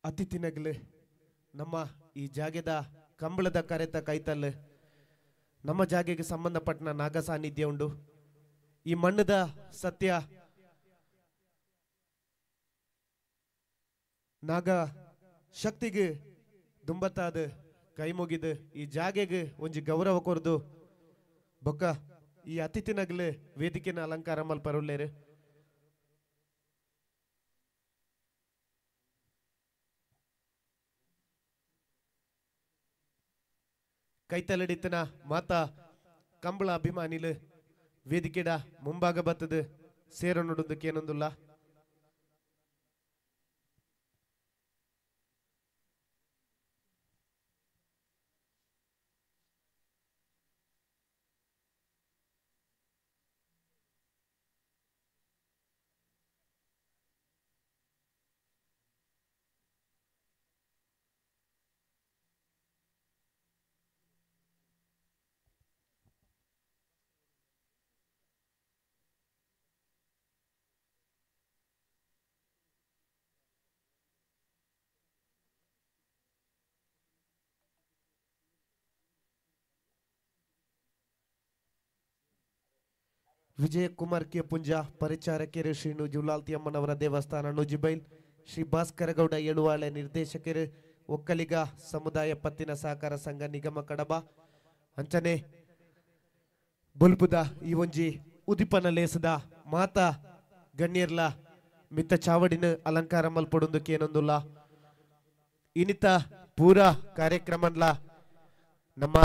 ಅತಿಥಿನಗಲು ನಮ್ಮ ಈ ಜಾಗೆದ ಕಂಬಳದ ಕರೆತ ಕೈತಲ್ ನಮ್ಮ ಜಾಗೆಗೆ ಸಂಬಂಧಪಟ್ಟ ನಾಗ ಸಾನ್ನಿಧ್ಯ ಉಂಡು. ಈ ಮಣ್ಣದ ಸತ್ಯ ನಾಗ ಶಕ್ತಿಗೆ ದುಂಬತ್ತಾದ ಕೈ ಮುಗಿದು ಈ ಜಾಗೆಗೆ ಒಂಜಿ ಗೌರವ ಕೊರ್ದು ಬೊಕ್ಕ ಈ ಅತಿಥಿನಗಲು ವೇದಿಕೆನ ಅಲಂಕಾರ ಮಲ್ಪರುಲ್ಲೇರು. ಕೈತಲಡಿತನ ಮಾತಾ ಕಂಬಳ ಅಭಿಮಾನಿಲು ವೇದಿಕೆಡ ಮುಂಭಾಗ ಬತ್ತದು ಸೇರನುಡುಂದಕ್ಕೇನೊಂದುಲ್ಲ. ವಿಜಯ ಕುಮಾರ್ ಕೆ ಪುಂಜ ಪರಿಚಾರಕರು ಶ್ರೀ ನುಜುಲಾಲ್ತಿ ಅಮ್ಮನವರ ದೇವಸ್ಥಾನ ನುಜಿಬೈಲ್, ಶ್ರೀ ಭಾಸ್ಕರಗೌಡ ಎಳುವಾಳೆ ನಿರ್ದೇಶಕರು ಒಕ್ಕಲಿಗ ಸಮುದಾಯ ಪತ್ತಿನ ಸಹಕಾರ ಸಂಘ ನಿಗಮ ಕಡಬ. ಅಂಚನೆ ಬೊಲ್ಪುದ ಈ ಒಂಜಿ ಉದಿಪನ ಲೇಸದ ಮಾತಾ ಗಣ್ಯರ್ಲ ಮಿತ್ತ ಚಾವಡಿನ ಅಲಂಕಾರ ಮಲ್ಪೊಡುಂದು ಕೇನೊಂದುಲ್ಲ. ಇನಿತ ಪೂರಾ ಕಾರ್ಯಕ್ರಮನ್ಲ ನಮ್ಮ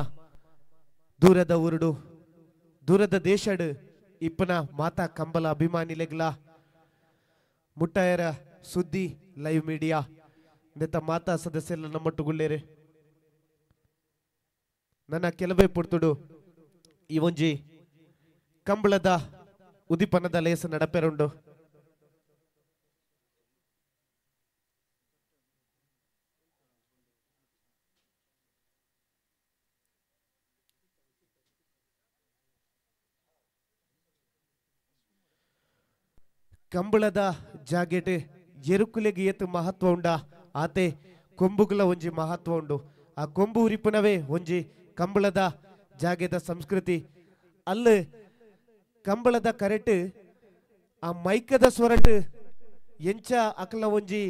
ದೂರದ ಊರುಡು ದೂರದ ದೇಶಡು ಇಪ್ಪನ ಮಾತಾ ಕಂಬಲ ಅಭಿಮಾನಿಲೆಗ್ಲ ಮುಟ್ಟಾಯರ ಸುದ್ದಿ ಲೈವ್ ಮೀಡಿಯಾ ನೆತ್ತ ಮಾತಾ ಸದಸ್ಯರ ನಮ್ಮಟ್ಟುಗುಳ್ಳೇರೆ. ನನ್ನ ಕೆಲವೇ ಪುರ್ತುಡು ಈ ಒಂಜಿ ಕಂಬಳದ ಉದಿಪನದ ಲೇಸ ನಡಪೆರುಂಡು. ಕಂಬಳದ ಜಾಗೆಟ್ ಎರುಕುಲೆಗೆ ಏತು ಮಹತ್ವ ಉಂಡ ಆತೆ ಕೊಂಬುಗಳ ಒಂಜಿ ಮಹತ್ವ ಉಂಡು. ಆ ಕೊಂಬು ಉರಿಪುನವೇ ಒಂಜಿ ಕಂಬಳದ ಜಾಗೆದ ಸಂಸ್ಕೃತಿ. ಅಲ್ಲ ಕಂಬಳದ ಕರೆಟ್ ಆ ಮೈಕದ ಸ್ವರಟ್ ಎಂಚ ಅಕಲ ಒಂಜಿ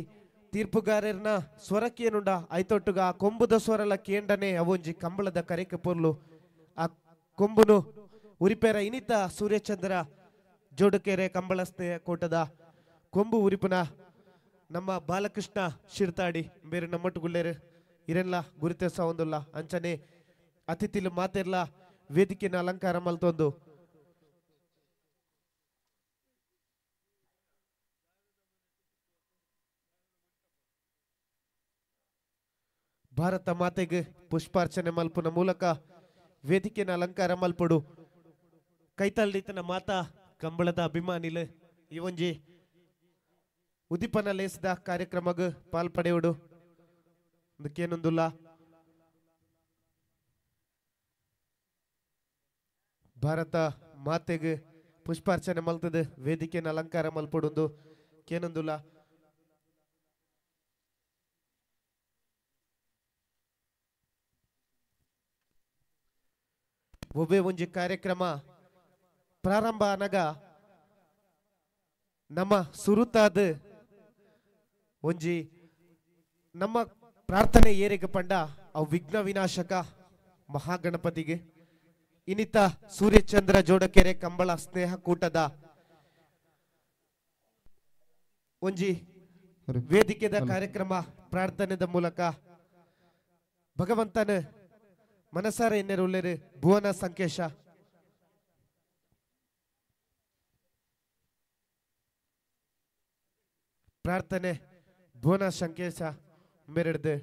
ತೀರ್ಪುಗಾರರ್ನ ಸ್ವರಕ್ಕೇನುಂಡ ಐತೊಟ್ಟುಗ ಆ ಕೊಂಬುದ ಸ್ವರಲ ಕೇಂಡನೆ ಅವೊಂಜಿ ಕಂಬಳದ ಕರೆಕ್ ಪೊರ್ಲು. ಆ ಕೊಂಬುನು ಉರಿಪೇರ ಇನಿತ ಸೂರ್ಯಚಂದ್ರ ಜೋಡುಕೆರೆ ಕಂಬಳಸ್ತೆ ಕೋಟದ ಕೊಂಬು ಉರಿಪುನ ನಮ್ಮ ಬಾಲಕೃಷ್ಣ ಶಿರ್ತಾಡಿ ಬೇರೆ ನಮ್ಮಟ್ಟುಗುಳ್ಳೇರು ಇರೆಲ್ಲ ಗುರುತಿಸ ಒಂದುಲ್ಲ. ಅಂಚನೆ ಅತಿಥಿಲು ಮಾತೆರ್ಲ ವೇದಿಕೆನ ಅಲಂಕಾರ ಮಲ್ತೊಂದು ಭಾರತ ಮಾತೆಗೆ ಪುಷ್ಪಾರ್ಚನೆ ಮಲ್ಪುನ ಮೂಲಕ ವೇದಿಕೆನ ಅಲಂಕಾರ ಮಲ್ಪಡು. ಕೈತಲ್ಡಿತನ ಮಾತಾ ಕಂಬಳದ ಅಭಿಮಾನಿಲು ಈ ಒಂಜಿ ಉದಿಪನ ಲೇಸದ ಕಾರ್ಯಕ್ರಮಗ್ ಪಾಲ್ಪಡೆಯುಡು ಅದಕ್ಕೇನೊಂದುಲ್ಲ. ಭಾರತ ಮಾತೆಗೆ ಪುಷ್ಪಾರ್ಚನೆ ಮಲ್ತದ ವೇದಿಕೆನ ಅಲಂಕಾರ ಮಲ್ಪಡುಂದು ಕೇನೊಂದುಲ್ಲ. ಒಬ್ಬೇ ಒಂಜಿ ಕಾರ್ಯಕ್ರಮ ಪ್ರಾರಂಭ ಅನಗ ನಮ್ಮ ಸುರುತಾದ ಒಂಜಿ ನಮ್ಮ ಪ್ರಾರ್ಥನೆ ಏರಿಗೆ ಪಂಡ ಅವು ವಿಘ್ನ ವಿನಾಶಕ ಮಹಾಗಣಪತಿಗೆ. ಇನ್ನಿತ ಸೂರ್ಯಚಂದ್ರ ಜೋಡಕೆರೆ ಕಂಬಳ ಸ್ನೇಹ ಕೂಟದ ಒಂಜಿ ವೇದಿಕೆದ ಕಾರ್ಯಕ್ರಮ ಪ್ರಾರ್ಥನೆದ ಮೂಲಕ ಭಗವಂತನ ಮನಸಾರ ಎನ್ನೆರುಳ್ಳೇರು ಭುವನ ಸಂಕೇಶ. ಪ್ರಾರ್ಥನೆ ಭುವನ ಸಂಕೇಶ ಮೇರೆಡ್ದು.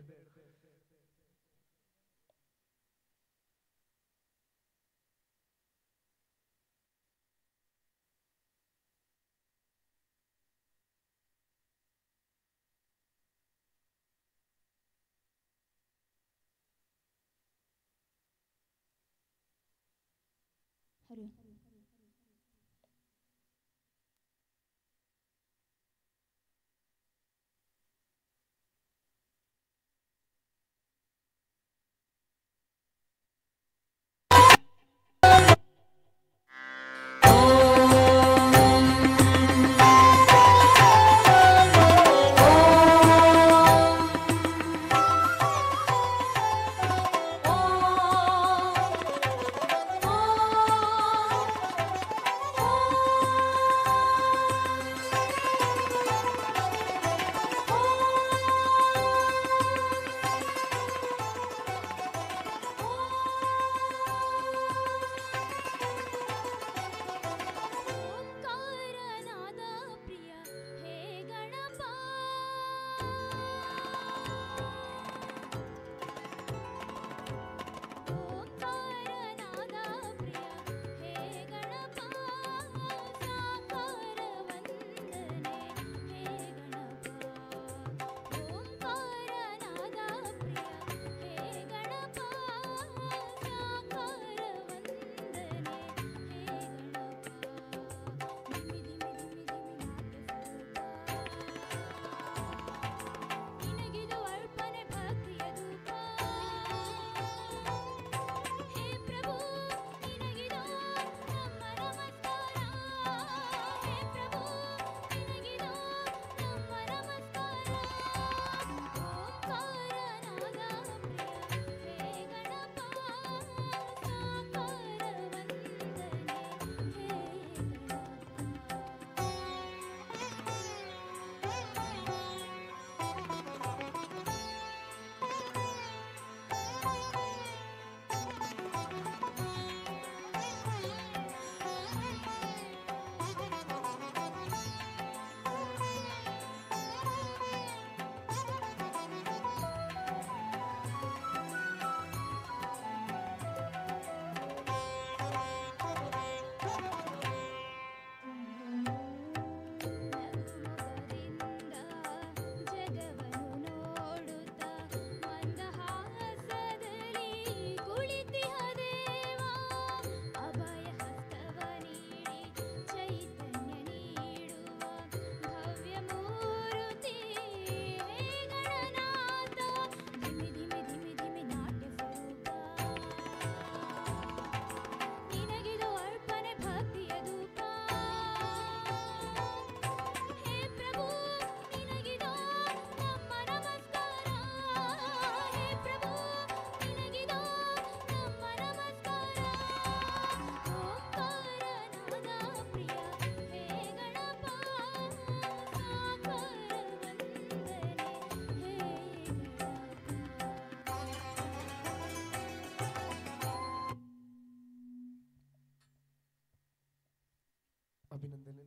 ಅಭಿನಂದನೆ.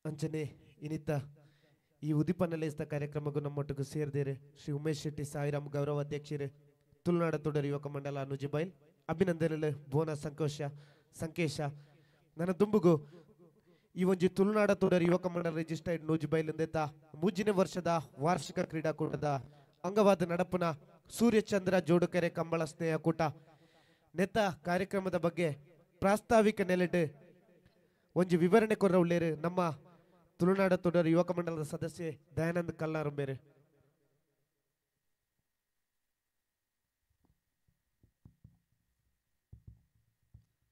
ಅಂಚನೆ ಇನಿತ ಈ ಉದಿಪನ ಲೇಸ್ದ ಕಾರ್ಯಕ್ರಮಕ್ಕೂ ನಮ್ಮೊಟ್ಟಿಗೆ ಸೇರಿದೇರು ಶ್ರೀ ಉಮೇಶ್ ಶೆಟ್ಟಿ ಸಾಯಿರಾಮ್ ಗೌರವ ಅಧ್ಯಕ್ಷರು ತುಳುನಾಡ ತುಡರ್ ಯುವಕ ಮಂಡಲ ನುಜಿಬೈಲ್. ಅಭಿನಂದನೆಲು ಬೋನ ಸಂಕೇಶ. ನನ್ನ ದುಂಬುಗು ಈ ಒಂಜಿ ತುಳುನಾಡ ತುಡರ್ ಯುವಕ ಮಂಡಲ ರಿಜಿಸ್ಟರ್ಡ್ ನೂಜಿಬೈಲ್ ಎಂದೆತ್ತ 3ನೇ ವರ್ಷದ ವಾರ್ಷಿಕ ಕ್ರೀಡಾಕೂಟದ ಅಂಗವಾದ ನಡಪುನ ಸೂರ್ಯಚಂದ್ರ ಜೋಡುಕೆರೆ ಕಂಬಳ ಸ್ನೇಹ ಕೂಟ ನೆತ್ತ ಕಾರ್ಯಕ್ರಮದ ಬಗ್ಗೆ ಪ್ರಾಸ್ತಾವಿಕ ನೆಲೆಟ್ ಒಂಜಿ ವಿವರಣೆ ಕೊರ್ರ ಉಳ್ಳೇರು ನಮ್ಮ ತುಳುನಾಡ ತುಡರ್ ಯುವಕ ಮಂಡಲದ ಸದಸ್ಯೆ ದಯಾನಂದ್ ಕಲ್ಲಾರಂಬೇರು.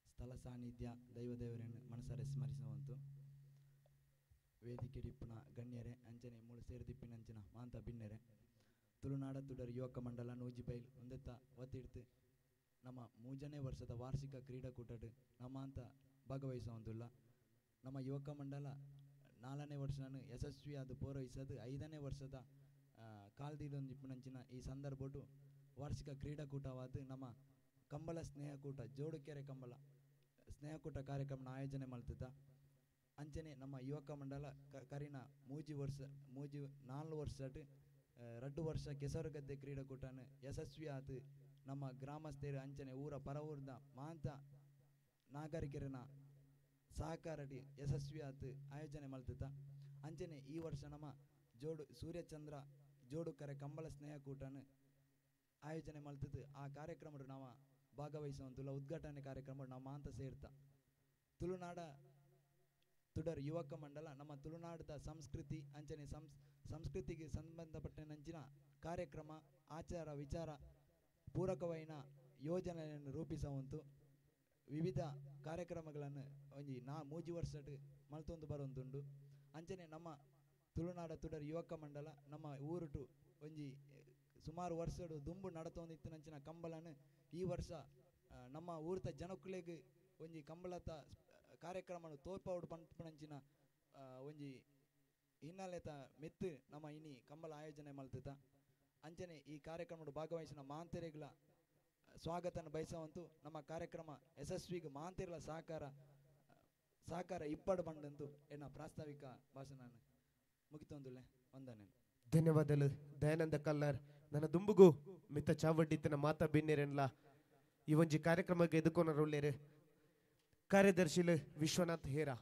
ಸ್ಥಳ ಸಾನ್ನಿಧ್ಯ ದೈವದೇವರನ್ನು ಮನಸಾರೆ ಸ್ಮರಿಸುವಂತು ವೇದಿಕೆ ಡಿಪ್ಪುನ ಗಣ್ಯರೆ ಅಂಚನೆ ಮೂಳು ಸೇರಿದಿಪ್ಪಿನಂಚಿನ ಮಾಂತ ಬಿನ್ನೆರೆ ತುಳುನಾಡ ತುಡರ್ ಯುವಕ ಮಂಡಲ ನೂಜಿಬೈಲ್ ಒಂದೆತ್ತ ಒತ್ತಿಡ್ತು ನಮ್ಮ 3ನೇ ವರ್ಷದ ವಾರ್ಷಿಕ ಕ್ರೀಡಾಕೂಟಡು ನಮ್ಮಂತ ಭಾಗವಹಿಸುವಂತಿಲ್ಲ. ನಮ್ಮ ಯುವಕ ಮಂಡಲ 4ನೇ ವರ್ಷನ ಯಶಸ್ವಿಯಾದ ಪೂರೈಸೋದು 5ನೇ ವರ್ಷದ ಕಾಲ್ದಿಡೊಂದಿಪ್ಪುನಂಚಿನ ಈ ಸಂದರ್ಭಡು ವಾರ್ಷಿಕ ಕ್ರೀಡಾಕೂಟವಾದ ನಮ್ಮ ಕಂಬಳ ಸ್ನೇಹಕೂಟ ಜೋಡುಕೆರೆ ಕಂಬಳ ಸ್ನೇಹಕೂಟ ಕಾರ್ಯಕ್ರಮನ ಆಯೋಜನೆ ಮಾಡ್ತಿದ್ದ. ಅಂಚನೆ ನಮ್ಮ ಯುವಕ ಮಂಡಲ ಕರಿನ 4 ವರ್ಷ 2 ವರ್ಷ ಕೆಸರುಗದ್ದೆ ಕ್ರೀಡಾಕೂಟನ ಯಶಸ್ವಿಯಾದ ನಮ್ಮ ಗ್ರಾಮಸ್ಥರು ಅಂಚನೆ ಊರ ಪರವೂರ್ದ ಮಾಂತ ನಾಗರಿಕರನ್ನ ಸಹಕಾರಡಿ ಯಶಸ್ವಿಯಾದ ಆಯೋಜನೆ ಮಾಡ್ತಿದ್ದ. ಅಂಚನೆ ಈ ವರ್ಷ ನಮ್ಮ ಸೂರ್ಯಚಂದ್ರ ಜೋಡುಕರೆ ಕಂಬಳ ಸ್ನೇಹಕೂಟನ ಆಯೋಜನೆ ಮಾಡ್ತಿದ್ದು ಆ ಕಾರ್ಯಕ್ರಮ ನಾವು ಭಾಗವಹಿಸುವಂತಿಲ್ಲ. ಉದ್ಘಾಟನೆ ಕಾರ್ಯಕ್ರಮ ನಾವು ಮಾಂತ ಸೇರ್ತಾ ತುಳುನಾಡ ತುಡರ್ ಯುವಕ ಮಂಡಲ ನಮ್ಮ ತುಳುನಾಡದ ಸಂಸ್ಕೃತಿ ಅಂಚನೆ ಸಂಸ್ಕೃತಿಗೆ ಸಂಬಂಧಪಟ್ಟಂಚಿನ ಕಾರ್ಯಕ್ರಮ ಆಚಾರ ವಿಚಾರ ಪೂರಕವೈನ ಯೋಜನೆಯನ್ನು ರೂಪಿಸುವಂತು ವಿವಿಧ ಕಾರ್ಯಕ್ರಮಗಳನ್ನು ಒಂಜಿ 3 ವರ್ಷ ಮಲ್ತೊಂದು ಬರುವಂತುಂಡು. ಅಂಚನೆ ನಮ್ಮ ತುಳುನಾಡ ತುಡರ್ ಯುವಕ ಮಂಡಲ ನಮ್ಮ ಊರುಟು ಒಂಜಿ ಸುಮಾರು ವರ್ಷಡು ದುಂಬು ನಡತೊಂದಿತ್ತಿನಂಚಿನ ಕಂಬಳನು ಈ ವರ್ಷ ನಮ್ಮ ಊರ್ತ ಜನಕುಲೆಗ್ ಒಂಜಿ ಕಂಬಳತ ಕಾರ್ಯಕ್ರಮನು ತೋರ್ಪೌಡು ಪನ್ಪುನಂಚಿನ ಒಂಜಿ ಹಿನ್ನೆಲೆತ ಮೆತ್ತು ನಮ್ಮ ಇನಿ ಕಂಬಳ ಆಯೋಜನೆ ಮಲ್ತಿದ್ದ. ಅಂಚನೆ ಈ ಕಾರ್ಯಕ್ರಮಡು ಭಾಗವಹಿಸಿನ ಮಾಂತೆರೆಗಳ ಸ್ವಾಗತನ ಬಯಸುವಂತು ನಮ್ಮ ಕಾರ್ಯಕ್ರಮ ಯಶಸ್ವಿಗೆ ಮಾಂತೆರಲ ಸಹಕಾರ ಇಪ್ಪಡು ಬಂದಂತು ಎನ್ನ ಪ್ರಾಸ್ತಾವಿಕ ಭಾಷಣ ಮುಗಿತೊಂದುಲ್ಲೆ. ವಂದನೆ. ಧನ್ಯವಾದಗಳು ದಯಾನಂದ ಕಲ್ಲಾರ್. ನನ್ನ ದುಂಬುಗು ಮಿತ್ತ ಚಾವಡ್ಡಿತ್ತನ ಮಾತಾ ಬಿನ್ನೇರೆನ್ಲ ಈ ಒಂಜಿ ಕಾರ್ಯಕ್ರಮಕ್ಕೆ ಎದುಕೊನರುಳ್ಳೇರು ಕಾರ್ಯದರ್ಶಿಲು ವಿಶ್ವನಾಥ್ ಹೇರಾ.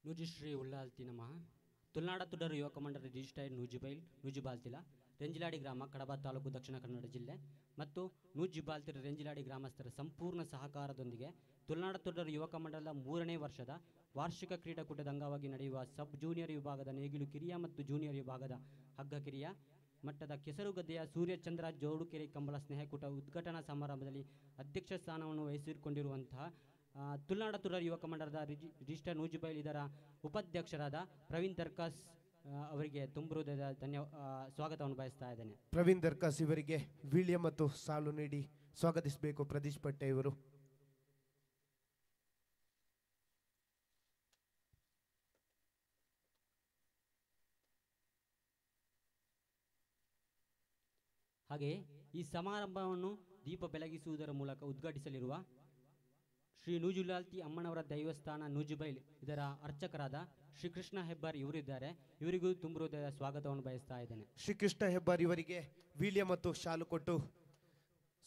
ನೂಜಿಶ್ರೀ ಉಲ್ಲಾಲ್ತಿ ನಮಃ. ತುಳುನಾಡ ತುಡರು ಯುವಕ ಮಂಡಲ ರಿಜಿಸ್ಟರ್ಡ್ ನೂಜಿಬೈಲ್ ನೂಜಿಬಾಲ್ತಿಲ ರೆಂಜಿಲಾಡಿ ಗ್ರಾಮ ಕಡಬ ತಾಲೂಕು ದಕ್ಷಿಣ ಕನ್ನಡ ಜಿಲ್ಲೆ ಮತ್ತು ನೂಜಿಬಾಲ್ತಿರ ರೆಂಜಿಲಾಡಿ ಗ್ರಾಮಸ್ಥರ ಸಂಪೂರ್ಣ ಸಹಕಾರದೊಂದಿಗೆ ತುಳುನಾಡ ತುಡರು ಯುವಕ ಮಂಡಲದ 3ನೇ ವರ್ಷದ ವಾರ್ಷಿಕ ಕ್ರೀಡಾಕೂಟದ ಅಂಗವಾಗಿ ನಡೆಯುವ ಸಬ್ ಜೂನಿಯರ್ ವಿಭಾಗದ ನೇಗಿಲು ಕಿರಿಯ ಮತ್ತು ಜೂನಿಯರ್ ವಿಭಾಗದ ಹಗ್ಗ ಕಿರಿಯ ಮಟ್ಟದ ಕೆಸರುಗದ್ದೆಯ ಸೂರ್ಯಚಂದ್ರ ಜೋಡುಕೆರೆ ಕಂಬಳ ಸ್ನೇಹಕೂಟ ಉದ್ಘಾಟನಾ ಸಮಾರಂಭದಲ್ಲಿ ಅಧ್ಯಕ್ಷ ಸ್ಥಾನವನ್ನು ವಹಿಸಿಕೊಂಡಿರುವಂತಹ ತುಳುನಾಡ ತುಡರ್ ಯುವಕ ಮಂಡಲದ ರಿಜಿಸ್ಟರ್ ನೂಜಿಬೈಲ್ ಇದರ ಉಪಾಧ್ಯಕ್ಷರಾದ ಪ್ರವೀಣ್ ದರ್ಕಾಸ್ ಅವರಿಗೆ ತುಂಬ ಹೃದಯದ ಸ್ವಾಗತವನ್ನು ಬಯಸ್ತಾ ಇದ್ದೇನೆ. ಪ್ರವೀಣ್ ದರ್ಕಾಸ್ ಇವರಿಗೆ ವೀಳ್ಯ ಮತ್ತು ಸಾಲು ನೀಡಿ ಸ್ವಾಗತಿಸಬೇಕು ಪ್ರದೀಶ್ ಪಟ್ಟೆ ಇವರು. ಹಾಗೆಯೇ ಈ ಸಮಾರಂಭವನ್ನು ದೀಪ ಬೆಳಗಿಸುವುದರ ಮೂಲಕ ಉದ್ಘಾಟಿಸಲಿರುವ ಶ್ರೀ ನೂಜುಲಾಲ್ತಿ ಅಮ್ಮನವರ ದೈವಸ್ಥಾನ ನೂಜುಬೈಲ್ ಇದರ ಅರ್ಚಕರಾದ ಶ್ರೀ ಕೃಷ್ಣ ಹೆಬ್ಬಾರ್ ಇವರಿದ್ದಾರೆ. ಇವರಿಗೂ ತುಂಬ ಹೃದಯದ ಸ್ವಾಗತವನ್ನು ಬಯಸ್ತಾ ಇದ್ದೇನೆ. ಶ್ರೀ ಕೃಷ್ಣ ಹೆಬ್ಬಾರ್ ಇವರಿಗೆ ವೀಳ್ಯ ಮತ್ತು ಶಾಲು ಕೊಟ್ಟು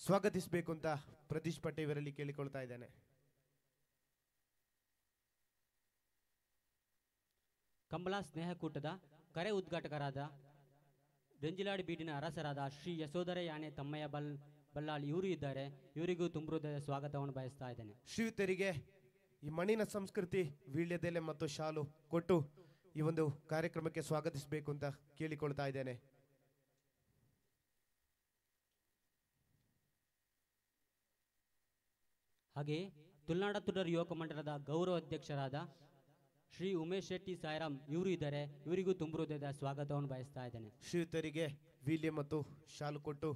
ಸ್ವಾಗತಿಸಬೇಕು ಅಂತ ಪ್ರದೀಶ್ ಪಟ್ಟೆ ಇವರಲ್ಲಿ ಕೇಳಿಕೊಳ್ತಾ ಇದ್ದೇನೆ. ಕಂಬಳ ಸ್ನೇಹಕೂಟದ ಕರೆ ಉದ್ಘಾಟಕರಾದ ರೆಂಜಿಲಾಡಿ ಬೀಡಿನ ಅರಸರಾದ ಶ್ರೀ ಯಶೋಧರ ಯಾನೆ ತಮ್ಮಯ್ಯ ಬಲ್ಲಾಳ್ ಇವರು ಇದ್ದಾರೆ. ಇವರಿಗೂ ತುಂಬ ಹೃದಯದ ಸ್ವಾಗತವನ್ನು ಬಯಸ್ತಾ ಇದ್ದೇನೆ. ಶ್ರೀಯುತರಿಗೆ ಈ ಮಣ್ಣಿನ ಸಂಸ್ಕೃತಿ ವೀಳ್ಯದೆಲೆ ಮತ್ತು ಶಾಲು ಕೊಟ್ಟು ಈ ಒಂದು ಕಾರ್ಯಕ್ರಮಕ್ಕೆ ಸ್ವಾಗತಿಸಬೇಕು ಅಂತ ಕೇಳಿಕೊಳ್ತಾ ಇದ್ದೇನೆ. ಹಾಗೆಯೇ ತುಳುನಾಡ ತುಡರ್ ಯುವಕ ಮಂಡಲದ ಗೌರವ ಅಧ್ಯಕ್ಷರಾದ ಶ್ರೀ ಉಮೇಶ್ ಶೆಟ್ಟಿ ಸಾಯಿರಾಮ್ ಇವರು ಇದ್ದಾರೆ. ಇವರಿಗೂ ತುಂಬ ಹೃದಯದ ಸ್ವಾಗತವನ್ನು ಬಯಸ್ತಾ ಇದ್ದೇನೆ. ಶ್ರೀಯುತರಿಗೆ ವೀಳ್ಯ ಮತ್ತು ಶಾಲು ಕೊಟ್ಟು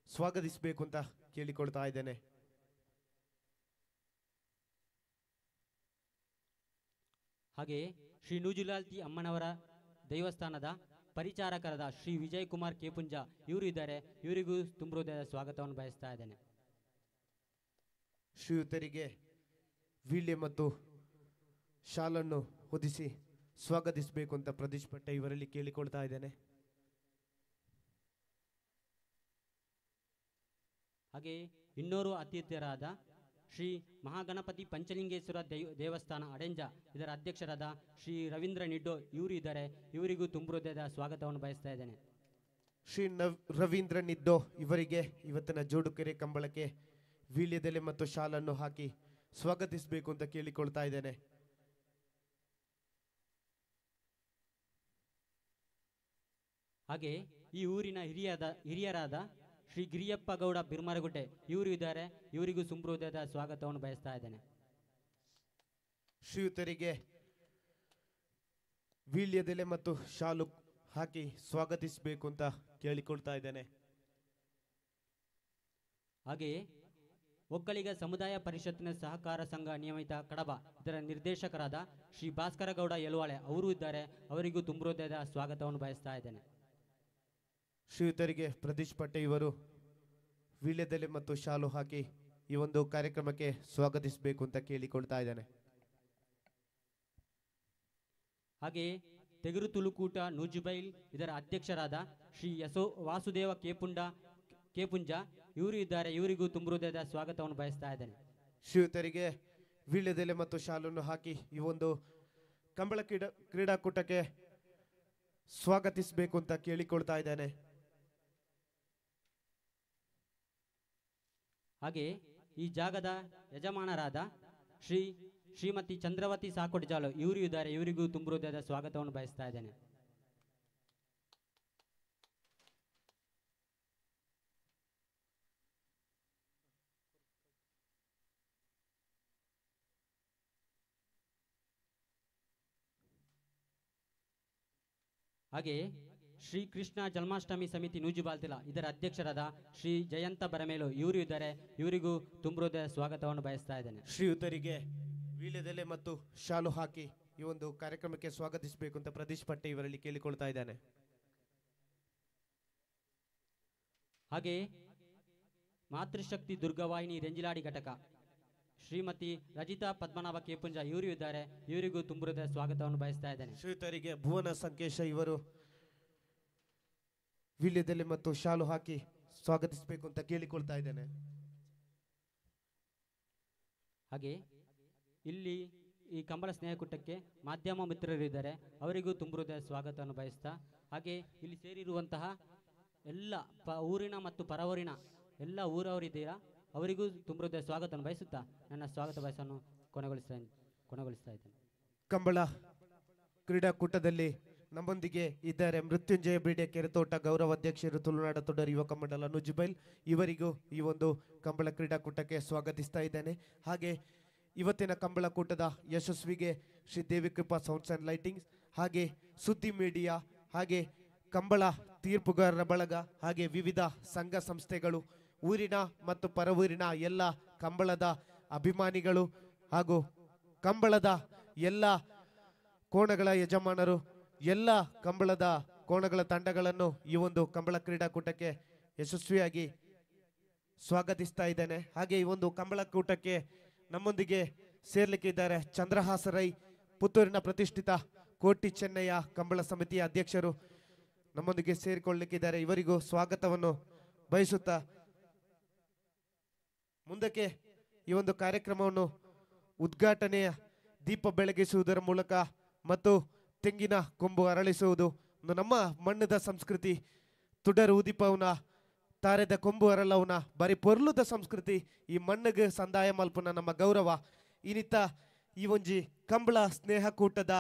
ಸ್ವಾಗತಿಸಬೇಕು ಅಂತ ಕೇಳಿಕೊಳ್ತಾ ಇದ್ದೇನೆ. ಹಾಗೆಯೇ ಶ್ರೀ ನೂಜುಲಾಲ್ತಿ ಅಮ್ಮನವರ ದೇವಸ್ಥಾನದ ಪರಿಚಾರಕರಾದ ಶ್ರೀ ವಿಜಯ್ ಕುಮಾರ್ ಕೇಪುಂಜ ಇವರು ಇದ್ದಾರೆ. ಇವರಿಗೂ ತುಂಬ ಹೃದಯದ ಸ್ವಾಗತವನ್ನು ಬಯಸ್ತಾ ಇದ್ದೇನೆ. ಶ್ರೀಯುತರಿಗೆ ವೀಳ್ಯ ಮತ್ತು ಶಾಲನ್ನು ಹೊದಿಸಿ ಸ್ವಾಗತಿಸಬೇಕು ಅಂತ ಪ್ರದೀಶ್ ಭಟ್ಟ ಇವರಲ್ಲಿ ಕೇಳಿಕೊಳ್ತಾ ಇದ್ದೇನೆ. ಹಾಗೆಯೇ ಇನ್ನೋರ್ವ ಅತಿಥಿಯರಾದ ಶ್ರೀ ಮಹಾಗಣಪತಿ ಪಂಚಲಿಂಗೇಶ್ವರ ದೇವಸ್ಥಾನ ಅಡೆಂಜ ಇದರ ಅಧ್ಯಕ್ಷರಾದ ಶ್ರೀ ರವೀಂದ್ರ ನಿಡ್ಡೋ ಇವರು ಇದ್ದಾರೆ. ಇವರಿಗೂ ತುಂಬ ಹೃದಯದ ಸ್ವಾಗತವನ್ನು ಬಯಸ್ತಾ ಇದ್ದೇನೆ. ಶ್ರೀ ರವೀಂದ್ರ ನಿಡ್ಡೋ ಇವರಿಗೆ ಇವತ್ತಿನ ಜೋಡುಕೆರೆ ಕಂಬಳಕ್ಕೆ ವೀಳ್ಯದೆಲೆ ಮತ್ತು ಶಾಲನ್ನು ಹಾಕಿ ಸ್ವಾಗತಿಸಬೇಕು ಅಂತ ಕೇಳಿಕೊಳ್ತಾ ಇದ್ದೇನೆ. ಹಾಗೆಯೇ ಈ ಊರಿನ ಹಿರಿಯರಾದ ಶ್ರೀ ಗಿರಿಯಪ್ಪ ಗೌಡ ಬಿರ್ಮರಗುಡ್ಡೆ ಇವರು ಇದ್ದಾರೆ. ಇವರಿಗೂ ಸುಂಬೃದಯದ ಸ್ವಾಗತವನ್ನು ಬಯಸ್ತಾ ಇದ್ದೇನೆ. ಶ್ರೀಯುತರಿಗೆ ವೀಳ್ಯದೆಲೆ ಮತ್ತು ಶಾಲು ಹಾಕಿ ಸ್ವಾಗತಿಸಬೇಕು ಅಂತ ಕೇಳಿಕೊಳ್ತಾ ಇದ್ದೇನೆ. ಹಾಗೆಯೇ ಒಕ್ಕಲಿಗ ಸಮುದಾಯ ಪರಿಷತ್ತಿನ ಸಹಕಾರ ಸಂಘ ನಿಯಮಿತ ಕಡಬ ಇದರ ನಿರ್ದೇಶಕರಾದ ಶ್ರೀ ಭಾಸ್ಕರ ಗೌಡ ಯಲವಾಳೆ ಅವರು ಇದ್ದಾರೆ. ಅವರಿಗೂ ತುಂಬೃದಯದ ಸ್ವಾಗತವನ್ನು ಬಯಸ್ತಾ ಇದ್ದೇನೆ. ಶ್ರೀಯುತರಿಗೆ ಪ್ರದೀಶ್ ಪಟ್ಟೆ ಇವರು ವೀಳ್ಯದೆಲೆ ಮತ್ತು ಶಾಲು ಹಾಕಿ ಈ ಒಂದು ಕಾರ್ಯಕ್ರಮಕ್ಕೆ ಸ್ವಾಗತಿಸಬೇಕು ಅಂತ ಕೇಳಿಕೊಳ್ತಾ ಇದ್ದೇನೆ. ಹಾಗೆಯೇ ತೆಗರು ತುಳುಕೂಟ ನೂಜುಬೈಲ್ ಇದರ ಅಧ್ಯಕ್ಷರಾದ ಶ್ರೀ ಯಸೋ ವಾಸುದೇವ ಕೇಪುಂಜ ಇವರು ಇದ್ದಾರೆ. ಇವರಿಗೂ ತುಂಬ ಹೃದಯದ ಸ್ವಾಗತವನ್ನು ಬಯಸ್ತಾ ಇದ್ದೇನೆ. ಶ್ರೀಯುತರಿಗೆ ವೀಳ್ಯದೆಲೆ ಮತ್ತು ಶಾಲನ್ನು ಹಾಕಿ ಈ ಒಂದು ಕಂಬಳ ಕ್ರೀಡಾಕೂಟಕ್ಕೆ ಸ್ವಾಗತಿಸಬೇಕು ಅಂತ ಕೇಳಿಕೊಳ್ತಾ ಇದ್ದೇನೆ. ಹಾಗೆಯೇ ಈ ಜಾಗದ ಯಜಮಾನರಾದ ಶ್ರೀಮತಿ ಚಂದ್ರವತಿ ಸಾಕೋಡಿಜಾಲು ಇವರು ಇದ್ದಾರೆ. ಇವರಿಗೂ ತುಂಬ ಹೃದಯದ ಸ್ವಾಗತವನ್ನು ಬಯಸ್ತಾ ಇದ್ದೇನೆ. ಹಾಗೆಯೇ ಶ್ರೀ ಕೃಷ್ಣ ಜನ್ಮಾಷ್ಟಮಿ ಸಮಿತಿ ನೂಜುಬಾಲ್ತಿಲ ಇದರ ಅಧ್ಯಕ್ಷರಾದ ಶ್ರೀ ಜಯಂತ ಬರಮೇಲು ಇವರು ಇದ್ದಾರೆ. ಇವರಿಗೂ ತುಂಬ ಹೃದಯ ಸ್ವಾಗತವನ್ನು ಬಯಸ್ತಾ ಇದ್ದೇನೆ. ಶ್ರೀಯುತರಿಗೆ ವೀಳ್ಯದೆಲೆ ಮತ್ತು ಶಾಲು ಹಾಕಿ ಈ ಒಂದು ಕಾರ್ಯಕ್ರಮಕ್ಕೆ ಸ್ವಾಗತಿಸಬೇಕು ಅಂತ ಪ್ರದೀಶ್ ಪಟ್ಟೆ ಇವರಲ್ಲಿ ಕೇಳಿಕೊಳ್ತಾ ಇದ್ದಾನೆ. ಹಾಗೆಯೇ ಮಾತೃಶಕ್ತಿ ದುರ್ಗವಾಹಿನಿ ರೆಂಜಿಲಾಡಿ ಘಟಕ ಶ್ರೀಮತಿ ರಜಿತಾ ಪದ್ಮನಾಭ ಕೇಪುಂಜ ಇವರು ಇದ್ದಾರೆ. ಇವರಿಗೂ ತುಂಬ ಹೃದಯ ಸ್ವಾಗತವನ್ನು ಬಯಸ್ತಾ ಇದ್ದೇನೆ. ಶ್ರೀಯುತರಿಗೆ ಭುವನ ಸಂಕೇಶ ಇವರು ವೀಳ್ಯದೆಲೆ ಮತ್ತು ಶಾಲು ಹಾಕಿ ಸ್ವಾಗತಿಸಬೇಕು ಅಂತ ಕೇಳಿಕೊಳ್ತಾ ಇದ್ದೇನೆ. ಹಾಗೆ ಇಲ್ಲಿ ಈ ಕಂಬಳ ಸ್ನೇಹಕೂಟಕ್ಕೆ ಮಾಧ್ಯಮ ಮಿತ್ರರಿದ್ದಾರೆ. ಅವರಿಗೂ ತುಂಬ ಹೃದಯ ಸ್ವಾಗತವನ್ನು ಬಯಸ್ತಾ, ಹಾಗೆ ಇಲ್ಲಿ ಸೇರಿರುವಂತಹ ಎಲ್ಲ ಊರಿನ ಮತ್ತು ಪರವೂರಿನ ಎಲ್ಲ ಊರವರಿದ್ದೀರಾ, ಅವರಿಗೂ ತುಂಬ ಹೃದಯ ಸ್ವಾಗತವನ್ನು ಬಯಸುತ್ತಾ ನನ್ನ ಸ್ವಾಗತ ಬಯಸನ್ನು ಕೊನೆಗೊಳಿಸ್ತಾ ಇದ್ದೇನೆ. ಕಂಬಳ ಕ್ರೀಡಾಕೂಟದಲ್ಲಿ ನಮ್ಮೊಂದಿಗೆ ಇದ್ದಾರೆ ಮೃತ್ಯುಂಜಯ ಬಿಡೆ ಕೆರೆತೋಟ ಗೌರವ ಅಧ್ಯಕ್ಷರು ತುಳುನಾಡ ತೊಡರು ಯುವಕ ಮಂಡಲ ನುಜಿಬೈಲ್ ಇವರಿಗೂ ಈ ಒಂದು ಕಂಬಳ ಕ್ರೀಡಾಕೂಟಕ್ಕೆ ಸ್ವಾಗತಿಸ್ತಾ ಇದ್ದೇನೆ. ಹಾಗೆ ಇವತ್ತಿನ ಕಂಬಳಕೂಟದ ಯಶಸ್ವಿಗೆ Shri Devikripa sounds and lightings, ಹಾಗೆ ಸುದ್ದಿ ಮೀಡಿಯಾ, ಹಾಗೆ ಕಂಬಳ ತೀರ್ಪುಗಾರರ ಬಳಗ, ಹಾಗೆ ವಿವಿಧ ಸಂಘ ಸಂಸ್ಥೆಗಳು, ಊರಿನ ಮತ್ತು ಪರವೂರಿನ ಎಲ್ಲ ಕಂಬಳದ ಅಭಿಮಾನಿಗಳು ಹಾಗೂ ಕಂಬಳದ ಎಲ್ಲ ಕೋಣಗಳ ಯಜಮಾನರು, ಎಲ್ಲ ಕಂಬಳದ ಕೋಣಗಳ ತಂಡಗಳನ್ನು ಈ ಒಂದು ಕಂಬಳ ಕ್ರೀಡಾಕೂಟಕ್ಕೆ ಯಶಸ್ವಿಯಾಗಿ ಸ್ವಾಗತಿಸ್ತಾ ಇದ್ದೇನೆ. ಹಾಗೆ ಈ ಒಂದು ಕಂಬಳಕೂಟಕ್ಕೆ ನಮ್ಮೊಂದಿಗೆ ಸೇರ್ಲಿಕ್ಕೆ ಇದ್ದಾರೆ ಚಂದ್ರಹಾಸ ರೈ, ಪುತ್ತೂರಿನ ಪ್ರತಿಷ್ಠಿತ ಕೋಟಿ ಚೆನ್ನಯ್ಯ ಕಂಬಳ ಸಮಿತಿಯ ಅಧ್ಯಕ್ಷರು ನಮ್ಮೊಂದಿಗೆ ಸೇರಿಕೊಳ್ಳಲಿಕ್ಕಿದ್ದಾರೆ. ಇವರಿಗೂ ಸ್ವಾಗತವನ್ನು ಬಯಸುತ್ತಾ ಮುಂದಕ್ಕೆ ಈ ಒಂದು ಕಾರ್ಯಕ್ರಮವನ್ನು ಉದ್ಘಾಟನೆಯ ದೀಪ ಬೆಳಗಿಸುವುದರ ಮೂಲಕ ಮತ್ತು ತೆಂಗಿನ ಕೊಂಬು ಅರಳಿಸುವುದು ಒಂದು ನಮ್ಮ ಮಣ್ಣದ ಸಂಸ್ಕೃತಿ, ತುಡರು ಉದಿಪವನ ತಾರೆದ ಕೊಂಬು ಅರಳವನ ಬರಿ ಪೊರ್ಲುದ ಸಂಸ್ಕೃತಿ, ಈ ಮಣ್ಣಿಗೆ ಸಂದಾಯ ಮಲ್ಪುನ ನಮ್ಮ ಗೌರವ. ಇನ್ನಿತ ಈ ಒಂಜಿ ಕಂಬಳ ಸ್ನೇಹಕೂಟದ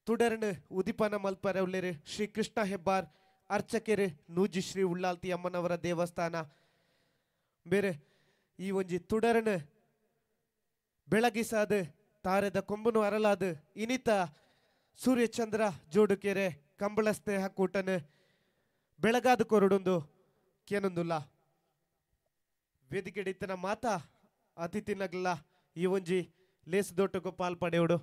ತುಡರನು ಉದಿಪನ ಮಲ್ಪರೆ ಉಳ್ಳೇರು ಶ್ರೀ ಕೃಷ್ಣ ಹೆಬ್ಬಾರ್ ಅರ್ಚಕೆರೆ ನೂಜಿ ಶ್ರೀ ಉಳ್ಳಾಲ್ತಿ ಅಮ್ಮನವರ ದೇವಸ್ಥಾನ. ಬೇರೆ ಈ ಒಂಜಿ ತುಡರನು ಬೆಳಗಿಸಾದ ತಾರೆದ ಕೊಂಬನು ಅರಳಾದ ಇನಿತ ಸೂರ್ಯಚಂದ್ರ ಜೋಡುಕೆರೆ ಕಂಬಳ ಸ್ನೇಹ ಕೂಟನು ಬೆಳಗಾದ ಕೊರಡೊಂದು ಕೇನೊಂದುಲ್ಲ. ವೇದಿಕೆಡಿತ್ತನ ಮಾತಾ ಅತಿಥಿನಗಲ್ಲ ಈ ಒಂಜಿ ಲೇಸ್ ದೊಟ್ಟకు ಪಾಲ್ ಪಡೆಯೋಡು.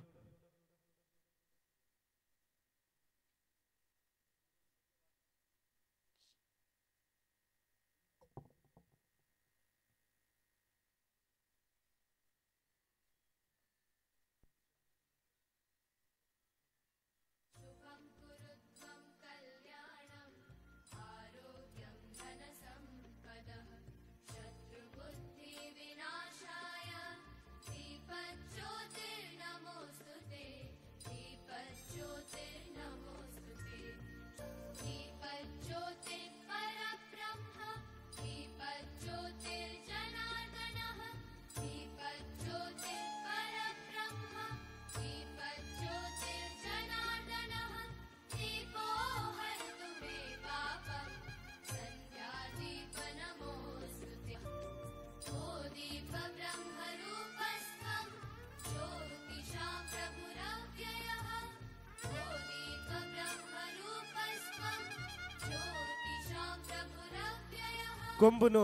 ಕೊಂಬುನು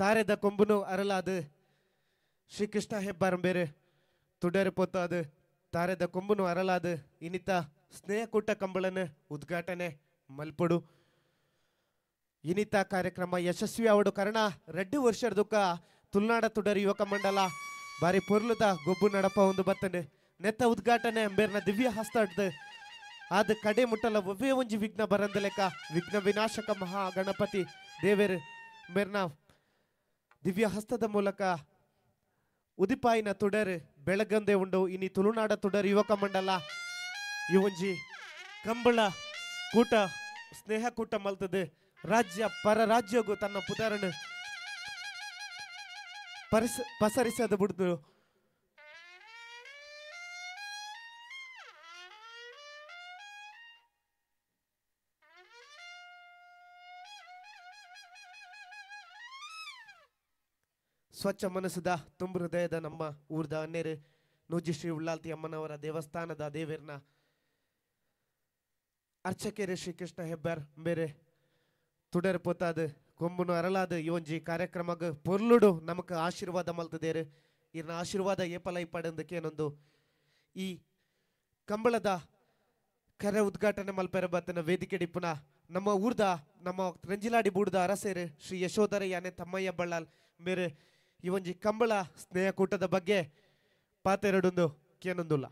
ತಾರೆದ ಕೊಂಬುನು ಅರಲಾದು ಶ್ರೀಕೃಷ್ಣ ಹೆಬ್ಬಾರಂಬೇರು ತುಡರು ಪೊತ್ತಾದು ತಾರೆದ ಕೊಂಬುನು ಅರಲಾದು ಇನಿತ ಸ್ನೇಹಕೂಟ ಕಂಬಳನ ಉದ್ಘಾಟನೆ ಮಲ್ಪೊಡು. ಇನಿತ ಕಾರ್ಯಕ್ರಮ ಯಶಸ್ವಿ ಆವಡು ಕಾರಣ 2 ವರ್ಷದ ದುಃಖ ತುಳುನಾಡ ತುಡರು ಯುವಕ ಮಂಡಲ ಬಾರಿ ಪೊರ್ಲುದ ಗೊಬ್ಬು ನಡಪ ಒಂದು ಬತ್ತನೆ ನೆತ್ತ ಉದ್ಘಾಟನೆ ಅಂಬೇರ್ನ ದಿವ್ಯ ಹಸ್ತ ಆದ ಕಡೆ ಮುಟ್ಟಲ ಒವ್ವೇ ಒಂಜಿ ವಿಘ್ನ ಬರಂದ ಲೆಕ್ಕ ವಿಘ್ನ ವಿನಾಶಕ ಮಹಾ ಗಣಪತಿ ದೇವೇರು ಮೇರ್ನ ದಿವ್ಯ ಹಸ್ತದ ಮೂಲಕ ಉದಿಪಾಯಿನ ತುಡರು ಬೆಳಗಂದೆ ಉಂಡು. ಇನಿ ತುಳುನಾಡ ತುಡರು ಯುವಕ ಮಂಡಲ ಈ ಒಂಜಿ ಕಂಬಳ ಕೂಟ ಸ್ನೇಹ ಕೂಟ ಮಲ್ತದೆ ರಾಜ್ಯ ಪರ ರಾಜ್ಯಗೂ ತನ್ನ ಪುದಾರನ್ನು ಪಸರಿಸದ ಬಿಡ್ದು. ಸ್ವಚ್ಛ ಮನಸ್ಸದ ತುಂಬು ಹೃದಯದ ನಮ್ಮ ಊರ್ದ ಅನ್ನೇರು ನೂಜಿ ಶ್ರೀ ಉಳ್ಳಾಲ್ತಿ ಅಮ್ಮನವರ ದೇವಸ್ಥಾನದ ದೇವೇರ್ನ ಅರ್ಚಕೇರಿ ಶ್ರೀಕೃಷ್ಣ ಹೆಬ್ಬಾರ್ ಬೇರೆ ತುಡರ್ ಪೊತ್ತಾದು ಕೊಂಬುನು ಅರಳಾದು ಈ ಒಂಜಿ ಕಾರ್ಯಕ್ರಮಗ್ ಪೊರ್ಲುಡು ನಮಕ್ ಆಶೀರ್ವಾದ ಮಲ್ತದೇರು. ಇರ್ನ ಆಶೀರ್ವಾದ ಏಪಲ ಇಪ್ಪಡಂದಕ್ಕೇನೊಂದು ಈ ಕಂಬಳದ ಕರೆ ಉದ್ಘಾಟನೆ ಮಲ್ಪೆರ ಬತ್ತನ ವೇದಿಕೆ ಡಿಪ್ಪುನ ನಮ್ಮ ಊರ್ದ ನಮ್ಮ ರಂಜಿಲಾಡಿ ಬೂಡ್ದ ಅರಸೇರು ಶ್ರೀ ಯಶೋಧರ ಯಾನೆ ತಮ್ಮಯ್ಯ ಬಳ್ಳಾಲ್ ಬೇರೆ ಈ ಒಂಜಿ ಕಂಬಳ ಸ್ನೇಹಕೂಟದ ಬಗ್ಗೆ ಪಾತೆರಡೊಂದು ಕೇನೊಂದುಲ್ಲ.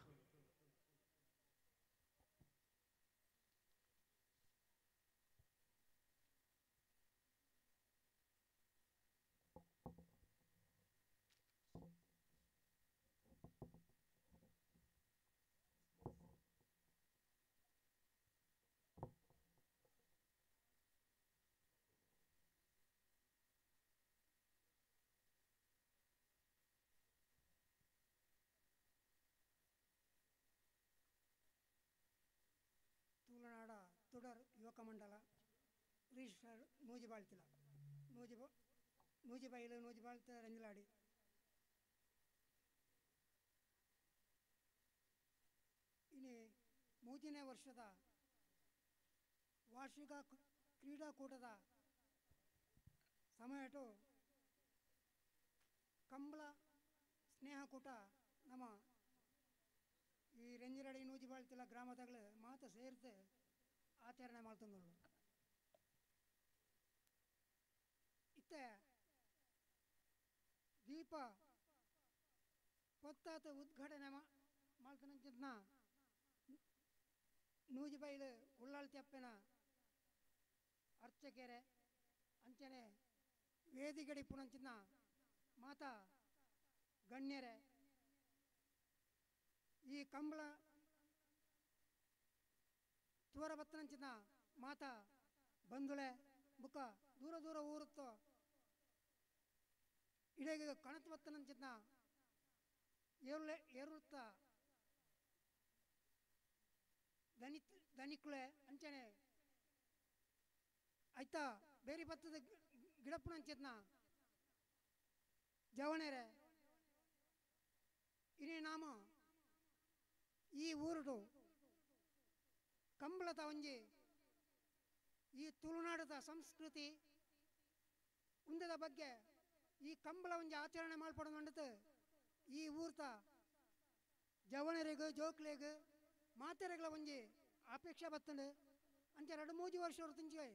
ತುಳುನಾಡ ತುಡರ್ ಯುವಕ ಮಂಡಲ ರಿಜಿಸ್ಟರ್ಡ್ ನೂಜಿಬಾಳ್ತಿಲ ನೂಜಿಬೈಲು ನೂಜಿಬಾಳ್ತ ರಂಜಲಾಡಿ. ಇನ್ನು 3ನೇ ವರ್ಷದ ವಾರ್ಷಿಕ ಕ್ರೀಡಾಕೂಟದ ಸಮಯಟು ಕಂಬಳ ಸ್ನೇಹಕೂಟ ನಮ್ಮ ಈ ರೆಂಜಿರಡಿ ನೂಜಿಬಾಳ್ತಿಲ ಗ್ರಾಮದಗಳು ಮಾತ ಸೇರ್ತೆ ಆಚರಣೆ ಮಾಡ್ತಂದಳು. ಇತ್ತೆ ದೀಪ ಪೊತ್ತಾತ ಉದ್ಘಾಟನೆ ಮಾಡ್ತಾನಂಚಿದ್ನ ನೂಜಿಬೈಲು ಉಳ್ಳಾಳ್ತಿ ಅಪ್ಪನ ಅರ್ಚಕೆರೆ ಅಂಚನೆ ವೇದಿಗಡಿ ಪುನಂಚಿನ ಮಾತಾ ಗಣ್ಯರೇ ಈ ಕಂಬಳ ತೂರ ಬತ್ತನಂಚಿನ ಮಾತಾ ಬಂಧುಳೆ ಮುಖ ದೂರ ದೂರ ಊರುತ್ತೋ ಇಡೀ ಕಣತ್ ಬತ್ತನಂಚಿನ ಏರುಳೆ ಏರುತ್ತ ದನಿ ದನಿಕುಳೆ ಅಂಚನೆ ಆಯ್ತಾ ಬೇರೆ ಬತ್ತದ ಗಿಡಪ್ಪನಂಚಿನ ಜವಣೆರೆ ಇನೇ ನಾಮ ಈ ಊರುಡು ಕಂಬಳದ ಒಂಜಿ ಈ ತುಳುನಾಡದ ಸಂಸ್ಕೃತಿ ಉಂದದ ಬಗ್ಗೆ ಈ ಕಂಬಳ ಒಂಜಿ ಆಚರಣೆ ಮಾಡ್ಪಡೋದು ಈ ಊರ್ತ ಜವಣರಿಗೂ ಜೋಕ್ಲೆಗ್ ಮಾತೆರೆಗಳ ಒಂಜಿ ಅಪೇಕ್ಷೆ ಬತ್ತಂಡು ಅಂಚೆ 2-3 ವರ್ಷ ತುಂಚಿ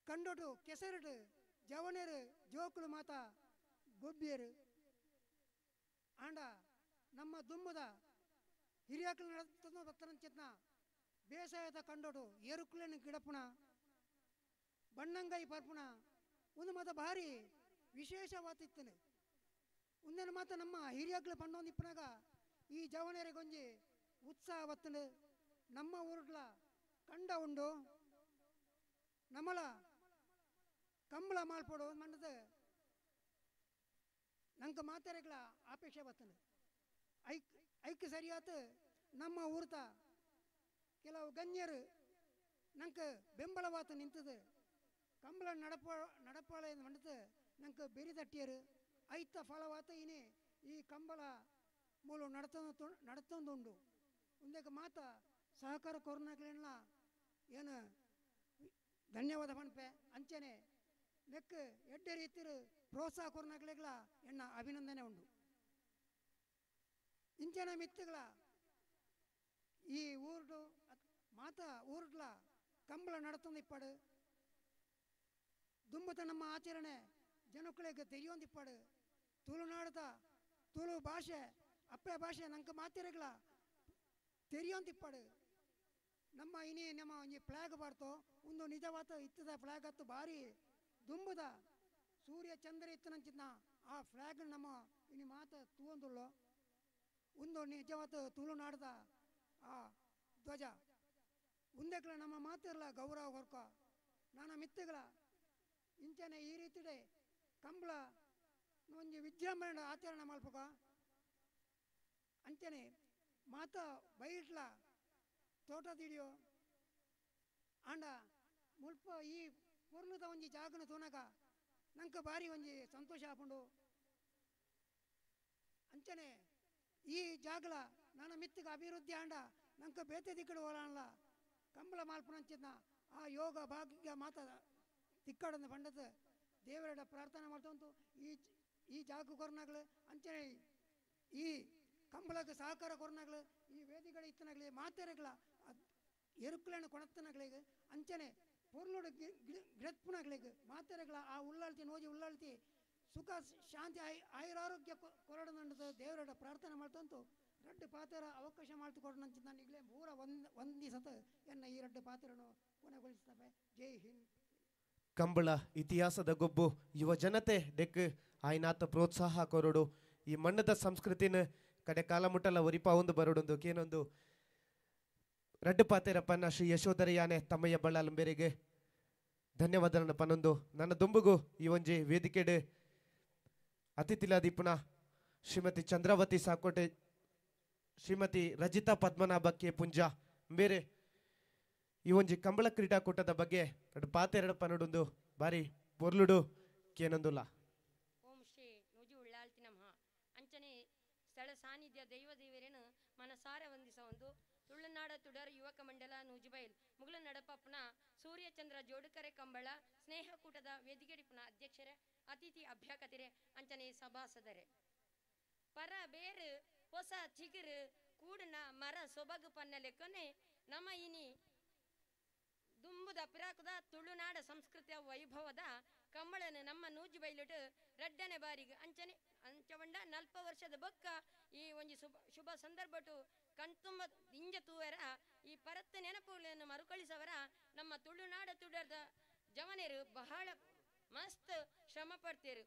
ಕಂಡೊಟು ಕೆಸರುಡು ಜವಣರು ಜೋಕುಲು ಮಾತ ಗೊಬ್ಬಿಯರು ಆಂಡ ನಮ್ಮ ದುಮ್ಮದ ಹಿರಿಯಾಕಲು ನಡೆದ ಬತ್ತನಂಚಿತ್ನ ಬೇಸಾಯದ ಕಂಡೊಡು ಏರುಕುಲೆನ ಗಿಡಪುಣ ಬಣ್ಣಂಗಾಯಿ ಪರ್ಪುಣ ಒಂದು ಮಾತ ಭಾರಿ ವಿಶೇಷವಾತಿತ್ತನೆ. ಒಂದೇನು ಮಾತ ನಮ್ಮ ಹಿರಿಯಾಕ್ಲು ಪಂಡೊಂದು ಇಪ್ಪನಾಗ ಈ ಜವಣರಿಗೊಂಜಿ ಉತ್ಸಾಹ ಬತ್ತಂಡು ನಮ್ಮ ಊರುಡ್ಲ ಕಂಡ ಉಂಡು ನಮ್ಮಲ ಕಂಬಳ ಮಾಲ್ಪಡು ಮಂಡದ ನಂಗೆ ಮಾತೆರೆಗಳ ಅಪೇಕ್ಷೆ ಬತ್ತಂಡು. ಐಕ್ ಐಕ್ ಸರಿಯಾತ ನಮ್ಮ ಊರ್ತ ಕೆಲವು ಗಣ್ಯರು ನಂಗೆ ಬೆಂಬಲವಾತ ನಿಂತது ಕಂಬಳ ನಡಪಾಳೆ ಮಂಡತು ನಂಗೆ ಬೆರಿ ತಟ್ಟಿಯರು ಐತ ಫಲವಾತ ಇನಿ ಈ ಕಂಬಳ ಮೂಲ ನಡತೊಂದುಂಡು. ಒಂದೇಕ ಮಾತ ಸಹಕಾರ ಕೊರೋನಾಗಲೆಲ್ಲ ಏನು ಧನ್ಯವಾದ ಪನ್ಪೆ ಅಂಚನೆ ಮೆಕ್ ಎಡ್ಡೆ ರೀತಿರು ಪ್ರೋತ್ಸಾಹ ಕೊರ್ನಕ್ಲೆಗ್ಲ ಎನ್ನ ಅಭಿನಂದನೆ ಉಂಡು. ಇಂಚನ ಮಿತ್ತುಗಳ ಈ ಊರುಡು ಮಾತ ಊರುಡ್ಲ ಕಂಬಳ ನಡತೊಂದಿಪ್ಪಡು ದುಂಬುತ ನಮ್ಮ ಆಚರಣೆ ಜನಕ್ಕಳಿಗೆ ತೆರಿಯೊಂದಿಪ್ಪಡು ತುಳುನಾಡದ ತುಳು ಭಾಷೆ ಅಪ್ಪೆ ಭಾಷೆ ನಂಗೆ ಮಾತಿರಗ್ಲ ತೆರಿಯೊಂದಿಪ್ಪಡು. ನಮ್ಮ ಇನಿ ನಮ್ಮ ಒಂಜಿ ಫ್ಲಾಗ್ ಬರ್ತೋ ಒಂದು ನಿಜವಾದ ಇತ್ತದ ಫ್ಲಾಗ್ ಹತ್ತು ಭಾರಿ ದುಂಬುದ ಸೂರ್ಯ ಚಂದ್ರ ಇತ್ತನಂಚಿನ ಆ ಫ್ಲಾಗ್ ನಮ್ಮ ಇನಿ ಮಾತ ತೂವೊಂದುಳ್ಳೋ ಒಂದು ನಿಜವಾದ ತುಳುನಾಡದ ಆ ಧ್ವಜ ಉಂದೆಕ್ಲ ನಮ್ಮ ಮಾತಿರಲ ಗೌರವ ಕೊರ್ಕ ನಾನ ಮಿತ್ತುಗಳ ಇಂಚನೆ ಈ ರೀತಿಡೆ ಕಂಬಳ ಒಂಜಿ ವಿಜೃಂಭಣೆ ಆಚರಣೆ ಮಲ್ಪಕ ಅಂಚನೆ ಮಾತ ಬೈಟ್ಲ ತೋಟ ದಿಡಿಯೋ ಆಂಡ ಮುಲ್ಪ ಈ ಪೂರ್ಣದ ಒಂಜಿ ಜಾಗನ ತೂನಗ ನಂಗೆ ಭಾರಿ ಒಂಜಿ ಸಂತೋಷ ಆಪುಂಡು. ಅಂಚನೆ ಈ ಜಾಗಲ ನನ್ನ ಮಿತ್ತಿಗೆ ಅಭಿವೃದ್ಧಿ ಆಂಡ ನಂಗೆ ಬೇತೆ ದಿಕ್ಕಡು ಓಲಾಣಲ ಕಂಬಳ ಮಾಲ್ಪುನಂಚಿನ ಆ ಯೋಗ ಭಾಗ್ಯ ಮಾತ ತಿಕ್ಕಡನ್ನು ಪಂಡದ ದೇವರ ಪ್ರಾರ್ಥನೆ ಮಾಡ್ತಂತು ಈ ಈ ಜಾಗ ಕೊರ್ನಾಗ್ಲು ಅಂಚನೆ ಈ ಕಂಬಳಕ್ಕೆ ಸಹಕಾರ ಕೊರ್ನಾಗ್ಲು ಈ ವೇದಿಗಳ ಇತ್ತನಾಗ್ಲಿ ಮಾತೆರೆಗಳ ಎರುಕುలను ಕೊಣತ್ತನಾಗ್ಲಿಗೆ ಅಂಚನೆ ಪೊರ್ಲುಡು ಗಿಡತ್ಪುನಾಗ್ಲಿಗೆ ಮಾತೆರೆಗಳ ಆ ಉಳ್ಳಾಳ್ತಿ ನೋಜಿ ಉಳ್ಳಾಳ್ತಿ ಸುಖ ಶಾಂತಿ ಆಯುರಾರೋಗ್ಯ ಕೊರಡನಂಡದ ದೇವರ ಪ್ರಾರ್ಥನೆ ಮಾಡ್ತಂತು ರಡ್ಡು ಪಾತ್ರ ಅವಕಾಶ ಮಾಡ್ತು ನಾನು ಈಗಲೇ ಪೂರ ಒಂದಿಸತ ಎನ್ನ ಈ ರಡ್ಡು ಪಾತ್ರನು ಕೊನೆಗೊಳಿಸ್ತವೆ. ಜೈ ಹಿಂದ್. ಕಂಬಳ ಇತಿಹಾಸದ ಗೊಬ್ಬು ಯುವ ಜನತೆ ಡೆಕ್ ಆಯ್ನಾತ ಪ್ರೋತ್ಸಾಹ ಕೊರಡು ಈ ಮಣ್ಣದ ಸಂಸ್ಕೃತಿನ ಕಡೆ ಕಾಲ ಮುಟ್ಟಲ ಒರಿಪ ಒಂದು ಬರಡೊಂದು ಕೇನೊಂದು ರಡ್ಡು ಪಾತೆರಪ್ಪನ ಶ್ರೀ ಯಶೋಧರ ಯಾನೆ ತಮ್ಮಯ್ಯ ಬಳ್ಳಾಲಂಬೇರಿಗೆ ಧನ್ಯವಾದನ ಪನ್ನೊಂದು ನನ್ನ ದುಂಬುಗು ಈ ಒಂಜಿ ವೇದಿಕೆಡೆ ಅತಿಥಿಲಾದೀಪುನ ಶ್ರೀಮತಿ ಚಂದ್ರಾವತಿ ಸಾಕೋಟೆ ಶ್ರೀಮತಿ ರಜಿತಾ ಪದ್ಮನಾಭ ಕೆ ಪುಂಜ ಬೇರೆ ಈ ಒಂಜಿ ಕಂಬಳ ಕ್ರೀಡಾಕೂಟದ ಬಗ್ಗೆ ಪಾತೆರಡು ಪನ್ನೊಂದು ಬಾರಿ ಪೊರ್ಲುಡು ಕೇನೊಂದುಲ್ಲ. ಓಂ ಶ್ರೀ ನುಜಿ ಉಳ್ಳಾಲ್ತಿ ನಮಃ. ಅಂಚನೆ ಸ್ಥಳ ಸಾನ್ನಿಧ್ಯ ದೈವ ದೇವರೇನು ಮನಸಾರ ವಂದಿಸ ಒಂದು ತುಳುನಾಡ ತುಡರ್ ಯುವಕ ಮಂಡಲ ನೂಜಿಬೈಲ್ ಮುಗುಲ ನಡಪಪ್ಪನ ಸೂರ್ಯಚಂದ್ರ ಜೋಡುಕರೆ ಕಂಬಳ ಸ್ನೇಹಕೂಟದ ವೇದಿಕೆಡಿಪುನ ಅಧ್ಯಕ್ಷರೇ ಅತಿಥಿ ಅಭ್ಯಾಗತರೆ ಅಂಚನೆ ಸಭಾಸದರೆ ಪರ ಬೇರು ಹೊಸ ಚಿಗುರು ಕೂಡನ ಮರ ಸೊಬಗು ಪನ್ನಲೆಕೊನೆ ನಮ್ಮ ಇನಿ ದುಂಬುದ ಪಿರಾಕುದ ತುಳುನಾಡ ಸಂಸ್ಕೃತಿಯ ವೈಭವದ ಕಂಬಳನ ನಮ್ಮ ನೂಜಿ ಬೈಲಿಟ್ಟು ರಡ್ಡನೆ ಬಾರಿಗೆ ಅಂಚನೆ ಅಂಚವಂಡ ನಲ್ಪ ವರ್ಷದ ಬೊಕ್ಕ ಈ ಒಂಜಿ ಶುಭ ಸಂದರ್ಭಟು ಕಣ್ತುಂಬ ಇಂಜ ತೂವರ ಈ ಪರತ್ತ ನೆನಪುಗಳನ್ನು ಮರುಕಳಿಸವರ ನಮ್ಮ ತುಳುನಾಡ ತುಡರ್ದ ಜವನರು ಬಹಳ ಮಸ್ತ್ ಶ್ರಮ ಪಡ್ತೀರು.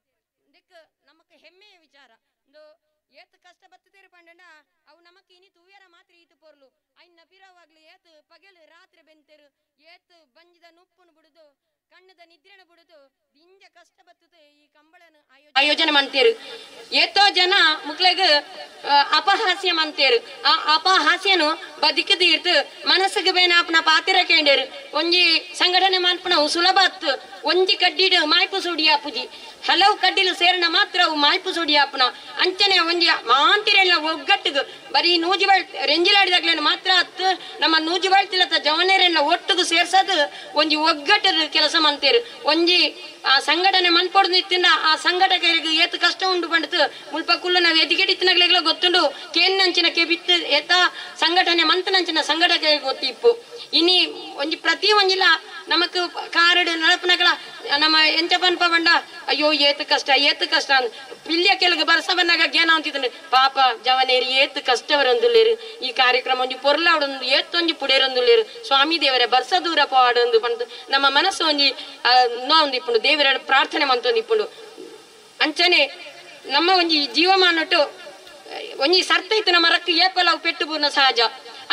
ಇದಕ್ಕೆ ನಮಕ್ ಹೆಮ್ಮೆಯ ವಿಚಾರ. ಒಂದು ಏತ್ ಕಷ್ಟ ಬತ್ತುತ್ತೀರಿ ಪಂಡಂಡ ಅವು ನಮಕ್ ಇನಿ ತೂಯರ ಮಾತ್ರ ಈತು ಪೊರ್ಲು ಐನ ಪಿರವಾಗ್ಲಿ ಏತ್ ಪಗಲು ರಾತ್ರಿ ಬೆಂತೇರು ಏತ್ ಬಂಜಿದ ನುಪ್ಪುನು ಬಿಡುದು ಕಣ್ಣದ ನಿದ್ರೆನ ಬಿಡುದು ದಿಂಜ ಕಷ್ಟ ಬತ್ತುತ್ತೆ ಈ ಕಂಬಳನ ಆಯೋಜನೆ ಮಾಡ್ತೀರು. ಏತೋ ಜನ ಮುಕ್ಲೆಗ್ ಅಪಹಾಸ್ಯ ಮಂತೇರು ಆ ಅಪಹಾಸ್ಯನು ಬದಿಕದ ಇರ್ತು ಮನಸ್ಸಿಗೆ ಬೇನಾಪನ ಪಾತಿರ ಕೇಂಡೇರು ಒಂಜಿ ಸಂಘಟನೆ ಮಾನ್ಪನ ಸುಲಭ ಅತ್ತು ಒಂಜಿ ಕಡ್ಡಿಡು ಮಾಯ್ಪು ಸುಡಿಯಾಪುಜಿ ಹಲವು ಕಡ್ಡಿಲು ಸೇರಣ ಮಾತ್ರ ಅವು ಮಾಯ್ಪು ಸುಡಿಯಾಪುನ ಅಂಚನೆ ಒಂಜಿ ಮಾಂತಿರೆಲ್ಲ ಒಗ್ಗಟ್ಟಿಗೆ ಬರೀ ನೂಜಿ ಬಾಳ್ ರೆಂಜಿಲಾಡಿದಾಗ್ಲೇನು ಮಾತ್ರ ಅತ್ತು ನಮ್ಮ ನೂಜಿ ಬಾಳ್ತಿಲತ್ತ ಜವನೇರೆಲ್ಲ ಒಟ್ಟಿಗೆ ಸೇರ್ಸೋದು ಒಂಜಿ ಒಗ್ಗಟ್ಟದ ಕೆಲಸ ಮಂತೇರು. ಒಂಜಿ ಆ ಸಂಘಟನೆ ಮನ್ಪೊಡ್ದು ನಿತ್ತಿಂದ ಆ ಸಂಘಟಕರಿಗೆ ಏತು ಕಷ್ಟ ಉಂಡು ಬಂಡಿತು ಮುಲ್ಪ ಕುಲ್ಲು ನಾವು ಎದಿಗೆಡಿತ್ತಿನಾಗ್ಲೆಲ್ಲ ಗೊತ್ತುಂಡು ಕೇನ್ನಂಚಿನ ಕೆಬಿತ್ತು ಏತ ಸಂಘಟನೆ ಮಂತನಂಚಿನ ಸಂಘಟಕರಿಗೆ ಗೊತ್ತಿಪ್ಪು. ಇನಿ ಒಂಜಿ ಪ್ರತಿ ಒಂಜಿಲ ನಮಕ್ ಕಾರಡು ನಡಪನಗಳ ನಮ್ಮ ಎಂಚ ಪನ್ಪ ಬಂಡ ಅಯ್ಯೋ ಏತು ಕಷ್ಟ ಏತು ಕಷ್ಟ ಪಿಲ್ಯ ಕೆಲಗ ಬರ್ಸ ಬಂದಾಗ ಜ್ಞಾನ ಅಂತಿದ್ದಾನೆ ಪಾಪ ಜವನೇರಿ ಏತು ಕಷ್ಟವರೊಂದುಲ್ಲೇರು ಈ ಕಾರ್ಯಕ್ರಮ ಒಂಜಿ ಪೊರ್ಲಾವಡೊಂದು ಏತ್ತೊಂಜಿ ಪುಡೇರೊಂದುಲ್ಲೇರು ಸ್ವಾಮಿ ದೇವರೇ ಬರ್ಸ ದೂರ ಪವಾಡೊಂದು ಪಂಡು ನಮ್ಮ ಮನಸ್ಸು ಒಂಜಿ ನೋಂದಿಪ್ಪುಂಡು ದೇವರ ಪ್ರಾರ್ಥನೆ ಮಂತೊಂದಿಪ್ಪುಂಡು. ಅಂಚನೆ ನಮ್ಮ ಒಂಜಿ ಜೀವಮಾನಟ್ಟು ಒಂಜಿ ಸರ್ತ ಇತ್ತು ನಮ್ಮ ರಕ್ಕ ಏಪಲ ಅವು ಪೆಟ್ಟು ಪೂರ್ಣ ಸಹಜ.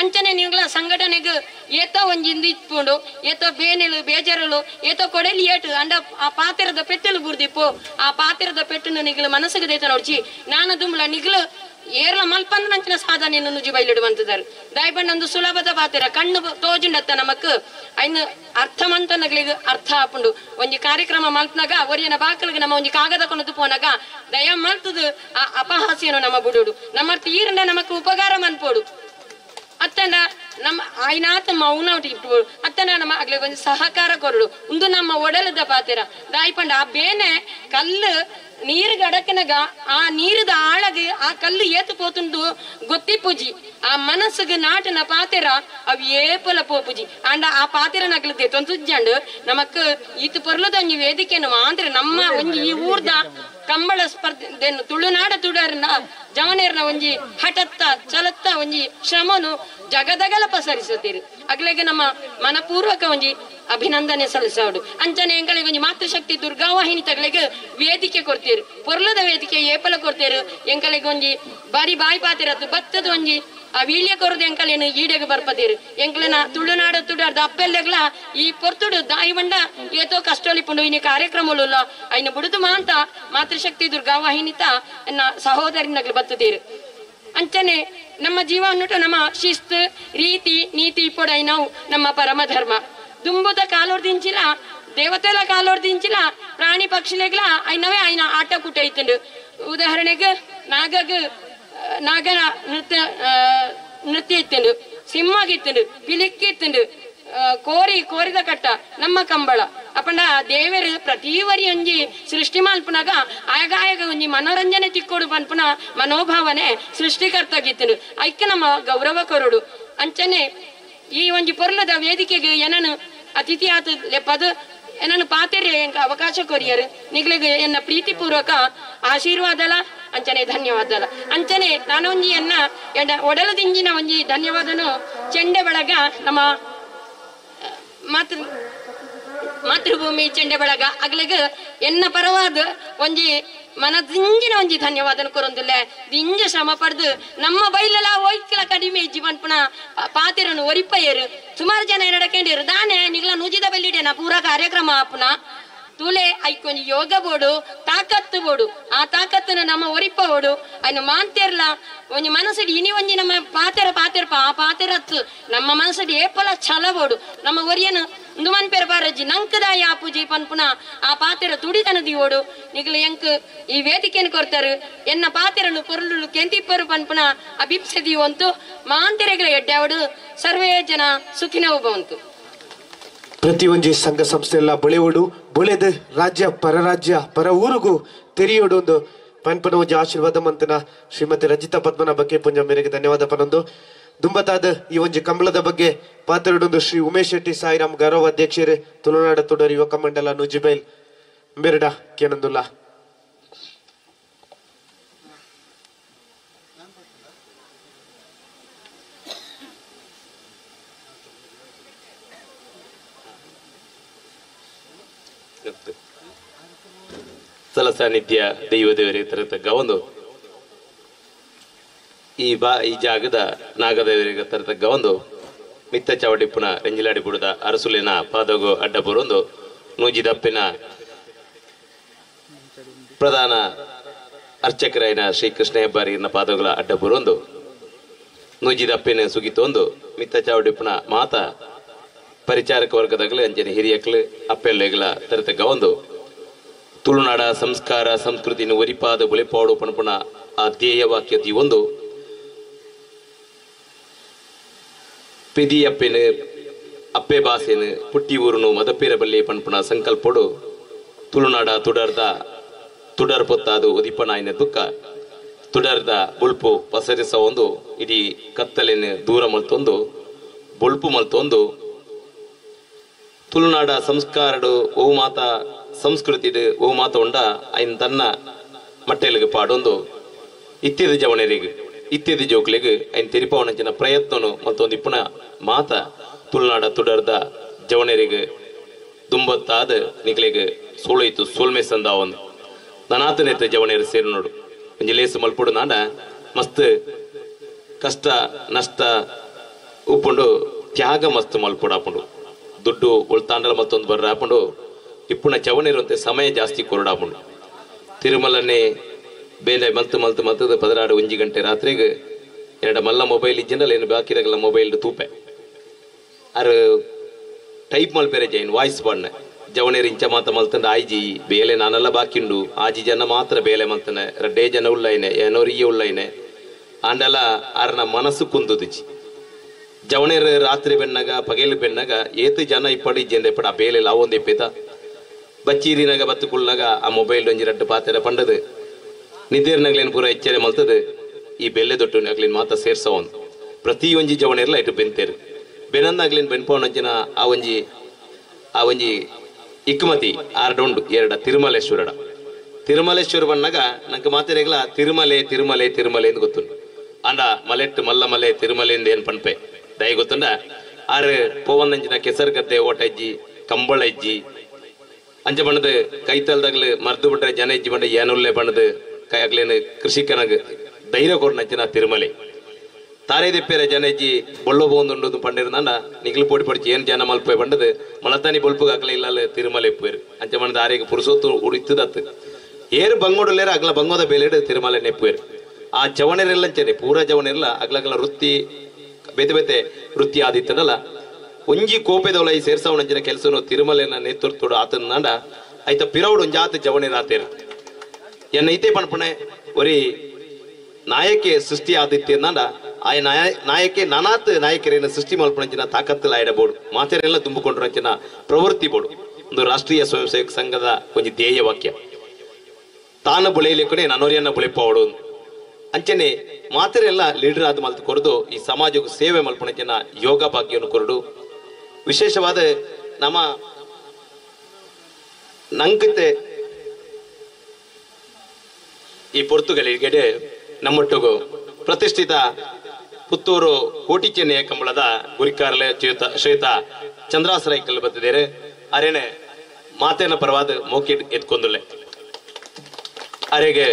ಅಂಚನೆ ನೀವುಗಳ ಸಂಘಟನೆಗೆ ಏತೋ ಒಂಜಿ ಇತ್ಪುಂಡು ಏತೋ ಬೇನೆಲು ಬೇಜಾರಲು ಏತೋ ಕೊಡೆಲಿ ಏಟು ಅಂಡ ಆ ಪಾತಿರದ ಪೆಟ್ಟಲು ಬುರ್ದಿಪ್ಪು ಆ ಪಾತಿರದ ಪೆಟ್ಟನ್ನು ನಿಗ್ಲು ಮನಸ್ಸಿಗೆ ದೇತ ನೋಡ್ಚಿ ನಾನು ದುಂಬ್ಲ ನಿಗ್ಲು ಏರ್ಲ ಮಲ್ಪಂದನಂಚಿನ ಸಾಧನೆಯನ್ನು ನುಜಿ ಬೈಲಿಡುವಂತದಾರು ದಾಯ್ಬಣ್ಣಂದು ಸುಲಭದ ಪಾತಿರ ಕಣ್ಣು ತೋಜುಂಡತ್ತ ನಮಕ್ ಐನು ಅರ್ಥ ಮಂತನಗಳಿಗೆ ಅರ್ಥ ಆಪುಂಡು. ಒಂಜಿ ಕಾರ್ಯಕ್ರಮ ಮಲ್ಪನಾಗ ಒರಿಯನ ಬಾಕಲಿಗೆ ನಮ್ಮ ಒಂಜಿ ಕಾಗದ ಕೊನದು ಪೋನಾಗ ದಯ ಮಲ್ತದು ಆ ಅಪಹಾಸ್ಯನು ನಮ್ಮ ಬುಡುಡು ನಮ್ಮ ತೀರ್ನ ನಮಕ್ ಉಪಕಾರ ಮನ್ಪೋಡು ಅತ್ತಂಡ ನಮ್ಮ ಆಯ್ನಾತ ಮೌನ ಇಟ್ಟು ಅತ್ತನ ನಮ್ಮ ಅಗ್ಲೆ ಒಂಜಿ ಸಹಕಾರ ಕೊರಡು ಉಂದು ನಮ್ಮ ಒಡಲದ ಪಾತೆರ ದಾಯಿಪಂಡ ಆ ಬೇನೆ ಕಲ್ಲು ನೀರು ಗಡಕನಗ ಆ ನೀರದ ಆಳಗ ಆ ಕಲ್ಲು ಏತು ಪೋತುಂಡು ಗೊತ್ತಿ ಪೂಜಿ ಆ ಮನಸ್ಸುಗೆ ನಾಟನ ಪಾತೆರ ಅವು ಏಪಲ ಪೋಪುಜಿ ಅಂಡ ಆ ಪಾತೆರ ನಗಲದೆ ತೊಂದುಜ್ಜಂಡು ನಮಕ್ ಈತು ಪೊರ್ಲದ ಒಂಜಿ ವೇದಿಕೆನು ಅಂದ್ರೆ ನಮ್ಮ ಒಂಜಿ ಈ ಊರ್ದ ಕಂಬಳ ಸ್ಪರ್ಧೆ ತುಳುನಾಡ ತುಡರ್ನ ಜವನೇರ್ನ ಒಂಜಿ ಹಠತ್ತ ಚಲತ್ತ ಒಂಜಿ ಶ್ರಮನು ಜಗದಗಲ ಪಸರಿಸುತ್ತೀರಿ ಅಗ್ಲೆಗೆ ನಮ್ಮ ಮನಪೂರ್ವಕ ಒಂಜಿ ಅಭಿನಂದನೆ ಸಲ್ಲಿಸೋಡು ಅಂಚನೆ ಎಂಗಳಿಗೆ ಒಂಜಿ ಮಾತೃಶಕ್ತಿ ದುರ್ಗಾವಾಹಿನಿ ತಗಳಿಗೆ ವೇದಿಕೆ ಕೊಡ್ತೀರು ಪೊರ್ಲದ ವೇದಿಕೆ ಏಪಲ ಕೊಡ್ತೀರು ಎಂಕಲಿಗೆ ಒಂಜಿ ಬಾರಿ ಬಾಯಿ ಪಾತಿರತ್ತು ಬತ್ತದ ಒಂಜಿ ಆ ವೀಳ್ಯ ಕೊರದು ಎಂಕಲೇನು ಈಡೆಗೆ ಬರ್ಪತೀರು ಎಂಕಲನ ತುಳುನಾಡ ತುಡಾರ್ದ ಅಪ್ಪೆಲ್ಲೆಗ್ಲ ಈ ಪೊರ್ತುಡು ದಾಯಿ ಬಂಡ ಏತೋ ಕಷ್ಟೊಲಿಪುಂಡು ಇನಿ ಕಾರ್ಯಕ್ರಮಲು ಐನ ಬುಡುದು ಮಾಂತ ಮಾತೃಶಕ್ತಿ ದುರ್ಗಾವಾಹಿನಿತ ಎನ್ನ ಸಹೋದರಿನಗ್ಲು ಬತ್ತುತ್ತೀರು ಅಂಚನೆ ನಮ್ಮ ಜೀವ ಅನ್ನುಟ ನಮ್ಮ ಶಿಸ್ತು ರೀತಿ ನೀತಿ ಪೊಡೈ ನಾವು ನಮ್ಮ ಪರಮ ಧರ್ಮ ದುಂಬುದ ಕಾಲೋರ್ದಿಂಚಿಲ ದೇವತೆಲ ಕಾಲೋರ್ದಿಂಚಿಲ ಪ್ರಾಣಿ ಪಕ್ಷಿಲೆಗ್ಲ ಐನವೇ ಐನ ಆಟ ಕೂಟ ಇತ್ತುಂಡು. ಉದಾಹರಣೆಗೆ ನಾಗಗ ನಾಗನ ನೃತ್ಯ ನೃತ್ಯ ಇತ್ತುಂಡು, ಸಿಂಹಗಿತ್ತುಂಡು, ಪಿಲಿಕ್ಕಿ ಇತ್ತುಂಡು, ಕೋರಿ ಕೋರಿದ ಕಟ್ಟ ನಮ್ಮ ಕಂಬಳ ಅಪ್ಪಂಡ ದೇವರು ಪ್ರತಿ ವರಿ ಒಂಜಿ ಸೃಷ್ಟಿ ಮಲ್ಪುನಾಗ ಆಯಗಾಯಗ ಒಂಜಿ ಮನೋರಂಜನೆ ತಿಕ್ಕೋಡು ಪನ್ಪುನ ಮನೋಭಾವನೆ ಸೃಷ್ಟಿಕರ್ತಾಗಿತ್ತುಂಡು. ಐಕ್ಕೆ ನಮ್ಮ ಗೌರವ ಕೊರಡು. ಅಂಚನೆ ಈ ಒಂಜಿ ಪೊರ್ಲದ ವೇದಿಕೆಗೆ ಏನನು ಅತಿಥಿ ಆತ ಲೆಪ್ಪದು ಏನನ್ನು ಪಾತೆರೆ ಎಂಕ ಅವಕಾಶ ಕೊರಿಯರು ನಿಗ್ಲಿಗೆ ಎನ್ನ ಪ್ರೀತಿಪೂರ್ವಕ ಆಶೀರ್ವಾದಲ ಅಂಚನೆ ಧನ್ಯವಾದಲ. ಅಂಚನೆ ನಾನೊಂಜಿ ಎನ್ನ ಎಡ ಒಡಲದಿಂಜಿನ ಒಂಜಿ ಧನ್ಯವಾದನು ಚೆಂಡೆ ಬಳಗ ನಮ್ಮ ಮಾತೃಭೂಮಿ ಚೆಂಡೆ ಬಳಗ ಅಗ್ಲಿಗ ಎನ್ನ ಪರವಾದ ಒಂಜಿ ಮನದಿಂಜಿನ ಒಂಜಿ ಧನ್ಯವಾದನ ಕೊರೊಂದುಲ್ಲೆ ದಿಂಜ ಶ್ರಮ ಪಡೆದು ನಮ್ಮ ಬೈಲೆಲ್ಲ ಒಯ್ಕಲ ಕಡಿಮೆ ಇಜ್ಜಿ ಪನ್ಪುನ ಪಾತೆರನು ಒರಿಪಯ್ಯರು. ಸುಮಾರು ಜನ ಏನಡಕೇಂಡಿರು ದಾನೆ ನಿಗ್ಲ ನೂಜಿದ ಬೆಲ್ಲಿಡೇನ ಪೂರಾ ಕಾರ್ಯಕ್ರಮ ಆಪುನ ತೂಲೆ ಐಕೊಂಜಿ ಯೋಗ ಬೋಡು ತಾಕತ್ತು ಬೋಡು ಆ ತಾಕತ್ತನ್ನು ನಮ್ಮ ಒರಿಪ ಬೋಡು ಅಯ್ನ ಮಾಂತೇರ್ಲ ಒಂಜಿ ಮನಸ್ಸಡಿ ಇನಿ ಒಂಜಿ ನಮ್ಮ ಪಾತೆರ ಪಾತೆರಪ ಆ ಪಾತೆರತ್ತು ನಮ್ಮ ಮನಸ್ಸಡಿ ಏಪಲ ಛಲ ಬೋಡು ನಮ್ಮ ಒರಿಯನು ಉಂದು ಪೇರ ಬಾರಜ್ಜಿ ನಂಕದಾಯ ಆಪುಜಿ ಪನ್ಪುನ ಆ ಪಾತೆರ ತುಡಿತನ ದಿವೋಡು ನಿಗ್ಲು ಎಂಕ್ ಈ ವೇದಿಕೆಯನ್ನು ಕೊರ್ತಾರು ಎನ್ನ ಪಾತೆರನು ಪೊರುಳು ಕೆಂತಿಪ್ಪರು ಪನ್ಪುನ ಅಭಿಪ್ಸೆ ದಿವಂತು ಮಾಂತೆರೆಗಳ ಎಡ್ಡಾವಡು ಸರ್ವೇ ಜನ ಸುಖಿನವು ಭವಂತು. ಪ್ರತಿಯೊಂಜಿ ಸಂಘ ಸಂಸ್ಥೆ ಎಲ್ಲ ಬಳೆಯೋಡು ಬೊಳೆದು ರಾಜ್ಯ ಪರರಾಜ್ಯ ಪರ ಊರಿಗೂ ತೆರೆಯೋಡು ಒಂದು ಪನ್ಪನ ಒಂಜಿ ಆಶೀರ್ವಾದ ಮಂತನ ಶ್ರೀಮತಿ ರಜಿತಾ ಪದ್ಮನ ಬಗ್ಗೆ ಪುಂಜ ಮೇರೆಗೆ ಧನ್ಯವಾದ ಪನೊಂದು. ದುಂಬತಾದ ಈ ಒಂಜಿ ಕಂಬಳದ ಬಗ್ಗೆ ಪಾತ್ರಡೊಂದು ಶ್ರೀ ಉಮೇಶ್ ಶೆಟ್ಟಿ ಸಾಯಿರಾಮ್ ಗೌರವ ಅಧ್ಯಕ್ಷರೇ ತುಳುನಾಡ ತುಡರ್ ಯುವಕ ಮಂಡಲ ನುಜಿಬೈಲ್ ಮೆರಡ ಕೇನಂದುಲ್ಲ. ಸ್ಥಳ ಸಾನ್ನಿಧ್ಯ ದೈವದೇವರಿಗೆ ತರತಕ್ಕ ಒಂದು ಈ ಬಾ ಈ ಜಾಗದ ನಾಗದೇವರಿಗೆ ತರತಕ್ಕ ಒಂದು ಮಿತ್ತ ಚಾವಡಿಪ್ಪುನ ರೆಂಜಿಲಾಡಿ ಬುಡದ ಅರಸುಲಿನ ಪಾದಗು ಅಡ್ಡ ಬರೊಂದು ನೂಜಿದಪ್ಪಿನ ಪ್ರಧಾನ ಅರ್ಚಕರಾಯನ ಶ್ರೀ ಕೃಷ್ಣ ಹೆಬ್ಬಾರಿನ ಪಾದಗಳ ಅಡ್ಡ ಬರೊಂದು ನೂಜಿದಪ್ಪಿನ ಸುಗಿತೊಂದು ಮಿತ್ತ ಚಾವಡಿಪ್ಪುನ ಮಾತ ಪರಿಚಾರಕ ವರ್ಗದಾಗಲಿ ಅಂಜನೆ ಹಿರಿಯಕ್ಲು ಅಪ್ಪೆಲ್ಲೆಗಳ ತರತಕ್ಕ ಒಂದು ತುಳುನಾಡ ಸಂಸ್ಕಾರ ಸಂಸ್ಕೃತಿನ ಒರಿಪಾದ ಬುಲೆಪಾಡು ಪಣಪುಣ ಆ ಧ್ಯೇಯ ವಾಕ್ಯ ಒಂದು ಪೆದಿಯಪ್ಪೆನು ಅಪ್ಪೆ ಬಾಸೆನು ಪುಟ್ಟಿ ಊರುನು ಮದಪೇರ ಬಲ್ಲೆ ಪಣಪುಣ ಸಂಕಲ್ಪಡು ತುಳುನಾಡ ತುಡರ್ದ ತುಡರ್ ಪೊತ್ತಾದು ಉದಿಪನಾಯಿನ ದುಃಖ ತುಡರ್ದ ಬುಲ್ಪು ಪಸರಿಸ ಒಂದು ಇಡೀ ಕತ್ತಲೆನು ದೂರ ಮಲ್ತೊಂದು ಬೊಲ್ಪು ಮಲ್ತೊಂದು ತುಳುನಾಡ ಸಂಸ್ಕಾರಡು ಓ ಮಾತ ಸಂಸ್ಕೃತಿಡು ಓ ಮಾತ ಉಂಡ ಐನ್ ತನ್ನ ಮಟ್ಟೆಲಿಗೆ ಪಾಡೊಂದು ಇತ್ಯದ ಜವಣರಿಗೆ ಇತ್ಯದ ಜೋಕ್ಲಿಗೆ ಐನ್ ತೆರಿಪವನಂಚಿನ ಪ್ರಯತ್ನನು ಮತ್ತೊಂದು ಇಪ್ಪುನ ಮಾತ ತುಳುನಾಡ ತುಡರ್ದ ಜವಣರಿಗೆ ದುಂಬತ್ತಾದ ನಿಗಲಿಗೆ ಸೋಳೋಯ್ತು ಸೋಲ್ಮೆ ಸಂದ ಒಂದು ನನಾತನೆತ್ತ ಜವಣೇರು ಸೇರು ನೋಡು ಒಂಜಿ ಲೇಸು ಮಲ್ಪುಡು ನಾಡ ಮಸ್ತ್ ಕಷ್ಟ ನಷ್ಟ ಉಪ್ಪುಂಡು ತ್ಯಾಗ ಮಸ್ತ್ ಮಲ್ಪುಡಾಪುಂಡು ದುಡ್ಡು ಉಳ್ತಾಂಡಲ ಮತ್ತೊಂದು ಬರ್ರಾಪುಂಡು ಇಪ್ಪುನ ಚವಣಿರುವಂತೆ ಸಮಯ ಜಾಸ್ತಿ ಕೊರಡಾಪುಂಡು ತಿರುಮಲನ್ನೇ ಬೇಲೆ ಮಲ್ತು ಮಲ್ತು ಮಲ್ತದ 16 1 ಗಂಟೆ ರಾತ್ರಿಗೆ ಎರಡ ಮಲ್ಲ ಮೊಬೈಲ್ ಇಜ್ಜಿಂಡಲ ಏನು ಬಾಕಿರಗಲ್ಲ ಮೊಬೈಲ್ ತೂಪೆ ಅರು ಟೈಪ್ ಮಲ್ಪೆರೆ ಜೈನ್ ವಾಯ್ಸ್ ಬಣ್ಣ ಜವಣೇರು ಇಂಚ ಮಾತ ಮಲ್ತಂಡ ಆಯ್ಜಿ ಬೇಲೆ ನಾನೆಲ್ಲ ಬಾಕಿಂಡು ಆಜಿ ಜನ ಮಾತ್ರ ಬೇಲೆ ಮಲ್ತನೆ ರಡ್ಡೇ ಜನ ಉಳ್ಳೈನೆ ಏನೋರಿಯೇ ಉಳ್ಳೈನೆ ಆಂಡಲ ಆರ್ನ ಮನಸ್ಸು ಕುಂದುದಿಚ್ಚಿ ಜವಣೇರು ರಾತ್ರಿ ಬೆನ್ನಾಗ ಪಗೇಲು ಬೆನ್ನಾಗ ಏತು ಜನ ಇಪ್ಪಡಿ ಇಜ್ಜೆಂದ ಇಪ್ಪಡ ಆ ಬೇಲೆ ಲಾವೊಂದು ಇಪ್ಪೇತ ಬಚ್ಚೀರಿನಾಗ ಬತ್ತುಕುಳ್ನಾಗ ಆ ಮೊಬೈಲ್ ಒಂಜಿ ರಡ್ಡು ಪಾತೆರ ಪಂಡದು ನಿದ್ದೇರ್ನಾಗ್ಲೇನು ಪೂರ ಎಚ್ಚರೆ ಮಲ್ತದು ಈ ಬೆಲ್ಲೆ ದೊಟ್ಟು ಅಗ್ಲಿನ್ ಮಾತ ಸೇರ್ಸವೊಂದು ಪ್ರತಿಯೊಂಜಿ ಜವಣೇರ್ಲ ಇಟ್ಟು ಬೆಂತೇರು ಬೆನನ್ನಾಗ್ಲಿನ್ ಬೆನ್ಪವನಂಚಿನ ಆ ಒಂಜಿ ಆ ಒಂಜಿ ಇಕ್ಮತಿ ಆರ್ಡೊಂಡು ಎರಡ ತಿರುಮಲೇಶ್ವರಡ ತಿರುಮಲೇಶ್ವರ ಬಣ್ಣಾಗ ನಂಗೆ ಮಾತೆರೆಗ್ಲ ತಿರುಮಲೆ ತಿರುಮಲೆ ತಿರುಮಲೆ ಎಂದು ಗೊತ್ತುಂಡು ಅಂಡ ಮಲೆಟ್ಟು ಮಲ್ಲ ಮಲೆ ತಿರುಮಲೆ ಎಂದು ಏನು ಪನ್ಪೆ ದಯ ಗೊತ್ತುಂಡ ಆರು ಪೋವಂದಂಚಿನ ಕೆಸರು ಗದ್ದೆ ಓಟ ಇಜ್ಜಿ ಕಂಬಳ ಇಜ್ಜಿ ಅಂಚ ಬಣ್ಣದ ಕೈತಲ್ದಾಗ್ಲು ಮರ್ದು ಬಿಟ್ರೆ ಜನ ಇಜ್ಜಿ ಬಂಡ ಏನುಲ್ಲೆ ಬಣ್ಣದ ಕೈ ಆಗ್ಲೇನು ಕೃಷಿಕನಾಗ ಧೈರ್ಯ ಕೊರ್ನಂಚಿನ ತಿರುಮಲೆ ತಾರೇ ದಿಪ್ಪೇರೆ ಜನ ಇಜ್ಜಿ ಬೊಳ್ಳೋ ಪೋಂದುಂಡು ಪಂಡಿರ್ನಾಂಡ ನಿಗ್ಲು ಪೋಡಿ ಪಡಿಚಿ ಏನು ಜನ ಮಲ್ಪೆ ಬಂಡದು ಮಲತಾನಿ ಬೊಲ್ಪುಗೆ ಅಗ್ಲ ಇಲ್ಲ ತಿರುಮಲೆ ಇಪ್ಪೇರು ಅಂಚ ಬಣ್ಣದ ಆರೇಗ ಪುರುಸೊತ್ತು ಉಡಿತ್ತದತ್ತು ಏರು ಬಂಗೋಡುಲ್ಲೇರ ಅಗ್ಲ ಬಂಗೋದ ಬೇಲೆಡು ತಿರುಮಲೆ ನೆಪ್ಪುವೇರು ಆ ಜವಣರೆಲ್ಲ ಅಂಚನೆ ಪೂರ ಜವಣೆಲ್ಲ ಅಗ್ಲಗ್ಲ ವೃತ್ತಿ ಬೇತೆ ಬೇತೆ ವೃತ್ತಿ ಆದಿತ್ತನಲ್ಲ ಒಂಜಿ ಕೋಪೆದೊಳ ಈ ಸೇರ್ಸವನಂಚಿನ ಕೆಲಸನು ತಿರುಮಲೆನ ನೇತೃತ್ವಡು ಆತನಾಂಡ ಆಯ್ತ ಪಿರೌಡು ಒಂಜಾತ ಜವಣೆರಾತೇರು ಎನ್ನ ಇತ್ತೆ ಪಣಪಣೆ ಒರಿ ನಾಯಕೆ ಸೃಷ್ಟಿ ಆದಿತ್ಯನಾಂಡ ಆಯ ನಾಯಕೆ ನಾನಾತ್ ನಾಯಕರೇನ ಸೃಷ್ಟಿ ಮಲ್ಪಣಂಚಿನ ತಾಕತ್ತಲ ಆಯ್ಡ ಬೋರ್ಡು ಮಾತೆರೆಲ್ಲ ತುಂಬಿಕೊಂಡ್ರಂಚಿನ ಪ್ರವೃತ್ತಿ ಬೋರ್ಡು ಒಂದು ರಾಷ್ಟ್ರೀಯ ಸ್ವಯಂ ಸೇವಕ ಸಂಘದ ಒಂಜಿ ಧ್ಯೇಯ ವಾಕ್ಯ ತಾನು ಬುಳೆಯಲಿಕ್ಕನೆ ನನೋರಿಯನ್ನ ಬುಳೆಪಾವಡು ಅಂಚನೆ ಮಾತೆರೆಲ್ಲ ಲೀಡರ್ ಆದ ಮಲ್ತು ಕೊರದು ಈ ಸಮಾಜಕ್ಕೆ ಸೇವೆ ಮಲ್ಪಣಂಚಿನ ಯೋಗ ಭಾಗ್ಯವನ್ನು ಕೊರಡು ವಿಶೇಷವಾದ ನಮ್ಮ ನಂಕತೆ ಈ ಪೊರ್ತುಗಲಿಗೆ ನಮ್ಮೊಟ್ಟಿಗೂ ಪ್ರತಿಷ್ಠಿತ ಪುತ್ತೂರು ಕೋಟಿಚೆನ್ನೆಯ ಕಂಬಳದ ಗುರಿಕಾರ್ಲೆ ಶ್ವೇತ ಚಂದ್ರಾಸರೈಕಲ್ ಬತ್ತಿದ್ದೇರೆ ಅರೇನೆ ಮಾತೇನ ಪರವಾದ ಮೋಕಿಟ್ ಎತ್ಕೊಂದುಲ್ಲೆ ಅರೆಗೆ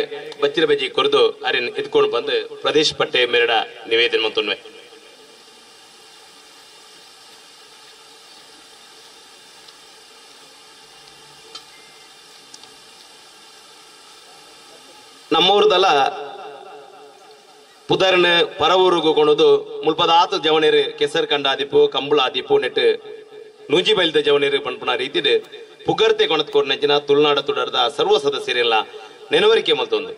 ಬಚ್ಚಿರ ಬಜ್ಜಿ ಕೊರದು ಅರೆನ್ ಎತ್ಕೊಂಡು ಬಂದು ಪ್ರದೇಶ ಪಟ್ಟೆ ಮೇರಡ ನಿವೇದನೆ ಮಂತುನ್ವೆ. ನಮ್ಮೂರ್ದಲ್ಲ ಪುದರ್ನ ಪರವೂರುಗು ಕೊಣದು ಮುಲ್ಪದ ಆತು ಜವನೇರು ಕೆಸರ್ ಕಂಡ ಆದಿಪ್ಪು ಕಂಬಳ ಆದಿಪ್ಪು ನೆಟ್ಟು ನೂಜಿ ಬೈಲ್ದ ಜವನೇರು ಪನ್ಪುನ ರೀತಿಡು ಪುಗರ್ತೆ ಕೊಣತ್ ಕೊರ್ನಂಚಿನ ತುಳುನಾಡ ತುಡರ್ದ ಸರ್ವ ಸದಸ್ಯರೆಲ್ಲ ನೆನವರಿಕೆ ಮಲ್ತೊಂದು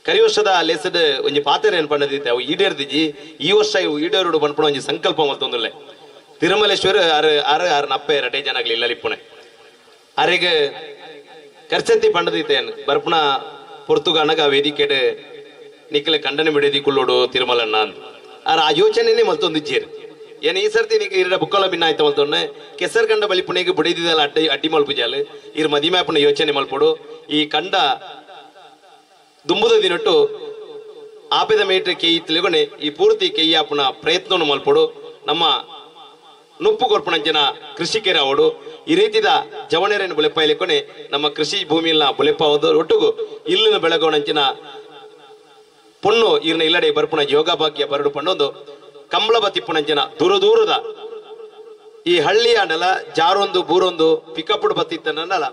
ಕರಿ ವರ್ಷದ ಲೇಸದ ಒಂಜಿ ಪಾತೆರೆ ಏನ್ ಪಣ್ಣದಿತ್ತೆ ಅವು ಈಡೇರ್ದಿಜ್ಜಿ ಈ ವರ್ಷ ಇವು ಈಡೇರುಡು ಪನ್ಪುನ ಒಂಜಿ ಸಂಕಲ್ಪ ಮಲ್ತೊಂದುಲ್ಲೆ. ತಿರುಮಲೇಶ್ವರ ಆರು ಆರು ಆರು ನಪ್ಪೆ ರಟೆ ಜನ ಆಗ್ಲಿ ಇಲ್ಲ ಲಿಪ್ಪುಣೆ ಅರೆಗೆ ಕರ್ಸತ್ತಿ ಪಂಡದಿತ್ತೇನ್ ಬರ್ಪುಣ ಪೊರ್ತುಗಾನಗ ವೇದಿಕೆಡ್ ನಿಕ್ಕಲೆ ಖಂಡನೆ ಬಿಡದಿ ಕುಳ್ಳೋಡು ತಿರುಮಲಣ್ಣ ಅಂತ ಆರ ಆ ಯೋಚನೆನೇ ಮಲ್ತೊಂದು ಇಜ್ಜೇರು ಏನ್ ಈ ಸರ್ತಿ ನಿಕ್ಕ ಇರಡ ಬುಕ್ಕಲ ಭಿನ್ನ ಆಯ್ತ ಮಲ್ತೊಂಡೆ ಕೆಸರ್ ಕಂಡ ಬಲಿಪುಣೆಗೆ ಬುಡಿದಿದಲ್ಲ ಅಡ್ಡಿ ಅಡ್ಡಿ ಮಲ್ಪುಜಾಲು ಇರ್ ಮದಿಮ್ಯಾಪುನ ಯೋಚನೆ ಮಲ್ಪೊಡು ಈ ಕಂಡ ದುಂಬುದ ದಿನೊಟ್ಟು ಆಪೆದ ಮೇಟ್ರೆ ಕೆಯಿ ತಿಳಿಗೊನೆ ಈ ಪೂರ್ತಿ ಕೆಯ್ಯಾಪುನ ಪ್ರಯತ್ನವನ್ನು ಮಲ್ಪೊಡು ನಮ್ಮ ನುಪ್ಪು ಕೊರ್ಪಣಂಚಿನ ಕೃಷಿಕರ ಅವಡು ಈ ರೀತಿದ ಜವಣೆರನ್ನು ಬುಲೆಪಾಯಲಿಕ್ಕೊನೆ ನಮ್ಮ ಕೃಷಿ ಭೂಮಿಯನ್ನ ಬುಲೆಪಾವದ ಒಟ್ಟುಗು ಇಲ್ಲಿನ ಬೆಳಗೋಣಂಚಿನ ಪೊಣ್ಣು ಇರ್ನ ಇಲ್ಲಡೆ ಬರ್ಪುಣ ಯೋಗ ಭಾಗ್ಯ ಬರಡು ಪಣ್ಣೊಂದು ಕಂಬಳ ಬತ್ತಿಪ್ಪುಣಂಚಿನ ದೂರ ದೂರದ ಈ ಹಳ್ಳಿಯ ನೆಲ ಜಾರೊಂದು ಬೂರೊಂದು ಪಿಕಪ್ಪುಡು ಬತ್ತಿತ್ತನಲ್ಲ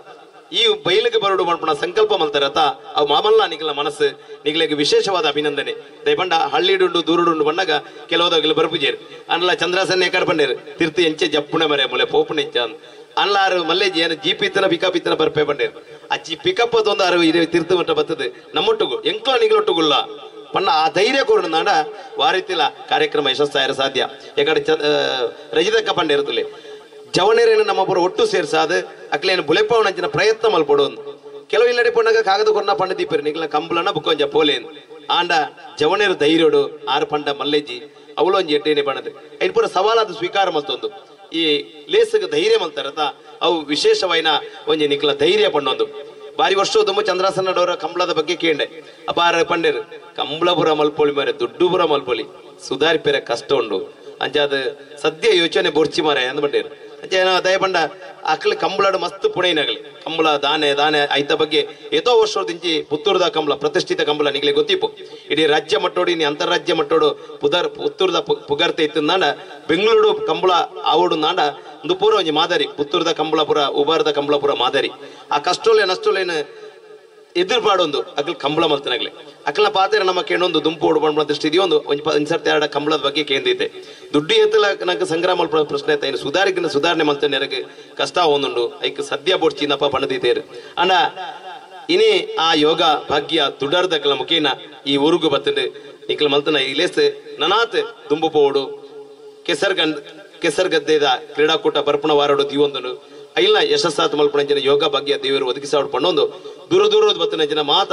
ಈ ಬೈಲಿಗೆ ಬರಡು ಮಾಡ್ಪುಣ ಸಂಕಲ್ಪ ಮಲ್ತಾರತ ಅವು ಮಾಮಲ್ಲ ನಿಗಲ ಮನಸ್ಸು ನಿಗಲಿಗೆ ವಿಶೇಷವಾದ ಅಭಿನಂದನೆ. ದಯಪಂಡ ಹಳ್ಳಿಡುಂಡು ದೂರುಡುಂಡು ಬಣ್ಣಗ ಕೆಲವದಾಗಲು ಬರ್ಪುಜೇರು ಅನ್ಲ ಚಂದ್ರಾಸನ್ನೇ ಕಡೆ ಬಂಡೇರು ತಿರ್ತು ಎಂಚೆ ಜಪ್ಪುಣ ಮರೆ ಮುಲೆ ಪೋಪುಣ ಎಂಚ ಅನ್ಲ ಆರು ಮಲ್ಲೇಜಿ ಏನು ಜೀಪ್ ಇತ್ತನ ಪಿಕಪ್ ಇತ್ತನ ಬರ್ಪೆ ಬಂಡೇರು ಆ ಜಿ ಪಿಕಪ್ ಒಂದು ಆರು ಇದೆ ತಿರ್ತು ಮಟ್ಟ ಬರ್ತದೆ ನಮ್ಮೊಟ್ಟುಗು ಎಂಕ್ಲ ನಿಗಲೊಟ್ಟುಗುಲ್ಲ ಪಣ್ಣ ಆ ಧೈರ್ಯ ಕೊರಡು ವಾರಿತಿಲ್ಲ ಕಾರ್ಯಕ್ರಮ ಯಶಸ್ಸಾಯರ ಸಾಧ್ಯ. ಯಾಕಡೆ ರಜಿತಕ್ಕ ಪಂಡೆ ಇರುತ್ತಲೆ ಜವಣೇರೇನು ನಮ್ಮೊಬ್ಬರು ಒಟ್ಟು ಸೇರ್ಸಾದ ಅಕ್ಲೇನು ಬುಲೆಪವನಂಚಿನ ಪ್ರಯತ್ನ ಮಲ್ಪೊಡು ಕೆಲವು ಇಲ್ಲಡೆ ಪೊಣ್ಣಗ ಕಾಗದ ಕೊರ್ನ ಪಂಡ ದೀಪರು ನಿಗ್ಲ ಕಂಬಳನ ಬುಕ್ಕೊಂಜ ಪೋಲೇನ್ ಆಂಡ ಜವಣೇರು ಧೈರ್ಯೋಡು ಆರು ಪಂಡ ಮಲ್ಲೇಜಿ ಅವಳು ಒಂಜಿ ಎಟ್ಟೇನೆ ಬಣ್ಣದು ಐನ್ ಪೂರ ಸವಾಲಾದ ಸ್ವೀಕಾರ ಮಲ್ತೊಂದು ಈ ಲೇಸಗ ಧೈರ್ಯ ಮಲ್ತಾರತ ಅವು ವಿಶೇಷವಾಯಿನ ಒಂಜಿ ನಿಕ್ಲ ಧೈರ್ಯ ಪಣ್ಣೊಂದು ಬಾರಿ ವರ್ಷ ಚಂದ್ರಾಸನಡವರ ಕಂಬಳದ ಬಗ್ಗೆ ಕೇಂಡೆ ಅಪಾರ ಪಂಡೇರು ಕಂಬಳಪುರ ಮಲ್ಪೊಳಿ ಮಾರೆ ದುಡ್ಡುಪುರ ಮಲ್ಪೊಳಿ ಸುಧಾರಿಪೇರೆ ಕಷ್ಟ ಉಂಡು ಅಂಚಾದ ಸದ್ಯ ಯೋಚನೆ ಬೊರ್ಚಿ ಮಾರೆ ಅಂದ್ ಬಂಡೇರು ಅಂಚ ಏನೋ ದಯಪಂಡ ಅಕ್ಲ ಕಂಬಳಡು ಮಸ್ತ್ ಪುಣೈನಗಲಿ ಕಂಬಳ ದಾನೆ ದಾನೆ ಐತ ಬಗ್ಗೆ ಏತೋ ವರ್ಷದಿಂಚಿ ಪುತ್ತೂರ್ದ ಕಂಬಳ ಪ್ರತಿಷ್ಠಿತ ಕಂಬಳ ನಿಗಲೆ ಗೊತ್ತಿಪ್ಪು ಇಡೀ ರಾಜ್ಯ ಮಟ್ಟೋಡು ಇನ್ನು ಅಂತಾರಾಜ್ಯ ಮಟ್ಟೋಡು ಪುದರ್ ಪುತ್ತೂರ್ದ ಪುಗರ್ತೆ ಇತ್ತು ಬೆಂಗಳೂರು ಕಂಬಳ ಆವೋಡು ನಾಂಡ ಒಂದು ಪೂರ ಒಂಜಿ ಮಾದರಿ ಪುತ್ತೂರ್ದ ಕಂಬಳಪುರ ಉಬಾರದ ಕಂಬಳಪುರ ಮಾದರಿ ಆ ಕಷ್ಟೋಲೆ ನಷ್ಟೋಲೇನು ಎದುರುಪಾಡೊಂದು ಅಕ್ಲ ಕಂಬಳ ಮಲ್ತನಾಗ್ಲೆ ಅಕ್ಲ ಪಾತ್ರೆ ನಮ್ಮ ಕೇಣೊಂದು ದುಂಪು ಓಡು ದೃಷ್ಟಿ ಇದೆಯೊಂದು ಒಂಜಿ ಸರ್ತಿ ಎರಡ ಕಂಬಳದ ಬಗ್ಗೆ ಕೇಂದ್ರೈತೆ ದುಡ್ಡು ಎತ್ತಲ ನಂಗೆ ಸಂಗ್ರಹ ಮಲ್ಪ ಪ್ರಶ್ನೆ ಐತೆ ಸುಧಾರಿಕಿನ ಸುಧಾರಣೆ ಮಲ್ತನೆ ನನಗೆ ಕಷ್ಟ ಒಂದುಂಡು ಐಕ್ ಸದ್ಯ ಬೋಡ್ಚಿನಪ್ಪ ಪಣದಿತೇರು ಅಣ್ಣ ಇನಿ ಆ ಯೋಗ ಭಾಗ್ಯ ತುಡರ್ದಕ್ಲ ಮುಖೇನ ಈ ಊರುಗು ಬತ್ತಂಡು ನಿಕ್ಲ ಮಲ್ತನ ಇಲೇಸ್ ನನಾತ್ ದುಂಬು ಪೋಡು ಕೆಸರ್ಗದ್ದೆದ ಕ್ರೀಡಾಕೂಟ ಬರ್ಪಣ ವಾರಡು ದೀವೊಂದನು ಐಲ್ನ ಯಶಸ್ಸಾತ್ ಮಲ್ಪಣಂಚಿನ ಯೋಗ ಭಾಗ್ಯ ದೇವರು ಒದಗಿಸಾವಡು ಪಣ್ಣೊಂದು ದೂರ ದೂರದ ಬತ್ತನಂಚಿನ ಮಾತ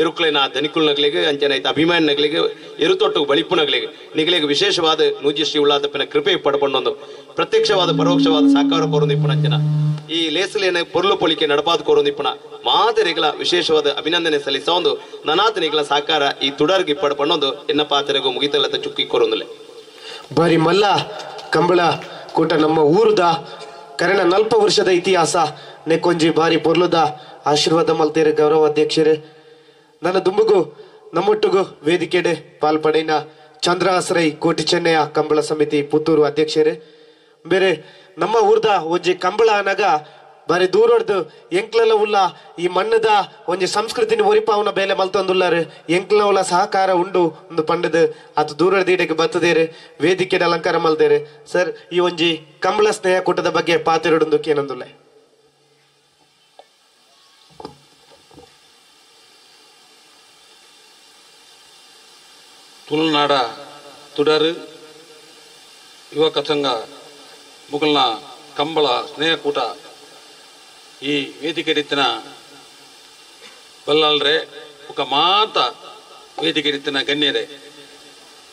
ಎರುಕ್ಲೇನ ಧನಿಕುಲ್ನಗಳಿಗೆ ಅಂಚನ ಐತ ಅಭಿಮಾನಿಗಳಿಗೆ ಎರುತೊಟ್ಟು ಬಳಿಪುನಗಳಿಗೆ ನಿಗಳಿಗೆ ವಿಶೇಷವಾದ ನೂಜಿ ಶ್ರೀ ಉಳ್ಳಾದಪ್ಪನ ಕೃಪೆ ಪಡ್ಪಣ್ಣೊಂದು ಪ್ರತ್ಯಕ್ಷವಾದ ಪರೋಕ್ಷವಾದ ಸಾಕಾರ ಕೋರೊಂದು ಇಪ್ಪಣಂಚಿನ ಈ ಲೇಸಲೇನ ಪೊರ್ಲು ಪೊಲಿಕೆ ನಡಪಾದ ಕೋರೊಂದು ಇಪ್ಪಣ ಮಾತರಿಗಳ ವಿಶೇಷವಾದ ಅಭಿನಂದನೆ ಸಲ್ಲಿಸೊಂದು ನನಾತನಿಗಳ ಸಾಕಾರ ಈ ತುಡರ್ಗೆ ಪಡ್ಪಣ್ಣೊಂದು ಎನ್ನ ಪಾತ್ರೆಗೂ ಮುಗಿತಲತ್ತ ಚುಕ್ಕಿ ಕೋರೊಂದುಲೆ. ಬಾರಿ ಮಲ್ಲ ಕಂಬಳ ಕೂಟ ನಮ್ಮ ಊರುದ ಕರೆನ 40 ವರ್ಷದ ಇತಿಹಾಸ ನೆಕ್ಕೊಂಜಿ ಬಾರಿ ಪೊರ್ಲುದ ಆಶೀರ್ವಾದ ಮಲ್ತೇರು ಗೌರವ ಅಧ್ಯಕ್ಷರೇ. ನನ್ನ ದುಂಬುಗು ನಮ್ಮೊಟ್ಟುಗು ವೇದಿಕೆಡೆ ಪಾಲ್ಪಡೆನ ಚಂದ್ರಹಾಸರೈ ಕೋಟಿ ಚೆನ್ನಯ್ಯ ಕಂಬಳ ಸಮಿತಿ ಪುತ್ತೂರು ಅಧ್ಯಕ್ಷರೇ. ಬೇರೆ ನಮ್ಮ ಊರ್ದ ಒಂಜಿ ಕಂಬಳ ಅನಗ ಬಾರಿ ದೂರಡ್ದು ಎಂಕ್ಲೆಲ್ಲ ಉಲ್ಲ ಈ ಮಣ್ಣದ ಒಂಜಿ ಸಂಸ್ಕೃತಿನ ಒರಿಪಾವನ ಬೇಲೆ ಮಲ್ತೊಂದುಲ್ಲಾರು ಎಂಕ್ಲ ಉಲ್ಲ ಸಹಕಾರ ಉಂಡು ಒಂದು ಪಂಡದು ಅದು ದೂರಡ್ದು ಈಡೆಗೆ ಬತ್ತದೇರು ವೇದಿಕೆ ಅಲಂಕಾರ ಮಲ್ತೇರು. ಸರ್, ಈ ಒಂಜಿ ಕಂಬಳ ಸ್ನೇಹ ಕೂಟದ ಬಗ್ಗೆ ಪಾತಿರೊಡೊಂದು ಕೇನೊಂದುಲ್ಲೆ. ತುಳುನಾಡ ತುಡರು ಯುವಕ ಸಂಘ ಮುಗಲ್ನ ಕಂಬಳ ಸ್ನೇಹಕೂಟ ಈ ವೇದಿಕೆ ರೀತಿನ ಬಲ್ಲಾಳ್ರೆ ಬುಕ ಮಾತ ವೇದಿಕೆ ರೀತಿನ ಗಣ್ಯರೇ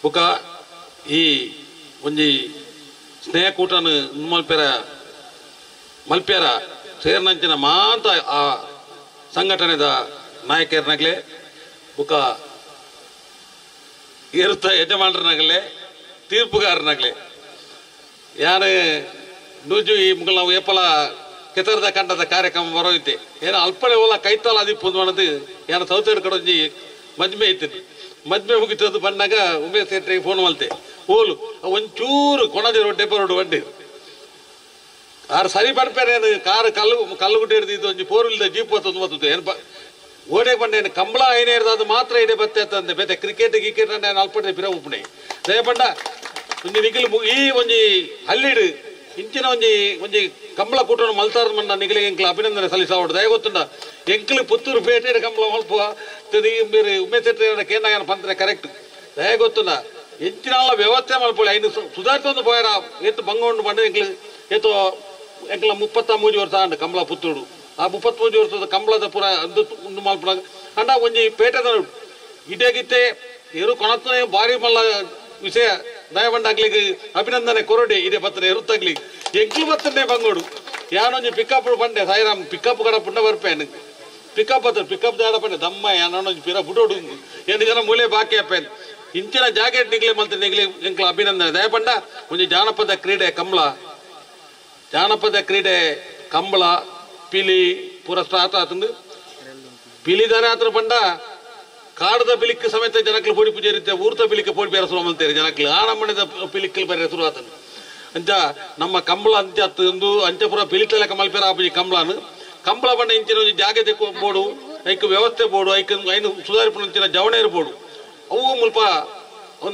ಬುಕ ಈ ಒಂಜಿ ಸ್ನೇಹಕೂಟನ ಮಲ್ಪೆರ ಮಲ್ಪೆರ ಸೇರ್ನಂಚಿನ ಮಾತ ಆ ಸಂಘಟನೆದ ನಾಯಕರನಾಗಲೇ ಬುಕ ಇರುತ್ತ ಯಜಮಾನರನಾಗಲೇ ತೀರ್ಪುಗಾರನಾಗಲೇ ಯಾರು ನೂಜು ಈ ಮುಗಲ್ ನಾವು ಏಪಲ ಕೆತರದ ಕಂಡದ ಕಾರ್ಯಕ್ರಮ ಬರೋೈತೆ ಏನೋ ಅಲ್ಪಳೆ ಓಲ ಕೈತಾಲ ಅದಿಪ್ಪು ಅನ್ನೋದು ಏನೋ ಸೌತ್ ಕಡೆ ಒಂಜಿ ಮದ್ಮೆ ಐತೀನಿ ಮದ್ಮೆ ಮುಗಿತದ್ದು ಬಂದಾಗ ಉಮೇಶ್ ಶೆಟ್ಟಿಗೆ ಫೋನ್ ಮಲ್ತೆ ಓಲು ಒಂಚೂರು ಕೊಣದಿ ರೋಡ್ ಡೆಬ್ಬ ರೋಡ್ ಬಂಡಿ ಆರು ಸರಿ ಪಡ್ಪೇರೆ ಏನು ಕಾರು ಕಲ್ಲು ಕಲ್ಲು ಗುಡ್ಡೆ ಹಿಡಿದಿದ್ದು ಒಂಜಿ ಫೋರ್ ವೀಲ್ದ ಜೀಪ್ ಬತ್ತದು ಬರ್ತದೆ ಏನು ಓಡೆ ಬಂಡೆ ಕಂಬಳ ಏನೇ ಅದು ಮಾತ್ರ ಇಡೆ ಬತ್ತೆ ಅಂತಂದೆ ಬೇತೆ ಕ್ರಿಕೆಟ್ ಗಿಕೆಟ್ ನಾನು ಅಲ್ಪಡೆ ಬಿರ ಉಪ್ಪಣೆ ದಯಪಂಡ ಒಂಜಿ ನಿಖಿಲ್ ಈ ಒಂಜಿ ಹಳ್ಳಿಡು ಇಂಚಿನ ಒಂಜಿ ಒಂಜಿ ಕಂಬಳ ಕೂಟವನ್ನು ಮಲ್ತಾರ ಮಣ್ಣ ನಿಖಿಲಿಗೆ ಎಂಕ್ಲ ಅಭಿನಂದನೆ ಸಲ್ಲಿಸಾವಡು ದಯ ಗೊತ್ತುಂಡ ಎಂಕ್ಲು ಪುತ್ತೂರು ಪೇಟೆ ಕಂಬಳ ಮಲ್ಪ ಬೇರೆ ಉಮೇಶ್ ಶೆಟ್ಟಿ ಕೇಂದ್ರ ಪಂತ್ರೆ ಕರೆಕ್ಟ್ ದಯ ಗೊತ್ತುಂಡ ಎಂಚಿನ ವ್ಯವಸ್ಥೆ ಮಲ್ಪೊಳಿ ಐನು ಸುಧಾರಿಸೊಂದು ಪೋಯರ ಏತು ಬಂಗ ಉಂಡು ಪಂಡ ಎಂಕ್ಲು ಏತೋ ಎಂಕ್ಲ 33 ವರ್ಷ ಆಂಡ್ ಕಂಬಳ ಪುತ್ತೂರು ಆ 33 ವರ್ಷದ ಕಂಬಳದ ಪುರ ಅಂದು ಉಂಡು ಮಲ್ಪುನಾಗ ಅಂಡ ಒಂಜಿ ಪೇಟೆದ ಇಡೇಗಿತ್ತೆ ಎರು ಕೊಣತ್ತನೆ ಭಾರಿ ಮಲ್ಲ ವಿಷಯ ದಯವಂಡಾಗ್ಲಿಗೆ ಅಭಿನಂದನೆ ಕೊರಡಿ ಇದೇ ಬತ್ತನೆ ಎರುತ್ತಾಗ್ಲಿ ಎಂಕ್ಲು ಬತ್ತನೆ ಬಂಗೋಡು ಯಾನೊಂಜಿ ಪಿಕಪ್ ಬಂಡೆ ಸಾಯಿರಾಮ್ ಪಿಕಪ್ ಕಡ ಪುಣ್ಣ ಬರ್ಪೇನು ಪಿಕಪ್ ಬತ್ತ ಪಿಕಪ್ ದಾಡ ಪಂಡೆ ದಮ್ಮ ಯಾನೊಂಜಿ ಪಿರ ಬುಡೋಡು ಎಂಟು ಜನ ಮೂಲೆ ಬಾಕಿ ಅಪ್ಪೇನು ಇಂಚಿನ ಜಾಕೆಟ್ ನಿಗ್ಲೆ ಮಲ್ತ ನಿಗ್ಲೆ ಎಂಕ್ಲ ಅಭಿನಂದನೆ ದಯಪಂಡ ಒಂಜಿ ಜಾನಪದ ಕ್ರೀಡೆ ಕಂಬಳ ಜಾನಪದ ಕ್ರೀಡೆ ಕಂಬಳ ಪಿಲಿ ಪೂರ ಸ್ಟಾರ್ಟ್ ಆತಂದು ಪಿಲಿದಾನೆ ಆತನ ಪಂಡ ಕಾಡದ ಪಿಲಿಕ್ ಸಮೇತ ಜನಕ್ಲು ಪೊಡಿ ಪೂಜೆ ಇರುತ್ತೆ ಊರ್ತ ಪಿಲಿಕ್ಕೆ ಪೊಡಿ ಬೇರೆ ಶುರು ಅಂತಾರೆ ಜನಕ್ಲು ಆ ನಮ್ಮನೆದ ಪಿಲಿಕ್ಕಲು ಬೇರೆ ಶುರು ಆತನು ಅಂಚ ನಮ್ಮ ಕಂಬಳ ಅಂಚ ಒಂದು ಅಂಚಪುರ ಪಿಲಿತಲೆ ಕಮಲ್ಪೇರ ಆಪುಜಿ ಕಂಬಳನು ಕಂಬಳ ಬಂಡ ಇಂಚಿನ ಒಂಜಿ ಜಾಗೆ ಬೋಡು ಐಕ್ ವ್ಯವಸ್ಥೆ ಬೋಡು ಐಕ್ ಐನು ಸುಧಾರಿಪುನ ಜವಣೇರು ಬೋಡು ಅವು ಮುಲ್ಪ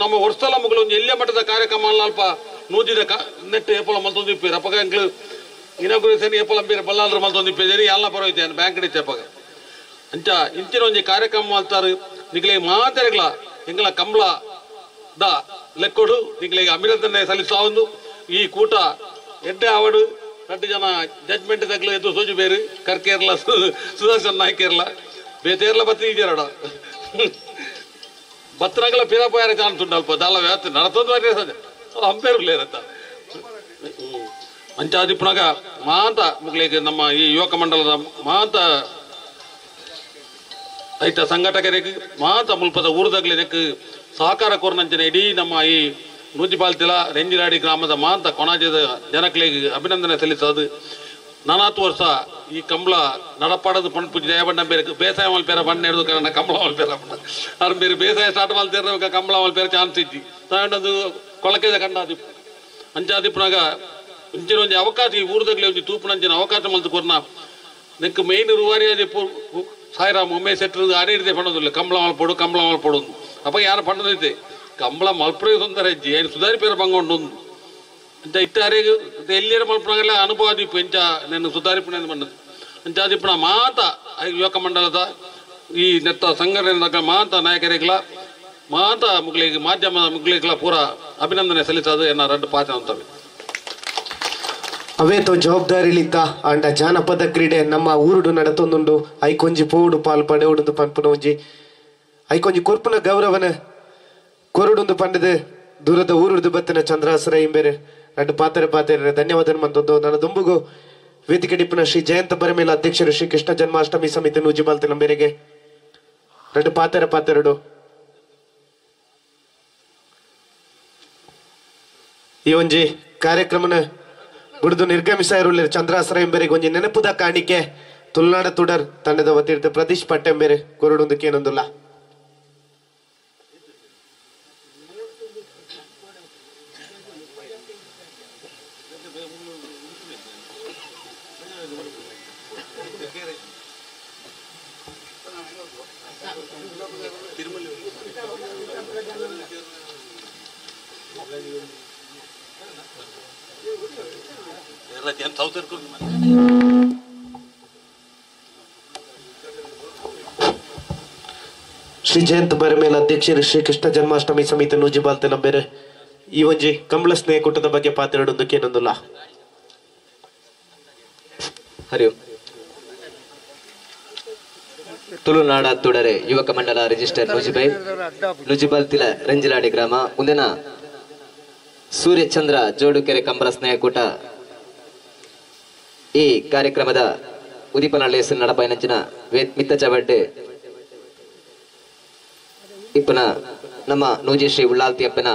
ನಮ್ಮ ವರ್ಷಲ ಮುಗಲು ಒಂಜಿ ಎಲ್ಲೇ ಮಟ್ಟದ ಕಾರ್ಯಕ್ರಮ ಅಲ್ಪ ನೂಜಿದ ನೆಟ್ ಏಪಲ ಮಲ್ತೊಂದು ಇಪ್ಪೇರು ಅಪ್ಪಗ ಎಂಕ್ಲು ಇನಾಗ್ರೇಷನ್ ಏಪಲ ಅಂಬೀರ ಬಲ್ಲಾಲ್ರು ಮಲ್ತೊಂದು ಇಪ್ಪೇರಿ ಎಲ್ಲ ಪರವೈತೆ ಬ್ಯಾಂಕ್ ಇತ್ತೆ ಅಪ್ಪಗ ಅಂಚ ಇಂಚಿನ ಒಂಜಿ ಕಾರ್ಯಕ್ರಮ ಮಲ್ತಾರೆ ನಿಗ್ಲೆ ಮಾತೆರೆಗ್ಲ ಎಂಗ್ಲ ಕಂಬಳ the ಲೆಕ್ಕೊಡು ನಿಗ್ಲಿಗೆ ಅಭಿನಂದನೆ ಸಲ್ಲಿಸಾವೊಂದು ಈ ಕೂಟ ಎಡ್ಡೆ ಆವಡು ರಡ್ಡು ಜನ ಜಡ್ಜ್ಮೆಂಟ್ ತಗ್ಲು ಎದ್ದು ಸೋಜು ಬೇರು ಕರ್ಕೇರ್ಲ ಸುದರ್ಶನ್ ನಾಯ್ಕೇರ್ಲ ಬೇತೇರ್ಲ ಬತ್ತಿ ಇದ್ದೀರಡ ಬತ್ತನಗಲ ಪಿರಪೋಯಾರ ಚಾನ್ಸ್ ಅಲ್ಪ ದಾಲ ವ್ಯವಸ್ಥೆ ನಡತೊಂದು ಬಾರಿ ಅಂಪೇರು ಲೇರತ್ತ ಅಂಚಾದಿಪ್ಪನಾಗ ಮಾಂತ ಮುಗ್ಲಿಗೆ ನಮ್ಮ ಈ ಯುವಕ ಮಂಡಲದ ಮಾಂತ ಐತ ಸಂಘಟಕರಿಗೆ ಮಾಂತ ಮುಲ್ಪದ ಊರುದಾಗ್ಲಿ ಸಹಕಾರ ಕೋರ್ನಂಚಿನ ಇಡೀ ನಮ್ಮ ಈ ನೂಜಿಪಾಲ್ತಿಲ ರೆಂಜಿರಾಡಿ ಗ್ರಾಮದ ಮಾಂತ ಕೊಣಾಜದ ಜನಕ್ಲಿಗೆ ಅಭಿನಂದನೆ ಸಲ್ಲಿಸೋದು. ನಾನಾತು ವರ್ಷ ಈ ಕಂಬಳ ನಡಪಾಡೋದು ಪಣ್ ಪೂಜೆ ದಯಬಣ್ಣ ಬೇರೆ ಬೇಸಾಯ ಮಲ್ಪೇರ ಬಣ್ಣ ಹಿಡಿದು ಕಾರಣ ಕಂಬಳ ಮಲ್ಪೇರ ಬಣ್ಣ ಅವ್ರ ಬೇರೆ ಬೇಸಾಯ ಸ್ಟಾರ್ಟ್ ಮಲ್ತೇರ ಕಂಬಳ ಮಲ್ಪೇರ ಚಾನ್ಸ್ ಇದ್ದಿ ತಗೊಂಡದು ಕೊಳಕೆದ ಕಂಡಾದಿಪ್ಪು ಅಂಚಾದಿಪ್ಪನಾಗ ಇಂಚಿನ ಒಂಜಿ ಅವಕಾಶ ಈ ಊರುದಾಗ್ಲಿ ಒಂಜಿ ತೂಪುನಂಚಿನ ಅವಕಾಶ ಮಲ್ತು ಕೊರ್ನ ನೆಕ್ ಮೇನ್ ರೂವಾರಿ ಅದಿಪ್ಪು ಸಾಯಿರಾಮ್ ಉಮೇಶ್ ಶೆಟ್ಟರು ಆಡೇ ಹಿಡಿದೆ ಪಣ್ಣದಿಲ್ಲ ಕಂಬಳ ಮಲ್ಪೋಡು ಕಂಬಳ ಮಲ್ಪೋಡು ಅಪ್ಪ ಯಾರು ಪಣ್ಣದೈತೆ ಕಂಬಳ ಮಲ್ಪುರೇ ತೊಂದರೆ ಇಜ್ಜಿ ಏನು ಸುಧಾರಿ ಪೇರ ಬಂಗ ಉಂಡು ಅಂಚ ಇತ್ತಾರಿಗೆ ಎಲ್ಲಿಯರ ಮಲ್ಪನಾಗಲ್ಲ ಅನುಭವ ದಿಪ್ಪು ಇಂಚ నేను ಸುಧಾರಿಪುಣೆ ಬಂದದ್ದು ಅಂಚಾದಿಪ್ಪುನ ಮಾತ ಯುವಕ ಮಂಡಲದ ಈ ನೆತ್ತ ಸಂಘಟನೆ ಮಾತ ನಾಯಕರಿಗಳ ಮಾತ ಮುಗ್ಲಿಗೆ ಮಾಧ್ಯಮ ಮುಗ್ಲಿಗಳ ಪೂರ ಅಭಿನಂದನೆ ಸಲ್ಲಿಸೋದು ಎನ್ನ ರಡ್ಡು ಪಾತ್ರ ಅಂತವೆ. ಅವೇತೋ ಜವಾಬ್ದಾರಿಲಿತ್ತ ಅಂಡ ಜಾನಪದ ಕ್ರೀಡೆ ನಮ್ಮ ಊರುಡು ನಡತೊಂದುಂಡು ಐಕೊಂಜಿ ಪೋಡು ಪಾಲ್ ಪಡೆವುಡುಂದು ಪನ್ಪುನ ಒಂಜಿ ಐಕೊಂಜಿ ಕೊರ್ಪುನ ಗೌರವನ ಕೊರುಡುಂದು ಪಂಡದು ದೂರದ ಊರುಡು ಬತ್ತಿನ ಚಂದ್ರಾಸರ ಇಂಬೇರು ರಡ್ಡು ಪಾತ್ರ ಪಾತ್ರ ಧನ್ಯವಾದ ಮಂತೊಂದು. ನನ್ನ ದುಂಬುಗು ವೇದಿಕೆ ಡಿಪ್ಪುನ ಶ್ರೀ ಜಯಂತ ಬರಮೇಲ ಅಧ್ಯಕ್ಷರು ಶ್ರೀ ಕೃಷ್ಣ ಜನ್ಮಾಷ್ಟಮಿ ಸಮಿತಿ ನೂಜಿಬಾಲ್ತಿನ ಬೇರೆಗೆ ರಡ್ಡು ಪಾತ್ರ ಪಾತೆರಡು. ಈ ಒಂಜಿ ಕಾರ್ಯಕ್ರಮನ ಬುಡ್ದು ನಿರ್ಗಮಿಸ ಇರುಳ್ಳಿರು ಚಂದ್ರಾಸರ ಎಂಬೇರಿಗೆ ಒಂಜಿ ನೆನಪುದ ಕಾಣಿಕೆ ತುಳುನಾಡ ತುಡರ್ ತಂಡದ ವತಿರ್ತ ಪ್ರದೀಶ್ ಪಟ್ಟೆಂಬೇರೆ ಕೊರಡುಂದು ಕೇನೊಂದುಲ್ಲ. ಶ್ರೀ ಜಯಂತ್ ಬರಮೇಲ ಅಧ್ಯಕ್ಷರು ಶ್ರೀ ಕೃಷ್ಣ ಜನ್ಮಾಷ್ಟಮಿ ಸಮಿತಿ ನೂಜಿಬಾಲ್ತಿನ ಬೇರೆ ಈ ಒಂಜಿ ಕಂಬಳ ಸ್ನೇಹ ಕೂಟದ ಬಗ್ಗೆ ಪಾತೆರಡೊಂದು ಏನೊಂದುಲ್ಲ. ಹರಿ ಓಂ. ತುಳುನಾಡ ತುಡರೆ ಯುವಕ ಮಂಡಲ ರಿಜಿಸ್ಟರ್ ನೂಜಿಬೈಲ್ ನುಜಿಬಾಲ್ತಿಲ ರಂಜಿಲಾಡಿ ಗ್ರಾಮ ಮುಂದಿನ ಸೂರ್ಯಚಂದ್ರ ಜೋಡುಕೆರೆ ಕಂಬಳ ಸ್ನೇಹಕೂಟ ಈ ಕಾರ್ಯಕ್ರಮದ ಉದೀಪನ ಲೇಸು ನಡಪೈನಂಚಿನ ಮಿತ್ತ ಚವಡ್ಡೆ ಇಪ್ಪನ ನಮ್ಮ ನೂಜಿ ಶ್ರೀ ಉಳ್ಳಾಲ್ತಿಯಪ್ಪನ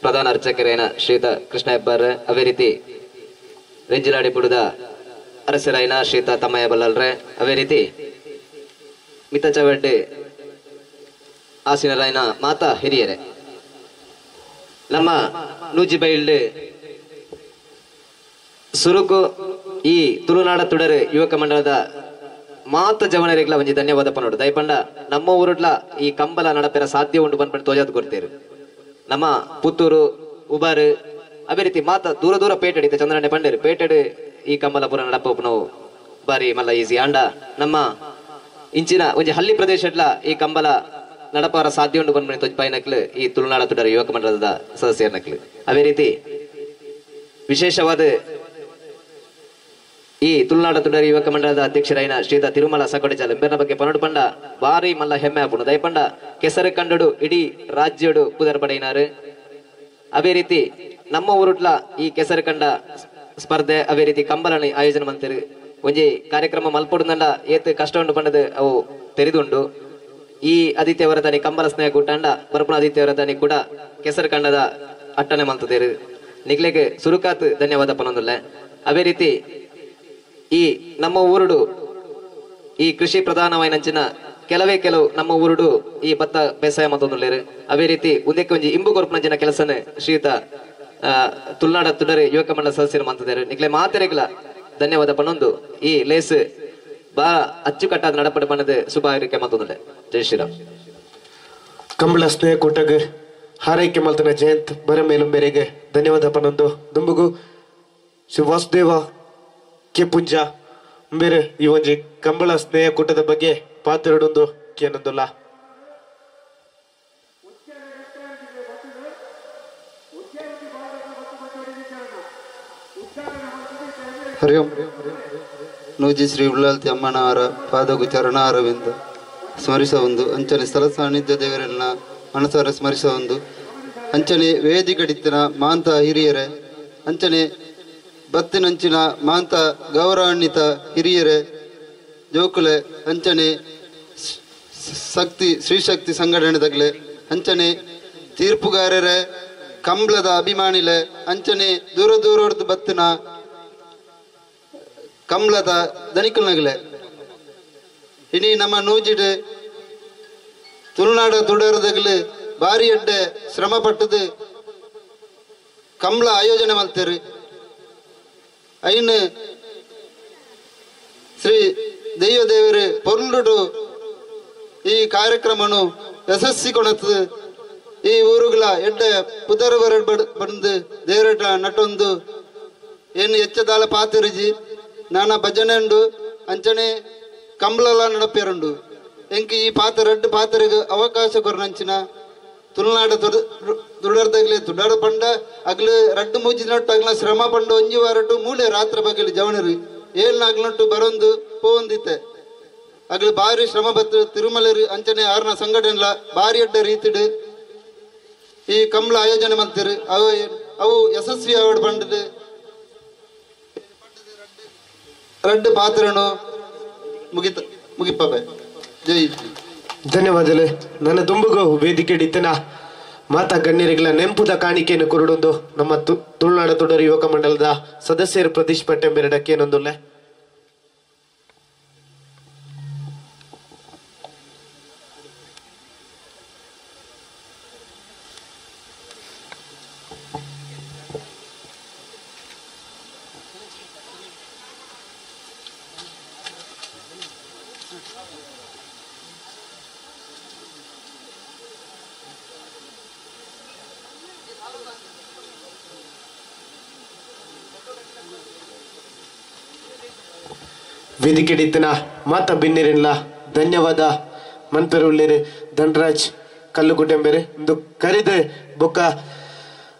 ಪ್ರಧಾನ ಅರ್ಚಕರೇನ ಶ್ರೀತ ಕೃಷ್ಣ ಹೆಬ್ಬಾರ್, ಅದೇ ರೀತಿ ರೆಂಜಿಲಾಡಿ ಬುಡದ ಅರಸರಾಯನ ಶ್ರೀತ ತಮ್ಮಯ್ಯ ಬಲ್ಲಾಳ್ರೆ, ಅದೇ ರೀತಿ ಮಿತ್ತ ಚವಡ್ಡೆ ಆಸಿನರಾಯನ ಮಾತಾ ಹಿರಿಯರೇ, ನಮ್ಮ ನೂಜಿಬೈಲ್ಡ್ ಸುರುಕು ಈ ತುಳುನಾಡ ತುಡರು ಯುವಕ ಮಂಡಲದ ಮಾತ ಜವನರಿಗ್ಲ ಒಂಜಿ ಧನ್ಯವಾದ ಪನೋಡು. ದಯಪಂಡ ನಮ್ಮ ಊರುಡ್ಲ ಈ ಕಂಬಲ ನಡಪೆರ ಸಾಧ್ಯ ಉಂಡು ಬಂದ್ಪಂಡು ತೋಜಾದ್ ಕೊಡ್ತೇರು. ನಮ್ಮ ಪುತ್ತೂರು ಉಬಾರು ಅದೇ ರೀತಿ ಮಾತ ದೂರ ದೂರ ಪೇಟೆಡ್ ಇತ್ತೆ ಚಂದ್ರಣ್ಣೆ ಪಂಡೇರು ಪೇಟೆಡ್ ಈ ಕಂಬಲ ಪೂರ ನಡಪು ಬಾರಿ ಮಲ್ಲ ಈಸಿ. ಆಂಡ ನಮ್ಮ ಇಂಚಿನ ಒಂಜಿ ಹಳ್ಳಿ ಪ್ರದೇಶಡ್ಲ ಈ ಕಂಬಲ ನಡಪಾರ ಸಾಧ್ಯ ಉಂಡು ಬಂದ್ಪಂಡು ತೊಜ್ ಈ ತುಳುನಾಡ ತುಡರು ಯುವಕ ಮಂಡಲದ ಸದಸ್ಯರ ನಕ್ಲು. ಅದೇ ರೀತಿ ವಿಶೇಷವಾದ ಈ ತುಳುನಾಡ ತುಡರಿ ಯುವಕ ಮಂಡಲದ ಅಧ್ಯಕ್ಷರಾಯನ ಶ್ರೀತ ತಿರುಮಲ ಸಕೊಡೆಚಾಲ ಇಂಬೆರ್ನ ಬಗ್ಗೆ ಪನಡು ಪಂಡ ಭಾರಿ ಮಲ್ಲ ಹೆಮ್ಮೆ ಆಪುಂಡು. ದಯಪಂಡ ಕೆಸರು ಕಂಡಡು ಇಡೀ ರಾಜ್ಯಡು ಪುದರ್ ಪಡೆಯಿನಾರು. ಅದೇ ರೀತಿ ನಮ್ಮ ಊರುಡ್ಲ ಈ ಕೆಸರು ಕಂಡ ಸ್ಪರ್ಧೆ ಅದೇ ರೀತಿ ಕಂಬಲನಿ ಆಯೋಜನೆ ಮಂತಿರು. ಒಂಜಿ ಕಾರ್ಯಕ್ರಮ ಮಲ್ಪೊಡುನಂಡ ಏತ್ ಕಷ್ಟ ಉಂಡು ಪಂಡದು ಅವು ತೆರಿದುಂಡು. ಈ ಆದಿತ್ಯ ವರದಾನಿ ಕಂಬಲ ಸ್ನೇಹ ಕೂಟಂಡ ಬರಪುಣ ಆದಿತ್ಯ ವರದಾನಿ ಕೂಡ ಕೆಸರು ಕಂಡದ ಅಟ್ಟನೆ ಮಲ್ತದೇರು. ನಿಗ್ಲೆಗ್ ಸುರುಕಾತ್ ಧನ್ಯವಾದ ಪನೊಂದುಲ್ಲೆ. ಅದೇ ರೀತಿ ಈ ನಮ್ಮ ಊರುಡು ಈ ಕೃಷಿ ಪ್ರಧಾನವಾಯಿನಂಚಿನ ಕೆಲವೇ ಕೆಲವು ನಮ್ಮ ಊರುಡು ಈ ಭತ್ತ ಬೇಸಾಯ ಮತ್ತೊಂದುಲ್ಲೇರು. ಅದೇ ರೀತಿ ಒಂದಕ್ಕೆ ಒಂಜಿ ಇಂಬು ಕೊರ್ಪುನಂಚಿನ ಕೆಲಸನ ಶ್ರೀಯುತ ತುಳುನಾಡ ತುಡರೆ ಯುವಕ ಮಂಡಲ ಸದಸ್ಯರು ಮಂತದೇರು. ನಿಕ್ಲೆ ಮಾತೆರೆಗ್ಲ ಧನ್ಯವಾದ ಪನೊಂದು ಈ ಲೇಸ್ ಬಾ ಅಚ್ಚುಕಟ್ಟಾದ ನಡಪಡೆ ಬಣ್ಣದ ಶುಭ ಹಾರೈಕೆ ಮತ್ತೊಂದುಲ್ಲೆ. ಜೈ ಶ್ರೀರಾಮ್. ಕಂಬಳ ಸ್ನೇಹ ಕೂಟಗ್ ಹಾರೈಕೆ ಮಲ್ತನ ಜಯಂತ್ ಬರಮೇಲುಂಬೇರೆಗೆ ಧನ್ಯವಾದ ಪನೊಂದು. ದುಂಬುಗು ಶ್ರೀ ವಾಸುದೇವ ಕೆ ಪುಂಜ ಬೇರೆ ಈ ಒಂಜಿ ಕಂಬಳ ಸ್ನೇಹ ಕೂಟದ ಬಗ್ಗೆ ಪಾತೆರಡೊಂದು ಕೇನೊಂದುಲ್ಲ. ಹರಿ ಓಂ. ನೂಜಿ ಶ್ರೀ ಉಳ್ಳಾಲ್ತಿ ಅಮ್ಮನವರ ಪಾದಗು ಚರಣಾರವಿಂದ ಸ್ಮರಿಸ ಒಂದು ಅಂಚನೆ ಸ್ಥಳ ಸಾನ್ನಿಧ್ಯ ದೇವರನ್ನ ಮನಸಾರ ಸ್ಮರಿಸ ಒಂದು ಅಂಚನೆ ವೇದಿಕಡಿತ್ತಿನ ಮಾಂತ ಹಿರಿಯರೇ, ಅಂಚನೆ ಬತ್ತಿನಂಚಿನ ಮಾಂತ ಗೌರವಾನ್ವಿತ ಹಿರಿಯರೇ ಜೋಕುಲೆ, ಅಂಚನೆ ಶಕ್ತಿ ಶ್ರೀಶಕ್ತಿ ಸಂಘಟನೆ ತಗಲೆ, ಅಂಚನೆ ತೀರ್ಪುಗಾರರೇ ಕಂಬ್ಳದ ಅಭಿಮಾನಿಲೆ, ಅಂಚನೆ ದೂರ ದೂರದ ಬತ್ತಿನ ಕಂಬ್ಳದ ದನಿಕುಲ್ನಗಲೆ, ಇನಿ ನಮ್ಮ ನೂಜಿಡು ತುಳುನಾಡ ತುಡರದಗಲು ಭಾರಿ ಎಡ್ಡೆ ಶ್ರಮ ಪಟ್ಟದು ಕಂಬ್ಳ ಆಯೋಜನೆ ಮಾಡ್ತಾರೆ. ಐನು ಶ್ರೀ ದೈವದೇವರು ಪೊರ್ಲುಡು ಈ ಕಾರ್ಯಕ್ರಮನು ಯಶಸ್ಸಿ ಕೊಣತು ಈ ಊರುಗಳ ಎಡ್ಡೆ ಪುದರ್ ಬಂದು ದೇವರಟ ನಟೊಂದು ಏನು ಹೆಚ್ಚದಾಲ ಪಾತಿರುಜಿ ನಾನ ಭಜನೆ ಉಂಡು ಅಂಚನೆ ಕಂಬ್ಳಲ ನಡಪೇರುಂಡು ಎಂಕ್ ಈ ಪಾತ್ರ ರಡ್ಡು ಪಾತ್ರೆಗೆ ಅವಕಾಶ ಕೊರನಂಚಿನ ತುಳುನಾಡ ತುಡರ್ದಾಗ್ಲೆ ತುಡಾರ ಪಂಡ ಅಗ್ಲು ರಡ್ಡು ಮೂಜಿ ನಟ್ಟು ಅಗ್ಲ ಶ್ರಮ ಪಂಡ ಒಂಜಿ ವಾರಟು ಮೂಲೆ ರಾತ್ರಿ ಬಗ್ಲಿ ಜವನರು ಏಳ್ನಾಗ್ಲಂಟು ಬರೊಂದು ಪೋವೊಂದಿತ್ತೆ ಅಗ್ಲು ಬಾರಿ ಶ್ರಮ ಬತ್ತು ತಿರುಮಲರು ಅಂಚನೆ ಆರ್ನ ಸಂಘಟನೆಲ ಬಾರಿ ಅಡ್ಡ ರೀತಿಡು ಈ ಕಂಬಳ ಆಯೋಜನೆ ಮಾಡ್ತಿರು ಅವು ಅವು ಯಶಸ್ವಿ ಆವಡ್ ಪಂಡದು ರಡ್ಡು ಪಾತ್ರನು ಮುಗಿತ ಮುಗಿಪಬೆ. ಜೈ. ಧನ್ಯವಾದಗಳು. ನನ್ನ ದುಂಬುಗು ವೇದಿಕೆ ಇತ್ತನ ಮಾತಾ ಗಣ್ಯರಿಗಳ ನೆಂಪುದ ಕಾಣಿಕೆಯನ್ನು ಕೊರಡೊಂದು ನಮ್ಮ ತುಳುನಾಡ ತುಡರು ಯುವಕ ಮಂಡಲದ ಸದಸ್ಯರು ಪ್ರದೀಶ್ ಪಟ್ಟೆಂಬೆರಡಕ್ಕೇನೊಂದುಲ್ಲೆ. ವೇದಿಕೆಡಿತ್ತನ ಮಾತಾ ಬಿನ್ನಿರಿಲ್ಲ ಧನ್ಯವಾದ ಮನ್ಪೆರುಳ್ಳೇರು ಧನರಾಜ್ ಕಲ್ಲುಗುಡ್ಡೆಂಬೇರೆ ಇಂದು ಕರೆದು ಬೊಕ್ಕ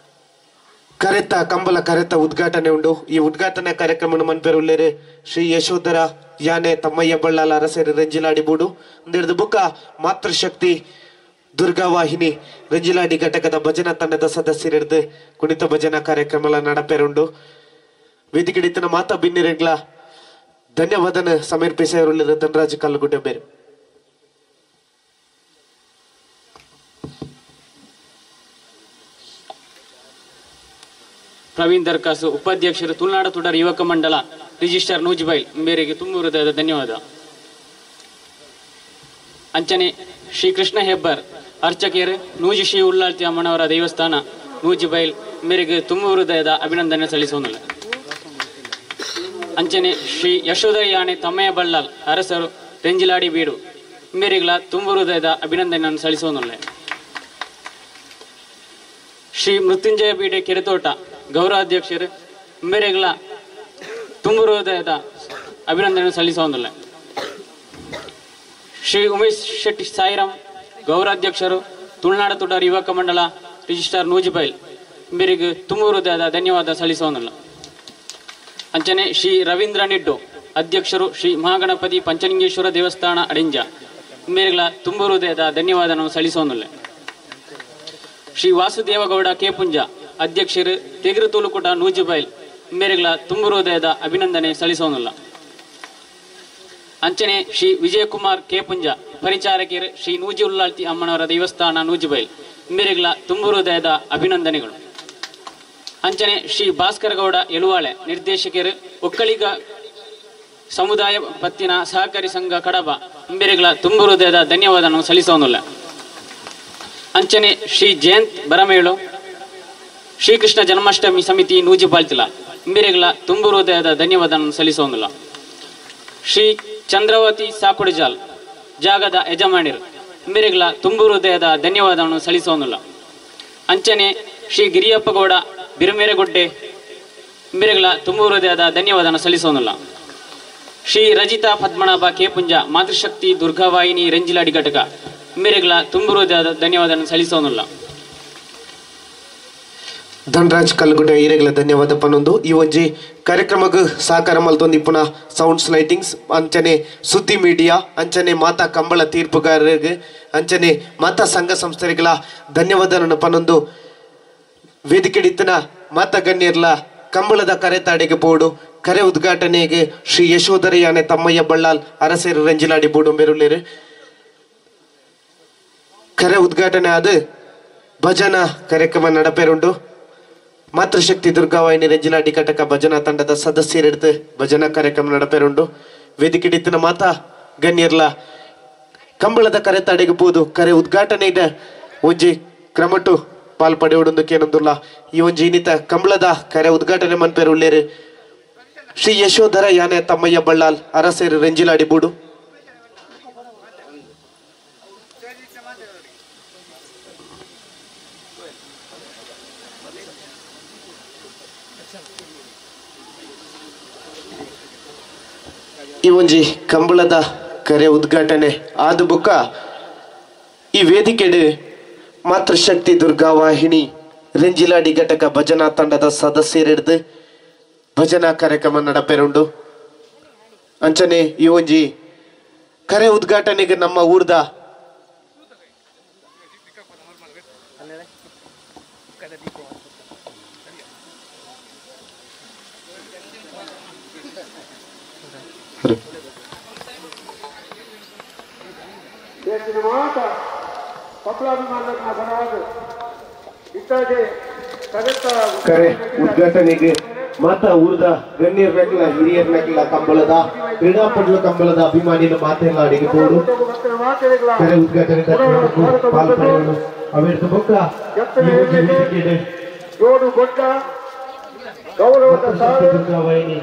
ಕರೆತ ಕಂಬಲ ಕರೆತ ಉದ್ಘಾಟನೆ ಉಂಡು. ಈ ಉದ್ಘಾಟನಾ ಕಾರ್ಯಕ್ರಮ ಮನ್ಪೆರುಳ್ಳೇರು ಶ್ರೀ ಯಶೋಧರ ಯಾನೆ ತಮ್ಮಯ್ಯ ಬಳ್ಳಾಲ ಅರಸೇರಿ ರಂಜಿಲಾಡಿ ಬೂಡು ಒಂದೆರಡು ಬೊಕ್ಕ ಮಾತೃಶಕ್ತಿ ದುರ್ಗಾವಾಹಿನಿ ರಂಜಿಲಾಡಿ ಘಟಕದ ಭಜನಾ ತಂಡದ ಸದಸ್ಯರಿರ್ದು ಕುಣಿತ ಭಜನಾ ಕಾರ್ಯಕ್ರಮ ನಡಪೆರುಂಡು. ವೇದಿಕೆಡಿತ್ತನ ಮಾತಾ ಬಿನ್ನಿರಿಗ್ಲ ಧನ್ಯವಾದನ ಸಮರ್ಪಿಸಿರುಳ್ಳಿದ ಧನರಾಜ್ ಕಲ್ಲುಗುಡ್ಡೆ ಬೇರೆ. ಪ್ರವೀಣ್ ದರ್ಕಾಸು ಉಪಾಧ್ಯಕ್ಷರು ತುಳುನಾಡ ತುಡರ್ ಯುವಕ ಮಂಡಲ ರಿಜಿಸ್ಟರ್ ನೂಜಿಬೈಲ್ ಮೇರೆಗೆ ತುಂಬ ಹೃದಯದ ಧನ್ಯವಾದ. ಅಂಚನೆ ಶ್ರೀ ಕೃಷ್ಣ ಹೆಬ್ಬಾರ್ ಅರ್ಚಕಿಯರು ನೂಜಿ ಶ್ರೀ ಉಳ್ಳಾಳ್ತಿ ಅಮ್ಮನವರ ದೇವಸ್ಥಾನ ನೂಜಿಬೈಲ್ ಮೇರೆಗೆ ತುಂಬ ಹೃದಯದ ಅಭಿನಂದನೆ ಸಲ್ಲಿಸೋನಿಲ್ಲ. ಅಂಚನೆ ಶ್ರೀ ಯಶೋಧ ಯಾನೆ ತಮ್ಮಯ್ಯ ಬಳ್ಳಾಲ್ ಅರಸರು ರೆಂಜಿಲಾಡಿ ಬೀಡು ಮೇರೆಗಳ ತುಂಬ ಹೃದಯದ ಅಭಿನಂದನೆಯನ್ನು ಸಲ್ಲಿಸೋನುಳ್ಳೆ. ಶ್ರೀ ಮೃತ್ಯುಂಜಯ ಬೀಡೆ ಕೆರೆತೋಟ ಗೌರವಾಧ್ಯಕ್ಷರು ಮೇರೆಗಳ ತುಂಬ ಹೃದಯದ ಅಭಿನಂದನೆ ಸಲ್ಲಿಸೋನುಳ್ಳೆ. ಶ್ರೀ ಉಮೇಶ್ ಶೆಟ್ಟಿ ಸಾಯಿರಾಮ್ ಗೌರವಾಧ್ಯಕ್ಷರು ತುಳುನಾಡ ತುಡಾರ್ ಯುವಕ ಮಂಡಲ ರಿಜಿಸ್ಟ್ರಾರ್ ನೂಜಿಬೈಲ್ ಮೇರೆಗೆ ತುಂಬ ಹೃದಯದ ಧನ್ಯವಾದ ಸಲ್ಲಿಸೋನುಳ್ಳ. ಅಂಚನೆ ಶ್ರೀ ರವೀಂದ್ರ ನಿಡ್ಡು ಅಧ್ಯಕ್ಷರು ಶ್ರೀ ಮಹಾಗಣಪತಿ ಪಂಚಲಿಂಗೇಶ್ವರ ದೇವಸ್ಥಾನ ಅಡಿಂಜ ಮೇರೆಗಳ ತುಂಬ ಹೃದಯದ ಧನ್ಯವಾದವನ್ನು ಸಲ್ಲಿಸೋನುಳ್ಳೆ. ಶ್ರೀ ವಾಸುದೇವಗೌಡ ಕೇಪುಂಜ ಅಧ್ಯಕ್ಷರು ತೆಗರು ತೂಲುಕುಟ ನೂಜಿಬೈಲ್ ಮೇರೆಗಳ ತುಂಬ ಹೃದಯದ ಅಭಿನಂದನೆ ಸಲ್ಲಿಸೋನುಳ್ಳ. ಅಂಚನೆ ಶ್ರೀ ವಿಜಯಕುಮಾರ್ ಕೇಪುಂಜ ಪರಿಚಾರಕರು ಶ್ರೀ ನೂಜಿ ಉಲ್ಲಾಳ್ತಿ ಅಮ್ಮನವರ ದೇವಸ್ಥಾನ ನೂಜಿಬೈಲ್ ಮೇರೆಗಳ ತುಂಬ ಹೃದಯದ ಅಭಿನಂದನೆಗಳು. ಅಂಚನೆ ಶ್ರೀ ಭಾಸ್ಕರಗೌಡ ಎಳುವಾಳೆ ನಿರ್ದೇಶಕರು ಒಕ್ಕಲಿಗ ಸಮುದಾಯ ಪತ್ತಿನ ಸಹಕಾರಿ ಸಂಘ ಕಡಬ ಮೇರೆಗಳ ತುಂಬ ಹೃದಯದ ಧನ್ಯವಾದವನ್ನು ಸಲ್ಲಿಸೋನುಳ್ಳ. ಅಂಚನೆ ಶ್ರೀ ಜಯಂತ್ ಬರಮೇಳು ಶ್ರೀಕೃಷ್ಣ ಜನ್ಮಾಷ್ಟಮಿ ಸಮಿತಿ ನೂಜಿಬಾಳ್ತಿಲ ಮೇರೆಗಳ ತುಂಬ ಹೃದಯದ ಧನ್ಯವಾದವನ್ನು ಸಲ್ಲಿಸೋನುಳ್ಳ. ಶ್ರೀ ಚಂದ್ರವತಿ ಸಾಕುಡಿಜಾಲ್ ಜಾಗದ ಯಜಮಾನಿರು ಮೇರೆಗಳ ತುಂಬ ಹೃದಯದ ಧನ್ಯವಾದವನ್ನು ಸಲ್ಲಿಸೋನುಳ್ಳ. ಅಂಚನೆ ಶ್ರೀ ಗಿರಿಯಪ್ಪಗೌಡ ಬಿರುಮೇರೆಗುಡ್ಡೆ ಮೇರೆಗಳ ತುಂಬ ಹೃದಯದ ಧನ್ಯವಾದವನ್ನು ಸಲ್ಲಿಸೋನುಳ್ಳ. ಶ್ರೀ ರಜಿತಾ ಪದ್ಮನಾಭ ಕೇಪುಂಜ ಮಾತೃಶಕ್ತಿ ದುರ್ಗಾವಾಹಿನಿ ರಂಜಿಲಾಡಿ ಘಟಕ ಮೇರೆಗಳ ತುಂಬ ಹೃದಯದ ಧನ್ಯವಾದವನ್ನು ಸಲ್ಲಿಸೋನುಳ್ಳ. ಧನರಾಜ್ ಕಲ್ಲುಗುಡ್ಡೆ ಹಿರೇಗಳ ಧನ್ಯವಾದ ಪನ್ನೊಂದು. ಈ ಒಂಜಿ ಕಾರ್ಯಕ್ರಮಕ್ಕೆ ಸಹಕಾರ ಮಲ್ತೊಂದು ಇಪ್ಪುನ ಸೌಂಡ್ಸ್ ಲೈಟಿಂಗ್ಸ್ ಅಂಚನೆ ಸುದ್ದಿ ಮೀಡಿಯಾ ಅಂಚನೆ ಮಾತಾ ಕಂಬಳ ತೀರ್ಪುಗಾರರಿಗೆ ಅಂಚನೆ ಮಾತಾ ಸಂಘ ಸಂಸ್ಥೆಗಳ ಧನ್ಯವಾದವನ್ನು ಪನ್ನೊಂದು. ವೇದಿಕೆಡಿತ್ತನ ಮಾತಾ ಗಣ್ಯರ್ಲ ಕಂಬಳದ ಕರೆ ತಾಡೆಗೆ ಬೋಡು ಕರೆ ಉದ್ಘಾಟನೆಗೆ ಶ್ರೀ ಯಶೋಧರ ಯಾನೆ ತಮ್ಮಯ್ಯ ಬಳ್ಳಾಲ್ ಅರಸೇರು ರಂಜಿಲಾಡಿ ಬೋಡು ಮೇರುಳ್ಳೇರು ಕರೆ ಉದ್ಘಾಟನೆ ಆದ ಭಜನಾ ಕಾರ್ಯಕ್ರಮ ನಡಪೇರುಂಡು. ಮಾತೃಶಕ್ತಿ ದುರ್ಗಾವಾಹಿನಿ ರಂಜಿಲಾಡಿ ಘಟಕ ಭಜನಾ ತಂಡದ ಸದಸ್ಯರೆಡ್ದು ಭಜನಾ ಕಾರ್ಯಕ್ರಮ ನಡಪೇರುಂಡು. ವೇದಿಕೆಡಿತ್ತನ ಮಾತಾ ಗಣ್ಯರ್ಲ ಕಂಬಳದ ಕರೆ ತಾಡೆಗೆ ಬೋದು ಕರೆ ಉದ್ಘಾಟನೆ ಇದೆ ಒಂಜಿ ಕ್ರಮಟು ಪಾಲ್ ಪಡೆಯುವುದಕ್ಕೇನೊಂದುಲ್ಲ. ಈ ಒಂಜಿ ಇನ್ನಿತ ಕಂಬಳದ ಕರೆ ಉದ್ಘಾಟನೆ ಮನ್ಪೇರುಳ್ಳೇರು ಶ್ರೀ ಯಶೋಧರ ಯಾನೆ ತಮ್ಮಯ್ಯ ಬಳ್ಳಾಲ್ ಅರಸೇರು ರಂಜಿಲಾಡಿ ಬೂಡು. ಈ ಒಂಜಿ ಕಂಬಳದ ಕರೆ ಉದ್ಘಾಟನೆ ಆದ ಬೊಕ್ಕ ಈ ವೇದಿಕೆಡು ಮಾತೃಶಕ್ತಿ ದುರ್ಗಾ ವಾಹಿನಿ ರೆಂಜಿಲಾಡಿ ಘಟಕ ಭಜನಾ ತಂಡದ ಸದಸ್ಯರಿಡ್ದು ಭಜನಾ ಕಾರ್ಯಕ್ರಮ ನಡಪೆರುಂಡು. ಅಂಚನೆ ಈ ಒಂಜಿ ಕರೆ ಉದ್ಘಾಟನೆಗೆ ನಮ್ಮ ಊರ್ದ ಕರೆ ಉದ್ಘಾಟನೆಗೆ ಮಾತಾ ಊರ್ದ ಗಣ್ಯರ್ನಕ್ಲ ಹಿರಿಯರ್ನಕ್ಲ ಕಂಬಳದ ಕ್ರೀಡಾಪಟುಗಳ ಕಂಬಳದ ಅಭಿಮಾನಿನ ಮಾತೆಲ್ಲ ಅಡಿಗೆ ತೋಡು ಕರೆ ಉದ್ಘಾಟನೆ ಪಾಲ್ ಪಡೆಯಲು ಅವೆರಡು ಬೊಕ್ಕ ದುರ್ಗಾವಾಹಿನಿ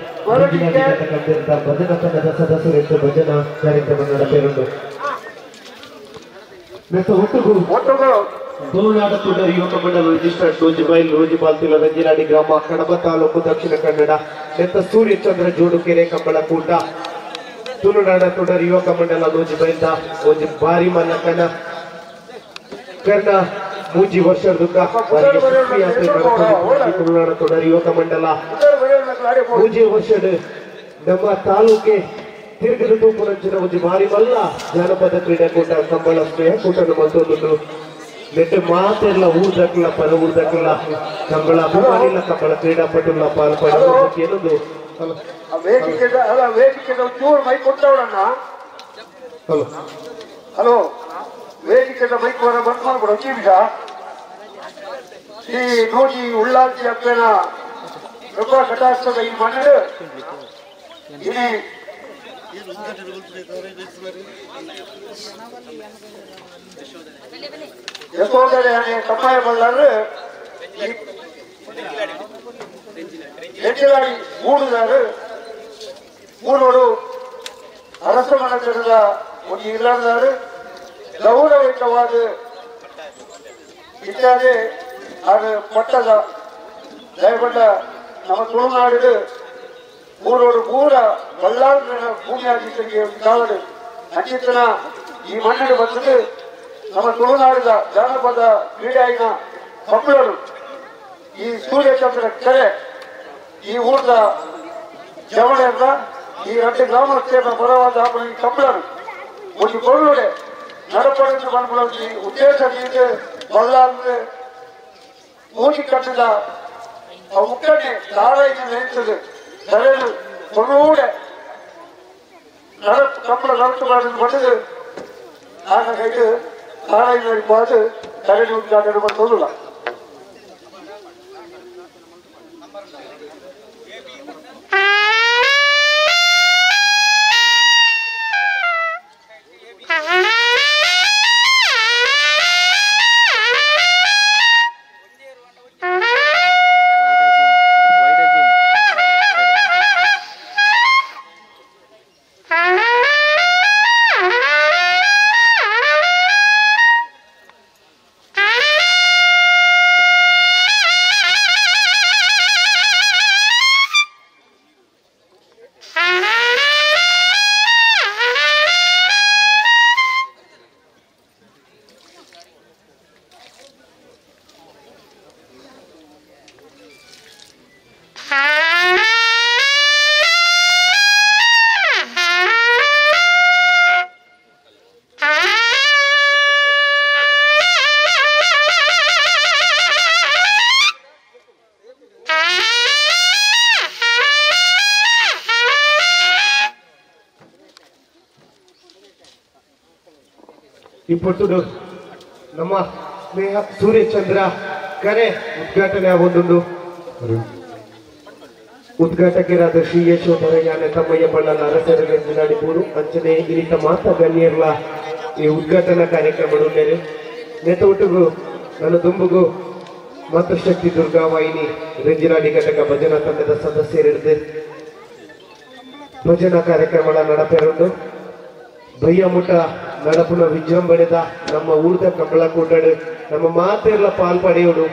ಭಜನಾ ತಂಡದ ಸದಸ್ಯರೆಂದು ಭಜನಾ ಕಾರ್ಯಕ್ರಮ ನಡೆಪೇರುಂಡು. ತುಳುನಾಡ ತುಡರ್ ಯುವಕ ಮಂಡಲ ರಿಜಿಸ್ಟರ್ಡ್ ನೂಜಿಬೈಲ್ ನೂಜಿಬಾಲ್ತಿಲ ರಂಜಿಲಾಡಿ ಗ್ರಾಮ ಕಡಬ ತಾಲೂಕು ದಕ್ಷಿಣ ಕನ್ನಡ ನೆತ್ತ ಸೂರ್ಯಚಂದ್ರ ಜೋಡುಕೆರೆ ಕಂಬಳ ಕೂಟ ತುಳುನಾಡ ತುಡರ್ ಯುವಕ ಮಂಡಲ ನೂಜಿಬೈಲ್ದ ಒಂಜಿ ಬಾರಿ ಮಲ್ಲಕನ ಕರ್ಣ ಮೂಜಿ ವರ್ಷದ ತುಳುನಾಡ ತುಡರ್ ಯುವಕ ಮಂಡಲ ಮೂಜಿ ವರ್ಷದ ನಮ್ಮ ತಾಲೂಕೆ ತಿರುಗಲು ತೂಪುನಂಚಿನ ಒಂಜಿ ಬಾರಿ ಮಲ್ಲ ಜಾನಪದ ಕ್ರೀಡಾಕೂಟ ಕಂಬಳ ಸ್ನೇಹ ಕೂಟನ್ನು ಮತ್ತೊಂದು ನೆಟ್ಟು ಮಾತೆಲ್ಲ ಊರ್ದಕ್ಲ ಪರ ಊರ್ದಕ್ಲ ಕಂಬಳ ಅಭಿಮಾನಿಲ್ಲ ಕಂಬಳ ಕ್ರೀಡಾಪಟುಲ್ಲ ಪಾಲ್ ಪಡೆಯುವ ಏನೊಂದು ಹಲೋ ವೇದಿಕೆದ ಮೈಕ್ ವರ ಬಂದ್ ಮಾಡ್ಬಿಡು ನಿಮಿಷ. ಈ ನೂಜಿ ಉಳ್ಳಾಲ್ತಿ ಅಪ್ಪನ ಕೃಪಾ ಕಟಾಕ್ಷದ ಈ ಮಣ್ಣು ಇಡೀ ಯಶೋಧರೆ ಕಮ್ಮಾಯ ಬಳ್ಳಾರು ರೆಂಜಿಲಾಡಿ ಮೂಡುದಾರು ಮೂಡೋಡು ಅರಸ ಮನದ ಒಂದು ಇಲ್ಲಾರು ಗೌರವಿತವಾದ ಇತ್ಯಾದಿ ಅದು ಪಟ್ಟದ ದಯಗೊಂಡ ನಮ್ಮ ತುಳುನಾಡು ಊರೋಡು ಪೂರ ಬಳ್ಳಾರ ಭೂಮಿಯಾಗಿ ಕಾವಲು ಅಂಚಿತನ ಈ ಮಣ್ಣಿನ ಬಂದದ್ದು ನಮ್ಮ ತುಳುನಾಡಿದ ಜಾನಪದ ಕ್ರೀಡೆಯಾಗಿನ ಕಂಬಳರು ಈ ಸೂರ್ಯಚಂದ್ರ ಕೆರೆ ಈ ಊರದ ಜವಳಿಯನ್ನ ಈ రెండు ಗ್ರಾಮಸ್ಥರ ಪರವಾದ ಈ ಕಂಬಳರು ಒಂದು ಕೊರಳುಡೆ ನಡಪಡೆದು ಬಂದ್ಬಿಡೋದು ಈ ಉದ್ದೇಶ ಬಳ್ಳಾರ ಮೂಸಿ ಕಟ್ಟಿದ ಆ ಮುಕ್ಕಣ್ಣೆ ದಾರಾಯಿನ ನೆನೆಸದು ಸరైన ಕೊರೂಡೆ ಕಂಬಳ ನಡತು ಬಂದದ್ದು ಆಗ ಕೈದು ದಾರಾಯಿನ ಪಾದು ಸరైన ಉದ್ಘಾಟನೆ ಮಾಡ್ತೋದಿಲ್ಲ. ಈ ಪೊಟ್ಟುಡು ನಮ್ಮ ಸ್ನೇಹ ಸೂರ್ಯಚಂದ್ರ ಕರೆ ಉದ್ಘಾಟನೆ ಆಗೊಂದುಂಡು. ಉದ್ಘಾಟಕರಾದ ಶ್ರೀ ಯಶೋಧರ ಯಾನೆ ತಮ್ಮಯ್ಯ ಬಳ್ಳಲ ಅರಸರು ಅಂಚನೆ ಇರಿತ ಮಾತಾ ಗಣ್ಯರ್ಲ ಈ ಉದ್ಘಾಟನಾ ಕಾರ್ಯಕ್ರಮ ಉಳ್ಳೇರು. ನೆತ್ತ ಒಟ್ಟುಗು ನನ್ನ ದುಂಬುಗು ಮಾತೃಶಕ್ತಿ ದುರ್ಗಾ ವಾಹಿನಿ ರೆಂಜಿಲಾಡಿ ಘಟಕ ಭಜನಾ ತಂಡದ ಸದಸ್ಯರಿದ್ದು ಭಜನಾ ಕಾರ್ಯಕ್ರಮ ನಡಪೆರುಂಡು. ಬಯ್ಯಮುಟ್ಟ ನಡಪುನ ವಿಜೃಂಭಣೆದ ನಮ್ಮ ಊರ್ದ ಕಂಬಳ ಕೂಟಡು ನಮ್ಮ ಮಾತೆಲ್ಲ ಪಾಲ್ ಪಡೆಯೋಡು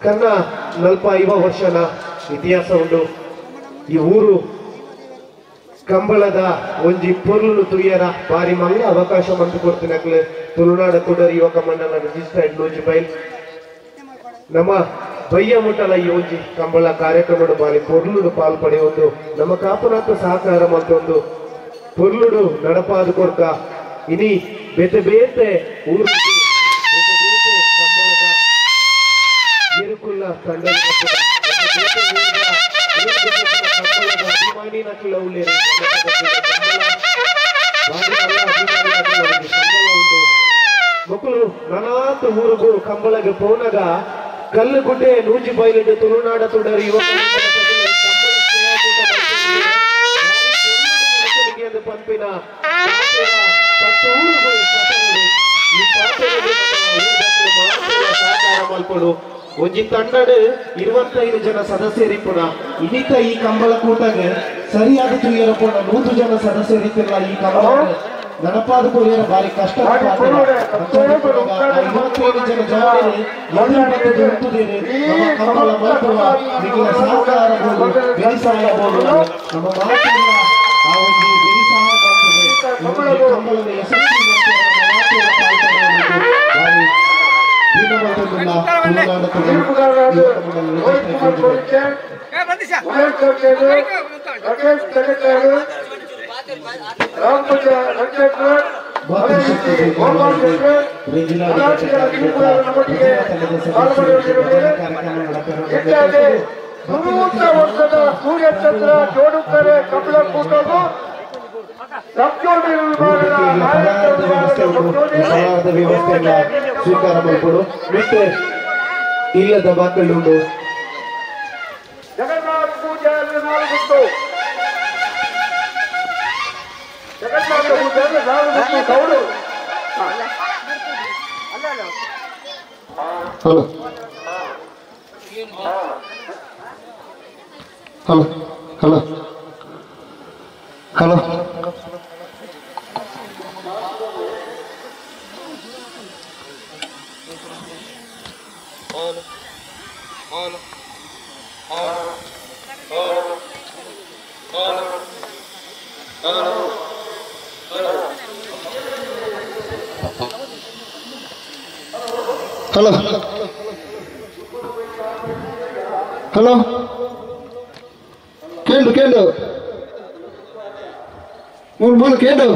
ಕನ್ನ 45 ವರ್ಷನ ಇತಿಹಾಸ ಉಂಟು. ಈ ಊರು ಕಂಬಳದ ಒಂಜಿ ಪೊರ್ಲು ತುಯ್ಯರ ಬಾರಿ ಮಲ್ಲ ಅವಕಾಶ ಮಂತು ಕೊಡ್ತಿನಕ್ಲೆ ತುಳುನಾಡ ತುಡರ್ ಯುವಕ ಮಂಡಲ ರಿಜಿಸ್ಟರ್ಡ್ ನೂಜಿಬೈಲ್ ನಮ್ಮ ಬಯ್ಯ ಮುಟ್ಟಲ ಈ ಒಂಜಿ ಕಂಬಳ ಕಾರ್ಯಕ್ರಮದ ಬಾರಿ ಪೊರ್ಲುಡು ಪಾಲ್ ಪಡೆಯುವುದು ನಮ್ಮ ಕಾಪುನಾಥ ಸಹಕಾರ ಮತ್ತೊಂದು ಪೊರ್ಲುಡು ನಡಪಾದ ಕೊರ್ಕ ಇನಿ ಬೇತೆ ಬೇತೆ ಊರು ಬೇತೆ ಬೇತೆ ಕಂಬಳದ ಎರುಕುಲ್ಲ ತಂಡ ಅಭಿಮಾನಿ ನಕುಲ ಉಳ್ಳೇರು ಮಕ್ಕಳು ನಾನಾತ್ ಊರುಗು ಕಂಬಳಗೆ ಪೋನಗ ಕಲ್ಲುಗುಡ್ಡೆ ನೂಜಿ ಬೈಲಿಡು ತುಳುನಾಡ ತುಡರು ಯುವಕ ಪಂಪಿನ ಮಲ್ಪಡು ಒಂಜಿ ತಂಡಡ್ 25 ಜನ ಸದಸ್ಯರಿಪ್ಪುನ ಇನಿತ ಈ ಕಂಬಳ ಕೂಟಗೆ ಸರಿಯಾದ ತುಯ್ಯರ ಪೋಣ 100 ಜನ ಸದಸ್ಯರಿತ್ತಿಲ್ಲ ಈ ಕಂಬಳ ನಡಪಾದ ಕೊರಿಯರ ಬಾರಿ ಕಷ್ಟ 25 ಜನ ಜವಾರಿ ನಮ್ಮ ಕಂಬಳ ಮಲ್ಪುವ ನಿಗಲ ಸಹಕಾರ ಬೋದು ಬೆರಿಸಾಯ ಬೋದು ನಮ್ಮ ಮಾತಿನ ಆ ಒಂದು ಬೆರಿಸಹಾಯ ಮಾಡ್ತದೆ ಕಂಬಳದ ಯಶಸ್ವಿ ವರ್ಷದ ಸೂರ್ಯಚಂದ್ರ ಜೋಡುಕರೆ ಕಮಲ ಕೂಟವು ವ್ಯವಸ್ಥೆಯನ್ನ ಸ್ವೀಕಾರ ಮಾಡಿಕೊಡು ಮತ್ತೆ ಇಲ್ಲದ ಬಾಕಲುಂಡು ಜಗನ್ನಾಥ ಪೂಜೆ ನಾಲ್ಕು ಜಗನ್ನಾಥ ಪೂಜೆ ನಾಲ್ಕು ಗೌಡು. Hello hello hello hello hello hello ಕೇಳು ಕೇಳು ಮೂರು ಮೂರು ಕೇಳು.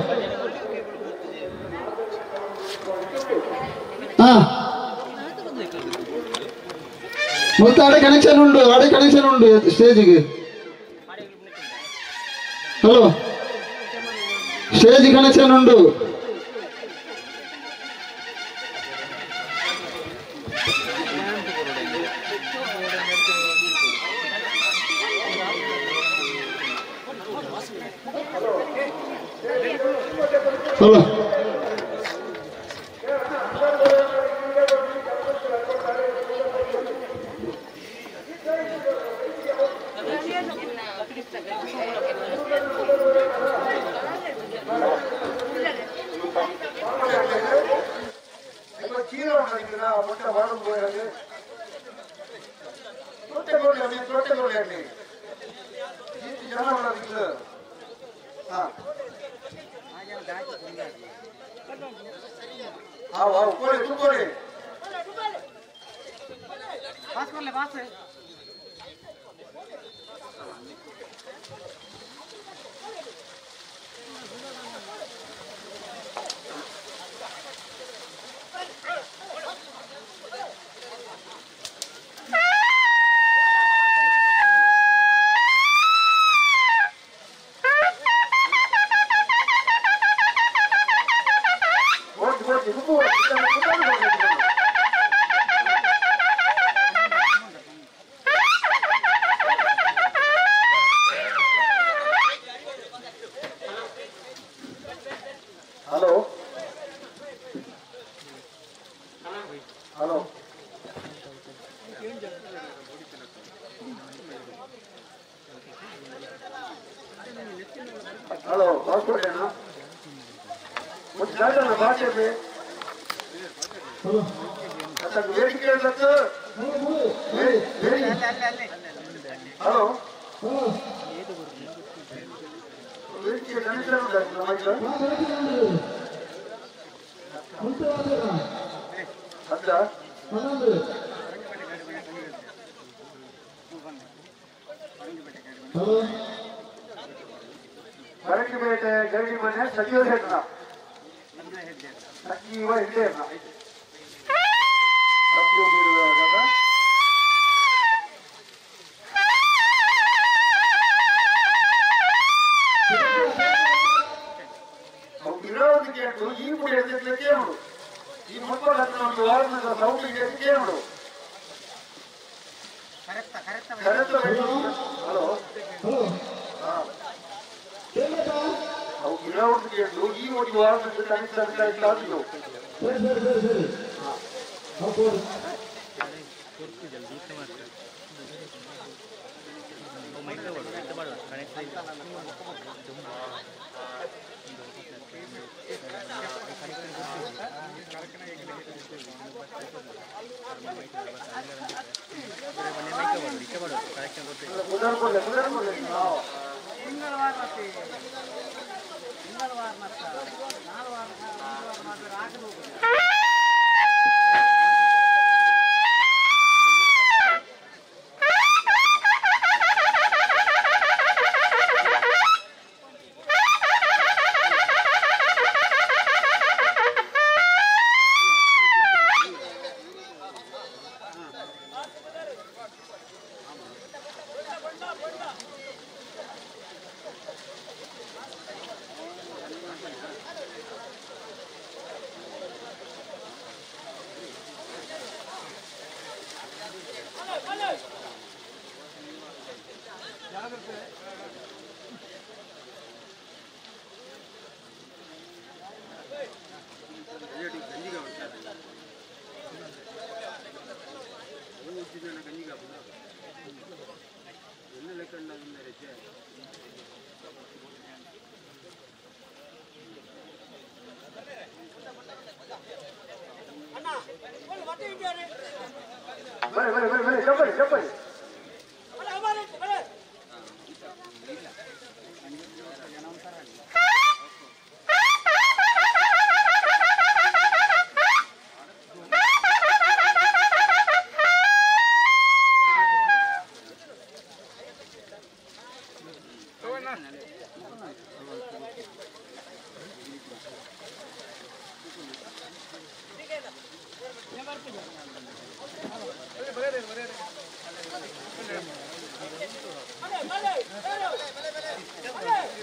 ಹಾ ಮತ್ತೆ ಆಡೆ ಕನೆಕ್ಷನ್ ಉಂಟು, ಆಡೆ ಕನೆಕ್ಷನ್ ಉಂಟು ಸ್ಟೇಜಿಗೆ. ಹಲೋ ಸ್ಟೇಜ್ ಕನೆಕ್ಷನ್ ಉಂಟು. ಹಲೋ ಹಲೋ ಹಲೋ ಹಲೋ ಬಾಸ್ಕೋಟೇನಾ? ಒಂದು ಜಾಗನ ಭಾಷೆ ಹಲೋ ಪರಂಗಿಪೇಟೆ ಗರಡಿ ಮನೆ ಸಜೀವ ಹೆಡ್ನ ಸಜೀವ ಹೆಡ್ಡೇರ್ನ ಸಜೀವ ನೀಡುವಾಗ ಇರೋದಕ್ಕೆ ಈ ಮುಡಿ ಕೇಳು ಈ ಮುಟ್ಟ ಒಂದು ವಾರದ ಸೌಂಡಿಗೆ ಕೇಳು. ಹಲೋ ಅವು ಇರೋದಕ್ಕೆ ಈ ಒಂದು ವಾರದ ಕರೆಕ್ಟ್ ಆದ್ರು. ಬರೆ ಬರೆ ಬರೆ ಬರೆ ಚಪ್ಪಲಿ ಚಪ್ಪಲಿ.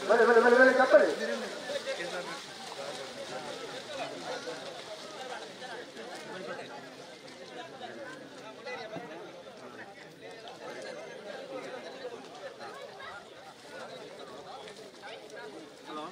ಬರೆ ಬರೆ ಬರೆ ಬರೆ ಚಪ್ಪಲಿ. ಹಲೋ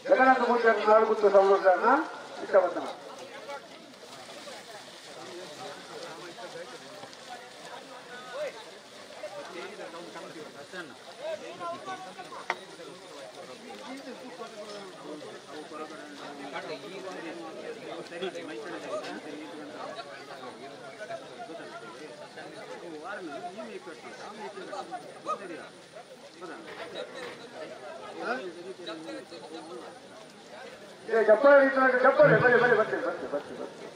ಜಗನ್ನಾಥ ಮೂರ್ತಿ ನಾಲ್ಕು ಸೌಲಭ್ಯನ ಇಷ್ಟಪಡ್ತಾನೆ. ಚಪ್ಪಲಿ ಚಪ್ಪಲಿ ಬನ್ನಿ ಬನ್ನಿ ಬರ್ತೀವಿ ಬರ್ತೀವಿ ಬರ್ತೀವಿ ಬರ್ತೀವಿ.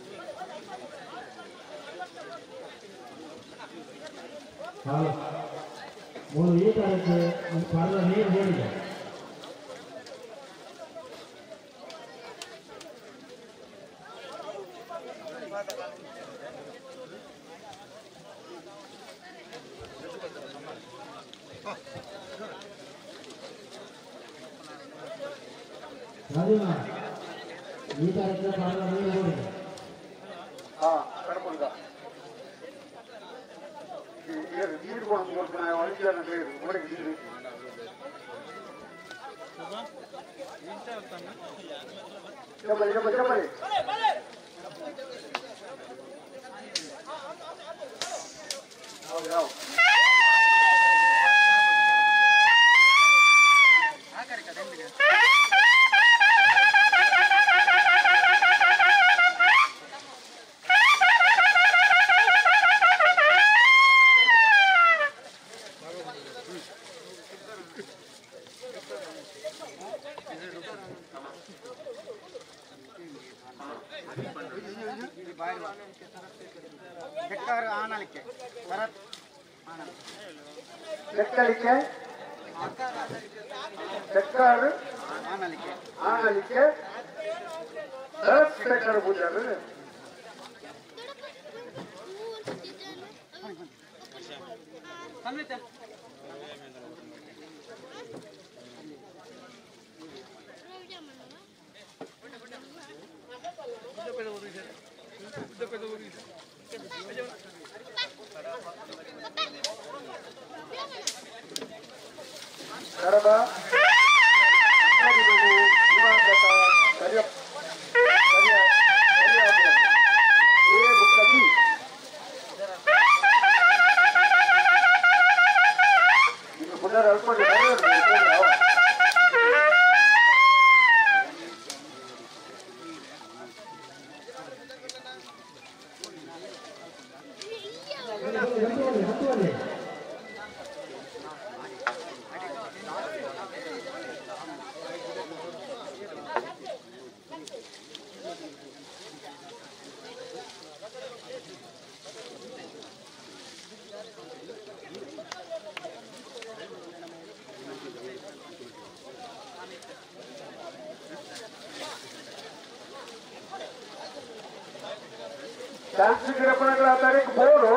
ಮೂರು ಈ ತಾರೀಕು ಪರ್ಲ ನೀರು ಹೋಗಿದೆ. ಈ ತಾರೀಕು ಪರ್ಲ ನೀರು ಹೋಗಿದೆ. ಹಾಂ ಕಡ್ಕೊಂಡ. ನೀರು ಕೊಡ್ತಾರೆ. ಚಪ್ಪಲಿ ಚಪ್ಪಲಿ ಚಪ್ಪಲಿ ಹೌದು ಹೌದು. ಚೆಕ್ಕಲಿಕ್ಕೆ ಚೆಕ್ಕಾರು ಆನಲಿಕ್ಕೆ ಭರತ್ ಶೇಖರ್ ಪೂಜಾರು. ಕಡಬ ತಾರೀಕು bore.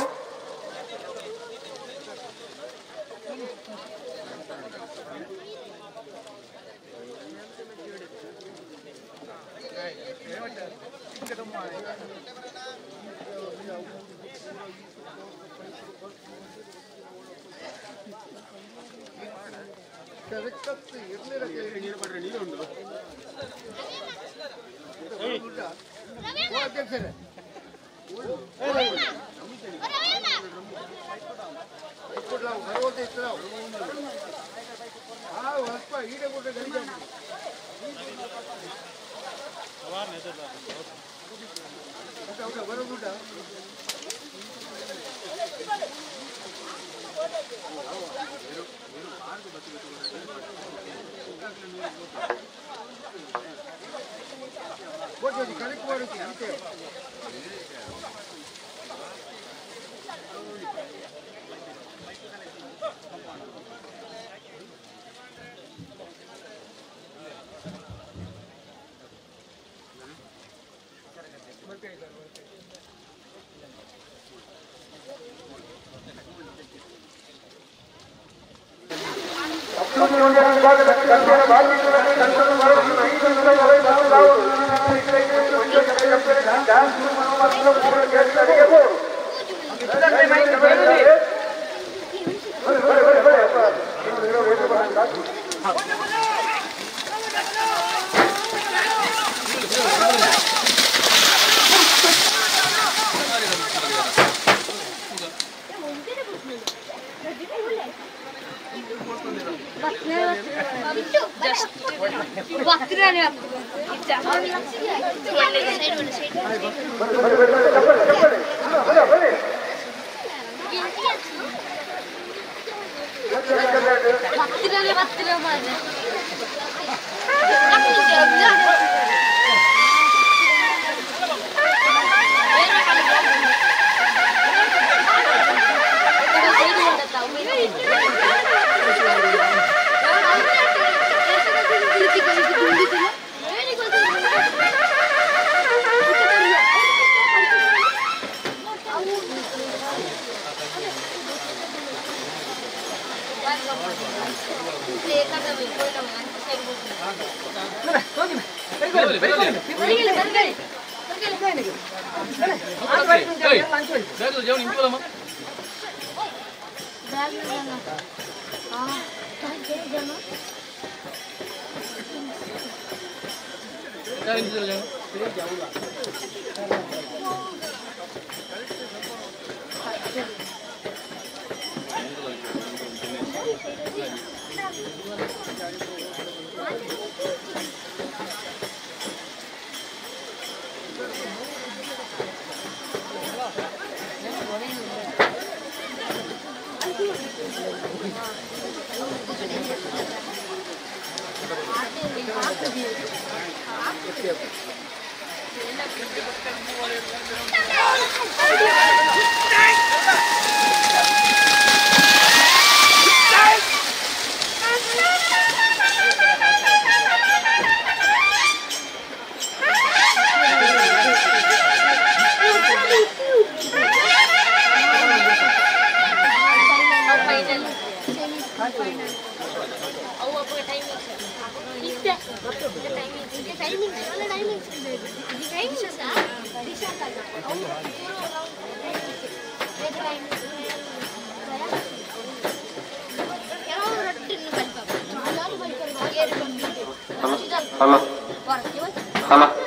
Hello hello hello hello hello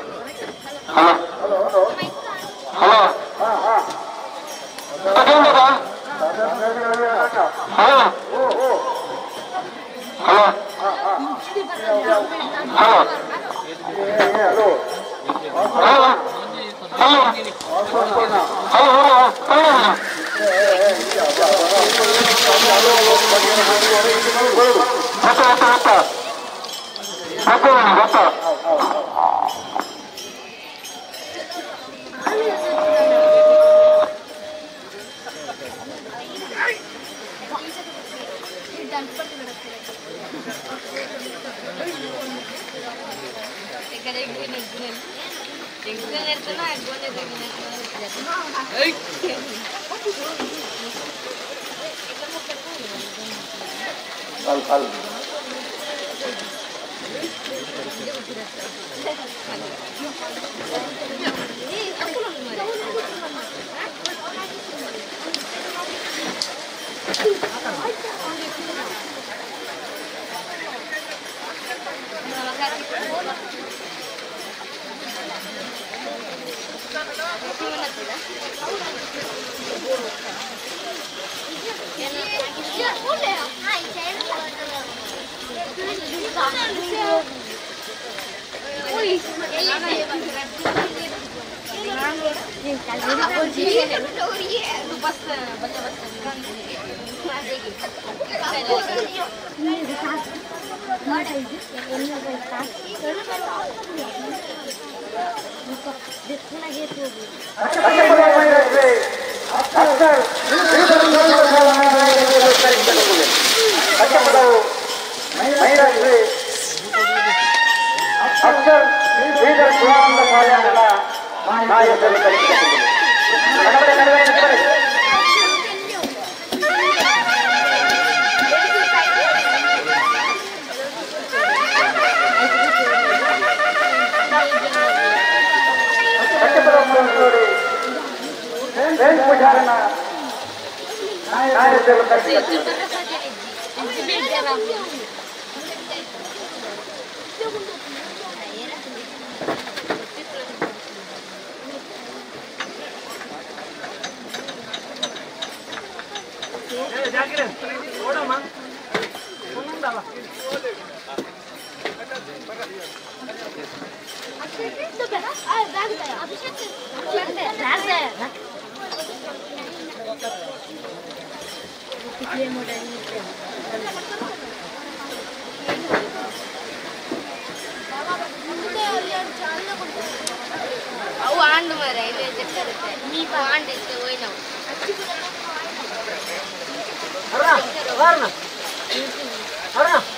hello hello hello hello hello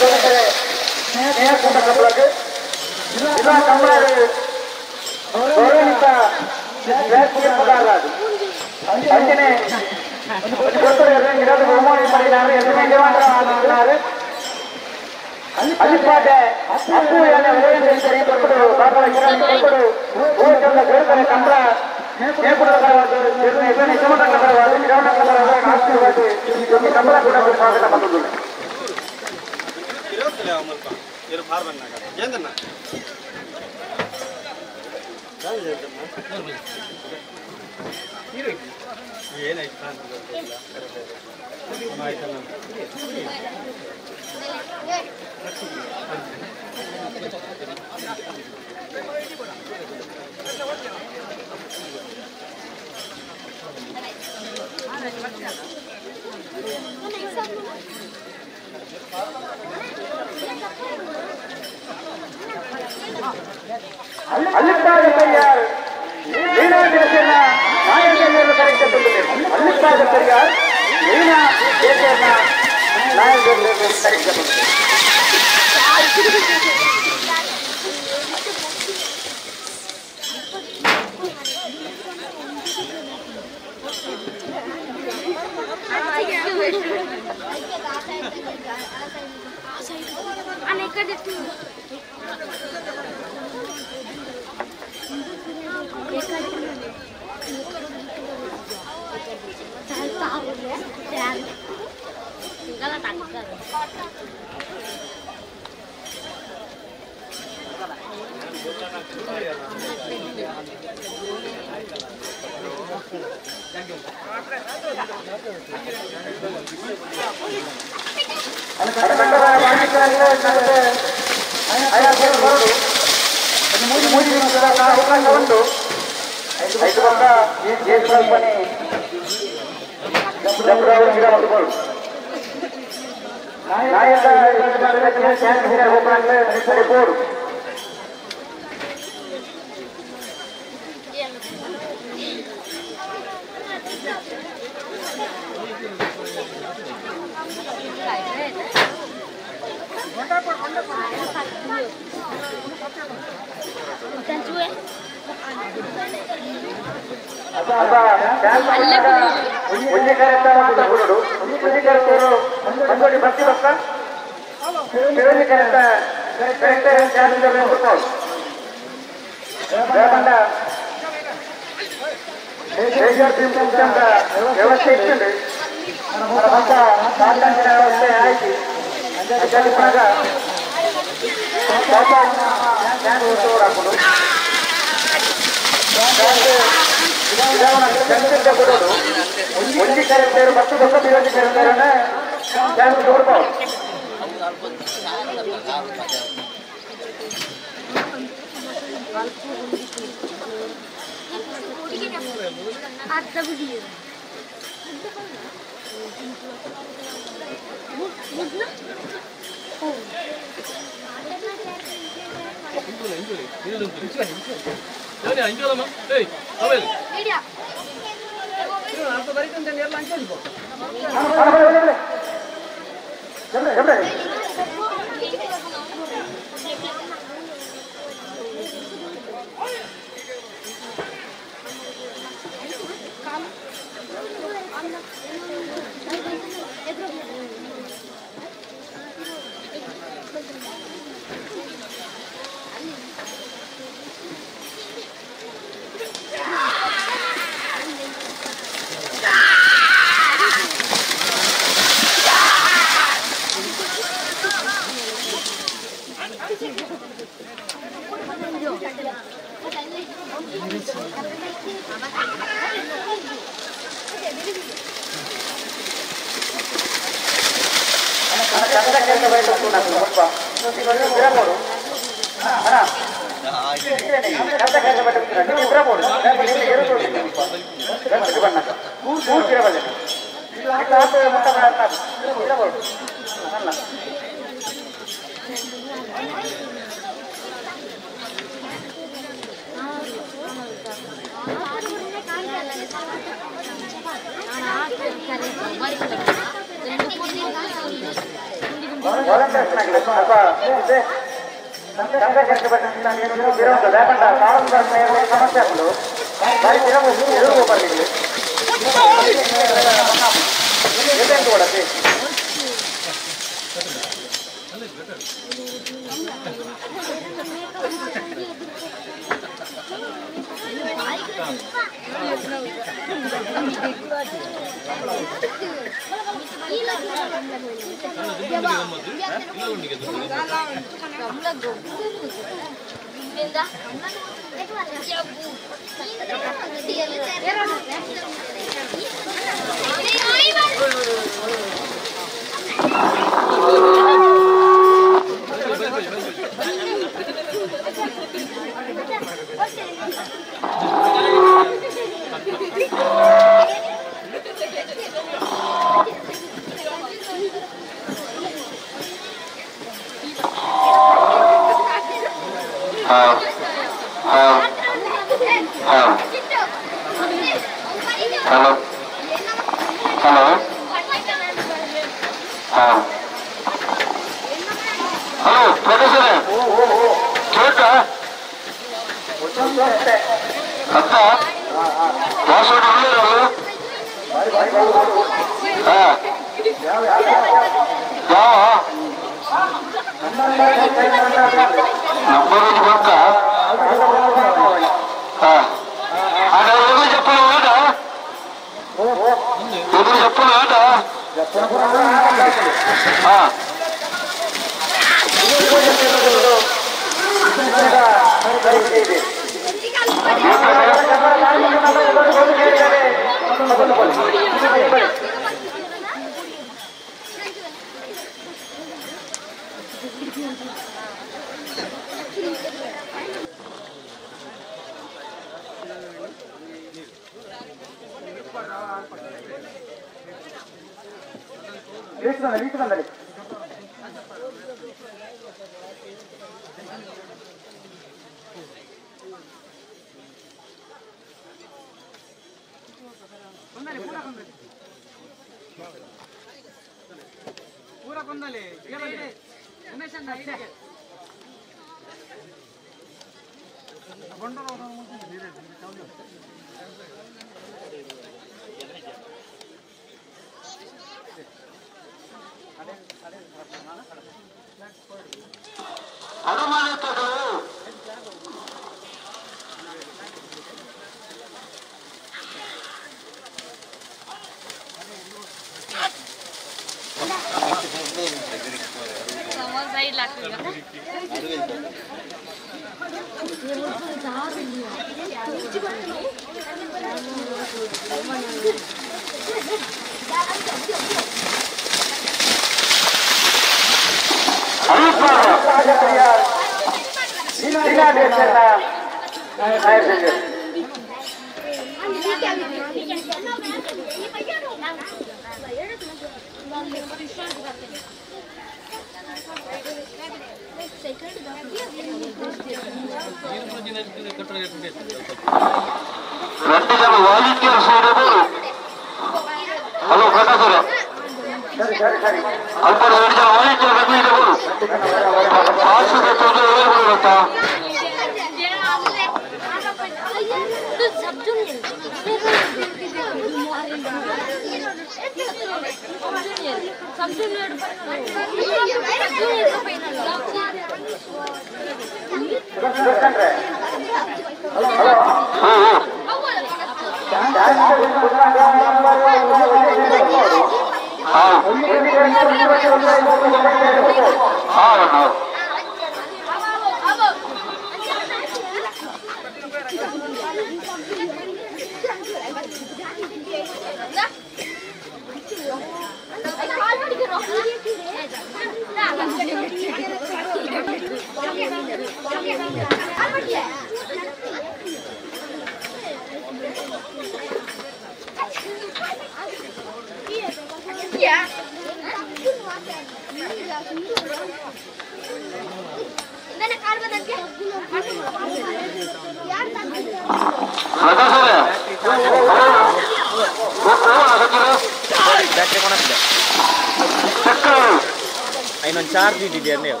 ಇನ್ನೊಂದು ಚಾರ್ಜ್ ಇದ್ದಿದೆಯಾ ನೀವು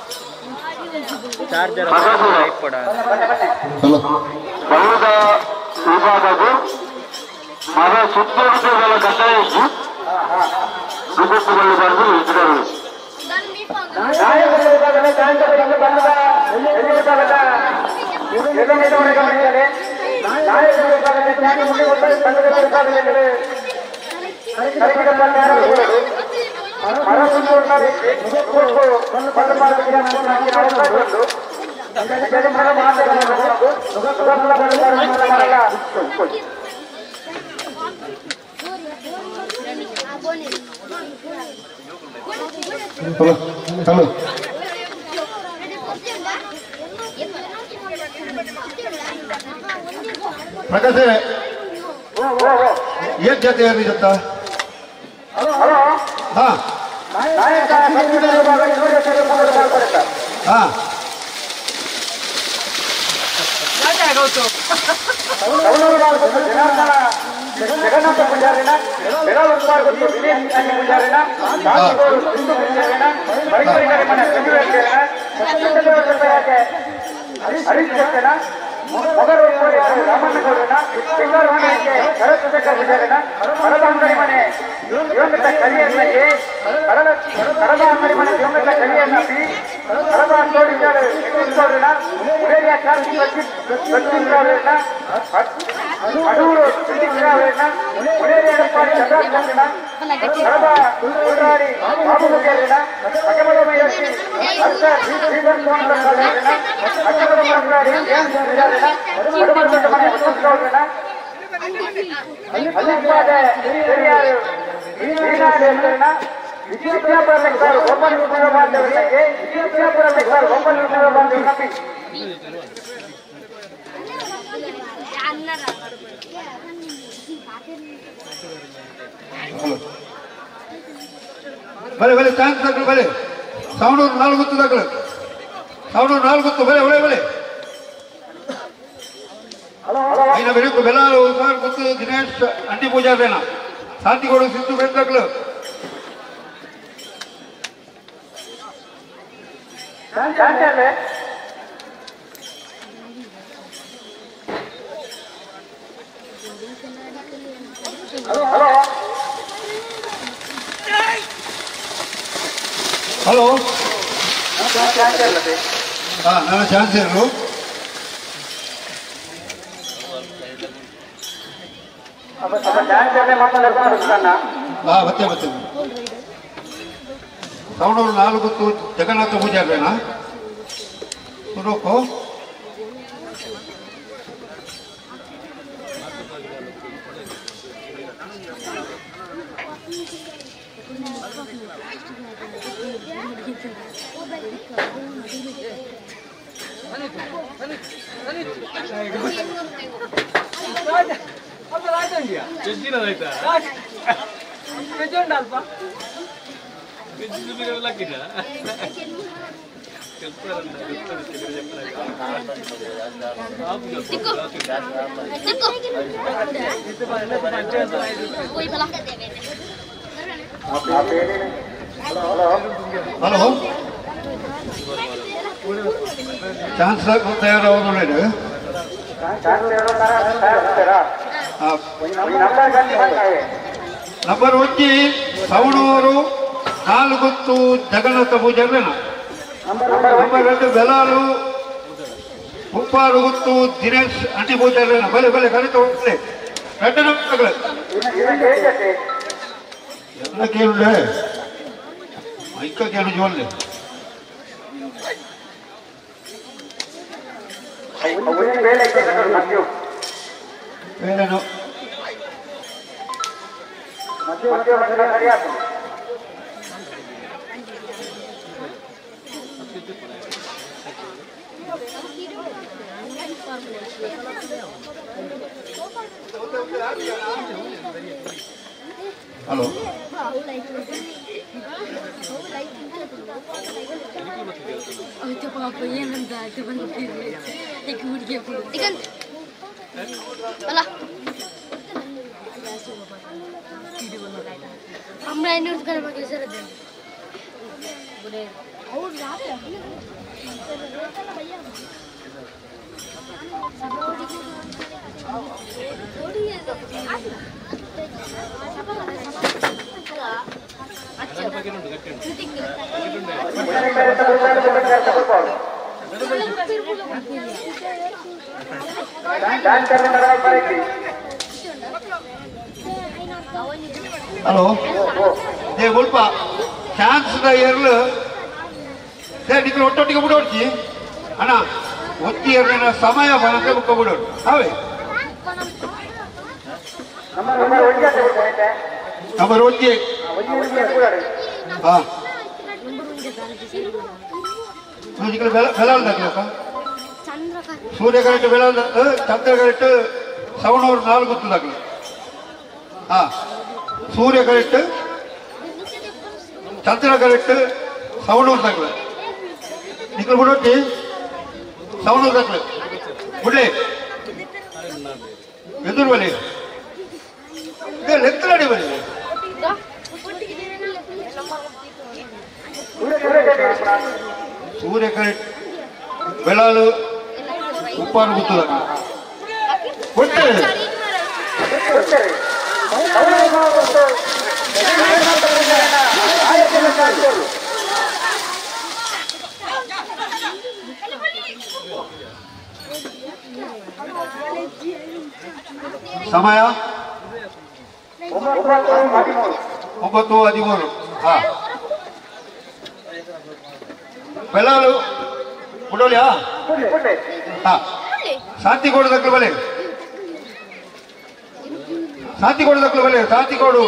ಚಾರ್ಜರ್ ಕೊಡ ಹಲೋ ಹಲೋ ಪ್ರಕಾಶ್ ಏನ್ ಜಾತಿ ಯಾರು ಜೊತ ಹಾ ಹಾ ಜಗನ್ನಾಥ ಪೂಜಾರಿನ ಪೂಜಾರಿನ ಹರಿಶ್ಚಂದ್ರನ ರಾಮಣ್ಣಗೌಡನ ಶರತ್ಶೇಖರ್ ಪೂಜಾರಿನ ಕಡದ ಅಂಗಡಿ ಮನೆ ದಿವಂಗತ ಕಲಿಯಣ್ಣಗೆ ಕಡದ ಅಂಗಡಿ ಮನೆ ದಿವಂಗತ ಕಲಿಯಣ್ಣ ಪಿ ಕಡದ ತೋಡಿದ್ದಾರೆ ಗೌಡನ ಉಡೇರಿಯ ಪ್ರತಿರಾವರಣ ಅಡೂರು ಪ್ರತಿರಾವರಣ ಉಡೇರಿಯ ಚಂದ್ರನ ಕಡದ ಉಡಾಡಿ ಬಾಬು ಮುಖೇರನ ಅಕಮಲ ಮಯರ್ಷಿ ಹರ್ಷ ಶ್ರೀಧರ್ ಅಕಮಲ ಮಂತ್ರಾಡಿ ಮನೆ ವಸಂತಗೌಡನ ಅಲ್ಲಿಪಾದ ಪೆರಿಯಾರು ವಿದ್ಯಾಪುರ ಗೋಪಾಲ ವಿದ್ಯಾಪುರ ಗೋಪಾಲ ಬಲೆ ಬಲೆ thanks ದಾಖಲು ಬಲೆ ಸಾವಿರದ ನಾಲ್ಕು ಗೊತ್ತು ದಾಖಲು ಸಾವಿರದ ನಾಲ್ಕು ಗೊತ್ತು ಬಲೆ ಬಲೆ ಬಲೆ ಐನ ಬೆಳಕು ಬೆಲ ಗೊತ್ತು ದಿನೇಶ್ ಅಂಟಿ ಪೂಜಾರೇನ ಶಾಂತಿಗೌಡ ಸಿದ್ದು ಬೆಂದಾಕ್ಲು ಹಲೋ ಹಾ ನನ್ನ ಚಾನ್ಸ್ ಇರಲು ಹಾ ಮತ್ತೆ ಮತ್ತೆ ಸೌಂಡೂರು ನಾಲ್ಕು ಗೊತ್ತು ಜಗನ್ನಾಥ ಪೂಜಾರೇನಾ ಸುರೋಕು ಹಲೋ ಚಾನ್ಸ್ ತಯಾರಾಗೋದು ನಂಬರ್ ಒಂಜಿ ಸವಣೂರು ನಾಲ್ಗುತ್ತು ಜಗನ್ನಾಥ ಪೂಜಾರಿನ ನಂಬರ್ ಎರಡು ಬೆಲಾರು ಉಪ್ಪಾರು ಗುತ್ತು ದಿನೇಶ್ ಅಂಟಿ ಪೂಜಾರಿನ ಬಲೆ ಬಲೆ ಕರೆತ ಹೋಗ್ಲಿ ಎರಡು ನಂಬರ್ಗಳು ಎಲ್ಲ ಕೇಳುಡೆ ಮೈಕ ಕೇಳು ಜೋಲ್ಲೆ ಬೇರೆನು ಹಲೋ ಹಲೋ ಏ ಮುಲ್ಪ ಚಾನ್ಸ್ ದ ಎರ್ಲು ನಿಕ್ಲು ಒಟ್ಟೊಟ್ಟಿಗೆ ಬಿಡೋಡ್ಚಿ ಅಣ್ಣ ಒತ್ತಿ ಎರ್ಲಿನ ಸಮಯ ಬರಕ್ಕೆ ಬುಕ್ಕ ಬಿಡೋಡು ಅವೇ ನಂಬರ್ ಒಂಜಿ ಹಾ ಬೆಲಾಲ್ದಾಗ್ಲಕ್ಕ ಸೂರ್ಯ ಕರೆಕ್ಟ್ ಬೆಲಾಲ್ ಚಂದ್ರ ಕರೆಕ್ಟ್ ಸವಣೂರು ನಾಲ್ಕು ಗೊತ್ತದಾಗ್ಲ ಹಾ ಸೂರ್ಯ ಕರೆಕ್ಟ್ ಚಂದ್ರ ಕರೆಕ್ಟ್ ಸವಣೂರು ದಾಖಲೆ ನಿಕ್ಲು ಬಿಡೋಟಿ ಸವಣೂರು ದಾಖಲೆ ಬಿಡ್ಲಿ ಎದುರು ಬಲಿ ಲೆಕ್ಕ ನಡಿ ಬಲಿ ಸೂರ್ಯ ಕರೆಕ್ಟ್ ಬೆಳಾಲು ಉಪ್ಪಾರು ಗೊತ್ತದ ಕೊಟ್ಟೆ ಸಮಯ 9:13. ಹಾ ಬೆಳಾಲು ಬಿಡೋಲಿಯಾ? ಹಾ ಶಾಂತಿಗೋಡು ದಕ್ಕಲು ಬಲೆ, ಶಾಂತಿಗೋಡು ದಕ್ಕಲು ಬಲೆ, ಶಾಂತಿಗೋಡು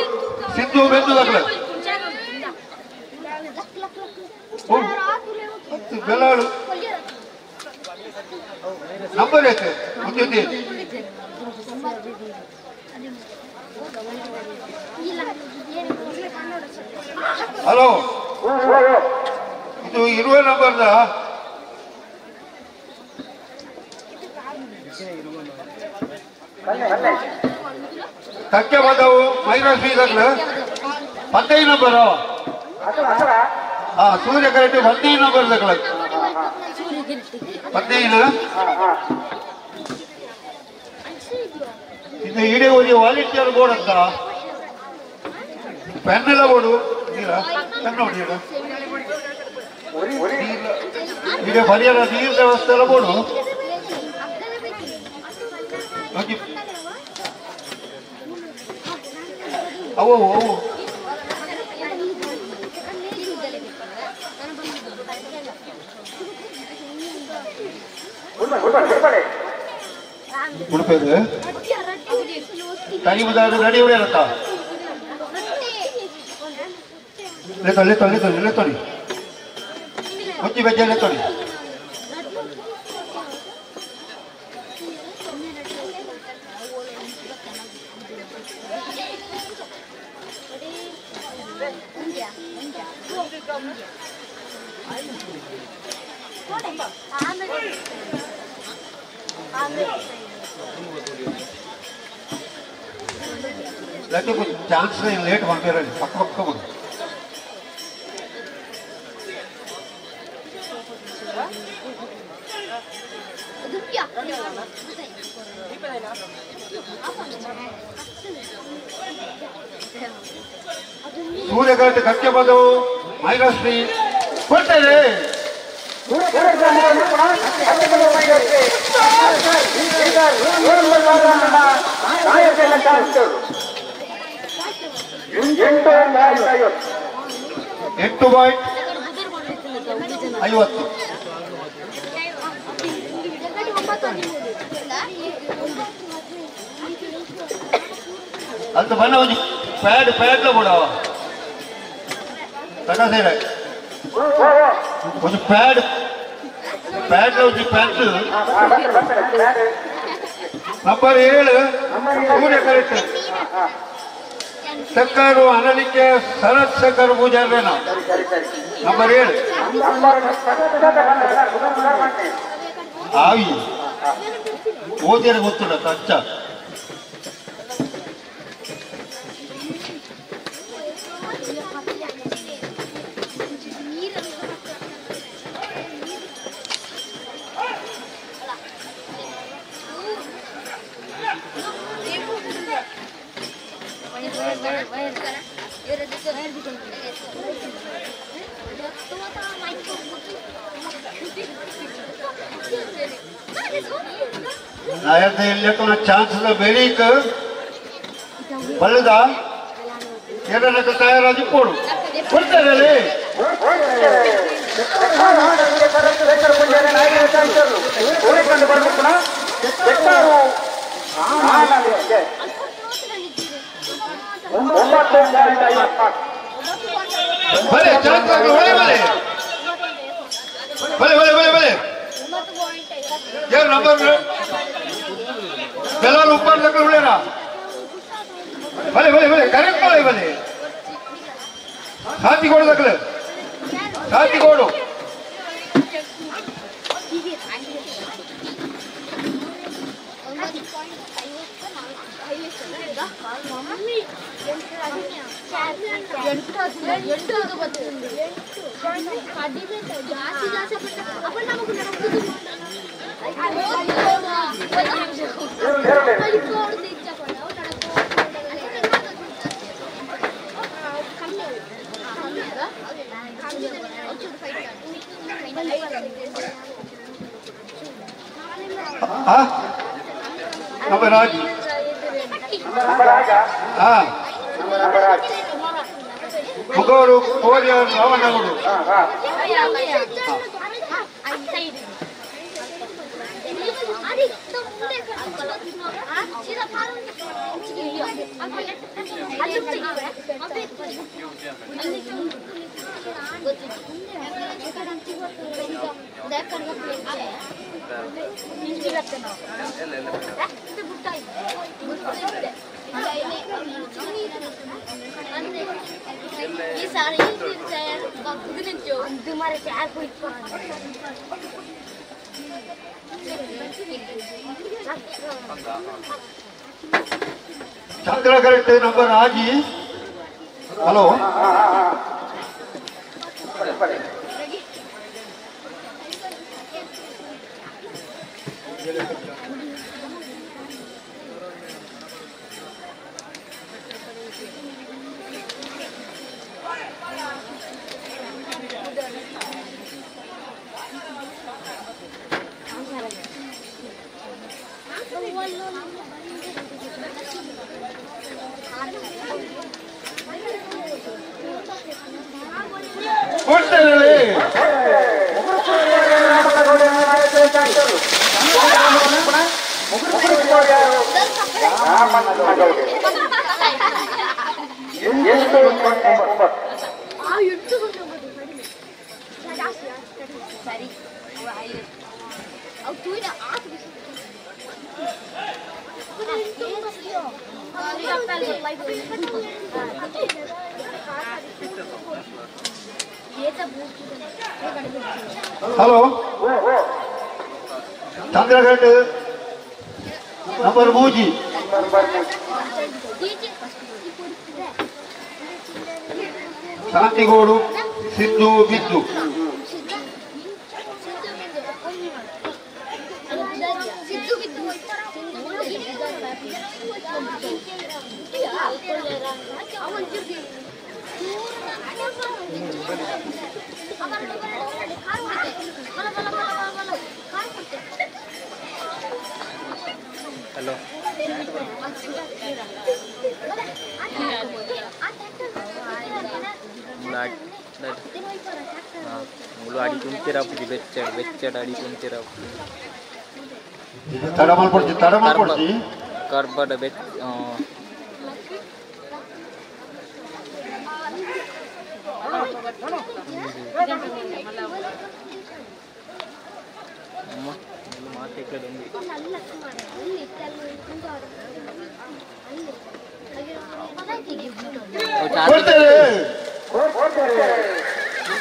ಸಿಂಧು ಬೆಂದು ದಕ್ಕಲು ಬೆಳಾಲು ನಂಬರ್ ಐತೆ ಮುಂದೆ. ಹಲೋ ಇದು ಇರುವ ನಂಬರ್ದ ತಕ್ಕೆ ಬಂದವು ಮೈನಸ್ 15 ನಂಬರ್. ಹಾ ಸೂರ್ಯ ಕರೆಕ್ಟ್ 15 ನಂಬರ್ ದಕ್ಕಲ 15. ಇದು ಇಡೀ ಒಂದು ವಾಲಂಟಿಯರ್ ಬೋರ್ಡ್ ಅಂತ ಪೆನ್ ಎಲ್ಲ ಬೋರ್ಡು ನೀರ ಪೆನ್ ನೋಡಿ ಈಗ ಪರಿಹಾರ ನೀರಿನ ವ್ಯವಸ್ಥೆ ಎಲ್ಲ ಬೋರ್ಡು. ಅವು ಅವು ಉಡುಪಿದೆ ಟೈಮ್ ರೆಡಿ ಇರತ್ತಾ? ಲೇತೊಳಿ ಲೇತೊಳಿ ಲೇತೊಳಿ ಒಂಜಿ ಬೆಜ್ಜೆ ಲೇತೊಳಿ. ಚಾನ್ಸ್ ಲೇಟ್ ಮಾಡ್ತೀರ ಪಕ್ಕ ಪಕ್ಕ ಬಂದು ಸೂರ್ಯಘಾಟ್ ಕಕ್ಕೆ ಬಂದವು ಮೈನಸ್ 3 ಕೊಡ್ತೇನೆ. ಎಂಟು ಪಾಯಿಂಟ್ 50. ಅಂತ ಬಣ್ಣ ಒಂಜಿ ಪ್ಯಾಡ್ ಪ್ಯಾಡ್ಲ ಬೋಡವ ತಕಸೇರೆ ಒಂಜಿ ಪ್ಯಾಡ್ ಪ್ಯಾಂಟ್ ಒಂಜಿ ಪ್ಯಾಂಟ್ ನಂಬರ್ 7 ಸೂರ್ಯ ಕರೆಕ್ಟ್ ಸಕ್ಕರು ಅನಲಿಕೆ ಶರತ್ ಶಂಕರ್ ಪೂಜಾರ್ಲೇನ ನಂಬರ್ 7 ಆವಿ ಓದಿರ ಗೊತ್ತಿಲ್ಲ ಅಚ್ಚ ಚಾನ್ಸ್ ಬೆಳೀಕ್ ಬಲ್ಲದ ಎರಡನೇ ತಯಾರಾಗಿ ಕೊಡು ಕೊಡ್ತಾರೆ ಬಲೆ ಚಾನ್ಸ್ ಬಲೆ ಬಲೆ ಬಲೆ ಬಲೆ ಬಲೆ ಬಲೆ यार नंबर बेलाल ऊपर लग उड़ेरा भले भले भले करेक्ट भले भले साथी गोड़ लगले साथी गोड़ो नंबर राज हाँ मुगोरु courier रावणगुಡು Chandra correct number Aji hello Hello Chandraghat number 3 Shantigodu Siddu Biddu Hello. ಮುಳು ಅಡಿ ತುಂತಿರಪ್ಪುಜಿ ಬೆಚ್ಚಡ್ ಬೆಚ್ಚಡ್ ಅಡಿ ತುಂತಿರಪ್ಪುಜಿ ತಡ ಮಲ್ಪೊಡ್ಚಿ ತಡ ಮಲ್ಪೊಡ್ಚಿ ಕರ್ಬಡ ಬೆಚ್ಚ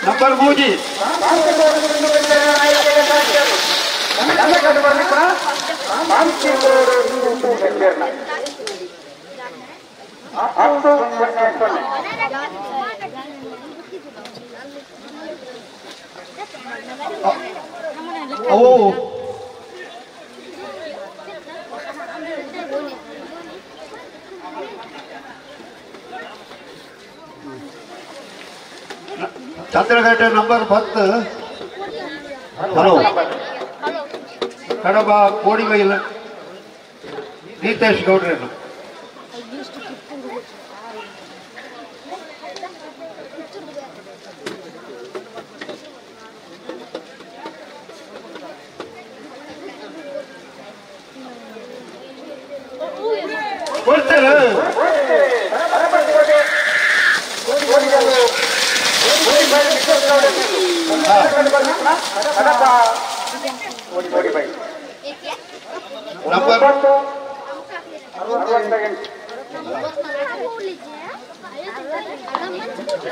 ನಂಬರ್ ಮೂಜಿ ಅವು ಚಂದ್ರಘಟ್ಟೆ ನಂಬರ್ 10. ಹಲೋ ಕಡಬ ಕೋಡಿಬೈಲ್ ನೀತೇಶ್ ಗೌಡ್ರೇನು. ಕೊಡ್ತಾರೆ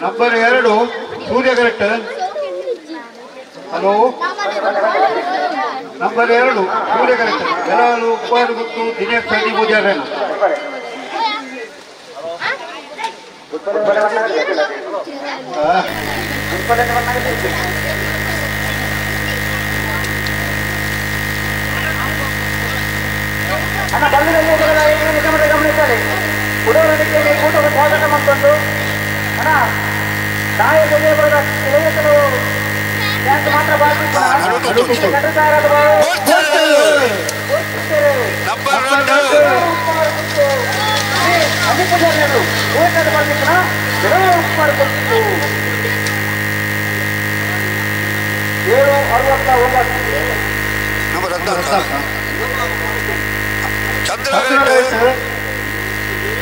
ನಂಬರ್ 2 ಸೂರ್ಯ ಕರೆಕ್ಟ್. ಹಲೋ ನಂಬರ್ 2 ಸೂರ್ಯ ಕರೆಕ್ಟ್. ಬೆಲಾಲು ಉಪ್ಪಾರು ಗುತ್ತು ದಿನೇಶ್ ಸಣ್ಣ ಪೂಜಾರನ. ಅಣ್ಣ ಬಂದ ಗಮನಿಸಲಿ ಉಡವರಿಗೆ ಕೂಟದ ಸ್ವಾಗತ ಮಾಡಿಕೊಂಡು ಅಣ್ಣ ನಾಯಕ ಕೆಲವು ಡ್ಯಾನ್ಸ್ ಮಾತ್ರ ಬಾಕಿ. 769.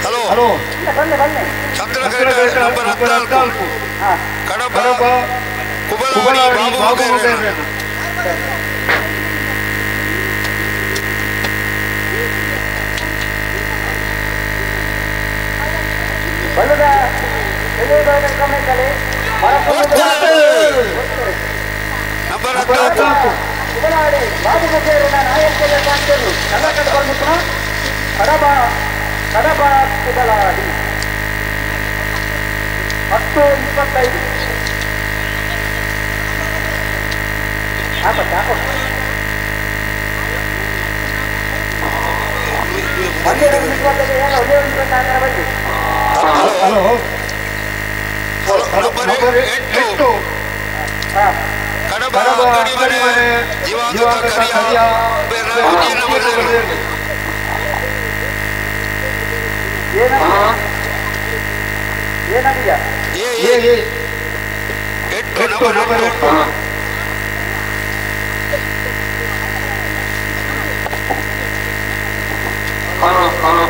Hello hello Chandraghatta number 14 Kadaba Kubaladi Babu ಮಗೇರನ. ನಂಬರ್ 14 ಕುಬಲಾಡಿ ಬಾಬು ಮಗೇರನ ನಾಯಕರ ಕಾಂತರು ಕನ್ನಡ ಬರ್ಮಿತ್ರ ಕಡಬ ಕಡಬ ಕುಬಲಾಡಿ 10:25. ಹಲೋ ನಂಬರ್ 8 ಕಡಬ ಅಂಗಡಿಮನೆ ದಿವಂಗತ ಕರಿಯ. ಏ 8 number 8. Hello hello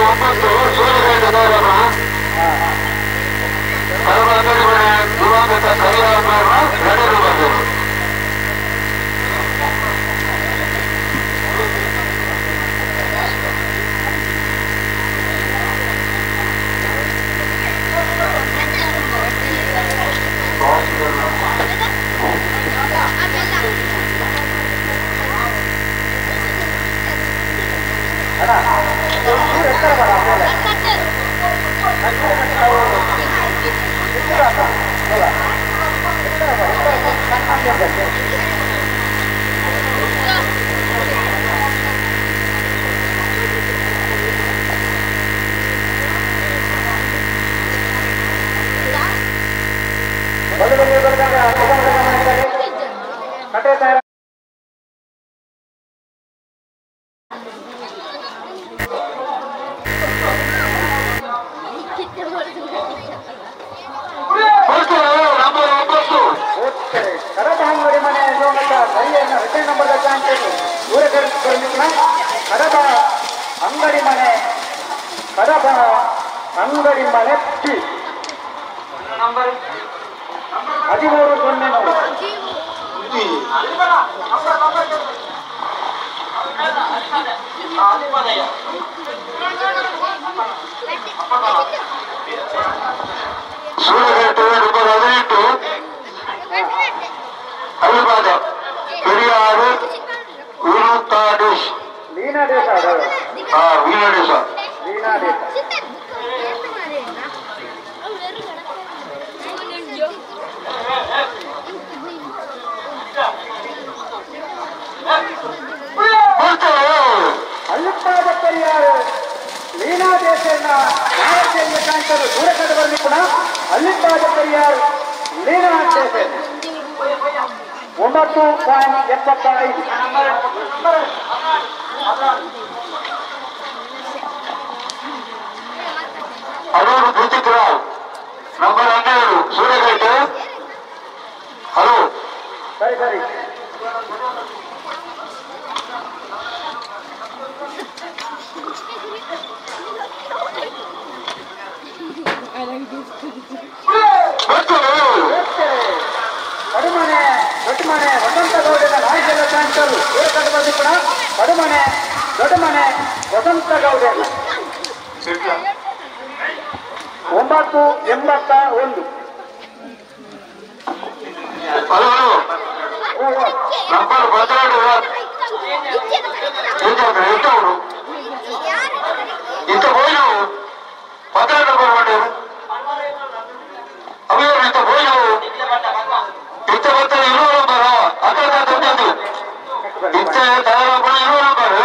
number 9 Suryagowda Kadaba Angadimane ದಿವಂಗತ ಕರಿಯ ನಡೆದು ಬಂದರು. ಬಂದಿನ ಕಡಬ ಅಂಗಡಿ ಮನೆ ಕಡಬ ಅಂಗಡಿ ಮನೆ ಪಿ 13 0 3. ಸೂರ್ಯಗಟ್ಟೆ ನಂಬರ್ 18 ಹರಿಪಾದ ಪೆರಿಯಾರು ವಿನೋತಾಡೇಶ್ ವೀಣಾದೇಶ ವೀಣಾದೇಶ ವೀಣಾದೇಶ. ಅಳ್ಳಿಪ್ಪಾದ ಪೆರಿಯಾರು ಲೀನಾದೇಶನ ನಾಲ್ಕು ಕಾಂತರು ಸೂರಕದ ಬರ್ಲಿ ಪುನಃ ಅಳ್ಳಿಪ್ಪಾದ ಪೆರಿಯಾರು ಲೀನಾದೇಶ 9.75. ಅರೂರು ಕೃತಿಕರಾವ್ ನಂಬರ್ 12 ಸೂರ್ಯಗಟ್ಟೆ. ಹಲೋ ಸರಿ ಸರಿ. ಕಡುಮನೆ ದೊಡ್ಡಮನೆ ವಸಂತಗೌಡನ ನಾಯಕರ ಕಾಂತರು ಸೂರಕದ ಬರ್ಲಿ ಪುನಃ ಕಡುಮನೆ ದೊಡ್ಡಮನೆ ವಸಂತಗೌಡನ 9.81. ಹಲೋ ಹಲೋ ನಂಬರ್ 12 ಎಂತವರು ಇಂತ ಹೋಯ್ನು 12 ನಂಬರ್ ಮಾಡ್ಯಾರ ಅವಿಯವರು ಇಂತ ಹೋಯ್ನು ಇಂತ ಬರ್ತಾರೆ 20 ನಂಬರ್ ಅಕ್ಕ ತಂದದ್ದು ಇಂತ ತಯಾರಾಪಣ 20 ನಂಬರ್.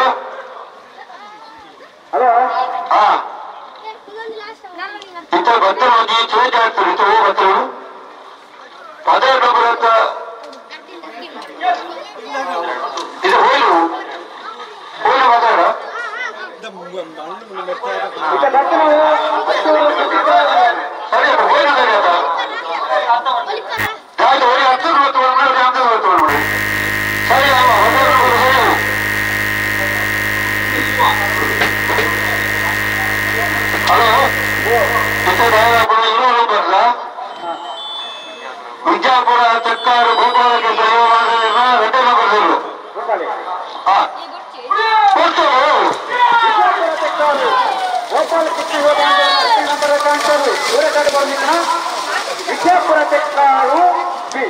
ಹಲೋ ಹಾ ಇಂತ ಭಕ್ತರು ಹೋಗಿ ಚೇಂಜ್ ಆಗ್ತಾರೆ ಇಂತ ಹೋಗಿ ಭಕ್ತರು 12 ನಂಬರ್ ಅಂತ ಇದು ಹೋಯ್ಲು ಹೋಯ್ಲು ಮಾತಾಡ ಸರಿ ಅದು ಹೋಯ್ಲು ಸರಿ ಅದ ಆಯ್ತು ಹೋಗಿ 10 ಗೊತ್ತು ಮಾಡಿ 10 ಗೊತ್ತು ಮಾಡಿ ಸರಿ ಅವ 12 ನಂಬರ್ ಸರಿ. ಹಲೋ ಇರೋ ನಂಬರ್ಲ ವಿಜಯಪುರ ತಕ್ಕಾರು ಗೋಪಾಲಕ್ಕೆ 2 ನಂಬರ್ ಸರ್. ಗೋಪಾಲ ಸೂರಕದ ಬಂದಿನ ವಿಜಯಪುರ ತೆಕ್ಕಾರು ಬಿ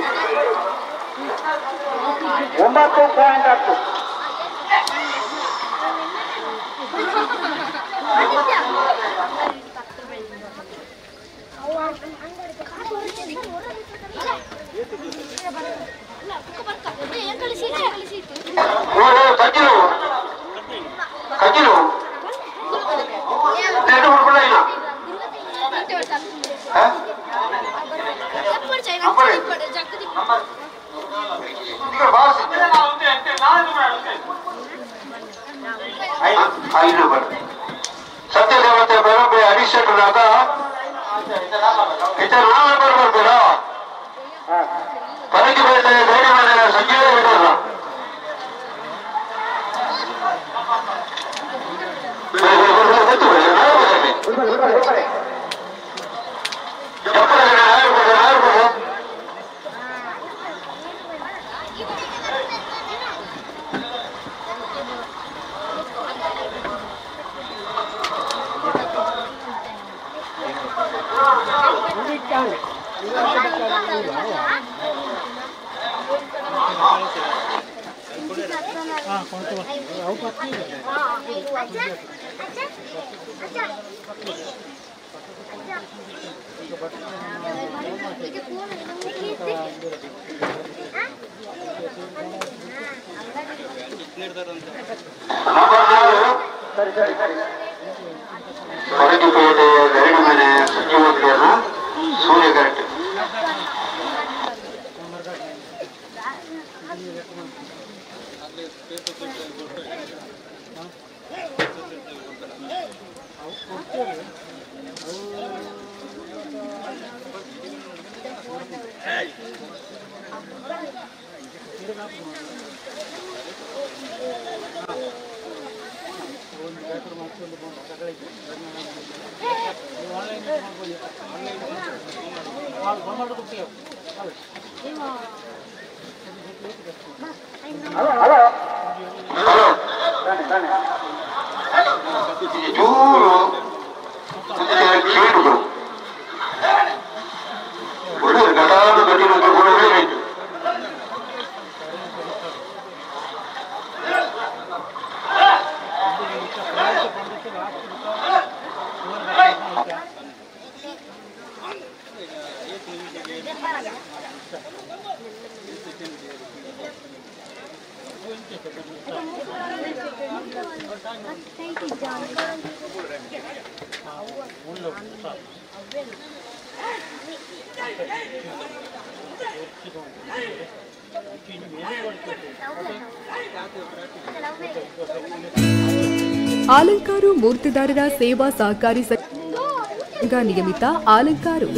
9.10. ಕಜಿಲು ಕಜಿಲು ಸತ್ಯದೇವತೆ ಬರಬೆ ಹರೀಶನಾದ ಇತರ ನಾಲ್ಕು ಬರ್ಬೇಡ ಪರಗಿ ಬೇಡ ಧೈರ್ಯ ಮಾಡಿದ ಸಂಜೀವ ಬೇಡಲ್ಲ. ಹೊರಗಿಪೇಟೆ ಗರಡಿ ಮನೆ ಸಂಜೀವನ ಸೂರ್ಯ ಕರೆಕ್ಟ್. ಆಲಂಕಾರು ಮೂರ್ತಿದಾರರ ಸೇವಾ ಸಹಕಾರಿ ಸಂಘ ನಿಯಮಿತ ಆಲಂಕಾರು.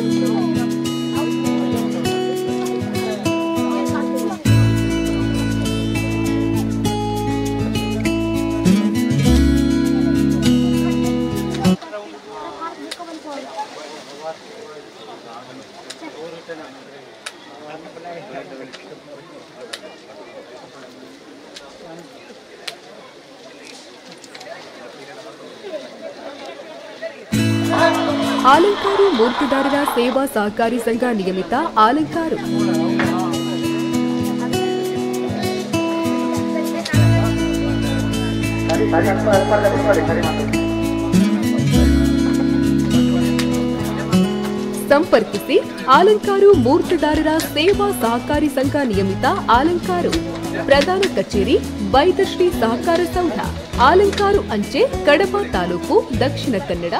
ಆಲಂಕಾರು ಮೂರ್ತಿದಾರರ ಸೇವಾ ಸಹಕಾರಿ ಸಂಘ ನಿಯಮಿತ ಆಲಂಕಾರು. ಸಂಪರ್ಕಿಸಿ ಆಲಂಕಾರು ಮೂರ್ತಿದಾರರ ಸೇವಾ ಸಹಕಾರಿ ಸಂಘ ನಿಯಮಿತ ಆಲಂಕಾರು. ಪ್ರಧಾನ ಕಚೇರಿ ಬೈದಶ್ರೀ ಸಹಕಾರ ಸೌಧ, ಆಲಂಕಾರು ಅಂಚೆ, ಕಡಬ ತಾಲೂಕು, ದಕ್ಷಿಣ ಕನ್ನಡ.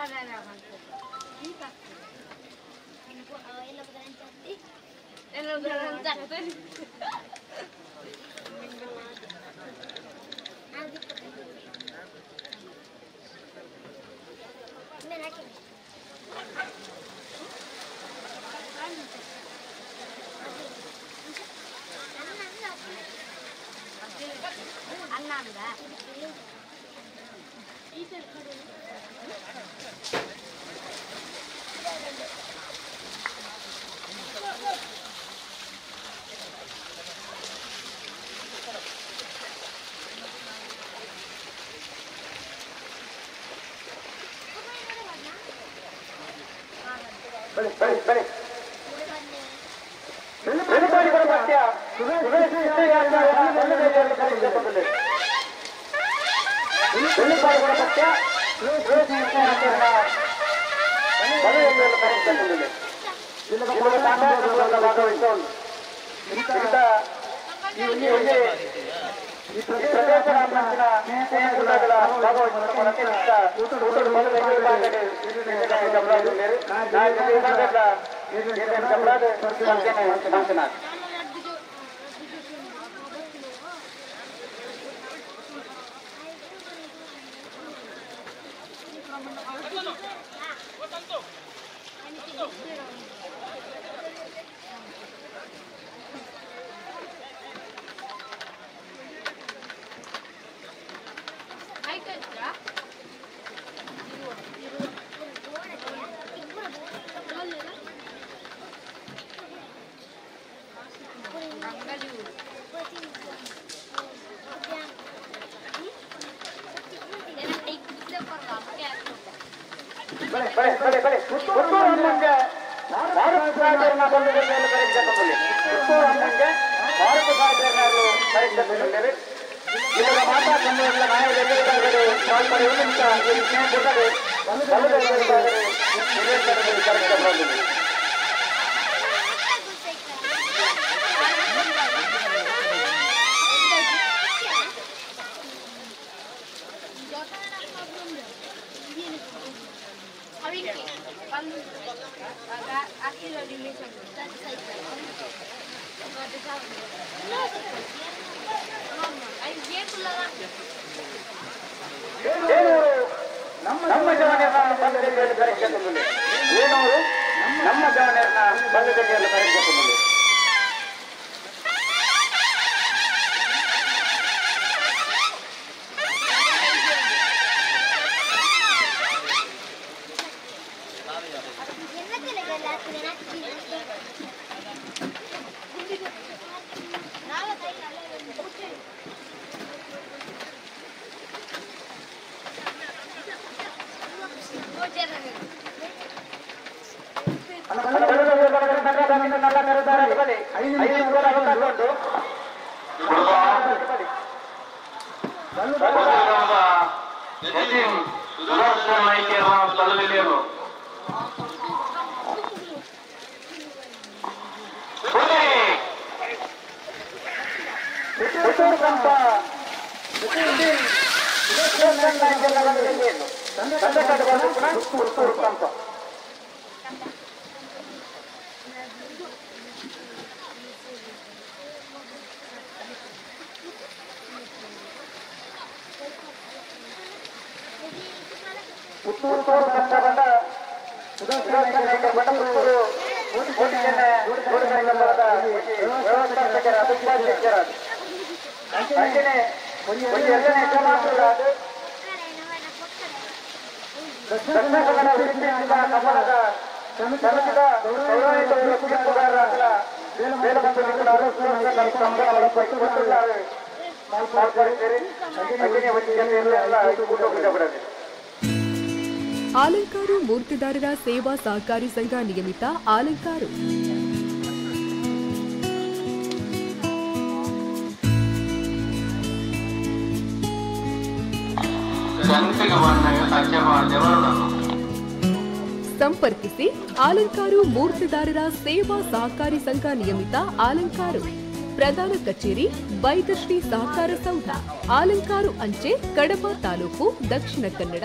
94. ಆಲಂಕಾರು ಮೂರ್ತಿದಾರರ ಸೇವಾ ಸಹಕಾರಿ ಸಂಘ ನಿಯಮಿತ ಆಲಂಕಾರು. ಸಂಪರ್ಕಿಸಿ ಆಲಂಕಾರು ಮೂರ್ತಿದಾರರ ಸೇವಾ ಸಹಕಾರಿ ಸಂಘ ನಿಯಮಿತ ಆಲಂಕಾರು. ಪ್ರಧಾನ ಕಚೇರಿ ಬೈದಶ್ರೀ ಸಹಕಾರ ಸೌಧ, ಆಲಂಕಾರು ಅಂಚೆ, ಕಡಬ ತಾಲೂಕು, ದಕ್ಷಿಣ ಕನ್ನಡ.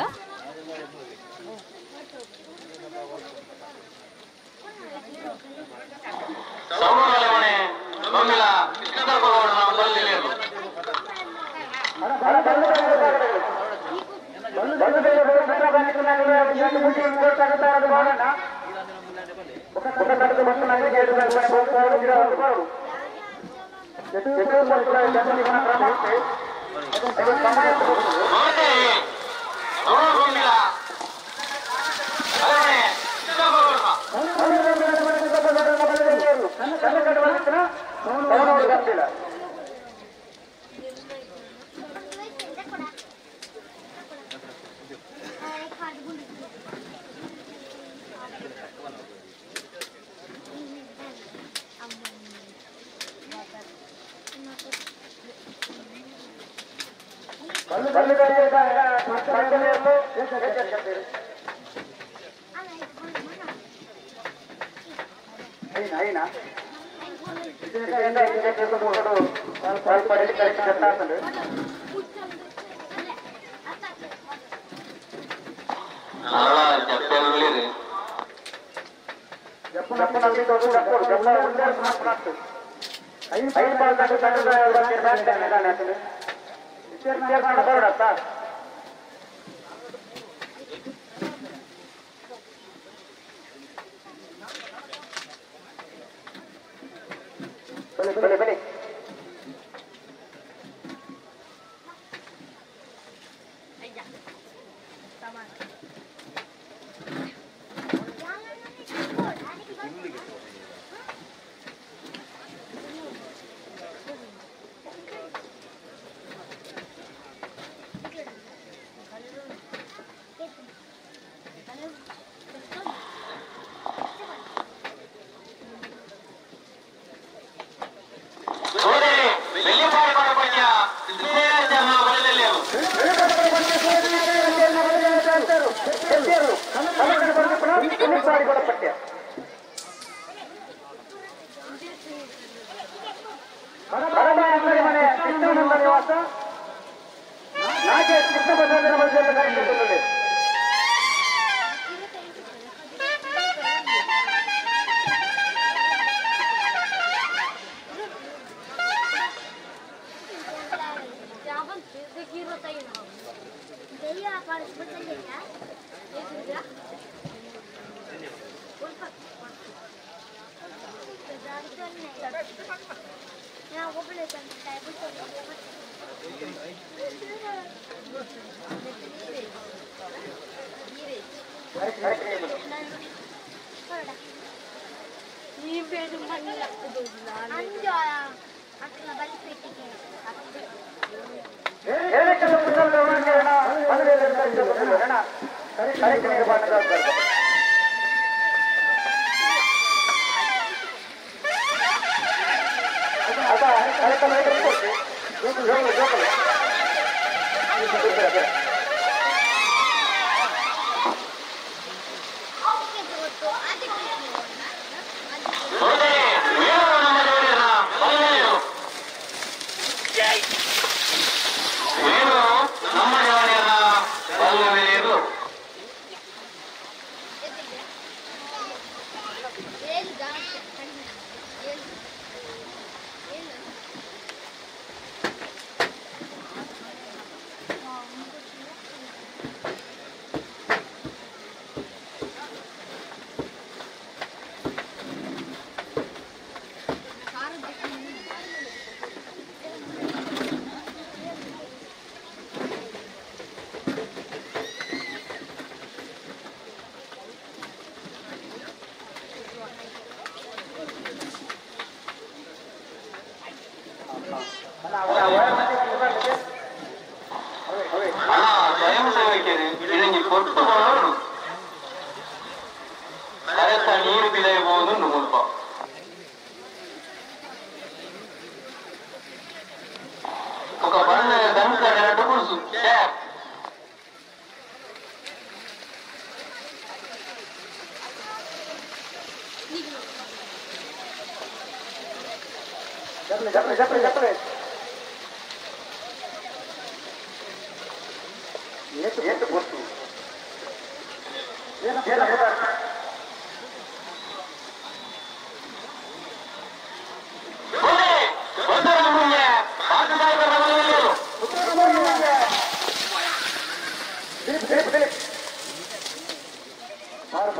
ಭಾರತ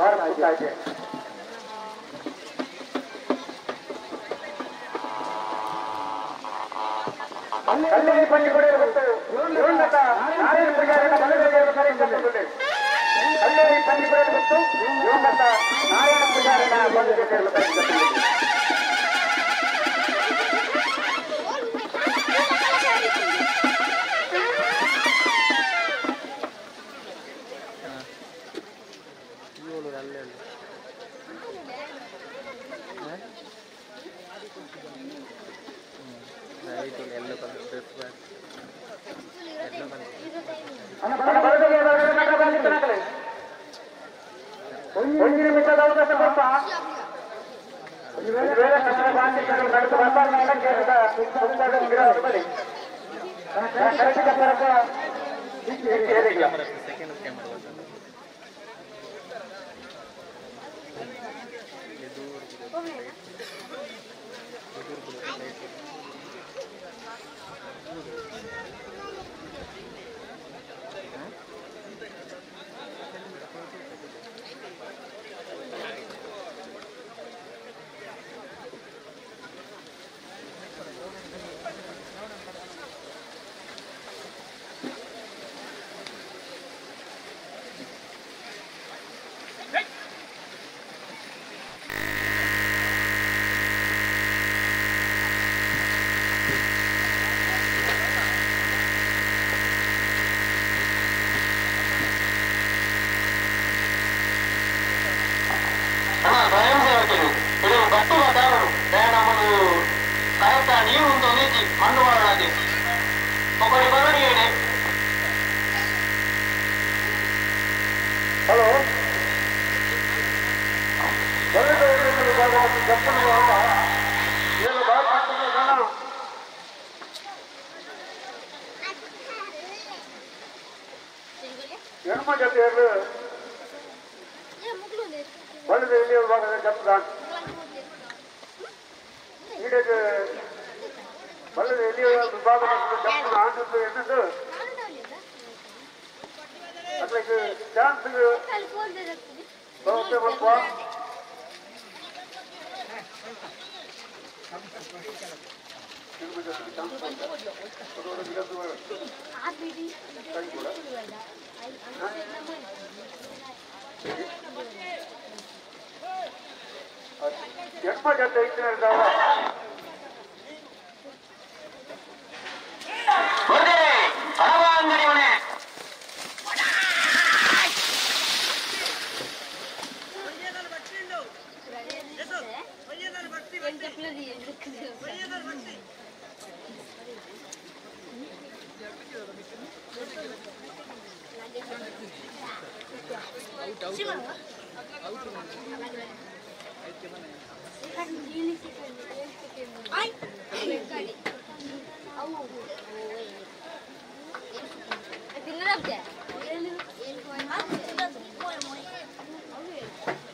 ಕಲ್ಲೇರಿ ಪಂಜಿಕೊಡಿಯ ಗೊತ್ತು ಯುವಂಗತ ನಾರಾಯಣ ಪೂಜಾರಿನ ಬಲಗೈಯಲ್ಲಿ ಕರೆಯಿಸಿಕೊಳ್ಳಿ. ಕಲ್ಲೇರಿ ಪಂಜಿಕೊಡಿಯ ಗೊತ್ತು ಯುವಂಗತ ನಾರಾಯಣ ಪೂಜಾರಿನ ಬಲಗೈಯಲ್ಲಿ ಕರೆಯಿಸಿಕೊಳ್ಳಿ. ಒಂದು ನಿಮಿಷದ ಅವಕಾಶ ಕೊಪ್ಪ. ಒಂದು ವೇಳೆ ಕನ್ನಡ ಭಾಷಿಕರು ನಡೆದು ಬಳಿ ಹಲೋ ಹೆಣ್ಮ ಜೊತೆಯಲ್ಲಿ ಬಳಿದ ಎಲ್ಲಿಯ ಭಾಗದ ಜಪ್ಪ ಈಡೇಗೆ ಬಳಿದ ಎಲ್ಲಿಯ ವಿಭಾಗದ ಜಪ್ಪನ ಆಂಟದ್ದು ಎನ್ನದು ಅದಕ್ಕೆ ಚಾನ್ಸ್ ಮಲ್ಪ ಹೆಣ್ಮ ಜೊತೆ ಇದ್ದಾವ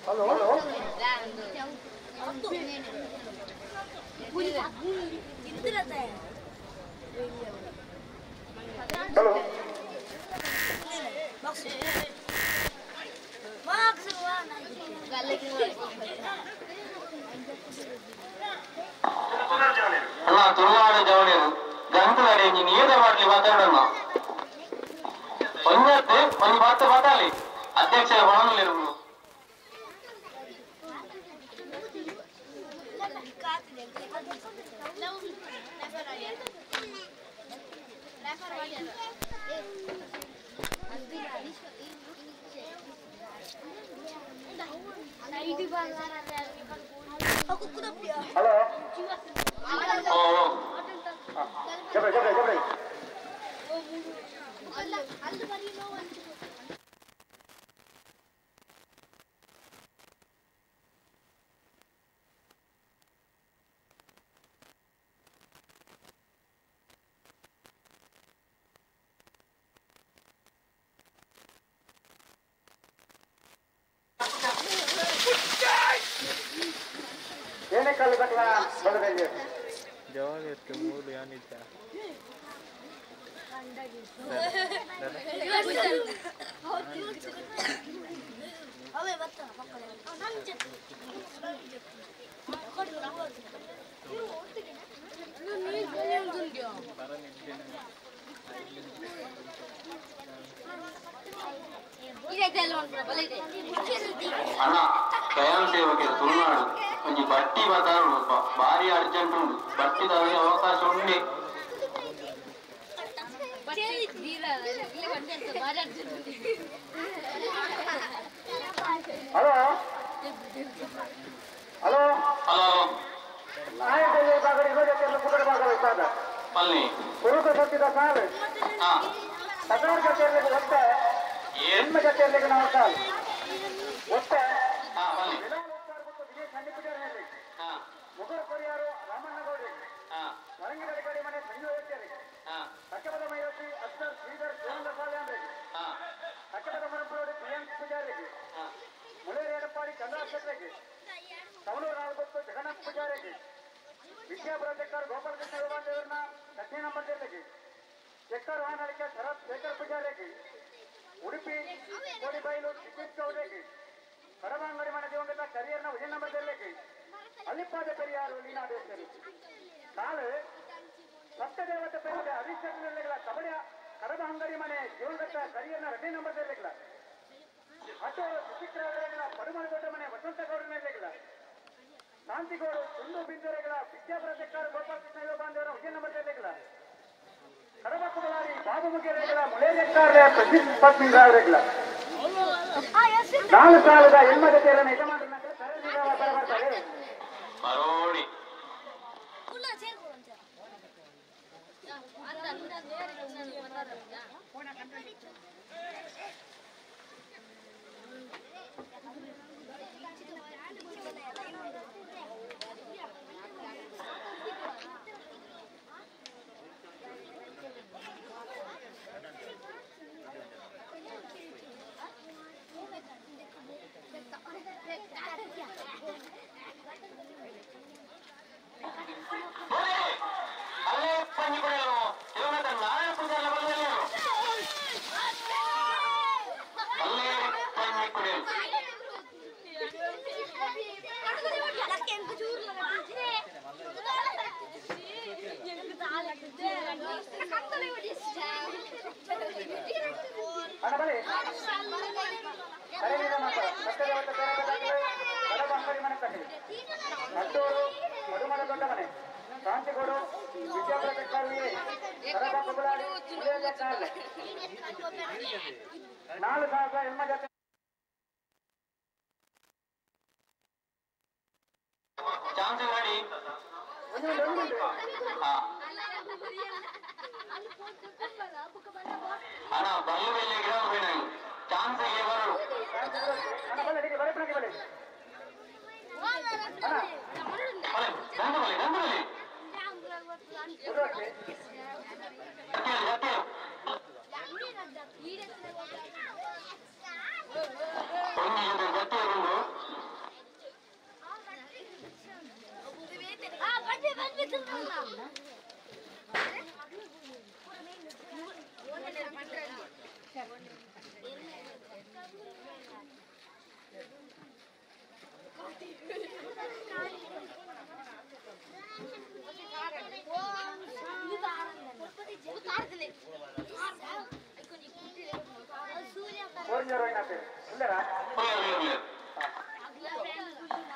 ಹಲೋ ಹಲೋ ಅಲ್ಲ ತುಳುನಾಡ ಜವಳಿಯರು ಗಂಟುಗಡೆ ನೀನು ಏದ ಮಾಡಲಿ ಮಾತಾಡೋಣ ಒಂದತ್ತೆ ಒಂದು ಮಾತು ಮಾತಾಡಲಿ ಅಧ್ಯಕ್ಷರ ಒಳನಲ್ಲಿರುವುದು ಹಲೋ ಜಬರಿ ಜಬರಿ ಜಬರಿ ಏನೇ ಕಲ್ಲು ಬಡದಲ್ಲಿ ಜವಾಬ್ದಾರಿ ಮೂರು ಯಾನಿದ್ದ ಅಣ್ಣ ಸ್ವಯಂ ಸೇವಕರು ತುಳುನಾಡು ಒಂಜಿ ಬಟ್ಟಿ ಬತ್ತಾರು ಭಾರಿ ಅರ್ಜೆಂಟ್ ಉಂಡು ಬಟ್ಟಿ ದಾದ ಅವಕಾಶ ಉಂಡೆ. ಹಲೋ ಹಲೋ ಹಲೋ ಪಲ್ನಿ ಕುರುಕ ಸತ್ತಿದ ಸಾಲು ಸಕಾರ ಜೊತೆಯಲ್ಲಿ ಒತ್ತೆ ನಿಮ್ಮ ಜೊತೆಯಲ್ಲಿ ನಾವು ಸಾಲು ಒತ್ತೆ ಮುಗುರು ಕೊರಿಯಾರು ರಾಮಣ್ಣಗೌಡರಿಗೆ ವರಂಗಿಗಡಿ ಮನೆ ಸಂಜೀವ ವ್ಯಕ್ತಿಯರಿಗೆ ಕಟ್ಟಬದ ಮೈರಸಿ ಅಸ್ಕರ್ ಶ್ರೀಧರ್ ಶಿವಾನಂದ ಸಾಲ್ಯಾನ್ರಿಗೆ ಕಟ್ಟಬದ ಮರಪುರೋಡಿ ಪ್ರಿಯಾಂಕ್ ಪೂಜಾರಿಗೆ ಮುಳೇರಿ ಎಡಪ್ಪಾಡಿ ಚಂದ್ರಶೇಖರಿಗೆ ಸವಣೂರು ನಾಲ್ಗೊತ್ತು ಜಗನ್ನಾಥ ಪೂಜಾರಿಗೆ ವಿದ್ಯಾಪುರ ಚೆಕ್ಕರ್ ಗೋಪಾಲಕೃಷ್ಣ ದೇವರನ್ನ ಕಠಿಣ ಮಂದಿರಲಿಗೆ ಚೆಕ್ಕರ್ ವಾಹನಳಿಕೆ ಶರತ್ ಶೇಖರ್ ಪೂಜಾರಿಗೆ ಉಡುಪಿ ಕೋಡಿಬೈಲು ಸಿದ್ದಿತ್ ಗೌಡರಿಗೆ ಕಡಬ ಅಂಗಡಿ ಮನೆ ದಿವಂಗತ ಕರಿಯರ್ನ ವಿಜಯ ನಂಬರ್ದಲ್ಲಿಗೆ ಅಲ್ಲಿಪ್ಪಾದ ಪೆರಿಯಾರು ಲೀನಾದೇಶರಿ ನಾಳೆ ಸಪ್ತದೇವತೆ ಪೆರಿದ ಹರೀಶ್ ಕಬಡ್ಡಿ ಕಡಬ ಅಂಗಡಿ ಮನೆ ದಿವಂಗತ ಕರಿಯರ್ನ ರಡ್ಡಿ ನಂಬರ್ದಲ್ಲಿಗಳ ಅಟ್ಟೋರು ಸುಚಿತ್ರ ಪಡುಮನೆ ದೊಡ್ಡ ಮನೆ ವಸಂತ ಗೌಡರಲ್ಲಿಗಳ ಶಾಂತಿಗೌಡು ತುಂಡು ಬಿಂದರೆಗಳ ವಿದ್ಯಾಪುರ ಚೆಕ್ಕಾರ ಗೋಪಾಲಕೃಷ್ಣ ಯುವ ಬಾಂಧವರ ವಿಜಯ ನಂಬರ್ದಲ್ಲಿಗಳ ಕಡಬ ಕುಬಲಾರಿ ಬಾಬು ಮುಗೇರೆಗಳ ಮುಳೇರೆಕ್ಕಾರ್ಲೆ ಪ್ರಜಿತ್ ಪತ್ನಿಗಳ 4 ಸಾಲದ ಹೆಣ್ಮಗತಿಯರನ್ನ ಯಜಮಾನರನ್ನ ಬರಬರ್ತಾರೆ ಬರೋಡಿ. ಅಟ್ಟೋರು ಮಧುಮಲ ದೊಡ್ಡ ಮನೆ ಶಾಂತಿಗೌಡು ವಿದ್ಯಾಪುರ 4 ಸಾವಿರದ ಹೆಣ್ಮ ಜೊತೆ ಚಾನ್ಸ್ ರೆಡಿ. ಅಣ್ಣ ಬಲ್ಲು ಬೆಲ್ಲ ಗಿಡ ಚಾನ್ಸ್ ಬರು.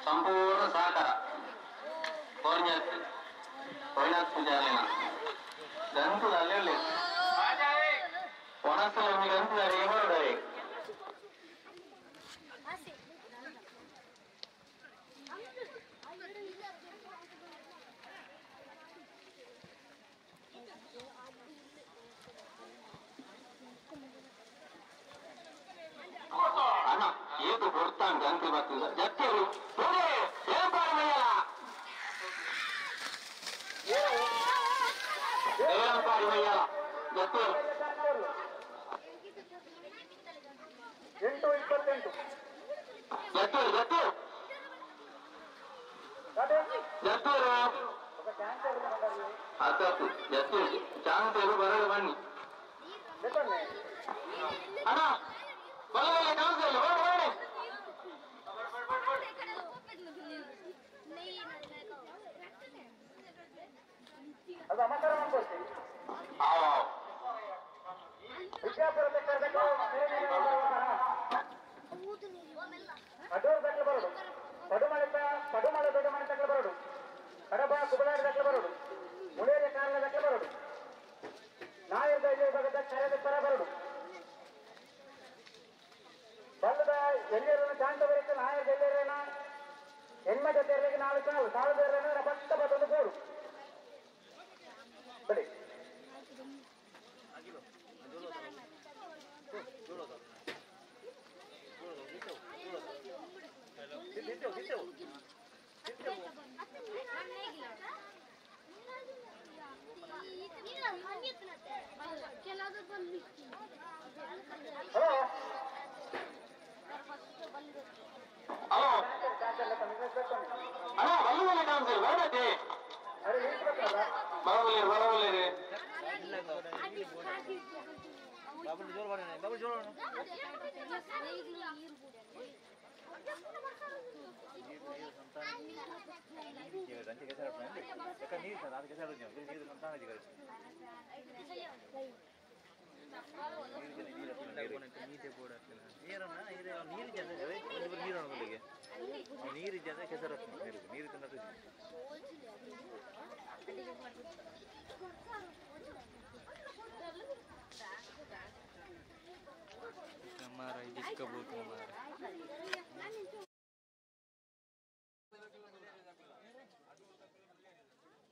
ಸಂಪೂರ್ಣ ಸಹಕಾರ ಪೂಜಾರಿನ ಗಂಟು ಅಲ್ಲಿ ಒಣಸಲು ಗಂಟು ಬರೋಡರೆ. ಅಣ್ಣ ಏತು ಕೊಡ್ತಾನೆ ಗಂಟು ಬರ್ತದೆ ಜತ್ತಿರು ಜತ್ತಿರು 8:28 ಜತ್ತಿರು ಜತ್ತಿರು ಜತ್ತಿರು ಆಯ್ತು ಜತ್ತಿರು ಚಾನ್ಸ್ ಬರೋದು ಬನ್ನಿ ಅಣ್ಣ ಬಲ್ಲ ಚಾನ್ಸ್ ಇಲ್ಲ. ಜೊತೆ ನಾಲ್ಕು ಸಾಲು ಸಾಲು ಬೇರೆ ಪತ್ತ ಪತ್ತೊಂದು ಕೋಡು ಬಡಿ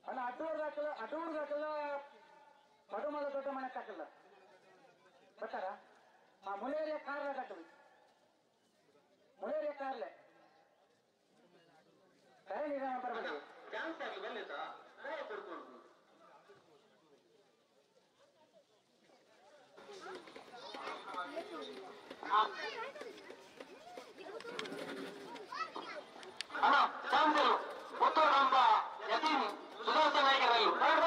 ಅಣ್ಣ ಅಟೂರ್ದಾಕಲ್ಲ ಅಟೂರ್ದಾಕಲ್ಲ ಪಡುಮಲ ದೊಡ್ಡ ಮನೆ ಹಾಕಲ್ಲ ಬರ್ತಾರ ಆ ಮುಲೇರಿಯ ಕಾರ್ಲೆ ಹಾಕಲ್ಲ ಮುಲೇರಿಯ ಕಾರ್ಲೆ ಕರೆ ನಿಧಾನ ಬರಬೇಕು ಅಣ್ಣ ಚಾಮ್ದೇವ್ ಪುತ್ತೂರಂಬ ಯತೀನ್ ಸುದರ್ಶನ ನಾಯಕರಲ್ಲಿ ಬೇಡ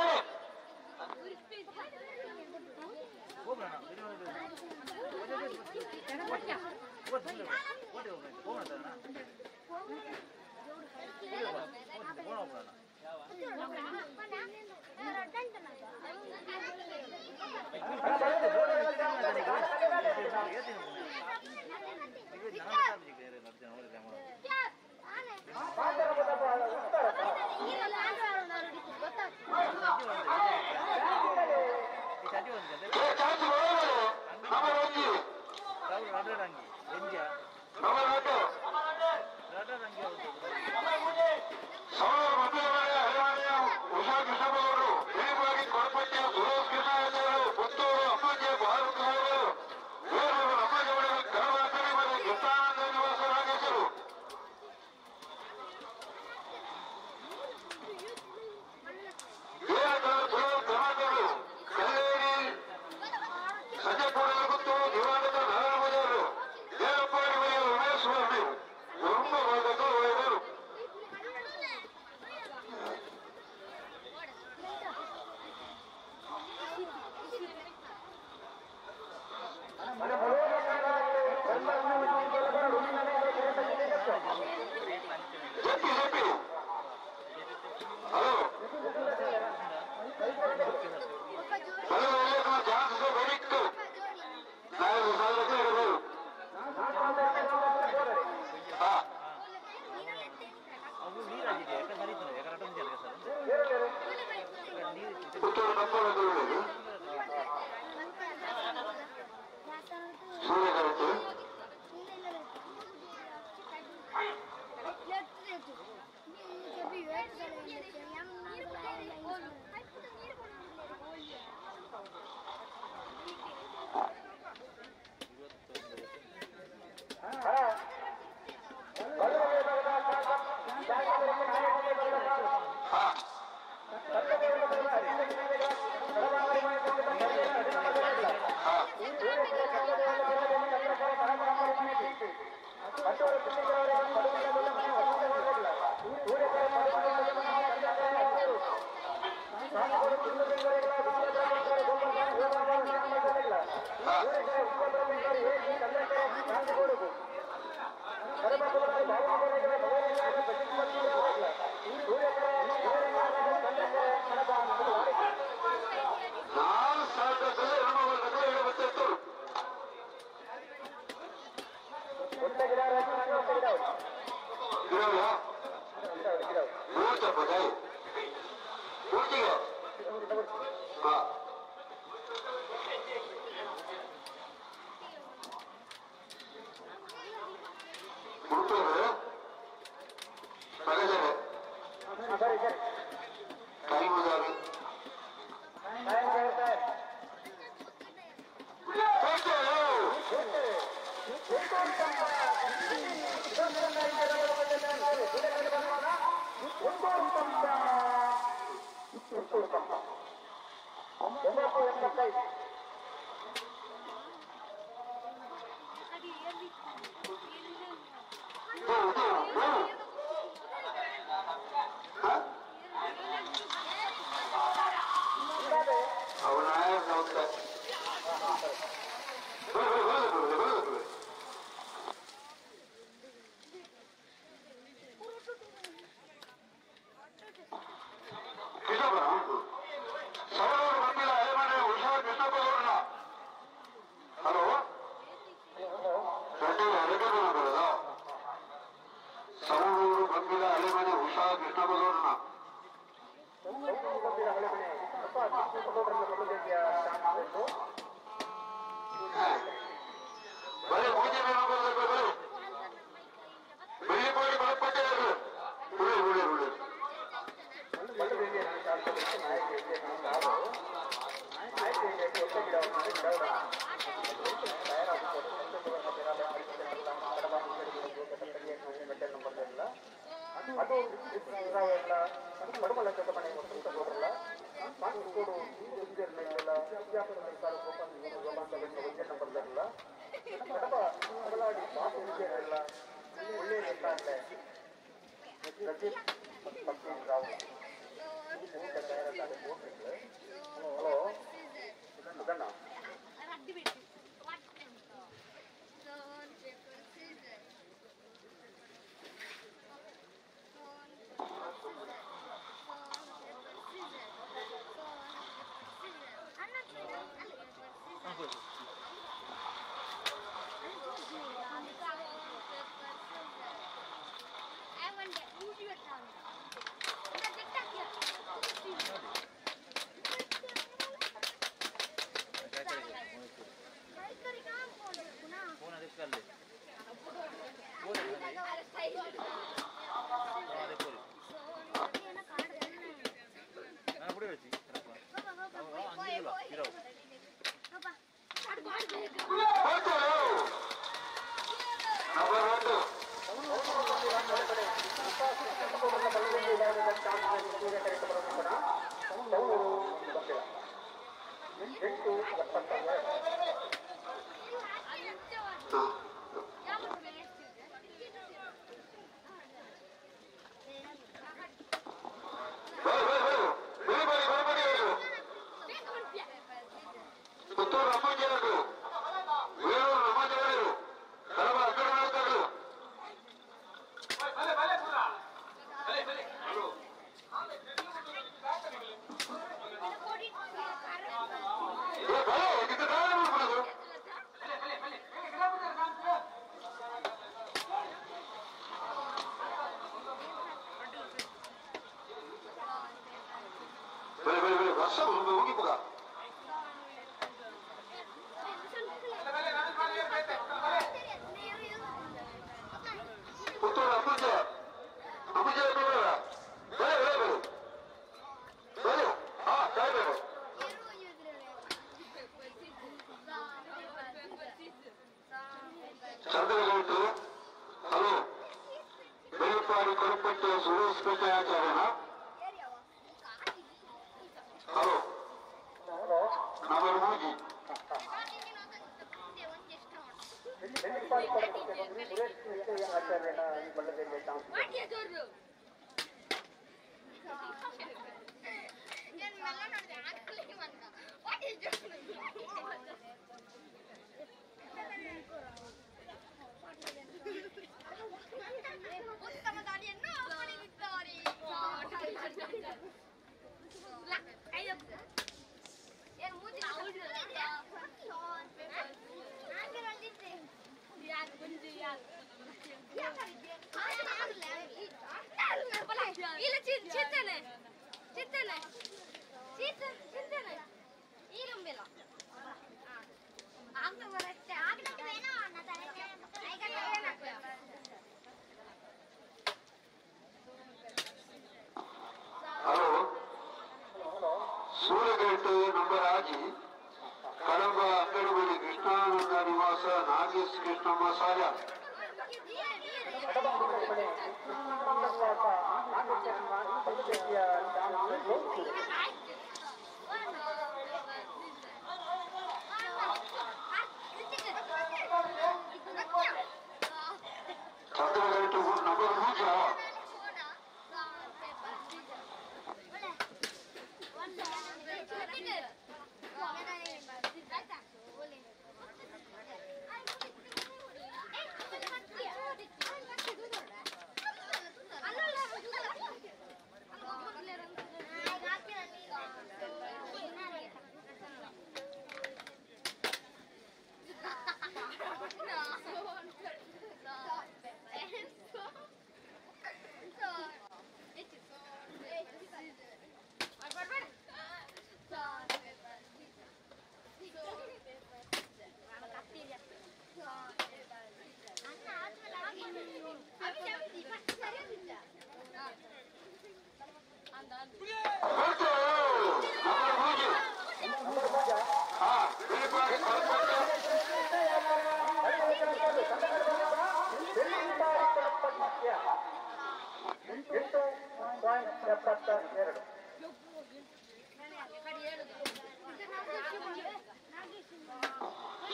8.72.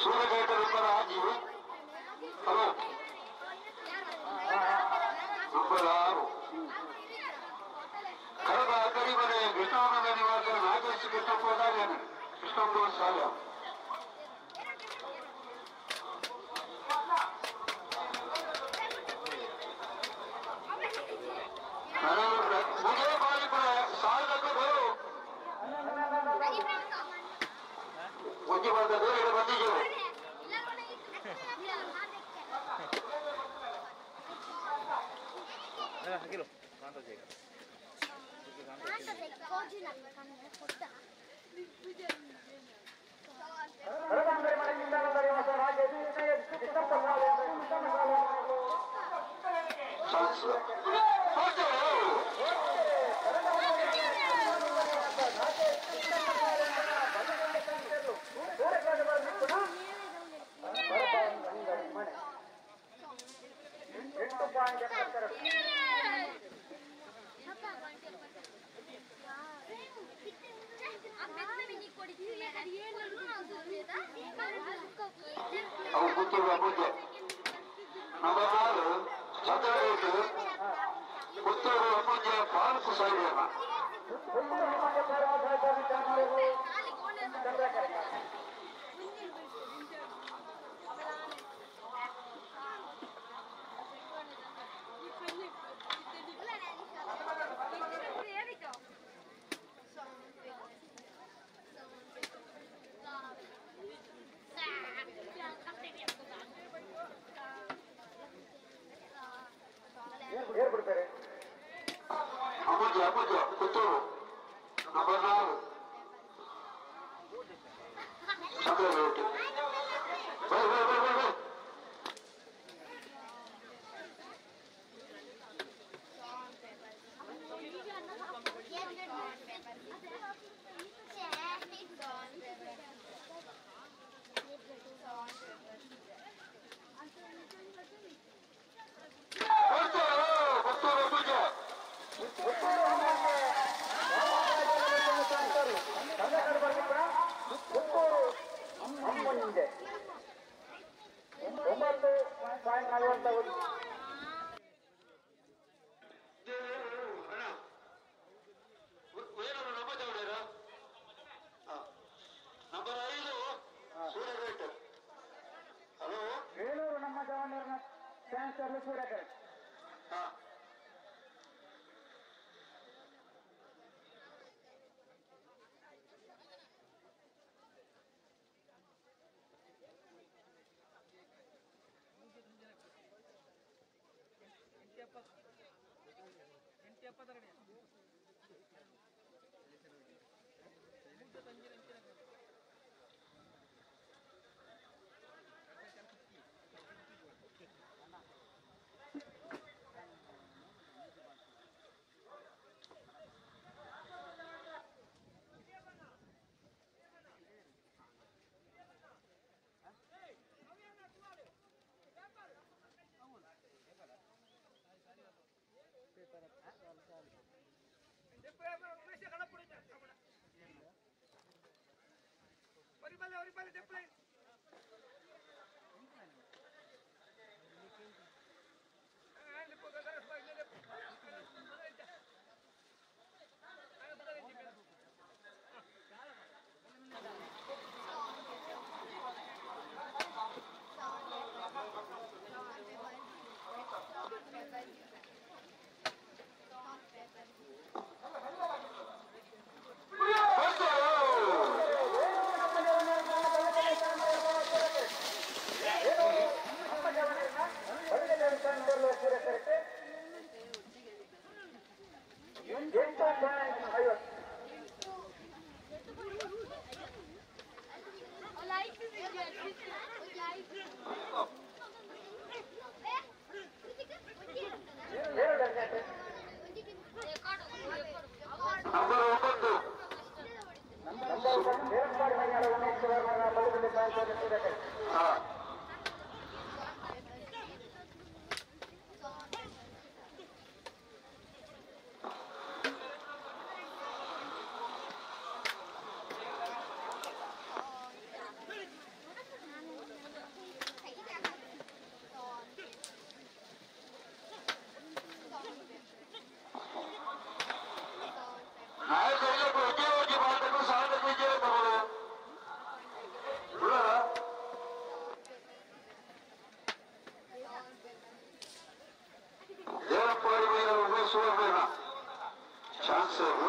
ಸೂರ್ಯಗೇಟ number 6. Hello number 6 Kadaba Kadimane Krishnananda ನಿವಾಸ ನಾಗೇಶ್ ಕೃಷ್ಣಪ್ಪ ಕೃಷ್ಣಪ್ಪ ಸಾಲ. ನಂಬರ್ 4 ಚಂದ್ರರೇಟ್ ಪುತ್ತೂರು ಅಮ್ಮುಂಜ ಪಾಲ್ಕು ಸಾಯಿಬೇನ. ಅಮ್ಮುಂಜ ಅಮ್ಮುಂಜ ಪುತ್ತೂರು ನಂಬರ್ 4 ಚಂದ್ರರೇಟ್. By by by by by. Number 5 ಸೂರ್ಯಗೇಟ್. Hello Belur ನಮ್ಮ ಜವಾನರನ್ನ ಕ್ಯಾನ್ಸರ್ ಸೂರ್ಯಕರೆ. ನಂಬರ್ 9. ಸುವರ್ಣ ಚಾನ್ಸರ್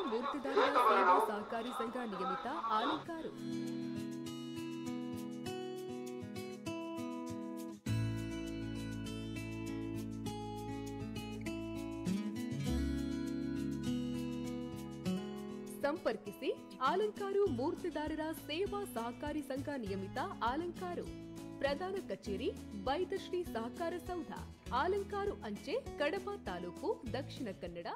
ಮೂರ್ತಿದಾರರ ಸೇವಾ ಸಹಕಾರಿ ಸಂಘ ನಿಯಮಿತ ಆಲಂಕಾರು. ಸಂಪರ್ಕಿಸಿ ಆಲಂಕಾರು ಮೂರ್ತಿದಾರರ ಸೇವಾ ಸಹಕಾರಿ ಸಂಘ ನಿಯಮಿತ ಆಲಂಕಾರು. ಪ್ರಧಾನ ಕಚೇರಿ ಬೈದಶ್ರೀ ಸಹಕಾರ ಸೌಧ, ಆಲಂಕಾರು ಅಂಚೆ, ಕಡಬ ತಾಲೂಕು, ದಕ್ಷಿಣ ಕನ್ನಡ.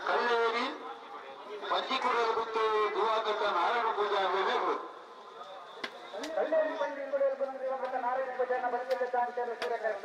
ಕಲ್ಲೇರಿ ಪಂಜಿಕುಡಲ್ ಗುತ್ತು ದಿವಾಕರ್ತ ನಾರಾಯಣ ಪೂಜಾ ಬೇಕು. ಕಲ್ಲೇರಿ ಪಂಜಿಕುಡಲ್ ದಿವಾಕರ್ತ ನಾರಾಯಣ ಪೂಜಾ ಬಲಿಗೆ ಚಾನ್ಸರ್ ಸೂರ್ಯಕರ್ತ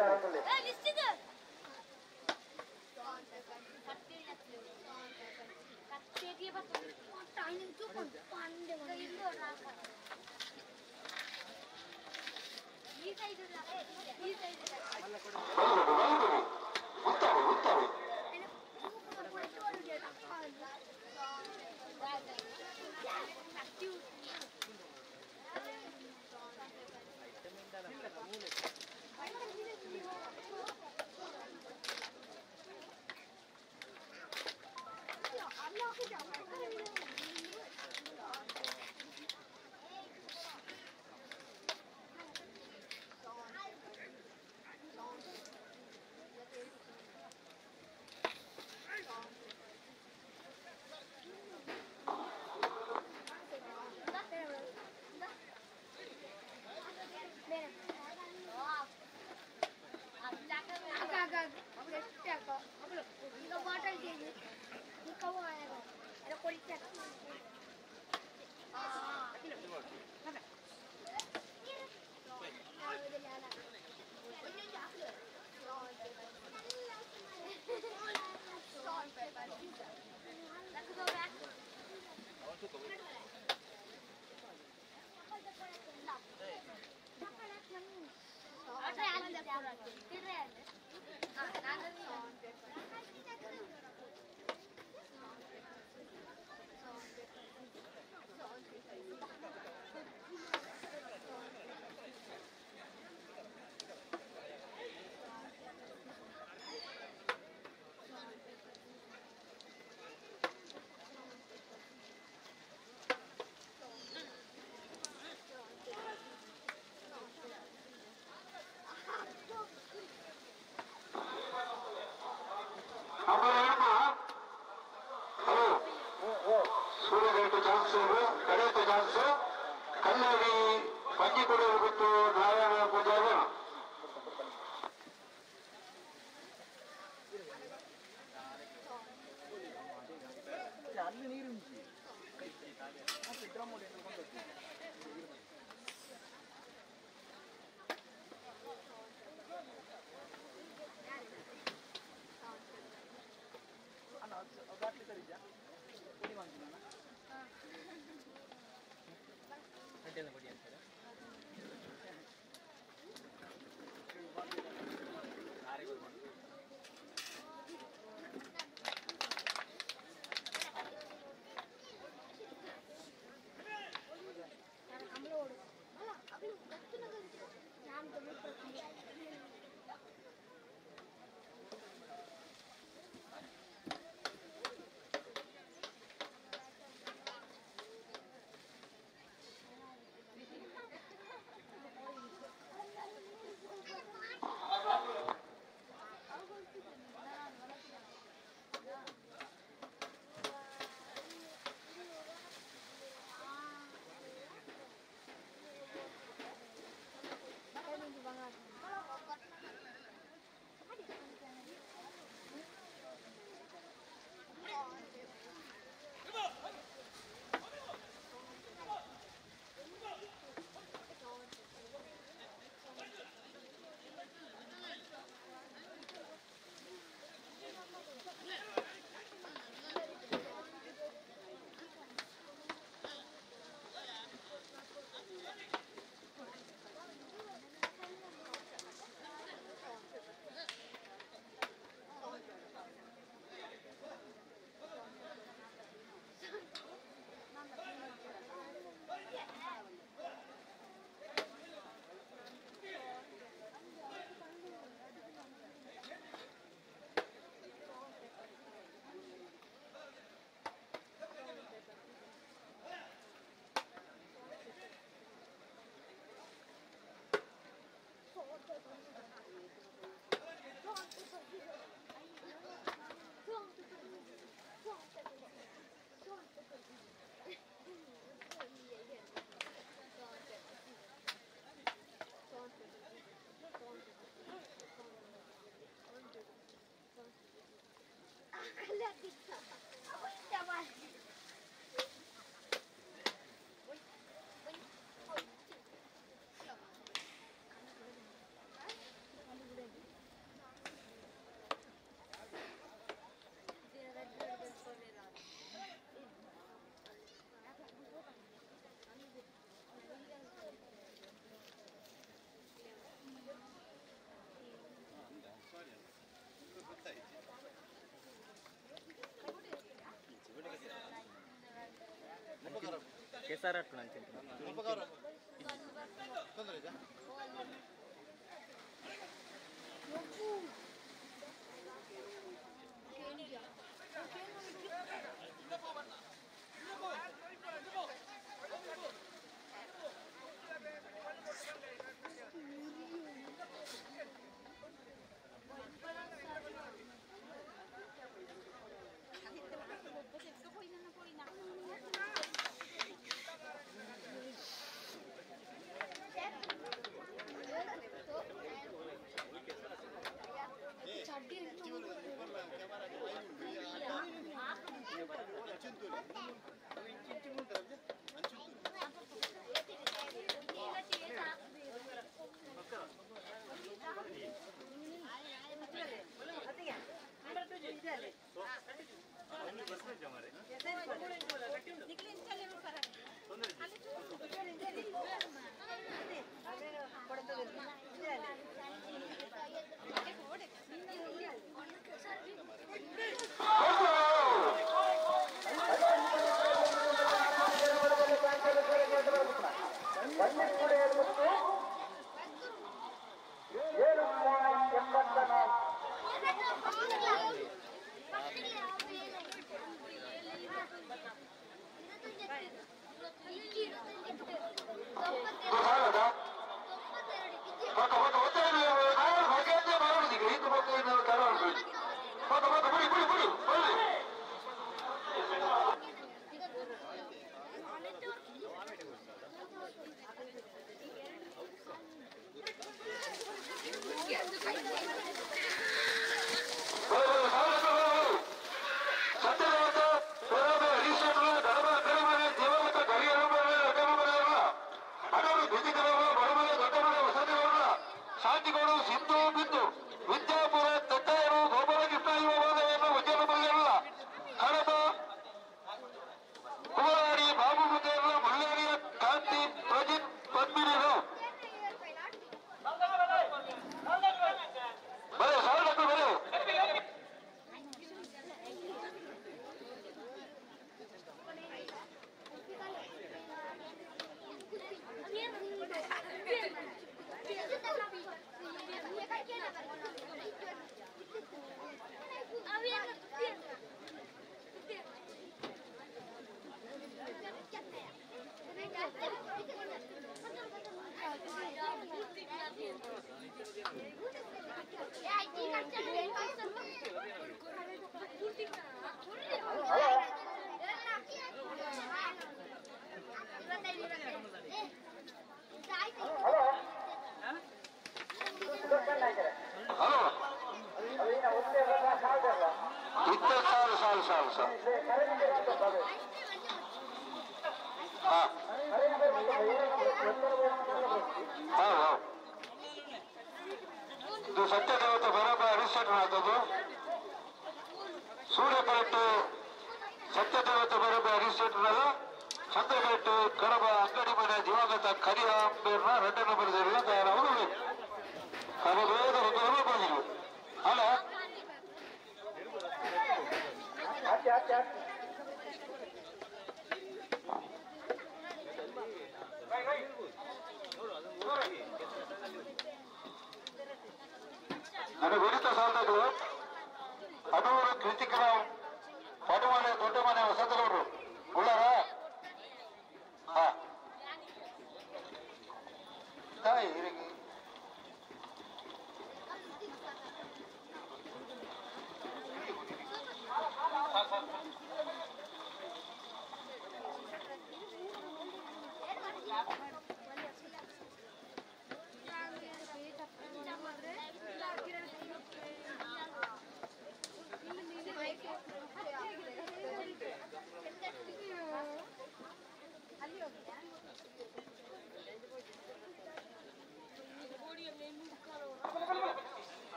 ಕೆಸರಟ್ಟು ನಂಚಿನ ಇದು ಸತ್ಯದೇವತೆ ಬರಬ ಹರಿಶ್ಚಂದ್ರನಾಥದ್ದು ಸೂರ್ಯಕರೆಟ್ಟು ಸತ್ಯದೇವತೆ ಬರಬ ಹರಿಶ್ಚಂದ್ರನಲ್ಲ ಚಂದ್ರಕರೆಟ್ಟು ಕಡಬ ಅಂಗಡಿ ಮನೆ ದಿವಂಗತ ಕರಿಯ ಅಂಬೇರ್ನ ರೆಡ್ಡನ್ನು ಬರೆದಿರುವ ತಯಾರಾದರು ಕರಬೇದ ರೆಡ್ಡನ್ನು ಬಂದಿರು ಅಲ್ಲ ನನಗೆ ಉಳಿತ ಸಾಲಗಳು ಅಡೂರು ಕೃತಿಕರಾವ್ ಪಡುಮನೆ ದೊಡ್ಡ ಮನೆ ವಸಂತಗೌಡರು ಉಳ್ಳಾರ ಹಾ ತಾಯಿ ಹಿರಿಗಿ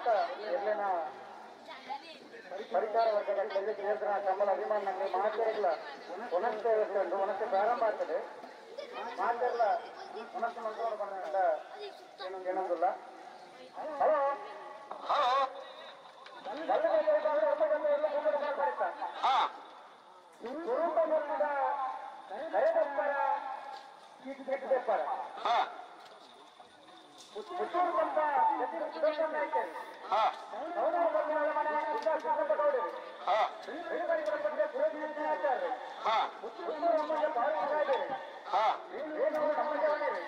ಮಾತ ಎಲ್ಲೆನ ಪರಿಚಾರ ವರ್ಗದ ಕೇಂದ್ರ ಕಂಬಳ ಅಭಿಮಾನ ಮಾತೆರೆಗ್ಲ ವನಸ್ತೆ ವ್ಯವಸ್ಥೆ ಉಂಟು. ವನಸ್ತೆ ಪ್ರಾರಂಭ ಆಗ್ತದೆ. ಮಾತೆರ್ಲ ವನಸ್ಸು ಮಂತ್ರವನ್ನು ಬಂದ ಏನೊಂದಿಲ್ಲ. ಹಲೋ ಹಲೋ ಕುರುಂಬ ಕರೆದಪ್ಪರ ಕೀಟದಪ್ಪರ ಪುತ್ತೂರು ಪಂಪ ಸುದರ್ಶನ್ ನಾಯ್ಕರು ಸೌನೂರು ಬಂಗಾಳ ಮನೆ ಉದ್ದ ಕೃಷ್ಣಪ್ಪ ಗೌಡರು ಬೆಳುಗಡಿಗಳ ಸುರೇಶ್ ಆಚಾರ್ಯರು ಪುತ್ತೂರು ಅಮ್ಮನ ಬಾಲರಾಜರು ರೇಣು ನಮ್ಮಜವನರು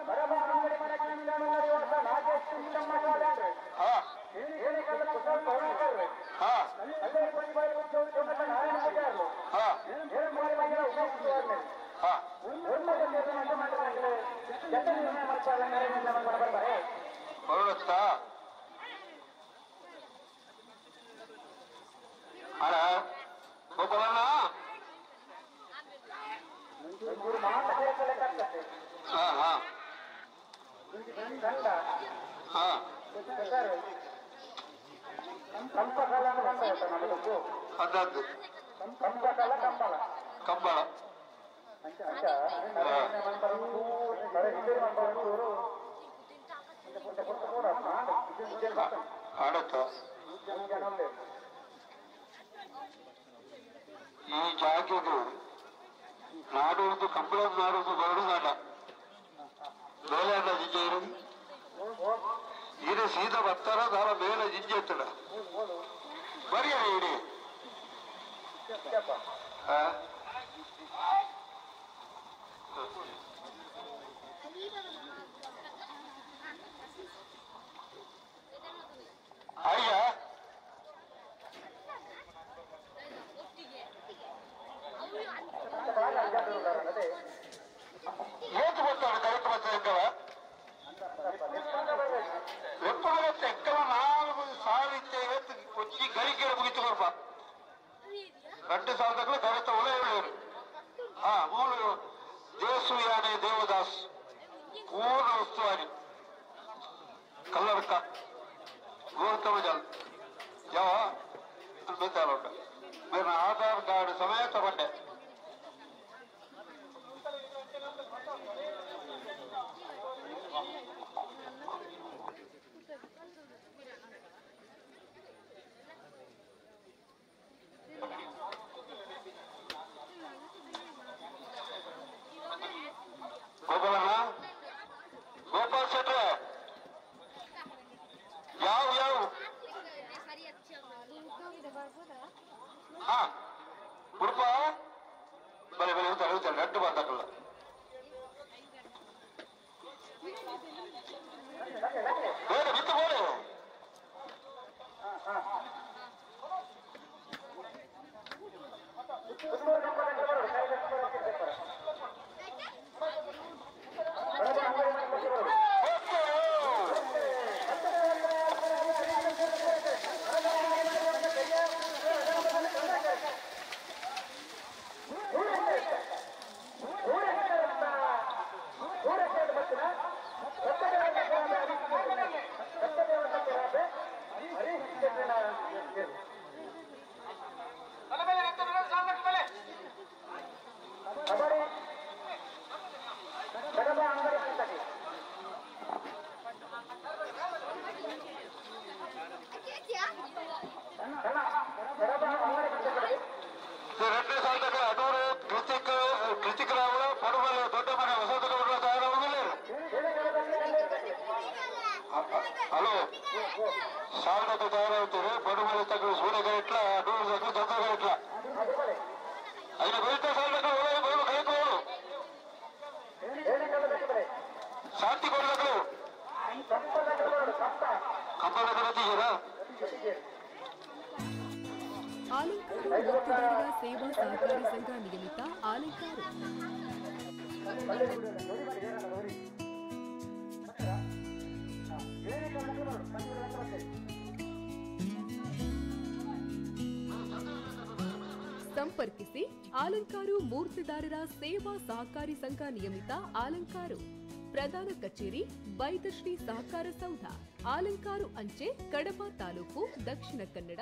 ಬರಬ ಅಂಗಡಿ ಮನೆ ಕಿಂಡಮಲ್ಲ ನಾಗೇಶ್ ಕಿಂಡಮ್ಮ ಸಾಲ್ಯಾನ್ರು ಏಳಿಕಲ್ಲ ಕುಶಲ್ ಪೌರಾಕರ್ರು ಕಲ್ಲೇರಿ ಪಂಜಿಬಾಯಿ ಉದ್ಯೋಗ ನಾರಾಯಣ ಪೂಜಾರ್ಲು ಏಳುಮಾರಿ ಮಹಿಳಾ ಉಮೇಶ್ ಸುವರ್ಣರು ಬರುತ್ತಾ ಅಡ ಗೋಪಾಲಣ್ಣ. ಹಾ ಹಾ ಹಾ ಅದದ್ದು ಕಂಬಳ. ಆಡತ್ತ ಈ ಜಾಗೆದು ನಾಡುವುದು ಕಂಬಳದ ನಾಡುವುದು ಬರಡುದಾಡ ಮೇಲೆ ಅಣ್ಣ ಜಿಜ್ಜೆ ಇರೋದು ಈರೆ ಸೀದಾ ಬರ್ತಾರ ದಾರ ಮೇಲೆ ಜಿಜ್ಜೆ ಎತ್ತಡ ಬರಿಯ ಇಡಿ. ಹಾ ಅಯ್ಯ ಏತು ಬರ್ತಾಳೆ ಕರೆಕ್ಟ್ ಬರ್ತದೆ ಎಂಕವ ಲೆಪ್ಪದ ಎಕ್ಕವ 4 ಸಾವಿರ ಏತು ಒಂಜಿ ಗರಿಕೆ ಮುಗಿತು ಕೊರ್ಪ 2 ಸಾವಿರದಕ್ಕೂ ಕರೆತ ಒಳ್ಳೆ ಹೇಳೋರು. ಹಾ ಮೂಲು ದೇಸು ಯಾನೆ ದೇವದಾಸ್ ಪೂರ್ಣ ಉಸ್ತುವಾರಿ ಕಲ್ಲರ್ಕ ಗೌತಮ ಜಲ್ ಯಾವ ಬೇಕಾದ ಬೇರೆ ಆಧಾರ್ ಕಾರ್ಡ್ ಸಮೇತ ಬಂಡೆ. ಗೋಪಾಲಣ್ಣ ಗೋಪಾಲ್ ಶೆಟ್ರೆ ಯಾವ ಯಾವ ಹಾ ಉಡುಪ ಬಲೆ ಬಲೆ ಹೋಗ್ತಾರೆ ಹೋಗ್ತಾರೆ ಗಂಟು ಬಂದಾಕಲ್ಲ. ಬೇರೆ ಬಿತ್ತು ಬೋಲೆ ಹಲೋ ಸಾವಿರದ ತಯಾರಾಗ್ತದೆ ಬಡುಮಲೆ ತಗಲು ಸೂರ್ಯಗಟ್ಲ ಅಡೂರು ತಗಲು ಚಂದ್ರಗಟ್ಲ അതിന് വീഴ്ച സാധനങ്ങൾ ಶಾಂತಿ ಕೊಡಬೇಕು. ಕಂಬಳ ಬರುತ್ತೀರಾ? ಆಲಂಕಾರು ಮತದಾರರ ಸೇವಾ ಸಹಕಾರಿ ಸಂಘ ನಿಯಮಿತ ಆಲಂಕಾರು. ಸಂಪರ್ಕಿಸಿ ಆಲಂಕಾರು ಮೂರ್ತಿದಾರರ ಸೇವಾ ಸಹಕಾರಿ ಸಂಘ ನಿಯಮಿತ ಆಲಂಕಾರು. ಪ್ರಧಾನ ಕಚೇರಿ ಬೈದಶ್ರೀ ಸಹಕಾರ ಸೌಧ, ಆಲಂಕಾರು ಅಂಚೆ, ಕಡಬ ತಾಲೂಕು, ದಕ್ಷಿಣ ಕನ್ನಡ.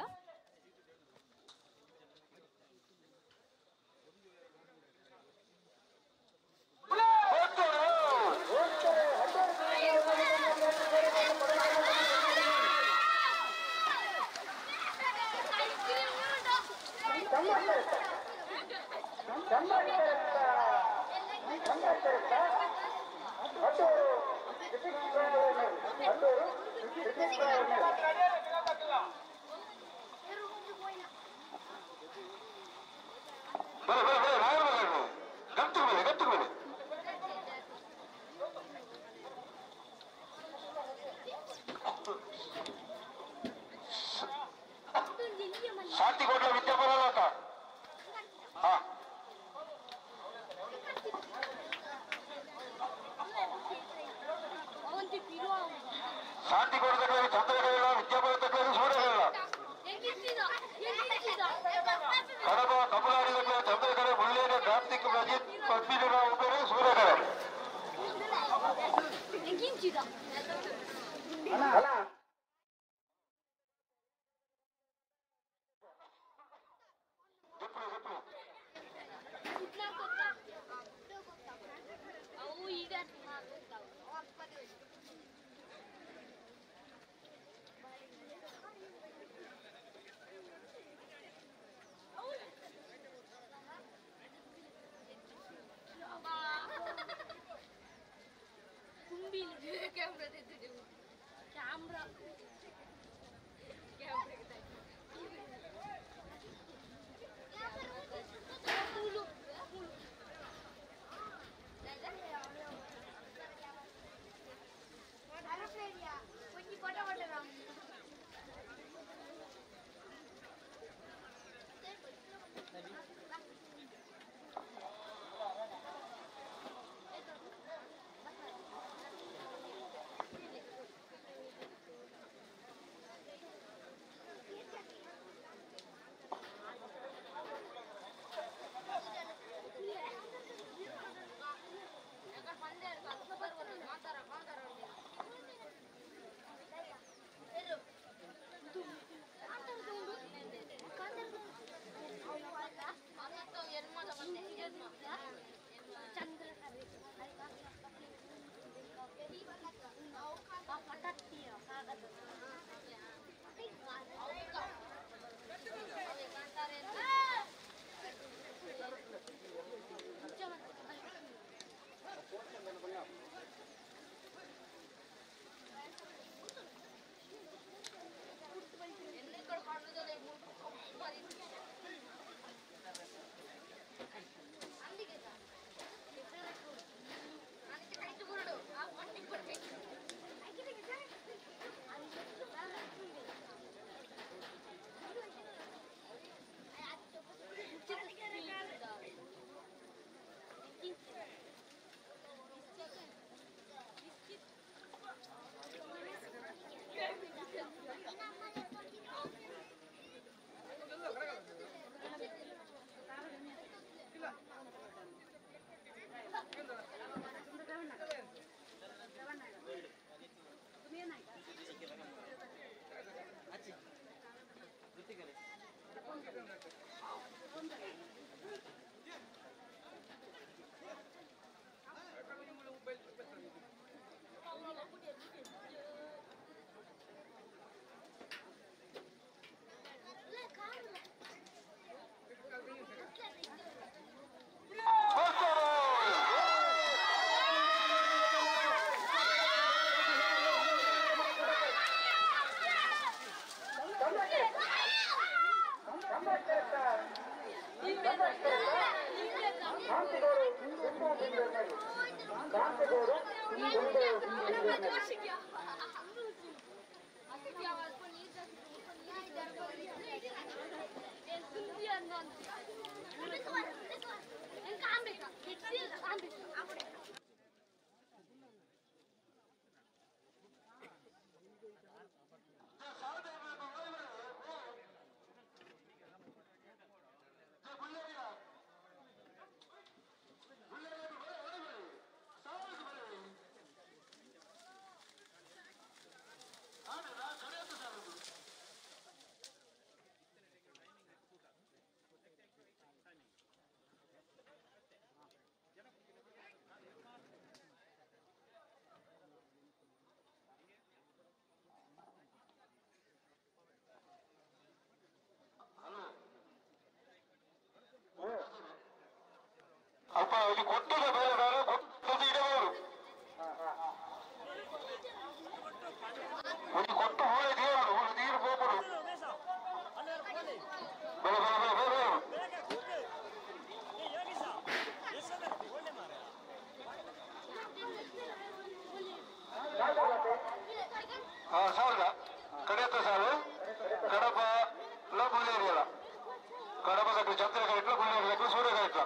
ಚಂದ್ರ ಕೈಟ್ಲ ಗುಳ್ಳೆ ಸೂರ್ಯ ಕೈಟ್ಲ.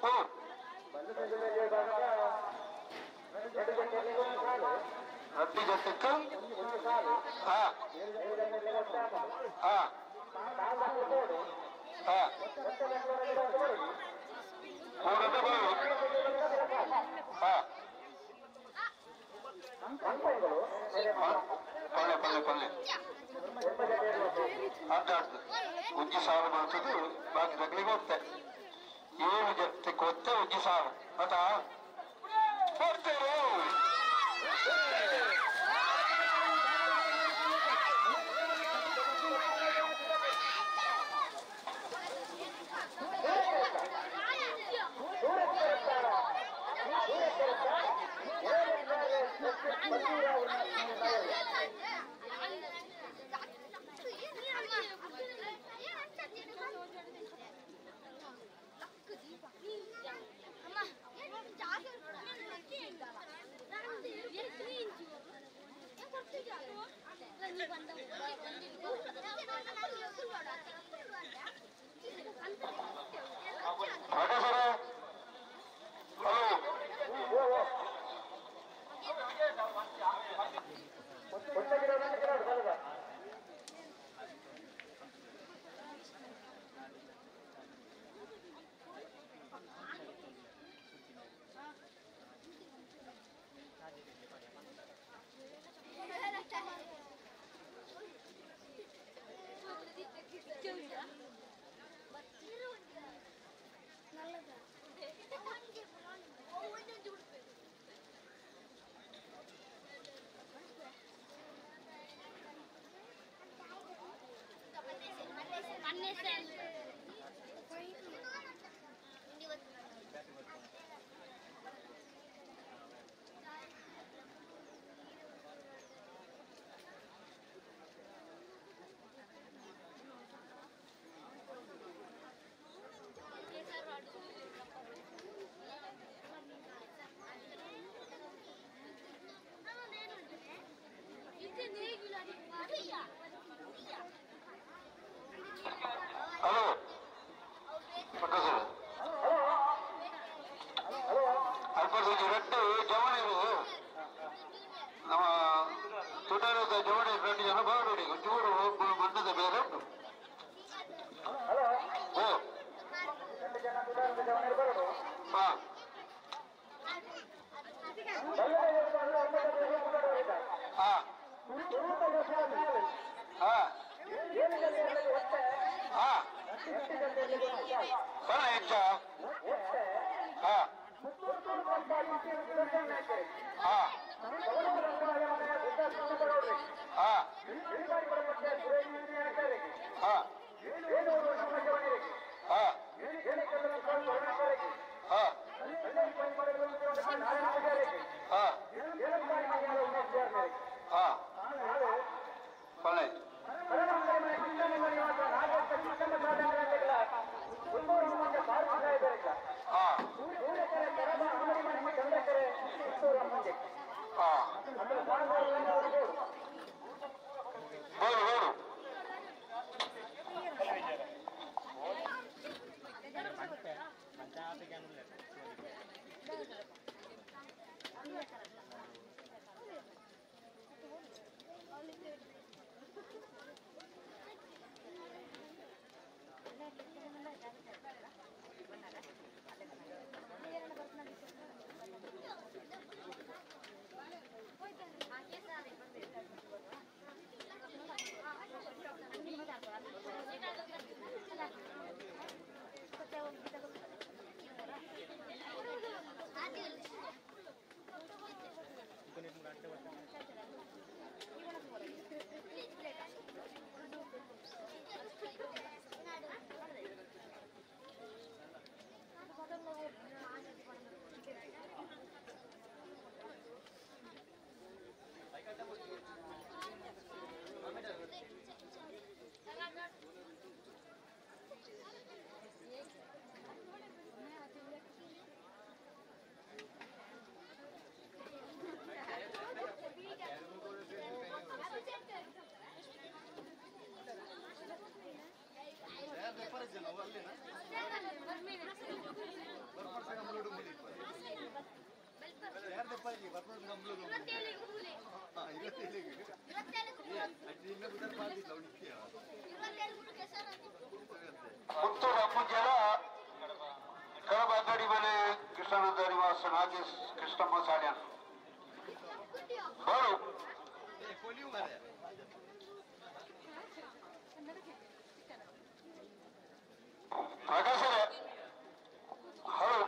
ಓ ರಡ್ಡಿ ಜೊತೆಕ್ಕೆ ಹಾ ಹಾ ಹಾ ಹಾ ಪಲ್ಲೆ ಪಲ್ಲೆ ಪಲ್ಲೆ ಅಂತ ಉಜ್ಜಿ ಸಾರು ಬರ್ತದೆ, ಬಾಕಿ ತಗ್ಲಿಗೆ ಹೋಗ್ತೆ. 7 ಜೊತೆ ಕೊತ್ತೆ ಉಜ್ಜಿ ಸಾರು ಆತಾ ಕೊಡ್ತೇವೆ. ಹಲೋ ಅಲ್ಪ ರೆಡ್ಡು ಜವಳಿರು ನಮ್ಮ ತುಡರದ ಜವಳಿ ರೆಡ್ಡು ಜನ ಬಾವಡಿ ಒಂಚೂರು ಮಣ್ಣದ ಬೇರೆ ಉಂಟು. ಓ ಹಾ ಹಾ ಹಾ ಹಾ ಬರ ಹೆಚ್ಚ ಹಾ ಹಾ ಹಾ ಹಾ ಹಾ ಹಾ ಹಾ ಹಾ ಬಳ್ಳೆ ಹಾ ಹಾ ಬೋಡು ಬೋಡು Puttur ಅಪ್ಪುಜಲ ಕಡಬ ಅಂಗಡಿ ಮೇಲೆ ಕೃಷ್ಣನಂದ ನಿವಾಸ ನಾಗೇಶ್ ಕೃಷ್ಣಮ್ಮ ಸಾಡ್ಯಾನ್ ಬರು ಪ್ರಕಾಶರೇ ಹಲೋ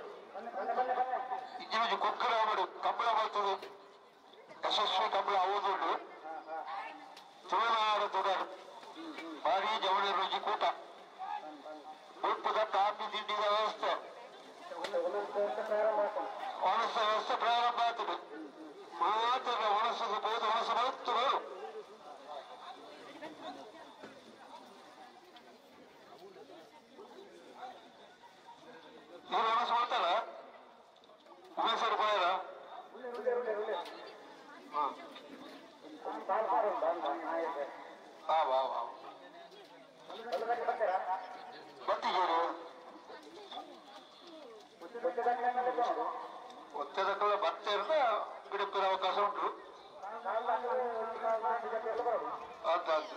ಇಂಜಿನ ಕೊಕ್ಕಡ ಅವಡು ಕಂಬಳ ಬರ್ತದೆ ಯಶಸ್ವಿ ಕಂಬಳ ಅವದುಂಡು ತುಳುನಾಡು ತುಡರು ಭಾರಿ ಜವಳಿ ರುಚಿ ಕೂಟ ಉಪ್ಪುದ ಕಾಫಿ ತಿಂಡಿದ ವ್ಯವಸ್ಥೆ ಒಣಸ ವ್ಯವಸ್ಥೆ ಪ್ರಾರಂಭ ಆಗ್ತದೆ ಮಾತ್ರ ಒಣಸದ ಬೋದು ಒಣಸ ಬರುತ್ತು ಬರು ಇವ್ರು ಒಣಸ ಮಾಡ್ತಾರ ಉಮೇಶ್ ರೂಪಾಯಿರ ವಾ ವಾ ವಾ ಬತ್ತಿಗೇರು ಒತ್ತದಕ್ಕಲ್ಲ ಭತ್ತ ಇರದ ಗಿಡಕ್ಕೆ ಅವಕಾಶ ಉಂಟು ಅದು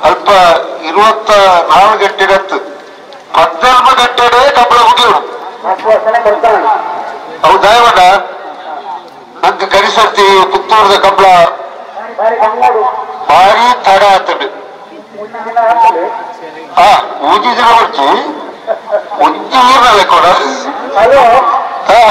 ಅಲ್ಪ 24 ಗಂಟೆಗತ್ತು 14 ಗಂಟೆಡೇ ಕಂಬಳ ಮುಗಿಯೋಡು. ಆಶ್ವಾಸನೆ ಕೊಡ್ತಾನೆ. ಅವು ದಯವಡ ನಂಗೆ ಗರಿಸರ್ತಿ ಪುತ್ತೂರದ ಕಂಬಳ ಭಾರಿ ತಡ ಆತದೆ. ಹಾ ಊಜಿ ದಿನ ಬರ್ತಿ ಒಂಜಿ ಊರ್ನಲ್ಲ ಕೊಡ. ಹಲೋ ಹಾ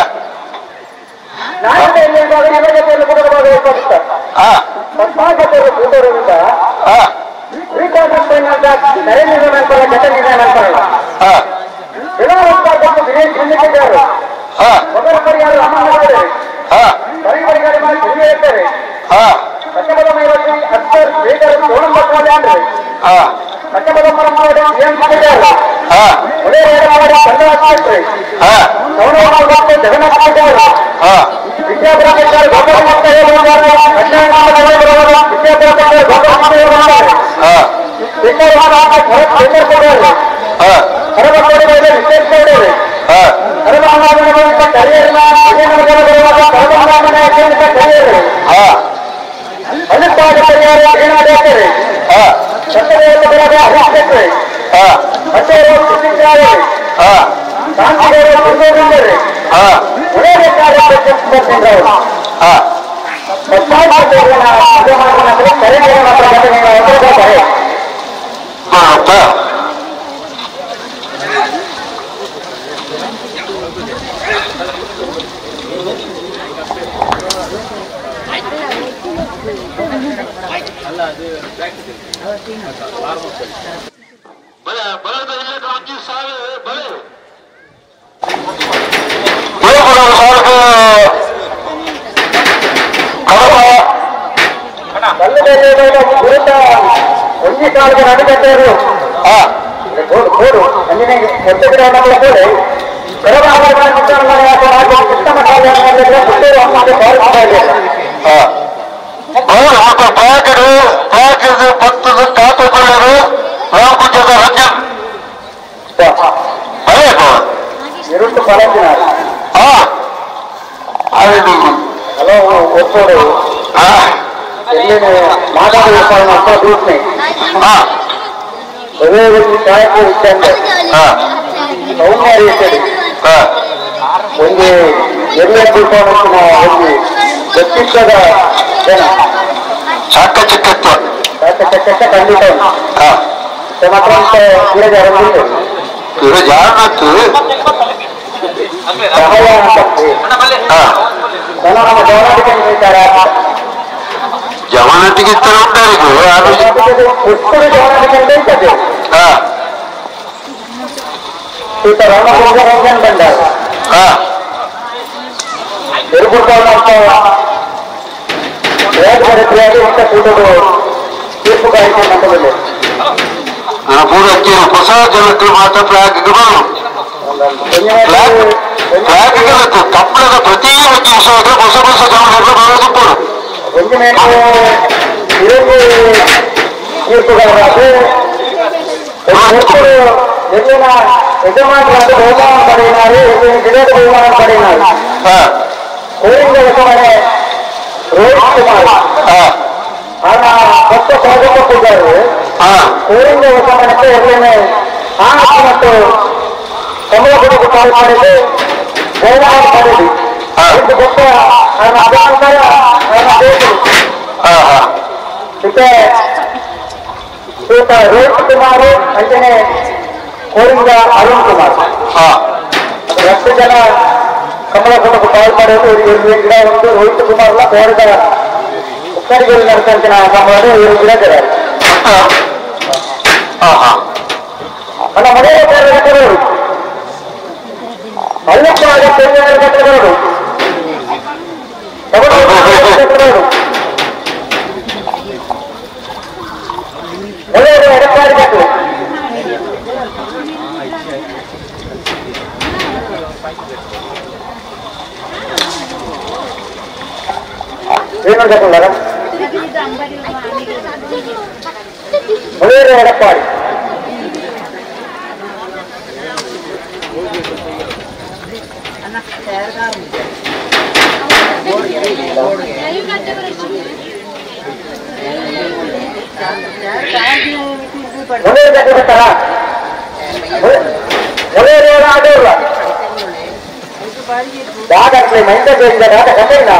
ದಾದಾಗ್ಲೇ ಮೈಂದ ದಾದ ಕಥೆನ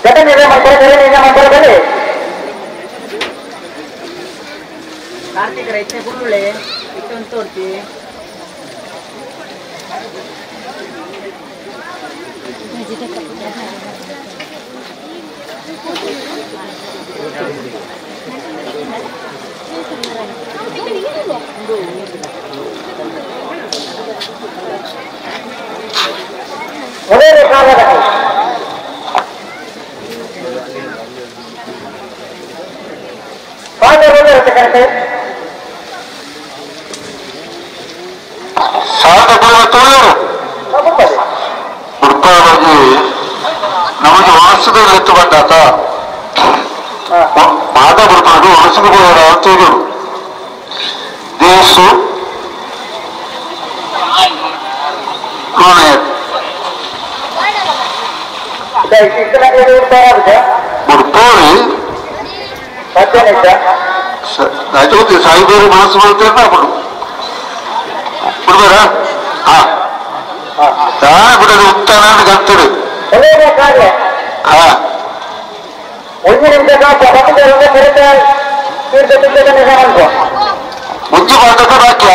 ಘಟನೆ ಮಾಡ್ತಾರೆ. ಕಾರ್ತಿಕ ರೈತ ಗುರುಳೆ ಇತ್ತೊಂದು ತೋರ್ತಿ ನಮಗೆ ವಾಸುದ ಎತ್ತು ಬಂದಾತ ಮಾದ ಬರ್ಬಾರ್ದು ವಾಸುದ ಅಂತ ಹೇಳು. ದೇಶು ಬುಡ್ಪೋಳಿ ಸಾಯಿಬೇರು ಮನಸ್ಸು ಮಾಡ್ತೇನೆ ಬಿಡು ಬಿಡ್ಬೇಡ. ಹಾ ಬಿಡೋದು ಉತ್ತಾನ ಗಂತರು. ಹಾ ಮುಂಚೆ ಮಾಡ್ತಕ್ಕ ಬಾಕ್ಯ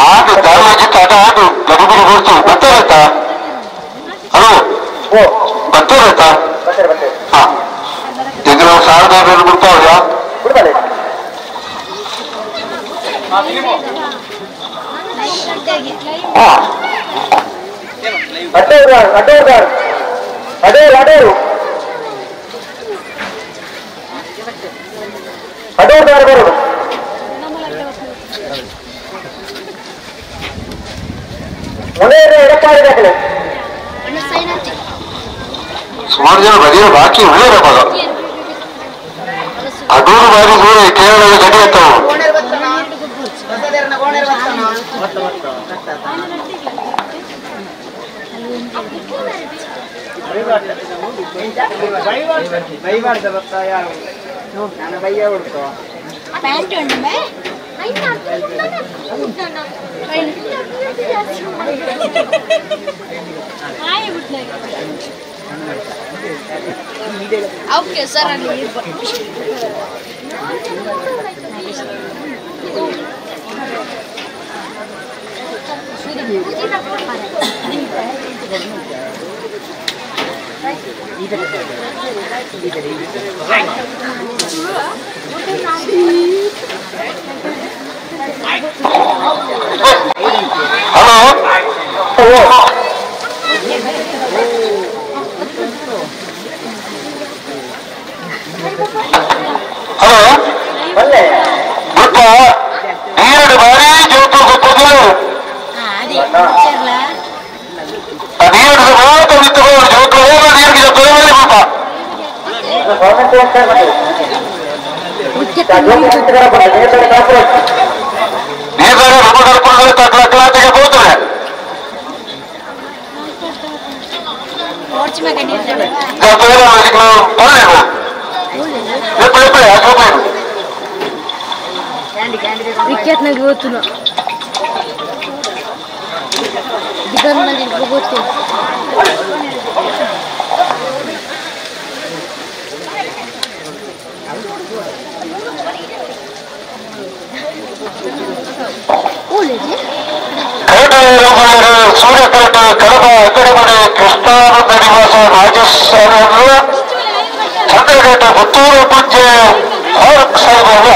ಆಡು ದಾರಾಜಿತ್ತು ಅದ ಆಡು ಗಡಿಬಿಡಿ ಬರ್ತು ಬರ್ತಾರತ್ತ. ಹಲೋ ಬರ್ತಾರತ್ತ. ಹಾ ಈಗ ನಾವು 1000 ಬಿಡ್ತಾವ್ರಾ? ಅಡೂರು ಸುಮಾರು ಜನ ಬರೀ ಬಾಕಿ ಉಳ್ಳೇರ ಮಗ ಅಡೂರು ಬಾರಿ ದೂರ ಕೇರಳದ ಗಡಿ ಹತ್ತವು. ಓಕೆ ಸರ್ ಅಲ್ಲಿ ಹಲೋ ಹಲೋ ಗೊತ್ತಾ ನೀರು ಭಾರಿ ಜೋತು ಗೊತ್ತದು. ನೀರು ಮಾತ್ರ ನಿಂತುಕೊಂಡು ಜೋತು ನೀರಿಗೆ ಜೊತೆ ಪಾಪ. ನೀರು ರೊಕ್ಕ ಕರ್ಕೊಂಡು ಕ್ಲಾತಿಗೆ ಹೋಗ್ತಾರೆ. ವಿಖ್ಯಾತನಾಗಿ ಹೋಗ್ತು ಗೊತ್ತು. ಸೂರ್ಯ ಕರಟ ಕಡಬ ಅಕಡಮನೆ ಕೃಷ್ಣಾನಂದ ನಿವಾಸ ರಾಜೇಶ್ ಚಂದ್ರಘಟ್ಟ ಪುತ್ತೂರು ಪೂಜ್ಯ ಫಾರೂಕ್ ಸಾಹೇಬ್.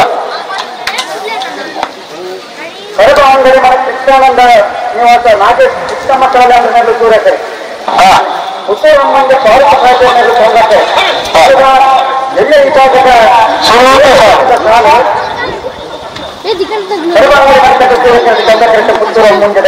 ಕಡಬ ಅಂಗಡಿ ಮನೆ ಕೃಷ್ಣಾನಂದ ನಿವಾಸ ನಾಗೇಶ್ ಕೃಷ್ಣಮ್ಮ ಶಾಲೆ ಸೂರ್ಯಕರೆ ಪುತ್ತೂರು ಅಮ್ಮಂಗೆ ಫಾರೂಕ್ ಸಾಹೇಬ್ ಸಂಘಕ್ಕೆ ಎಲ್ಲ ವಿಭಾಗದ ಶಾಲೆ ಕಡಬ ಅಂಗಡಿ ಮನೆ ಸೂರ್ಯಕರೆ ಚಂದ್ರಘಟ್ಟ ಪುತ್ತೂರು ಅಮ್ಮಂಗೆ.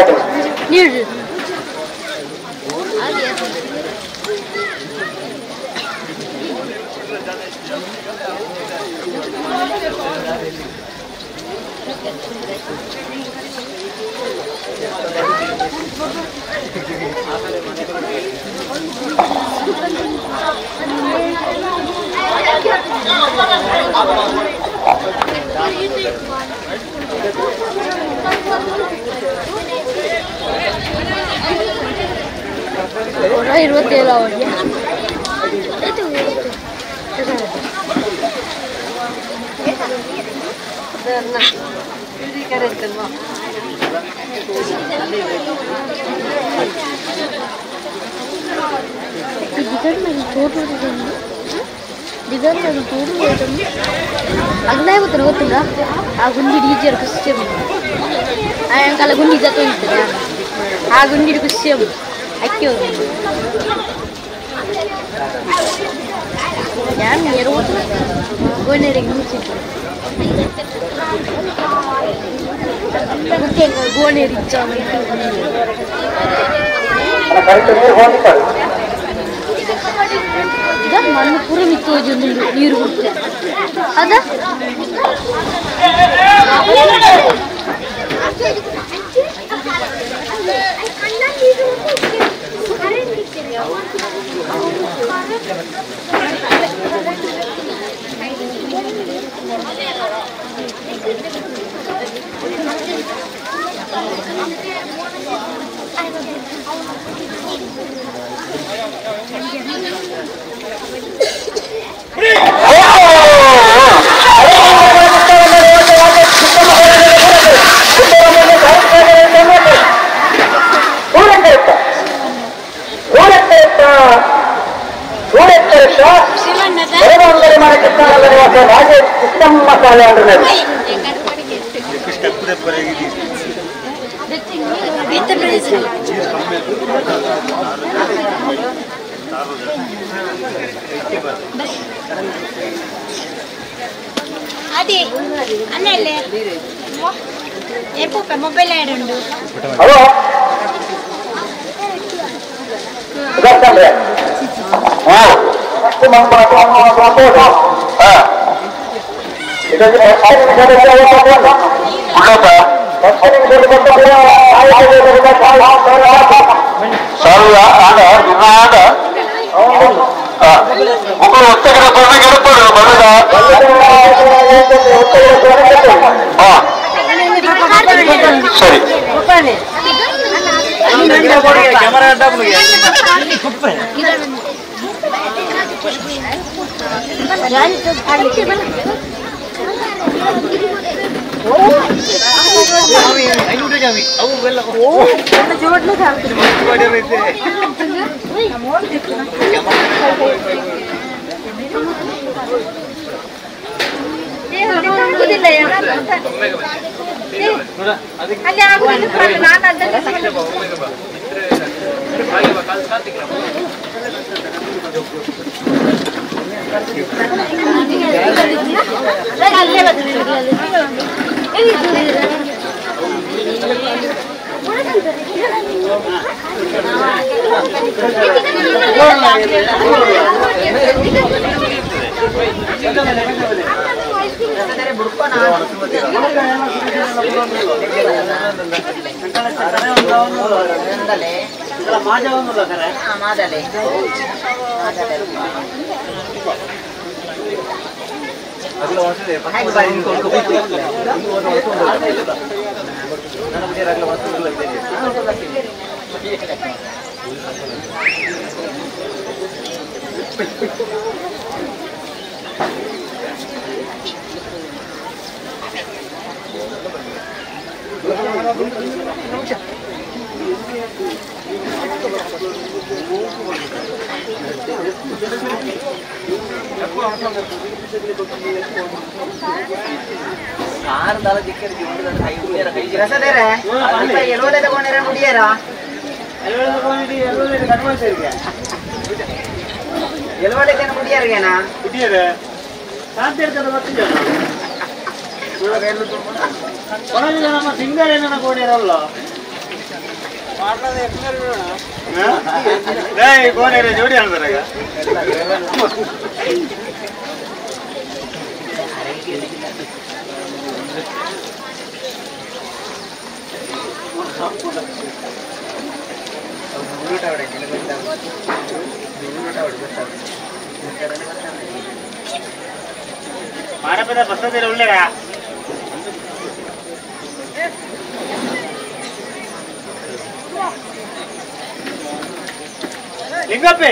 ಲಿಂಗಪ್ಪೆ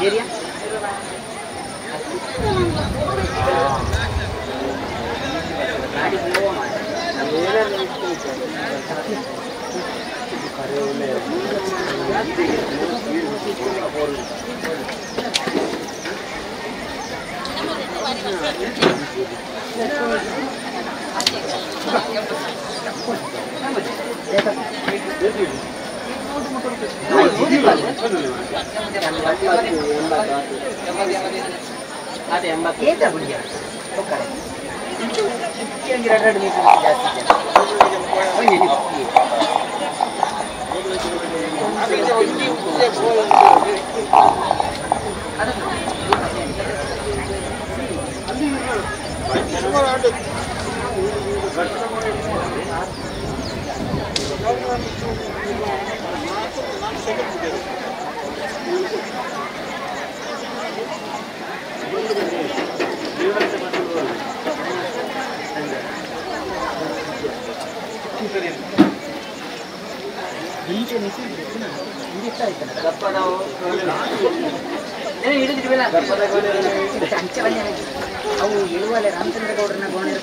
ಏರಿಯಾ ಅವು ಇಳುವಲೆ ರಾಮಚಂದ್ರ ಗೌಡ್ರನ್ನ ಗೋಣೆರ್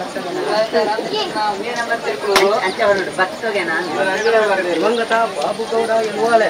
ಬತ್ತೋಗೆ ಬಾಬು ಗೌಡ ಇಳುವಲೆ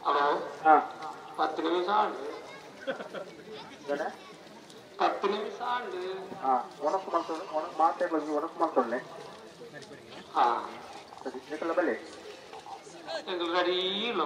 Hello 10 ನಿಮಿಷ 10 ನಿಮಿಷ ಒಣಕು ಮಾಡ್ತೊಳ್ಳೆ ಮಾತಾಡ್ಬೋದು ಒಣಕು ಮಾಡ್ತೊಳ್ಳೆ. ಹಾಂ ಸರಿ ನಿಕಲ ಬಲೆ ಎಂಗಳು ರೆಡಿ ಇಲ್ಲ.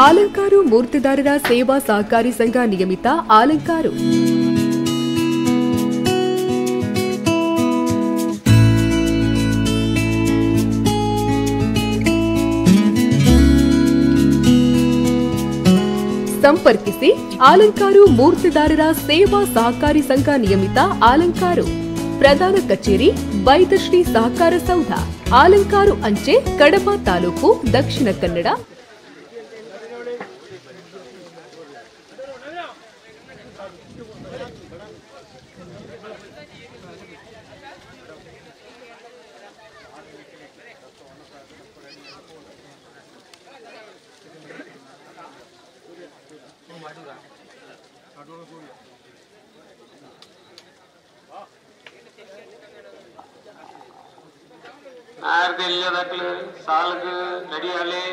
ಆಲಂಕಾರು ಮೂರ್ತಿದಾರರ ಸೇವಾ ಸಹಕಾರಿ ಸಂಘ ನಿಯಮಿತ ಆಲಂಕಾರು. ಸಂಪರ್ಕಿಸಿ ಆಲಂಕಾರು ಮೂರ್ತಿದಾರರ ಸೇವಾ ಸಹಕಾರಿ ಸಂಘ ನಿಯಮಿತ ಆಲಂಕಾರು. ಪ್ರಧಾನ ಕಚೇರಿ ಬೈದಶ್ರೀ ಸಹಕಾರ ಸೌಧ, ಆಲಂಕಾರು ಅಂಚೆ, ಕಡಬ ತಾಲೂಕು, ದಕ್ಷಿಣ ಕನ್ನಡ. ಸಾಲ್ಗ್ ನಡಿಯಾಲೆ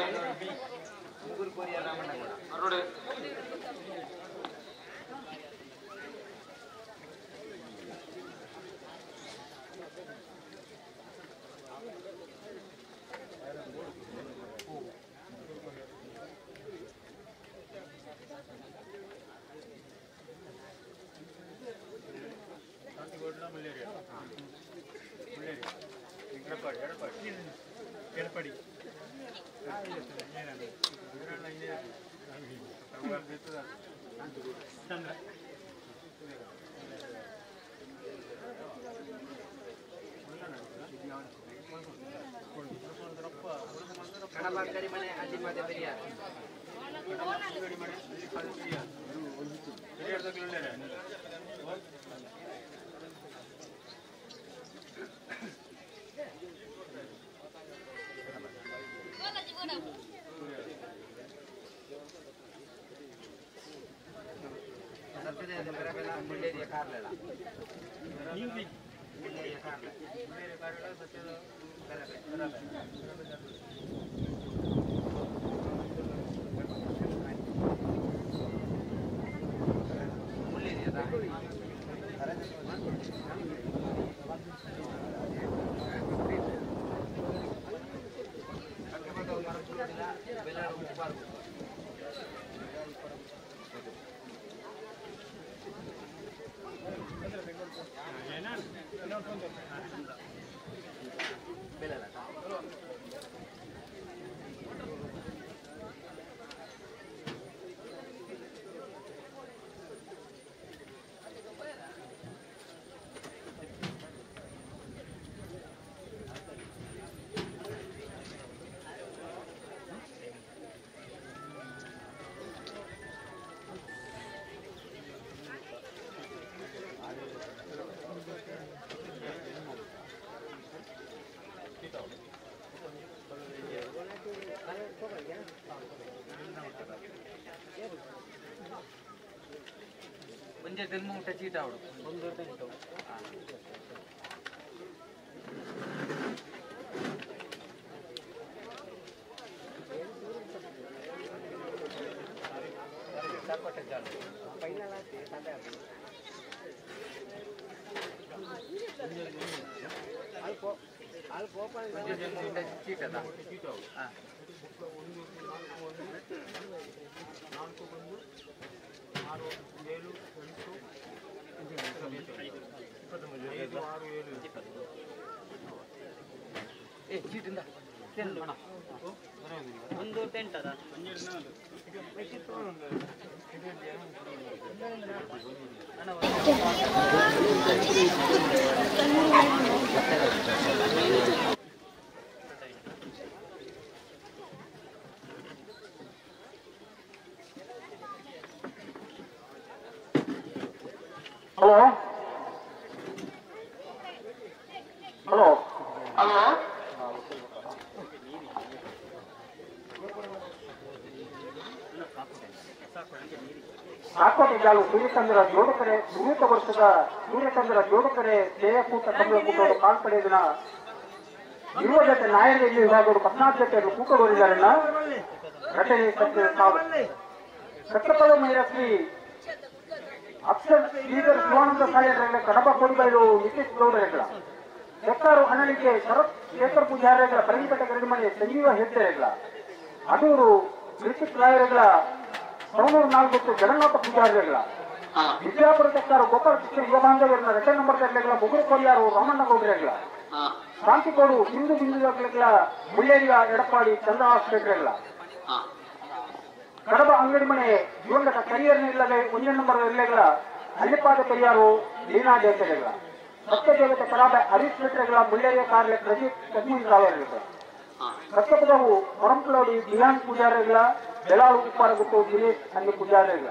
Gracias. ಒಂಜೆ ತೆಲ್ಮುಂಟ ಚೀಟ ಅವಡು ಒಂದು ಒಂದು ಟೆಂಟ್ ಅದ ಹಲೋ ಹಲೋ ಹಲೋ ಸಾಕೋಟೆ ಜಾಲು ಸೂರ್ಯಚಂದ್ರ ಜೋಡುಕರೆ ನಿವೃತ್ತ ವರ್ಷದ ಸೂರ್ಯಚಂದ್ರ ಜೋಡುಕರೆ ಜಯಕೂಟ ಕಮಲಕೂಟವರು ಕಾಲ್ಪಡೆದಿನ ಇರುವ ಜೊತೆ ನಾಯಕರಲ್ಲಿ ವಿಭಾಗವರು 14 ಜೊತೆ ಕೂಟಗೊಂಡಿದ್ದಾರನ್ನ ಘಟನೆ ಸತ್ಯ ಸಾವು. ಸತ್ರಪದ ಮೈರಶ್ರೀ ಅಕ್ಷರ್ ಶ್ರೀಧರ್ ಶಿವಾನಂದ ಸಾಹೇಬರ ಕಡಬ ಕೊಡಿಬೈಲು ನಿತೀಶ್ ಗೌಡರೆಗಳ ಹೆಕ್ಕಾರು ಅನಳಿಕೆ ಶರತ್ ಶೇಖರ್ ಪೂಜಾರಿಗಳ ಪರಂಗಿಪೇಟೆ ಗರಡಿಮನೆ ಸಂಜೀವ ಹೆಗ್ಡೆರೆಗಳ ಅದೂರು ರಿತಿಕ್ ರಾಯರೆಗಳ ಸೌನೂರು ನಾಲ್ಕು ಜಗನ್ನಾಥ ಪೂಜಾರಿಗಳ ವಿದ್ಯಾಪುರ ತೆಕ್ಕಾರು ಗೋಪಾಲ ಕೃಷ್ಣ ಯುವ ಬಾಂಧವ್ಯರ ರೆಟನ್ ನಂಬರ್ ತರಲೆಗಳ ಮುಗುರು ಕೊಲ್ಯಾರು ರಾಮಣ್ಣಗೌಡರೆಗಳ ಶಾಂತಿಕೋಡು ಹಿಂದೂ ಬಿಂದುಗಳ ಮುಳ್ಳೇರಿಯ ಎಡಪ್ಪಾಡಿ ಚಂದ್ರಹಾಸ್ ಶೆಟ್ಟರೆಗಳ ಕಡಬ ಅಂಗಡಿ ಮನೆ ದಿವಂಗತ ಕರಿಯರ್ ಇಲ್ಲದೆ ಒಂದೇ ನಂಬರ್ ಇಲ್ಲೆಗಳ ಹಳ್ಳಿಪಾದ ಪೆರಿಯಾರು ಲೀನಾ ದೇವತೆಗಳ ಸತ್ಯದೇವತೆ ಪರಾಬೆ ಹರೀಶ್ ಶೆಟ್ಟರೆಗಳ ಮುಳ್ಳೇರಿಯ ಕಾರ್ಯ ಪ್ರದೀಪ್ ಕದ್ಮೀನ್ ಸತ್ಯಪದವು ಮೊರಂಪಲೋಡಿ ದಿಯಾನ್ ಪೂಜಾರಿಗಳ ಬೆಲಾಳು ಉಪ್ಪಾರಗುತ್ತು ದಿನೇಶ್ ಅಲ್ಲಿ ಪೂಜಾರಿಗಳ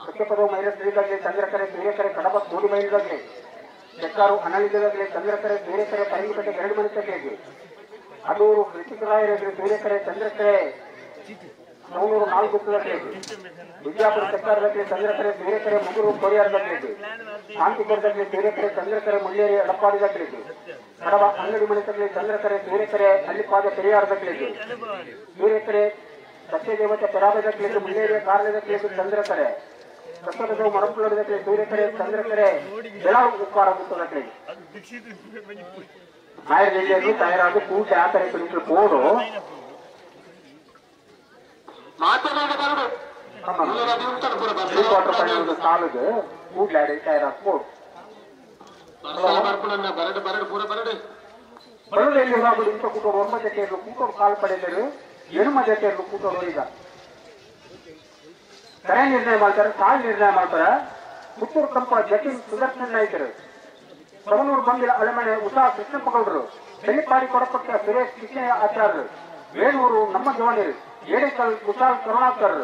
ಸತ್ಯಪದವು ಮೈರಶ್ರೀದಾಗಲಿ ಚಂದ್ರಕರೆ ಸೂರ್ಯಕರೆ ಕಡಬ ಕೋಡಿ ಮೈಲದಾಗಲಿ ಚೆಕ್ಕಾರು ಅನಳಿದಾಗಲಿ ಚಂದ್ರಕರೆ ಸೂರ್ಯಕರೆ ಪರಂಗಿಪೇಟೆ ಗರಡಿ ಮನೆ ತಗ್ಲಿಗೆ ಅದೂರು ಋತಿಕರಾಯರಗಲಿ ಸೂರ್ಯಕರೆ ಚಂದ್ರಕರೆ ಸೌನೂರು ನಾಲ್ಕು ವಿದ್ಯಾಪುರ ಚೆಕ್ಕಾರದಾಗಲಿ ಚಂದ್ರಕರೆ ಸೂರ್ಯಕರೆ ಮುಗುರು ಕೊರಿಯಾರದಾಗಲಿ ಶಾಂತಿಕರದಾಗಲಿ ಸೂರ್ಯಕರೆ ಚಂದ್ರಕರೆ ಮುಳ್ಳೇರಿ ಎಡಪ್ಪಾಡಿದಾಗಲಿ ಕಡಬ ಅಂಗಡಿ ಮನೆ ತಗಲಿ ಚಂದ್ರಕರೆ ಸೂರ್ಯಕರೆ ಹಳ್ಳಿಪಾದ ಪೆರಿಯಾರದಾಗಲಿ ಸೂರ್ಯಕರೆ ಸತ್ಯದೇವತೆ ಪರಾಬದಕ್ಲಿಗೆ ಮುಳ್ಳೇರಿಯ ಕಾರ್ಯದಕ್ಲಿಗೆ ಚಂದ್ರಕರೆ ಸತ್ತದ ಮರಪುಲದಕ್ಲಿ ಸೂರ್ಯಕರೆ ಚಂದ್ರಕರೆ ಬೆಳಾವು ಉಪ್ಪಾರ ಮುತ್ತದಕ್ಲಿಗೆ ನಾಯರ್ ತಯಾರಾದ ಕೂಟ ಆತರ ಕೋಡು ಕ್ವಾರ್ಟರ್ ಫೈನಲ್ ಸಾಲುಗೆ ಕೂಡ್ಲಾಡಿ ತಯಾರಾದ ಕೋಡು ಬರಡು ವಿಭಾಗದ ಇಂಥ ಕೂಟೋರು 9 ಜೊತೆಯಲ್ಲೂ ಕೂಟೋರು ಕಾಲು ಪಡೆದರು ಎಣುಮ ಜೊತೆಯಲ್ಲೂ ಕೂಟೋರು ಈಗ ಕರೆ ನಿರ್ಣಯ ಮಾಡ್ತಾರೆ, ಸಾಲು ನಿರ್ಣಯ ಮಾಡ್ತಾರೆ. ಪುತ್ತೂರು ಕಂಪ ಜತಿನ್ ಸುದರ್ಶನ್ ನಾಯ್ಕರು, ಸವನೂರು ಬಂದಿಲ ಅಳಮನೆ ಉಷಾ ಕೃಷ್ಣಪ್ಪಗೌಡರು, ಬೆಳ್ಳಿಪಾಡಿ ಕೊಡಪಟ್ಟ ಸುರೇಶ್ ಕೃಷ್ಣಯ್ಯ ಆಚಾರ್ಯರು, ವೇಣೂರು ನಮ್ಮ ಜವಾನಿರು, ಏಡಿಕಲ್ ಕುಶಾಲ್ ಕರುಣಾಕರ್,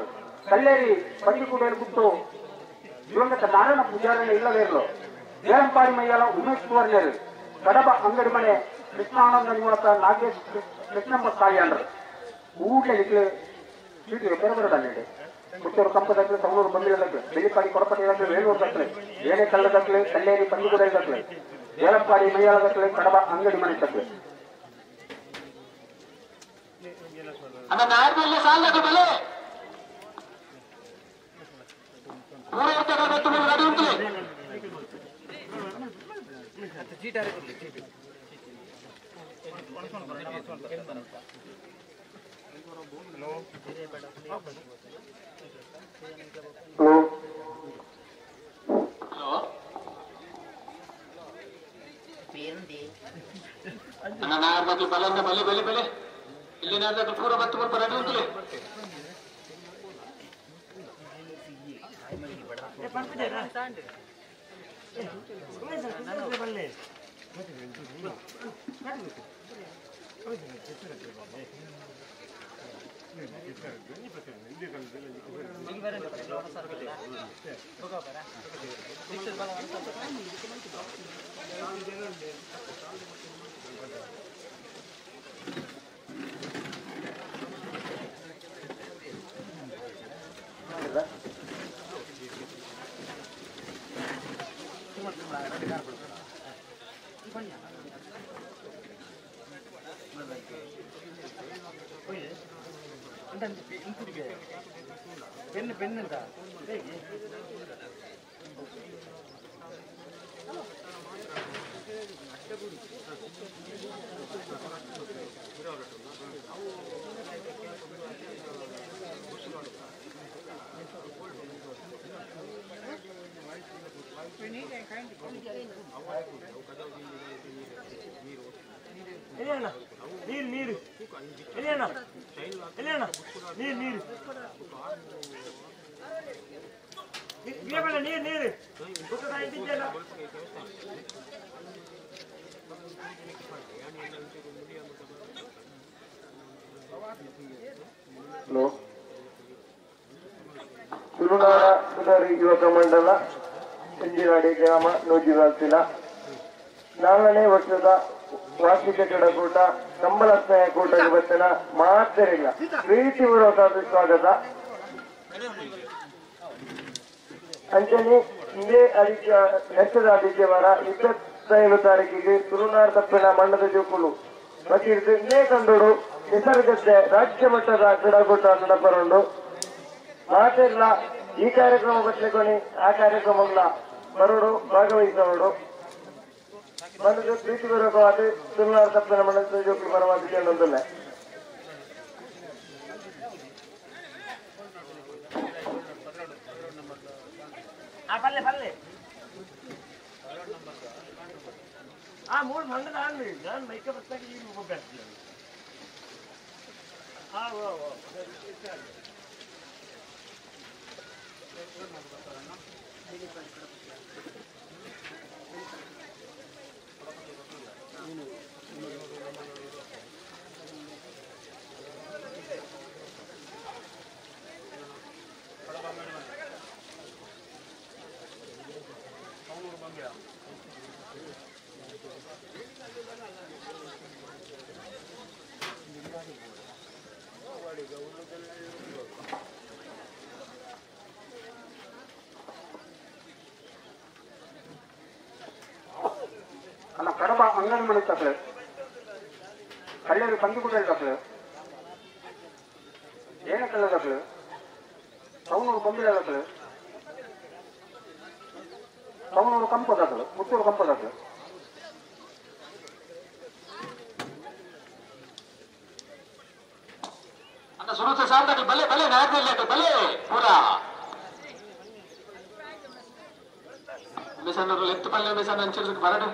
ಕಲ್ಲೇರಿ ಬಂದಿಕೂಡೇಲು ಗುಟ್ಟು ದಿವಂಗತ ನಾರಾಯಣ ಪೂಜಾರಣ ಇಲ್ಲವೇರ್ಲು, ದೇರಂಪಾಡಿ ಮೈಯಾಲ ಉಮೇಶ್ ಸುವರ್ಣರು, ಕಡಬ ಅಂಗಡಿ ಮನೆ ಕೃಷ್ಣಾನಂದ ನಿವಾಸ ನಾಗೇಶ್ ಕೃಷ್ಣಮ್ಮ ಸಾಲ್ಯಾನ್ರು. ಕೂಡಲೇ ಇಟ್ಲು ಚೀಟಿ ಬರಬರಡನ್ನಿಡೆ ಪುತ್ತೂರು ಕಂಪದಕ್ಲೆ ಸವಣೂರು ಬಂದಿಲದಕ್ಲೆ ಬೆಳ್ಳಿಪಾಡಿ ಕೊಡಪಟ್ಟೆದಕ್ಲೆ ವೇಣೂರು ದಕ್ಲೆ ಏಳೆಕಲ್ಲದಕ್ಲೆ ಕಲ್ಲೇರಿ ಪಂದಿಗುಡದಕ್ಲೆ ದೇರಂಪಾಡಿ ಮೈಯಾಲದಕ್ಲೆ ಕಡಬ ಅಂಗಡಿ ಮನೆ ತಕ್ಲೆ. ಅಣ್ಣ ನಾಯರ್ ಬಲೆ ಬಲೆ ಬಲೆ ಬಲೆ ಇಲ್ಲಿ ನಾಯರ್ ಪೂರ ಬತ್ತು ಮುಲ್ಪ ರೆಡಿ ಉಂಟುಲೆ ಪೆನ್ ಪೆನ್ ಅಂತ ನೀರು ನೀರು ನೀರು ನೀರು ನೀರು ನೀರು ಹಲೋ ತುಳುನಾಡ ಸುಧಾರಿ ಯುವಕ ಮಂಡಲ ಸಂಜಿನಾಡಿ ಗ್ರಾಮ ನೂಜಿಬಾಲ್ತಿಲ 4ನೇ ವರ್ಷದ ವಾರ್ಷಿಕ ಕ್ರೀಡಾಕೂಟ ಕಂಬಳ ಸ್ನೇಹ ಕೂಟಕ್ಕೆ ಬತ್ತಿನ ಮಾತರಿಲ್ಲ ಪ್ರೀತಿಪೂರ್ವಕ ಸ್ವಾಗತ. ಅಂಚನೆ ಇದೇ ಆದಿತ್ಯ ನೆಚ್ಚದ ಆದಿತ್ಯವಾರ 27 ತಾರೀಕಿಗೆ ತುಳುನಾಡ ತಪ್ಪಿನ ಮಂಡದ ಜೋಕುಲು ಮತ್ತು ಇದೇ ಕಂಡೋಡು ನಿಸರ್ಗದ್ದೆ ರಾಜ್ಯ ಮಟ್ಟದ ಕ್ರೀಡಾಕೂಟ ನಡಪರುಂಡು. ಮಾತೆಲ್ಲ ಈ ಕಾರ್ಯಕ್ರಮ ಬತ್ತಲೆಕೊನಿ ಆ ಕಾರ್ಯಕ್ರಮಗಳ ಬರೋಡು ಭಾಗವಹಿಸೋಡು ಬಂದು ಪ್ರೀತಿಪೂರ್ವಕವಾದ ತುಳುನಾಡ ತಪ್ಪಿನ ಮಂಡದ ಜೋಕುಲು ಪರವಾಗಿ ಕೇಳೊಂದಿಲ್ಲ. ಪಲ್ಲೆ ಪಲ್ಲೆ ಆ ಮೂರು ಮಂಡದ ನಾನು ಮೈಕ ಬರ್ತಾಗ ಈಗ ಹೋಗ್ತೀನಿ. ಅಲ್ಲ ಕಡಬ ಅಂಗಡಿ ಮನೆ ತಪ್ಪಲೆ ಕಳ್ಳರು ಪಂದಿಗುಡ್ಡ ತಪ್ಪಲೆ ಏನಕ್ಕಲ್ಲ ತಪ್ಪಲೆ ಟೌನೂರು ಕೊಂಬಿಲ ತಪ್ಪಲೆ ಟೌನೂರು ಕಂಪ ತಪ್ಪಲು ಪುತ್ತೂರು ಕಂಪ ತಪ್ಪಲೆ. ಅಣ್ಣ ಸುರುತ ಸಾರ್ದಕ್ಕೆ ಬಲೆ ಬಲೆ ನಾಯಕರಲ್ಲಿ ಬಲೆ ಪೂರಾ ಮಿಸನ್ನರು ಲೆಫ್ಟ್ ಪಲ್ಲೆ ಮಿಸನ್ ಅಂಚಿರ್ದಕ್ಕೆ ಬರಡು.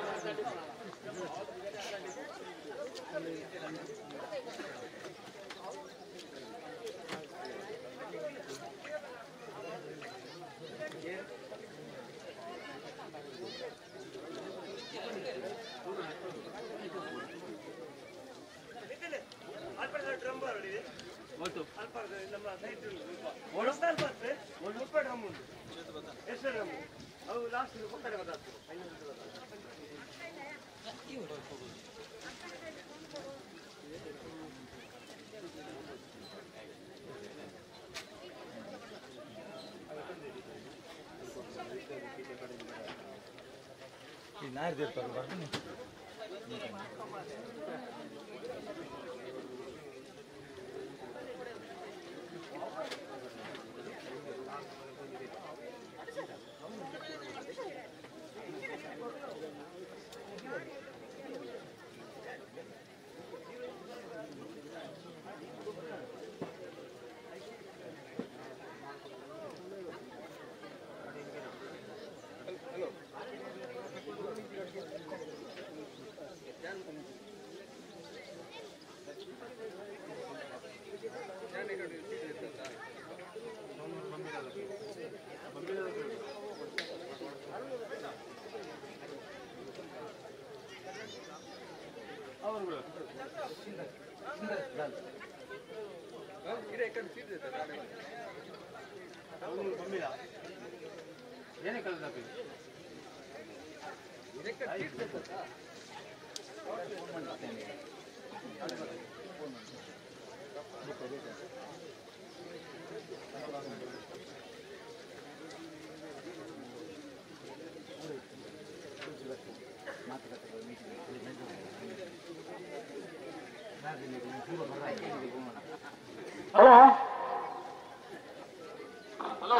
ಹಲೋ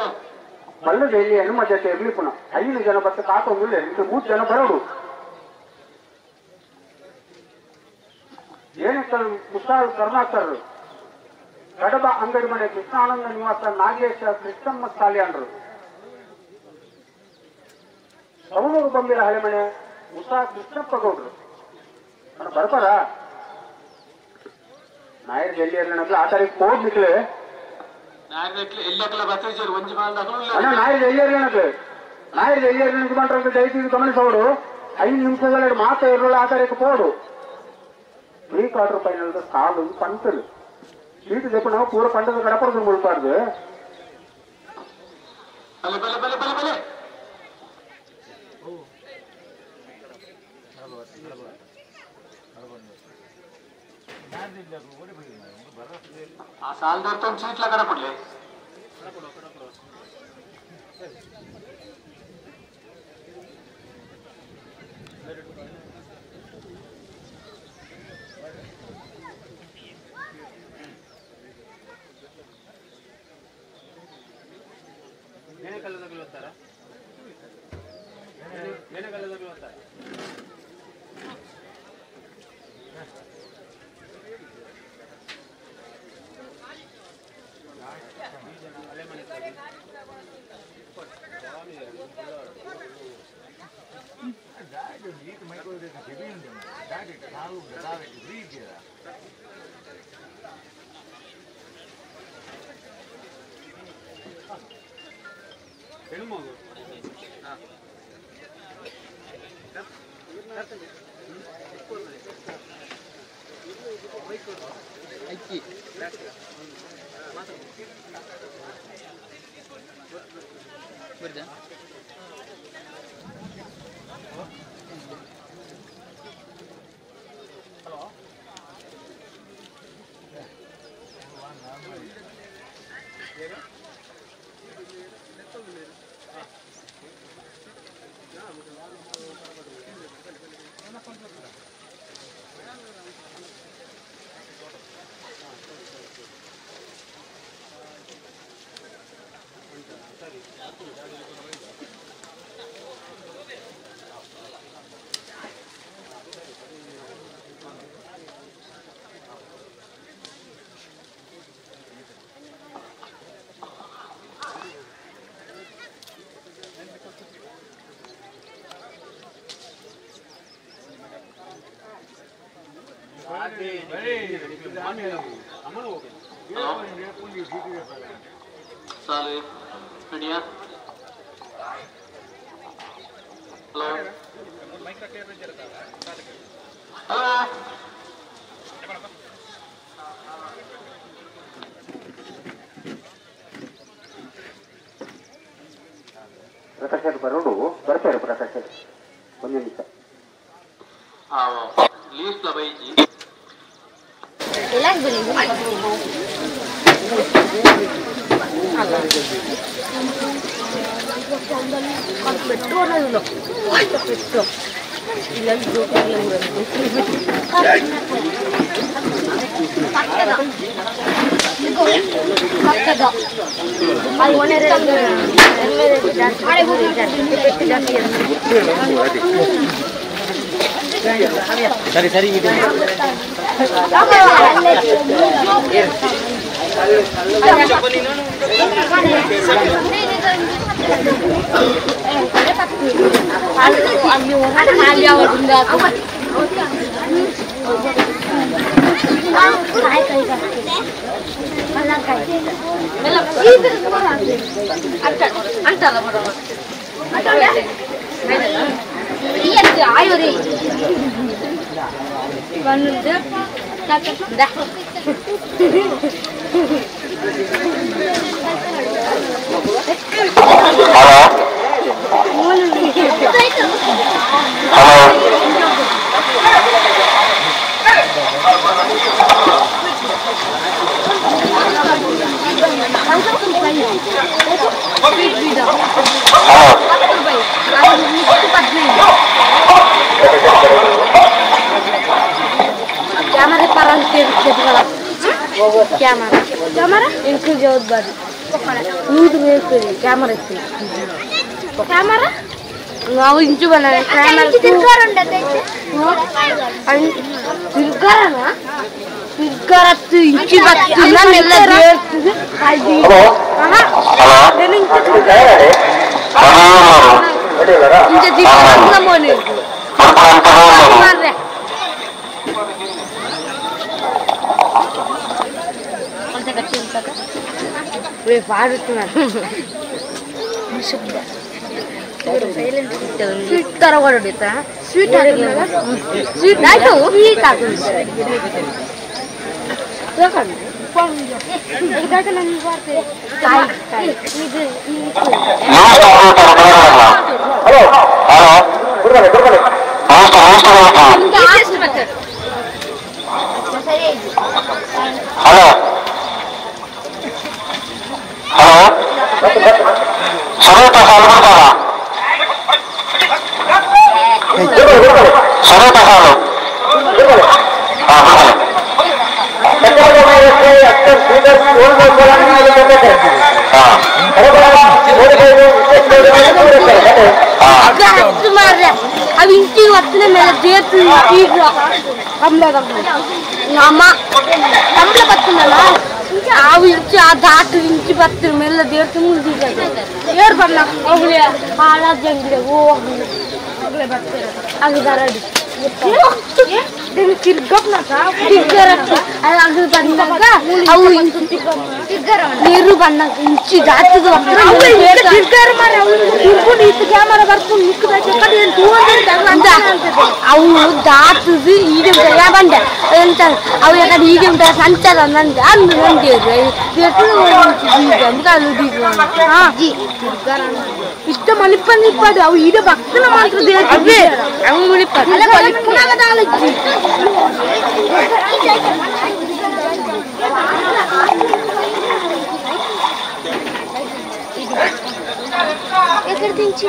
ಬಲ್ಲದಲ್ಲಿ ಹೆಣ್ಮ ಜೊತೆ ಇರ್ಲಿ ಪುನಃ 5 ಜನ ಬತ್ತ ಕಾತೊಂದಿಲ್ಲ, 3 ಜನ ಬರೋಡು. ಏನಕ್ಕೆ ಕುಶಾಲ್ ಕರ್ನಾಟಕರು ಕಡಬ ಅಂಗಡಿ ಮನೆ ಕೃಷ್ಣಾನಂದ ನಿವಾಸ ನಾಗೇಶ ಕೃಷ್ಣಮ್ಮ ಸಾಲಿಯಾನ್ರು, ಸವಣೂರು ಬೊಂಬಿಲ ಹಳೆಮನೆ ಉಷಾ ಕೃಷ್ಣಪ್ಪ ಗೌಡ್ರು. ಬರ್ಬಾರ ನಾಯರ್ ಎಲ್ಲಿ ಆ ತಾರೀಕು ಹೋಗ್ಲಿಕ್ಲೆ ನಾಯರ್ ಎಲ್ಲಿ ನಾಯರ್ ಎಲ್ಲಿ ಬಂದ್ರೆ ದಯವಿಟ್ಟು ಗಮನಿಸೋಡು. 5 ನಿಮಿಷದಲ್ಲಿ ಮಾತಾ ಇರೋಲ್ಲ ಆ ತಾರೀಕು ಪೋಡು. ಪ್ರೀ ಕ್ವಾರ್ಟರ್ ಫೈನಲ್ ಕಾಲು ಪಂತಲು ಸೀಟು ದೆಪ್ಪ ನಾವು ಪೂರ ಪಂಡದ ಕಡಪಡದು ಮುಳ್ಪಾರ್ದು. ಆ ಸಾಲದವ್ರ ಸೀಟ್ಲ ಕಡಪಡ್ಲಿ. ಸಾಲು ರೆಡಿಯಾ? ಹಲೋ ಹಲೋ ಪ್ರಕಾಶ್ ಬರೋಡು ಬರ್ತಾರೆ. ಪ್ರಕಾಶ್ ಒಂದು ನಿಮಿಷ. ಲೀಸ್ಟ್ ಲಬೈಜಿ ಸರಿ ಸರಿ ಆಯೋರಿ. Camera ఇంకు జవాబు నూరు క్యామెరా క్యామెరా ನಾವು ಇಂಚು ಬಂದ ತಿರ್ಗಾರನ ತಿರ್ಗಾರತ್ತು ಇಂಚು ಬತ್ತಿಲ್ಲ ಸ್ವೀಟ್ ತರ ಹೊರಡಿತಾ ಸ್ವೀಟ್ ಸ್ವೀಟ್ ಆಯ್ತು ಸ್ವೀಟ್ hello hello Saroja ಸಾಲು ಬರ್ತಾರ ಸರೋಟ ಸಾಲು అవి ఇంటికి వస్తున్నాయి ಮೇಲೆ అమ్మ కంబళ పత్తున్నಲ್ಲ ಅವು ಇಂಚು ಆ ದಾಟು ಇಂಚು ಬತ್ತಿರ ಮೇಲೆ ದೇವ್ರ ಮುಂದೆ ಏರ್ ಬಣ್ಣ ಅವಳೆ ಹಾಳಾದಂಗಿದೆ ಹೋಗ್ಲಿ ಅಗದಾರಡಿ ಬಂದಾಗ ಅವು ನೀರು ಬಂದಾಗ ಇಂಚು ದಾಟದ ಅವು ದಾಟದು ಈಗ ಬಂದೆ ಎಂತ ಅವು ಯಾಕಂದ್ರೆ ಈಗ ಸಂಚಾರ ನಂದೆ ಅಂದು ನಂಗೆ ಇಷ್ಟ ಮಲಿಪ್ಪಂದು ಇಪ್ಪಾಡು ಅವು ಈಗ ಭಕ್ತನ ಮಾತ್ರ ದೇವ್ರಿಗೆ ಅವು ಮುಳಿಪ್ಪಾಡು ఎక్కడ దించి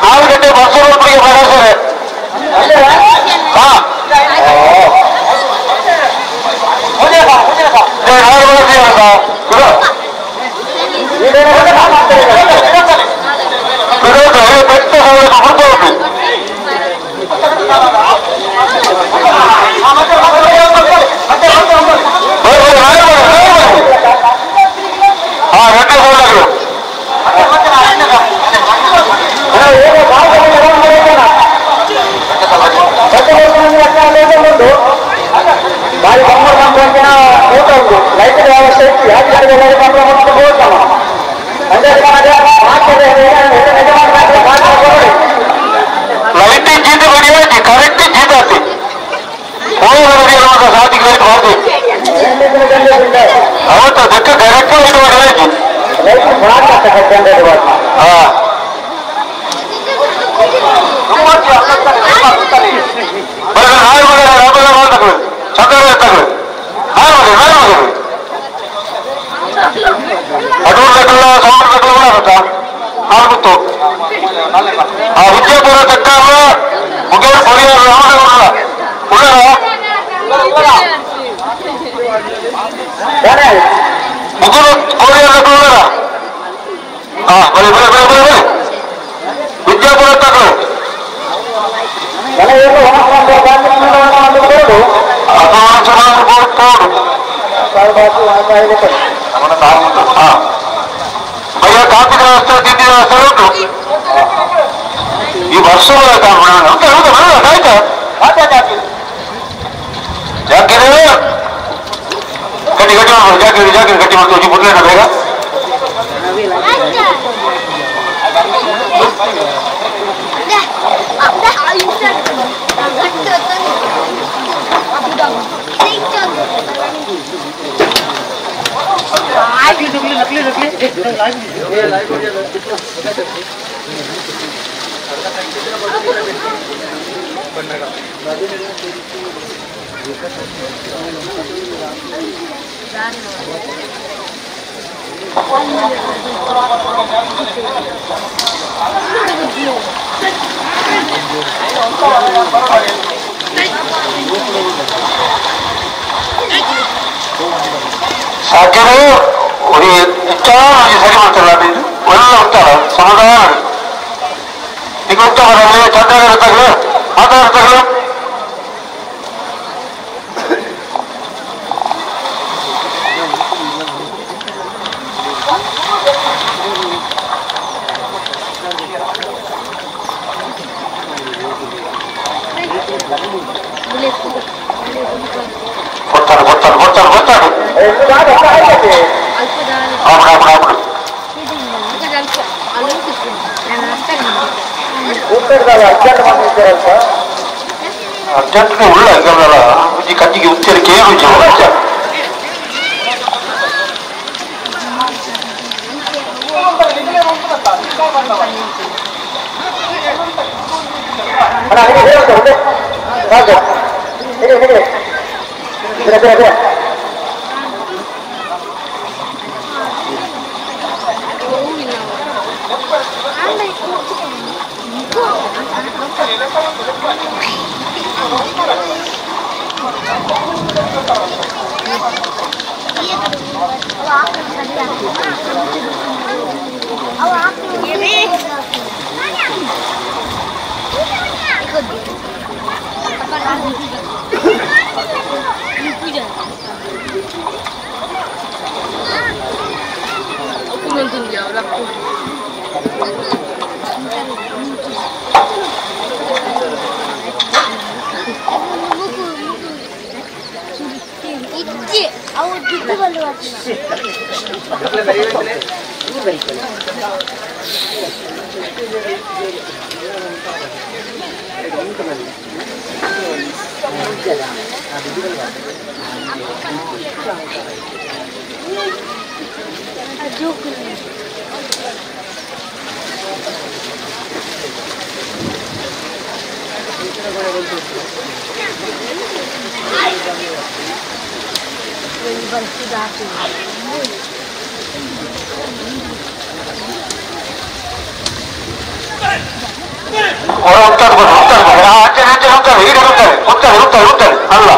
6 ಗಂಟೆ ಬಸ್ಸು. ಲೈಟ್ ಜೀತ ಬಡಿಯಾಜಿ ಕರೆಕ್ಟ್ ಜೀತ ಆತಿ ಸಾಧಿಗೆ ಬಾರ್ದು ಅವತ್ತು ಅದಕ್ಕೆ ಕರೆಕ್ಟ್ ಲೈಟ್ ಬಡಿಯಾಜಿ. ಹಾ ವಿದ್ಯಾಪುರ ತಕ್ಕ ಮುಗೇರ್ ಕೊರಿಯರ್ ಮುಗುರು ಕೊರಿಯರ್ ಹಾ ಬರೀ ಬರೀ ಬರೀ ಬರೀ ಬರೀ ವಿದ್ಯಾಪುರ ತಕ್ಕ ಭಯ ಕಾಫಿ ವ್ಯವಸ್ಥೆ ತಿಂಡಿ ವ್ಯವಸ್ಥೆ ಉಂಟು. ಈ ವರ್ಷ ಆಯ್ತಾ ಜಾಕಿರು ಗಟ್ಟಿ ಗಟ್ಟಿ ಮಾಡ್ಬೋದು. ಜಾಕಿರು ಜಾಕಿರು ಗಟ್ಟಿ ಮಾಡ್ತೀವಿ ಬಿಡ್ಲೇನ ಬೇಗ. ಸಾಕಿರು ಸರಿ ಮಾಡ್ತಾರಲ್ಲ ಒಳ್ಳೆ ಹೋಗ್ತಾರ ಸಮಾಧಾನ ಈಗ ಹೋಗ್ತಾರ ಚಂದ ಮಾತಾಡ್ತಾರ. ಕೊಡ್ತಾರೆ ಕೊಡ್ತಾರೆ ಕೊಡ್ತಾರೆ ಕೊಡ್ತಾರೆ. ಅರ್ಜೆಂಟ್ ಉಳ್ಳ ಗಮನ ಈ ಕಜ್ಜಿಗೆ ಉಚ್ಚರಿಕೆ ಏನು. ಅಲ್ಲ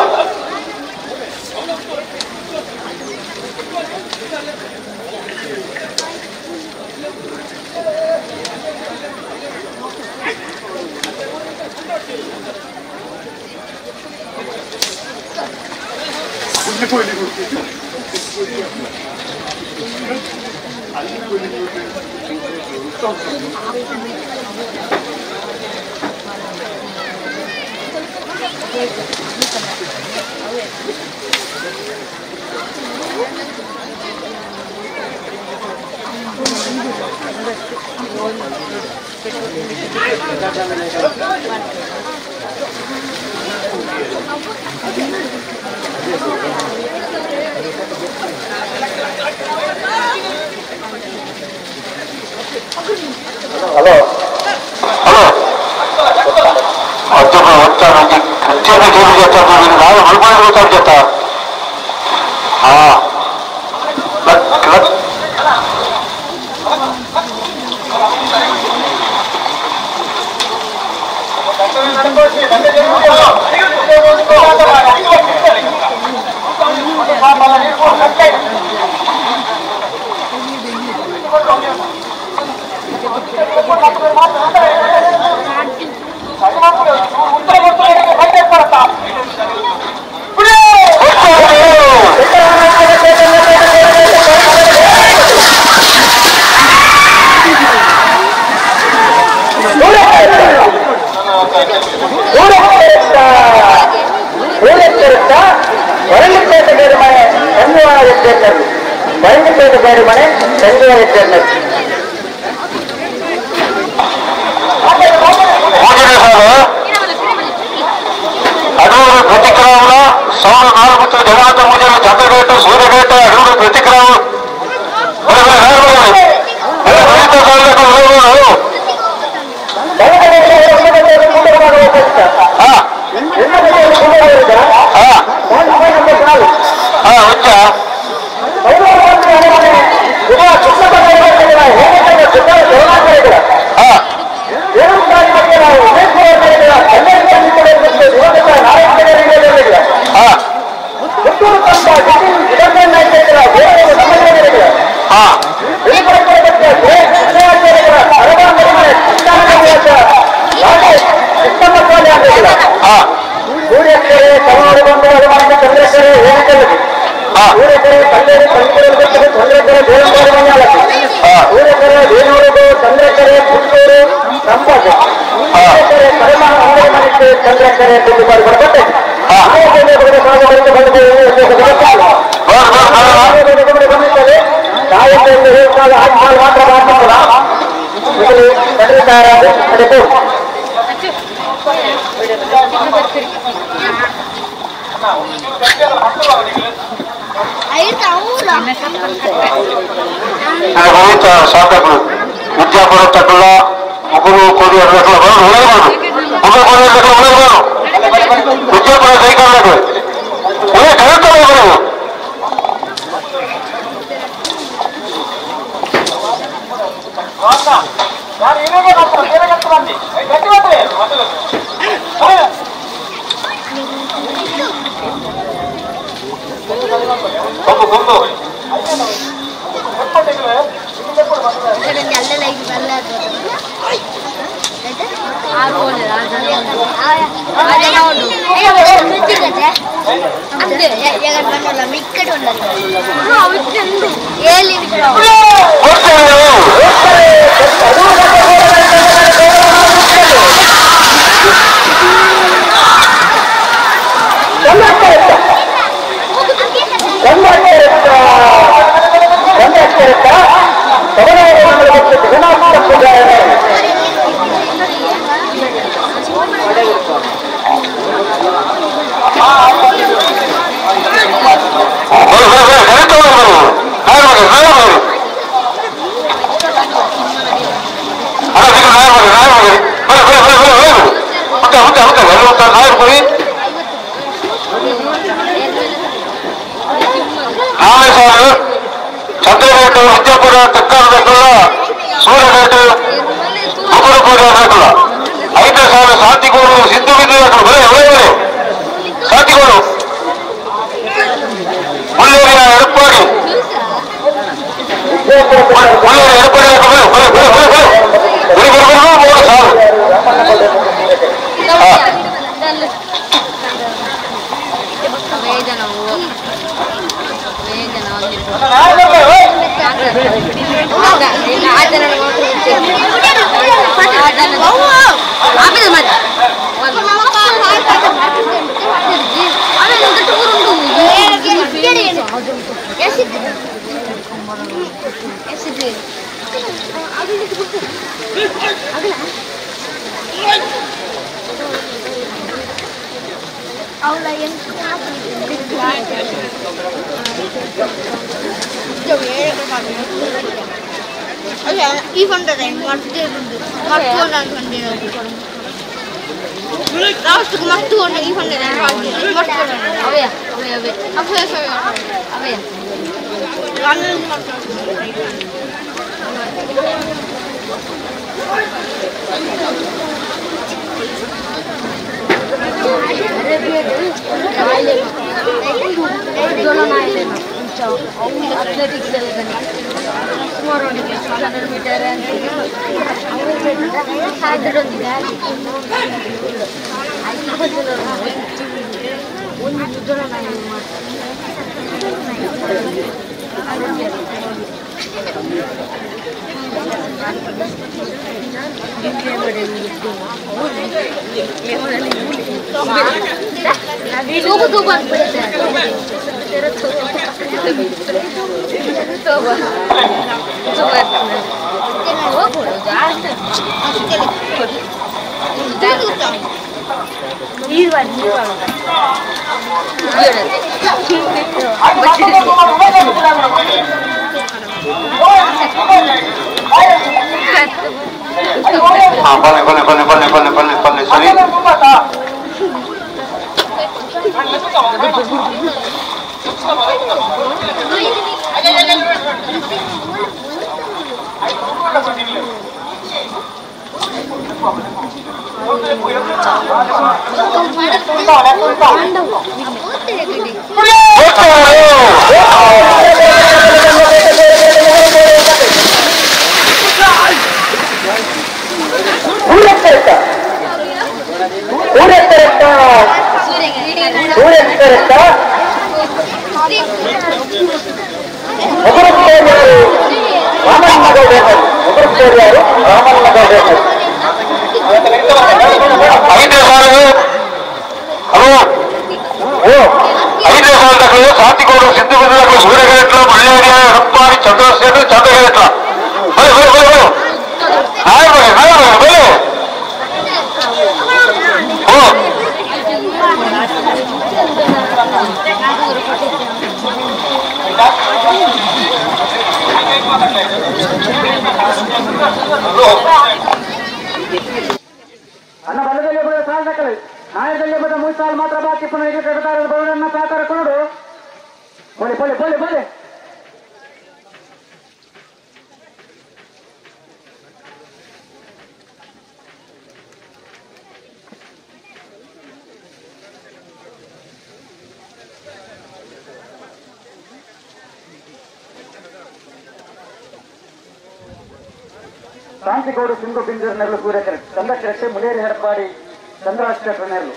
Hello hello ಈ ಫಂಡದ ಲಾಸ್ಟ್ ಮಸ್ತ್ ಈ ಫಂಡದ ಅವೇ ಅವೇ ಅವೇ ಅವೇ ಅಥ್ಲೆಟಿಕ್ಸ್ ಸುಮಾರು 600 ಮೀಟರ್ ಬನ್ನಿ ಬನ್ನಿ ಬನ್ನಿ ಬನ್ನಿ ಬನ್ನಿ ಬನ್ನಿ ಬನ್ನಿ ಸರಿ. ಸಾತಿಗೋಡು ಸಿದ್ಧಗುಂಡಗಳು ಸೂರ್ಯಗೇಟ್ಲ ಮಳ್ಳೇರಿಯ ಹಪ್ಪಾಡಿ ಚಂದ್ರಸೇನು ಚಂದ್ರಗೇಟ್ಲ ಬಲೆ ಬಲೆ ಬಲೆ ಬಲೆ ನಾಯ ಬಲೆ ನಾಯ ಬಲೆ ಬಲೆ ಓ ಅನ್ನ ಬಲದಲ್ಲಿ ಬರೋ ಸಾಲ ದಾಖಲೆ ನಾಯಕದಲ್ಲಿ ಬದ 3 ಸಾಲ ಮಾತ್ರ ಬಾಕಿ ಪುನಃ ಈಗ ಕಡತಾರದ ಬರೋಣ ಸಾಕಾರ ಕೊಡು ಬಲೆ ಬಲೆ ಬಲೆ ಬಲೆ ಶಾಂತಿಗೌಡ ಸಿಂಗು ಬಿಂಜರ್ ನೆರಳು ಸೂರ್ಯಕರ ಚಂದ್ರಶೇಖರ್ ಮುಲೇರಿ ಹೆಡಪಾಡಿ ಚಂದ್ರಶೇಖರ್ ನೆರಳು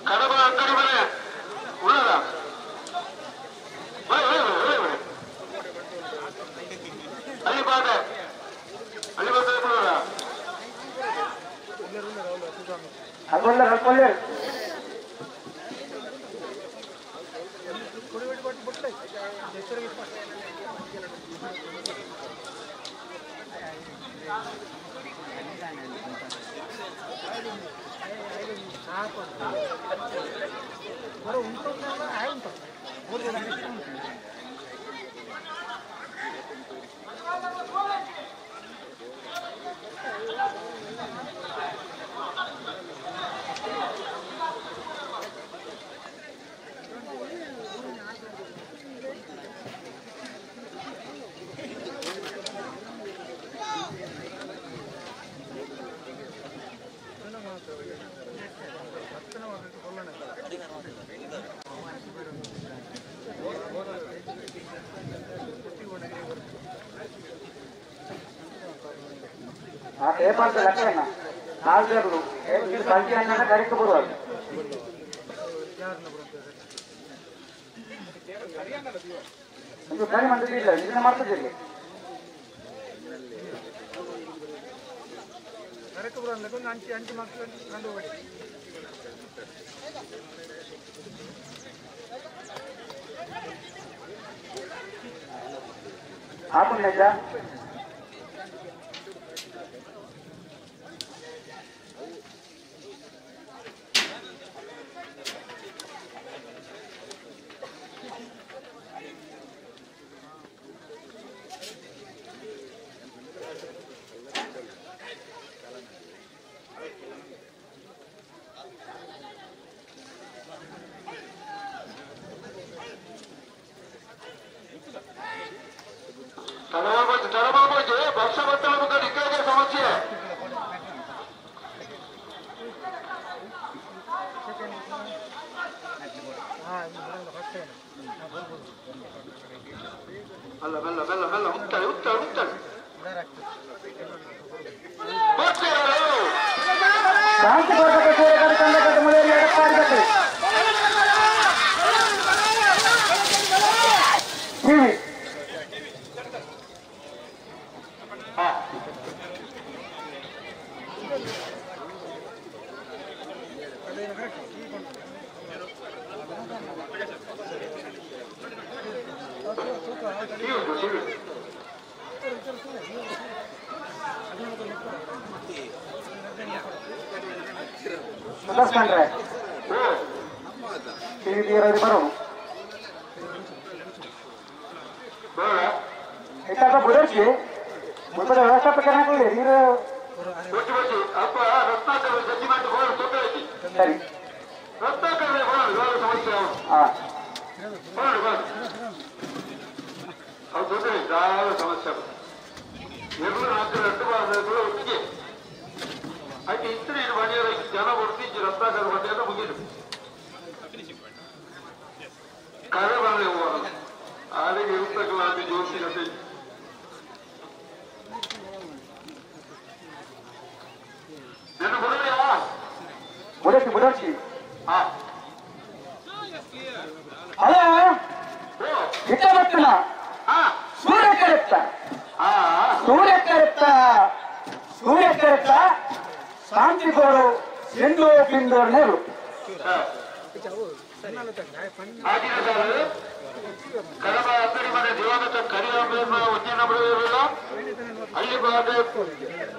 ಕಡಬ ಅಂಗಡಿ ಮನೆ ಉಳ್ಳದ ಹಳ್ಳಿಬಾದೆ ಹಳ್ಳಿಬಾದೆ ಉಳ್ಳದ ಅಲ್ಪೊಲ್ಲೆ ಅಲ್ಪೊಲ್ಲೆ ಆ ಪೇಪರ್ ಲಕ್ಷಣ ನಾಲ್ಕು ಕಲ್ತಿಯನ್ನ ಕರೆಕ್ಟ್ ಬರುವಾಗ ಒಂದು ದಾರಿ ಮಾಡಿಲ್ಲ ಇದನ್ನ ಮಾಡ್ತಿದ್ದಿಲ್ಲ ಆಪುಂಡ ಸಮಸ್ಯೆ ಅಲ್ಲ ಬೆಲ್ಲ ಬೆಲ್ಲ ಬೆಲ್ಲ ಉಂಟಾಳೆ ಉಂಟಾಳೆ ಉಂಟಾಳೆ ಶಾಂತಿ ಸುಧಾರಿಸ್ಕೊಂಡ್ರೆ ಬರೋ ಇತ್ತಾಗ ಬುಡರ್ಸಿ ಮುಲ್ಪದ ವ್ಯವಸ್ಥಾಪಕರ ನೀರು ಸರಿ ಸಮಸ್ಯೆ ಒಟ್ಟಿಗೆ అయితే ఇద్దరు ఇది వన్ జన వర్తించి రత్నాకర్ వన్ ముగిదు కరే ಬರಲಿ ಆರಿಗೆ ಇರ್ತಕ್ಕಲಾದ ಜೋಶಿ ಕತೆ ಬುಡರ್ಸಿ ಬುಡರ್ಸಿ ಹಲೋ ಇಟ್ಟ ಬರ್ತನ ಸೂರ್ಯ ಕರೆಕ್ತ ಸೂರ್ಯ ಕರೆಕ್ತ ಸೂರ್ಯ ಕರೆಕ್ತ ಶಾಂತಿಗೋರು ಸಿಂಧು ಬಿಂದೋರ್ ನೇರು ಕಡಬ ಅಂಗಡಿ ಮನೆ ದಿವಂಗತ ಕರಿಯಂಬ ಉದ್ಯಾನ ಬಿಡುವಿಲ್ಲ ಅಲ್ಲಿ ಬಾದೆ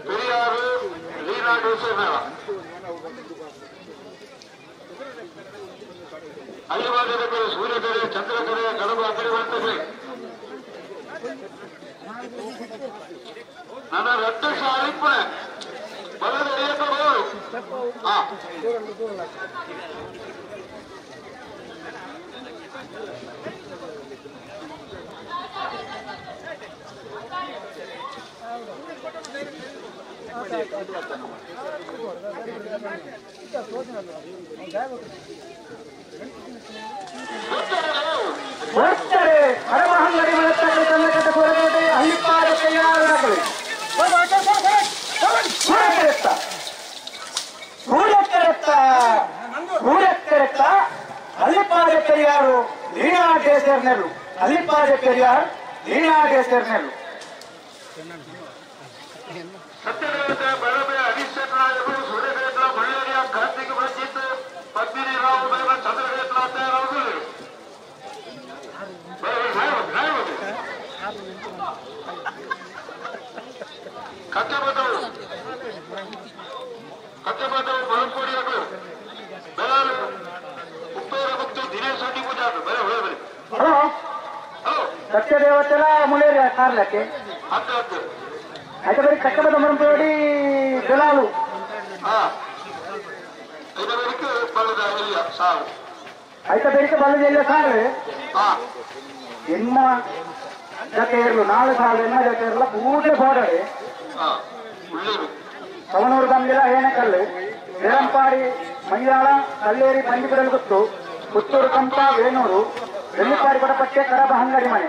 ಪೆರಿಯಾರು ಲೀನಾ ಡೋಸೆ ಮೇಳ ಅಲ್ಲಿ ಬಾದೆ ಸೂರ್ಯಕೆರೆ ಚಂದ್ರಕೆರೆ ಕಡಬ ಅಂಗಡಿ ಬರ್ತದೆ ನನ್ನ ರಟ್ಟು ಸಾಲಿಪ್ಪಣೆ ಬಲ್ಲದ ಬರೋರು ಬರ್ತಾರೆ ಹರಮಹಂಗಡಿ ಮಲತ್ತಕಡೆ ತನ್ನಕಟ್ಟ ಕೋರಕೋಟೆ ಹಳ್ಳಿಪಾದ ಕೈಯಾರಗಳು ಸೂರ್ಯಕರೆತ್ತ ಸೂರ್ಯಕರೆತ್ತ ಸೂರ್ಯಕರೆತ್ತ ಹಳ್ಳಿಪಾದ ಪೆರಿಯಾರು ಲೀನಾ ದೇಸರ್ನೆರು ಹಳ್ಳಿಪಾದ ಪೆರಿಯಾರ್ ಲೀನಾ ದೇಸರ್ನೆರು ಸತ್ಯದೇವತೆ ಬರಬೆ ಹರೀಶ್ ಸೂರ್ಯಕರೆತ್ತ ಬಳ್ಳಾರಿಯ ಕಾರ್ತಿಕ್ ಮಸ್ಜಿದ್ ಪದ್ಮಿನಿ ರಾವ್ ಬೇಗ ಚಂದ್ರಕರೆತ್ತ ತಯಾರಾಗುವುದು ಕಟ್ಟೆಬದ್ದವು ಕಟ್ಟೆಬದ್ದವು ಮಲಂಕೋಡಿಯಗಳು ಬೆಳಾರು ಉಪ್ಪೇರ ಮತ್ತು ದಿನೇಶ್ ರೆಡ್ಡಿ ಪೂಜಾರು ಬರೆ ಹೊಳೆ ಬರೆ ಹಲೋ ಸತ್ಯದೇವತೆಲ ಮುಲೇರಿ ಕಾರ್ಲಕ್ಕೆ ಹತ್ತು ಹತ್ತು అయితే మరి కట్టబద్ద మరంపేడి ಬೆಲಾಲು ಐದವರೆಗೆ ಬಲ್ಲದ ಇಲ್ಲ ಸಾವು అయితే ಬೆರಿಕೆ ಬಲ್ಲದ ಇಲ್ಲ ಸಾರು ಎನ್ನ ಜೊತೆ ಇರಲು ನಾಳೆ ಸಾಲು ಎನ್ನ ಜೊತೆ ಇರಲ್ಲ ಕೂಡಲೇ ಬೋಡಡೆ ಸವಣೂರು ಬಂದಿಲ್ಲ ಏನಕಲ್ಲು ನಿರಂಪಾಡಿ ಮೈಯಾಳ ಕಲ್ಲೇರಿ ಬಂದಿಬಿಡಲು ಗೊತ್ತು ಪುತ್ತೂರು ಕಂಪ ವೇಣೂರು ಬೆಳ್ಳಿಪಾಡಿ ಕೊಡಪಟ್ಟೆ ಕರಬ ಹಂಗಡಿ ಮನೆ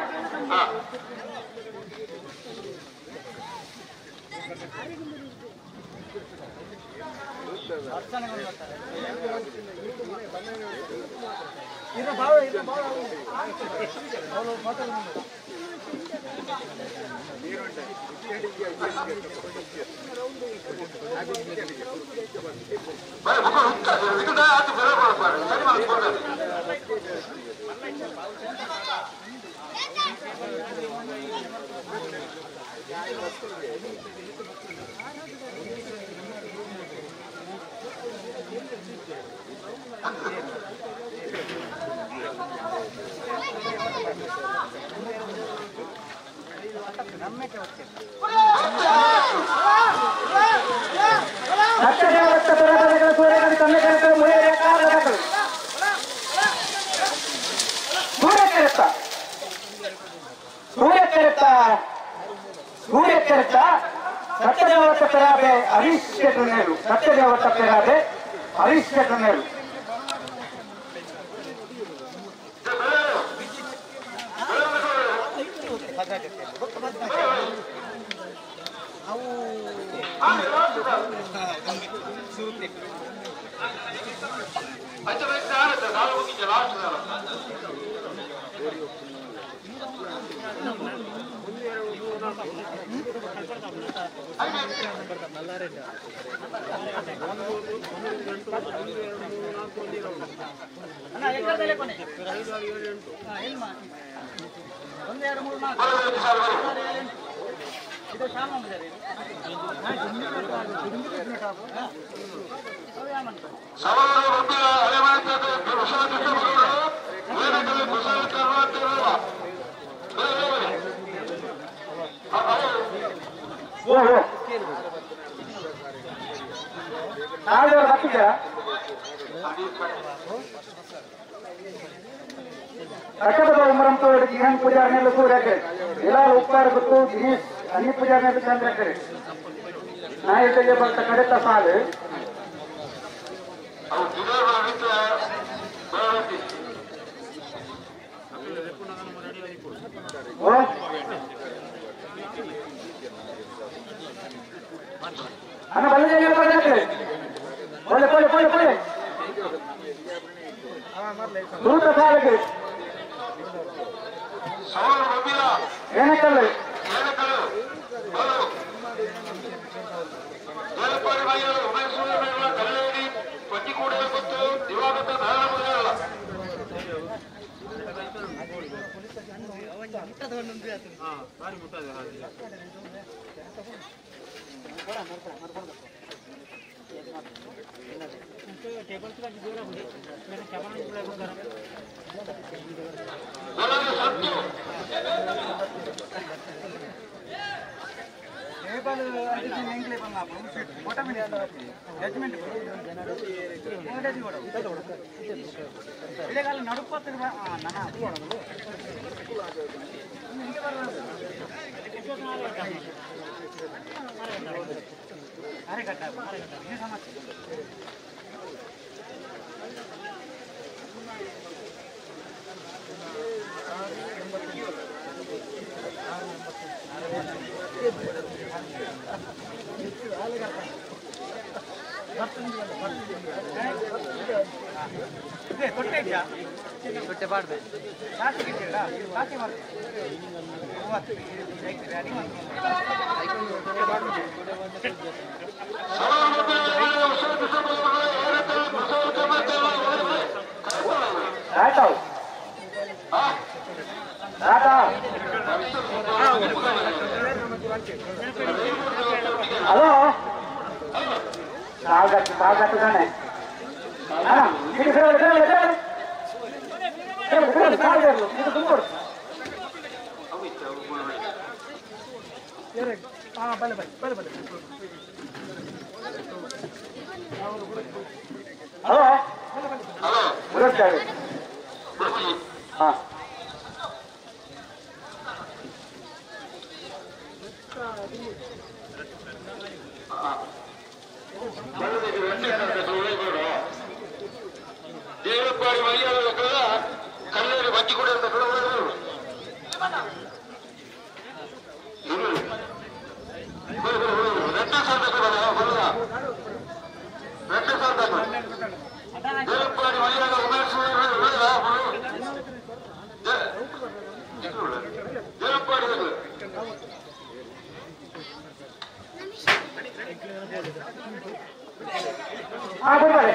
ಆ ಬರ್ತಾರೆ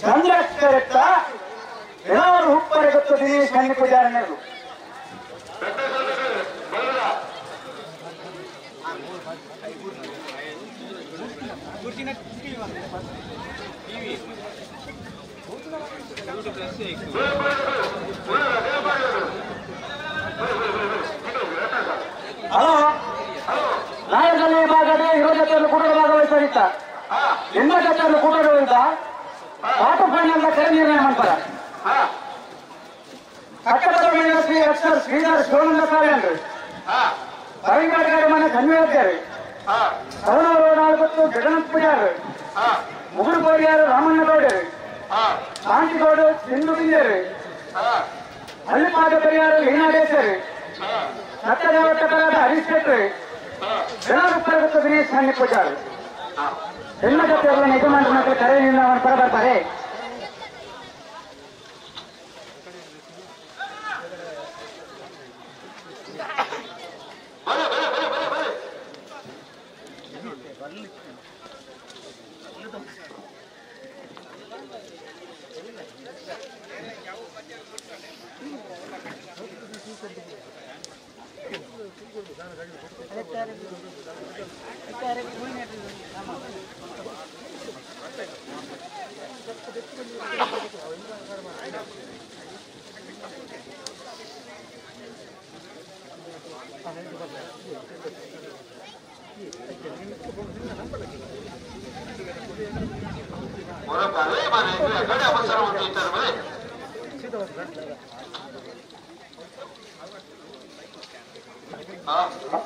ಚಂದ್ರಕರೆತ್ತ ಎಲ್ಲರೂ ಹುಪ್ಪರೆ ಗೊತ್ತು ದಿನೇಶ್ ಕಣ್ಣಿ ಪೂಜಾರನರು ಹಲೋ ನಾಯಕಲ್ಲಿ ಭಾಗದ ಇರೋ ಜೊತೆಯಲ್ಲಿ ಕೂಟದ ಭಾಗವಹಿಸಿತ್ತ ಎಲ್ಲ ಜೊತೆಯಲ್ಲಿ ಕೂಟಗಳಿದ್ದ ಕ್ವಾರ್ಟರ್ ಫೈನಲ್ ಕರೆ ನಿರ್ಣಯ ಮಾಡ್ತಾರೆ. ಕಟ್ಟಡ ಶ್ರೀ ಅಕ್ಷರ್ ಶ್ರೀಧರ್ ಶಿವಾನಂದ ಸಾಲೇನ್ರಿ, ಪರಂಗಾಟಗಾರ ಮನೆ ಕನ್ವಿಯಾಚಾರಿ, ಸವಣೂರು ನಾಲ್ಕು ಜಗನ್ನಾಥ ಪೂಜಾರಿ, ಮುಗುರು ಕೋರಿಯಾರು ರಾಮಣ್ಣಗೌಡರಿ, ಶಾಂತಿಗೌಡ ಸಿಂಧು ಬಿಂದೇರಿ, ಹಳ್ಳಿಪಾದ ಪರಿಹಾರ ಲೀನಾಡೇಶ್ವರಿ, ಸತ್ಯದೇವಟ್ಟಕರಾದ ಹರೀಶ್ ಶೆಟ್ಟಿ, ಜನರುತ್ತರ ದಿನೇಶ್ ಹಣ್ಣಿ ಪೂಜಾರಿ. ಹೆಣ್ಣು ಜೊತೆಯವರನ್ನು ಯಜಮಾನರ ಮಕ್ಕಳು ಕರೆ ನಿರ್ಣಯವನ್ನು ಪರ ಬರ್ತಾರೆ.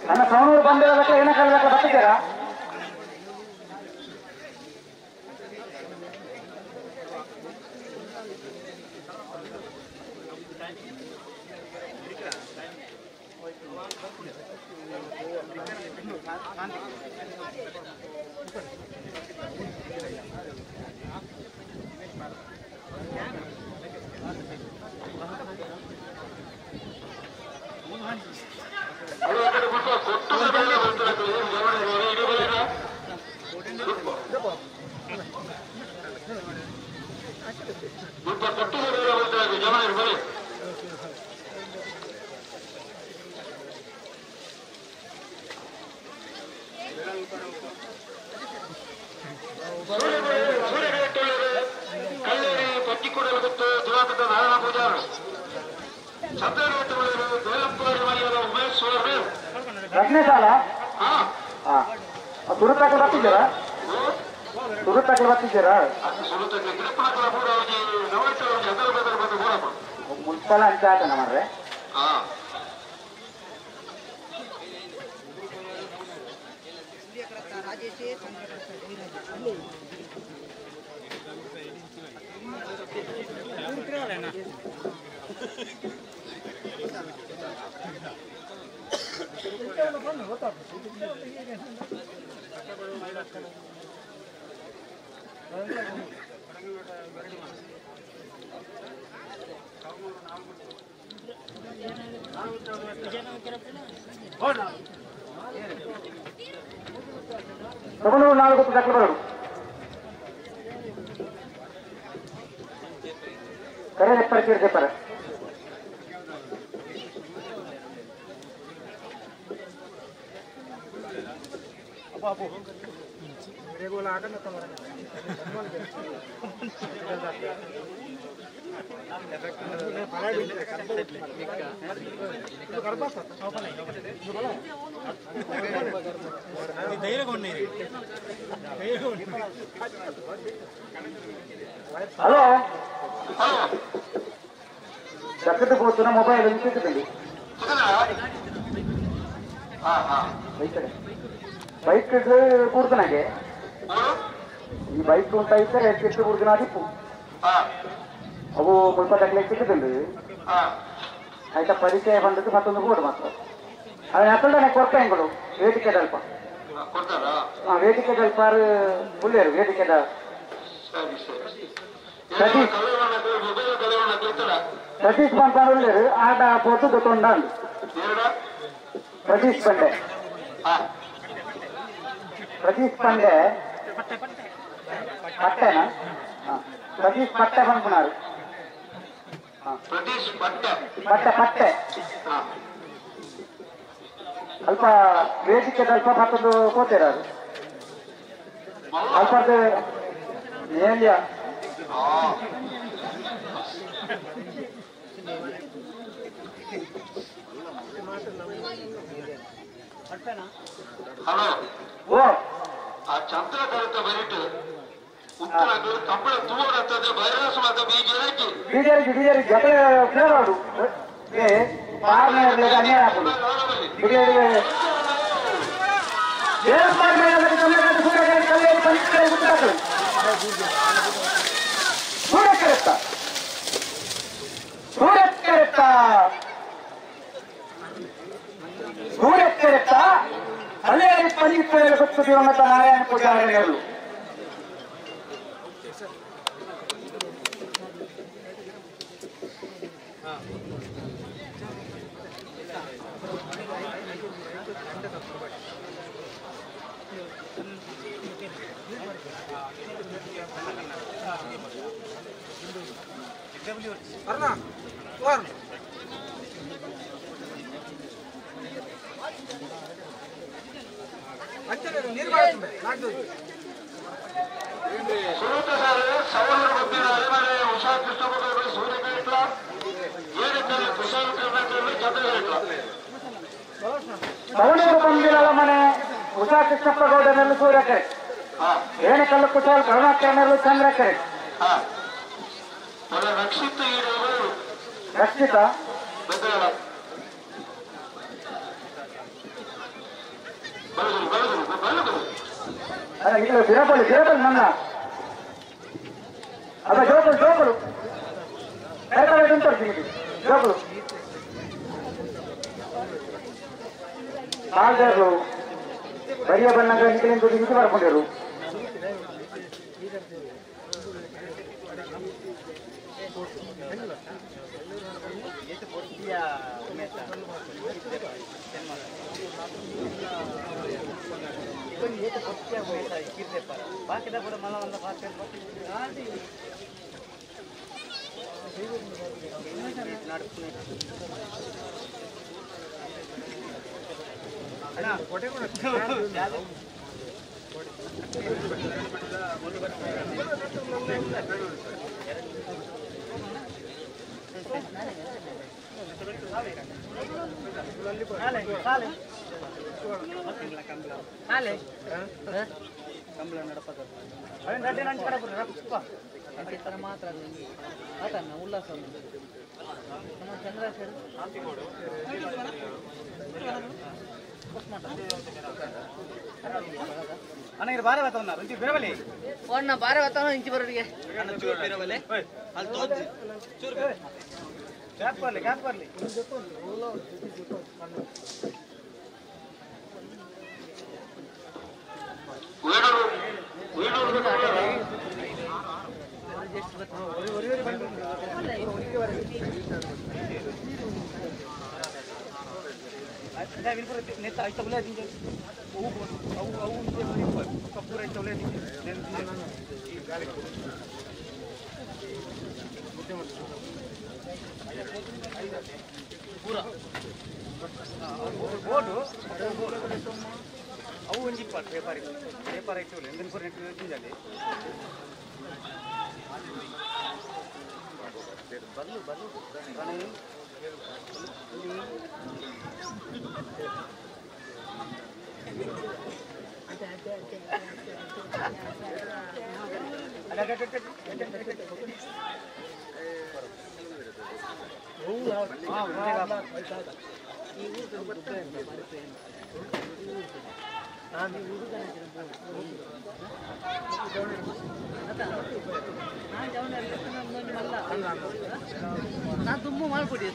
ನನ್ನ ಸವಣೂರು ಬಂದಿರೋದಕ್ಕೆ ಏನ ಕಾಲದಕ್ಕೆ ಬರ್ತಿದ್ದೀರಾ? ರತ್ನೇಶಾಲ ಸುರುತಾಕಲು ಬರ್ತಿದ್ದೀರಾ? ಸುರುತಾಕಲು ಬರ್ತಿದ್ದೀರಾ? ಮುಲ್ಪಲ ಅಂತ ಆಟನ ಮಾಡ್ರೆ. ತಗೊಂಡು ನಾಲ್ಕು ದಾಖಲೆ ಬರೋದು. ಕರೆ ರೆಪ್ಪರ್ ಪರ హలో చక్కటి పోతున్న మొబైల్ సిక్కుతుంది బైక్ కూడుతున్నాగే ఈ బైక్ ఉంటాయి ఎక్కి కూడుతున్నా తిప్పు అవు ముప్ప తగ్గ సిక్కుతుంది అయితే పరిచయ పండుగ 19 కూడా మాత్రం అది అక్కడ కొత్త ఇంకడు వేదిక దల్ప వేదిక దల్పారు పుల్లేరు వేదిక సతీష్ పంపారు లేరు ఆట పోతు దొండాడు ప్రతీష్ పండే ప్రతీష్ పండే పట్టేనా ప్రతీష్ పట్టే పనుకున్నారు పట్టే పట్టే ಅಲ್ಪ ವೇದಿಕೆ ಅಲ್ಪ ಪತ್ತೊಂದು ಕೋತೇರಾರು ಅಲ್ಪ ನೇಲ್ಯ ಹಲೋ ಓ ಆ ಚಂದ್ರ ಕರೆತ ಬರಿಟು ಉತ್ತರಗಳು ಕಂಬಳ ತೂವರತ್ತದೆ ಬೈರಸ ಮಾತ ಬೀಜರಕ್ಕೆ ಬೀಜರಿಗೆ ಬೀಜರಿಗೆ ಜೊತೆ ಕೇಳೋದು ಏ ಪಾರ್ನೆ ಅನ್ಯಾಯ ಹಾಕೋದು ಬಿಡಿಯರಿಗೆ ಸೂರ್ಯಕರೆತ್ತ ಸೂರ್ಯಕರೆತ್ತ ಸೂರ್ಯಕರೆತ್ತ ಕಲ್ಯಾಣಿ ಪಂಜಿಪ್ಪೇರು ಗೊತ್ತು ದಿವಂಗತ ನಾರಾಯಣ ಪೂಜಾರಿಗಳು ಸವಣೂರು ಬಂದಿರಲ್ಲ ಮನೆ ಉಷಾ ಕೃಷ್ಣಪ್ಪ ಗೌಡನಲ್ಲಿ ಸೂರ್ಯಕೆರೆ, ರೇಣಕಲ್ಲು ಕುಶಾಲ್ ಕರುಣಾಕರನಲ್ಲಿ ಚಂದ್ರಕೆರೆ, ರಕ್ಷಿತ ಬಿರಬಲು ಬಿರಬಲು ನನ್ನ ಅದ ಜೋಕುಲು ಜೋಕುಲು ಜೋಕುಲು ಕಾಲ್ದಾರರು ಬರಿಯ ಬಣ್ಣಗ ನಿಖಲಿನ ದುಡ್ಡು ಮಿತಿ ಮಾಡ್ಕೊಂಡಿರು. ಪೇಪರ್ ಪೇಪರ್ ಪೇಪರ್ ಐತೆ ಎಂದಿನ ಪೂರ ನೆಟ್ಟು ಬಲ್ಲು ಬಲ್ಲು ನಾನು ತುಂಬ ಮಾಡ್ಕೊಡಿ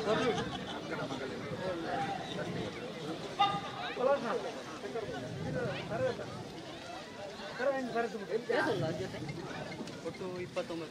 ಒಟ್ಟು 29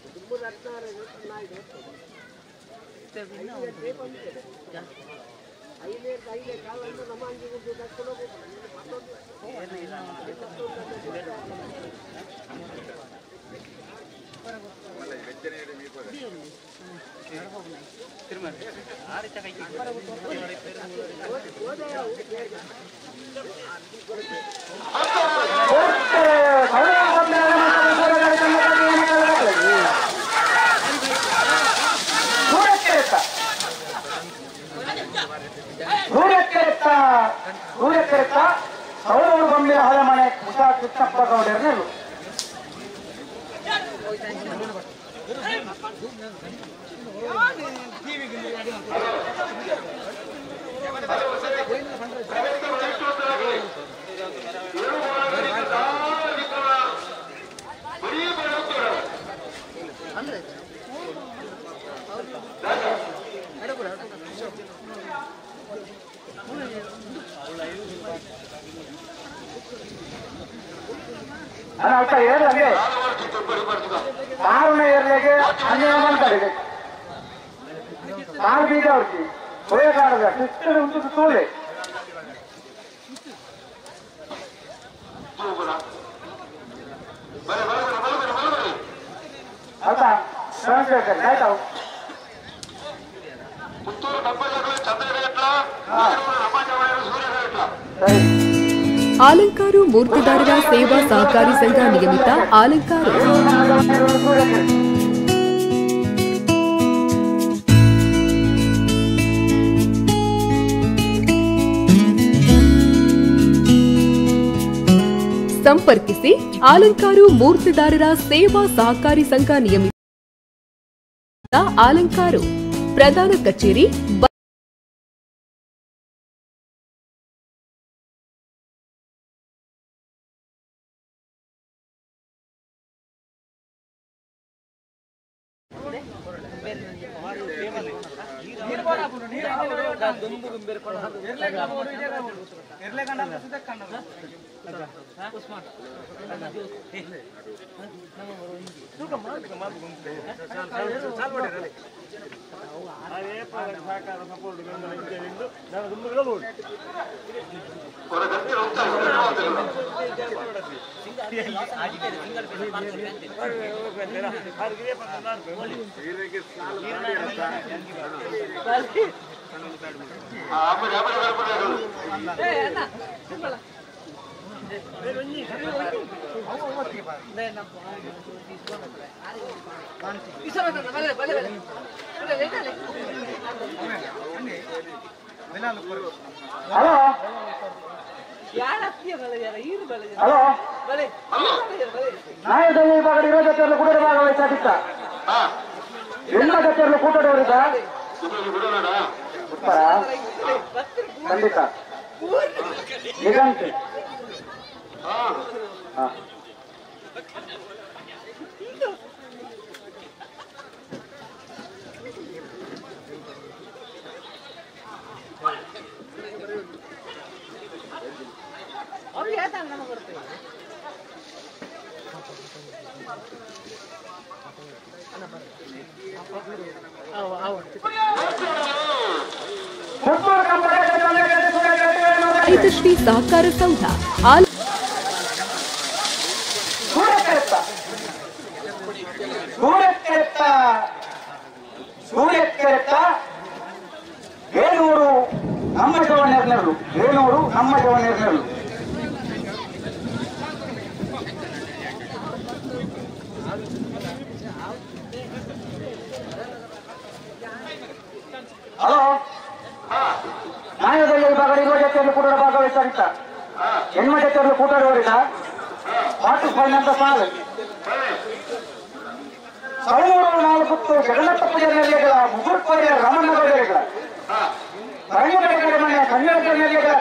ಸೂರ್ಯಕೆರೆತ ಸೌರೂರು ಗೊಂಬಿನ ಹೊಲಮನೆ ಉಷಾ ಕೃಷ್ಣಪ್ಪ ಗೌಡರನರು. ಅಣ್ಣ ಏರ್ಲಗೆ ಕಾರಣ ಏರ್ಲೆಗೆ ಅನ್ಯಾಯ ಮಾಡ್ತಾರೆ ಕಾಲು ಬೀಜ ಅವ್ರಿಗೆ ಹೋಯಗಾರದ ಕೃಷ್ಣನ ಉಂಟು ತೋಳೆ ಆಯ್ತಾ ಆಯ್ತಾ. ಆಲಂಕಾರು ಮೂರ್ತಿದಾರರ ಸೇವಾ ಸಹಕಾರಿ ಸಂಘ ನಿಯಮಿತ ಆಲಂಕಾರು. ಸಂಪರ್ಕಿಸಿ ಆಲಂಕಾರು ಮೂರ್ತಿದಾರರ ಸೇವಾ ಸಹಕಾರಿ ಸಂಘ ನಿಯಮಿತ ಆಲಂಕಾರು, ಪ್ರಧಾನ ಕಚೇರಿ ಹಲೋ ಹಲೋ, ನಾಯದಲ್ಲಿ ಇವಾಗ ಇರೋ ಜೊತೆಯಲ್ಲಿ ಕೂಡ ಭಾಗವಹಿಸಾಗಿತ್ತ ಎಲ್ಲ ಜೊತೆಯಲ್ಲಿ ಕೂಟದವರಿದ್ದ ಉತ್ತರ ಖಂಡಿತ ನಿಗಂತಿ. ರೈತಶ್ರೀ ಸಹಕಾರ ಸೌಧ ಸೂರ್ಯಕೆರೆತ ಬೇಲೂರು ನಮ್ಮ ಜವನೇರ್ನರು, ಬೇಲೂರು ನಮ್ಮ ಜವನೇರ್ನರು. ಹಲೋ ನಾಯದಲ್ಲಿ ವಿಭಾಗ 20 ಜೊತೆಯಲ್ಲಿ ಕೂಡ ಭಾಗವಹಿಸಾಗಿತ್ತ ಎಣ್ಮ ಜೊತೆಯಲ್ಲಿ ಕೂಟಾಡುವರಿದ ಕ್ವಾರ್ಟರ್ ಫೈನಲ್ ಸಾಲು 104 ಜಗನ್ನಾಥ ಪೂಜಾರಿಗಳ ಮುಗುರ್ಕೋರಿಯ ರಾಮಣ್ಣಗೌಡರಿಗಳ ಮನೆ ಕನ್ನಡ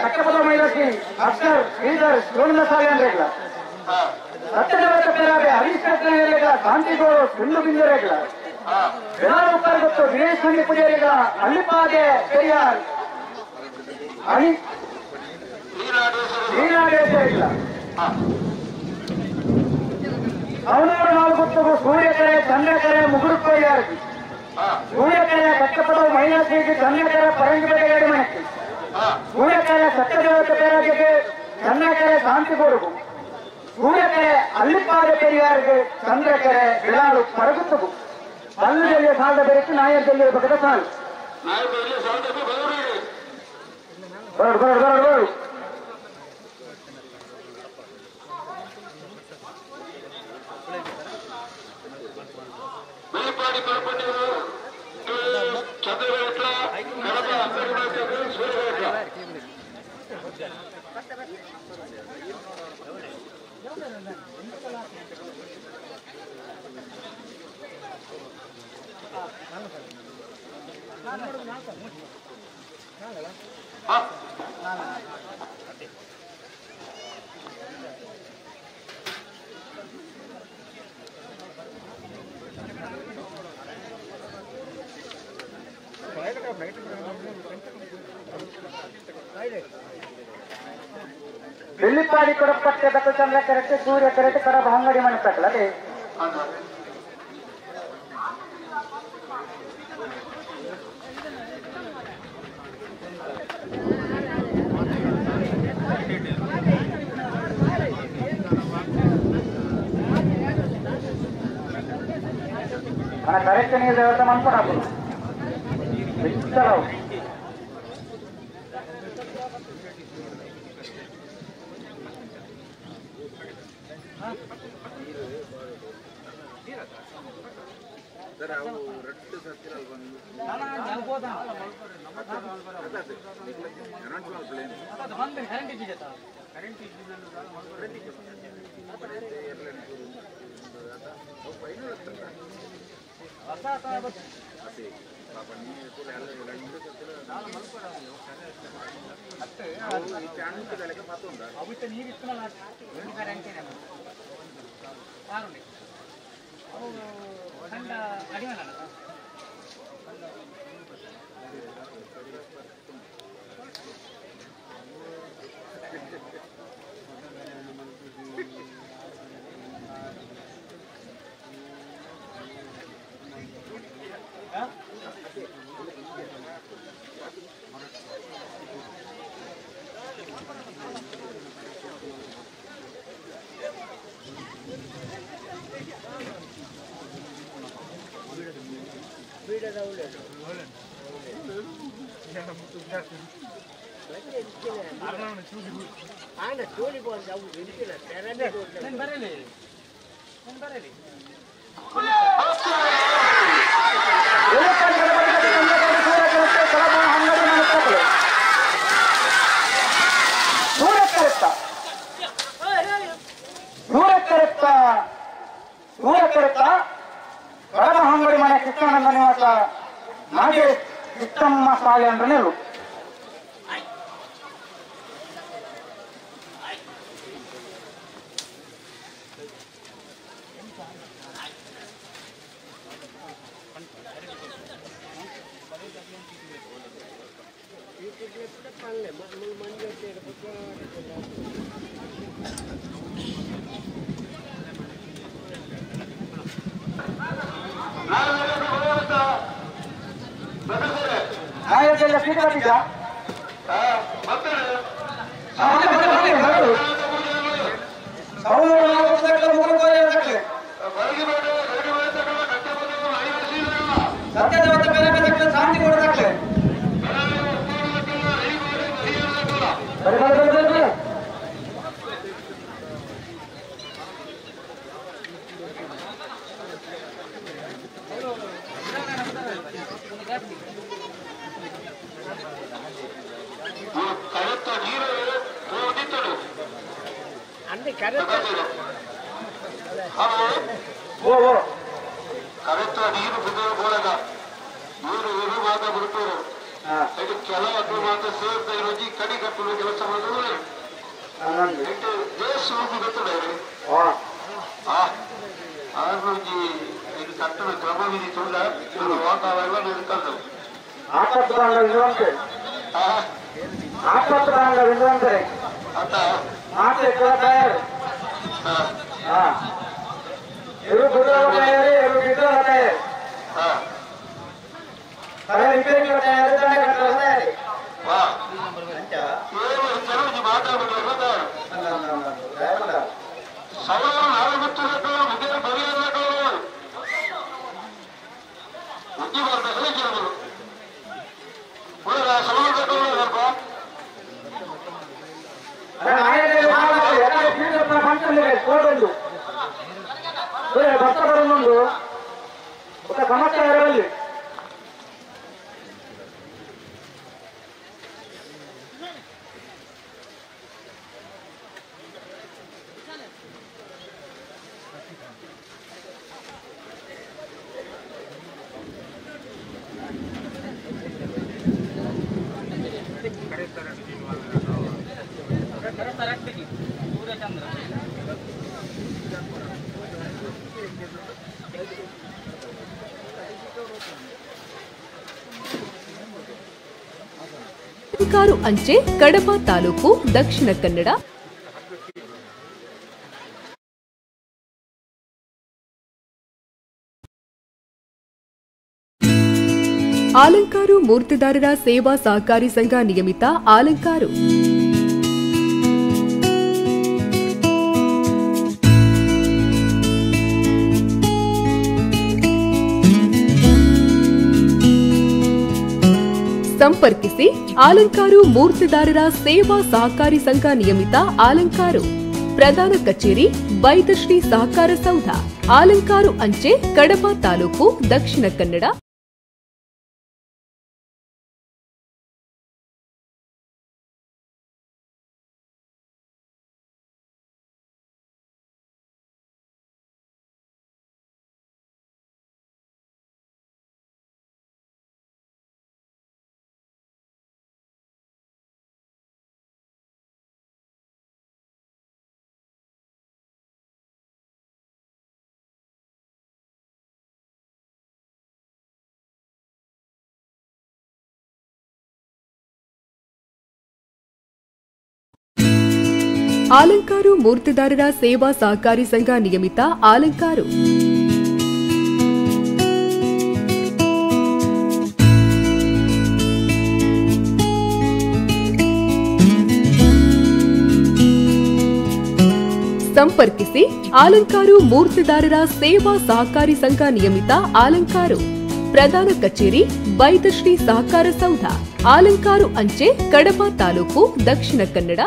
ಕಟ್ಟಪದ ಮೈಲಾಸಿ ಅಕ್ಷರ್ ಶ್ರೀಧರ್ ಶಿವಣ್ಣ ಸಾಲ್ಯಾನ್ರಿಗಳ ಸತ್ಯದೇವತ ಪೆರಾದೆ ಹರೀಶ್ ಕೃಷ್ಣಗಳ ಶಾಂತಿಗೌಡ ಸುಳ್ಳು ಬಿಂದರೆಗಳ ಬೆಳಾರು ಗೊತ್ತು ವೀರೇಶ್ ಸಂಘ ಪೂಜಾರಿಗಳ ಹಳ್ಳಿಪಾದೆ ಪೆರಿಯಾರ್ ಹಳಿ ಶ್ರೀನಾಡೇಶ್ವರಿಗಳ 104 ಸೂರ್ಯಕರೆ ಚಂದ್ರಕರೆ ಮುಗುರುಕೋಯ್ಯಾರಿಗೆ ಸೂರ್ಯಕರೆ ಕಟ್ಟಪದ ಮೈನಾಸಿಗೆ ಚಂದ್ರಕರೆ ಪರಂಗಿಪೇಟೆ ಗಾಡಿ ಮನೆಗೆ ಸೂರ್ಯಕರೆ ಸತ್ಯದೇವತ ಪೇರಾಜಿಗೆ ಚಂದ್ರಕರೆ ಶಾಂತಿಗೋಡುಗು ಸೂರ್ಯಕರೆ ಅಲ್ಲಿಪಾದ ಪೆರಿಯಾರಿಗೆ ಚಂದ್ರಕರೆ ಬಿಳಾಳು ಪರಗುತ್ತಗು ಬಲ್ಲದಲ್ಲಿ ಸಾಲದ ಬೆರಕು ನಾಯರ್ದಲ್ಲಿ ಬಗದ ಸಾಲು ಬರಡು ಬರಡು ಬರಡು ಬರಡು ಬೆಳ್ಳಿಪಾಡಿ ಕೊಡಪಟ್ಟೆ ದಕ್ಕ ಚಂದ್ರ ಕರೆಕ್ಟ್ ಸೂರ್ಯ ಕರೆಕ್ಟ್ ಕಡಬ ಅಂಗಡಿ ಮನೆ ತಕ್ಕಲದೆ మన కరెక్ట్ నీరు దేవత అనుకున్నప్పుడు ಅಂಗಡಿ ಮನೆ ಕೃಷ್ಣಾನಂದ ನಿವಾಸ ನಾಗೇಶ್ ಕೃಷ್ಣಮ್ಮ ಸಾಲೆ ಅಂದ್ರೆ ನಿಲ್ಲು. ನಾಯಕರೆಲ್ಲ ಸೀಟ್ ಬರ್ತಿದ್ದ? ಶಾಂತಿ ಕೊಡೋದಾಗ್ಲೆ. ಬರಿ ಬರಿ ಬರಿ ಬರಿ ಬರಿ. ಓ ಓ ಕರೆಕ್ಟ್ ನೀರು ಬಿದ್ದರೆ ಬೋಳದ ನೀರು ಇರು ಮಾತ್ರ ಬಿಡ್ತಾರೆ ಅದಕ್ಕೆ ಕೆಲವು ಮಾತ್ರ ಸೇರ್ತಾ ಇರೋಜಿ ಕಡಿ ಕಟ್ಟಲು ಕೆಲಸ ಮಾಡೋದು ದೇಶ ಗೊತ್ತದೆ ಆರೋಗ್ಯ ಇದು ಕಟ್ಟಡ ಕ್ರಮವಿಧಿ ತುಂಡ ವಾತಾವರಣ ಇರ್ತದೆ ಆಪತ್ತು ವಿದ್ವಾಂಸೆ ಆಪತ್ತು ವಿದ್ವಾಂಸರೇ ಮಾತೆ ಕೆಲ ತಯಾರು ಹಾ ಇವರು ಗುರುಗಳ ತಯಾರಿ ಇವರು ಬಿದ್ದೋಗ ತಯಾರಿ ತಲೆ ರಿಪೇರಿ ತಯಾರಿ ದಂಡ ಕಟ್ಟುವ ತಯಾರಿ ಭತ್ತ ಬರೋದೊಂದು ಸಮಸ್ಯೆ ಇರಲಿ. ಕಾರು ಅಂಚೆ ಕಡಬ ತಾಲೂಕು ದಕ್ಷಿಣ ಕನ್ನಡ. ಆಲಂಕಾರು ಮೂರ್ತಿದಾರರ ಸೇವಾ ಸಹಕಾರಿ ಸಂಘ ನಿಯಮಿತ ಆಲಂಕಾರು. ಸಂಪರ್ಕಿಸಿ ಆಲಂಕಾರು ಮೂರ್ತಿದಾರರ ಸೇವಾ ಸಹಕಾರಿ ಸಂಘ ನಿಯಮಿತ ಆಲಂಕಾರು. ಪ್ರಧಾನ ಕಚೇರಿ ಬೈದಶ್ರೀ ಸಹಕಾರ ಸೌಧ, ಆಲಂಕಾರು ಅಂಚೆ, ಕಡಬ ತಾಲೂಕು, ದಕ್ಷಿಣ ಕನ್ನಡ. ಆಲಂಕಾರು ಮೂರ್ತಿದಾರರ ಸೇವಾ ಸಹಕಾರಿ ಸಂಘ ನಿಯಮಿತ ಆಲಂಕಾರು. ಸಂಪರ್ಕಿಸಿ ಆಲಂಕಾರು ಮೂರ್ತಿದಾರರ ಸೇವಾ ಸಹಕಾರಿ ಸಂಘ ನಿಯಮಿತ ಆಲಂಕಾರು. ಪ್ರಧಾನ ಕಚೇರಿ ಬೈದಶ್ರೀ ಸಹಕಾರ ಸೌಧ, ಆಲಂಕಾರು ಅಂಚೆ, ಕಡಬ ತಾಲೂಕು, ದಕ್ಷಿಣ ಕನ್ನಡ.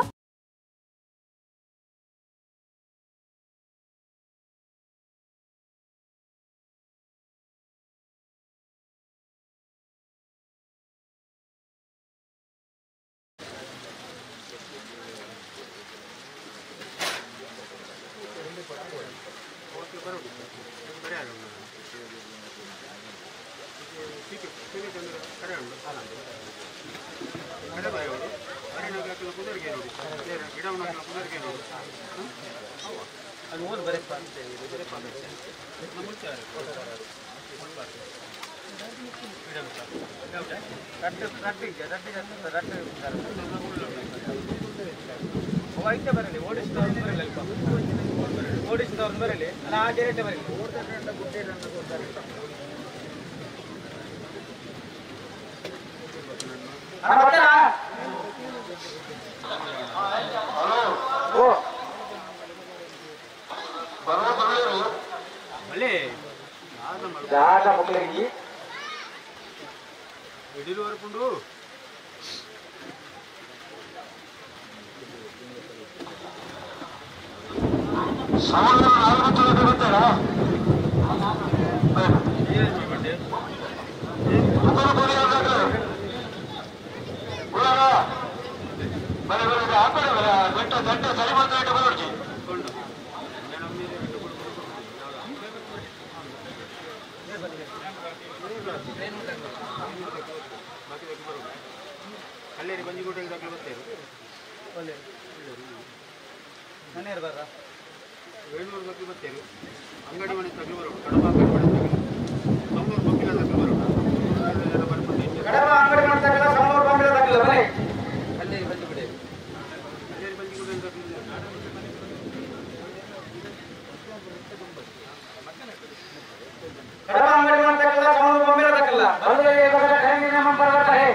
ಕಲ್ಲೇರಿ ಬಂಜಿಗೋಟೆಗೆ ದಾಖಲೆ ಬರ್ತಾರೆ ಮನೆಯವರು ಬರ್ರ ವೇಣೂರು ದಾಖಲೆ ಬರ್ತಾರೆ ಅಂಗಡಿ ಮನೆ ತಗಲು ಬರೋಣ ಕಡಬ ಅಂಗಡಿ ಮನೆ ತಗಲು ಸೌನೂರು ಬೊಕ್ಕಿಲ ದಾಖಲೆ ಬರೋಣ ಕಡಬ ಅಂಗಡಿ ಮನೆ ತಗಲ ಸೌನೂರು ಬೊಕ್ಕಿಲ ದಾಖಲೆ ಬನ್ನಿ ಕಲ್ಲೇರಿ ಬಂಜಿಗುಡೆ ಕಲ್ಲೇರಿ ಬಂಜಿಗುಡೆ ದಾಖಲೆ ಕಡಬ ಅಂಗಡಿ ಮನೆ ತಗಲ ಸೌನೂರು ಬೊಕ್ಕಿಲ ದಾಖಲೆ ಬಲ್ಗೈ ಬಗದ ಕರೆಂಗಿನ ಮಂಪರವರ್ತ ಹೇ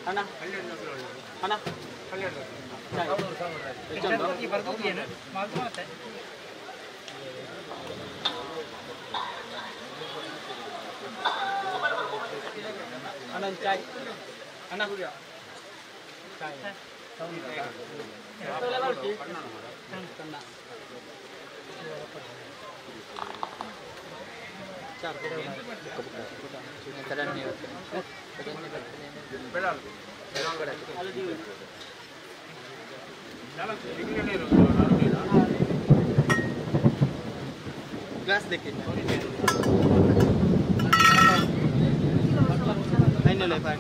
ಅಣ್ಣ ಅಣ್ಣ ಅಣ್ಣ ಚಾಯ್ ಅಣ್ಣ ग्लास लेके फाइनल है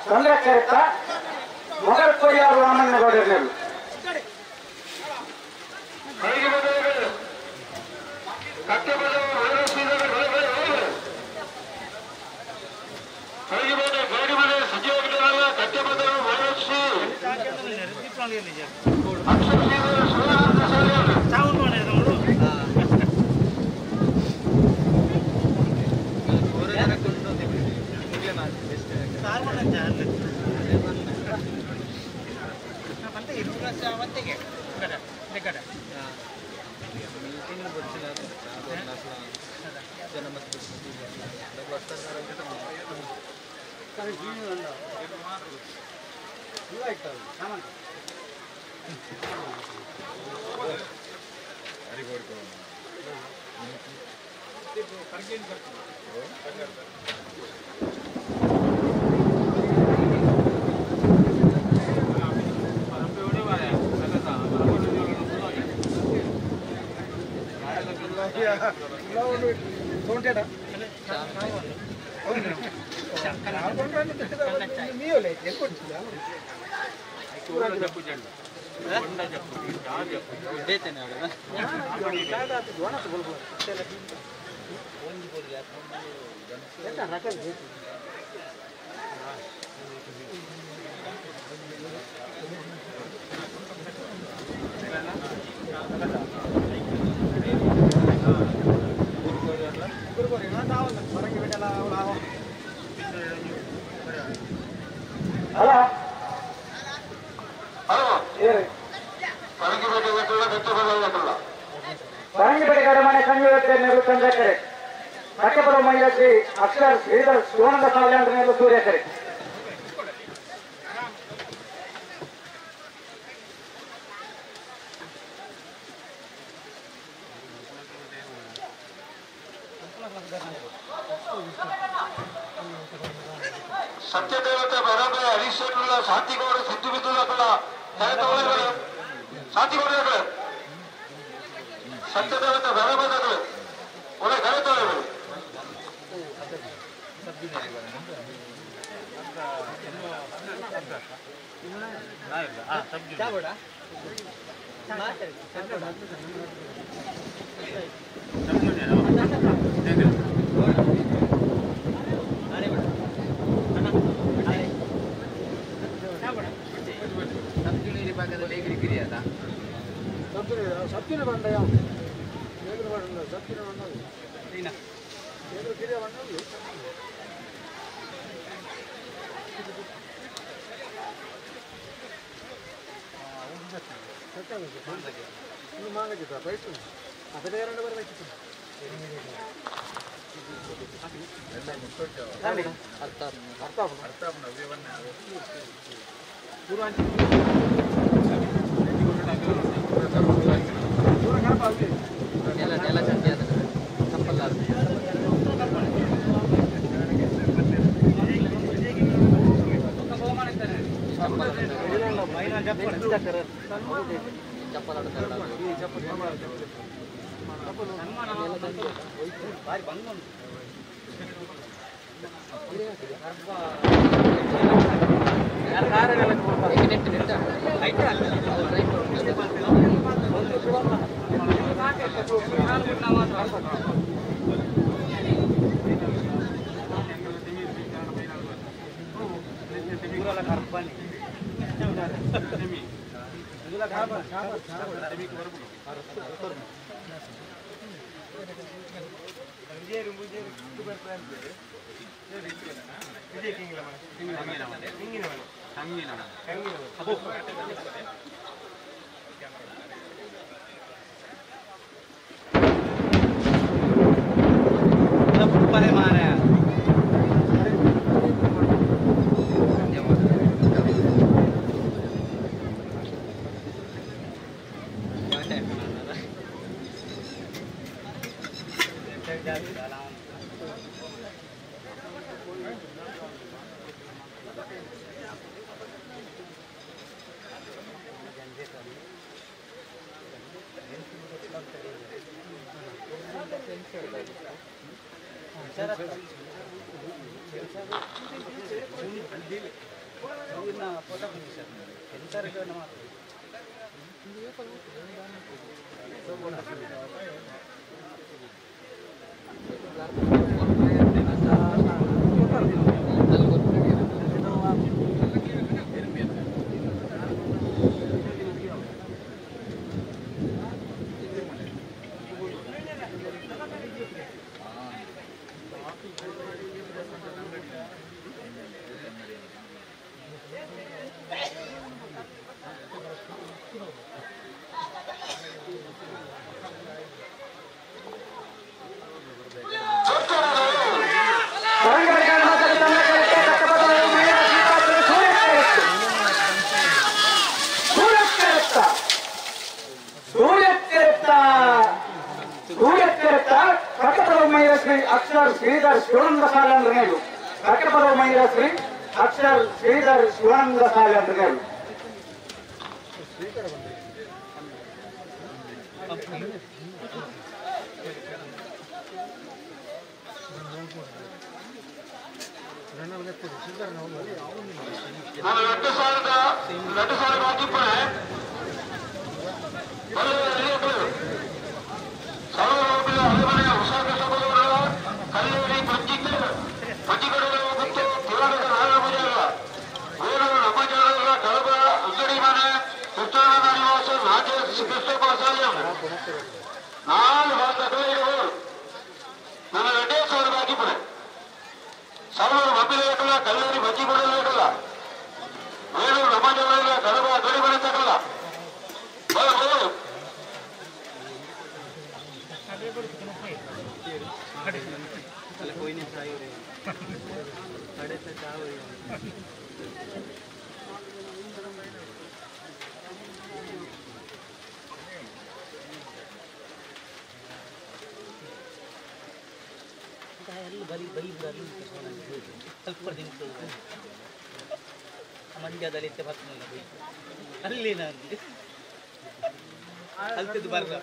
ಚಂದ್ರಕೇರ್ತ ಮೊಗಲ್ ಕೊಯ್ಯಾರು ರಾಮಣ್ಣಗೌಡರಿನಲ್ಲಿ ಅಕ್ಷರ್ ಶ್ರೀಧರ್ ಶಿವಾನಂದ ಸಾಲ್ಯಾಂಡ್ರನೆಲ್ಲ ಸೂರ್ಯಕರೆ ಸತ್ಯದೇವತೆ ಬರಬೆ ಹರೀಶ್ವರ ಶಾಂತಿಗೌಡ ಸಿದ್ದು ಬಿದ್ದುದಕ್ಕಲ್ಲ ಶಾಂತಿಗೌಡ ಸತ್ಯದೇವತೆ ಬರಬೆದಗಳು ಒಳ್ಳೆ ಕರೆತೊಳೆಗಳು ಶ್ರೀಧರ್ ಶಿವಾನಂದ ಸಾಲಂದ್ರನೇಳು ಕಟ್ಟಪದ ಮಹಿಳಾ ಶ್ರೀ ಅಕ್ಷರ್ ಶ್ರೀಧರ್ ಶಿವಾನಂದ ಸಾಲಂದ್ರನೇಳು. ನಾನು 2000 ಹಾಕಿಪ್ಪಣೆ ಕಲ್ಲೂರಿ ಬಜ್ಜಿ ಕೊಡಬೇಕಲ್ಲ, ಬೇಲೂರು ನಮ್ಮಜವರೆಲ್ಲ ಕಡಬ ಗಡಿ ಬರತಕ್ಕಲ್ಲ. ಮಂಡ್ಯದಲ್ಲಿ ಅಲ್ಲಿ ನಾನು ಅಲ್ತಿದ್ದು ಬರಲ್ಲ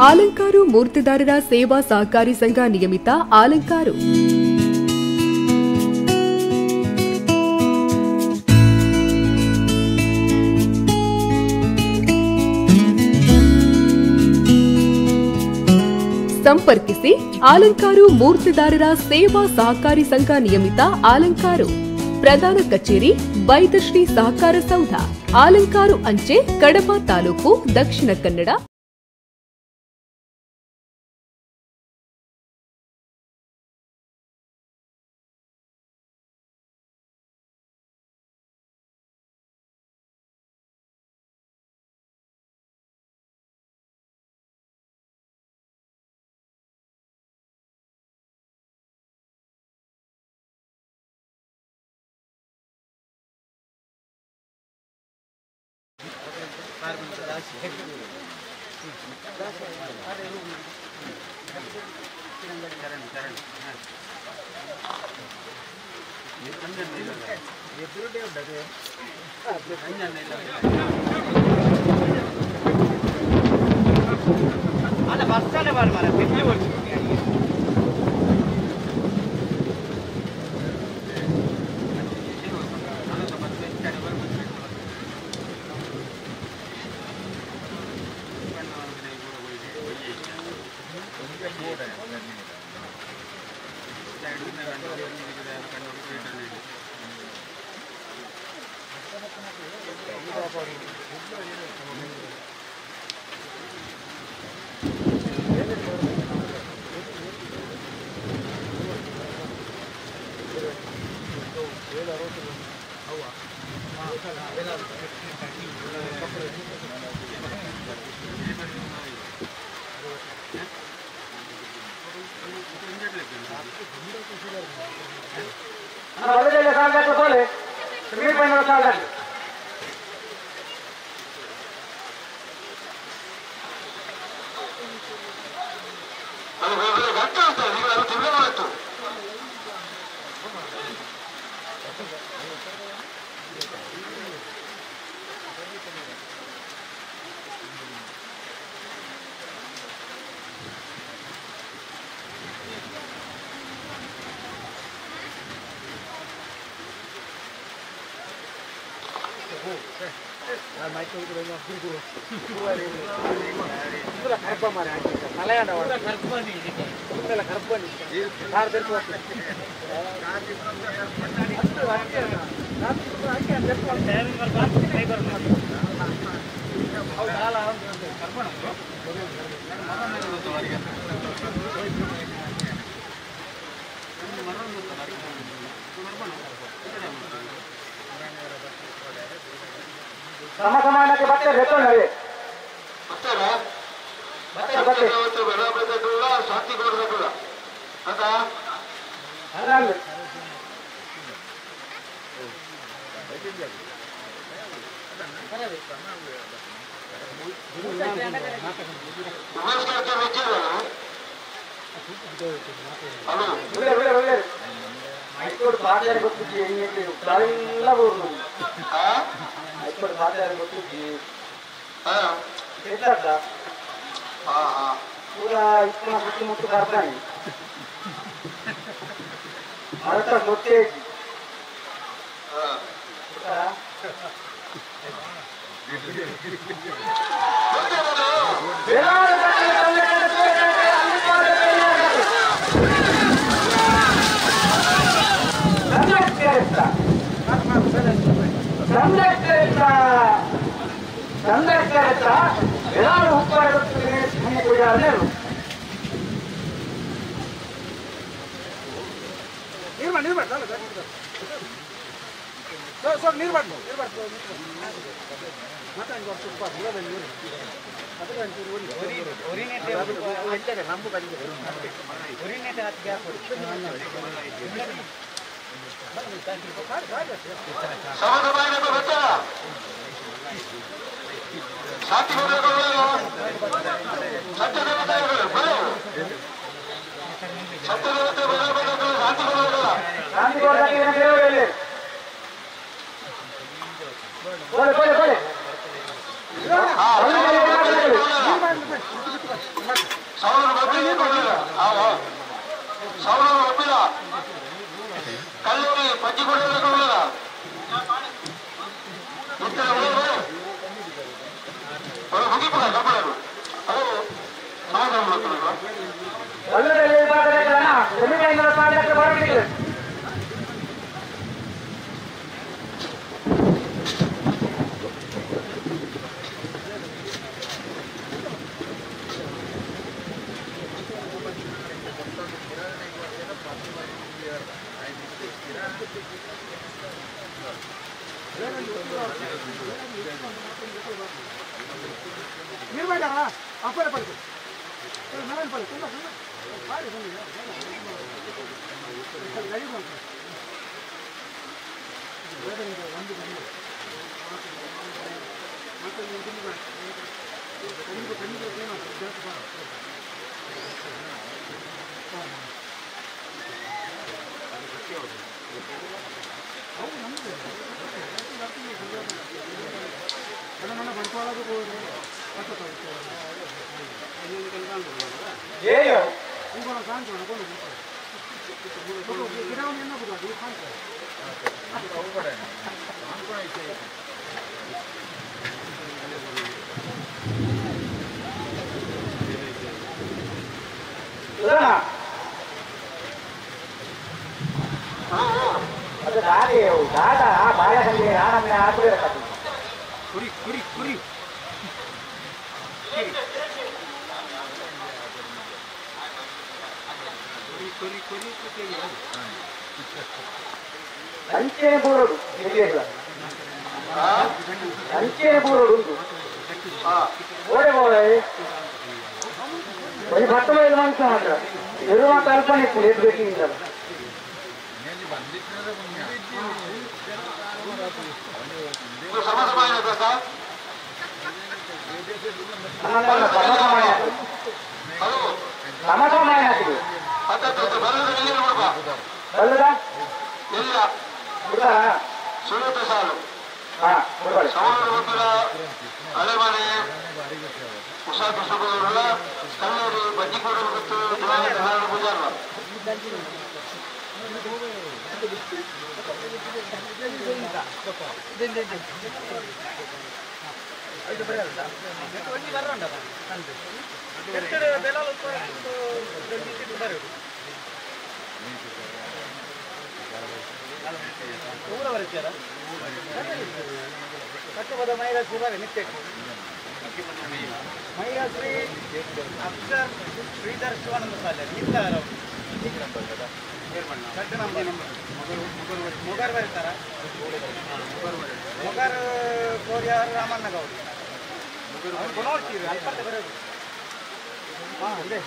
ಆಲಂಕಾರು ಮೂರ್ತಿದಾರರ ಸೇವಾ ಸಹಕಾರಿ ಸಂಘ ನಿಯಮಿತ ಆಲಂಕಾರು. ಸಂಪರ್ಕಿಸಿ ಆಲಂಕಾರು ಮೂರ್ತಿದಾರರ ಸೇವಾ ಸಹಕಾರಿ ಸಂಘ ನಿಯಮಿತ ಆಲಂಕಾರು. ಪ್ರಧಾನ ಕಚೇರಿ ಬೈದಶ್ರೀ ಸಹಕಾರ ಸೌಧ, ಆಲಂಕಾರು ಅಂಚೆ, ಕಡಬ ತಾಲೂಕು, ದಕ್ಷಿಣ ಕನ್ನಡ. ಸಮಸಮಾನಕ್ಕೆ ಬತ್ತೆ ರೆಕೊಂಡು ಹೈಕೋರ್ಟ್ ಪಾಠ ಗೊತ್ತಿದ್ದಿ ಎಲ್ಲ ಹೈಕೋರ್ಟ್ ಪಾಠ ಗೊತ್ತಿದ್ದಿ ಪೂರಾ ಇಪ್ಪನ ಸುತ್ತಮುತ್ತ ಬರ್ತಾನೆ ಮರತ ಗೊತ್ತೇ ಕುರಿ ಕುರಿ ಕುರಿ ಕುರಿ ಕುರಿ ಕುರಿ. ಅಂಚೆನೆ ಬೂರೋಡು ಅಂಚೆನೆ ಬೂರೋಡು ಉಂಟು ಓಡೆ ಬೋಳೆ ಒಂದು ಭತ್ತ ಮೈಲ್ ಮನುಷ್ಯ ಮಾತ್ರ ಇರುವ ಕಲ್ಪನೆ ಇತ್ತು ಏಟ್ ಬೇಕಿಂದ. ಬಲ್ಲದ ಅಲೆಮನೆ ಉಷಾ ಕೃಷ್ಣಗೌಡರ ಕಲ್ಲೂರು ಬಜ್ಜಿಗೌಡರು ಮತ್ತು ಪೂಜಾರ. ಮೈರಾಶ್ರೀ ಅಕ್ಷರ್ ಶ್ರೀಧರ್ ಶಿವಾನಂದ ಸಾಲೆ ಮೊಗರ್ ಬರೀತಾರ ಮೊಗರ್ ಕೋರಿಯಾರ್ ರಾಮಣ್ಣ ಗೌಡ ನೋಡ್ತೀವಿ ಅಲ್ಪತ್ತೆ ಬರೋದು. ಹಾಂ ಅದೇ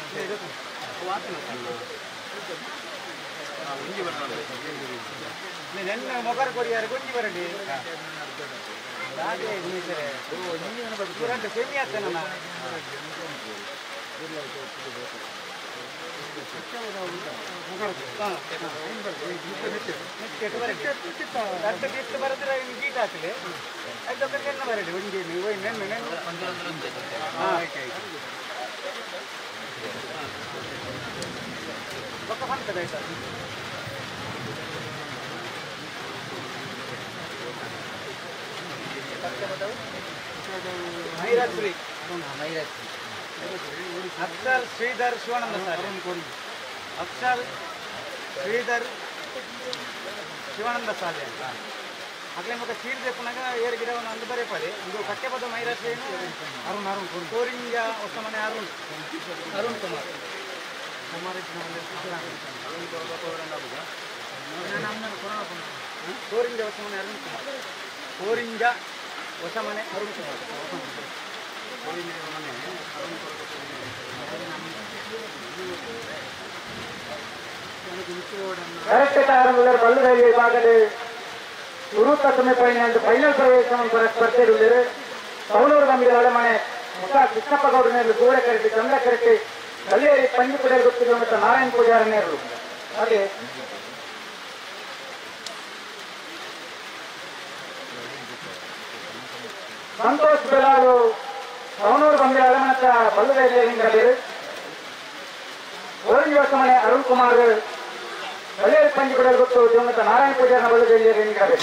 ನೆನ್ನೆ ಮೊಗರ್ ಕೊರಿಯಾರ ಗೊಂಜಿ ಬರಡಿ ಅದೇ ಸೆಮಿ ಆಗ್ತಾನ. ಬರೆದ್ರೆ ಗೀಟ್ ಹಾಕಲಿ ಅದಕ್ಕೆ ನೆನ್ನೆ ಬರಡಿ ಒಂಜಿ ನೆನ್ನೆ ನೆನ್ನೆ. ಬೊಕ್ಕ ಪಂತದ ಆಯ್ತಾ. ಮೈರಾಶ್ರೀ ಅಕ್ಷರ್ ಶ್ರೀಧರ್ ಶಿವಾನಂದ ಸರ್ ಅಕ್ಷರ್ ಶ್ರೀಧರ್ ಶಿವಾನಂದ ಸಾಲೆ ಅಂತ ಅಗ್ಲೆ ಮಕ್ಕ ಚೀಲ್ ದೇಪನಾಗ ಏರು ಗಿಡವನ್ನು ಅಂದು ಬರೇಪಾಡಿ ಒಂದು ಕಟ್ಟೆಪದ ಮೈರಾಶ್ರೀನು ಅರುಣ್ ಅರುಣ್ ಕೋರಿಂಜ ಹೊಸಮನೆ ಅರುಣ್ ಅರುಣ್ ಕುಮಾರ್ ಕುಮಾರ್ ಕೋರಿಂಜ ಹೊಸಮನೆ ಅರುಣ್ ಕುಮಾರ್ ಕೋರಿಂಜ ಹೊಸಮನೆ ಅರುಣ್ ಕುಮಾರ್ ಕರೆಕ್ಟ್ ತಾರಂಗುಲರ್ ಬಲ್ಲುಗೈ ವಿಭಾಗದ ಸುರೂತ ಸೆಮಿಫೈನಲ್ ಫೈನಲ್ ಪ್ರವೇಶ ಸ್ಪರ್ಧೆಯುಳ್ಳರು ಸೌಲೂರು ಗಂಭೀರ ಅಲೆಮನೆ ಮುಖ ಕೃಷ್ಣಪ್ಪ ಗೌಡನೇರು ಗೋಡೆ ಕರೆಟಿ ಚಂದ್ರ ಕರೆಟಿ ಕಲ್ಲೇರಿ ಪಂಜಿಪುಡೆ ಗೊತ್ತಿರುವ ಮತ್ತು ನಾರಾಯಣ ಪೂಜಾರನೇರು ಹಾಗೆ ಸಂತೋಷ್ ಬೆಲಾಲು ಸವಣೂರು ಗಂಭೀರ ಅಲೆಮನತ್ತ ಬಲ್ಲುಗೈ ಬೇರು ಓರಂಜಿ ಹೊಸಮನೆ ಅರುಣ್ ಕುಮಾರ್ ಕಲ್ಲೇರಿ ಪಂಜಿಪುಡೆ ಗೊತ್ತು ದಿವಂಗತ ನಾರಾಯಣ ಪೂಜಾರನ ಬಲ್ಲುಗೈ.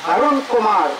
Arun Kumar.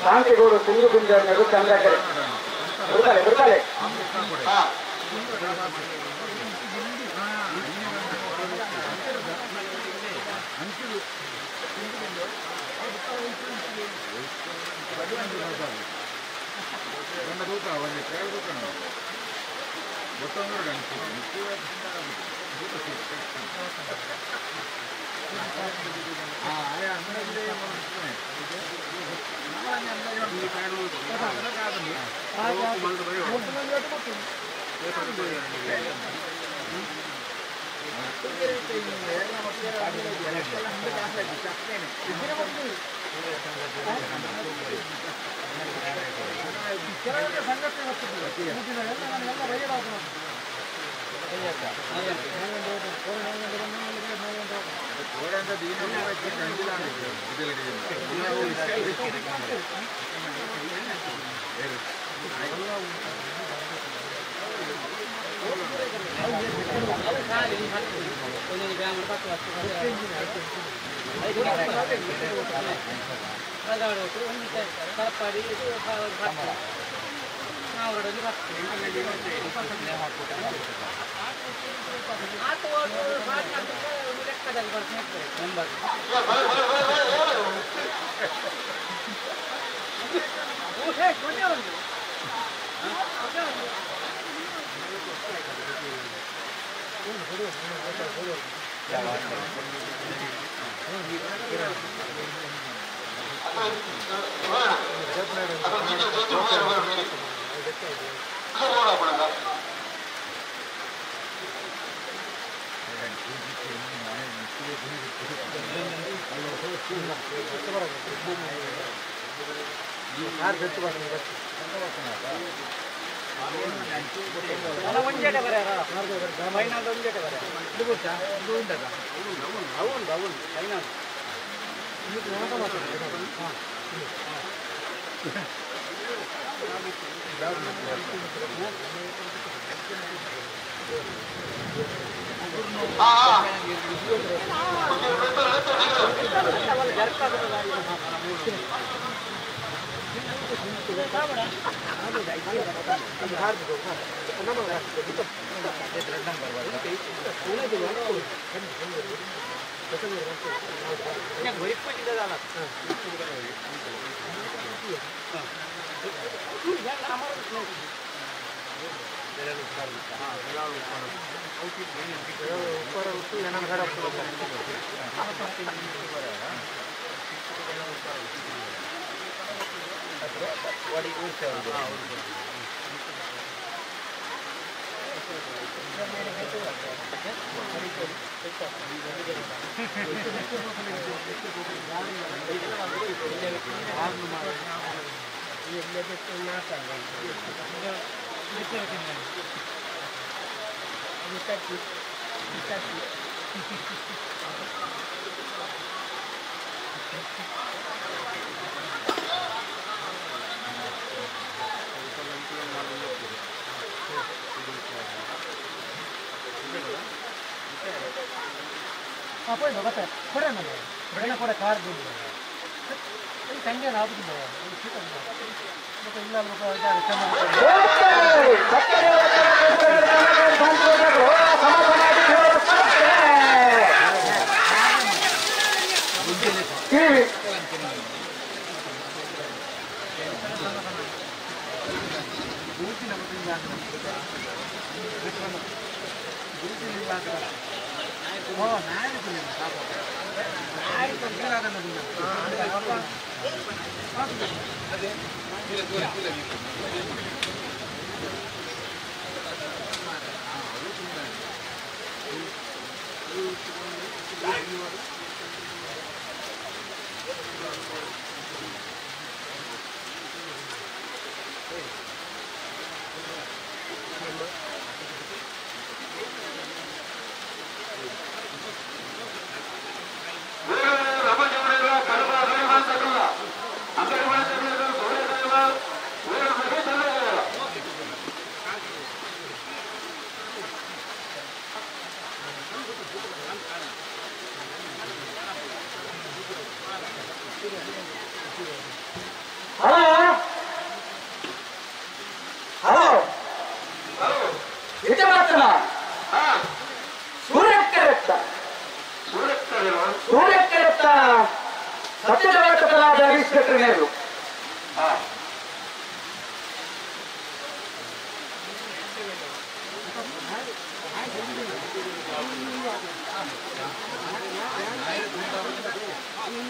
Shantigodu Sindhu Gunjar ಚಂದ್ರಕರೆ ಬಿಡ್ತಾಳೆ ಬಿಡ್ತಾಳೆ.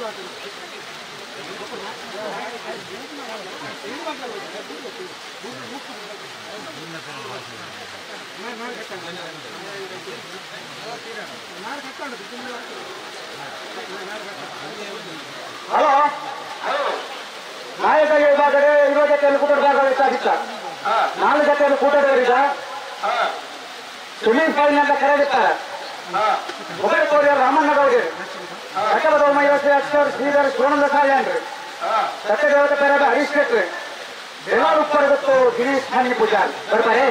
ಹಲೋ ನಾಯಕ ವಿಭಾಗದ 20 ಜೊತೆಯಲ್ಲಿ ಕೂಟದ ಭಾಗವಹಿಸಾಗಿತ್ತ 4 ಜೊತೆಯಲ್ಲಿ ಕೂಟದವರಿಗ ಸೆಮಿಫೈನಲ್ ಕರೆದಿದ್ದಾರೆ. ಉಭಯ ರಾಮಣ್ಣಗೌಡರು, ಸಕಲದೋಮಯಶ್ರೀ ಅಕ್ಷರ್ ಶ್ರೀಧರ್ ಶಿವಾನಂದ ಸಾಲ್ಯಾನ್ರಿ, ಸತ್ಯದೇವತ ಪೆರದ ಹರೀಶ್ ಶೆಟ್ರಿ, ಬೆಳಗಾವಿ ಉಪ್ಪರಗತ್ತು ಗಿರೀಶ್ ಹಣ್ಣಿ ಪೂಜಾರಿ ಬರ್ತಾರೆ.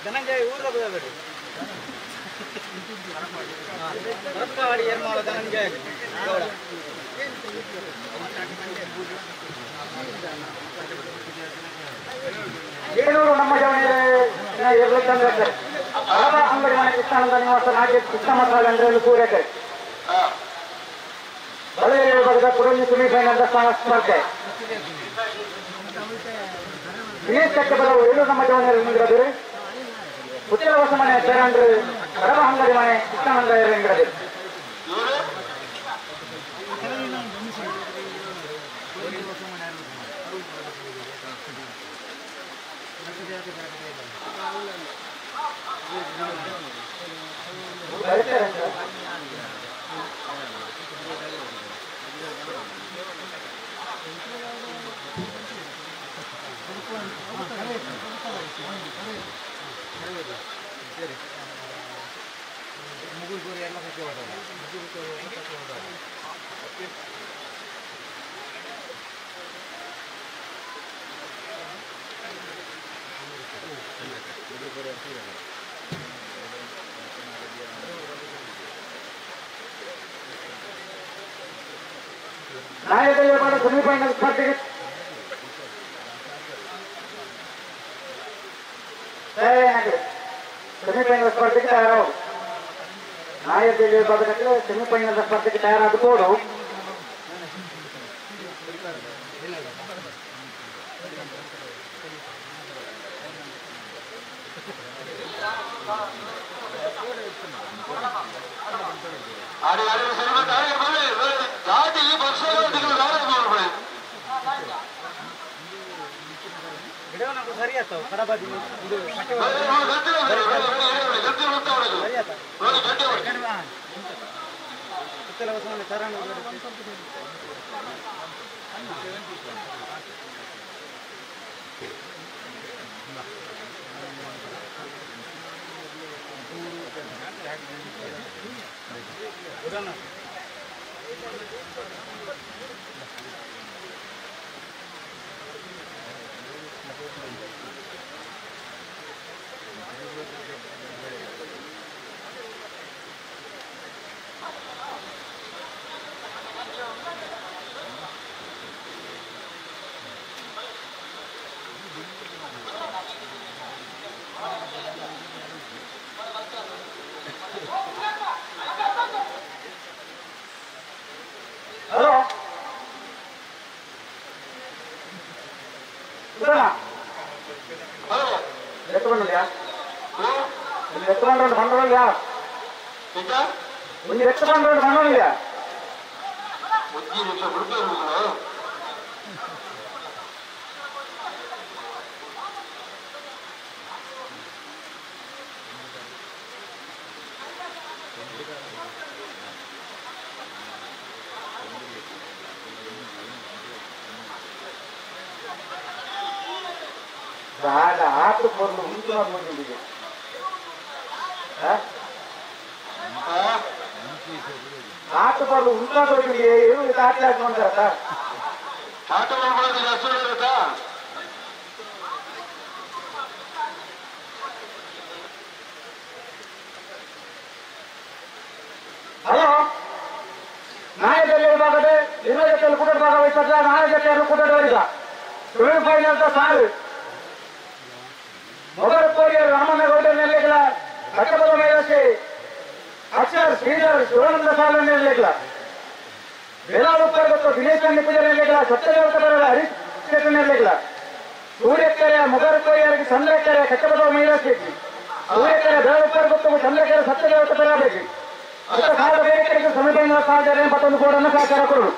ಧನಂಜಯ ಊರ ಬೇಡ ಏರ್ಮಾಳ ಧನಂಜಯ ಗೌಡ. ಏಳೂರು ನಮ್ಮ ಜವನಿಗೆ ಅಂಗಡಿ ಮನೆ ಕೃಷ್ಣಾನಂದ ನಿವಾಸ ನಾಗೇಶ್ ಕೃಷ್ಣ ಮಸಾಲೆ ಅಂದ್ರೆ ಸೂರ್ಯಕರ್ ಬಳ್ಳಾರಿ ವಿಭಾಗದ ಕುಡಲಿ ಸೆಮಿಫೈನಲ್ ಸ್ಪರ್ಧೆ. ದಿನೇಶ್ ಕಟ್ಟಬಲವು ಏಳು ನಮ್ಮ ಜವನಿಗೆ ಉತ್ತರ ಹೊಸ ಮನೆ ಚರಣರು ಕಡಬ ಅಂಗಡಿ ಮನೆ ಕೃಷ್ಣಾನಂದ ಎಂಗಡದಿರು. ನಾಯಕ ಸೆಮಿಫೈನಲ್ ಸ್ಪರ್ಧೆಗೆ ತಯಾರಾಗಿದೆ. ಸೆಮಿಫೈನಲ್ ಸ್ಪರ್ಧೆಗೆ ತಯಾರಾಗು ನಾಯಕ ವಿಭಾಗದಲ್ಲಿ ಸೆಮಿಫೈನಲ್ ಸ್ಪರ್ಧೆಗೆ ತಯಾರಾಗಬಹುದು. ಸರಿ ಆಯ್ತು ಕಡಬಾದಿ ಇದು ಹಲೋ ದಾದ ಆತು ಪೊರ್ಲು ಉಂಟು ಮುಂದಿದೆ ಆತು ಪೊರ್ಲು ಉಂಟಾಗೋದಿಲ್ಲ ಏನು ಆಟ ಹಾಕೊಂಡಾರ ಆಟ ಮಾಡ್ಕೊಳ್ಳೋದಿಲ್ಲ ಹಸು ಇರುತ್ತಾ ಹಲೋ ನಾಯಕಲ್ಲಿ ಭಾಗದ ಇರುವ ಜೊತೆಯಲ್ಲಿ ಕೂಡ ಭಾಗವಹಿಸಲ್ಲ ನಾಳೆ ಜೊತೆಯನ್ನು ಕೂಡ ಸೆಮಿಫೈನಲ್ ಸಾಲು ಮೊದಲ ಕೋರಿಯರ್ ರಾಮನಗೌಡ ನೆಲೆಗಳ ಕಟ್ಟಬಲ ಮಹಿಳೆ ಅಕ್ಷರ್ ಶ್ರೀಧರ್ ಶಿವಾನಂದ ಸಾಲ ನೆಲೆಗಳ ಬೇಲಾಳುಪ್ಪರ್ ಮತ್ತು ದಿನೇಶ್ ಪೂಜೆ ನೆಲೆಗಳ ಸತ್ಯದೇವತ ಹರೀಶ್ ನೆಲೆಗಳ ಸೂರ್ಯಕೆರೆ ಮೊಗರ ಕೋರಿಯರ್ಗೆ ಚಂದ್ರಕೆರೆ ಕಟ್ಟಬಲ ಮಹಿಳಾ ಸೂರ್ಯಕೆರೆ ಬೇಲಾಳುಪ್ಪರ್ ಮತ್ತು ಚಂದ್ರಕೆರೆ ಸತ್ಯದೇವತ ಬರಬೇಕು ಸಾಲ ಬೇರೆ ಸೆಮಿಫೈನಲ್ ಸಾಲ ಮತ್ತೊಂದು ಕೋಡನ್ನು ಸಹಕಾರ ಕೊಡು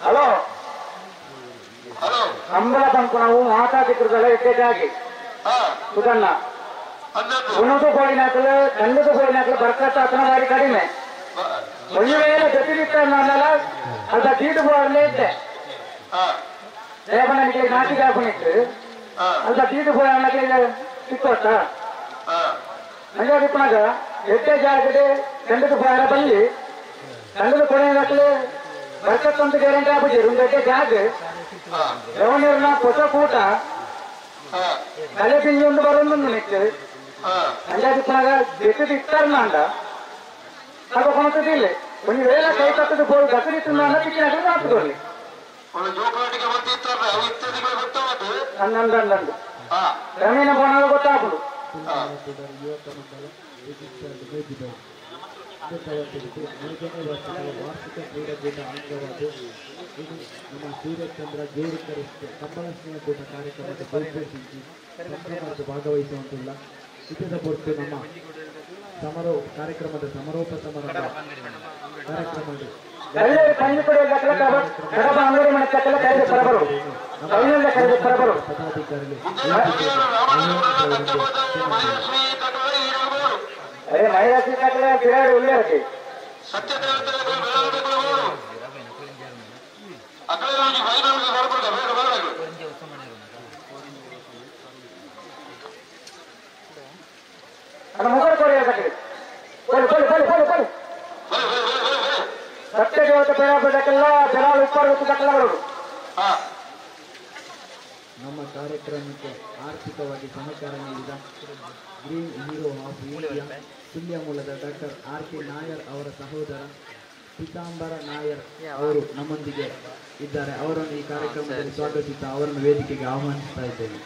ಹಲೋ ಕಂಬಳ ಪಂಪನವು ಮಾತಾತಿದ್ರದಲ್ಲ ಎಟ್ಟೆಟಾಗಿ ಸುಧಣ್ಣ ಉಣದು ಕೋಳಿನಾಕಲು ಕಂಡದು ಕೋಳಿನಾಕಲು ಬರ್ಕತ್ತ ಆತನ ಬಾರಿ ಕಡಿಮೆ ಒಂದು ವೇಳೆ ಜೊತೆಗಿತ್ತ ಅನ್ನಲ್ಲ ಅರ್ಧ ದೀಡು ಬೋರ್ಲೇ ಇದ್ದೆ ದೇವನಿಗೆ ನಾಟಿಗೆ ಹಾಕೊಂಡಿತ್ತು ಅರ್ಧ ದೀಡು ಬೋರ್ ಅನ್ನಕ್ಕೆ ಸಿಕ್ಕೋಟ ಹಂಗಾಗಿ ಎಟ್ಟೆ ಜಾಗಡೆ ಕಂಡದು ಬೋರ ಬಲ್ಲಿ ಕಂಡದು ಕೋಳಿನಾಕಲು ಬರ್ಕತ್ತಂತ ಗ್ಯಾರಂಟಿ ಆಪುಜಿ ಒಂದು ಎಡ್ಡೆ ಜಾಗ ರವಣೀರ್ನ ಹೊಸ ಕೂಟ ತಲೆ ಪಿಂಜಿ ಒಂದು ಬರೊಂದು ನಿಕ್ಕು ಹಂಗಾಗಿ ಪುನಃ ಜೊತೆ ಇತ್ತಾರನಾಂಡ ಆಗ ಕೊನತದಿಲ್ಲ ಒಂದು ವೇಳೆ ಕೈ ತಪ್ಪದ ಬೋಲ್ ಗಸರಿತ್ತು ಅನ್ನ ತಿಕ್ಕಿನಾಗ ಹಾಕಿಕೊಳ್ಳಿ ಅಂದಂದು ರವೀನ ಬೋನಾಗ ಗೊತ್ತಾಗುದು ವಾರ್ಷಿಕ ಕ್ರೀಡಾಕೂಟ ಅಂಗವಾಗಿ ಇದು ನಮ್ಮ ಸೂರ್ಯಚಂದ್ರ ಜೋಡುಕರ ಕಂಬಳ ಸ್ನೇಹಕೂಟ ಕಾರ್ಯಕ್ರಮದ ಬೈಪೇಟಿಂಗಿ ಸಂಭ್ರಮದ ಭಾಗವಹಿಸುವಂತಿಲ್ಲ. ಇದರ ಹೊರತು ನಮ್ಮ ಸಮಾರೋಪ ಕಾರ್ಯಕ್ರಮದ ಸಮಾರೋಪ ಸಮಾರಂಭ ನಮ್ಮ ಕಾರ್ಯಕ್ರಮಕ್ಕೆ ಆರ್ಥಿಕವಾಗಿ ಸಹಕಾರ ನೀಡಿದ green hero of India Sullia ಮೂಲದ ಡಾಕ್ಟರ್ ಆರ್ ಕೆ ನಾಯರ್ ಅವರ ಸಹೋದರ ಪೀತಾಂಬರ ನಾಯರ್ ಅವರು ನಮ್ಮೊಂದಿಗೆ ಇದ್ದಾರೆ. ಅವರನ್ನು ಈ ಕಾರ್ಯಕ್ರಮದಲ್ಲಿ ಸ್ವಾಗತಿಸುತ್ತಾ ಅವರನ್ನು ವೇದಿಕೆಗೆ ಆಹ್ವಾನಿಸ್ತಾ ಇದ್ದೇನೆ.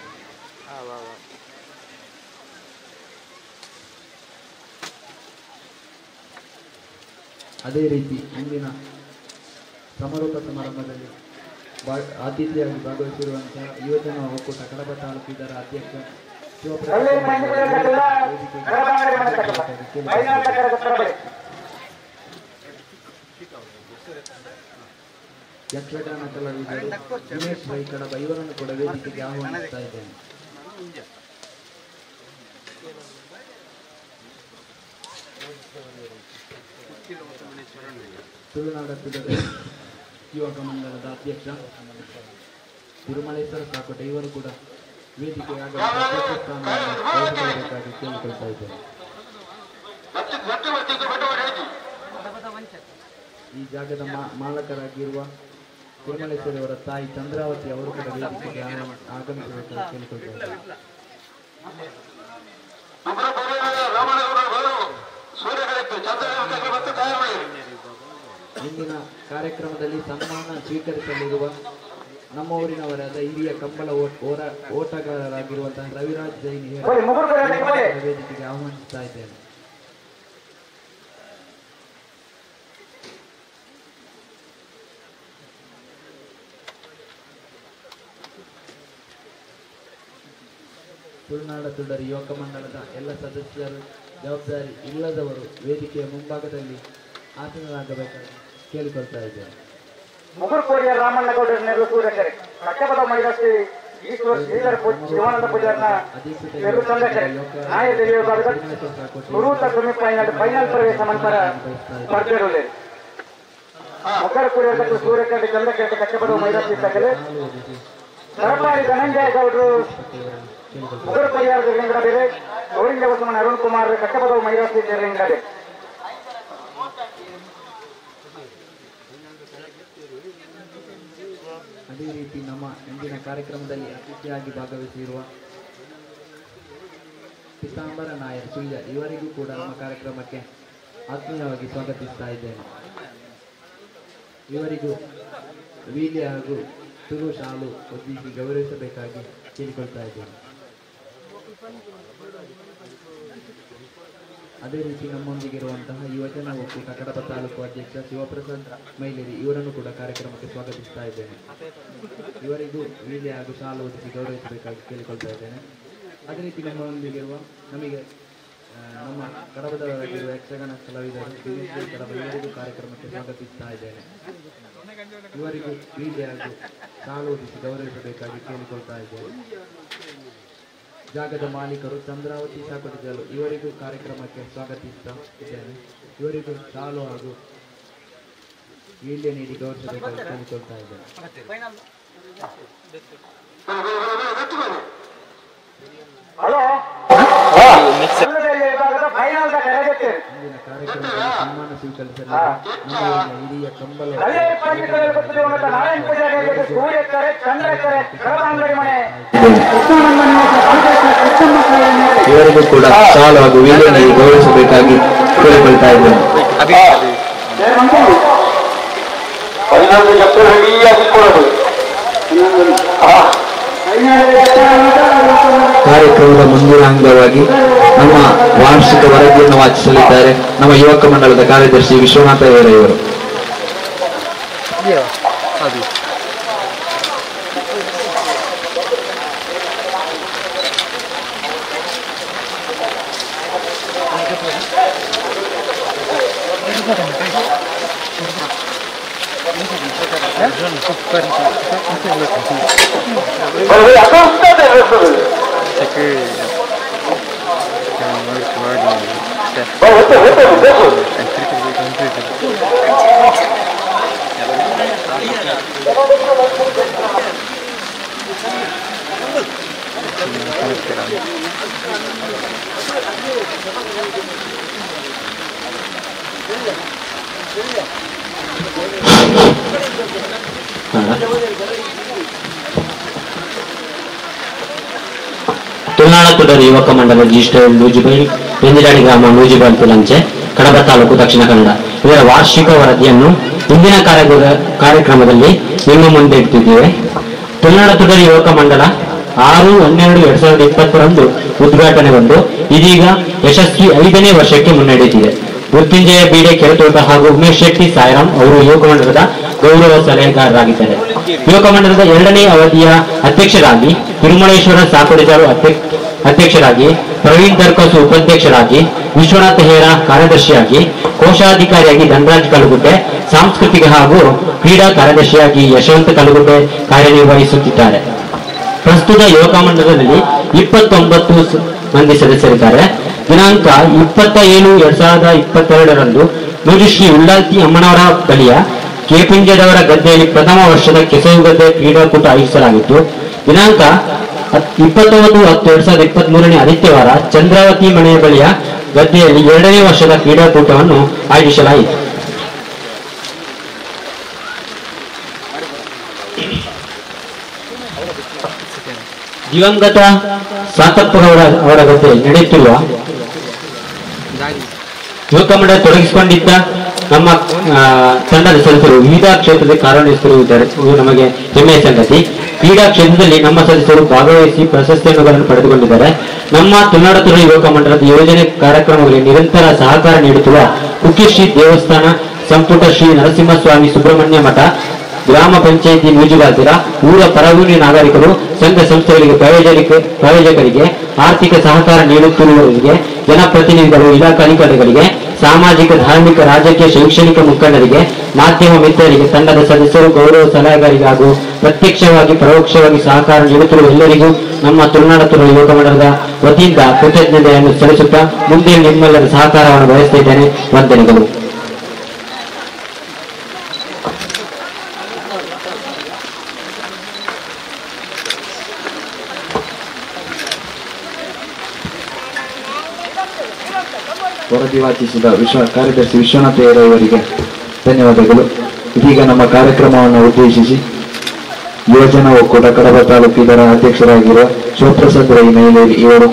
ಅದೇ ರೀತಿ ಇಂದಿನ ಸಮಾರೋಪ ಸಮಾರಂಭದಲ್ಲಿ ಅತಿಥಿಯಾಗಿ ಭಾಗವಹಿಸಿರುವಂತಹ ಯುವಜನ ಒಕ್ಕೂಟ ಕಡಬ ತಾಲೂಕು ಇದರ ಅಧ್ಯಕ್ಷ ಯಕ್ಷಗಾನ ಕಲಾವಿದರು ದಿನೇಶ್ ರೈ ಕಡಬ ಇವರನ್ನು ಕೂಡ ವೇದಿಕೆಗೆ ಆಹ್ವಾನಿಸ್ತಾ ಇದ್ದೇನೆ. ತುಳುನಾಡ ಯುವಕ ಮಂಡಲದ ಅಧ್ಯಕ್ಷ ತಿರುಮಲೇಶ್ವರ ಸಾಕೋಟೆ ಇವರು ಕೂಡ ವೇದಿಕೆ ಅಧ್ಯಕ್ಷ ಸ್ಥಾನವನ್ನು ವಹಿಸಿಕೊಳ್ಳಬೇಕಾಗಿ ಕೇಳಿಕೊಳ್ತಾ ಇದ್ದೇನೆ. ಈ ಜಾಗದ ಮಾಲಕರಾಗಿರುವ ತಿರುಮಲೇಶ್ವರವರ ತಾಯಿ ಚಂದ್ರಾವತಿ ಅವರು ಕೂಡ ವೇದಿಕೆಗೆ ಆಗಮಿಸಬೇಕಾಗಿ ಕೇಳಿಕೊಳ್ತಾ ಇದ್ದಾರೆ. ಇಂದಿನ ಕಾರ್ಯಕ್ರಮದಲ್ಲಿ ಸನ್ಮಾನ ಸ್ವೀಕರಿಸಲಿರುವ ನಮ್ಮ ಊರಿನವರಾದ ಹಿರಿಯ ಕಂಬಳ ಓಟಗಾರರಾಗಿರುವಂತಹ ರವಿರಾಜ್ ಜೈನ್ ವೇದಿಕೆಗೆ ಆಹ್ವಾನಿಸ್ತಾ ಇದ್ದೇನೆ. ತುಳುನಾಡ ತುಡರಿ ಯುವಕ ಮಂಡಲದ ಎಲ್ಲ ಸದಸ್ಯರು, ಜವಾಬ್ದಾರಿ ಇಲ್ಲದವರು ವೇದಿಕೆಯ ಮುಂಭಾಗದಲ್ಲಿ ಆಸೀನರಾಗಬೇಕಾಗಿ ಕೇಳಿಕೊಳ್ತಾ ಇದ್ದೇನೆ. ಮುಗುರ್ಕೋರಿಯ ರಾಮಣ್ಣಗೌಡರ ನೆರಳು ಸೂರ್ಯಕರೆ ಕಟ್ಟಪದ ಮಹಿಳಾಶ್ರೀ ಈಶ್ವರ ಶ್ರೀಧರ ಶಿವಾನಂದ ಪೂಜಾರ್ನ ನೆರಳು ಚಂದ್ರಕರೆ ನಾಯ ವಿಭಾಗದ ಸುರೂತ ಸೆಮಿಫೈನಲ್ ಫೈನಲ್ ಪ್ರವೇಶ ನಂತರ ಸ್ಪರ್ಧೆರುಳ್ಳೆ ಮುಗುರ್ಕೋರಿಯ ಸೂರ್ಯಕರೆ ಚಂದ್ರಕರೆ ಕಟ್ಟಪದ ಮಹಿಳಾಶ್ರೀ ಸಕಲೆ ಸರಪಾರಿ ಧನಂಜಯ ಗೌಡರು ಮುಗುರು ಪರಿಹಾರದ ಬೇರೆ ಗೌರಿಂಗ ಬಸವಣ್ಣ ಅರುಣ್ ಕುಮಾರ್ ಕಟ್ಟಪದ ಮಹಿಳಾಶ್ರೀ ಬೇರೆ. ಅದೇ ರೀತಿ ನಮ್ಮ ಇಂದಿನ ಕಾರ್ಯಕ್ರಮದಲ್ಲಿ ಅತಿಥಿಯಾಗಿ ಭಾಗವಹಿಸಿರುವ ಪೀತಾಂಬರ ನಾಯರ್ ಸುಳ್ಯ ಇವರಿಗೂ ಕೂಡ ನಮ್ಮ ಕಾರ್ಯಕ್ರಮಕ್ಕೆ ಆತ್ಮೀಯವಾಗಿ ಸ್ವಾಗತಿಸ್ತಾ ಇದ್ದೇನೆ. ಇವರಿಗೂ ವೀಲ್ಯ ಹಾಗೂ ತುಳು ಶಾಲು ಒದ್ದಿಸಿ ಗೌರವಿಸಬೇಕಾಗಿ ಕೇಳಿಕೊಳ್ತಾ ಇದ್ದೇನೆ. ಅದೇ ರೀತಿ ನಮ್ಮೊಂದಿಗಿರುವಂತಹ ಯುವಜನ ಒಕ್ಕೂಟ ಕಡಬ ತಾಲೂಕು ಅಧ್ಯಕ್ಷ ಶಿವಪ್ರಸಾದ್ ಮೈಲೇರಿ ಇವರನ್ನು ಕೂಡ ಕಾರ್ಯಕ್ರಮಕ್ಕೆ ಸ್ವಾಗತಿಸ್ತಾ ಇದ್ದೇನೆ. ಇವರಿಗೂ ವೀಲ್ಯ ಹಾಗೂ ಶಾಲು ಒದಿಸಿ ಗೌರವಿಸಬೇಕಾಗಿ ಕೇಳಿಕೊಳ್ತಾ ಇದ್ದೇನೆ. ಅದೇ ರೀತಿ ನಮ್ಮೊಂದಿಗಿರುವ ನಮಗೆ ನಮ್ಮ ಕಡಬದವರಾಗಿರುವ ಯಕ್ಷಗಾನ ಕಲಾವಿದರು ದಿನೇಶ್ ಕಡಬ ಇವರಿಗೂ ಕಾರ್ಯಕ್ರಮಕ್ಕೆ ಸ್ವಾಗತಿಸ್ತಾ ಇದ್ದೇನೆ. ಇವರಿಗೂ ವೀಲ್ಯ ಹಾಗೂ ಶಾಲು ಒದಿಸಿ ಗೌರವಿಸಬೇಕಾಗಿ ಕೇಳಿಕೊಳ್ತಾ ಇದ್ದೇನೆ. ಜಾಗದ ಮಾಲೀಕರು ಚಂದ್ರಾವತಿ ಸಾಕೋಟಿಜಾಲು ಇವರಿಗೂ ಕಾರ್ಯಕ್ರಮಕ್ಕೆ ಸ್ವಾಗತಿಸ್ತಾ ಇದ್ದೇನೆ. ಇವರಿಗೂ ಶಾಲು ಹಾಗೂ ವೀಲ್ಯ ನೀಡಿ ಗೌರವಿಸಬೇಕಾಗಿ ಕೇಳಿಕೊಳ್ತಾ ಇದ್ದೇನೆ. ಇಂದಿನ ಕಾರ್ಯಕ್ರಮದಲ್ಲಿ ಸನ್ಮಾನ ಸ್ವೀಕರಿಸಲು ನಮ್ಮ ಹಿರಿಯ ಕಂಬಳ ಇವರಿಗೂ ಕೂಡ ಶಾಲು ಹಾಗೂ ವೀಲ್ಯ ನೀಡಿ ಗೌರವಿಸಬೇಕಾಗಿ ಕೇಳಿಕೊಳ್ತಾ ಇದ್ದೇನೆ. ಕಾರ್ಯಕ್ರಮದ ಮುಂದಿನ ಅಂಗವಾಗಿ ನಮ್ಮ ವಾರ್ಷಿಕ ವರದಿಯನ್ನು ವಾಚಿಸಲಿದ್ದಾರೆ ನಮ್ಮ ಯುವಕ ಮಂಡಲದ ಕಾರ್ಯದರ್ಶಿ ವಿಶ್ವನಾಥ ಇವರು. Tulunadu ತುಡರ್ ಯುವಕ ಮಂಡಲ ರಿಜಿಸ್ಟರ್ ನೂಜಿಬೈಲ್ ಪೆಂಜಿರಾಡಿ ಗ್ರಾಮ ನೂಜಿಬೈಲ್ ತುಲಂಚೆ ಕಡಬ ತಾಲೂಕು ದಕ್ಷಿಣ ಕನ್ನಡ ಇದರ ವಾರ್ಷಿಕ ವರದಿಯನ್ನು ಇಂದಿನ ಕಾರ್ಯಕ್ರಮದಲ್ಲಿ ನಿಮ್ಮ ಮುಂದೆ ಇಟ್ಟಿದ್ದೇವೆ. ತುಳುನಾಡ ತುಡರ್ ಯುವಕ ಮಂಡಲ 6/12/2020 ಉದ್ಘಾಟನೆಗೊಂಡು ಇದೀಗ ಯಶಸ್ವಿ 5ನೇ ವರ್ಷಕ್ಕೆ ಮುನ್ನಡೆಯುತ್ತಿದೆ. ಮೃತ್ಯುಂಜಯ ಬೀಡೆ ಕೆರೆತೋಟ ಹಾಗೂ ಉಮೇಶ್ ಶೆಟ್ಟಿ ಸಾಯಿರಾಮ್ ಅವರು ಯುವಕ ಮಂಡಲದ ಗೌರವ ಸಲಹೆಗಾರರಾಗಿದ್ದಾರೆ. ಯುವಕ ಮಂಡಲದ 2ನೇ ಅವಧಿಯ ಅಧ್ಯಕ್ಷರಾಗಿ ತಿರುಮಲೇಶ್ವರ ಸಾಕೋಡಿಜಾರು ಅಧ್ಯಕ್ಷರಾಗಿ, ಪ್ರವೀಣ್ ದರ್ಕಸು ಉಪಾಧ್ಯಕ್ಷರಾಗಿ, ವಿಶ್ವನಾಥ ಹೇರಾ ಕಾರ್ಯದರ್ಶಿಯಾಗಿ, ಕೋಶಾಧಿಕಾರಿಯಾಗಿ ಧನರಾಜ್ ಕಲುಗುಡ್ಡೆ, ಸಾಂಸ್ಕೃತಿಕ ಹಾಗೂ ಕ್ರೀಡಾ ಕಾರ್ಯದರ್ಶಿಯಾಗಿ ಯಶವಂತ ಕಲುಗುಡ್ಡೆ ಕಾರ್ಯನಿರ್ವಹಿಸುತ್ತಿದ್ದಾರೆ. ಪ್ರಸ್ತುತ ಯುವಕ ಮಂಡಲದಲ್ಲಿ 29 ಮಂದಿ ಸದಸ್ಯರಿದ್ದಾರೆ. ದಿನಾಂಕ 27/2022 ನೂಜು ಶ್ರೀ ಉಳ್ಳಾಲ್ತಿ ಅಮ್ಮನವರ ಬಳಿಯ ಕೆಪುಂಜದವರ ಗದ್ದೆಯಲ್ಲಿ ಪ್ರಥಮ ವರ್ಷದ ಕೆಸರು ಗದ್ದೆ ಕ್ರೀಡಾಕೂಟ ಆಯೋಜಿಸಲಾಗಿತ್ತು. ದಿನಾಂಕ 29/10/2023 ಆದಿತ್ಯವಾರ ಚಂದ್ರಾವತಿ ಮನೆಯ ಬಳಿಯ ಗದ್ದೆಯಲ್ಲಿ 2ನೇ ವರ್ಷದ ಕ್ರೀಡಾಕೂಟವನ್ನು ಆಯೋಜಿಸಲಾಯಿತು. ದಿವಂಗತ ಸಾತಪ್ಪಗೌಡ ಅವರ ಗದ್ದೆಯಲ್ಲಿ ನಡೆಯುತ್ತಿರುವ ಯುವಕ ಮಂಡಲ ತೊಡಗಿಸಿಕೊಂಡಿದ್ದ ನಮ್ಮ ತಂಡದ ಸದಸ್ಯರು ವಿವಿಧ ಕ್ಷೇತ್ರದಲ್ಲಿ ಕಾರ್ಯನಿರ್ವಹಿಸುತ್ತಿರುತ್ತಾರೆ. ಇದು ನಮಗೆ ಹೆಮ್ಮೆಯ ಸಂಗತಿ. ಕ್ರೀಡಾ ಕ್ಷೇತ್ರದಲ್ಲಿ ನಮ್ಮ ಸದಸ್ಯರು ಭಾಗವಹಿಸಿ ಪ್ರಶಸ್ತಿಯನ್ನು ಪಡೆದುಕೊಂಡಿದ್ದಾರೆ. ನಮ್ಮ ತುಳುನಾಡ ತುಳು ಯುವಕ ಮಂಡಲದ ಯೋಜನೆ ಕಾರ್ಯಕ್ರಮಗಳಿಗೆ ನಿರಂತರ ಸಹಕಾರ ನೀಡುತ್ತಿರುವ ಕುಕ್ಕಿಶ್ರೀ ದೇವಸ್ಥಾನ, ಸಂಪುಟ ಶ್ರೀ ನರಸಿಂಹಸ್ವಾಮಿ ಸುಬ್ರಹ್ಮಣ್ಯ ಮಠ, ಗ್ರಾಮ ಪಂಚಾಯಿತಿ ನೂಜುಬಾಲ್ತಿರ, ಊರ ಪರವೂರಿ ನಾಗರಿಕರು, ಸಂಘ ಸಂಸ್ಥೆಗಳಿಗೆ ಪ್ರಾಯೋಜಕರಿಗೆ ಆರ್ಥಿಕ ಸಹಕಾರ ನೀಡುತ್ತಿರುವವರಿಗೆ, ಜನಪ್ರತಿನಿಧಿಗಳು, ಇಲಾಖಾಧಿಕಾರಿಗಳಿಗೆ, ಸಾಮಾಜಿಕ, ಧಾರ್ಮಿಕ, ರಾಜಕೀಯ, ಶೈಕ್ಷಣಿಕ ಮುಖಂಡರಿಗೆ, ಮಾಧ್ಯಮ ಮಿತ್ರರಿಗೆ, ತಂಡದ ಸದಸ್ಯರು, ಗೌರವ ಸಲಹೆಗಾರರಿಗೆ ಹಾಗೂ ಪ್ರತ್ಯಕ್ಷವಾಗಿ ಪರೋಕ್ಷವಾಗಿ ಸಹಕಾರ ನೀಡುತ್ತಿರುವ ಎಲ್ಲರಿಗೂ ನಮ್ಮ ತುಳುನಾಡ ತುಳು ಯುವಕ ಮಂಡಲದ ವತಿಯಿಂದ ಕೃತಜ್ಞತೆಯನ್ನು ಸಲ್ಲಿಸುತ್ತಾ ಮುಂದೆ ನಿಮ್ಮೆಲ್ಲರ ಸಹಕಾರವನ್ನು ಬಯಸುತ್ತಿದ್ದೇನೆ. ವಂದನೆಗಳು. ವರದಿ ವಾಚಿಸಿದ ಕಾರ್ಯದರ್ಶಿ ವಿಶ್ವನಾಥ ಅವರಿಗೆ ಧನ್ಯವಾದಗಳು. ಇದೀಗ ನಮ್ಮ ಕಾರ್ಯಕ್ರಮವನ್ನು ಉದ್ದೇಶಿಸಿ ಯುವಜನ ಒಕ್ಕೂಟ ಕಡಬ ತಾಲೂಕು ಇದರ ಅಧ್ಯಕ್ಷರಾಗಿರುವ ಶಿವಪ್ರಸಾದ್ ರೈ ಮೈಲೇರಿ ಇವರು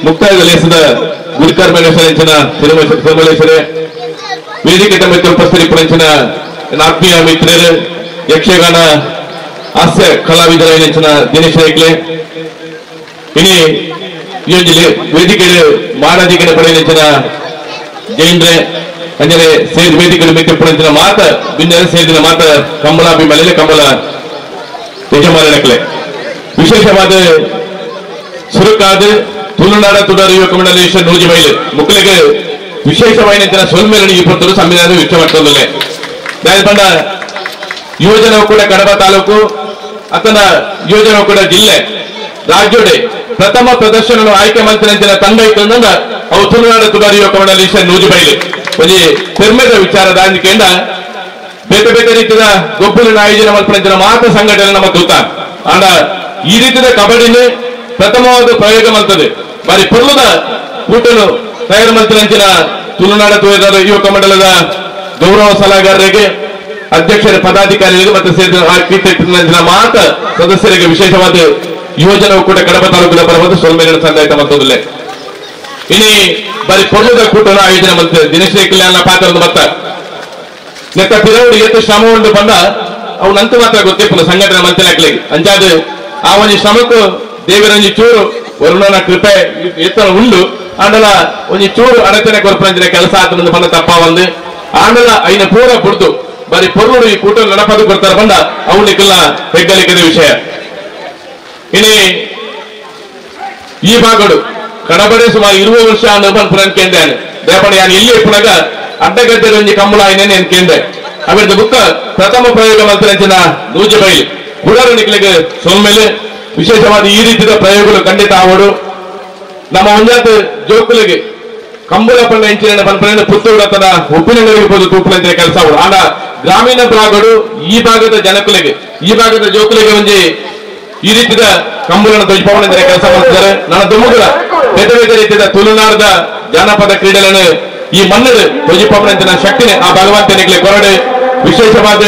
ಮುಕ್ತಾಯದ ಗುರುಕರ್ಮೇಶ್ವರ ತಿರುಮಲೇಶ್ವರ ವೇದಿಕೆ ಮತ್ತು ಉಪಸ್ಥಿತಿ ಆತ್ಮೀಯ ಮಿತ್ರರು, ಯಕ್ಷಗಾನ ಹಾಸ್ಯ ಕಲಾವಿದರ ದಿನೇಶ್ ರೈಕ್ಲೆ, ಇನಿ ವೇದಿಕೆ ಮಾರಾಧಿಕರ ಪಡೆಯ ಜೈನ್ರೆ ಅಂಜನೆ ಸೇರಿ ವೇದಿಕೆ ಮಿತ್ರ ಮಾತ ಬಿಂಜನೆ ಸೇರಿದ ಮಾತ ಕಂಬಳಾಭಿಮಾನಿ ಕಂಬಳ ಯಜಮಾನಕ್ಲೆ. ವಿಶೇಷವಾದ ಸುರುಕಾದ ತುಳುನಾಡ ತುಡರ್ ಯುವಕ ಮಂಡಲ ನೂಜಿಬೈಲು ಮುಕ್ಕಲಿಗೆ ವಿಶೇಷವಾದ ಸೊಲ್ಮೇಲೆ ಈ ಪೊರ್ತರು ಸಂವಿಧಾನ ವೀಕ್ಷ ಮಾಡ್ತೊಂದಿಲ್ಲ. ಪಂಡ ಯುವಜನ ಒಕ್ಕೂಟ ಕಡಬ ತಾಲೂಕು ಅತನ ಯುವಜನ ಒಕ್ಕೂಟ ಜಿಲ್ಲೆ ರಾಜ್ಯೋಡೆ ಪ್ರಥಮ ಪ್ರದರ್ಶನ ಆಯ್ಕೆ ಮಂತ್ರಿ ತಂಡ ಇತ್ತು ಅವು ತುಳುನಾಡ ತುಡರ್ ಯುವಕ ಮಂಡಲ ನೂಜಿಬೈಲು ಒಂಜಿ ಪೆರ್ಮೆದ ವಿಚಾರ ದಾಂದಿಕೆಯಿಂದ ಬೇತೆ ಬೇತೆ ರೀತಿಯ ಗೊಬ್ಬರನ ಆಯೋಜನೆ ಮಲ್ಪಂಚಿನ ಮಾತ್ರ ಸಂಘಟನೆ ನಮ್ಮ ತೂತ. ಆಂಡ ಈ ರೀತಿಯ ಕಬಡ್ಡಿನೇ ಪ್ರಥಮವಾದ ಪ್ರಯೋಗ ಮಲ್ತದೆ. ಬಾರಿ ಪೊರ್ಲುದ ಕೂಟನು ತಯಾರು ಮಲ್ತಿನಂಚಿನ ತುಳುನಾಡ ತುಳುನಾಡ ಯುವಕ ಮಂಡಲದ ಗೌರವ ಸಲಹೆಗಾರರಿಗೆ, ಅಧ್ಯಕ್ಷರ ಪದಾಧಿಕಾರಿಗಳಿಗೆ ಮತ್ತು ಸೇರಿದ ಮಾತ್ರ ಸದಸ್ಯರಿಗೆ ವಿಶೇಷವಾದ ಯುವಜನ ಒಕ್ಕೂಟ ಕಡಬ ತಾಲೂಕಿನ ಪರವಾದ ಸೊಲ್ಮೇಲಿನ ಸಂದಾಯಿತ ಮತ್ತೊಂದಿಲ್ಲ. ಇನಿ ಬಾರಿ ಪೊರ್ಲುದ ಕೂಟನ ಆಯೋಜನೆ ಮಲ್ತದೆ. ದಿನೇಶ್ ಕಲ್ಯಾಣ ಪಾತ್ರದ ಮತ್ತ ನೆತ್ತ ಪಿರವುಡು ಏತು ಶ್ರಮ ಉಂಡು ಬಂದ ಅವು ನಂತ ಮಾತ್ರ ಗೊತ್ತಿಪ್ಪುನ ಸಂಘಟನೆ ಮಂತ್ರಿ ಅಂಚಾದ ಆ ಒಂಜಿ ಶ್ರಮಕ್ಕೂ ದೇವರಂಜಿ ಚೂರು ವರುಣನ ಕೃಪೆ ಎತ್ತನ ಉಂಡು. ಆಂಡಲ ಒಂಜಿ ಚೂರು ಅಡಚಣೆ ಕೊರ್ಪಂಚಿನ ಕೆಲಸ ಆತನ ಬಂದ ತಪ್ಪ ಒಂದು ಆಂಡಲ ಐನ ಪೂರ ಬುಡ್ದು ಬಾರಿ ಪೊರ್ಲುಡು ಈ ಕೂಟ ನಡಪದು ಕೊಡ್ತಾರೆ ಬಂದ ಅವು ನಿಖಲ್ನ ಹೆಗ್ಗಳಿಕೆದ ವಿಷಯ. ಇನಿ ಈ ಭಾಗಡು ಕಡಬಡೆ ಸುಮಾರು 20 ವರ್ಷ ಪುನಃ ಕೇಂದ್ರ ದೇಪಣ ಯಾನ್ ಎಲ್ಲಿ ಇಪ್ಪುನಗ ಅಡ್ಡಗಡ್ಡೆ ಒಂಜಿ ಕಂಬಳ ಆಯ್ನೆ నేను ಕೇಂದ್ರ ಅವಿರ್ದ ಬುಕ್ಕ ಪ್ರಥಮ ಪ್ರಯೋಗ ಮಲ್ತಿನಂಚಿನ ನೂಜಿಬೈಲು ಕುಡರು ನಿಕ್ಲಿಗೆ ಸೊಲ್ಮೇಲೆ ವಿಶೇಷವಾದ ಈ ರೀತಿಯ ಪ್ರಯೋಗಗಳು ಖಂಡಿತ ಆವಡು. ನಮ್ಮ ಒಂಜಾತ ಜೋಕುಲಿಗೆ ಕಂಬಳ ಪಂಡ ಎಂಚಿನ ಪನ್ಪನ ಪುತ್ತೂರು ತನ್ನ ಉಪ್ಪಿನಂಗಡಿಗೆ ಹೋದ ತೂಪುಲಂಚಿನ ಕೆಲಸ ಆವಡು. ಆಂಡ ಗ್ರಾಮೀಣ ಭಾಗಡು ಈ ಭಾಗದ ಜನಕುಲಿಗೆ ಈ ಭಾಗದ ಜೋಕುಲಿಗೆ ಒಂಜಿ ಈ ರೀತಿಯ ಕಂಬಳನ ಧ್ವಜಪವನ ಕೆಲಸ ಮಾಡ್ತಿದ್ದಾರೆ. ನನ್ನ ದುಮ್ಮುಗಳ ಬೇರೆ ಬೇರೆ ರೀತಿಯ ತುಳುನಾಡದ ಜಾನಪದ ಕ್ರೀಡೆಗಳನ್ನು ಈ ಮಣ್ಣು ಧ್ವಜಪವನ ಶಕ್ತಿನೇ ಆ ಭಗವಂತನಿಗೆ ಕೊರಡೆ. ವಿಶೇಷವಾದ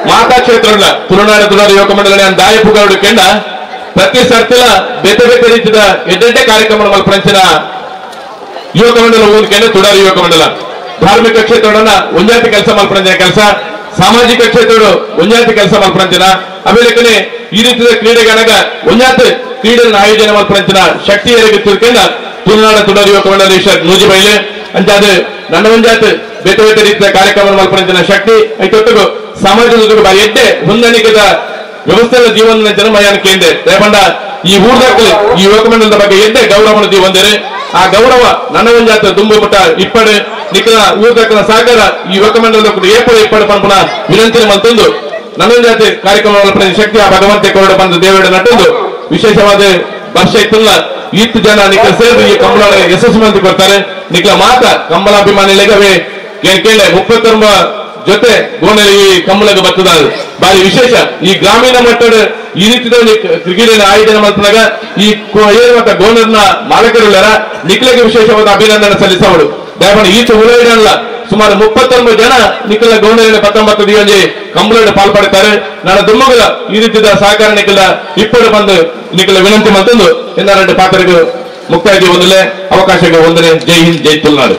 ಮಾತಾ ಕ್ಷೇತ್ರ ತುಳುನಾಡ ತುಳುನಾಡ ಯುವಕ ಮಂಡಲ ದಾಯಪುಗೌಡು ಕೆಂಡ ಪ್ರತಿ ಸರ್ತಿಲ ಬೇತೆ ಬೇತೆ ರೀತಿಯ ಎಡ್ಡೆಡ್ಡೆ ಕಾರ್ಯಕ್ರಮ ಮಲ್ಪಂಚಿನ ಯುವಕ ಮಂಡಲ ಊರಿಕೆಂಡ ತುಡಾರ ಯುವಕ ಮಂಡಲ ಧಾರ್ಮಿಕ ಕ್ಷೇತ್ರಗಳನ್ನ ಒಂಜಾತಿ ಕೆಲಸ ಮಲ್ಪಂಚಿನ ಕೆಲಸ, ಸಾಮಾಜಿಕ ಕ್ಷೇತ್ರಗಳು ಒಂಜಾತಿ ಕೆಲಸ ಮಲ್ಪಂಚಿನ ಆಮೇಲೆ ಈ ರೀತಿಯ ಕ್ರೀಡೆಗಣಗ ಒಂಜಾತಿ ಕ್ರೀಡೆಯನ್ನು ಆಯೋಜನೆ ಮಲ್ಪಂಚಿನ ಶಕ್ತಿ ತಿಳ್ಕೊಂಡ ತುಳುನಾಡ ತುಡಾರ ಯುವಕ ಮಂಡಲ ನೂಜಿಬೈಲು ಅಂಚಾದ ನನ್ನ ಒಂಜಾತಿ ಬೇತೆ ಬೇತೆ ರೀತಿಯ ಕಾರ್ಯಕ್ರಮ ಮಲ್ಪಂಚಿನ ಶಕ್ತಿ ಐತೊಟ್ಟಿಗೂ ಸಮಾಜದ ಜೊತೆಗೆ ಬಾರಿ ಎಡ್ಡೆ ಹೊಂದಾಣಿಕೆದ ವ್ಯವಸ್ಥೆಯ ಜೀವನ ಜನಮಯಾನ ಕೇಂದ್ರ ದಯಪಂಡ ಈ ಊರ್ದಕ್ಕಲು ಈ ಯುವಕ ಮಂಡಲದ ಬಗ್ಗೆ ಎಡ್ಡೆ ಗೌರವವನ್ನು ದೀವಂದರೆ ಆ ಗೌರವ ನನ್ನ ಒಂಜಾತ ದುಂಬು ಮಟ್ಟ ಇಪ್ಪಡು ನಿಖಲ ಊರ್ದಕ್ಕನ ಸಹಕಾರ ಈ ಯುವಕ ಮಂಡಲದ ಏಪಡು ಇಪ್ಪಡು ಪಂಪನ ವಿನಂತಿ ಮಲ್ತೊಂದು ನನ್ನ ಜಾತಿ ಕಾರ್ಯಕ್ರಮ ಶಕ್ತಿ ಆ ಭಗವಂತೆ ಕೊರಡು ಬಂದ ದೇವರ ನಟ್ಟೊಂದು ವಿಶೇಷವಾದ ವರ್ಷ ಇತ್ತಲ್ಲ ಈತ್ ಜನ ನಿಖಲ ಸೇರಿ ಈ ಕಂಬಳ ಯಶಸ್ಸು ಮಂದಿ ಕೊಡ್ತಾರೆ. ನಿಖಲ ಮಾತ ಕಂಬಳಾಭಿಮಾನಿಗಳಿಗೆ ಅವೇ ಏನ್ ಕೇಳಿ 39 ಜೊತೆ ಗೋಣೆಯಲ್ಲಿ ಈ ಕಂಬಳಗೆ ಬರ್ತದ ಬಾರಿ ವಿಶೇಷ. ಈ ಗ್ರಾಮೀಣ ಮಟ್ಟದ ಈ ರೀತಿಯ ಕ್ರಿಕೆಟ್ ಆಯೋಜನೆ ಮಾಡ್ತಾಗ ಈ ಮತ್ತ ಗೋಣರ್ನ ಮಾಲಕರುಳ್ಳರ ನಿಖಲಿಗೆ ವಿಶೇಷವಾದ ಅಭಿನಂದನೆ ಸಲ್ಲಿಸವಳು. ದಯಮಾಡಿ ಈಚೆ ಉಳಿಯಲ್ಲ ಸುಮಾರು 39 ಜನ ನಿಖಲ ಗೌಣೆಯಲ್ಲಿ 19 ಕಂಬಳ ಪಾಲ್ಪಡ್ತಾರೆ. ನನ್ನ ದುಮ್ಮಗಳ ಈ ರೀತಿಯ ಸಹಕಾರ ನಿಖಲ ಇಪ್ಪಡು ಬಂದು ನಿಖಲ ವಿನಂತಿ ಮತ್ತೊಂದು ಎನ್ನಾರೆಡ್ಡು ಪಾತ್ರರಿಗೆ ಮುಕ್ತಾಯ ಒಂದಲೇ ಅವಕಾಶಕ್ಕೆ ಒಂದನೇ. ಜೈ ಹಿಂದ್, ಜೈ ತುಳುನಾಡು.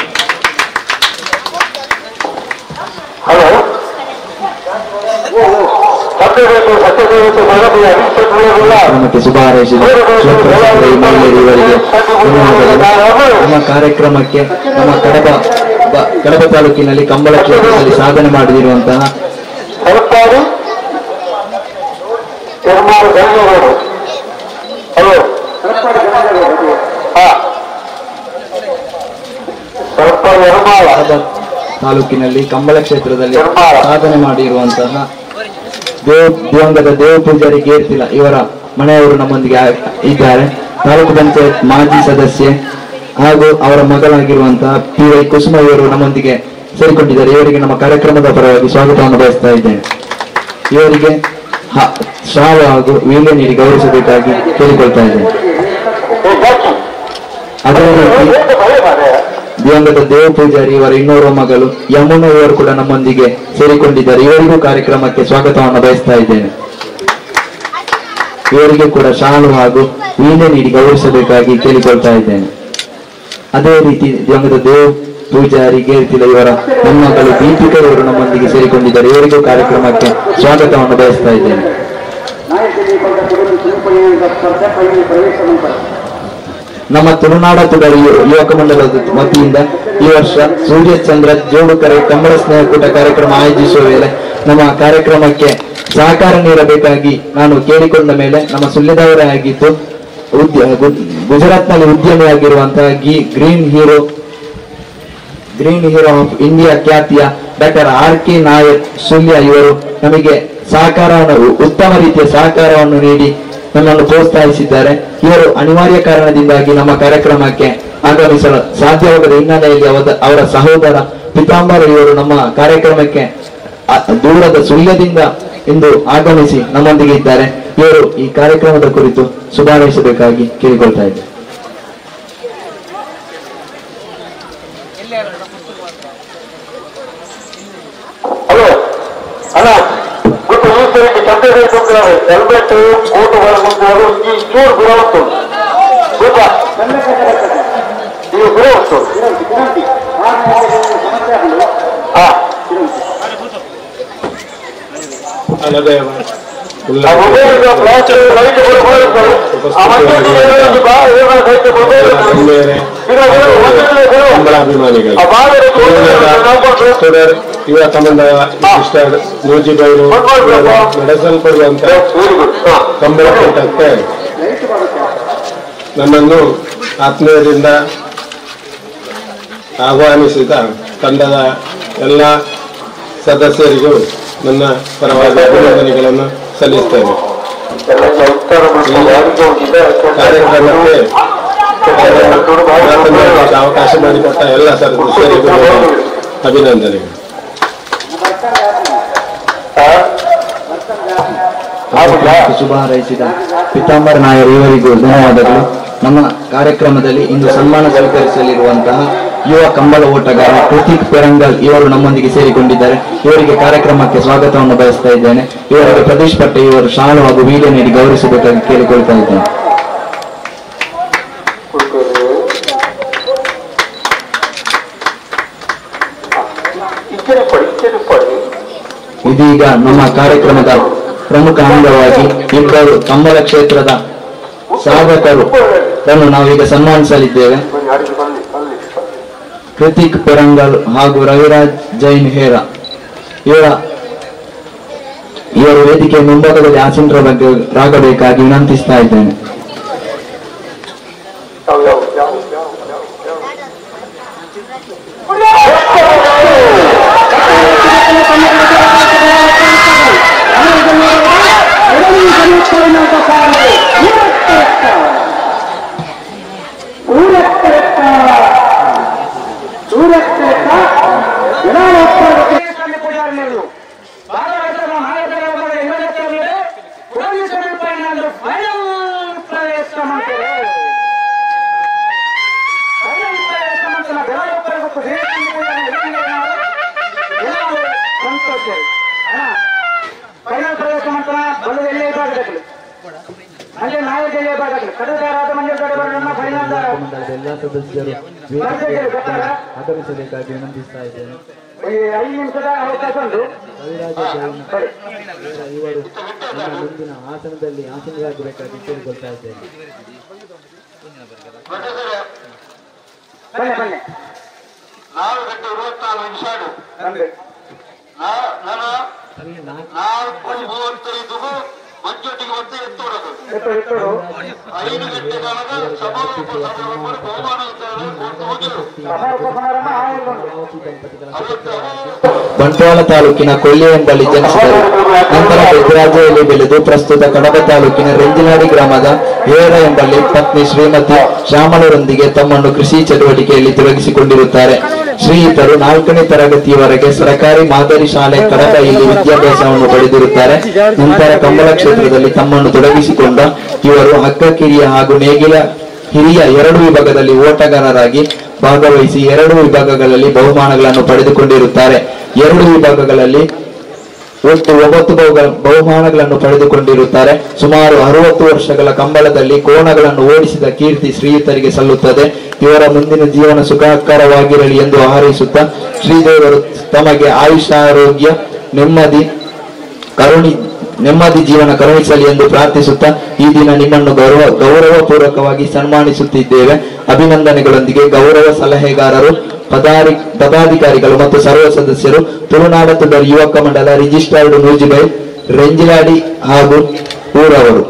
ಕಾರ್ಯಕ್ರಮಕ್ಕೆ ಶುಭ ಹಾರೈಸಿದ ಶಿವಪ್ರಸಾದ್ ರೈ ಮಹಿಳೆಯರು ಇವರಿಗೆ ಧನ್ಯವಾದಗಳು. ನಮ್ಮ ಕಾರ್ಯಕ್ರಮಕ್ಕೆ ನಮ್ಮ ಕಡಬ ತಾಲೂಕಿನಲ್ಲಿ ಕಂಬಳ ಕ್ಷೇತ್ರದಲ್ಲಿ ಸಾಧನೆ ಮಾಡಿರುವಂತಹ ಕಡಬ ತಾಲೂಕಿನಲ್ಲಿ ಕಂಬಳ ಕ್ಷೇತ್ರದಲ್ಲಿ ಸಾಧನೆ ಮಾಡಿರುವಂತಹ ದಿವಂಗತ ದೇವ ಪೂಜಾರಿ ಗೇರ್ತಿಲ ಇವರ ಮನೆಯವರು ನಮ್ಮೊಂದಿಗೆ ಇದ್ದಾರೆ. ತಾಲೂಕು ಪಂಚಾಯತ್ ಮಾಜಿ ಸದಸ್ಯೆ ಹಾಗೂ ಅವರ ಮಗಳಾಗಿರುವಂತಹ ಪಿ ವೈ ಕುಸುಮ ಇವರು ನಮ್ಮೊಂದಿಗೆ ಸೇರಿಕೊಂಡಿದ್ದಾರೆ. ಇವರಿಗೆ ನಮ್ಮ ಕಾರ್ಯಕ್ರಮದ ಪರವಾಗಿ ಸ್ವಾಗತವನ್ನು ಬಯಸ್ತಾ ಇದ್ದೇನೆ. ಇವರಿಗೆ ಶಾಲು ಹಾಗೂ ವೀಳ್ಯ ನೀಡಿ ಗೌರವಿಸಬೇಕಾಗಿ ಕೇಳಿಕೊಳ್ತಾ ಇದ್ದೇನೆ. ಅದೇ ರೀತಿ ದಿವಂಗತ ದೇವ ಪೂಜಾರಿ ಇವರ ಇನ್ನೋರ್ವ ಮಗಳು ಯಮುನಾ ಇವರು ಕೂಡ ನಮ್ಮೊಂದಿಗೆ ಸೇರಿಕೊಂಡಿದ್ದಾರೆ. ಇವರಿಗೂ ಕಾರ್ಯಕ್ರಮಕ್ಕೆ ಸ್ವಾಗತವನ್ನು ಬಯಸ್ತಾ ಇದ್ದೇನೆ. ಇವರಿಗೆ ಕೂಡ ಶಾಲು ಹಾಗೂ ವೀಣೆ ನೀಡಿ ಗೌರವಿಸಬೇಕಾಗಿ ಕೇಳಿಕೊಳ್ತಾ ಇದ್ದೇನೆ. ಅದೇ ರೀತಿ ದಿವಂಗತ ದೇವ ಪೂಜಾರಿ ಗೇರ್ತಿಲ ಇವರ ಮೊಮ್ಮಗಳು ದೀಪಿಕಾ ಇವರು ನಮ್ಮೊಂದಿಗೆ ಸೇರಿಕೊಂಡಿದ್ದಾರೆ. ಇವರಿಗೂ ಕಾರ್ಯಕ್ರಮಕ್ಕೆ ಸ್ವಾಗತವನ್ನು ಬಯಸ್ತಾ ಇದ್ದೇನೆ. ನಮ್ಮ ತುಳುನಾಡ ತುಡರಿ ಯುವಕ ಮಂಡಲದ ವತಿಯಿಂದ ಈ ವರ್ಷ ಸೂರ್ಯಚಂದ್ರ ಜೋಡುಕರೆ ಕಂಬಳ ಸ್ನೇಹಕೂಟ ಕಾರ್ಯಕ್ರಮ ಆಯೋಜಿಸುವ ವೇಳೆ ನಮ್ಮ ಕಾರ್ಯಕ್ರಮಕ್ಕೆ ಸಹಕಾರ ನೀಡಬೇಕಾಗಿ ನಾನು ಕೇಳಿಕೊಂಡ ಮೇಲೆ ನಮ್ಮ ಸುಳ್ಯದವರೇ ಆಗಿದ್ದು ಗುಜರಾತ್ನಲ್ಲಿ ಉದ್ಯಮಿಯಾಗಿರುವಂತಹ green hero of India ಖ್ಯಾತಿಯ doctor R K Nayak Sullia ಇವರು ನಮಗೆ ಸಹಕಾರವನ್ನು, ಉತ್ತಮ ರೀತಿಯ ಸಹಕಾರವನ್ನು ನೀಡಿ ನಮ್ಮನ್ನು ಪ್ರೋತ್ಸಾಹಿಸಿದ್ದಾರೆ. ಇವರು ಅನಿವಾರ್ಯ ಕಾರಣದಿಂದಾಗಿ ನಮ್ಮ ಕಾರ್ಯಕ್ರಮಕ್ಕೆ ಆಗಮಿಸಲು ಸಾಧ್ಯವಾಗದ ಹಿನ್ನೆಲೆಯಲ್ಲಿ ಅವರ ಸಹೋದರ ಪಿತಾಂಬರ ಇವರು ನಮ್ಮ ಕಾರ್ಯಕ್ರಮಕ್ಕೆ ದೂರದ ಸುಳ್ಯದಿಂದ ಇಂದು ಆಗಮಿಸಿ ನಮ್ಮೊಂದಿಗೆ ಇದ್ದಾರೆ. ಇವರು ಈ ಕಾರ್ಯಕ್ರಮದ ಕುರಿತು ಸುಧಾರಿಸಬೇಕಾಗಿ ಕೇಳಿಕೊಳ್ತಾ ಇದ್ದಾರೆ. ಅಭಿಮಾನಿಗಳು ಯುವಕ ಮಂಡಲ ನೂಜಿಬೈಲು ನಡೆಸಲ್ಪಡುವಂತ ಕಂಬಳ ಕೂಟಕ್ಕೆ ನನ್ನನ್ನು ಆತ್ಮೀಯರಿಂದ ಆಹ್ವಾನಿಸಿದ ತಂಡದ ಎಲ್ಲ ಸದಸ್ಯರಿಗೂ ನನ್ನ ಪರವಾಗಿ ಅಭಿನಂದನೆಗಳನ್ನು ಸಲ್ಲಿಸ್ತೇನೆ. ಕಾರ್ಯಕ್ರಮಕ್ಕೆ ಮಾತನಾಡಲಿಕ್ಕೆ ಅವಕಾಶ ಮಾಡಿಕೊಟ್ಟ ಎಲ್ಲ ಸದಸ್ಯರಿಗೂ ಅಭಿನಂದನೆಗಳು. ಶುಭ ಹಾರೈಸಿದ ಪಿತಾಂಬರ ನಾಯರ್ ಇವರಿಗೂ ಧನ್ಯವಾದಗಳು. ನಮ್ಮ ಕಾರ್ಯಕ್ರಮದಲ್ಲಿ ಇಂದು ಸನ್ಮಾನ ಸ್ವೀಕರಿಸಲಿರುವಂತಹ ಯುವ ಕಂಬಳ ಓಟಗಾರ ಕೃತಿಕ್ ಪೆರಂಗಲ್ ಇವರು ನಮ್ಮೊಂದಿಗೆ ಸೇರಿಕೊಂಡಿದ್ದಾರೆ. ಇವರಿಗೆ ಕಾರ್ಯಕ್ರಮಕ್ಕೆ ಸ್ವಾಗತವನ್ನು ಬಯಸ್ತಾ ಇದ್ದೇನೆ. ಇವರಿಗೆ ಪ್ರದೇಶ್ ಪಟ್ಟೆ ಇವರು ಶಾಲು ಹಾಗೂ ವೀಲೆ ನೀಡಿ ಗೌರವಿಸಬೇಕಾಗಿ ಕೇಳಿಕೊಳ್ತಾ ಇದ್ದೇನೆ. ಇದೀಗ ನಮ್ಮ ಕಾರ್ಯಕ್ರಮದ ಪ್ರಮುಖ ಅಂಗವಾಗಿ ಇಬ್ಬರು ಕಂಬಳ ಕ್ಷೇತ್ರದ ಸಾಧಕರು ನಾವೀಗ ಸನ್ಮಾನಿಸಲಿದ್ದೇವೆ. ಕೃತಿಕ್ ಪೆರಂಗಲ್ ಹಾಗೂ ರವಿರಾಜ್ ಜೈನ್ ಹೇರಾ ಇವರು ವೇದಿಕೆಯ ಮುಂಭಾಗದಲ್ಲಿ ಆಸೀನರಾಗಬೇಕಾಗಿ ವಿನಂತಿಸ್ತಾ ಇದ್ದೇನೆ. ಎಲ್ಲ ಸದಸ್ಯರು ಆಗಮಿಸಬೇಕಾಗಿ ವಿನಂತಿಸ್ತಾ ಇದ್ದೇನೆ. ರವಿರಾಜ ಜೈನ್ ಇವರು ನಮ್ಮ ಮುಂದಿನ ಆಸನದಲ್ಲಿ ಆಸನರಾಗಬೇಕಾಗಿ ಕೇಳಿಕೊಳ್ತಾ ಇದ್ದೇನೆ. ಬಂಟ್ವಾಳ ತಾಲೂಕಿನ ಕೊಳ್ಳಿ ಎಂಬಲ್ಲಿ ಜನಿಸಿದರು. ನಂತರ ಬೆದ್ರಾಜೆಯಲ್ಲಿ ಬೆಳೆದು ಪ್ರಸ್ತುತ ಕಡಬ ತಾಲೂಕಿನ ರೆಂಜಿನಾಡಿ ಗ್ರಾಮದ ಹೇರ ಎಂಬಲ್ಲಿ ಪತ್ನಿ ಶ್ರೀಮತಿ ಶ್ಯಾಮಲರೊಂದಿಗೆ ತಮ್ಮನ್ನು ಕೃಷಿ ಚಟುವಟಿಕೆಯಲ್ಲಿ ತೊಡಗಿಸಿಕೊಂಡಿರುತ್ತಾರೆ. ಶ್ರೀಯುತರು 4ನೇ ತರಗತಿಯವರೆಗೆ ಸರಕಾರಿ ಮಾದರಿ ಶಾಲೆ ಕಡಬ ಇಲ್ಲಿ ವಿದ್ಯಾಭ್ಯಾಸವನ್ನು ಪಡೆದಿರುತ್ತಾರೆ. ನಂತರ ಕಂಬಳ ಕ್ಷೇತ್ರದಲ್ಲಿ ತಮ್ಮನ್ನು ತೊಡಗಿಸಿಕೊಂಡ ಇವರು ಹಗ್ಗ ಕಿರಿಯ ಹಾಗೂ ನೇಗಿಲ ಹಿರಿಯ 2 ವಿಭಾಗದಲ್ಲಿ ಓಟಗಾರರಾಗಿ ಭಾಗವಹಿಸಿ 2 ವಿಭಾಗಗಳಲ್ಲಿ ಬಹುಮಾನಗಳನ್ನು ಪಡೆದುಕೊಂಡಿರುತ್ತಾರೆ. 2 ವಿಭಾಗಗಳಲ್ಲಿ ಒಟ್ಟು 9 ಬಹುಮಾನಗಳನ್ನು ಪಡೆದುಕೊಂಡಿರುತ್ತಾರೆ. ಸುಮಾರು 60 ವರ್ಷಗಳ ಕಂಬಳದಲ್ಲಿ ಕೋಣಗಳನ್ನು ಓಡಿಸಿದ ಕೀರ್ತಿ ಶ್ರೀಯುತರಿಗೆ ಸಲ್ಲುತ್ತದೆ. ಇವರ ಮುಂದಿನ ಜೀವನ ಸುಖಕರವಾಗಿರಲಿ ಎಂದು ಹಾರೈಸುತ್ತಾ ಶ್ರೀದೇವರು ತಮಗೆ ಆಯುಷ, ಆರೋಗ್ಯ, ನೆಮ್ಮದಿ ಜೀವನ ಕರುಣಿಸಲಿ ಎಂದು ಪ್ರಾರ್ಥಿಸುತ್ತಾ ಈ ದಿನ ನಿಮ್ಮನ್ನು ಗೌರವಪೂರ್ವಕವಾಗಿ ಸನ್ಮಾನಿಸುತ್ತಿದ್ದೇವೆ. ಅಭಿನಂದನೆಗಳೊಂದಿಗೆ ಗೌರವ ಸಲಹೆಗಾರರು, ಪದಾಧಿಕಾರಿಗಳು ಮತ್ತು ಸರ್ವ ಸದಸ್ಯರು, ತುಳುನಾಡ ತುಡರ್ ಯುವಕ ಮಂಡಲ, ರಿಜಿಸ್ಟರ್ಡ್ ನೂಜಿಬೈಲ್, Renjiladi ಹಾಗೂ ಊರವರು.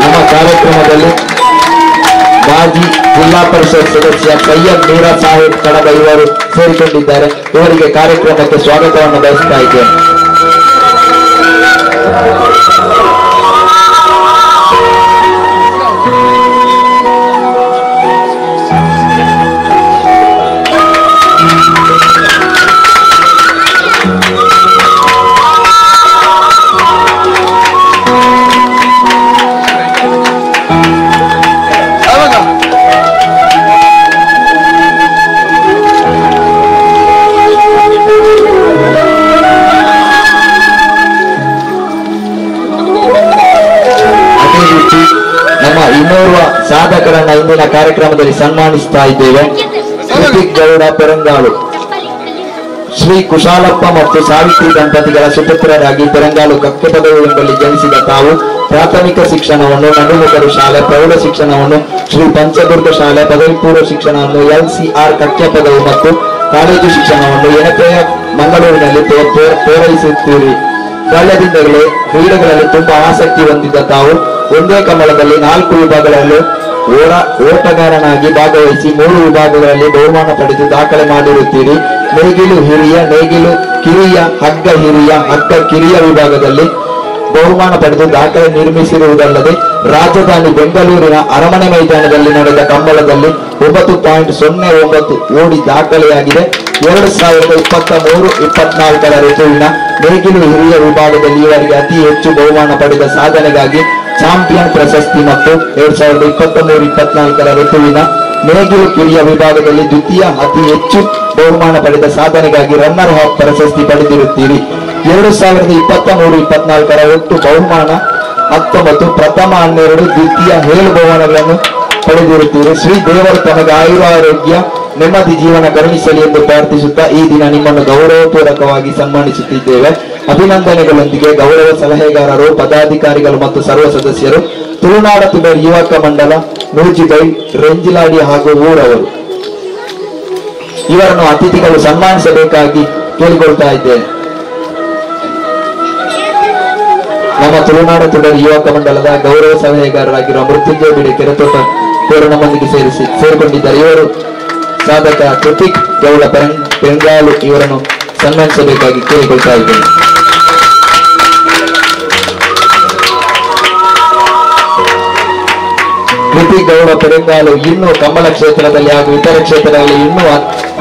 ನಮ್ಮ ಕಾರ್ಯಕ್ರಮದಲ್ಲಿ ಮಾಜಿ ಜಿಲ್ಲಾ ಪರಿಷತ್ ಸದಸ್ಯ ಸೈಯದ್ ಮೀರಾ ಸಾಹೇಬ್ ಕಡಬ ಇವರು ಸೇರಿಕೊಂಡಿದ್ದಾರೆ. ಇವರಿಗೆ ಕಾರ್ಯಕ್ರಮಕ್ಕೆ ಸ್ವಾಗತವನ್ನು ಬಯಸ್ತಾ ಇದ್ದೇನೆ. ಇನ್ನೋರ್ವ ಸಾಧಕರನ್ನ ಇಂದಿನ ಕಾರ್ಯಕ್ರಮದಲ್ಲಿ ಸನ್ಮಾನಿಸ್ತಾ ಇದ್ದೇವೆ. ಕೃತಿಕ್ ಗೌಡ ಪೆರಂಗಾಲು, ಶ್ರೀ ಕುಶಾಲಪ್ಪ ಮತ್ತು ಸಾವಿತ್ರಿ ದಂಪತಿಗಳ ಸುಪುತ್ರರಾಗಿ ಪೆರಂಗಾಲು ಕಕ್ಕೆಪದವು ಎಂಬಲ್ಲಿ ಜನಿಸಿದ ತಾವು ಪ್ರಾಥಮಿಕ ಶಿಕ್ಷಣವನ್ನು ನಡುಮುಗರು ಶಾಲೆ, ಪ್ರೌಢ ಶಿಕ್ಷಣವನ್ನು ಶ್ರೀ ಪಂಚದುರ್ಗ ಶಾಲೆ, ಪದವಿ ಪೂರ್ವ ಶಿಕ್ಷಣವನ್ನು ಎಲ್ಸಿಆರ್ ಕಕ್ಕೆಪದವು ಮತ್ತು ಕಾಲೇಜು ಶಿಕ್ಷಣವನ್ನು ಎನಪೆಯ ಮಂಗಳೂರಿನಲ್ಲಿ ಪೂರೈಸುತ್ತೀರಿ. ಬಾಲ್ಯದಿಂದಲೇ ಕ್ರೀಡೆಗಳಲ್ಲಿ ತುಂಬಾ ಆಸಕ್ತಿ ಹೊಂದಿದ್ದ ತಾವು ಒಂದೇ ಕಮಲದಲ್ಲಿ 4 ವಿಭಾಗಗಳಲ್ಲಿ ಓಟಗಾರನಾಗಿ ಭಾಗವಹಿಸಿ 3 ವಿಭಾಗಗಳಲ್ಲಿ ಬಹುಮಾನ ಪಡೆದು ದಾಖಲೆ ಮಾಡಿರುತ್ತೀರಿ. ನೇಗಿಲು ಹಿರಿಯ, ನೇಗಿಲು ಕಿರಿಯ, ಹಗ್ಗ ಹಿರಿಯ, ಹಗ್ಗ ಕಿರಿಯ ವಿಭಾಗದಲ್ಲಿ ಬಹುಮಾನ ಪಡೆದು ದಾಖಲೆ ನಿರ್ಮಿಸಿರುವುದಲ್ಲದೆ ರಾಜಧಾನಿ ಬೆಂಗಳೂರಿನ ಅರಮನೆ ಮೈದಾನದಲ್ಲಿ ನಡೆದ ಕಂಬಳದಲ್ಲಿ 9.09 ಓಡಿ ದಾಖಲೆಯಾಗಿದೆ. 2023-24 ಋತುವಿನ ನೇಗಿಲು ಹಿರಿಯ ವಿಭಾಗದಲ್ಲಿ ಇವರಿಗೆ ಅತಿ ಹೆಚ್ಚು ಬಹುಮಾನ ಪಡೆದ ಸಾಧನೆಗಾಗಿ ಚಾಂಪಿಯನ್ ಪ್ರಶಸ್ತಿ ಮತ್ತು 2023-24 ಋತುವಿನ ನೇಗಿಲು ಕಿರಿಯ ವಿಭಾಗದಲ್ಲಿ ದ್ವಿತೀಯ ಅತಿ ಹೆಚ್ಚು ಬಹುಮಾನ ಪಡೆದ ಸಾಧನೆಗಾಗಿ ರನ್ನರ್ ಅಪ್ ಪ್ರಶಸ್ತಿ ಪಡೆದಿರುತ್ತೀರಿ. 2023-24 ಒಟ್ಟು ಬಹುಮಾನ 19, ಪ್ರಥಮ 12, ದ್ವಿತೀಯ 7 ಬಹುಮಾನಗಳನ್ನು ಪಡೆದಿರುತ್ತೀರಿ. ಶ್ರೀ ದೇವರು ತಮಗೆ ಆಯುರ ಆರೋಗ್ಯ ನೆಮ್ಮದಿ ಜೀವನ ಕರುಣಿಸಲಿ ಎಂದು ಪ್ರಾರ್ಥಿಸುತ್ತಾ ಈ ದಿನ ನಿಮ್ಮನ್ನು ಗೌರವಪೂರ್ವಕವಾಗಿ ಸನ್ಮಾನಿಸುತ್ತಿದ್ದೇವೆ. ಅಭಿನಂದನೆಗಳೊಂದಿಗೆ ಗೌರವ ಸಲಹೆಗಾರರು, ಪದಾಧಿಕಾರಿಗಳು ಮತ್ತು ಸರ್ವ ಸದಸ್ಯರು, ತುಳುನಾಡ ತುಡರ್ ಯುವಕ ಮಂಡಲ, ನೂಜಿಬೈಲ್, ರೆಂಜಿಲಾಡಿ ಹಾಗೂ ಊರವರು. ಇವರನ್ನು ಅತಿಥಿಗಳು ಸನ್ಮಾನಿಸಬೇಕಾಗಿ ಕೇಳಿಕೊಳ್ತಾ ಇದ್ದೇನೆ. ನಮ್ಮ ತುಳುನಾಡ ತುಡರ್ ಯುವಕ ಮಂಡಲದ ಗೌರವ ಸಲಹೆಗಾರರಾಗಿರುವ ಮೃತ್ಯುಂಜಯ ಬಿಡೆ ಕೆರೆತೋಟ ಇವರು ನಮ್ಮೊಂದಿಗೆ ಸೇರಿಕೊಂಡಿದ್ದಾರೆ. ಇವರು ಸಾಧಕ ಕೃತಿಕ್ ಗೌಡ ಪೆರಂಗಾಲು ಇವರನ್ನು ಸನ್ಮಾನಿಸಬೇಕಾಗಿ ಕೇಳಿಕೊಳ್ತಾ ಇದ್ದೇನೆ. ಕೃತಿಕ್ ಗೌಡ ಪೆರಂಗಾಲು ಇನ್ನೂ ಕಂಬಳ ಕ್ಷೇತ್ರದಲ್ಲಿ ಹಾಗೂ ಇತರ ಕ್ಷೇತ್ರಗಳಲ್ಲಿ ಇನ್ನೂ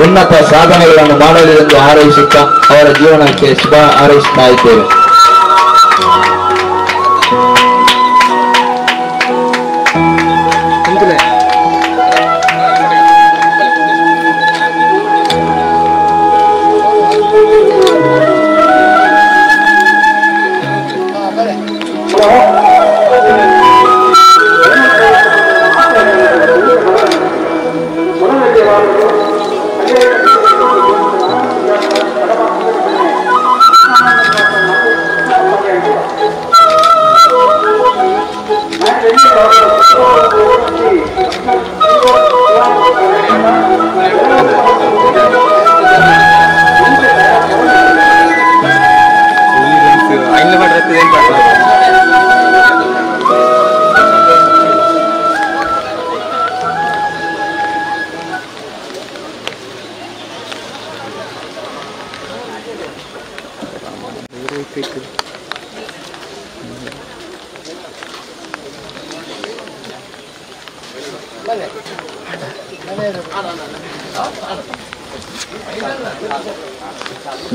ಉನ್ನತ ಸಾಧನೆಗಳನ್ನು ಮಾಡಲಿ ಎಂದು ಹಾರೈಸುತ್ತಾ ಅವರ ಜೀವನಕ್ಕೆ ಶುಭ ಹಾರೈಸುತ್ತಾ ಇದ್ದೇವೆ.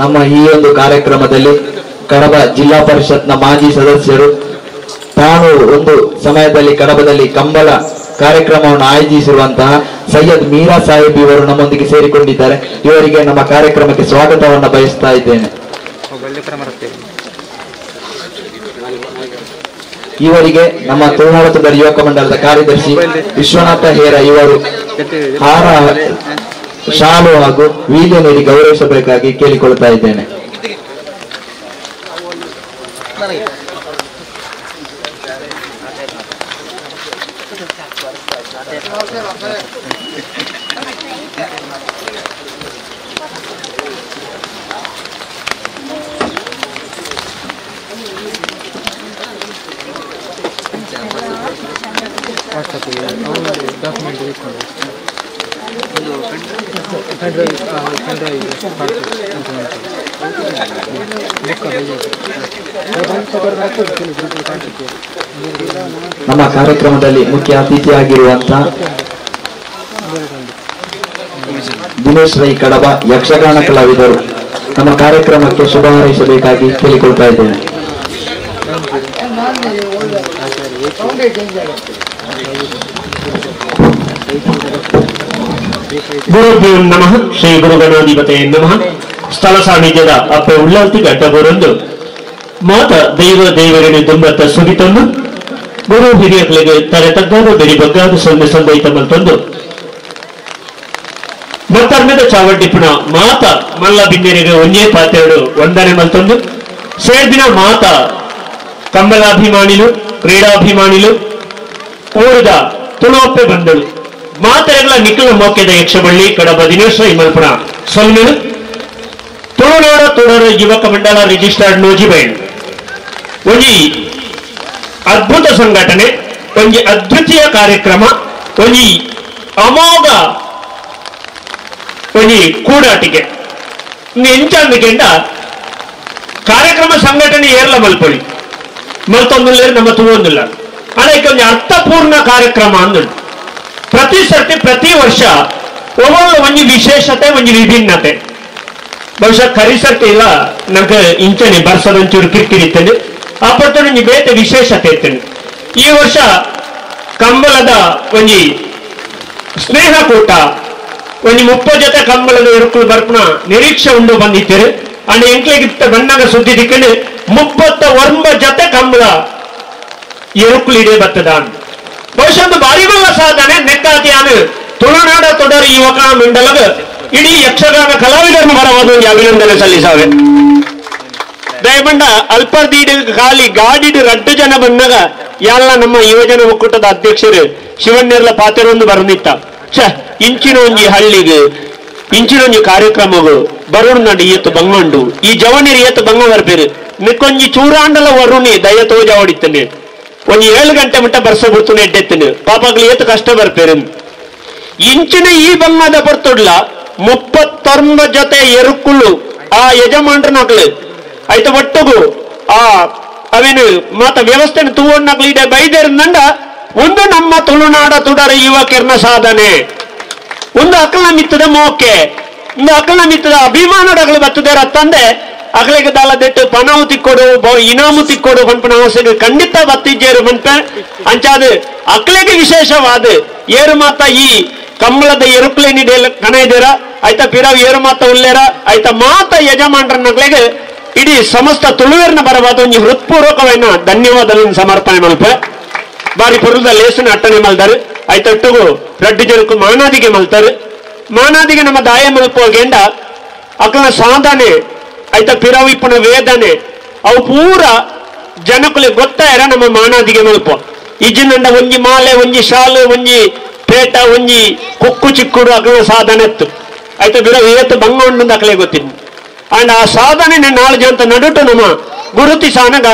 ನಮ್ಮ ಈ ಒಂದು ಕಾರ್ಯಕ್ರಮದಲ್ಲಿ ಕಡಬ ಜಿಲ್ಲಾ ಪರಿಷತ್ನ ಮಾಜಿ ಸದಸ್ಯರು, ತಾನು ಒಂದು ಸಮಯದಲ್ಲಿ ಕಡಬದಲ್ಲಿ ಕಂಬಳ ಕಾರ್ಯಕ್ರಮವನ್ನು ಆಯೋಜಿಸಿರುವಂತಹ ಸೈಯದ್ ಮೀರಾ ಸಾಹೇಬ್ ಇವರು ನಮ್ಮೊಂದಿಗೆ ಸೇರಿಕೊಂಡಿದ್ದಾರೆ. ಇವರಿಗೆ ನಮ್ಮ ಕಾರ್ಯಕ್ರಮಕ್ಕೆ ಸ್ವಾಗತವನ್ನು ಬಯಸ್ತಾ ಇದ್ದೇನೆ. ಇವರಿಗೆ ನಮ್ಮ ತುಳುನಾಡು ತುಡರ್ ಯುವಕ ಮಂಡಲದ ಕಾರ್ಯದರ್ಶಿ ವಿಶ್ವನಾಥ ಹೇರ ಇವರು ಹಾರ ಶಾಲು ಹಾಗೂ ವೀಲ್ಯ ನೀಡಿ ಗೌರವಿಸಬೇಕಾಗಿ ಕೇಳಿಕೊಳ್ತಾ ಇದ್ದೇನೆ. ನಮ್ಮ ಕಾರ್ಯಕ್ರಮದಲ್ಲಿ ಮುಖ್ಯ ಅತಿಥಿಯಾಗಿರುವಂತಹ ದಿನೇಶ್ ರೈ ಕಡಬ ಯಕ್ಷಗಾನ ಕಲಾವಿದರು ನಮ್ಮ ಕಾರ್ಯಕ್ರಮಕ್ಕೆ ಶುಭ ಹಾರೈಸಬೇಕಾಗಿ ಕೇಳಿಕೊಳ್ತಾ ಇದ್ದೇನೆ. ಗುರುಭ್ಯೋ ನಮಃ. ಶ್ರೀ ಗುರುಗಣಾಧಿಪತಯೇ ನಮಃ. ಸ್ಥಳ ಸಾನ್ನಿಧ್ಯದ ಅಪ್ಪ ಉಳ್ಳಾಲ್ತಿ ಗಡ್ಡಬೋರೊಂದು ಮಾತ ದೈವ ದೇವರನ್ನು ದುಂಬತ್ತ ಸುಗಿತಂದು ಗುರು ಹಿರಿಯಗಳಿಗೆ ತಲೆ ತಗ್ಗಾದ ಬೆರಿ ಬಗ್ಗಾದ ಸೊನ್ನೆ ಸಂದೈತ ಮಲ್ತಂದು ಮತ್ತರ್ಮದ ಚಾವಡ್ಡಿಪುಣ ಮಾತ ಮಲ್ಲ ಬಿನ್ನೆರಿಗೆ ಒಂಜೇ ಪಾತೆರಡು ವಂದನೆ ಮಲ್ತಂದು ಸೇರ್ದಿನ ಮಾತ ಕಂಬಲಾಭಿಮಾನಿಲು ಕ್ರೀಡಾಭಿಮಾನಿಲು ಊರದ ತುಳುವಪ್ಪೆ ಬಂದಳು ಮಾತೆರೆಗಳ ನಿಖಿಲ ಮೋಕೆದ ಯಕ್ಷಬಳ್ಳಿ ಕಡಬ ದಿನೇಶ ಮಲ್ಪುಣ ಸೊಲ್ಮೆಳು ತುಳುನಾಡ ತುಳರ ಯುವಕ ಮಂಡಲ ರಿಜಿಸ್ಟರ್ಡ್ ನೂಜಿಬೈಲು ಒಂಜಿ ಅದ್ಭುತ ಸಂಘಟನೆ, ಒಂಜಿ ಅದ್ವಿತೀಯ ಕಾರ್ಯಕ್ರಮ, ಒಂಜಿ ಅಮೋಘ ಒಂಜಿ ಕೂಡಾಟಿಕೆ ಎಂಚಂದಕೆಂಡ ಕಾರ್ಯಕ್ರಮ ಸಂಘಟನೆ ಏರ್ಲ ಮಲ್ಪೊಳಿ ಮಲ್ತೊಂದುಲ್ಲೇರು ನಮ್ಮ ತೂವೊಂದಿಲ್ಲ ಅದಕ್ಕೆ ಒಂಜಿ ಅರ್ಥಪೂರ್ಣ ಕಾರ್ಯಕ್ರಮ ಅಂದುಂಡು. ಪ್ರತಿ ಸರ್ತಿ ಪ್ರತಿ ವರ್ಷ ಒಬ್ಬೊಬ್ಬ ಒಂಜಿ ವಿಶೇಷತೆ ಒಂಜಿ ವಿಭಿನ್ನತೆ. ಬಹುಶಃ ಕರಿಸರ್ತಿ ಇಲ್ಲ ನಂಗೆ ಇಂಚನೆ ಬರ್ಸದಂಚೂರು ಕಿರಿಕಿರಿತ್ತೇನೆ ಆ ಒಂಜಿ ಬೇತೆ ವಿಶೇಷತೆ ಇತ್ತೇನೆ. ಈ ವರ್ಷ ಕಂಬಳದ ಒಂಜಿ ಸ್ನೇಹಕೂಟ ಒಂಜಿ 30 ಜೊತೆ ಕಂಬಳದ ಎರುಕುಲು ಬರ್ಪುನ ನಿರೀಕ್ಷೆ ಉಂಡು ಬಂದಿತ್ತೇನೆ. ಅಂಡ್ ಎಂಕ್ಲೆಗಿತ್ತ ಬಣ್ಣಗ ಸುದ್ದಿ ದಿಕ್ಕಂಡು 39 ಜೊತೆ ಕಂಬಳ ಎರುಕುಲು ಇಡೇ ಬರ್ತದ. ಬಹುಶಃ ಒಂದು ಭಾರಿ ಬಲ್ಲ ಸಾಧನೆ ನೆಕ್ಕಾತಿಯಾನು ತುಳುನಾಡ ತೊಡರು ಯುವಕ ಮಂಡಲದ ಇಡೀ ಯಕ್ಷಗಾನ ಕಲಾವಿದರನ್ನು ಬರವಾದ ಒಂದು ಅಭಿನಂದನೆ ಸಲ್ಲಿಸಾವೆ. ದಯಮಂಡ ಅಲ್ಪರ್ದೀಡು ಖಾಲಿ ಗಾಡಿಡು ರಡ್ಡು ಜನ ಬಂದಾಗ ಎಲ್ಲ ನಮ್ಮ ಯುವಜನ ಒಕ್ಕೂಟದ ಅಧ್ಯಕ್ಷರು ಶಿವಣ್ಣರ್ಲ ಪಾತ್ರವೊಂದು ಬರನಿತ್ತ ಛ ಇಂಚಿನ ಒಂಜಿ ಹಳ್ಳಿಗೆ ಇಂಚಿನ ಒಂಜಿ ಕಾರ್ಯಕ್ರಮಗಳು ಬರುಣ ನಡಿ ಏತು ಬಂಗಂಡು ಈ ಜವನಿರು ಏತು ಬಂಗ ಬರ್ಪೇರು ನಿಕ್ಕೊಂಜಿ ಚೂರಾಂಡಲ ವರುಣಿ ದಯ ತೋಜ ಹೊಡಿತಾನೆ ಒಂಜಿ 7 ಗಂಟೆ ಮಟ್ಟ ಬರ್ಸ ಬಿಡ್ತಾನೆ ಎಡ್ಡೆತ್ತನೆ ಪಾಪಗಳು ಏತು ಕಷ್ಟ ಬರ್ಪೇರು ಇಂಚಿನ ಈ ಬಂಗದ ಬರ್ತುಡ್ಲ 39 ಜೊತೆ ಎರುಕುಲು ಆ ಯಜಮಾನ್ರನಾಗ್ಲು ಆಯ್ತ ಒಟ್ಟುಗು ಆ ಅವೇನು ಮಾತ ವ್ಯವಸ್ಥೆನ ತೂವಣ್ಣಾಗ್ಲು ಇಡೆ ಬೈದೇರ್ನಂಡ ಒಂದು ನಮ್ಮ ತುಳುನಾಡ ತುಡರ ಯುವಕರ್ನ ಸಾಧನೆ, ಒಂದು ಅಕಲ ಮಿತ್ತದ ಮೋಕೆ, ಒಂದು ಅಕಲ ಮಿತ್ತದ ಅಭಿಮಾನಡಗಳು ಬರ್ತದೆ ತಂದೆ ಅಗಲಿಗೆ ದಾಲದೆಟ್ಟು ಪಣವು ತಿಕ್ಕೊಡು ಇನಾಮು ತಿಕ್ಕೊಡು ಪನ್ಪನ ಅವಶ್ಯಕ ಖಂಡಿತ ಬತ್ತಿಜ್ಜೇರು ಪನ್ಪ ಅಂಚಾದ ಅಕ್ಲೆಗೆ ವಿಶೇಷವಾದ ಏರು ಮಾತ ಈ ಕಂಬಳದ ಎರುಕ್ಲೇನಿಡೆ ಕಣ ಇದ್ದೀರ ಆಯ್ತಾ ಪಿರಾವ್ ಏರು ಮಾತ ಉಲ್ಲೇರ ಆಯ್ತಾ ಮಾತ ಯಜಮಾನ್ರನ್ನಗ್ಲಿಗೆ ಇಡೀ ಸಮಸ್ತ ತುಳುವೇರ್ನ ಬರವಾದ ಒಂಜಿ ಹೃತ್ಪೂರ್ವಕವೈನ ಧನ್ಯವಾದಗಳನ್ನು ಸಮರ್ಪಣೆ ಮಲ್ಪ ಬಾರಿ ಪುರುದ ಲೇಸನ ಅಟ್ಟಣೆ ಮಲ್ದಾರು ಆಯ್ತೊಟ್ಟುಗು ರಡ್ಡು ಜನಕ್ಕೂ ಮಾನಾದಿಗೆ ಮಲ್ತಾರೆ ಮಾನಾದಿಗೆ ನಮ್ಮ ದಾಯ ಮಲ್ಪೋಗೆಂಡ ಅಕ್ಲನ ಸಾಧನೆ ಆಯ್ತಾ ಪಿರಾವ್ ಇಪ್ಪನ ವೇದನೆ ಅವು ಪೂರ ಜನಕ್ಕುಲಿ ಗೊತ್ತಾಯರ ನಮ್ಮ ಮಾನಾದಿಗೆ ಮಲ್ಪ ಇಜ್ಜಿನಂಡ ಒಂಜಿ ಮಾಲೆ ಒಂಜಿ ಶಾಲು ಒಂಜಿ ಪೇಟ ಒಂಜಿ ಕುಕ್ಕು ಚಿಕ್ಕುಡು ಅಕ್ಲನ ಸಾಧನೆ ಇತ್ತು ಆಯ್ತಾ ಬಿರಾವ್ ಏತು ಬಂಗ ಉಂಡು ಅಕ್ಲೆ ಗೊತ್ತಿದ್ದು ಅಂಡ್ ಆ ಸಾಧನೆ ನಾಳು ಜನ ನಡುಟು ನಮ್ಮ ಗುರುತಿ ಸಾನಗ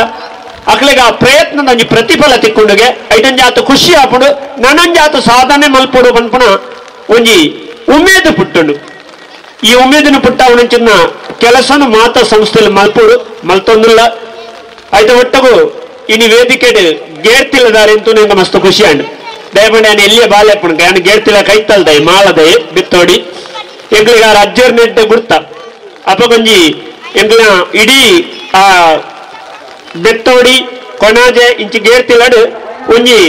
ಅಕ್ಲೆಗ ಆ ಪ್ರಯತ್ನದ ಒಂಜಿ ಪ್ರತಿಫಲ ತಿಕ್ಕೊಂಡುಗೆ ಐಟಂಜಾತ ಖುಷಿ ಆಪುಡು ನನಂಜಾತ ಸಾಧನೆ ಮಲ್ಪುಡು ಪನ್ಪುನ ಒಂಜಿ ಉಮೇದು ಪುಟ್ಟುಂಡು. ಈ ಉಮೇದಿನ ಪುಟ್ಟ ಕೆಲಸನ ಮಾತ ಸಂಸ್ಥೆಯಲ್ಲಿ ಮಲ್ಪುಡು ಮಲ್ತೊಂದಿಲ್ಲ ಆಯ್ತ ಒಟ್ಟಗು ಇನಿ ವೇದಿಕೆ ಗೇರ್ತಿಲ್ಲದಾರೆ ಅಂತೂ ನಂಗೆ ಮಸ್ತ್ ಖುಷಿ ಅಂಡು ದಯಮಾಡಿ ನಾನು ಎಲ್ಲಿಯ ಬಾಲೆಪ್ಪಣ ನಾನು ಗೇರ್ತಿಲ್ಲ ಕೈತಲ್ದೈ ಮಾಲದೈ ಬಿತ್ತೋಡಿ ಎಂಗ್ಳಿಗೆ ಆ ಅಜ್ಜರ್ ನೆಡ್ಡೆ ಗುರ್ತ ಅಪ್ಪ ಕೊಂಜಿ ಎಂಗ್ಲ ಇಡೀ ಆ ಬೆತ್ತೋಡಿ ಕೊಣಾಜೆ ಇಂಚಿ ಗೇರ್ತಿಲ್ಲಡು ಒಂಜಿ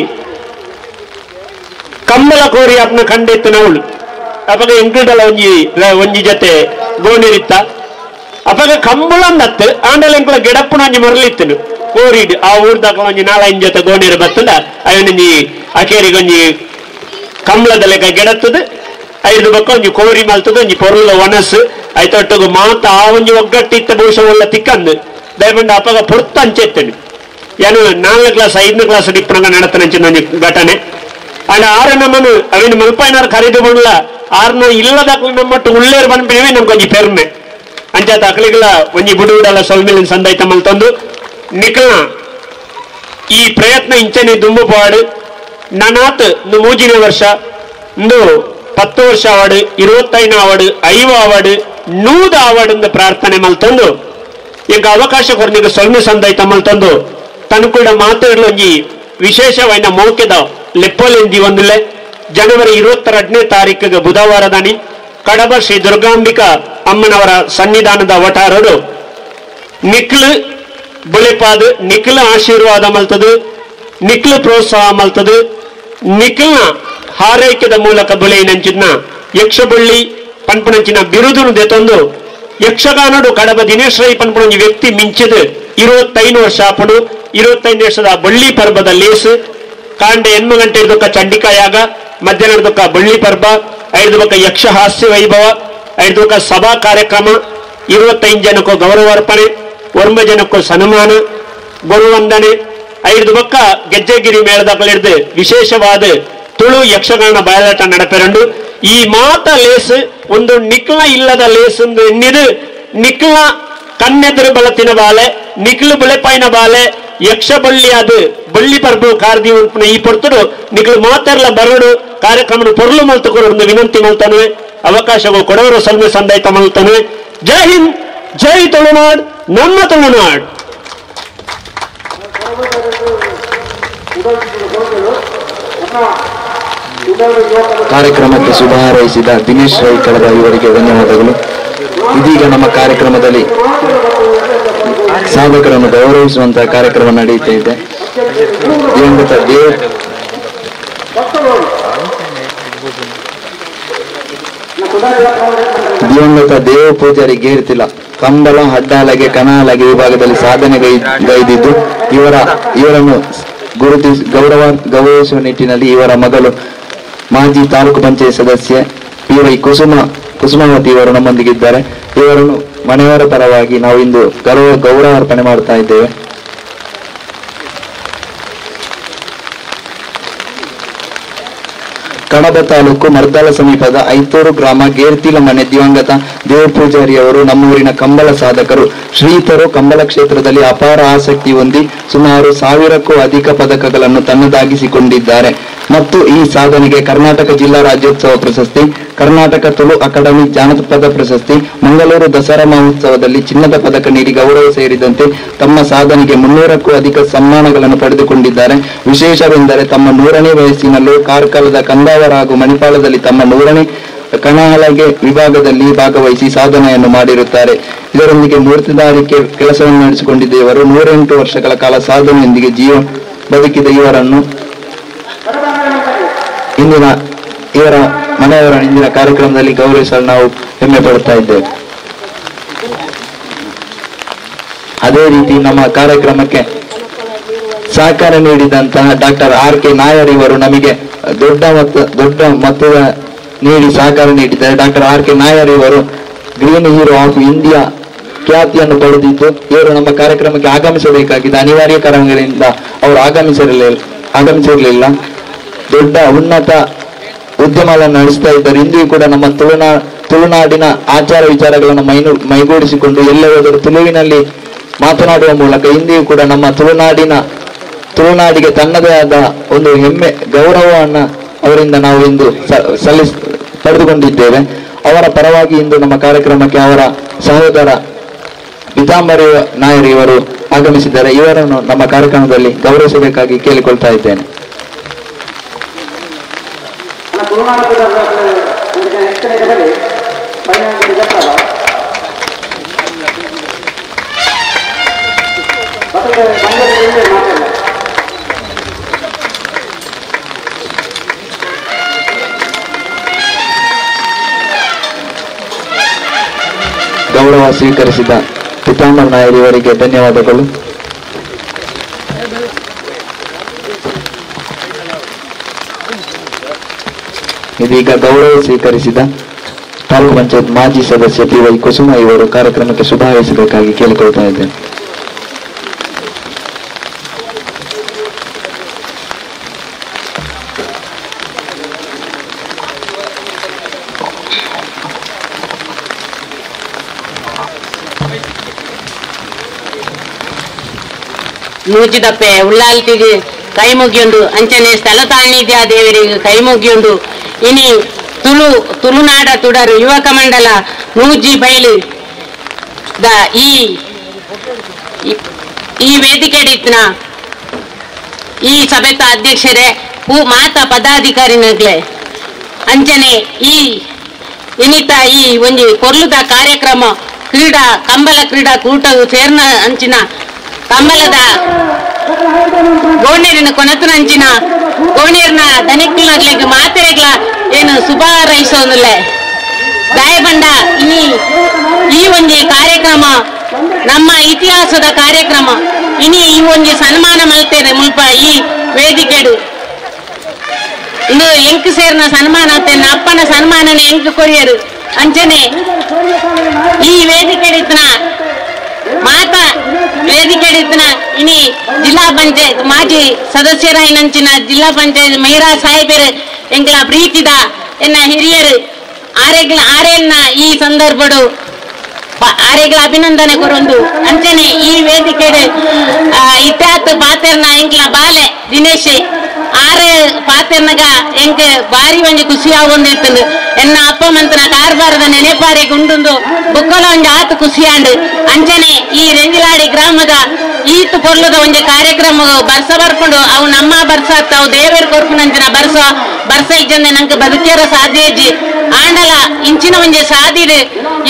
ಕಂಬಳ ಕೋರಿ ಅಪ್ನ ಕಂಡೆತ್ತು ನವಳು ಅಪಗ ಎಂಕುಲ್ಡಲ ಒಂಜಿ ಒಂಜಿ ಜೊತೆ ಗೋಣಿರಿತ್ತ ಅಪಗ ಕಂಬಳಂದತ್ತು ಆಂಡಲ ಎಂಕುಲ ಗೆಡಪ್ಪನ ಒಂಜಿ ಮರಳಿತ್ತನು ಕೋರಿಡ್ ಆ ಊರ್ದಾಗ ಒಂಜಿ ನಾಲೈನ್ ಜೊತೆ ಗೋಣಿರು ಬತ್ತದ ಅವನೊಂಜಿ ಅಕೇರಿಗೊಂಜಿ ಕಂಬಳದ ಲೆಕ್ಕ ಗೆಡತ್ತದು ಐದು ಬೊಕ್ಕ ಒಂಜಿ ಕೋರಿ ಮಲ್ತದ ಒಂಜಿ ಪೊರ್ಲ ಒಣಸು ಐತೊಟ್ಟುಗು ಮಾತ ಆ ಒಂಜಿ ಒಗ್ಗಟ್ಟಿತ್ತ ಬಹುಶಃ ಒಳ್ಳೆ ತಿಕ್ಕಂದು ದಯಪಂಡ ಅಪಗ ಪೊರ್ತ ಅಂಚೆತ್ತೇನೆ ಏನು 4ನೇ ಕ್ಲಾಸ್ 5ನೇ ಕ್ಲಾಸ್ ಡಿಪ್ಪನಗ ನಡತನಂಚಿನ ಒಂಜಿ ಘಟನೆ ಅಂಡ ಆರು ನಮ್ಮನು ಅವಿನ ಮಲ್ಪಾಯಿನಾರು ಖರೀದಿ ಮಾಡಲ ಆರ್ನ ಇಲ್ಲದಾಕ್ಲು ನಮ್ಮಟ್ಟು ಉಳ್ಳೇರು ಬಂದ್ಬಿಡಿವಿ ನಮ್ಗೆ ಒಂಜಿ ಪೆರ್ಮೆ ಅಂಚಾತ ಅಕ್ಲಿಗಳ ಒಂಜಿ ಬುಡುಗುಡಲ ಸೊಲ್ಮೆಲಿನ ಸಂದೈತ ಮಲ್ತೊಂದು ನಿಕ್ಲ ಈ ಪ್ರಯತ್ನ ಇಂಚನೆ ದುಂಬು ಪಾಡು ನನಾತ್ 3ನೇ ವರ್ಷ ಇಂದು 10 ವರ್ಷ ಅವಾರ್ಡ್ 25 ಅವಾರ್ಡ್ 5 ಅವಾರ್ಡ್ 100 ಅವಾರ್ಡ್ ಎಂದು ಪ್ರಾರ್ಥನೆ ಮಲ್ತೊಂದು ಈಗ ಅವಕಾಶ ಕೊರ್ನಿಗೆ ಸೊಲ್ಮೆ ಸಂದೈತ ಮಲ್ತೊಂದು ತನಕೂಡ ಮಾತಾಡಲು ಒಂಜಿ ವಿಶೇಷವಾದ ಮೌಕ್ಯದ ಲೆಪ್ಪೋಲೆಂದಿ ಒಂದುಲೆ ಜನವರಿ 22ನೇ ತಾರೀಕಿಗೆ ಬುಧವಾರದಾನಿ ಕಡಬ ಶ್ರೀ ದುರ್ಗಾಂಬಿಕಾ ಅಮ್ಮನವರ ಸನ್ನಿಧಾನದ ವಠಾರಡು ನಿಕ್ಲು ಬುಳೆಪಾದು ನಿಕ್ಲು ಆಶೀರ್ವಾದ ಮಲ್ತದು ನಿಕ್ಲು ಪ್ರೋತ್ಸಾಹ ಮಲ್ತದು ನಿಕ್ಲ್ನ ಹಾರೈಕೆದ ಮೂಲಕ ಬುಳೆಯಿನಂಚಿನ ಯಕ್ಷಬಳ್ಳಿ ಪನ್ಪುನಂಚಿನ ಬಿರುದುನು ದೆತೊಂದು ಯಕ್ಷಗಾನಡು ಕಡಬ ದಿನೇಶ್ ರೈ ಪನ್ಪುನಂಜಿ ವ್ಯಕ್ತಿ ಮಿಂಚದು 25 ವರ್ಷ ಆಪುಡು 25 ವರ್ಷದ ಬಳ್ಳಿ ಪರ್ಬದ ಲೇಸು ಕಾಂಡೆ 8 ಗಂಟೆ ಇದ್ದಕ್ಕ ಚಂಡಿಕಾಯಾಗ ಮಧ್ಯಾಹ್ನದಕ್ಕ ಬಳ್ಳಿ ಪರ್ಬ 5 ಬಕ್ಕ ಯಕ್ಷ ಹಾಸ್ಯ ವೈಭವ 5 ಬಕ್ಕ ಸಭಾ ಕಾರ್ಯಕ್ರಮ 25 ಜನಕ್ಕೂ ಗೌರವಾರ್ಪಣೆ 9 ಜನಕ್ಕೂ ಸನ್ಮಾನ ಗುರುವಂದನೆ 5 ಬಕ್ಕ ಗೆಜ್ಜೆಗಿರಿ ಮೇಳದ ವಿಶೇಷವಾದ ತುಳು ಯಕ್ಷಗಾನ ಬಯಲಾಟ ನಡಪೆರಂಡು ಈ ಮಾತ ಲೇಸು ಒಂದು ನಿಕ್ಲ ಇಲ್ಲದ ಲೇಸು ಎನ್ನಿದು ನಿಕ್ಲ ಕಣ್ಣೆದುರು ಬಲತಿನ ಬಾಲೆ ನಿಕ್ಲು ಬುಳೆಪಾಯಿನ ಬಾಲೆ ಯಕ್ಷ ಬಳ್ಳಿ ಅದು ಬಳ್ಳಿ ಪರ್ಬು ಕಾರ್ದಿ ಉಂಪುನ ಈ ಪೊರ್ತುಡು ನಿಕ್ಲು ಮಾತೆರ್ಲ ಬರಡು ಕಾರ್ಯಕ್ರಮ ಪೊರ್ಲು ಮಲ್ತುಕೊರು ಒಂದು ವಿನಂತಿ ಮಲ್ತನುವೆ ಅವಕಾಶವು ಕೊಡವರು ಸಲ್ಮೆ ಸಂದಾಯ್ತ ಮಲ್ತನುವೆ. ಜೈ ಹಿಂದ್, ಜೈ ತುಳುನಾಡ್, ನಮ್ಮ ತುಳುನಾಡ್. ಕಾರ್ಯಕ್ರಮಕ್ಕೆ ಶುಭ ಹಾರೈಸಿದ ದಿನೇಶ್ ರೈ ಕಡಬ ಇವರಿಗೆ ಧನ್ಯವಾದಗಳು. ಇದೀಗ ನಮ್ಮ ಕಾರ್ಯಕ್ರಮದಲ್ಲಿ ಸಾಧಕರನ್ನು ಗೌರವಿಸುವಂತಹ ಕಾರ್ಯಕ್ರಮ ನಡೆಯುತ್ತಾ ಇದೆ. ದಿವಂಗತ ದೇವ ಪೂಜಾರಿ ಗೇರ್ತಿಲ್ಲ ಕಂಬಳ ಹಡ್ಡಾಲಗೆ ಕಣಹಲಗೆ ವಿಭಾಗದಲ್ಲಿ ಸಾಧನೆಗೈದಿದ್ದು ಇವರನ್ನು ಗುರುತಿಸಿ ಗೌರವಿಸುವ ನಿಟ್ಟಿನಲ್ಲಿ ಇವರ ಮಗಳು ಮಾಜಿ ತಾಲೂಕು ಪಂಚಾಯತ್ ಸದಸ್ಯೆ ಪಿ ವೈ ಕುಸುಮಾವತಿ ಇವರು ನಮ್ಮೊಂದಿಗಿದ್ದಾರೆ. ಇವರನ್ನು ಮನೆಯವರ ಪರವಾಗಿ ನಾವು ಇಂದು ಗೌರವಾರ್ಪಣೆ ಮಾಡ್ತಾ ಇದ್ದೇವೆ. ಕಡಬ ತಾಲೂಕು ಮರ್ದಾಲ ಸಮೀಪದ ಐತೂರು ಗ್ರಾಮ ಗೇರ್ತಿಲ ಮನೆ ದಿವಂಗತ ದೇವಪೂಜಾರಿಯವರು ನಮ್ಮೂರಿನ ಕಂಬಳ ಸಾಧಕರು. ಶ್ರೀತರು ಕಂಬಳ ಕ್ಷೇತ್ರದಲ್ಲಿ ಅಪಾರ ಆಸಕ್ತಿ ಹೊಂದಿ ಸುಮಾರು 1000ಕ್ಕೂ ಅಧಿಕ ಪದಕಗಳನ್ನು ತನ್ನದಾಗಿಸಿಕೊಂಡಿದ್ದಾರೆ ಮತ್ತು ಈ ಸಾಧನೆಗೆ ಕರ್ನಾಟಕ ಜಿಲ್ಲಾ ರಾಜ್ಯೋತ್ಸವ ಪ್ರಶಸ್ತಿ, ಕರ್ನಾಟಕ ತುಳು ಅಕಾಡೆಮಿ ಜಾನಪದ ಪ್ರಶಸ್ತಿ, ಮಂಗಳೂರು ದಸರಾ ಮಹೋತ್ಸವದಲ್ಲಿ ಚಿನ್ನದ ಪದಕ ನೀಡಿ ಗೌರವ ಸೇರಿದಂತೆ ತಮ್ಮ ಸಾಧನೆಗೆ 300ಕ್ಕೂ ಅಧಿಕ ಸನ್ಮಾನಗಳನ್ನು ಪಡೆದುಕೊಂಡಿದ್ದಾರೆ. ವಿಶೇಷವೆಂದರೆ ತಮ್ಮ 100ನೇ ವಯಸ್ಸಿನಲ್ಲೂ ಕಾರ್ಕಳದ ಕಂದಾವರ ಹಾಗೂ ಮಣಿಪಾಲದಲ್ಲಿ ತಮ್ಮ 100ನೇ ಕಣಹಲಗೆ ವಿಭಾಗದಲ್ಲಿ ಭಾಗವಹಿಸಿ ಸಾಧನೆಯನ್ನು ಮಾಡಿರುತ್ತಾರೆ. ಇದರೊಂದಿಗೆ ಮೂರ್ತಿದಾರಿಕೆ ಕೆಲಸವನ್ನು ನಡೆಸಿಕೊಂಡಿದ್ದ ಇವರು 108 ವರ್ಷಗಳ ಕಾಲ ಸಾಧನೆಯೊಂದಿಗೆ ಜೀವ ಬದುಕಿದ ಇವರನ್ನು ಇಂದಿನ ಇವರ ಮನೆಯವರ ಇಂದಿನ ಕಾರ್ಯಕ್ರಮದಲ್ಲಿ ಗೌರವಿಸಲು ನಾವು ಹೆಮ್ಮೆ ಪಡುತ್ತಾ ಇದ್ದೇವೆ. ಅದೇ ರೀತಿ ನಮ್ಮ ಕಾರ್ಯಕ್ರಮಕ್ಕೆ ಸಹಕಾರ ನೀಡಿದಂತಹ ಡಾಕ್ಟರ್ ಆರ್ ಕೆ ನಾಯರ್ ಇವರು ನಮಗೆ ದೊಡ್ಡ ಮೊತ್ತದ ನೀಡಿ ಸಹಕಾರ ನೀಡಿದ್ದಾರೆ. ಡಾಕ್ಟರ್ ಆರ್ ಕೆ ನಾಯರ್ ಇವರು ಗ್ರೀನ್ ಹೀರೋ ಆಫ್ ಇಂಡಿಯಾ ಖ್ಯಾತಿಯನ್ನು ಪಡೆದಿದ್ದು ಇವರು ನಮ್ಮ ಕಾರ್ಯಕ್ರಮಕ್ಕೆ ಆಗಮಿಸಬೇಕಾಗಿದೆ. ಅನಿವಾರ್ಯ ಕಾರಣಗಳಿಂದ ಅವರು ಆಗಮಿಸಿರಲಿಲ್ಲ. ದೊಡ್ಡ ಉನ್ನತ ಉದ್ಯಮಗಳನ್ನು ನಡೆಸ್ತಾ ಇದ್ದಾರೆ. ಇಂದಿಗೂ ಕೂಡ ನಮ್ಮ ತುಳುನಾಡಿನ ಆಚಾರ ವಿಚಾರಗಳನ್ನು ಮೈಗೂಡಿಸಿಕೊಂಡು ಎಲ್ಲೇ ಹೋದರೂ ತುಳುವಿನಲ್ಲಿ ಮಾತನಾಡುವ ಮೂಲಕ ಇಂದಿಗೂ ಕೂಡ ನಮ್ಮ ತುಳುನಾಡಿಗೆ ತನ್ನದೇ ಆದ ಒಂದು ಹೆಮ್ಮೆ ಗೌರವವನ್ನು ಅವರಿಂದ ನಾವು ಇಂದು ಪಡೆದುಕೊಂಡಿದ್ದೇವೆ. ಅವರ ಪರವಾಗಿ ಇಂದು ನಮ್ಮ ಕಾರ್ಯಕ್ರಮಕ್ಕೆ ಅವರ ಸಹೋದರ ಪಿತಾಂಬರಿ ನಾಯರ್ ಇವರು ಆಗಮಿಸಿದ್ದಾರೆ. ಇವರನ್ನು ನಮ್ಮ ಕಾರ್ಯಕ್ರಮದಲ್ಲಿ ಗೌರವಿಸಬೇಕಾಗಿ ಕೇಳಿಕೊಳ್ತಾ ಇದ್ದೇನೆ. ಗೌರವ ಸ್ವೀಕರಿಸಿದ ಪಿತಾಂಬರ ನಾಯರ್ ಇವರಿಗೆ ಧನ್ಯವಾದಗಳು. ಇದೀಗ ಗೌರವ ಸ್ವೀಕರಿಸಿದ ತಾಲೂಕು ಪಂಚಾಯತ್ ಮಾಜಿ ಸದಸ್ಯ ಪಿ ವೈ ಕುಸುಮ ಇವರು ಕಾರ್ಯಕ್ರಮಕ್ಕೆ ಶುಭ ಹಾರೈಸಬೇಕಾಗಿ ಕೇಳಿಕೊಳ್ತಾ ಇದ್ದೇನೆ. ನೂಜಿದಪ್ಪೆ ಉಳ್ಳಾಲ್ತಿಗೆ ಕೈ ಮುಗಿಯುಂಡು ಅಂಚನೆ ಸ್ಥಳ ತಾಣಿದ್ಯಾ ದೇವರಿಗೆ ಕೈ ಮುಗಿಯುಂಡು. ಇನಿ ತುಳು ತುಳುನಾಡ ತುಡರು ಯುವಕ ಮಂಡಲ ನೂಜಿ ಬೈಲು the ಈ ಈ ವೇದಿಕೆಡಿತ್ನ ಈ ಸಭೆತ ಅಧ್ಯಕ್ಷರೇ ಪೂ ಮಾತಾ ಪದಾಧಿಕಾರಿನಗ್ಲೆ ಅಂಚನೆ ಈ ಇನಿತ ಈ ಒಂಜಿ ಕೊರ್ಲುದ ಕಾರ್ಯಕ್ರಮ ಕ್ರೀಡಾ ಕಂಬಳ ಕ್ರೀಡಾ ಕೂಟವು ಸೇರ್ನ ಅಂಚಿನ ಕಂಬಳದ ಗೋಣೀರಿನ ಕೊನತನ ಅಂಚಿನ ಗೋಣೀರಿನ ದನಿಕ್ಲಗ್ಲೆಗ್ ಮಾತೆರೆಗ್ಲ ಏನು ಶುಭ ಹಾರೈಸೋದಿಲ್ಲ. ದಾಯಬಂಡ ಈ ಈ ಒಂಜಿ ಕಾರ್ಯಕ್ರಮ ನಮ್ಮ ಇತಿಹಾಸದ ಕಾರ್ಯಕ್ರಮ. ಇನಿ ಈ ಒಂಜಿ ಸನ್ಮಾನ ಮಲ್ತೇನೆ ಮುಲ್ಪ ಈ ವೇದಿಕೆಡು ಇಂದು ಎಂಕ್ ಸೇರ್ನ ಸನ್ಮಾನ ಆತೇನೆ ಅಪ್ಪನ ಸನ್ಮಾನನೆ ಎಂಕ್ ಕೊರಿಯರು. ಅಂಚನೆ ಈ ವೇದಿಕೆಡಿತ್ನ ಮಾತಾ ವೇದಿಕೆಡಿತ್ನ ಇನಿ ಜಿಲ್ಲಾ ಪಂಚಾಯತ್ ಮಾಜಿ ಸದಸ್ಯರಾಯಿನಂಚಿನ ಜಿಲ್ಲಾ ಪಂಚಾಯತ್ ಮಹಿರಾ ಸಾಹೇಬರು ಎಂಕ್ಲ ಪ್ರೀತಿದ ಎನ್ನ ಹಿರಿಯರು ಆರೆಗ್ಲ ಆರೆನ್ನ ಈ ಸಂದರ್ಭಡು ಆರೆಗ್ಲ ಅಭಿನಂದನೆ ಕೊರೊಂದು. ಅಂಚನೆ ಈ ವೇದಿಕೆಡು ಇತ್ಯಾತ್ ಪಾತೆರ್ನ ಎಂಕ್ಲ ಬಾಲೆ ದಿನೇಶ್ ಆರೆ ಪಾತೆರ್ನಗ ಎಂಕ್ ಬಾರಿ ಒಂಜಿ ಖುಷಿ ಆವೊಂದಿತ್ತುಂಡು. ಎನ್ನ ಅಪ್ಪ ಮಂತನ ಕಾರ್ಬಾರದ ನೆನೆಪಾರೆ ಗುಂಡುಂದು ಬುಕ್ಕಲ ಒಂಜಿ ಆತು ಖುಷಿಯಾಂಡು. ಅಂಚನೆ ಈ ರೆಂಜಿಲಾಡಿ ಗ್ರಾಮದ ಈತ್ ಪೊರ್ಲುದ ಒಂಜಿ ಕಾರ್ಯಕ್ರಮ ಬರ್ಸ ಬರ್ಕೊಂಡು ಅವು ನಮ್ಮ ಬರ್ಸ ಅವು ದೇವೇರ್ ಕೊರ್ಪುನಂಚಿನ ಬರ್ಸ ಬರ್ಸ ಇಜ್ಜಂದೆ ನಂಗೆ ಬದುಕೇರ ಸಾಧ್ಯ ಇಜ್ಜಿ. ಆಂಡಲ ಇಂಚಿನ ಒಂಜಿ ಸಾದಿಡು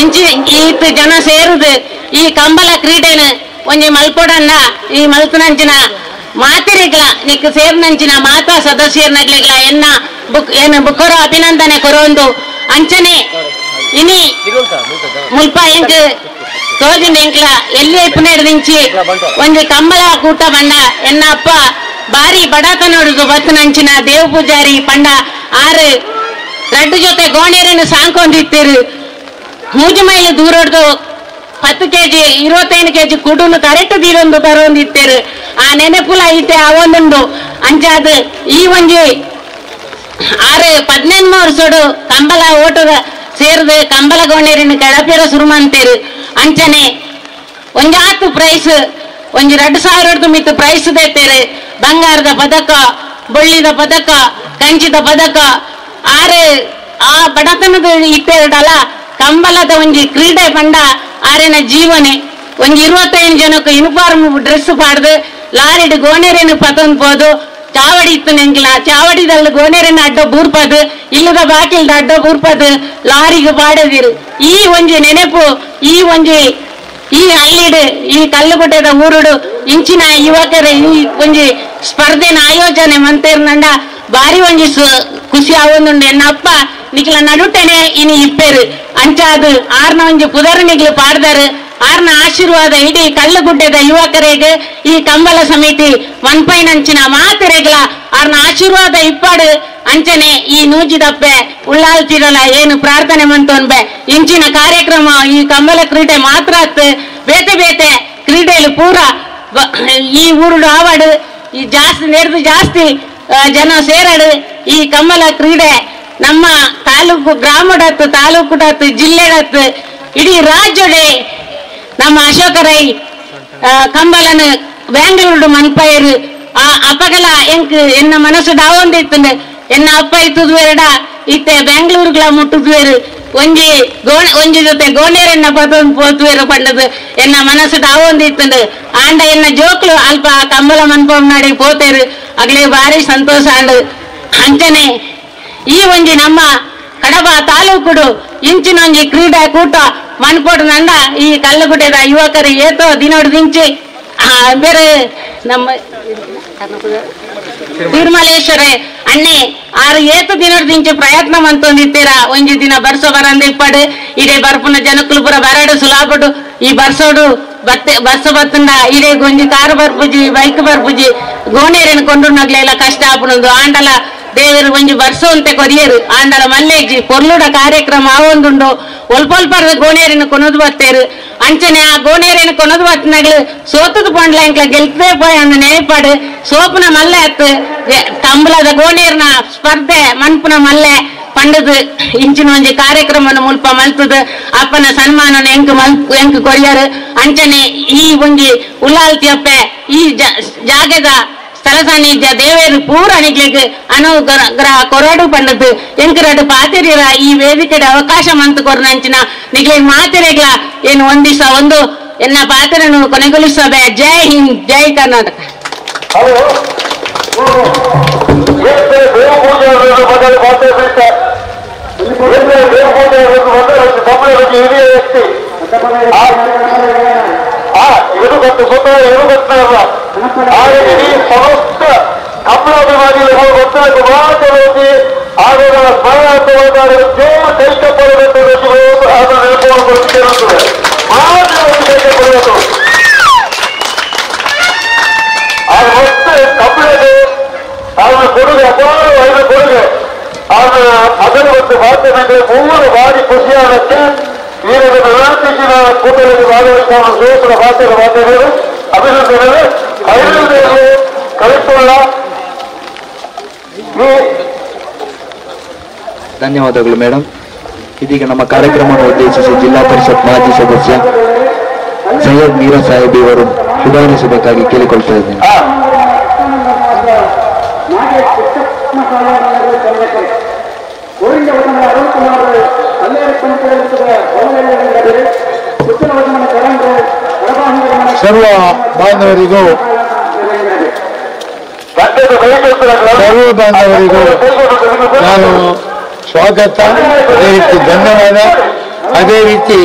ಇಂಚಿ ಈತ್ ಜನ ಸೇರುದು ಈ ಕಂಬಳ ಕ್ರೀಡೆನ ಒಂಜಿ ಮಲ್ಪೊಡನ್ನ ಈ ಮಲ್ತನಂಚಿನ ಮಾತಿರಿಗ್ಲ ನಿಕ್ ಸೇರ್ನಂಚಿನ ಮಾತಾ ಸದಸ್ಯರ್ನಗ್ಲಿಗ್ಲ ಎನ್ನ ಬುಕ್ ಏನು ಬುಕ್ಕರು ಅಭಿನಂದನೆ ಕೊರೊಂದು. ಅಂಚನೆ ಇನಿ ಮುಲ್ಪ ಎಂಕ್ ತೋಜಿನ ಎಂಕ್ಲ ಎಲ್ಲಿ ಇಪ್ಪನೇಡ್ದಿಂಚಿ ಒಂಜಿ ಕಂಬಳ ಕೂಟ ಬಂಡ ಎನ್ನ ಅಪ್ಪ ಬಾರಿ ಬಡತನೊಡುದು ಬತ್ತನಂಚಿನ ದೇವ ಪೂಜಾರಿ ಪಂಡ ಆರು ರಡ್ಡು ಜೊತೆ ಗೋಣೇರನ್ನು ಸಾಂಕೊಂಡಿತ್ತಿರು. 3 ಮೈಲು ದೂರೊಡ್ದು 10 ಕೆಜಿ 25 ಕೆಜಿ ಕುಡುನು ಕರೆಕ್ಟ್ ದೀರೊಂದು ಬರೋಂದಿತ್ತೇರು. ಆ ನೆನಪುಲ ಐತೆ ಅವೊಂದುಂಡು. ಅಂಚಾದ ಈ ಒಂಜಿ 6 18 ವರ್ಷಡು ಕಂಬಳ ಓಟದ ಸೇರ್ದು ಕಂಬಳ ಗೋಣೇರಿನ ಕೆಳಪೇರ ಸುರುಮಂತೇರು. ಅಂಚನೆ ಒಂಜಾತು ಪ್ರೈಸ್ ಒಂಜಿ 2000 ಮಿತ್ತು ಪ್ರೈಸ್ ದೇತೇರು. ಬಂಗಾರದ ಪದಕ, ಬೊಳ್ಳಿದ ಪದಕ, ಕಂಚಿದ ಪದಕ ಆರು ಆ ಬಡತನದ ಇತ್ತೇರಡಲ ಕಂಬಳದ ಒಂಜಿ ಕ್ರೀಡೆ ಪಂಡ ಆರೆನ ಜೀವನೆ. ಒಂಜಿ 25 ಜನಕ್ಕೆ ಯೂನಿಫಾರ್ಮ್ ಡ್ರೆಸ್ ಪಾಡ್ದು ಲಾರಿಡ್ ಗೋಣೇರೇನು ಪತೊಂದು ಪೋದು ಚಾವಡಿ ಇತ್ತು ನೆಂಗ್ಲ ಚಾವಡಿದಲ್ಲಿ ಗೋಣೇರೇನು ಅಡ್ಡ ಬೂರ್ಪದು ಇಲ್ಲದ ಬಾಕಿಲ್ದ ಅಡ್ಡ ಬೂರ್ಪದು ಲಾರಿಗೆ ಪಾಡದಿರು. ಈ ಒಂಜಿ ನೆನಪು ಈ ಒಂಜಿ ಈ ಹಳ್ಳಿಡು ಈ ಕಲ್ಲುಗುಡ್ಡದ ಊರುಡು ಇಂಚಿನ ಯುವಕರು ಈ ಒಂಜಿ ಸ್ಪರ್ಧೆನ ಆಯೋಜನೆ ಮಂತೇರ್ನಂಡ ಬಾರಿ ಒಂಜಿ ಖುಷಿ ಆವೊಂದುಂಡು. ಎನ್ನ ಅಪ್ಪ ನಿಕ್ಲ ನಡುಟೆನೆ ಇನಿ ಇಪ್ಪೇರು. ಅಂಚಾದು ಆರ್ನ ಒಂಜಿ ಪುದರ್ ನಿಕ್ಲು ಪಾಡ್ದಾರು. ಆರ್ನ ಆಶೀರ್ವಾದ ಇಡೀ ಕಲ್ಲುಗುಡ್ಡದ ಯುವಕರಿಗೆ ಈ ಕಂಬಳ ಸಮಿತಿ ಮನ್ಪೈನಂಚಿನ ಮಾತೆರೆಗ್ಲ ಆರ್ನ ಆಶೀರ್ವಾದ ಇಪ್ಪಾಡು. ಅಂಚನೆ ಈ ನೂಜಿದಪ್ಪೆ ಉಳ್ಳಾಲ್ತಿರಲ ಏನು ಪ್ರಾರ್ಥನೆ ಮಂತೊನ್ಬೆ ಇಂಚಿನ ಕಾರ್ಯಕ್ರಮ ಈ ಕಂಬಳ ಕ್ರೀಡೆ ಮಾತ್ರ ಬೇತೆ ಬೇತೆ ಕ್ರೀಡೆಯಲ್ಲಿ ಪೂರ ಈ ಊರುಡು ಆವಾಡು ಈ ಜಾಸ್ತಿ ನೆರೆದು ಜಾಸ್ತಿ ಜನ ಸೇರಾಡು. ಈ ಕಂಬಳ ಕ್ರೀಡೆ ನಮ್ಮ ತಾಲೂಕು ಗ್ರಾಮಡತ್ತು ತಾಲೂಕುಡತ್ತು ಜಿಲ್ಲೆಡತ್ತು ಇಡೀ ರಾಜ್ಯಡೆ ನಮ್ಮ ಅಶೋಕ ರೈ ಕಂಬಳನ ಬ್ಯಾಂಗ್ಳೂರು ಮನ್ಪೈರು ಆ ಅಪಗಲ ಎಂಕ್ ಎನ್ನ ಮನಸ್ಸು ಡಾವೊಂದಿತ್ತುಂಡು. ಎನ್ನ ಅಪ್ಪ ಇತ್ತುದುವೆರಡ ಇತ್ತೆ ಬ್ಯಾಂಗ್ಳೂರುಗಳ ಮುಟ್ಟುದುವೆರು ಒಂಜಿ ಗೋಣ ಒಂಜಿ ಜೊತೆ ಗೋಣೇರೆನ್ನ ಪತೊಂದು ಪೋತುವೆರು ಪಂಡದು ಎನ್ನ ಮನಸ್ಸು ಡಾವೊಂದಿತ್ತುಂಡು. ಆಂಡ ಎನ್ನ ಜೋಕ್ಲು ಅಲ್ಪ ಕಂಬಳ ಮನ್ಪೊಮ್ನಾಡಿ ಪೋತೇರು ಅಗ್ಲೇ ಭಾರಿ ಸಂತೋಷ ಆಂಡು. ಅಂಚನೆ ಈ ಒಂಜಿ ನಮ್ಮ ಕಡಬ ತಾಲೂಕುಡು ಇಂಚಿನ ಒಂಜಿ ಕ್ರೀಡಾ ಕೂಟ ಮನ್ಪೋಡು ನಂಡ ಈ ಕಲ್ಲುಗುಡ್ಡದ ಯುವಕರು ಏತೋ ದಿನೋಡು ದಿಂಚಿ ಬೇರೆ ನಮ್ಮ ತಿರುಮಲೇಶ್ವರ ಅಣ್ಣೆ ಆರು ಏತು ದಿನೋಡು ದಿಂಚಿ ಪ್ರಯತ್ನ ಮಂತೊಂದಿತ್ತೀರ. ಒಂಜಿ ದಿನ ಬರ್ಸೋ ಬರಂದ ಇಪ್ಪಡು ಇಡೇ ಬರ್ಪುನ ಜನಕುಲು ಪೂರ ಬರಡು ಸುಲಾಪಡು ಈ ಬರ್ಸೋಡು ಬತ್ತೆ ಬರ್ಸ ಬತ್ತಂಡ ಇಡೇ ಒಂಜಿ ಕಾರು ಬರ್ಪುಜಿ ಬೈಕ್ ಬರ್ಪುಜಿ ಗೋಣೇರೇನು ಕೊಂಡುನಗ್ಲೆಲ್ಲ ಕಷ್ಟ ಆಪುನೊಂದು. ಆಂಡಲ ದೇವರು ಒಂಜಿ ಬರ್ಸೋಂತೆ ಕೊರಿಯರು ಆಂಡಲ ಮಲ್ಲೇಜಿ ಪೊರ್ಲುಡ ಕಾರ್ಯಕ್ರಮ ಆವೊಂದುಂಡು ಒಲ್ಪೊಲ್ಪರದ ಗೋಣೇರಿನ ಕೊನದು ಬತ್ತೇರು ಅಂಚನೆ ಆ ಗೋಣೇರಿನ ಕೊನದು ಬತ್ತಿನಗಳು ಸೋತದ ಪಂಡ್ಲ ಎಂಕ್ಲ ಗೆಲ್ತೇ ಪೋಯ್ ಅಂದ ನೆನಪಾಡು ಸೋಪುನ ಮಲ್ಲೆ ಅತ್ತು ತಂಬಲದ ಗೋಣೇರಿನ ಸ್ಪರ್ಧೆ ಮನ್ಪುನ ಮಲ್ಲೆ ಪಂಡದು ಇಂಚಿನ ಒಂಜಿ ಕಾರ್ಯಕ್ರಮನ ಮುಲ್ಪ ಮಲ್ತದ ಅಪ್ಪನ ಸನ್ಮಾನನ ಎಂಕ್ ಎಂಕ್ ಕೊರಿಯರು ಅಂಚನೆ ಈ ಒಂಜಿ ಉಲ್ಲಾಲ್ತಿಯಪ್ಪೆ ಈ ಜಾಗದ ಸ್ಥಳ ಸಾನ್ನಿಧ್ಯ ದೇವೇರು ಪೂರ ನಿಗ್ಲಿಗ್ ಅನುಗ್ರಹ ಕೊರಡು ಪಂಡದು ಎಂಕರಡು ಪಾತಿರಿರ ಈ ವೇದಿಕೆಡೆ ಅವಕಾಶ ಮಂತು ಕೊರನಂಚಿನ ನಿಗ್ಲಿಗ್ ಮಾತಿರೆಗ್ಲ ಏನು ಒಂದಿಸ ಒಂದು ಎನ್ನ ಪಾತ್ರನು ಕೊನೆಗೊಳಿಸಬೆ. ಜೈ ಹಿಂದ್, ಜೈ ಕರ್ನಾಟಕ. ಸಮಸ್ತ ಕಮಲಾಭಿಮಾನಿಗಳು ಗೊತ್ತಾಗಿ ಕೊಡುಗೆ ಅಪಾರವಾದ ಕೊಡುಗೆ. ಆದ್ರೆ ಅದರ ಒಂದು ಮಾಧ್ಯಮಕ್ಕೆ ಮೂವರು ಬಾರಿ ಖುಷಿಯಾಗುತ್ತೆ. ಈ ಕೂಟದಲ್ಲಿ ಭಾಗವಹಿಸುವ ಸೋದರ ಭಾಷೆಯ ಮಾಧ್ಯಮಗಳು ಅಭಿನಂದನೆಗಳು. ಐದನೇ ಕಲಿತುಳ್ಳ ಧನ್ಯವಾದಗಳು ಮೇಡಮ್. ಇದೀಗ ನಮ್ಮ ಕಾರ್ಯಕ್ರಮವನ್ನು ಉದ್ದೇಶಿಸಿ ಜಿಲ್ಲಾ ಪರಿಷತ್ ಮಾಜಿ ಸದಸ್ಯ ಸೈಯದ್ ಮೀರಾ ಸಾಹೇಬ್ ಇವರು ಶುಭಾರೈಸಬೇಕಾಗಿ ಕೇಳಿಕೊಳ್ತಾ ಇದ್ದೇನೆ. ಸರ್ವ ಬಾಂಧವರಿಗೂ ನಾನು ಸ್ವಾಗತ, ಅದೇ ರೀತಿ ಧನ್ಯವಾದ, ಅದೇ ರೀತಿ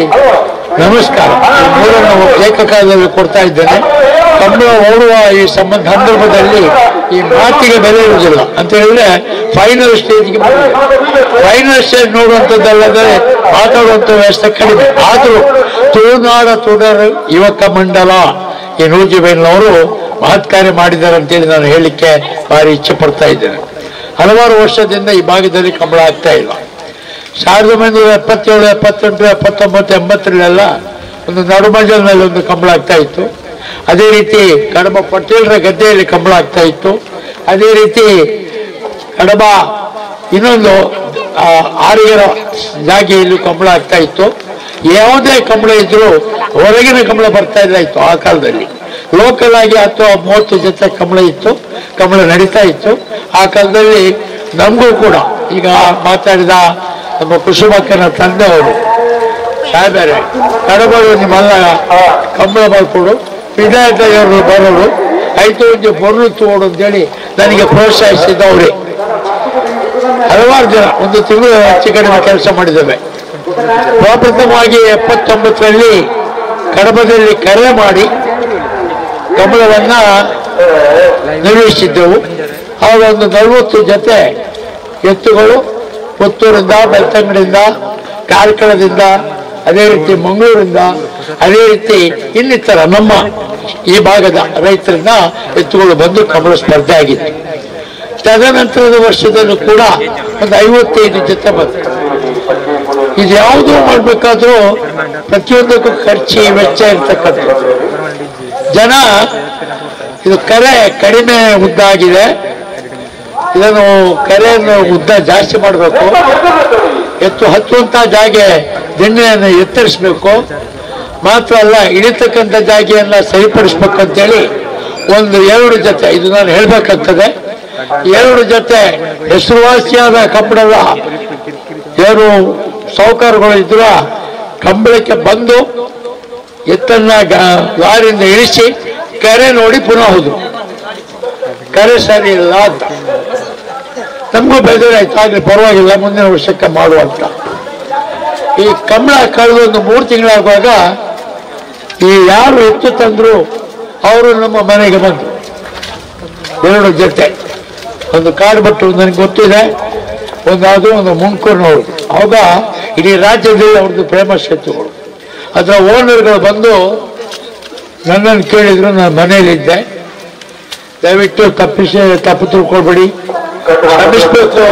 ನಮಸ್ಕಾರ. ಈ ಮೂರನ್ನು ಏಕಕಾಲದಲ್ಲಿ ಕೊಡ್ತಾ ಇದ್ದೇನೆ. ಕನ್ನಡ ಓಡುವ ಈ ಸಂದರ್ಭದಲ್ಲಿ ಈ ಮಾತಿಗೆ ಬೆಲೆ ಇರುವುದಿಲ್ಲ ಅಂತ ಹೇಳಿದ್ರೆ ಫೈನಲ್ ಸ್ಟೇಜ್ಗೆ ಫೈನಲ್ ಸ್ಟೇಜ್ ನೋಡುವಂಥದ್ದಲ್ಲದೆ ಮಾತಾಡುವಂಥ ವ್ಯವಸ್ಥೆ ಕಡಿಮೆ. ಆದರೂ ತುಳುನಾಡ ತುಡರ್ ಯುವಕ ಮಂಡಲ ಈ ನೂಜಿಬೈಲ್ನವರು ಮಹತ್ ಕಾರ್ಯ ಮಾಡಿದ್ದಾರೆ ಅಂತೇಳಿ ನಾನು ಹೇಳಲಿಕ್ಕೆ ಭಾರಿ ಇಚ್ಛೆ ಪಡ್ತಾ ಇದ್ದೇನೆ. ಹಲವಾರು ವರ್ಷದಿಂದ ಈ ಭಾಗದಲ್ಲಿ ಕಂಬಳ ಆಗ್ತಾ ಇಲ್ಲ. 1977, 78, 79, 80ರಲ್ಲೆಲ್ಲ ಒಂದು ನಡುಮಂಡಲದಲ್ಲಿ ಒಂದು ಕಂಬಳ ಆಗ್ತಾ ಇತ್ತು. ಅದೇ ರೀತಿ ಕಡಬ ಪಟೇಲರ ಗದ್ದೆಯಲ್ಲಿ ಕಂಬಳ ಆಗ್ತಾ ಇತ್ತು. ಅದೇ ರೀತಿ ಕಡಬ ಇನ್ನೊಂದು ಆರಿಗರ ಜಾಗೆಯಲ್ಲೂ ಕಂಬಳ ಆಗ್ತಾ ಇತ್ತು. ಯಾವುದೇ ಕಂಬಳ ಇದ್ರೂ ಹೊರಗಿನ ಕಂಬಳ ಬರ್ತಾ ಇಲ್ಲ ಇತ್ತು ಆ ಕಾಲದಲ್ಲಿ. ಲೋಕಲ್ ಆಗಿ ಅಥವಾ 30 ಜೊತೆ ಕಂಬಳ ಇತ್ತು, ಕಂಬಳ ನಡೀತಾ ಇತ್ತು ಆ ಕಾಲದಲ್ಲಿ. ನಮಗೂ ಕೂಡ ಈಗ ಮಾತಾಡಿದ ನಮ್ಮ ಕುಸುಮಕ್ಕನ ತಂದೆಯವರು ಸಾಹೇಬರೇ, ಕಡಬರು ನಿಮ್ಮೆಲ್ಲ ಕಂಬಳ ಮಾಡ್ಕೊಡು, ಪಿದಾಯವರು ಬರೋರು ಐದು ಒಂದು ಬೊರ್ಲು ತೋಡು ಅಂತೇಳಿ ನನಗೆ ಪ್ರೋತ್ಸಾಹಿಸಿದವರೇ. ಹಲವಾರು ಜನ ಒಂದು ತಿಂಗಳು ಹೆಚ್ಚು ಕಡಿಮೆ ಕೆಲಸ ಮಾಡಿದ್ದೇವೆ. ಪ್ರಥಮವಾಗಿ 79ರಲ್ಲಿ ಕಡಬದಲ್ಲಿ ಕರೆ ಮಾಡಿ ಕಂಬಳವನ್ನು ನಿರ್ವಹಿಸಿದ್ದೆವು. ಆಗ ಒಂದು 40 ಜೊತೆ ಎತ್ತುಗಳು ಪುತ್ತೂರಿಂದ, ಬೆಳ್ತಂಗಡಿಯಿಂದ, ಕಾರ್ಕಳದಿಂದ, ಅದೇ ರೀತಿ ಮಂಗಳೂರಿಂದ, ಅದೇ ರೀತಿ ಇನ್ನಿತರ ನಮ್ಮ ಈ ಭಾಗದ ರೈತರಿಂದ ಎತ್ತುಗಳು ಬಂದು ಕಂಬಳ ಸ್ಪರ್ಧೆ ಆಗಿತ್ತು. ತದನಂತರದ ವರ್ಷದಲ್ಲೂ ಕೂಡ ಒಂದು 55 ಜೊತೆ ಬಂತು. ಇದು ಯಾವುದೂ ಮಾಡಬೇಕಾದ್ರೂ ಪ್ರತಿಯೊಂದಕ್ಕೂ ಖರ್ಚು ವೆಚ್ಚ ಇರ್ತಕ್ಕಂಥದ್ದು. ಜನ ಇದು ಕರೆ ಕಡಿಮೆ ಉದ್ದ ಆಗಿದೆ, ಇದನ್ನು ಕರೆಯನ್ನು ಉದ್ದ ಜಾಸ್ತಿ ಮಾಡಬೇಕು, ಎತ್ತು ಹತ್ತುವಂಥ ಜಾಗೆ ದಿಣ್ಣೆಯನ್ನು ಎತ್ತರಿಸಬೇಕು, ಮಾತ್ರ ಅಲ್ಲ ಇಳಿತಕ್ಕಂಥ ಜಾಗೆಯನ್ನು ಸರಿಪಡಿಸ್ಬೇಕು ಅಂತೇಳಿ ಒಂದು 2 ಜೊತೆ, ಇದು ನಾನು ಹೇಳಬೇಕಾಗ್ತದೆ, 2 ಜೊತೆ ಹೆಸರುವಾಸಿಯಾದ ಕಬ್ಬಣದ 2 ಸಾಹುಕಾರಗಳು ಇದ್ರ ಕಂಬಳಕ್ಕೆ ಬಂದು ಎತ್ತನ್ನ ಲಾರಿಯಿಂದ ಇಳಿಸಿ ಕರೆ ನೋಡಿ ಪುನಃ ಹೋದ್ರು. ಕರೆ ಸರಿ ಇಲ್ಲ ಅಂತ ನಮಗೂ ಬೇಜಾರಾಯ್ತು. ಆಗಲಿ ಪರವಾಗಿಲ್ಲ, ಮುಂದಿನ ವರ್ಷಕ್ಕೆ ಮಾಡುವಂತ. ಈ ಕಂಬಳ ಕಳೆದ ಒಂದು 3 ತಿಂಗಳಾಗುವಾಗ ಈ ಯಾರು ಎತ್ತು ತಂದ್ರು ಅವರು ನಮ್ಮ ಮನೆಗೆ ಬಂದರು 2 ಜೊತೆ. ಒಂದು ಕಾಡುಬಟ್ಟು ನನಗೆ ಗೊತ್ತಿದೆ, ಒಂದಾದರೂ ಒಂದು ಮುಂಕೂರಿನವರು. ಆವಾಗ ಇಡೀ ರಾಜ್ಯದಲ್ಲಿ ಅವ್ರದ್ದು ಫೇಮಸ್ ಎತ್ತುಗಳು. ಅದರ ಓನರ್ಗಳು ಬಂದು ನನ್ನನ್ನು ಕೇಳಿದರು. ನಾನು ಮನೆಯಲ್ಲಿದ್ದೆ. ದಯವಿಟ್ಟು ತಪ್ಪು ತಿಳ್ಕೊಳ್ಬೇಡಿ, ಶ್ರಮಿಸಬೇಕು.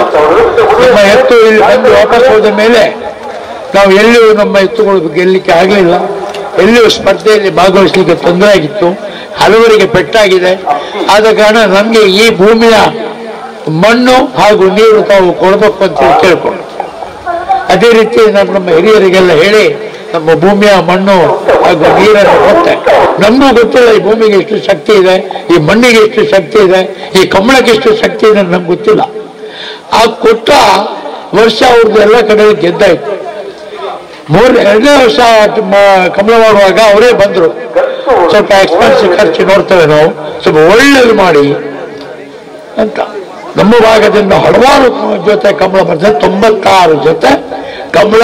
ನಮ್ಮ ಎತ್ತು ಇಲ್ಲಿ ಬಂದು ವಾಪಸ್ ಹೋದ ಮೇಲೆ ನಾವು ಎಲ್ಲಿಯೂ ನಮ್ಮ ಎತ್ತುಗಳು ಗೆಲ್ಲಲಿಕ್ಕೆ ಆಗಲಿಲ್ಲ, ಎಲ್ಲಿಯೂ ಸ್ಪರ್ಧೆಯಲ್ಲಿ ಭಾಗವಹಿಸಲಿಕ್ಕೆ ತೊಂದರೆ ಆಗಿತ್ತು, ಹಲವರಿಗೆ ಪೆಟ್ಟಾಗಿದೆ. ಆದ ಕಾರಣ ನಮಗೆ ಈ ಭೂಮಿಯ ಮಣ್ಣು ಹಾಗೂ ನೀರು ತಾವು ಕೊಡಬೇಕು ಅಂತ ಕೇಳಿಕೊಂಡು, ಅದೇ ರೀತಿ ನಾನು ನಮ್ಮ ಹಿರಿಯರಿಗೆಲ್ಲ ಹೇಳಿ ನಮ್ಮ ಭೂಮಿಯ ಮಣ್ಣು ಹಾಗೂ ನೀರನ್ನು ಕೊಟ್ಟೆ. ನಮಗೂ ಗೊತ್ತಿಲ್ಲ ಈ ಭೂಮಿಗೆ ಎಷ್ಟು ಶಕ್ತಿ ಇದೆ, ಈ ಮಣ್ಣಿಗೆ ಎಷ್ಟು ಶಕ್ತಿ ಇದೆ, ಈ ಕಂಬಳಕ್ಕೆ ಎಷ್ಟು ಶಕ್ತಿ ಇದೆ ನಮ್ಗೆ ಗೊತ್ತಿಲ್ಲ. ಆ ಕೊಟ್ಟ ವರ್ಷ ಅವ್ರದ್ದು ಎಲ್ಲ ಕಡೆ ಗೆದ್ದಾಯ್ತು. ಎರಡನೇ ವರ್ಷ ಕಂಬಳ ಮಾಡುವಾಗ ಅವರೇ ಬಂದರು, ಸ್ವಲ್ಪ ಎಕ್ಸ್ಪೆನ್ಸ್ ಖರ್ಚು ನೋಡ್ತೇವೆ ನಾವು, ಸ್ವಲ್ಪ ಒಳ್ಳೇದು ಮಾಡಿ ಅಂತ. ನಮ್ಮ ಭಾಗದಿಂದ ಹಲವಾರು ಜೊತೆ ಕಂಬಳ ಬರ್ತದೆ, 96 ಜೊತೆ ಕಂಬಳ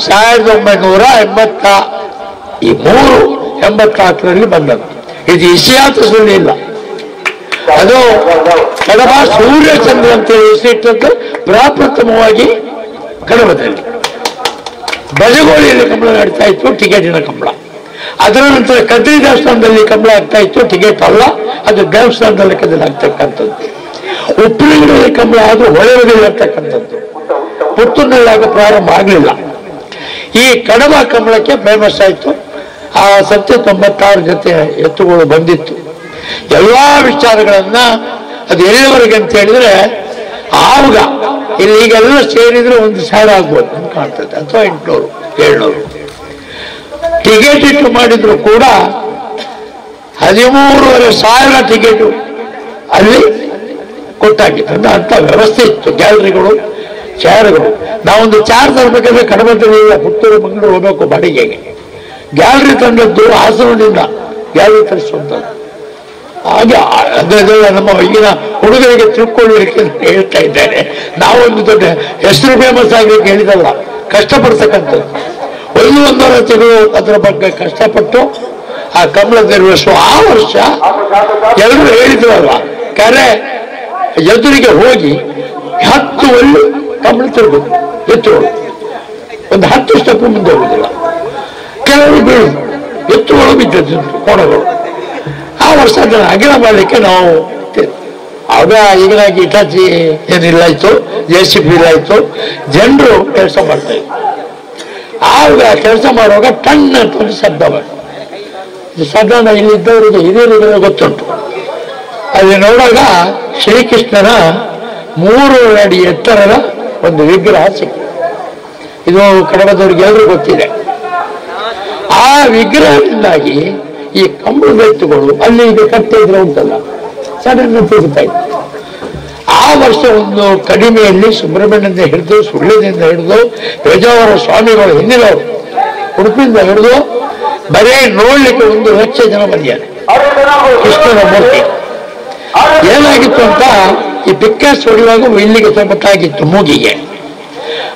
1983 84ರಲ್ಲಿ ಬಂದದ್ದು. ಇದು ಇತಿಹಾಸದಲ್ಲಿ ಇಲ್ಲ. ಅದು ಕಡಬ ಸೂರ್ಯಚಂದ್ರ ಅಂತೇಳಿ ಹೆಸರಿಟ್ಟದ್ದು ಪ್ರಾಪ್ರಥಮವಾಗಿ ಕಡಬದಲ್ಲಿ. ಬಜಗೋಳಿಯಲ್ಲಿ ಕಂಬಳ ನಡೀತಾ ಇತ್ತು, ಟಿಕೆಟಿನ ಕಂಬಳ. ಅದರ ನಂತರ ಕದ್ರಿ ದೇವಸ್ಥಾನದಲ್ಲಿ ಕಂಬಳ ಆಗ್ತಾ ಇತ್ತು, ಟಿಕೆಟ್ ಅಲ್ಲ, ಅದು ದೇವಸ್ಥಾನದಲ್ಲಿ ಕದ್ರಿ ಆಗ್ತಕ್ಕಂಥದ್ದು. ಉಪ್ಪಿನಂಗಡಿಯಲ್ಲಿ ಕಂಬಳ ಆದರೂ ಹೊಳೆಯಲ್ಲಿ ಆಗ್ತಕ್ಕಂಥದ್ದು, ಪುತ್ತೂರಿನಲ್ಲಿ ಆಗ ಪ್ರಾರಂಭ ಆಗಲಿಲ್ಲ. ಈ ಕಡಬ ಕಂಬಳಕ್ಕೆ ಫೇಮಸ್ ಆಯಿತು. ಆ ಸತ್ಯ 96 ಜೊತೆ ಎತ್ತುಗಳು ಬಂದಿತ್ತು. ಎಲ್ಲ ವಿಚಾರಗಳನ್ನ ಅದು ಎಲ್ಲಿವರೆಗೆ ಅಂತ ಹೇಳಿದ್ರೆ, ಆವಾಗ ಇಲ್ಲಿ ಈಗೆಲ್ಲ ಸೇರಿದ್ರೆ 1,000 ಆಗ್ಬೋದು ಅಂತ ಕಾಣ್ತದೆ, ಅಥವಾ 800 700 ಟಿಕೆಟ್ ಇಟ್ಟು ಮಾಡಿದ್ರು ಕೂಡ 13,500 ಟಿಕೆಟು ಅಲ್ಲಿ ಕೊಟ್ಟಾಗಿತ್ತು. ಅಂದ್ರೆ ಅಂಥ ವ್ಯವಸ್ಥೆ ಇತ್ತು, ಗ್ಯಾಲರಿಗಳು, ಚೇರ್ಗಳು. ನಾವೊಂದು ಚೇರ್ ತರಬೇಕಾದ್ರೆ ಕಡಬದಲ್ಲಿ ಪುತ್ತೂರು ಮಂಗಳೂರು ಹೋಗಬೇಕು ಬಾಡಿಗೆಗೆ. ಗ್ಯಾಲರಿ ತಂದದ್ದು ಹಾಸನದಿಂದ ಗ್ಯಾಲರಿ ತರಿಸುವಂಥದ್ದು. ಹಾಗೆ ಅದೆಲ್ಲ ನಮ್ಮ ಈಗಿನ ಹುಡುಗರಿಗೆ ತಿಳ್ಕೊಳ್ಳಲಿಕ್ಕೆ ಹೇಳ್ತಾ ಇದ್ದೇನೆ. ನಾವೊಂದು ದೊಡ್ಡ ಹೆಸರು ಫೇಮಸ್ ಆಗಲಿಕ್ಕೆ ಹೇಳಿದಲ್ಲ, ಕಷ್ಟಪಡ್ತಕ್ಕಂಥದ್ದು. 1.5 ತಿಂಗಳು ಅದರ ಬಗ್ಗೆ ಕಷ್ಟಪಟ್ಟು ಆ ಕಂಬಳ ನೆರವೇರಿಸುವ. ಆ ವರ್ಷ ಎಲ್ಲರೂ ಹೇಳಿದ್ರು ಅಲ್ವಾ, ಕರೆ ಎದುರಿಗೆ ಹೋಗಿ 10 ಒಳ್ಳೆ ಕಂಬಳ ತಿರುಗುದು ಎತ್ತುಗಳು, ಒಂದು 10 ಸ್ಟೆಪ್ ಮುಂದೆ ಹೋಗುದಿಲ್ಲ. ಕೆಲವರು ಬೀಳುದು, ಎತ್ತುಗಳು ಬಿದ್ದದ್ದು, ಕೋಣಗಳು. ಆ ವರ್ಷ ಅದನ್ನು ಅಗಲ ಮಾಡಲಿಕ್ಕೆ ನಾವು ಆಗ ಈಗಿನಾಗಿ ಇಟಾಚಿ ಏನಿಲ್ಲ ಇತ್ತು, JCB ಇಲ್ಲ ಇತ್ತು, ಜನರು ಕೆಲಸ ಮಾಡ್ತಾ ಇದ್ರು. ಆಗ ಕೆಲಸ ಮಾಡುವಾಗ ಟಣ್ ಅಂತ ಒಂದು ಶಬ್ದ ಬಂತು. ಸಾಧಾರಣ ಇಲ್ಲಿದ್ದವರಿಗೆ ಹಿರಿಯರಿಗೆ ಗೊತ್ತುಂಟು. ಅಲ್ಲಿ ನೋಡುವಾಗ ಶ್ರೀಕೃಷ್ಣನ 3 ಅಡಿ ಎತ್ತರದ ಒಂದು ವಿಗ್ರಹ ಸಿಕ್ಕಿತು. ಇದು ಕಡಬದವರಿಗೆ ಎಲ್ಲರೂ ಗೊತ್ತಿದೆ. ಆ ವಿಗ್ರಹದಿಂದಾಗಿ ಈ ಕಂಬಳದ ಎತ್ತುಗಳು ಅಲ್ಲಿ ಈಗ ಕಟ್ಟೆ ಇದ್ರೆ ಉಂಟಲ್ಲ, ಸಡನ್ ತಿರುಗ್ತಾ ಇತ್ತು. ಆ ವರ್ಷ ಒಂದು ಕಡಿಮೆಯಲ್ಲಿ ಸುಬ್ರಹ್ಮಣ್ಯದಿಂದ ಹಿಡಿದು, ಸುಳ್ಳ್ಯದಿಂದ ಹಿಡಿದು, ಪೇಜಾವರ ಸ್ವಾಮಿಗಳು ಹಿಂದಿನವರು ಉಡುಪಿಯಿಂದ ಹಿಡಿದು ಬರೇ ನೋಡ್ಲಿಕ್ಕೆ 1 ಲಕ್ಷ ಜನ ಬಂದಿದ್ದಾರೆ ಕೃಷ್ಣನ ಮೂರ್ತಿ. ಏನಾಗಿತ್ತು ಅಂತ, ಈ ಪಿಕ್ಕರ್ಸ್ ಹೊಡೆಯುವಾಗ ಇಲ್ಲಿಗೆ ಸ್ವಲ್ಪ ತಾಗಿತ್ತು ಮೂಗಿಗೆ,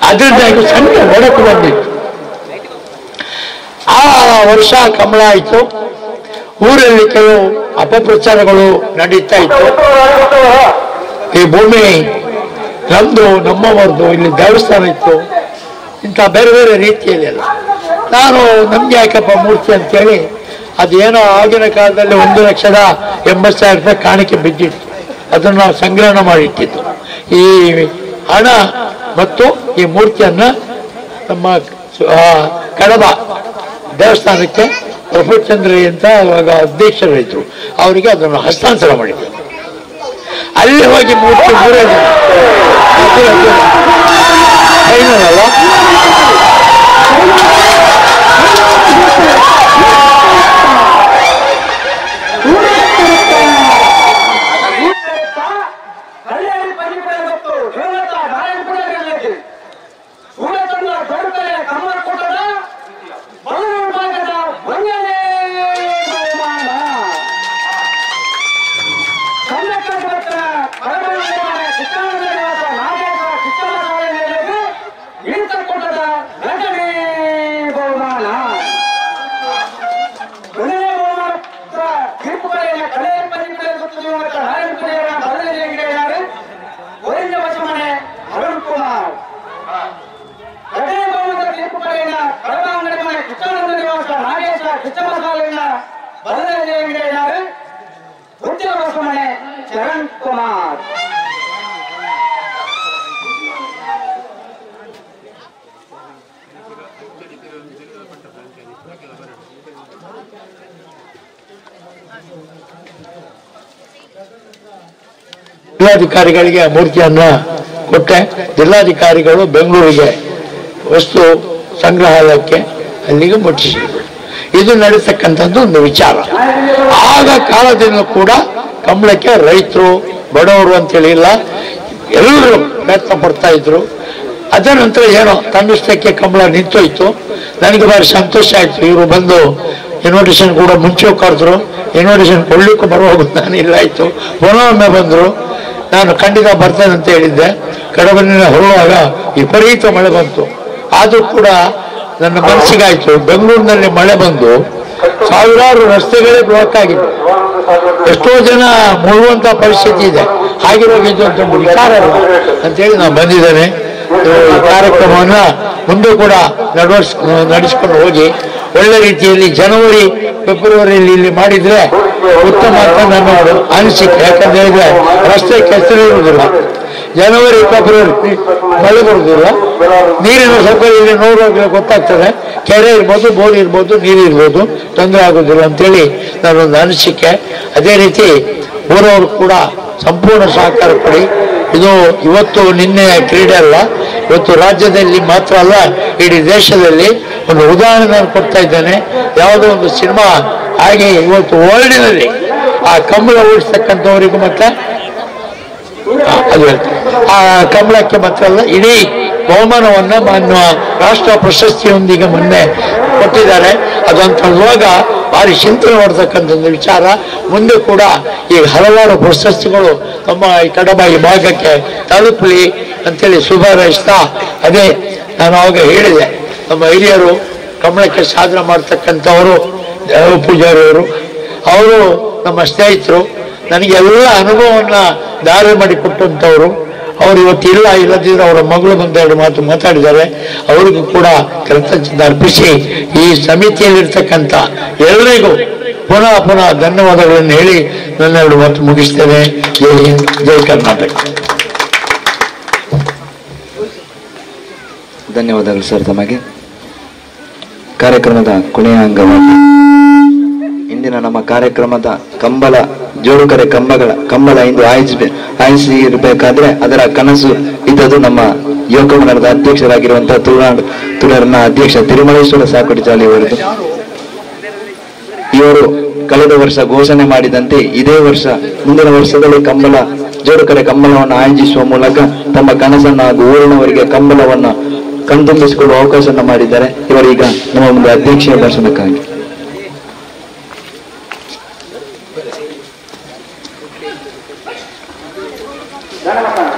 ಅದರಿಂದಾಗಿ ಸಣ್ಣ ಒಡಕು ಬಂದಿತ್ತು. ಆ ವರ್ಷ ಕಂಬಳ ಆಯಿತು. ಊರಲ್ಲಿ ಕೆಲವು ಅಪಪ್ರಚಾರಗಳು ನಡೀತಾ ಇತ್ತು. ಈ ಭೂಮಿ ನಮ್ದು, ನಮ್ಮವರದು, ಇಲ್ಲಿ ದೇವಸ್ಥಾನ ಇತ್ತು, ಇಂಥ ಬೇರೆ ಬೇರೆ ರೀತಿಯಲ್ಲಿ ಎಲ್ಲ. ನಾನು ನಮ್ಗೆ ಯಾಕಪ್ಪ ಮೂರ್ತಿ ಅಂತೇಳಿ ಅದೇನೋ ಆಗಿನ ಕಾಲದಲ್ಲಿ 1,80,000 ರೂಪಾಯಿ ಕಾಣಿಕೆ ಬಿದ್ದಿತ್ತು, ಅದನ್ನು ನಾವು ಸಂಗ್ರಹಣ ಮಾಡಿಟ್ಟಿದ್ದು. ಈ ಹಣ ಮತ್ತು ಈ ಮೂರ್ತಿಯನ್ನು ನಮ್ಮ ಕಡಬ ದೇವಸ್ಥಾನಕ್ಕೆ ಪ್ರಫುಲ್ಲಚಂದ್ರ ಅಂತ ಅವಾಗ ಅಧ್ಯಕ್ಷರಿದ್ದರು, ಅವರಿಗೆ ಅದನ್ನು ಹಸ್ತಾಂತರ ಮಾಡಿದ್ದರು. ಅಲ್ಲಿ ಹೋಗಿ ಮೂರ್ತಿ ಫೈನಲ್ ಅಲ್ಲ, ಿ ಜಿಲ್ಲಾಧಿಕಾರಿಗಳಿಗೆ ಮೂರ್ತಿಯನ್ನು ಕೊಟ್ಟೆ. ಜಿಲ್ಲಾಧಿಕಾರಿಗಳು ಬೆಂಗಳೂರಿಗೆ ವಸ್ತು ಸಂಗ್ರಹಾಲಯಕ್ಕೆ ಅಲ್ಲಿಗೆ ಮುಟ್ಟಿಸಿದರು. ಇದು ನಡೆಸತಕ್ಕಂಥದ್ದು ಒಂದು ವಿಚಾರ. ಆಗ ಕಾಲದಿಂದ ಕೂಡ ಕಂಬಳಕ್ಕೆ ರೈತರು ಬಡವರು ಅಂತೇಳಿ ಇಲ್ಲ, ಎಲ್ಲರೂ ಪ್ರಯತ್ನ ಪಡ್ತಾ ಇದ್ರು. ಅದರ ನಂತರ ಏನೋ ತನ್ನಿಷ್ಟಕ್ಕೆ ಕಂಬಳ ನಿಂತೋಯ್ತು. ನನಗೆ ಭಾರಿ ಸಂತೋಷ ಆಯಿತು. ಇವರು ಬಂದು ಇನ್ವಿಟೇಷನ್ ಕೂಡ ಮುಂಚೆ ಕರೆದ್ರು, ಇನ್ವಿಟೇಷನ್ ಕೊಡ್ಲಿಕ್ಕೂ ಬರುವಾಗ ನಾನು ಇಲ್ಲ ಆಯಿತು. ಪುನಃ ಒಮ್ಮೆ ಬಂದರು, ನಾನು ಖಂಡಿತ ಬರ್ತೇನೆ ಅಂತ ಹೇಳಿದ್ದೆ. ಕಡಬನಿನ ಹೊರಡುವಾಗ ವಿಪರೀತ ಮಳೆ ಬಂತು. ಆದರೂ ಕೂಡ ನನ್ನ ಮನಸ್ಸಿಗಾಯಿತು, ಬೆಂಗಳೂರಿನಲ್ಲಿ ಮಳೆ ಬಂದು ಸಾವಿರಾರು ರಸ್ತೆಗಳೇ ಬ್ಲಾಕ್ ಆಗಿದೆ, ಎಷ್ಟೋ ಜನ ಮುಳುಗುವಂಥ ಪರಿಸ್ಥಿತಿ ಇದೆ, ಹಾಗಿರುವಾಗ ಇದು ಅಂತ ವಿಚಾರ ಅಲ್ಲ ಅಂತೇಳಿ ನಾನು ಬಂದಿದ್ದೇನೆ. ಈ ಕಾರ್ಯಕ್ರಮವನ್ನು ಮುಂದೆ ಕೂಡ ನಡೆಸ್ಕೊಂಡು ಹೋಗಿ ಒಳ್ಳೆ ರೀತಿಯಲ್ಲಿ ಜನವರಿ ಫೆಬ್ರವರಿಯಲ್ಲಿ ಇಲ್ಲಿ ಮಾಡಿದರೆ ಉತ್ತಮ ಅಂತ ನನ್ನ ಅನಿಸಿಕೆ. ಯಾಕಂತ ಹೇಳಿದ್ರೆ ರಸ್ತೆ ಕೆಸರು ಇರುವುದಿಲ್ಲ, ಜನವರಿ ಫೆಬ್ರವರಿ ಮಳೆ ಬರುವುದಿಲ್ಲ, ನೀರಿನ ಸೌಕರ್ಯ ಇಲ್ಲಿ ನೋಡುವಾಗ ಗೊತ್ತಾಗ್ತದೆ, ಕೆರೆ ಇರ್ಬೋದು, ಬೋರ್ ಇರ್ಬೋದು, ನೀರು ಇರ್ಬೋದು, ತೊಂದರೆ ಆಗೋದಿಲ್ಲ ಅಂತೇಳಿ ನಾನೊಂದು ಅನಿಸಿಕೆ. ಅದೇ ರೀತಿ ಊರವರು ಕೂಡ ಸಂಪೂರ್ಣ ಸಹಕಾರ ಕೊಡಿ. ಇದು ಇವತ್ತು ನಿನ್ನೆ ಕ್ರೀಡೆ ಅಲ್ಲ, ಇವತ್ತು ರಾಜ್ಯದಲ್ಲಿ ಮಾತ್ರ ಅಲ್ಲ, ಇಡೀ ದೇಶದಲ್ಲಿ ಒಂದು ಉದಾಹರಣೆ ನಾನು ಕೊಡ್ತಾ ಇದ್ದೇನೆ. ಯಾವುದೋ ಒಂದು ಸಿನಿಮಾ ಹಾಗೆ ಇವತ್ತು ವರ್ಲ್ಡಿನಲ್ಲಿ ಆ ಕಂಬಳ ಓಡಿಸ್ತಕ್ಕಂಥವರಿಗೂ ಮತ್ತೆ ಅದು ಹೇಳ್ತಾರೆ, ಆ ಕಂಬಳಕ್ಕೆ ಮಾತ್ರ ಅಲ್ಲ, ಇಡೀ ಬಹುಮಾನವನ್ನು ಮಾನ್ಯ ರಾಷ್ಟ್ರ ಪ್ರಶಸ್ತಿಯೊಂದಿಗೆ ಮೊನ್ನೆ ಕೊಟ್ಟಿದ್ದಾರೆ. ಅದಂತ ಭಾರಿ ಚಿಂತನೆ ಮಾಡತಕ್ಕಂಥ ಒಂದು ವಿಚಾರ. ಮುಂದೆ ಕೂಡ ಈಗ ಹಲವಾರು ಪ್ರಶಸ್ತಿಗಳು ನಮ್ಮ ಈ ಕಡಬ ಈ ಭಾಗಕ್ಕೆ ತಲುಪಲಿ ಅಂತೇಳಿ ಶುಭ ಹಾರೈಸ್ತಾ, ಅದೇ ನಾನು ಆವಾಗ ಹೇಳಿದೆ, ನಮ್ಮ ಹಿರಿಯರು ಕಮಲಕ್ಕೆ ಸಾಧನೆ ಮಾಡ್ತಕ್ಕಂಥವರು ಪೂಜಾರಿಯವರು, ಅವರು ನಮ್ಮ ಸ್ನೇಹಿತರು, ನನಗೆ ಎಲ್ಲ ಅನುಭವವನ್ನು ದಾರಿ ಮಾಡಿಕೊಟ್ಟಂಥವರು. ಅವರು ಇವತ್ತಿಲ್ಲ, ಇಲ್ಲದಿದ್ದರೆ ಅವರ ಮಗಳು ಬಂದು ಎರಡು ಮಾತು ಮಾತಾಡಿದ್ದಾರೆ. ಅವರಿಗೂ ಕೂಡ ಕೃತಜ್ಞತೆ ಅರ್ಪಿಸಿ ಈ ಸಮಿತಿಯಲ್ಲಿರ್ತಕ್ಕಂಥ ಎಲ್ಲರಿಗೂ ಪುನಃ ಪುನಃ ಧನ್ಯವಾದಗಳನ್ನು ಹೇಳಿ ನನ್ನ ಎರಡು ಮಾತು ಮುಗಿಸ್ತೇನೆ. ಜೈ ಹಿಂದ್, ಜೈ ಕರ್ನಾಟಕ. ಧನ್ಯವಾದಗಳು ಸರ್ ತಮಗೆ. ಕಾರ್ಯಕ್ರಮದ ಕೊನೆಯ ಅಂಗವಾಗಿ ಇಂದಿನ ನಮ್ಮ ಕಾರ್ಯಕ್ರಮದ ಕಂಬಳ ಜೋಡುಕರೆ ಕಂಬಳ ಇಂದು ಆಯೋಜಿಸಿರಬೇಕಾದ್ರೆ ಅದರ ಕನಸು ಇದ್ದದ್ದು ನಮ್ಮ ಯುವಕ ಮಂಡಲದ ಅಧ್ಯಕ್ಷರಾಗಿರುವಂತಹ ತುಳುನಾಡಿನ ಅಧ್ಯಕ್ಷ ತಿರುಮಲೇಶ್ವರ ಸಾಕೋಟಿ ಚಾಲಿಯವರದು. ಇವರು ಕಳೆದ ವರ್ಷ ಘೋಷಣೆ ಮಾಡಿದಂತೆ ಇದೇ ವರ್ಷ ಮುಂದಿನ ವರ್ಷದಲ್ಲಿ ಕಂಬಳ ಜೋಡುಕರೆ ಕಂಬಳವನ್ನು ಆಯೋಜಿಸುವ ಮೂಲಕ ತಮ್ಮ ಕನಸನ್ನು ಹಾಗೂ ಊರಿನವರಿಗೆ ಕಂಬಳವನ್ನು ಕಣ್ತುಂಬಿಸಿಕೊಳ್ಳುವ ಅವಕಾಶವನ್ನು ಮಾಡಿದ್ದಾರೆ. ಇವರೀಗ ನಮ್ಮ ಮುಂದೆ ಅಧ್ಯಕ್ಷೀಯ ಭಾಷಣಕ್ಕಾಗಿ.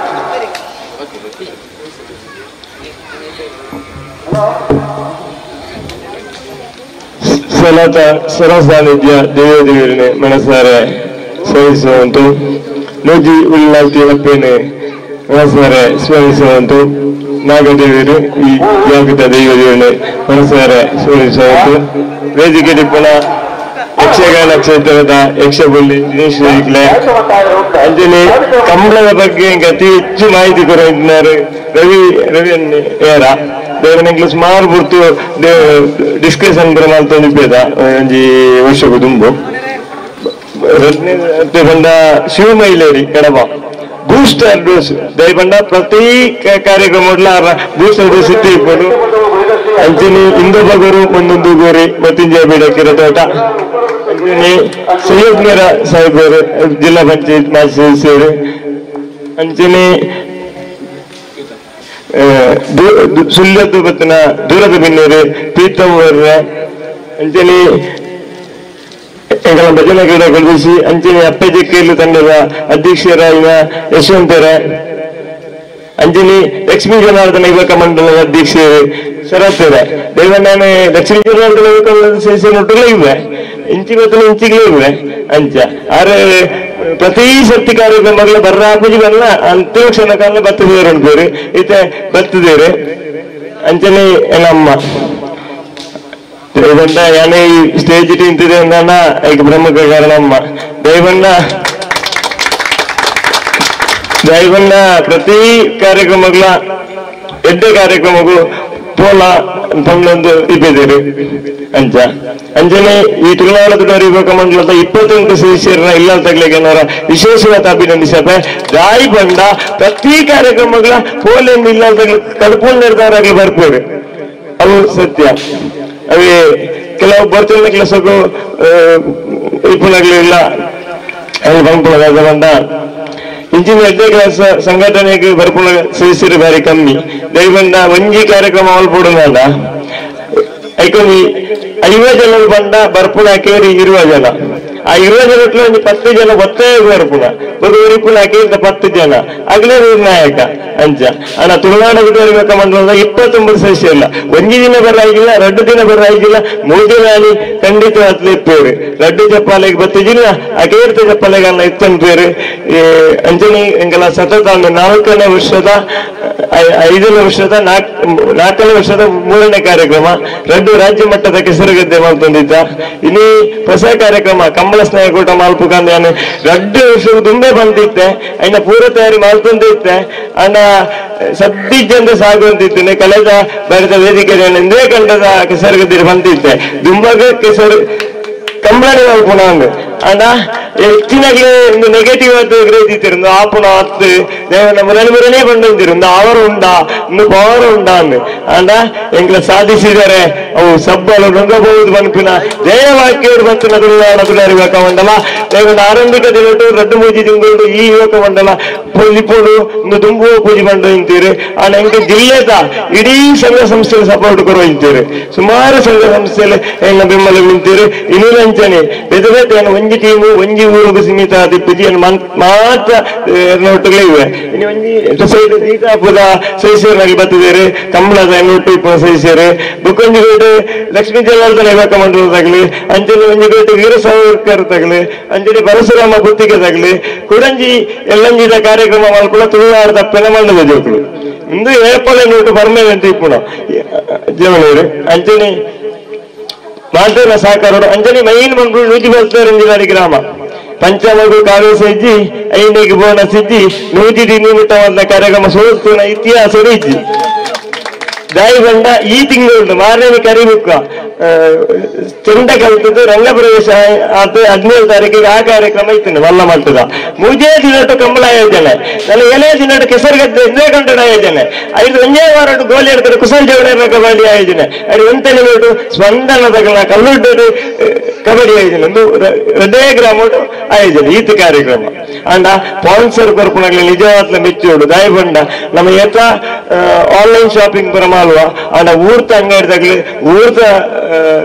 ಸಲತ ಸರಸಾನ್ನಿಧ್ಯ ದೇವ ದೇವರನೆ ಮನಸಾರೆ ಸ್ಮರಿಸುವಂತು, ನೂಜಿ ಉಳ್ಳಾಲ್ತಿ ಅಪ್ಪೇನೆ ಮನಸಾರೆ ಸ್ಮರಿಸುವಂತು, ನಾಗದೇವರು ಈ ಜಾಗದ ದೈವ ದೇವರನೆ ಮನಸಾರೆ ಸ್ಮರಿಸುವಂತು, ವೇದಿಕೆ ಟಿಪ್ಪಣ ಯಕ್ಷಗಾನ ಕ್ಷೇತ್ರದ ಯಕ್ಷಬುಳ್ಳಿ ದಿನೇಶ್ ಅಂಜಲಿ ಕಂಬಳದ ಬಗ್ಗೆ ಅತಿ ಹೆಚ್ಚು ಮಾಹಿತಿ ಕೊಟ್ಟಿದ್ದಾರೆ ರವಿ ರವಿ ಏರ ದೇವನೆಂಗ್ಲು ಸುಮಾರು ಪುರ್ತು ಡಿಸ್ಕಷನ್ ಮಲ್ತೊಂದಿಪ್ಪೇದ ಒಂಜಿ ವರ್ಷಕ್ಕೂ ದುಂಬು. ಬಂದ ಶಿವಮೈಲೇರಿ ಕಡಬ ಬೂಸ್ಟರ್ ಡೋಸ್ ದಯಬಂಡ ಪ್ರತಿ ಕಾರ್ಯಕ್ರಮ ಬೂಸ್ಟರ್ ಡೋಸ್ ಇತ್ತು. ಅಂಚನೆ ಇಂದು ಬಗರು ಒಂದೊಂದು ಗೋರಿ ಮತ್ತಿಂಜ ಬೇಡಕ್ಕಿರ ತೋಟ ಅಂಚನೆ ಸೈಯದ್ ಮೇರ ಸಾಹೇಬರು ಜಿಲ್ಲಾ ಪಂಚಾಯತ್ ಮಾಜಿ ಸದಸ್ಯರು ಅಂಚನೆ ಸುಳ್ಯದ್ದು ಬತ್ತಿನ ದೂರದ ಬಿನ್ನೂರು ಪ್ರೀತಮ್ ಅಂಚನೆ ಎಂಗಳ ಭಜನಾ ಕ್ರೀಡಾ ಕಲ್ಪಿಸಿ ಅಂಚನೆ ಅಪ್ಪಜೆ ಕೇಳು ತಂಡದ ಅಧ್ಯಕ್ಷರಾದ ಯಶವಂತರ ಅಂಜನಿ ಲಕ್ಷ್ಮೀ ಜನಾರ್ದನ ಯುವಕ ಮಂಡಲದ ಅಧ್ಯಕ್ಷರು ಶರತ್ತರ ದೈವ ನಾನು ಲಕ್ಷ್ಮೀ ಜನಾರ್ದನ ಯುವಕ ಮಂಡಲದ ಸದಸ್ಯರೊಟ್ಟಿಗೆ ಇವೆ ಇಂಚಿ ಗೊತ್ತಲ ಇಂಚಿಗಳೇ ಇವೆ ಅಂಚ ಆರೆ ಪ್ರತಿ ಸರ್ತಿ ಕಾರ್ಯಕ್ರಮಗಳ ಬರ್ರ ಪೂಜೆ ಬರಲ್ಲ ಅಂತಿಮ ಕ್ಷಣ ಕಾಲ ಬತ್ತಿದೇರು ಅನ್ಕೋರಿ ಈತ ಬತ್ತಿದೇರು ಅಂಚನೆ ನಮ್ಮ ದೈವಂಡ ಯಾನೇ ಈ ಸ್ಟೇಜ್ ನಿಂತಿದೆ ಅಂದಾನ ಈಗ ಪ್ರಮುಖ ಕಾರಣಮ್ಮ ದೈವಂಡ ದೈವಂಡ ಪ್ರತಿ ಕಾರ್ಯಕ್ರಮಗಳ ಎಡ್ಡೆ ಕಾರ್ಯಕ್ರಮಗಳು ಪೋಲ ಪನ್ನೊಂದು ಇಪ್ಪಿದ್ದೀರಿ ಅಂಚ ಅಂಚನೆ ಈ ತುಳುನಾಡ ತುಡಾರಿ ಯುವಕ ಮಂಡಲದ 28 ಸದಸ್ಯರ ಇಲ್ಲ ತಗ್ಲಿಕ್ಕೆ ವಿಶೇಷವಾದ ಅಭಿನಂದಿಸಪೆ. ದಾಯಿ ಬಂದ ಪ್ರತಿ ಕಾರ್ಯಕ್ರಮಗಳ ಪೋಲೆಂದು ಇಲ್ಲ ಕಡ್ಕೊಂಡಿರ್ತಾರಾಗ್ಲಿ ಬರ್ಪೇರು, ಅವು ಸತ್ಯ. ಅವೇ ಕೆಲವು ಬರ್ತಿಲ್ಲ ಕೆಲಸಕ್ಕೂ ಇಪ್ಪನಾಗ್ಲಿಲ್ಲ ಅಲ್ಲಿ ಬಂದ್ಕೊಳ್ಳೋದ ಬಂದ ಇಂಚಿನ ಎಡ್ಡೆ ಕ್ಲಾಸ್ ಸಂಘಟನೆಗೆ ಬರ್ಪುಣ ಸದಸ್ಯರು ಬಾರಿ ಕಮ್ಮಿ. ದಯಬಂದ ಒಂಜಿ ಕಾರ್ಯಕ್ರಮ ಮಲ್ಪೊಡುನಾಡ ಐಕೊಂಜಿ 50 ಜನ ಬಂದ ಬರ್ಪುಣ ಕೇರಿ 20 ಜನ, ಆ 20 ಜನಕ್ಕೆ ಒಂಜಿ 10 ಜನ ಒತ್ತಾಯ ಬರ್ಪುಣ ಬೊಕ ಕೇರಿದ 10 ಜನ ಅಗಲೇ ನಾಯಕ ಅಂಚ. ಅಣ್ಣ ತುಳುನಾಡ ಯುವಕ ಮಂಡಲದ 29 ಸದಸ್ಯ ಇಲ್ಲ, ಒಂಜಿ ದಿನ ಬರಾಯಿಲ್ಲ, 2 ದಿನ ಬರಾಯಿಲ್ಲ, 3 ದಿನ ಅಲ್ಲಿ ಖಂಡಿತ ಇಪ್ಪೇರು ರಡ್ಡು ಚಪ್ಪಾಲೆಗೆ ಬತ್ತಿಜಿಲ್ಲ ಆ ಕೇರ್ತ ಚಪ್ಪಾಲೆಗೆ ಅನ್ನ ಇತ್ತನ್ ಪೇರು. ಅಂಚನೆ ಎಂಗೆಲ್ಲ ಸತತ 4ನೇ ವರ್ಷದ 5ನೇ ವರ್ಷದ 4ನೇ ವರ್ಷದ 3ನೇ ಕಾರ್ಯಕ್ರಮ 2 ರಾಜ್ಯ ಮಟ್ಟದ ಕೆಸರುಗದ್ದೆ ಮಲ್ತೊಂದಿದ್ದ. ಇನ್ನೀ ಹೊಸ ಕಾರ್ಯಕ್ರಮ ಕಂಬಳ ಸ್ನೇಹಕೂಟ ಮಲ್ಪುಕಂದ 2 ವರ್ಷ ದುಂಬೆ ಬಂದಿತ್ತೆ, ಅಣ್ಣ ಪೂರ್ವ ತಯಾರಿ ಮಲ್ತೊಂದಿತ್ತೆ, ಅಣ್ಣ ಸದ್ದಿಜ್ಜಂದ ಸಾಗುವಂತಿತ್ತು. ಕಳೆದ ಭಾರತ ವೇದಿಕೆ ಎಂದೇ ಕಂಡದ ಕೆಸರುಗದ್ದೆ ಬಂದಿತ್ತೆ, ದುಂಬಾಗ ಕೆಸರು ಕಂಬಳನೆ ಮಲ್ಪುಣ ಅಂದ್ ಅಣ್ಣ ಹೆಚ್ಚಿನಾಗ್ಲೇ ಒಂದು ನೆಗೆಟಿವ್ ಆದ ಗ್ರಹಿತಿರು ಆಪುಣ ಹತ್ತು ಮುರಣಿ ಮುರಣಿ ಬಂದಿರು ಅವರು ಉಂಡಾ ಇನ್ನು ಪವರ್ ಉಂಡಾ ಅಂದ್ ಅಂಡ ಎಂಗ್ಲ ಸಾಧಿಸಿದರೆ ಅವು ಸಬ್ಬಲು ನುಂಗಬಹುದು ಬನ್ಪಿನ ಜಯವಾಕ್ಯರು ಬಂತಿನ ತುಳುನಾಡ ತುಡಾರಿ ಯುವಕ ಮಂಡಲ. ದೇವನ ಆರಂಭಿಕ ದಿನಟು 2-3 ತಿಂಗಳು ಈ ಯುವಕ ಮಂಡಲ ಪೊಲಿಪೋಡು ಇನ್ನು ತುಂಬುವ ಪೂಜೆ ಬಂದು ನಿಂತೀರಿ. ಆಂಡ ಎಂಕ ಜಿಲ್ಲೆದ ಇಡೀ ಸಂಘ ಸಂಸ್ಥೆಯಲ್ಲಿ ಸಪೋರ್ಟ್ ಕೊರುವ ನಿಂತೀರಿ, ಸುಮಾರು ಸಂಘ ಸಂಸ್ಥೆಯಲ್ಲಿ ಎಂಗ ಬೆಂಬಲ ನಿಂತೀರಿ. ಇನ್ನೂ ಬೇರೆ ಬೇರೆ ಒಂಜಿ ಟೀಮು ಒಂಜಿ ಊರುಗು ಸೀಮಿತ ಆದಿಪ್ಪುಜಿ ಮಾತ್ರ ಒಟ್ಟುಗಳೇ ಇವೆ. ಇನ್ನು ಒಂಜಿ ಸೈಡ್ ಸೀತಾಪುರ ಸದಸ್ಯರಾಗಿ ಬತ್ತಿದ್ದಾರೆ, ಕಂಬಳದ ಒಟ್ಟು ಇಪ್ಪು ಸದಸ್ಯರು, ಬುಕ್ಕೊಂಜಿ ಗೋಟು ಲಕ್ಷ್ಮೀ ಜನಾರ್ದನ ಯುವಕ ಮಂಡಲ ತಗಲಿ, ಅಂಚನೆ ಒಂಜಿ ಗೋಟು ವೀರ ಸಾವರ್ಕರ್ ತಗಲಿ, ಅಂಚನೆ ಪರಶುರಾಮ ಗುತ್ತಿಗೆ ತಗಲಿ, ಕುಡಂಜಿ ಎಲ್ಲಂಜಿದ ಕಾರ್ಯಕ್ರಮ ಮಲ್ಪುಣ ತುಳುನಾಡದ ಪೆನಮಂಡಲ ಜೋಕುಲು ಇಂದು ಏಪಳೆ ನೋಟು ಪರ್ಮನೆಂಟ್ ಇಪ್ಪುಣ ಜವಳೂರು ಅಂಚನೆ ಮಾತೇನ ಸಹಕಾರ ಅಂಜನಿ ಮೈನ್ ಬಂದ್ಬಿಟ್ಟು ನೂಜಿ ಬರ್ತಾರೆ ಗ್ರಾಮ ಪಂಚಮಗು ಕಾವ್ಯ ಸಜ್ಜಿ ಐನಿಗೆ ಬೋನಸ್ ಇಜ್ಜಿ ನೂಜಿ ನಿಮಿತ್ತವಾದ ಕಾರ್ಯಕ್ರಮ ಸೋಸ್ತುನ ಇತಿಹಾಸ ಇಜ್ಜಿ ದಾಯಿ ಬಂಡ ಈ ತಿಂಗಳು ಮಾರನೇ ಕರಿಬುಕ್ಕ ಚೆಂಡ ಕಲ್ತದ್ದು ರಂಗಪ್ರವೇಶ ಆತ 17 ತಾರೀಕಿಗೆ ಆ ಕಾರ್ಯಕ್ರಮ ಇತ್ತು ವಲ್ಲ ಮಟ್ಟದ ಮೂಜೇ ದಿನಟ್ಟು ಕಂಬಳ ಆಯೋಜನೆ ನನ್ನ ಎಲೆ ದಿನಟ್ಟು ಕೆಸರುಗದ್ದೆ ಎಂದೇ ಕಂಡ ಆಯೋಜನೆ ಐದು ಒಂದೇ ವಾರ ಗೋಲಿ ಎಡ್ತಾರೆ ಕುಸಲ್ ಜವಳಿ ಕಬಡ್ಡಿ ಆಯೋಜನೆ ಐದು ಒಂದನೇ ಮಿನಿಟು ಸ್ಪಂದನದ ಕಲ್ಲುಡ್ಡು ಕಬಡ್ಡಿ ಆಯೋಜನೆ ಒಂದು ಹೃದಯ ಗ್ರಾಮ ಆಯೋಜನೆ ಈತ ಕಾರ್ಯಕ್ರಮ ಅಂಡ ಸ್ಪಾನ್ಸರ್ ಕೊರ್ಪುಣಗ್ಲಿ ನಿಜವಾದ ಮೆಚ್ಚೋಡು ದಾಯಿ ಬಂಡ ನಮ್ಮ ಏತ ಆನ್ಲೈನ್ ಶಾಪಿಂಗ್ ಪರ ಮಾಲ್ವ ಅಂಡ ಊರ್ತ ಅಂಗಡಿ ತಗಲಿ ಊರ್ತ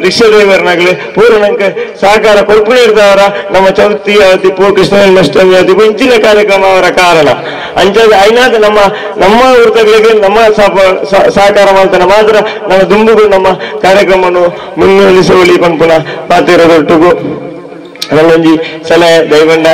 ರಿಕ್ಷಾ ಡ್ರೈವರ್ನಾಗ್ಲಿ ಪೂರ ನಂಗೆ ಸಹಕಾರ ಕೊರ್ಪುಣೆ ಇರ್ತಾವರ ನಮ್ಮ ಚೌತಿ ಆದಿಪ್ಪು ಕೃಷ್ಣ ಜನ್ಮಾಷ್ಟಮಿ ಆದಿಪ್ಪು ಇಂಚಿನ ಕಾರ್ಯಕ್ರಮ ಅವರ ಕಾರಣ ಅಂಚಾದ ಐನಾದ ನಮ್ಮ ನಮ್ಮ ಊರ್ತಗಳಿಗೆ ನಮ್ಮ ಸಹಕಾರ ಮಾಡ್ತಾನೆ ಮಾತ್ರ ನಮ್ಮ ದುಂಬುಗಳು ನಮ್ಮ ಕಾರ್ಯಕ್ರಮವನ್ನು ಮುನ್ನೆಲೆಸುವಳಿ ಪನ್ಪುನ ಪಾತಿರೋದೊಟ್ಟಿಗೂ ನನ್ನೊಂಜಿ ಸಲಹೆ ದೈವಂಡ.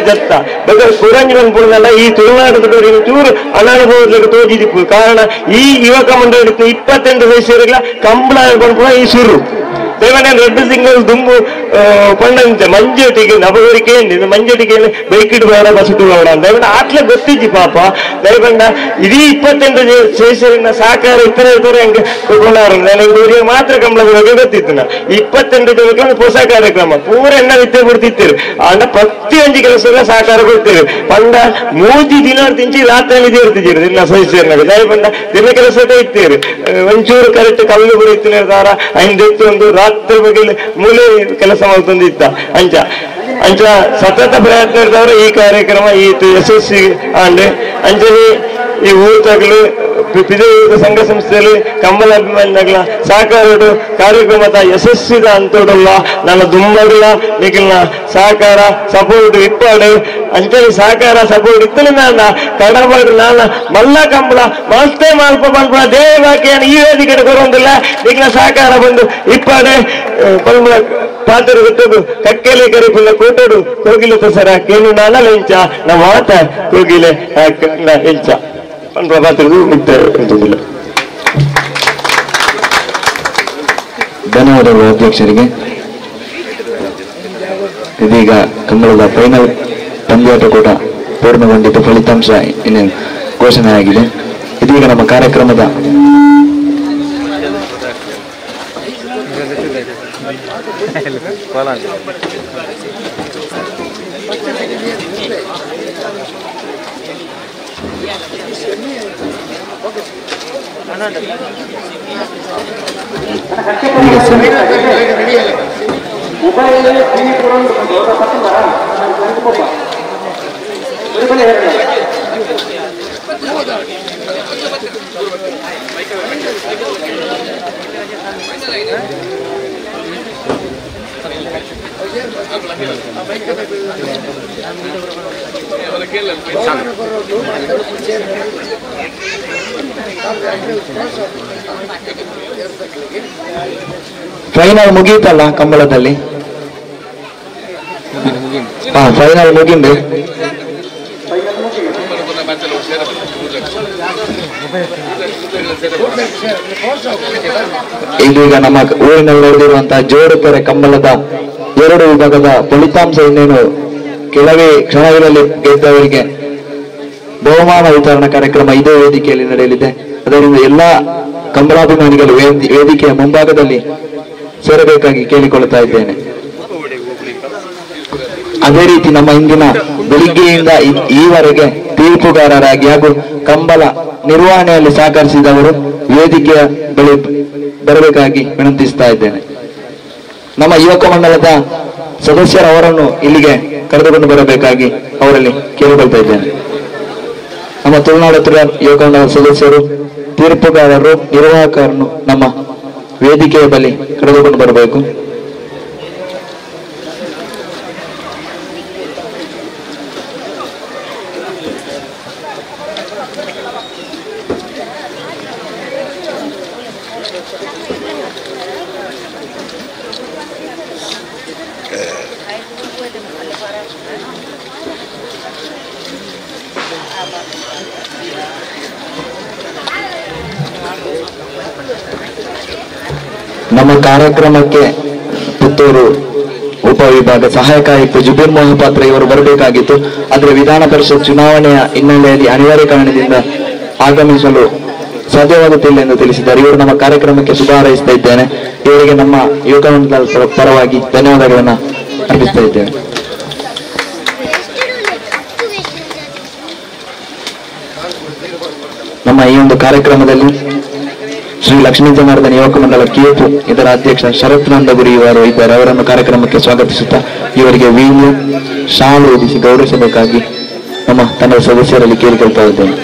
ಜತ್ತ ಬಟ್ ಕುರಂಜನ್ ಪುಣದಲ್ಲ ಈ ತುಳುನಾಡದ ಚೂರು ಅನಾನುಭವದಲ್ಲಿ ತೋಜಿದಿಪ್ಪು ಕಾರಣ ಈ ಯುವಕ ಮಂಡಳಿ 28 ವಯಸ್ಸಿರಲ್ಲ ಕಂಬಳ ಕೊಂಡ್ಪುಣ ಈ ಸುರು ದೇವನ ರೆಡ್ ಸಿಂಗಲ್ ದುಂಬು ಪಂಡಂತೆ ಮಂಜಟಿಗೆ ನಬಗರಿಕೆ ಮಂಜಟಿಗೆ ಬೈಕ್ ಇಡಬೇಡ ಬಸ್ ಬೇಡ ದಯವಂಡ ಆಟ್ಲೆ ಗೊತ್ತಿಜ್ಜಿ ಪಾಪ ದಯವಂಡ ಇಡೀ 28 ಶೇಷರಿನ ಸಹಕಾರ ಇತ್ತನೇ ಇರ್ತಾರೆ ಹಂಗೆ ಕೊಟ್ಕೊಂಡಾರ ನನಗೆ ಮಾತ್ರ ಕಂಬಳದ ಬಗ್ಗೆ ಗೊತ್ತಿತ್ತು ನಾ 28 ಜನಕ್ಕೆ ಹೊಸ ಕಾರ್ಯಕ್ರಮ ಪೂರ ಎಣ್ಣ ವಿತ್ತೆ ಬಿಡ್ತಿತ್ತೀರಿ ಅಂಡ ಪ್ರತಿಯೊಂದು ಕೆಲಸ ಸಹಕಾರ ಕೊಡ್ತೀರಿ ಪಂಡ 3 ದಿನ ತಿಂಚಿ ರಾತ್ರಿ ಇರ್ತಿದ್ದೀರಿ ದಿನ ಸದಸ್ಯರನ್ನಾಗ ದಯವಂಡ ದಿನ ಕೆಲಸ ಇತ್ತೀರಿ ಒಂಚೂರು ಕರೆಕ್ಟ್ ಕಲ್ಲು ಕೂಡ ಇತ್ತಿನ ಐದು ಒಂದು ರಾತ್ರಿ ಬಗ್ಗೆ ಮೂಲೆ ಕೆಲಸ ಮಾಡ್ತಂದಿತ್ತ ಅಂಚ ಅಂಚ ಸತತ ಪ್ರಯತ್ನ ಇರ್ತವ್ರೆ ಈ ಕಾರ್ಯಕ್ರಮ ಈ ಯಶಸ್ವಿ ಆಂಡ್ ಅಂಚನೆ ಈ ಊರು ತಗಲು ಸಂಘ ಸಂಸ್ಥೆಯಲ್ಲಿ ಕಂಬಳ ಅಭಿಮಾನಿಗಳ ಸಹಕಾರ ಕಾರ್ಯಕ್ರಮದ ಯಶಸ್ವಿದ ಅಂತೋಡಲ್ಲ ನನ್ನ ದುಮ್ಮಗಳ ನಿಖಿಲ್ನ ಸಹಕಾರ ಸಪೋರ್ಟ್ ಇಪ್ಪಾಡು ಅಂಚನೆ ಸಹಕಾರ ಸಪೋರ್ಟ್ ಇತ್ತಲು ನನ್ನ ಕಡಬಾಡು ನಾನು ಮಲ್ಲ ಕಂಬಳ ಮಸ್ತೆ ಮಾಲ್ಪ ಪಲ್ಪನ ದೇವಾಕಿಯನ್ನು ಈ ವೇದಿಕೆ ಕೊರೊಂದಿಲ್ಲ ನಿಖಿಲ ಸಹಕಾರ ಬಂದು ಇಪ್ಪಾಡೆ ಪಲ್ಮಳ ಪಾತ್ರ ಗೊತ್ತದು ಕಕ್ಕೆಲೆ ಕರಿಪುಲ್ಲ ಕೂಟಡು ಕೋಗಿಲೆ ಸರ ಕೇನು ನಾನ ಲೆಂಚ ನಮ್ಮ ಮಾತ ಕೋಗಿಲೆ ಎಂಚ ಪನ್ಪ ಪಾತ್ರದ ಮಿತ್ತ. ಧನ್ಯವಾದಗಳು ಅಧ್ಯಕ್ಷರಿಗೆ. ಇದೀಗ ಕಂಬಳದ ಫೈನಲ್ ಪಂದ್ಯಾಟ ಕೂಡ ಪೂರ್ಣಗೊಂಡಿದ್ದು ಫಲಿತಾಂಶ ಇನ್ನೇನು ಘೋಷಣೆಯಾಗಿದೆ. ಇದೀಗ ನಮ್ಮ ಕಾರ್ಯಕ್ರಮದ ಫೈನಲ್ ಮುಗೀತಲ್ಲ ಕಂಬಳದಲ್ಲಿ? ಹಾ, ಫೈನಲ್ ಮುಗಿಂದು. ಇದೀಗ ನಮ್ಮ ಊರಿನಲ್ಲಿ ನಡೆದಿರುವಂತಹ ಜೋಡುಕೆರೆ ಕಂಬಳದ ಎರಡು ವಿಭಾಗದ ಫಲಿತಾಂಶ ಇನ್ನೇನು ಕೆಲವೇ ಕ್ಷಣಗಳಲ್ಲಿ ಗೆದ್ದವರಿಗೆ ಬಹುಮಾನ ವಿತರಣಾ ಕಾರ್ಯಕ್ರಮ ಇದೇ ವೇದಿಕೆಯಲ್ಲಿ ನಡೆಯಲಿದೆ. ಅದರಿಂದ ಎಲ್ಲಾ ಕಂಬಳಾಭಿಮಾನಿಗಳು ವೇದಿಕೆಯ ಮುಂಭಾಗದಲ್ಲಿ ಸೇರಬೇಕಾಗಿ ಕೇಳಿಕೊಳ್ಳುತ್ತಾ ಇದ್ದೇನೆ. ಅದೇ ರೀತಿ ನಮ್ಮ ಇಂದಿನ ಬೆಳಿಗ್ಗೆಯಿಂದ ಈವರೆಗೆ ತೀರ್ಪುಗಾರರಾಗಿ ಹಾಗೂ ಕಂಬಳ ನಿರ್ವಹಣೆಯಲ್ಲಿ ಸಹಕರಿಸಿದವರು ವೇದಿಕೆಯ ಬಳಿ ಬರಬೇಕಾಗಿ ವಿನಂತಿಸ್ತಾ ಇದ್ದೇನೆ. ನಮ್ಮ ಯುವಕ ಮಂಡಲದ ಸದಸ್ಯರವರನ್ನು ಇಲ್ಲಿಗೆ ಕರೆದುಕೊಂಡು ಬರಬೇಕಾಗಿ ಅವರಲ್ಲಿ ಕೇಳಿಕೊಳ್ತಾ ಇದ್ದೇನೆ. ನಮ್ಮ ತುಳುನಾಡು ಯುವಕ ಮಂಡಲದ ಸದಸ್ಯರು, ತೀರ್ಪುಗಾರರು, ನಿರ್ವಾಹಕರನ್ನು ನಮ್ಮ ವೇದಿಕೆಯ ಬಳಿ ಕರೆದುಕೊಂಡು ಬರಬೇಕು. ನಮ್ಮ ಕಾರ್ಯಕ್ರಮಕ್ಕೆ ಪುತ್ತೂರು ಉಪವಿಭಾಗ ಸಹಾಯಕ ಆಯುಕ್ತ ಜುಬಿನ್ ಮೋಹಪಾತ್ರ ಇವರು ಬರಬೇಕಾಗಿತ್ತು. ಆದರೆ ವಿಧಾನ ಪರಿಷತ್ ಚುನಾವಣೆಯ ಹಿನ್ನೆಲೆಯಲ್ಲಿ ಅನಿವಾರ್ಯ ಕಾರಣದಿಂದ ಆಗಮಿಸಲು ಸಾಧ್ಯವಾಗುತ್ತಿಲ್ಲ ಎಂದು ತಿಳಿಸಿದ್ದಾರೆ. ಇವರು ನಮ್ಮ ಕಾರ್ಯಕ್ರಮಕ್ಕೆ ಶುಭ ಹಾರೈಸ್ತಾ ಇದ್ದೇನೆ. ಇವರಿಗೆ ನಮ್ಮ ಯುವಕ ಮಂಡಲದ ಪರವಾಗಿ ಧನ್ಯವಾದಗಳನ್ನು ಅರ್ಪಿಸ್ತಾ ಇದ್ದೇನೆ. ನಮ್ಮ ಈ ಒಂದು ಕಾರ್ಯಕ್ರಮದಲ್ಲಿ ಶ್ರೀ ಲಕ್ಷ್ಮೀ ಜನಾರ್ದನ ಯುವಕ ಮಂಡಲ ಕೇಪು ಇದರ ಅಧ್ಯಕ್ಷ ಶರತ್ ನಂದಗುರಿ ಇವರು ಇದ್ದಾರೆ. ಅವರನ್ನು ಕಾರ್ಯಕ್ರಮಕ್ಕೆ ಸ್ವಾಗತಿಸುತ್ತಾ ಇವರಿಗೆ ವೀಣೆ ಶಾಲು ಹೊದಿಸಿ ಗೌರವಿಸಬೇಕಾಗಿ ನಮ್ಮ ತಂಡದ ಸದಸ್ಯರಲ್ಲಿ ಕೇಳಿಕೊಳ್ತಾ ಇದ್ದೇನೆ.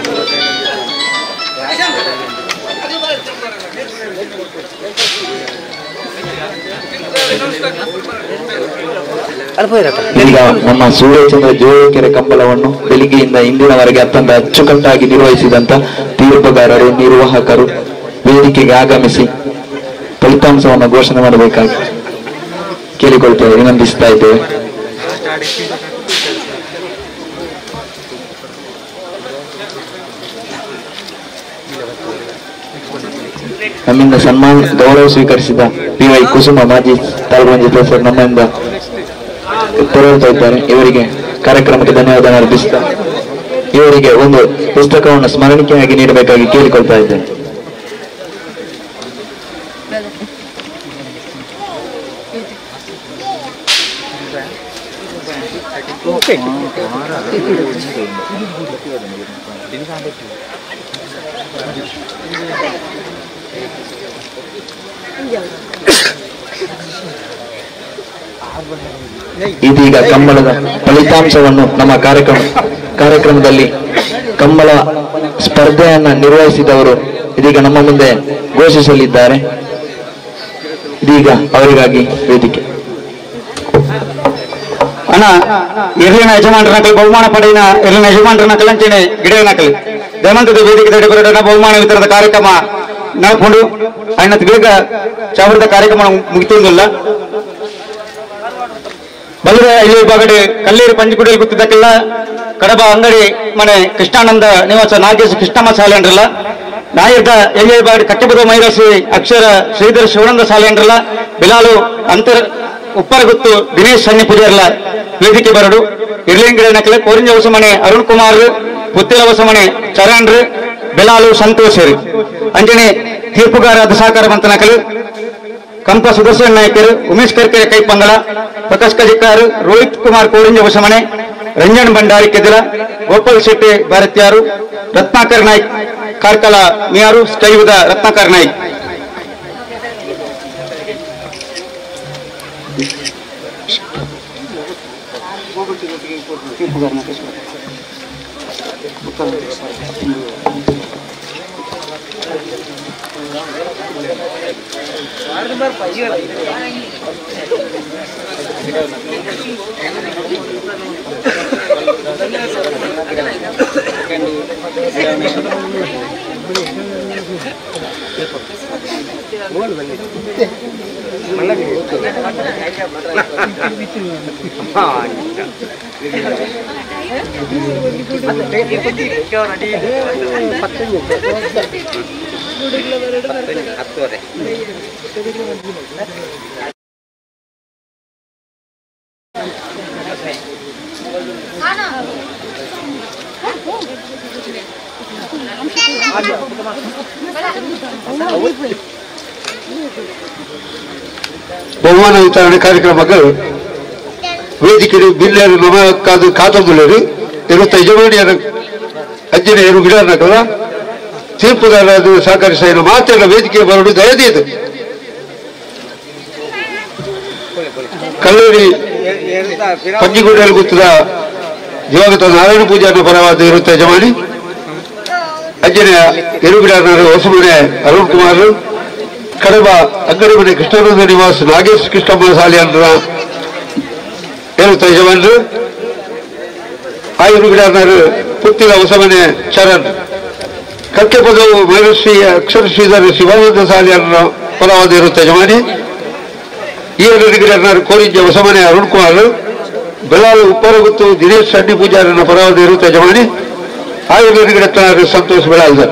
ಈಗ ನಮ್ಮ ಸೂರ್ಯಚಂದ್ರ ಜೋಳಕೆರೆ ಕಂಬಳವನ್ನು ಬೆಳಿಗ್ಗೆಯಿಂದ ಇಂದಿನವರೆಗೆ ಅತ್ಯಂತ ಅಚ್ಚುಕಟ್ಟಾಗಿ ನಿರ್ವಹಿಸಿದಂತ ತೀರ್ಪುಗಾರರು, ನಿರ್ವಾಹಕರು ವೇದಿಕೆಗೆ ಆಗಮಿಸಿ ಫಲಿತಾಂಶವನ್ನು ಘೋಷಣೆ ಮಾಡಬೇಕಾಗಿ ಕೇಳಿಕೊಳ್ತೇವೆ, ವಿನಂತಿಸ್ತಾ ಇದ್ದೇವೆ. ನಮ್ಮಿಂದ ಸನ್ಮಾನ ಗೌರವ ಸ್ವೀಕರಿಸಿದ ಪಿ ವೈ ಕುಸುಮ ಮಾಜಿ ತಾಲೂಕು ಪಂಚಾಯತ್ ಸದಸ್ಯರು ನಮ್ಮಿಂದ ತೆರಳುತ್ತಾ ಇದ್ದಾರೆ. ಇವರಿಗೆ ಕಾರ್ಯಕ್ರಮಕ್ಕೆ ಧನ್ಯವಾದ ಅರ್ಪಿಸ್ತಾ ಇವರಿಗೆ ಒಂದು ಪುಸ್ತಕವನ್ನು ಸ್ಮರಣಿಕೆಯಾಗಿ ನೀಡಬೇಕಾಗಿ ಕೇಳಿಕೊಳ್ತಾ ಇದ್ದೇನೆ. ಇದೀಗ ಕಂಬಳದ ಫಲಿತಾಂಶವನ್ನು ನಮ್ಮ ಕಾರ್ಯಕ್ರಮದಲ್ಲಿ Kambala ಸ್ಪರ್ಧೆಯನ್ನು ನಿರ್ವಹಿಸಿದವರು ಇದೀಗ ನಮ್ಮ ಮುಂದೆ ಘೋಷಿಸಲಿದ್ದಾರೆ. ಇದೀಗ ಅವರಿಗಾಗಿ ವೇದಿಕೆ. ಅಣ್ಣ ಎರ್ಲಿನ ಯಜಮಾನರ ಬಹುಮಾನ ಪಡೆಯಿನ ಎರ್ಲಿನ ಯಜಮಾನರ ಕಲಂಚನೆ ಗಿಡನಕಲ್ ದಯಮಂತದ ವೇದಿಕೆ ತಡೆಬರಡನ ಬಹುಮಾನ ವಿತರಣದ ಕಾರ್ಯಕ್ರಮ ನಡ್ಕೊಂಡು ಅಣ್ಣ ಬೇಗ ಚಾವರದ ಕಾರ್ಯಕ್ರಮ ಮುಗಿತಿಲ್ಲ. ಬಲ್ಲದ ಇಲ್ಲಿ ಬಾಗಡೆ ಕಲ್ಲೇರಿ ಪಂಜಿಗುಡಿಯಲ್ಲಿ ಗೊತ್ತಿದ್ದಕ್ಕೆಲ್ಲ ಕಡಬ ಅಂಗಡಿ ಮನೆ ಕೃಷ್ಣಾನಂದ ನಿವಾಸ ನಾಗೇಶ್ ಕೃಷ್ಣಮ್ಮ ಶಾಲೆ ಅಂದ್ರಲ್ಲ, ನಾಯರ್ದ ಎಲ್ಲಿ ಬಾಗಡಿ ಕಟ್ಟೆಬದ ಮೈರಾಸಿ ಅಕ್ಷರ ಶ್ರೀಧರ ಶಿವಾನಂದ ಶಾಲೆ ಅಂದ್ರಲ್ಲ, ಬಿಲಾಲು ಅಂತರ್ ಉಪ್ಪರಗುತ್ತು ದಿನೇಶ್ ಸನ್ನಿ ಪೂಜಾರ್ಲ ವೇದಿಕೆ ಬರಡು. ಇರ್ಲಿಂಗಡೆ ನಕಲೆ ಕೋರಿಂಜ ಹೊಸಮನೆ ಅರುಣ್ ಕುಮಾರ್, ಪುತ್ತಿಲ ಹೊಸಮನೆ ಚರಣ್ರು, ಬೆಲಾಲು ಸಂತೋಷರು. ಅಂಜನೆ ತೀರ್ಪುಗಾರ ಸಹಕಾರ ಬಂತ ನಕಲು ಕಂಪ ಸುದರ್ಶನ್ ನಾಯಕರು, ಉಮೇಶ್ ಕರ್ಕೆರೆ ಕೈಪಂಗಲ, ಪ್ರಕಾಶ್ ಕಜಿಕಾರ್, ರೋಹಿತ್ ಕುಮಾರ್ ಕೋರಿಂಜ ಹೊಸಮನೆ, ರಂಜನ್ ಭಂಡಾರಿ ಕೆದಿಲ, ಗೋಪಾಲ್ ಶೆಟ್ಟಿ ಭಾರತಿಯಾರು, ರತ್ನಾಕರ್ ನಾಯ್ಕ್ ಕಾರ್ಕಳ ಮಿಯಾರು, ಸ್ಟೈವುದ ರತ್ನಾಕರ್ ನಾಯ್ಕ್. ಬಹುಮಾನ ವಿತರಣೆ ಕಾರ್ಯಕ್ರಮಕ್ಕೆ ವೇದಿಕೆ ಬಿಲ್ಲೇರು ನಮ ಕಾದು ಕಾತಂದುಳ್ಳೇರು ಇರುತ್ತ ಯಜಮಾನಿಯರ ಅಜ್ಜನ ಏನು ಗಿಡ ನಕಲ ತೀರ್ಪುಗಾರ ಸಹಕರಿಸ ಮಾತೆಲ್ಲ ವೇದಿಕೆ ಬರಡು ದಯದೀದು. ಕಲ್ಲೂರಿ ಪಂಜಿಗುಡಿಯಲ್ಲಿ ಗೊತ್ತದ ದಿವಂಗತ ನಾರಾಯಣ ಪೂಜಾರಿನ ಪರವಾದ ಇರುತ್ತೆ ಯಜಮಾನಿ ಅಜ್ಜನ ಎರುಗಿಡಾರರು ಹೊಸಮನೆ ಅರುಣ್ ಕುಮಾರ್, ಕಡಬ ಅಂಗಡಿಮನೆ ಕೃಷ್ಣಾನಂದ ನಿವಾಸ್ ನಾಗೇಶ್ ಕೃಷ್ಣಮ್ಮ ಸಾಲಿಯನ್ರ ಇರುತ್ತೆ ಯಜಮಾನರು, ಆ ಎರುಗಿಡಾರರು ಪುತ್ತಿಲ ಹೊಸಮನೆ ಚರಣ್, ಕಕ್ಕೆ ಪದವು ಮೈರಶ್ರೀ ಅಕ್ಷರ ಶ್ರೀಧರ ಶಿವಾನಂದ ಸಾಲಿಯನ್ರ ಪರವಾದ ಇರುತ್ತೆ ಯಜಮಾನಿ, ಈ ಎರುಗಿಡಾರರು ಕೋರಿಂಜ ಹೊಸಮನೆ ಅರುಣ್ ಕುಮಾರ್, ಬೆಳಾಲು ಉಪ್ಪರಗುತ್ತು ದಿನೇಶ್ ಸಡ್ಡಿ ಪೂಜಾರನ ಪರವಾದ ಇರುತ್ತೆ ಯಜಮಾನಿ, ಆ ಎರುಗಿಡತ್ನಾರು ಸಂತೋಷ್ ಬೆಳಾಲ್ದರ್.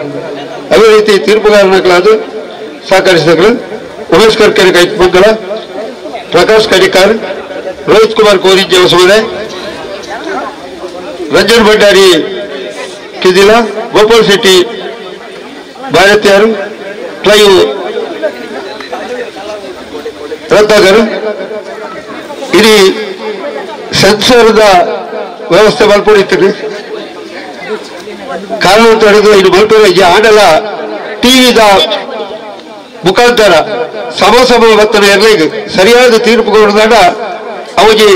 ಅದೇ ರೀತಿ ತೀರ್ಪುಗಾರನಾಗಲಾದ ಸಹಕರಿಸಿದರು ಉಮೇಶ್ ಕರ್ಕೆರೆ ಕೈಮಂಗಲ, ಪ್ರಕಾಶ್ ಕಡಿಕಾರ್, ರೋಹಿತ್ ಕುಮಾರ್ ಕೋರಿಂಜ ಹೊಸಮನೆ, ರಂಜನ್ ಭಂಡಾರಿ ಕಿದಿಲ, ಗೋಪಾಲ್ ಶೆಟ್ಟಿ ಭಾರತೀಯರು, ಕ್ಲೈವ್ ರತ್ನಾಕರ್. ಇಡೀ ಸೆನ್ಸರ್ದ ವ್ಯವಸ್ಥೆ ಮಲ್ಪಡಿತ್ತು ಕಾರಣ ಅಂತ ಹೇಳಿದ್ರೆ ಇದು ಮಲ್ಪೆ ಆಡಲ ಟಿವಿದ ಮುಖಾಂತರ ಸಮ ಸಮ ಬತ್ತನ ಎರ್ಲಿಗೆ ಸರಿಯಾದ ತೀರ್ಪು ಕೊಡಿದಾಗ ಅವಿಗೆ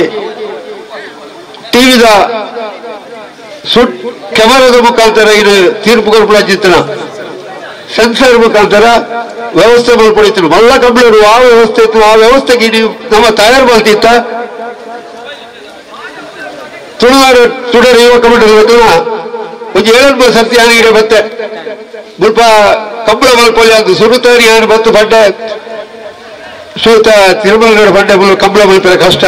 ಟಿವಿದ ಸುಟ್ ಕ್ಯಾಮರಾದ ಮುಖಾಂತರ ಇದು ತೀರ್ಪು ಕೊಡ್ಪಡಾಚಿತ್ತನ ಸೆನ್ಸರ್ ಮುಖಾಂತರ ವ್ಯವಸ್ಥೆ ಮಲ್ಪಡಿತ್ತು. ಮಲ್ಲ ಕಂಪ್ಲೇಂಟ್ ಆ ವ್ಯವಸ್ಥೆ ಇತ್ತು, ಆ ವ್ಯವಸ್ಥೆಗೆ ನೀವು ನಮ್ಮ ತಯಾರು ಮಾಡ್ತಿತ್ತ ತುಳುನಾಡು ತುಡರು ಯುವಕ ಮಂಡಲದ ಒಂದು ಏಳು ಸರ್ತಿ ಆನೆಗಿಡ ಬತ್ತೆ ಮುಲ್ಪ ಕಂಬಳ ಮಲ್ಪೊಲಿ ಅದು ಸುರುತಾರಿ ಆನೆ ಬತ್ತು ಬಂಡೆ ಸುತ್ತ ತಿರುಮಲಗಡ ಬಂಡೆ ಮುಲ್ಪ ಕಂಬಳ ಮಲ್ಪೆರ ಕಷ್ಟ.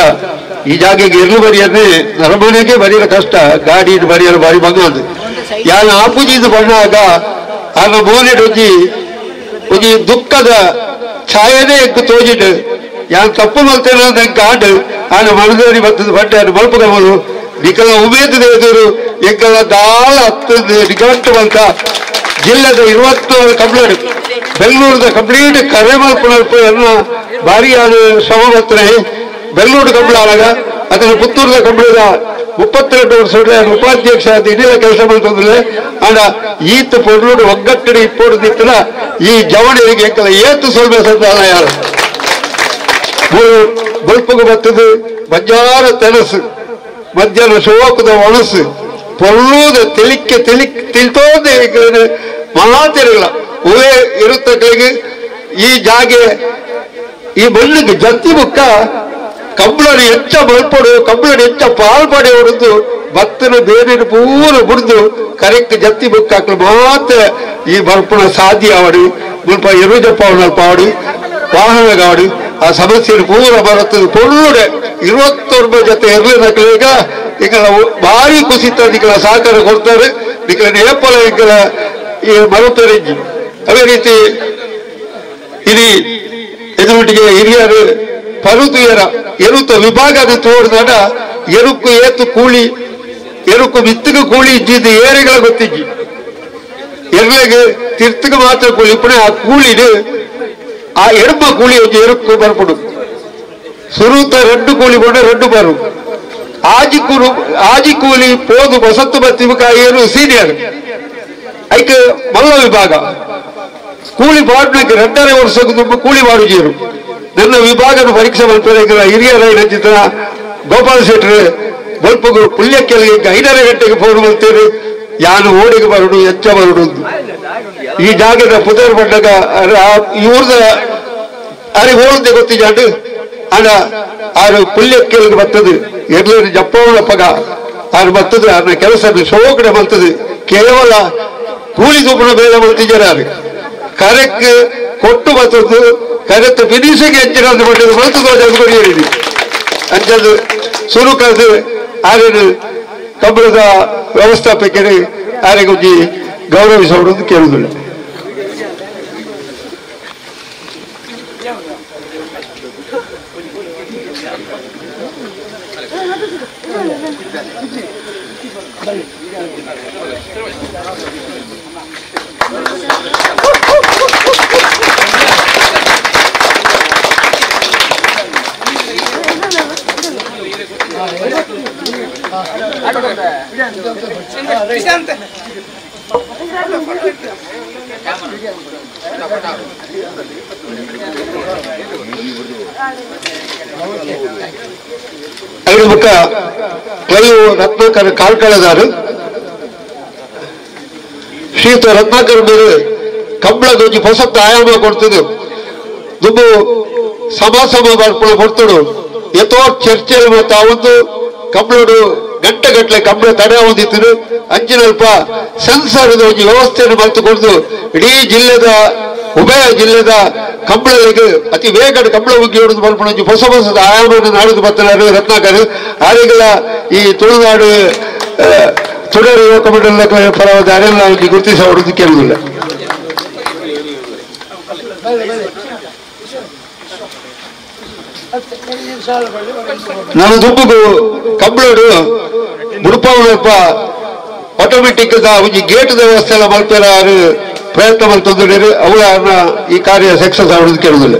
ಈ ಜಾಗೆಗೆ ಇರ್ಲು ಬರಿಯನ್ನೇ ನರಮನೆಗೆ ಬರೆಯಲು ಕಷ್ಟ, ಗಾಡಿ ಬರೆಯಲು ಬಾರಿ ಬಂಗಂದು ಯಾರು ಆಪುಜಿದ್ದು ಬಣ್ಣಾಗ ಆಗ ಮೋನೆಡ್ ಒಂಜಿ ಒಂಜಿ ದುಃಖದ ಛಾಯನೇ ಎಕ್ಕು ತೋಜಿಡ್ ಯಾನ್ ತಪ್ಪು ಮಲ್ತೇನೆ ಅಂತ ಆಡು ಆನೆ ಮನದೇರಿ ಬತ್ತದ ಬಂಡೆ ಆನೆ ಮಲ್ಪದ ಮಲು ನಿಕಲ ಉಮೇದ್ ದೇವರು ಎಂಕಲ ದಾಳ ಹತ್ತು ನಿಘಂಟು ಮಲ್ತ ಜಿಲ್ಲೆದ 24 ಕಂಪ್ಲೇಂಟ್ ಬೆಂಗಳೂರದ ಕಂಪ್ಲೀಟ್ ಕರೆ ಮಲ್ಪು ಎನ್ನ ಭಾರಿ ಆದ ಶ್ರಮ ಬರ್ತಾರೆ. ಬೆಂಗಳೂರು ಕಂಬಳ ಆದಾಗ ಅದನ್ನು ಪುತ್ತೂರದ ಕಂಬಳದ 32 ವರ್ಷ ಉಪಾಧ್ಯಕ್ಷ ಆದ ಇನ್ನೆಲ್ಲ ಕೆಲಸ ಮಾಡ್ತಂದ್ರೆ ಆಡ ಈತ ಪೊರ್ಲುಡು ಒಗ್ಗಟ್ಟಡಿ ಇಪ್ಪೊಡ್ದಿತ್ತಲ ಈ ಜವಣಿಗೆ ಎಂಕಲ ಏತು ಸೊಲ್ಮೆ ಸಂತಾನ ಯಾರು ಬಲ್ಪಗು ಬರ್ತದೆ ಬಂಜಾರ ತೆನಸು ಮಧ್ಯಾಹ್ನ ಶೋಕದ ಒಣಸು ಪೊಲ್ಲೂದ ತಿಳಿಕೆ ತಿಳ್ತೋದೆ ಮಾತಿರಲ್ಲ ಹೂವೇ ಇರುತ್ತಗಳಿಗೆ ಈ ಜಾಗೆ ಈ ಮಣ್ಣಿಗೆ ಜತ್ತಿ ಬುಕ್ಕ ಕಂಬಳನ ಹೆಚ್ಚ ಮಲ್ಪಡು ಕಂಬಳನ ಹೆಚ್ಚ ಪಾಲ್ ಹೊಡೆದು ಭತ್ತನ ಬೇರೆ ಪೂರ ಬುಡ್ದು ಕರೆಕ್ಟ್ ಜತ್ತಿ ಬುಕ್ಕ ಹಾಕಲು ಮಾತ್ರ ಈ ಬರ್ಪಣ ಸಾಧ್ಯ ಆವಡು ಮುಲ್ಪ ಎರುಜಪ್ಪ ಪಾವಡಿ ವಾಹನಗಾವಡಿ ಆ ಸಮಸ್ಯೆ ಪೂರ ಬರುತ್ತದೆ ಪೊಳ್ಳುಡೆ 29 ಜೊತೆ ಇರ್ಲಿನಕಲೀಗ ಈಗ ಭಾರಿ ಕುಸಿತ ನಿಕಲ ಸಹಕಾರ ಕೊಡ್ತಾರೆ ನಿಕಲ ನೇಪಲ ನಿಕಲ ಈ ಮರುಪೆರಿಂಜಿ. ಅದೇ ರೀತಿ ಇಲ್ಲಿ ಎದುರೊಟ್ಟಿಗೆ ಹಿರಿಯರು ಪರುತುಯರ ಎರುತ ವಿಭಾಗದ ತೋರಿದಾಗ ಎರುಕು ಏತು ಕೂಳಿ ಎರುಕು ಮಿತ್ತುಕು ಕೂಳಿ ಇದ್ದಿದ್ದು ಏರೆಗಳ ಗೊತ್ತಿಜ್ಜಿ ಎರ್ಲೆಗೆ ತಿರ್ತುಕು ಮಾತ್ರ ಕೂಳಿ ಇಪ್ಪಣೆ ಆ ಕೂಳಿದು ಆ ಎಡಮ ಕೂಳಿ ಒಂಜಿ ಎರುಕು ಬರ್ಪುಡು ಸುರುತ 2 ಕೂಳಿ ಕೊಂಡ 2 ಬರು ಆಜಿ ಕೂಲಿ ಪೋದು ಬಸತ್ತು ಬತ್ತಿಬುಕ ಏರು ಸೀನಿಯರ್ ಐಕ್ ಮಲ್ಲ ವಿಭಾಗ ಕೂಲಿ ಪಾಡ್ನಕ್ಕೆ 2.5 ವರ್ಷಕ್ಕೆ ತುಂಬ ಕೂಲಿ ಮಾಡುಜೀರು ನನ್ನ ವಿಭಾಗದ ಪರೀಕ್ಷೆ ಮಲ್ಪೆರ ಹಿರಿಯರ ರಚಿತ ಗೋಪಾಲ್ ಶೆಟ್ಟರು ಬಲ್ಪಗು ಪುಲ್ಯಕ್ಕೆಲಿಗೆ 5.5 ಗಂಟೆಗೆ ಫೋನ್ ಮಾಡ್ತೇನೆ ಯಾನು ಓಡಿಗೆ ಬರುಡು ಎಚ್ಚ ಬರುಡು ಈ ಜಾಗದ ಪುದರ್ ಬಂಡಗ ಇವ್ರದ ಅರೆ ಓಡದೆ ಗೊತ್ತಿಜಾಂಡು ಅಣ್ಣ ಆರು ಪುಲ್ಯಕ್ಕೆಲಿಗೆ ಬರ್ತದೆ ಎರ್ಲೇರು ಜಪ್ಪವನ ಪಗ ಆರು ಬರ್ತದೆ ಅನ್ನ ಕೆಲಸ ಶೋಕಡೆ ಬರ್ತದೆ ಕೇವಲ ಕೂಲಿ ತುಪ್ಪನ ಬೇರೆ ಬಲ್ತಿದ್ದಾರೆ ಕರೆಕ್ಟ್ ಕೊಟ್ಟು ಬರ್ತದ್ದು ಕರೆಕ್ಟ್ ಫಿನಿಶಿಂಗ್ ಹೆಚ್ಚಿನ ಬರ್ತದೆ ಅಂಚದು ಸುರುಕದು ಆರೇನು ಕಂಬಳದ ವ್ಯವಸ್ಥಾಪಕರು ಆರೆಗೊಂಜಿ ಗೌರವಿಸೋದು ಕೇಳುವುದಿಲ್ಲ. ಐದು ಕ್ಲೈವ್ ರತ್ನಾಕರ್ ಕಾರ್ಕಳದಾರು ಶ್ರೀಯುತ ರತ್ನಾಕರ್ ಮೇಲೆ ಕಂಬಳದೊಂಜಿ ಹೊಸತ್ತು ಆಯಾಮ ಕೊಡ್ತದೆ ದುಂಬು ಸಮ ಸಮ ಕೊಡ್ತಡು ಎತ್ತೋ ಚರ್ಚೆಯಲ್ಲಿ ಮತ್ತು ಆ ಒಂದು ಕಂಬಳಡು ಗಂಟೆ ಗಟ್ಟಲೆ ಕಂಬಳ ತಡೆ ಹೊಂದಿತ್ತು ಅಂಚಿನಲ್ಪ ಸೆನ್ಸರ್ ಒಂಜಿ ವ್ಯವಸ್ಥೆಯನ್ನು ಮಲ್ತು ಇಡೀ ಜಿಲ್ಲೆದ ಉಭಯ ಜಿಲ್ಲೆದ ಕಂಬಳಗಳಿಗೆ ಅತಿ ವೇಗ ಕಂಬಳ ಉಗ್ಗಿ ಹೊಡೆದು ಬರ್ಪಣ ಒಂಜಿ ಹೊಸ ಹೊಸದ ಆಯಾಮವನ್ನು ನಾಡಿದ್ದು ಬರ್ತಾರೆ ರತ್ನಾಕರ್ ಆರೆಗಳ ಈ ತುಳುನಾಡು ತುಳರು ಯುವಕ ಮಂಡಲದ ಪರವಾದ ಅರೆಲ್ಲ ಒಂಜಿ ಗುರುತಿಸ ಹೊಡೆದು ಕೇಳುವುದಿಲ್ಲ. ನಾನು ದುಂಬುಗು ಕಂಬಳಡು ಬುಡುಪಾವನಪ್ಪ ಆಟೋಮೆಟಿಕ್ ಒಂಜಿ ಗೇಟ್ ವ್ಯವಸ್ಥೆ ಎಲ್ಲ ಮಲ್ಪೆರ ಪ್ರಯತ್ನ ಮಲ್ತೊಂದು ಅವಳ ಈ ಕಾರ್ಯ ಸಕ್ಸಸ್ ಆಗೋದು ಕೇಳುವುದಿಲ್ಲ.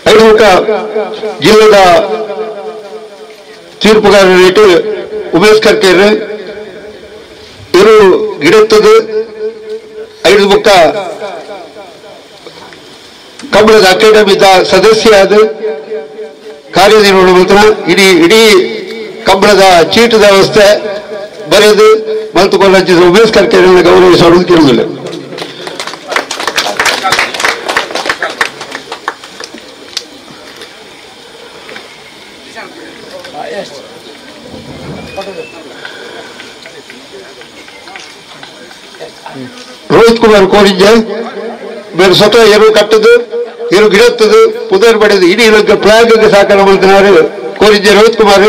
ಐದು ಜಿಲ್ಲೆದ ತೀರ್ಪುಗಾರರೇಟು ಉಮೇಶ್ ಕರ್ಕೇರ್ ಇರು ಗಿಡತ್ತದು ಐದು ಮುಕ್ಕ ಕಂಬಳದ ಅಕಾಡೆಮಿದ ಸದಸ್ಯ ಅದು ಕಾರ್ಯನಿರ್ವಹಣೆ ಇಡೀ ಇಡೀ ಕಂಬಳದ ಚೀಟದ ವ್ಯವಸ್ಥೆ ಬರೆದು ಮಲ್ತುಕೊಂಡ ಉಮೇಶ್ ಕರ್ಕೇರ್ ಗೌರವಿಸೋದು ಕೇಳುವುದಿಲ್ಲ. ರೋಹಿತ್ ಕುಮಾರ್ ಕೋರಿಂಜೆ ಬೇರೆ ಸ್ವತಃ ಎರು ಕಟ್ಟದು ಎರು ಗಿಡತ್ತದು ಪುದರ್ ಪಡೆದು ಇಡೀ ಫ್ಲಾಗ್ ಸಹಕಾರ ಮಾಡ್ತಿದ್ದಾರೆ ಕೋರಿಂಜೆ ರೋಹಿತ್ ಕುಮಾರ್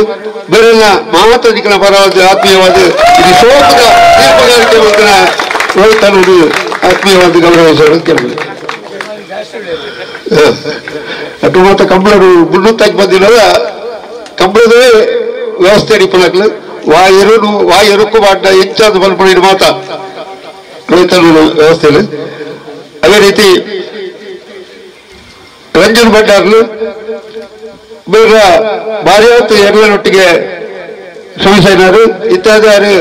ಬೇರೆಲ್ಲ ಮಾತ್ರ ನಿಖಲ ಪರವಾದ ಆತ್ಮೀಯವಾದ ಇದು ಶೋಕದ ತೀರ್ಪುಗಾರಿಕೆ ಮಾಡ್ತಾನೆ ರೋಹಿತ್ ಅನ್ನೋದು ಆತ್ಮೀಯವಾದ ಗೌರವಿಸೋದು ಕೇಳುವುದು. ಅటు ಮಾತ್ರ ಕಂಬಳರು ಮುನ್ನೂತ್ತಾಕಿ ಬಂದಿಲ್ಲ ಕಂಬಳದೇ ವ್ಯವಸ್ಥೆ ಅಡಿಪಲಾಕ್ಲು ವಾ ಎರುನು ವಾ ಎರುಕು ಮಾಡ ಹೆಚ್ಚಾದ ಬಲ್ಪಣ ಮಾತ ರೈತರು ವ್ಯವಸ್ಥೆಯಲ್ಲಿ. ಅದೇ ರೀತಿ ರಂಜನ್ ಭಂಡಾರ್ಲು ಬೇರೆ ಭಾರಿ ಎರಡನೊಟ್ಟಿಗೆ ಶ್ರಮಿಸಿದರು ಇತ್ಯಾದಿ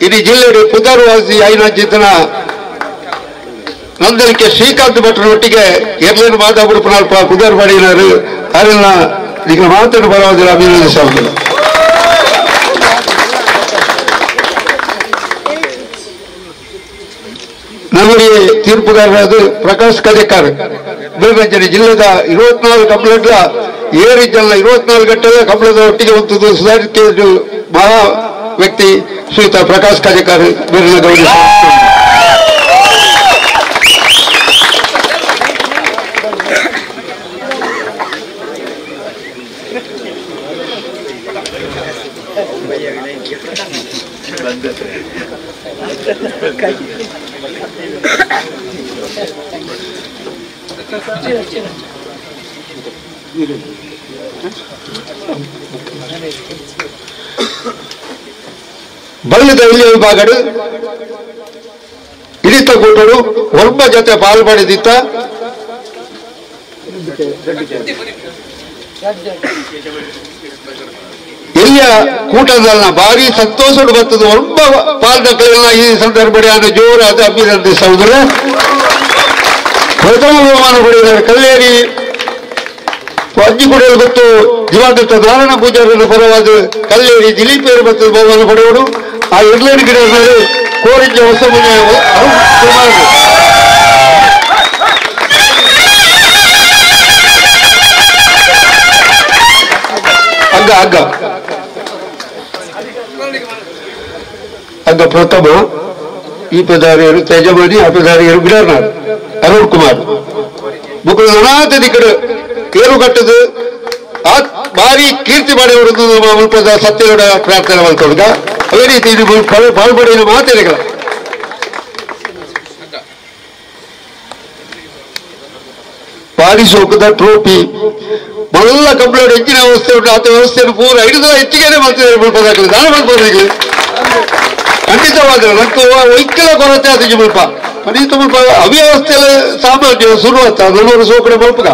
ಇಡೀ ಜಿಲ್ಲೆ ಪುನರ್ವಾಸಿ ಐನಾಚಿತನ ನಂದಲಿಕೆ ಶ್ರೀಕಾಂತ್ ಭಟ್ರೊಟ್ಟಿಗೆ ಎರ್ಲೇನು ಮಾತಾಬಿಡು ಪುನಲ್ಪ ಪುದರ್ ಪಡಿನಾರು ಅದನ್ನ ಈಗ ಮಾತನ್ನು ಬರೋದಿಲ್ಲ ಅಭಿನಂದಿಸುವುದಿಲ್ಲ. ನಮ್ಮಲ್ಲಿ ತೀರ್ಪುಗಾರರಾದ ಪ್ರಕಾಶ್ ಕದೇಕಾರ್ ಬೇಗಂಜನೆ ಜಿಲ್ಲೆದ 24 ಕಂಪ್ಲೇಂಟ್ ಏರಿ ಜನ 24 ಗಂಟೆಯ ಕಂಪ್ಲೇಂಟ್ ಒಟ್ಟಿಗೆ ಒಂದು ಸುಧಾರಿಕೆ ಮಹಾ ವ್ಯಕ್ತಿ ಶ್ರೀಯುತ ಪ್ರಕಾಶ್ ಕದೇಕಾರ್ ಬೇರೆ ಗೌರವ. ಬಲ್ಲದ ಇಲ್ಲಿ ವಿಭಾಗಡು ಹಿಡಿತ ಕೂಟರು ಒಬ್ಬ ಜೊತೆ ಪಾಲು ಪಡೆದಿತ್ತ ಎಲ್ಲಿಯ ಕೂಟದಲ್ಲ ಭಾರಿ ಸಂತೋಷ ಬರ್ತದೆ. ಒಬ್ಬ ಪಾಲ್ದಕ್ಕಲೆಲ್ಲ ಈ ಸಂದರ್ಭ ಜೋರಾದ ಅಭಿನಂದಿಸುವುದಿಲ್ಲ. ಪ್ರಥಮ ಬಹುಮಾನ ಪಡೆದಿದ್ದಾರೆ ಕಲ್ಲೇರಿ ಅಜ್ಜಿಕುಡಿಯಲ್ಲಿ ಮತ್ತು ದಿವಂಗತ ನಾರಾಯಣ ಪೂಜಾರನ್ನು ಪರವಾದ ಕಲ್ಲೇರಿ ದಿಲೀಪೇರು ಮತ್ತು ಬಹುಮಾನ ಪಡೆಯುವರು. ಆ ಇರ್ಲೇರಿ ಗಿಡ ಕೋರಿಂಜ ಹೊಸಮನೆ ಅರುಣ್ ಕುಮಾರ್. ಹಗ್ಗ ಹಗ್ಗ ಹಗ್ಗ ಪ್ರಥಮ ಈ ಪದಾರಿಯರು ತೇಜಮಾನಿ ಆ ಪದಾರಿಯರು ಗಿಡರ್ನಾಡ್ ಅರುಣ್ ಕುಮಾರ್ ಮುಖದ ಅನಾಥ ದಿಕ್ಕಡು ಏರುಗಟ್ಟದು ಆ ಭಾರಿ ಕೀರ್ತಿ ಮಾಡಿವರು ಮುಲ್ಪದ ಸತ್ಯಗೌಡ ಪ್ರಾರ್ಥನೆ ಮಾಡ್ಕೊಂಡ. ಅದೇ ರೀತಿ ಇದು ಪಾಲ್ಪಡೆಯ ಮಾತೇನೆಗಳ ಭಾರಿ ಸೋಕದ ಟ್ರೋಫಿ ಮೊದಲ ಕಂಪ್ಲೇಂಟ್ ಹೆಚ್ಚಿನ ವ್ಯವಸ್ಥೆ ಉಂಟು. ಆತ ವ್ಯವಸ್ಥೆಯನ್ನು ಪೂರ ಹಿಡಿದ ಹೆಚ್ಚಿಗೆನೆ ಮಾಡ್ತಿದ್ದಾರೆ ಮುಲ್ಪದ ನಾನು ಮಾಡ್ಬೋದು. ಖಂಡಿತವಾದ್ರೆ ನಂಗೆ ವೈಕಲ ಕೊರತೆ ಆದ ಮುಲ್ಪ ಖಂಡಿತ ಮುಲ್ಪ ಅವ್ಯವಸ್ಥೆಯಲ್ಲಿ ಸಾಮಾನ್ಯ ಶುರುವಾತ ನನ್ನೂರು ಸೋಕಡೆ ಮಲ್ಪಗ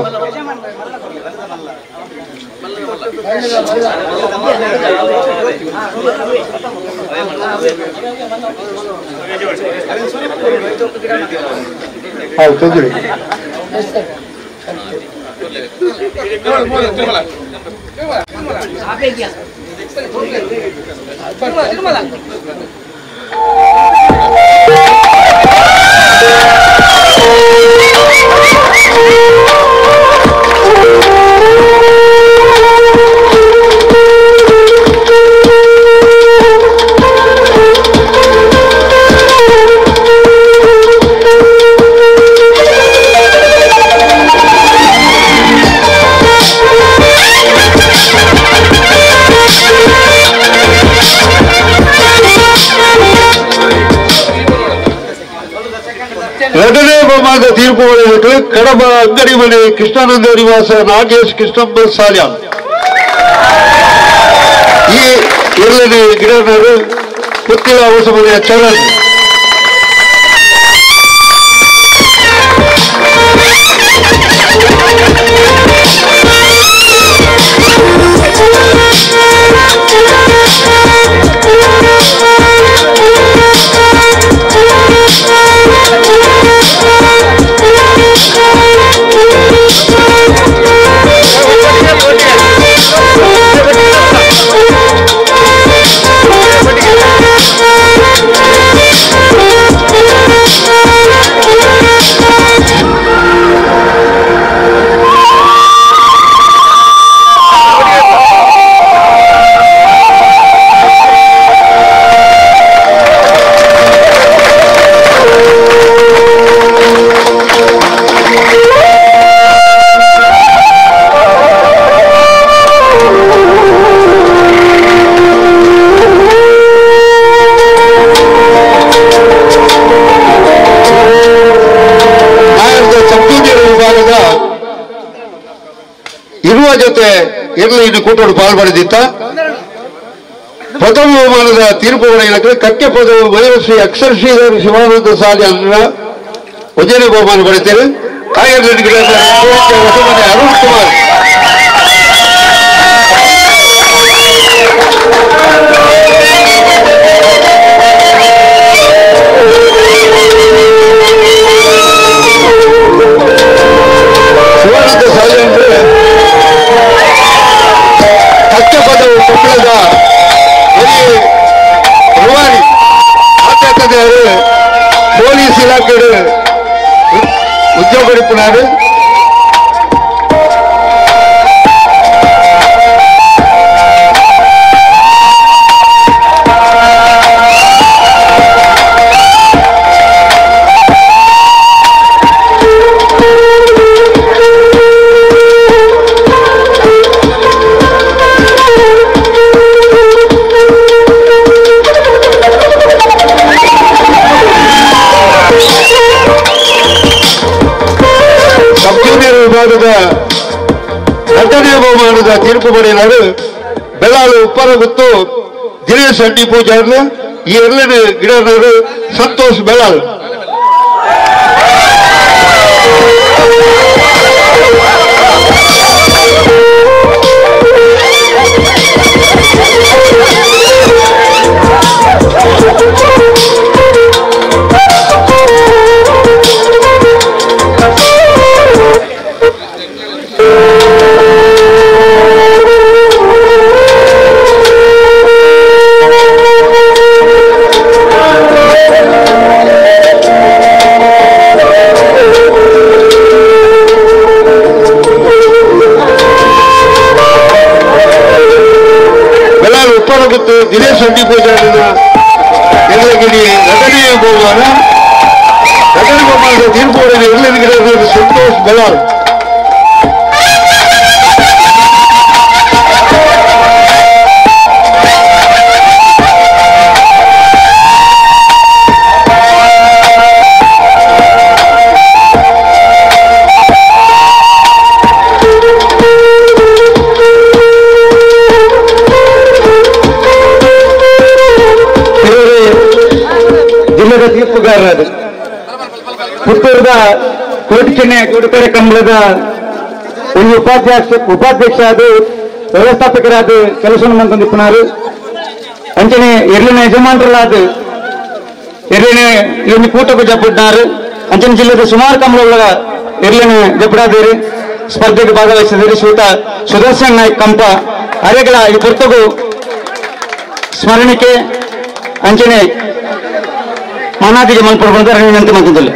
ಹೌದು ತೊಂದರೆ. ಎರಡನೇ ಬಹುಮಾನದ ತೀರ್ಪು ಪಡೆಯಬೇಕು ಕಡಬ ಅಂಗಡಿ ಮನೆ ಕೃಷ್ಣಾನಂದ ನಿವಾಸ ನಾಗೇಶ್ ಕೃಷ್ಣಪ್ಪ ಸಾಲ್ಯಾನ್. ಈ ಎರಡನೇ ಗಿಡನವರು ಪುತ್ತಿಲ ಹೊಸಮನೆಯ ಚರಣ್. ಇರುವ ಜೊತೆ ಇರಲಿ ಇನ್ನು ಕೂಟೋಡು ಪಾಲ್ಪಡೆದಿತ್ತ ಪ್ರಥಮ ಬಹುಮಾನದ ತೀರ್ಪು ಕಕ್ಕೆ ಪದವು ಮೈರಶ್ರೀ ಅಕ್ಷರ ಶ್ರೀಧರ್ ಶಿವಾನಂದ ಸಾಲಿ ಅನ್ನ ಒಂಜನೇ ಬಹುಮಾನ ಪಡೆಯುತ್ತೇವೆ. ಅರುಣ್ ಕುಮಾರ್. ರೂವಾರಿ ಪೊಲೀಸ್ ಇಲಾಖೆ ಉದ್ಯೋಗ ಪಡಿಪುನಾರು. ವಿಭಾಗದ ಎರಡನೇ ಬಹುಮಾನದ ತೀರ್ಪು ಪಡೆಯಲಾರು ಬೆಳ್ಳಾಳು ಉಪ್ಪರಗುತ್ತು ದಿನೇಶ್ ಅಡ್ಡಿ ಪೂಜಾರ್ಲು, ಈ ಎರಡನೇ ಗಿಡನವರು ಸಂತೋಷ್ ಬೆಳ್ಳಾಳು. ದಿನೇಶ್ ಅಡ್ಡಿ ಪೂಜಾರಿನ ಎರಡನೇ ಬಹುಮಾನ. ಎರಡನೇ ಬಹುಮಾನದ ತೀರ್ಪು ಎರಡನೇ ಸಂತೋಷ್ ಬೆಲಾಲ್. ಜಿಲ್ಲೆದ ತೀರ್ಪುಗಾರರಾದ ಪುತ್ತೂರದ ಕೋಟಿಕೆನೆ ಕೊಡುಕರೆ ಕಂಬಳದ ಒಂದು ಉಪಾಧ್ಯಕ್ಷ ಆದ ವ್ಯವಸ್ಥಾಪಕರಾದ ಕೆಲಸ ಮಂತಂದಿಪ್ಪನಾರು ಅಂಚನೆ ಎರಡನೇ ಯಜಮಾನರಲ್ಲಾದ ಎರಡನೇ ಈ ಕೂಟಕ್ಕೂ ಜಪ್ಪುಡ್ನಾರು ಅಂಚನೆ ಜಿಲ್ಲೆದ ಸುಮಾರು ಕಂಬಳ ಎರಡನೇ ಜಪ್ಪಡಾದೇರಿ ಸ್ಪರ್ಧೆಗೆ ಭಾಗವಹಿಸಿದಿರಿ ಶ್ರೀತ ಸುದರ್ಶನ್ ನಾಯ್ಕ ಕಂಪ ಅರೆಗಳ ಈ ಪುರ್ತಗೂ ಸ್ಮರಣಿಕೆ ಅಂಚನೆ ಮಾನಾದಿಗೆ ಮಲ್ಪಡ್ಕೊಂಡು ವಿನಂತಿ ಮಾಡ್ತಿದ್ದಲ್ಲಿ.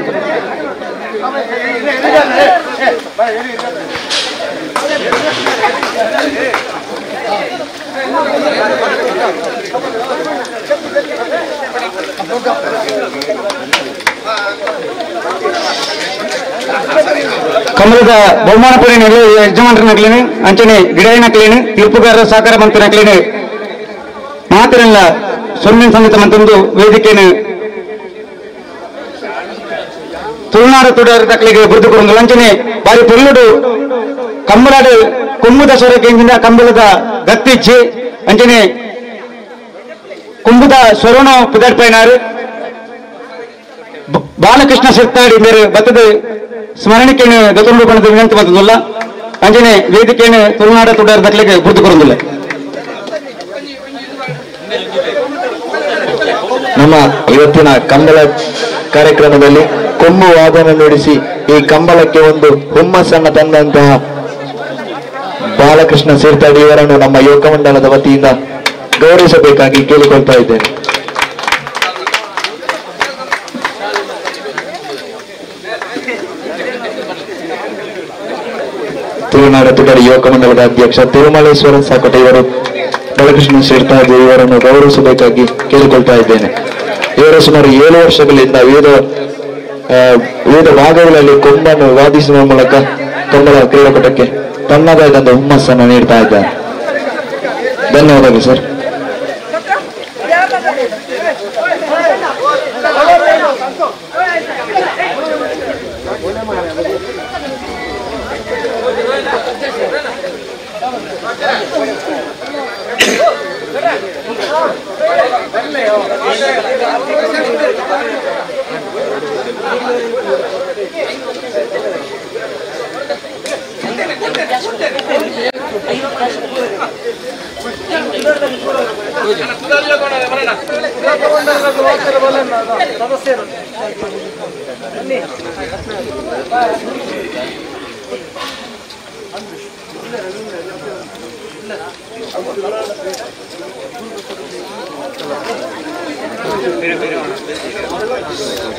ಕಮಲದ ಬಹುಮಾನ ಪಡೆಯ ಯಜಮಾನರನ್ನಾಗ್ಲೇನೆ ಅಂಚನೆ ಗಿಡಾಯಿನಕ್ಲೇನೆ ತೀರ್ಪುಗಾರರ ಸಹಕಾರ ಮಂತ್ರನಾಗ್ಲೇನೆ ಮಾತಿರಲ್ಲ ಸೊನ್ನೆ ಸಂಗೀತ ಮಂತೊಂದು ವೇದಿಕೆಯನ್ನು ತುಳುನಾಡು ತುಡಾರ ತಕ್ಕಲಿಗೆ ಬುರ್ದು ಕೊಡೊಂದು ಅಂಚನೆ ಬಾರಿ ಪೊರ್ಲುಡು ಕಂಬಳಾಡು ಕೊಂಬುದ ಸ್ವರಕ್ಕೆ ಕಂಬಳದ ಗತ್ತಿಚ್ಚಿ ಅಂಚನೆ ಕೊಂಬುದ ಸ್ವರಣ ಪುದರ್ಪೈನಾರು ಬಾಲಕೃಷ್ಣ ಸಿರ್ತಾಡಿ ಮೇರು ಬತ್ತದ ಸ್ಮರಣಿಕೆಯನ್ನು ದತ್ತೊಂಡು ಬಣ್ಣದ ವಿನಂತಿ ಬಂದದಲ್ಲ ಅಂಚನೆ ವೇದಿಕೆಯನ್ನು ತುಳುನಾಡ ತುಡಾರ ದಕ್ಕಲಿಗೆ ಬುರ್ದು ಕೊಡೊಂದಿಲ್ಲ. ನಮ್ಮ ಇವತ್ತಿನ ಕಂಬಳ ಕಾರ್ಯಕ್ರಮದಲ್ಲಿ ಕೊಂಬು ವಾದನ ನುಡಿಸಿ ಈ ಕಂಬಳಕ್ಕೆ ಒಂದು ಹುಮ್ಮಸ್ಸನ್ನು ತಂದಂತಹ ಬಾಲಕೃಷ್ಣ ಸೇರ್ತಾಡಿ ಇವರನ್ನು ನಮ್ಮ ಯುವಕ ಮಂಡಲದ ವತಿಯಿಂದ ಗೌರವಿಸಬೇಕಾಗಿ ಕೇಳಿಕೊಳ್ತಾ ಇದ್ದೇನೆ. ತುಳುನಾಡ ತುಡರಿ ಯುವಕ ಮಂಡಲದ ಅಧ್ಯಕ್ಷ ತಿರುಮಲೇಶ್ವರ ಸಾಕೋಟೆ ಇವರು ಬಾಲಕೃಷ್ಣ ಸೇರ್ತಾಡಿ ಇವರನ್ನು ಗೌರವಿಸಬೇಕಾಗಿ ಕೇಳಿಕೊಳ್ತಾ ಇದ್ದೇನೆ. ಇವರು ಸುಮಾರು 7 ವರ್ಷಗಳಿಂದ ವಿವಿಧ ಭಾಗಗಳಲ್ಲಿ ಕೊಂಬನ್ನು ವಾದಿಸುವ ಮೂಲಕ ಕಂಬಳ ಕ್ರೀಡಾಕೂಟಕ್ಕೆ ತನ್ನದಾದಂತಹ ಹುಮ್ಮಸ್ಸನ್ನು ನೀಡ್ತಾ ಇದ್ದಾರೆ. ಧನ್ಯವಾದಗಳು ಸರ್.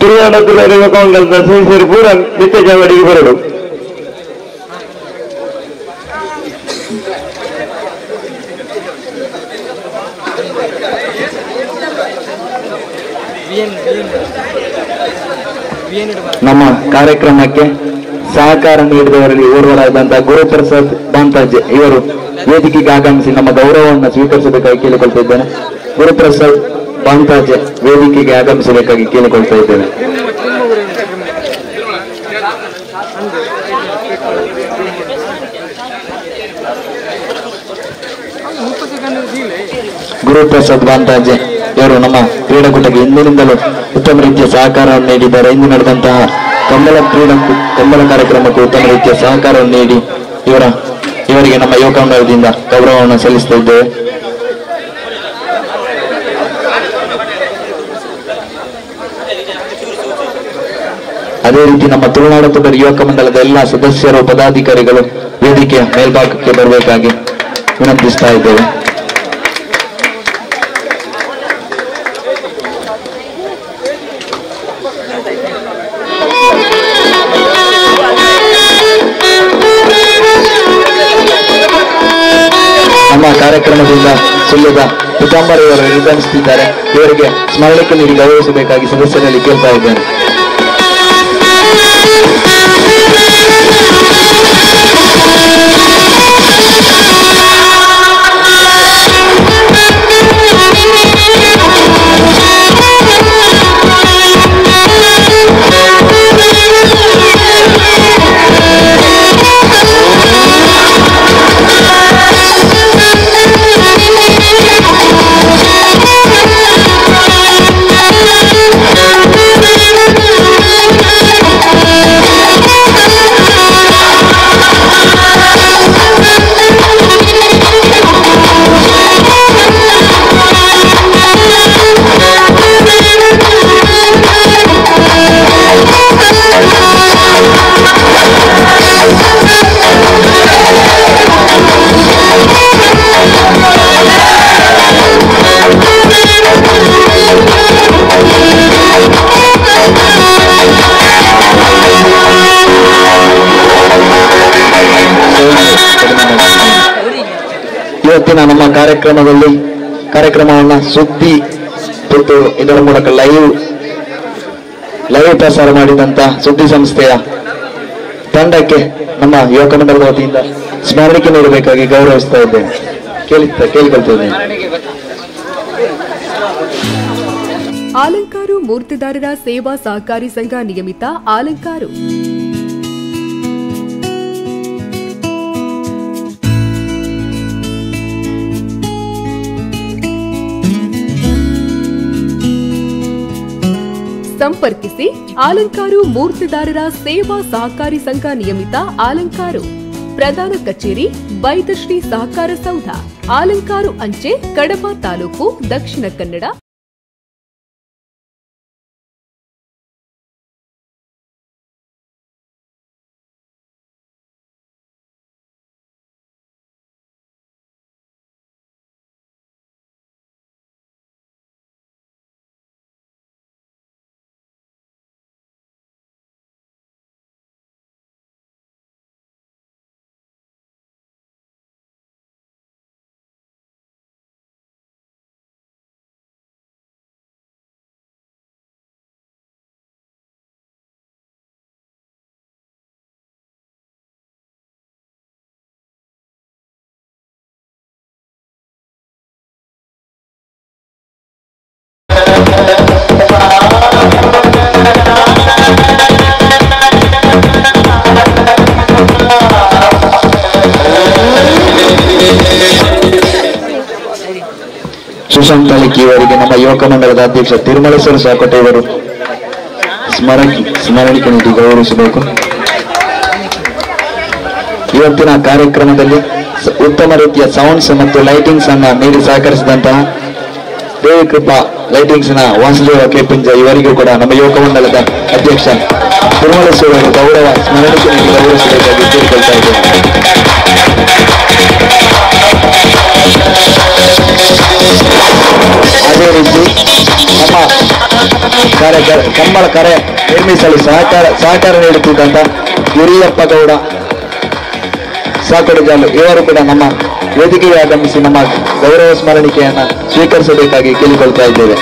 Tulunadu ತುಡರ್ ಯುವಕ ಮಂಡಲದ ಸದಸ್ಯರು ಪೂರ ನಿತ್ಯ ಚಾವಡಿಗೆ ಬರಡು. ನಮ್ಮ ಕಾರ್ಯಕ್ರಮಕ್ಕೆ ಸಹಕಾರ ನೀಡಿದವರಲ್ಲಿ ಓರ್ವರಾದಂತಹ ಗುರುಪ್ರಸಾದ್ ಬಾಂತಾಜೆ ಇವರು ವೇದಿಕೆಗೆ ಆಗಮಿಸಿ ನಮ್ಮ ಗೌರವವನ್ನು ಸ್ವೀಕರಿಸಬೇಕಾಗಿ ಕೇಳಿಕೊಳ್ತಾ ಇದ್ದೇನೆ. ಗುರುಪ್ರಸಾದ್ ಬಾಂತಾಜೆ ವೇದಿಕೆಗೆ ಆಗಮಿಸಬೇಕಾಗಿ ಕೇಳಿಕೊಳ್ತಾ ಇದ್ದೇನೆ. ಗುರುಪ್ರಸಾದ್ ಬಾಂತಾಜೆ ಇವರು ನಮ್ಮ ಕ್ರೀಡಾಕೂಟಕ್ಕೆ ಹಿಂದಿನಿಂದಲೂ ಉತ್ತಮ ರೀತಿಯ ಸಹಕಾರವನ್ನು ನೀಡಿದ್ದಾರೆ. ಇಂದು ನಡೆದಂತಹ ಕಂಬಳ ಕಂಬಳ ಕಾರ್ಯಕ್ರಮಕ್ಕೆ ಉತ್ತಮ ರೀತಿಯ ಸಹಕಾರವನ್ನು ನೀಡಿ ಇವರಿಗೆ ನಮ್ಮ ಯುವಕ ಮಂಡಲದಿಂದ ಗೌರವವನ್ನು ಸಲ್ಲಿಸ್ತಾ ಇದ್ದೇವೆ. ಅದೇ ರೀತಿ ನಮ್ಮ ತುಳುನಾಡು ತುಡರ್ ಯುವಕ ಮಂಡಲದ ಎಲ್ಲ ಸದಸ್ಯರು, ಪದಾಧಿಕಾರಿಗಳು ವೇದಿಕೆಯ ಮೇಲ್ಭಾಗಕ್ಕೆ ಬರಬೇಕಾಗಿ ವಿನಂತಿಸ್ತಾ ಇದ್ದೇವೆ. ನಮ್ಮ ಕಾರ್ಯಕ್ರಮದಿಂದ ಸುಳ್ಯದ ಪಿತಾಂಬರ ಇವರು ನಿರ್ಗಮಿಸುತ್ತಿದ್ದಾರೆ. ಇವರಿಗೆ ಸ್ಮರಣಿಕೆ ನೀಡಿ ಗೌರವಿಸಬೇಕಾಗಿ ಸದಸ್ಯರಲ್ಲಿ ಕೇಳ್ತಾ ಇದ್ದೇನೆ. ಇವತ್ತಿನ ನಮ್ಮ ಕಾರ್ಯಕ್ರಮದಲ್ಲಿ ಕಾರ್ಯಕ್ರಮವನ್ನು ಸುದ್ದಿ ಮತ್ತು ಇದರ ಮೂಲಕ ಲೈವ್ ಪ್ರಸಾರ ಮಾಡಿದಂತ ಸುದ್ದಿ ಸಂಸ್ಥೆಯ ತಂಡಕ್ಕೆ ನಮ್ಮ ಯುವಕ ಮಂಡಲದ ವತಿಯಿಂದ ಸ್ಮರಣಿಕೆ ನೀಡಬೇಕಾಗಿ ಗೌರವಿಸ್ತಾ ಇದ್ದೇನೆ, ಕೇಳಿಕೊಳ್ತಾ ಇದ್ದೇನೆ. ಆಲಂಕಾರು ಮೂರ್ತಿದಾರರ ಸೇವಾ ಸಹಕಾರಿ ಸಂಘ ನಿಯಮಿತ ಆಲಂಕಾರು. ಸಂಪರ್ಕಿಸಿ ಆಲಂಕಾರು ಮೂರ್ತಿದಾರರ ಸೇವಾ ಸಹಕಾರಿ ಸಂಘ ನಿಯಮಿತ ಆಲಂಕಾರು, ಪ್ರಧಾನ ಕಚೇರಿ ಬೈದಶ್ರೀ ಸಹಕಾರ ಸೌಧ, ಆಲಂಕಾರು ಅಂಚೆ, ಕಡಬ ತಾಲೂಕು, ದಕ್ಷಿಣ ಕನ್ನಡ. ಸುಶಾಂತ್ ತಾಲೂಕಿ ಇವರಿಗೆ ನಮ್ಮ ಯುವಕ ಮಂಡಲದ ಅಧ್ಯಕ್ಷ ತಿರುಮಲೇಶ್ವರ ಸಾಕೋಟೆ ಇವರು ಸ್ಮರಣಿಕೆ ನೀಡಿ ಗೌರವಿಸಬೇಕು. ಇವತ್ತಿನ ಕಾರ್ಯಕ್ರಮದಲ್ಲಿ ಉತ್ತಮ ರೀತಿಯ ಸೌಂಡ್ಸ್ ಮತ್ತು ಲೈಟಿಂಗ್ಸ್ ಅನ್ನ ನೀಡಿ ಸಹಕರಿಸಿದಂತಹ ದೇವಿಕೃಪಾ ಲೈಟಿಂಗ್ಸ್ ನ ವಾಸುದೇವ ಕೆಪಿಂಜ ಇವರಿಗೂ ಕೂಡ ನಮ್ಮ ಯುವಕ ಮಂಡಲದ ಅಧ್ಯಕ್ಷ ತಿರುಮಲೇಶ್ವರ ಅವರು ಗೌರವ ಸ್ಮರಣಿಕೆ ನೀಡಿ ಗೌರವಿಸಬೇಕಾಗಿ ಕೇಳಿಕೊಳ್ತಾ ಇದ್ದೇನೆ. ಅದೇ ರೀತಿ ನಮ್ಮ Kambala ಕರೆ ನಿರ್ಮಿಸಲು ಸಹಕಾರ ನೀಡುತ್ತಿದ್ದಂತ ಗಿರಿಯಪ್ಪ ಗೌಡ ಸಾಕೋಡಿಜಾಲು ಇವರು ಕೂಡ ನಮ್ಮ ವೇದಿಕೆಗೆ ಆಗಮಿಸಿ ನಮ್ಮ ಗೌರವ ಸ್ಮರಣಿಕೆಯನ್ನು ಸ್ವೀಕರಿಸಬೇಕಾಗಿ ಕೇಳಿಕೊಳ್ತಾ ಇದ್ದೇವೆ.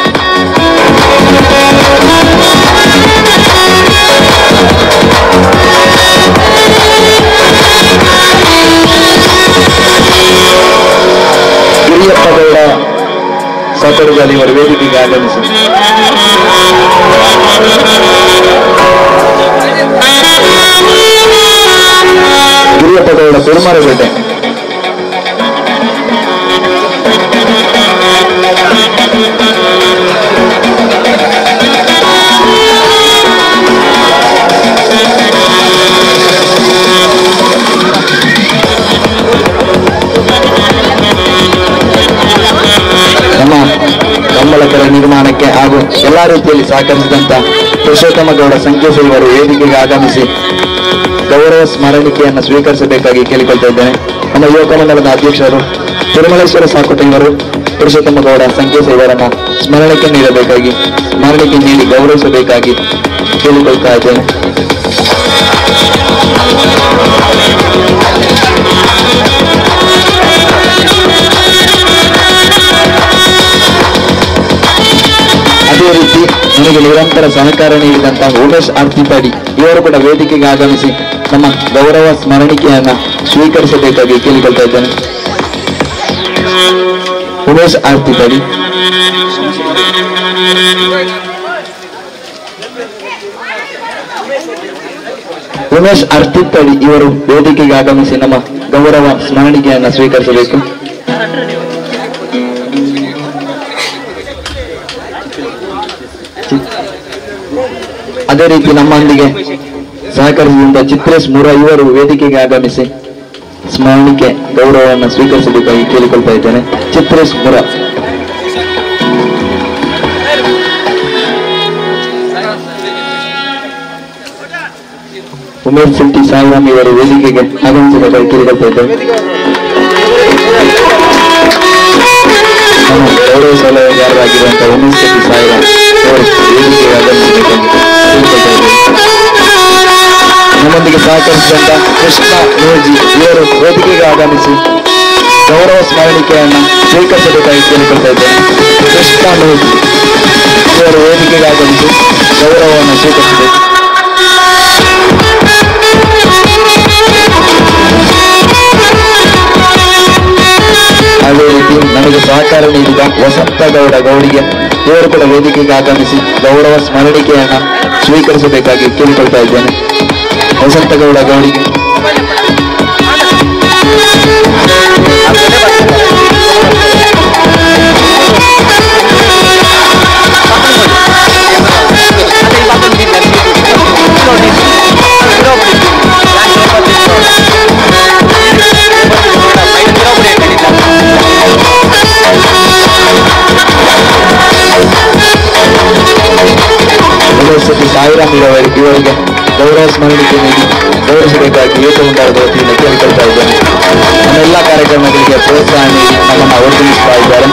ಗಿರಿಯಪ್ಪ ಗೌಡ ಸಾಕೋಡಿಜಾಲು ಇವರು ವೇದಿಕೆಗೆ ಆಗಮಿಸಿ ಗಿರಿಯಪ್ಪ ಗೌಡ ಕುರುಮರಗುಡ್ಡೆ ನಮ್ಮ ಕಂಬಳ ಕೆರೆ ನಿರ್ಮಾಣಕ್ಕೆ ಹಾಗೂ ಎಲ್ಲಾ ರೀತಿಯಲ್ಲಿ ಸಹಕರಿಸಿದಂತ ಪುರುಷೋತ್ತಮ ಗೌಡ ಸಂಕೇಶ್ ಇವರು ವೇದಿಕೆಗೆ ಆಗಮಿಸಿ ಗೌರವ ಸ್ಮರಣಿಕೆಯನ್ನು ಸ್ವೀಕರಿಸಬೇಕಾಗಿ ಕೇಳಿಕೊಳ್ತಾ ಇದ್ದೇನೆ. ನಮ್ಮ ಯುವಕ ಮಂಡಲದ ಅಧ್ಯಕ್ಷರು ತಿರುಮಲೇಶ್ವರ ಸಾಕೋಟ ಇವರು ಪುರುಷೋತ್ತಮ ಗೌಡ ಸಂಕೇಶ್ ಇವರನ್ನ ಸ್ಮರಣಿಕೆ ನೀಡಬೇಕಾಗಿ, ಸ್ಮರಣಿಕೆ ನೀಡಿ ಗೌರವಿಸಬೇಕಾಗಿ ಕೇಳಿಕೊಳ್ತಾ ಇದ್ದೇನೆ. ಅದೇ ರೀತಿ ನನಗೆ ನಿರಂತರ ಸಹಕಾರ ನೀಡಿದಂತಹ ಉಮೇಶ್ ಆರ್ತಿಪಾಡಿ ಇವರು ಕೂಡ ವೇದಿಕೆಗೆ ಆಗಮಿಸಿ ನಮ್ಮ ಗೌರವ ಸ್ಮರಣಿಕೆಯನ್ನ ಸ್ವೀಕರಿಸಬೇಕಾಗಿ ಕೇಳಿಕೊಳ್ತಾ ಇದ್ದೇನೆ. ಉಮೇಶ್ ಆರ್ತಿಪಾಡಿ. ಉಮೇಶ್ ಅರ್ತಿತ್ತಡಿ ಇವರು ವೇದಿಕೆಗೆ ಆಗಮಿಸಿ ನಮ್ಮ ಗೌರವ ಸ್ಮರಣಿಕೆಯನ್ನ ಸ್ವೀಕರಿಸಬೇಕು. ಅದೇ ರೀತಿ ನಮ್ಮೊಂದಿಗೆ ಸಹಕರಿಸಿದ ಚಿತ್ರೇಶ್ ಮುರ ಇವರು ವೇದಿಕೆಗೆ ಆಗಮಿಸಿ ಸ್ಮರಣಿಕೆ ಗೌರವವನ್ನು ಸ್ವೀಕರಿಸಬೇಕಾಗಿ ಕೇಳಿಕೊಳ್ತಾ ಇದ್ದೇನೆ. ಚಿತ್ರೇಶ್ ಮುರ. ಉಮೇಶ್ ಶೆಟ್ಟಿ ಸಾಯಿರಾಮ್ ಇವರು ವೇದಿಕೆಗೆ ಆಗಮಿಸಬೇಕಾಗಿ ಕೇಳಿಕೊಳ್ತಾ ಇದ್ದೇನೆ. ನಮ್ಮ ಗೌರವ ಸಲಹೆಗಾರರಾಗಿರುವಂತಹ ಉಮೇಶ್ ಶೆಟ್ಟಿ ಸಾಯಿರಾಮ್ ಅವರು ವೇದಿಕೆಗೆ ಆಗಮಿಸಬೇಕಾಗಿ ಕೇಳಿಕೊಳ್ತಾ ಇದ್ದೇನೆ. ನಮ್ಮೊಂದಿಗೆ ಸಹಕರಿಸಿದಂತ ಕೃಷ್ಣ ನೂಜಿ ಇವರು ವೇದಿಕೆಗೆ ಆಗಮಿಸಿ ಗೌರವ ಸ್ಮರಣಿಕೆಯನ್ನು ಸ್ವೀಕರಿಸಬೇಕಾಗಿ ಕೇಳಿಕೊಳ್ತಾ ಇದ್ದೇನೆ. ಕೃಷ್ಣ ನೂಜಿ ಇವರು ವೇದಿಕೆಗೆ ಆಗಮಿಸಿ ಗೌರವವನ್ನು ಸ್ವೀಕರಿಸಬೇಕು. ಅದೇ ರೀತಿ ನಮಗೆ ಸಹಕಾರ ನೀಡಿದ ವಸಂತಗೌಡ ಗೌಡಿಗೆ ಇವರು ಕೂಡ ವೇದಿಕೆಗೆ ಆಗಮಿಸಿ ಗೌರವ ಸ್ಮರಣಿಕೆಯನ್ನು ಸ್ವೀಕರಿಸಬೇಕಾಗಿ ಕೇಳಿಕೊಳ್ತಾ ಇದ್ದೇನೆ. ವಸಂತಗೌಡ ಗೌಡಿಗೆ. ಶೆಟ್ಟಿ ಸಾಯಿರಾಮ್ ಇವರಿಗೆ ಗೌರವ ಸ್ಮರಣಿಕೆ ನೀಡಿ ಗೌರವಿಸಬೇಕಾಗಿ ಏಕಮಂಡಲದ ವತಿಯಿಂದ ಕೇಳಿಕೊಳ್ತಾ ಇದ್ದೇನೆ. ನಮ್ಮೆಲ್ಲ ಕಾರ್ಯಕ್ರಮಗಳಿಗೆ ಪ್ರೋತ್ಸಾಹ ನೀಡಿ ನಮ್ಮನ್ನು ಒಗ್ಗೂಡಿಸ್ತಾ ಇದ್ದಾರೆ.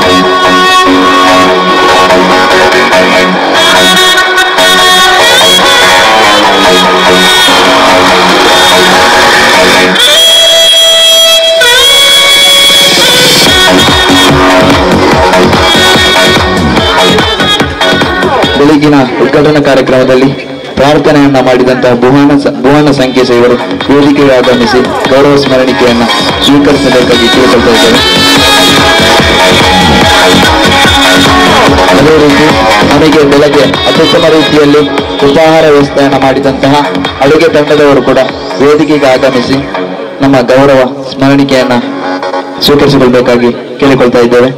ಬೆಳಗಿನ ಉದ್ಘಾಟನಾ ಕಾರ್ಯಕ್ರಮದಲ್ಲಿ ಪ್ರಾರ್ಥನೆಯನ್ನ ಮಾಡಿದಂತಹ ಭುವನ ಸಂಕೇಶ ಇವರು ವೇದಿಕೆಗೆ ಆಗಮಿಸಿ ಗೌರವ ಸ್ಮರಣಿಕೆಯನ್ನು ಸ್ವೀಕರಿಸಬೇಕಾಗಿ ಕೇಳಿಕೊಳ್ತಾ ಇದ್ದಾರೆ. ಅದೇ ರೀತಿ ನಮಗೆ ಬೆಳಗ್ಗೆ ಅತ್ಯುತ್ತಮ ರೀತಿಯಲ್ಲಿ ಉಪಹಾರ ವ್ಯವಸ್ಥೆಯನ್ನು ಮಾಡಿದಂತಹ ಅಡುಗೆ ತಂಡದವರು ಕೂಡ ವೇದಿಕೆಗೆ ಆಗಮಿಸಿ ನಮ್ಮ ಗೌರವ ಸ್ಮರಣಿಕೆಯನ್ನ ಸ್ವೀಕರಿಸಿಕೊಳ್ಳಬೇಕಾಗಿ ಕೇಳಿಕೊಳ್ತಾ ಇದ್ದೇವೆ.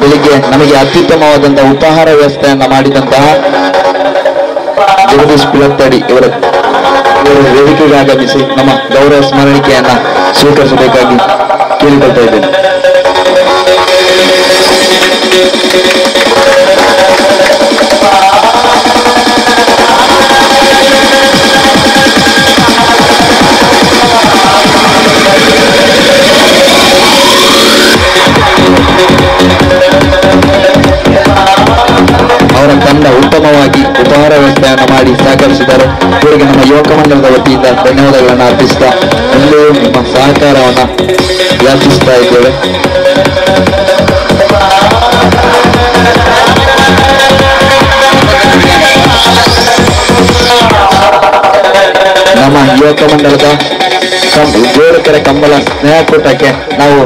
ಬೆಳಿಗ್ಗೆ ನಮಗೆ ಅತ್ಯುತ್ತಮವಾದಂತಹ ಉಪಹಾರ ವ್ಯವಸ್ಥೆಯನ್ನ ಮಾಡಿದಂತಹ ಜಗದೀಶ್ ಪಿಲತ್ತಡಿ ಇವರು ವೇದಿಕೆಗೆ ಆಗಮಿಸಿ ನಮ್ಮ ಗೌರವ ಸ್ಮರಣಿಕೆಯನ್ನ ಸ್ವೀಕರಿಸಬೇಕಾಗಿ ಕೇಳಿಕೊಳ್ತಾ ಇದ್ದೇನೆ. ಎಲ್ಲರಿಗೆ ನಮ್ಮ ಯುವಕ ಮಂಡಲದ ವತಿಯಿಂದ ಧನ್ಯವಾದಗಳನ್ನು ಅರ್ಪಿಸ್ತಾ ಎಲ್ಲರೂ ನಿಮ್ಮ ಸಹಕಾರವನ್ನು ಯಾಚಿಸ್ತಾ ಇದ್ದೇವೆ. ನಮ್ಮ ಯುವಕ ಮಂಡಲದ ಗೋಳಕೆರೆ ಕಂಬಳ ಸ್ನೇಹಕೂಟಕ್ಕೆ ನಾವು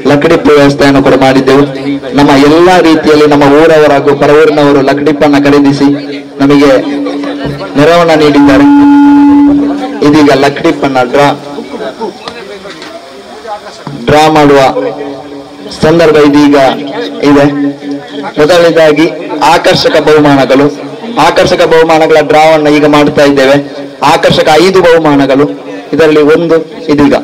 ಲಕಡಿಪ್ಪು ವ್ಯವಸ್ಥೆಯನ್ನು ಕೂಡ ಮಾಡಿದ್ದೆವು. ನಮ್ಮ ಎಲ್ಲಾ ರೀತಿಯಲ್ಲಿ ನಮ್ಮ ಊರವರ ಹಾಗೂ ಪರವೂರಿನವರು ಲಕಡಿಪ್ಪನ್ನು ಖರೀದಿಸಿ ನಮಗೆ ನೆರವನ್ನ ನೀಡಿದ್ದಾರೆ. ಇದೀಗ ಲಕಡಿಪ್ಪನ್ನ ಡ್ರಾ ಮಾಡುವ ಸಂದರ್ಭ ಇದೀಗ ಇದೆ. ಮೊದಲನೇದಾಗಿ ಆಕರ್ಷಕ ಬಹುಮಾನಗಳು, ಆಕರ್ಷಕ ಬಹುಮಾನಗಳ ಡ್ರಾವನ್ನು ಈಗ ಮಾಡ್ತಾ ಇದ್ದೇವೆ. ಆಕರ್ಷಕ 5 ಬಹುಮಾನಗಳು, ಇದರಲ್ಲಿ ಒಂದು ಇದೀಗ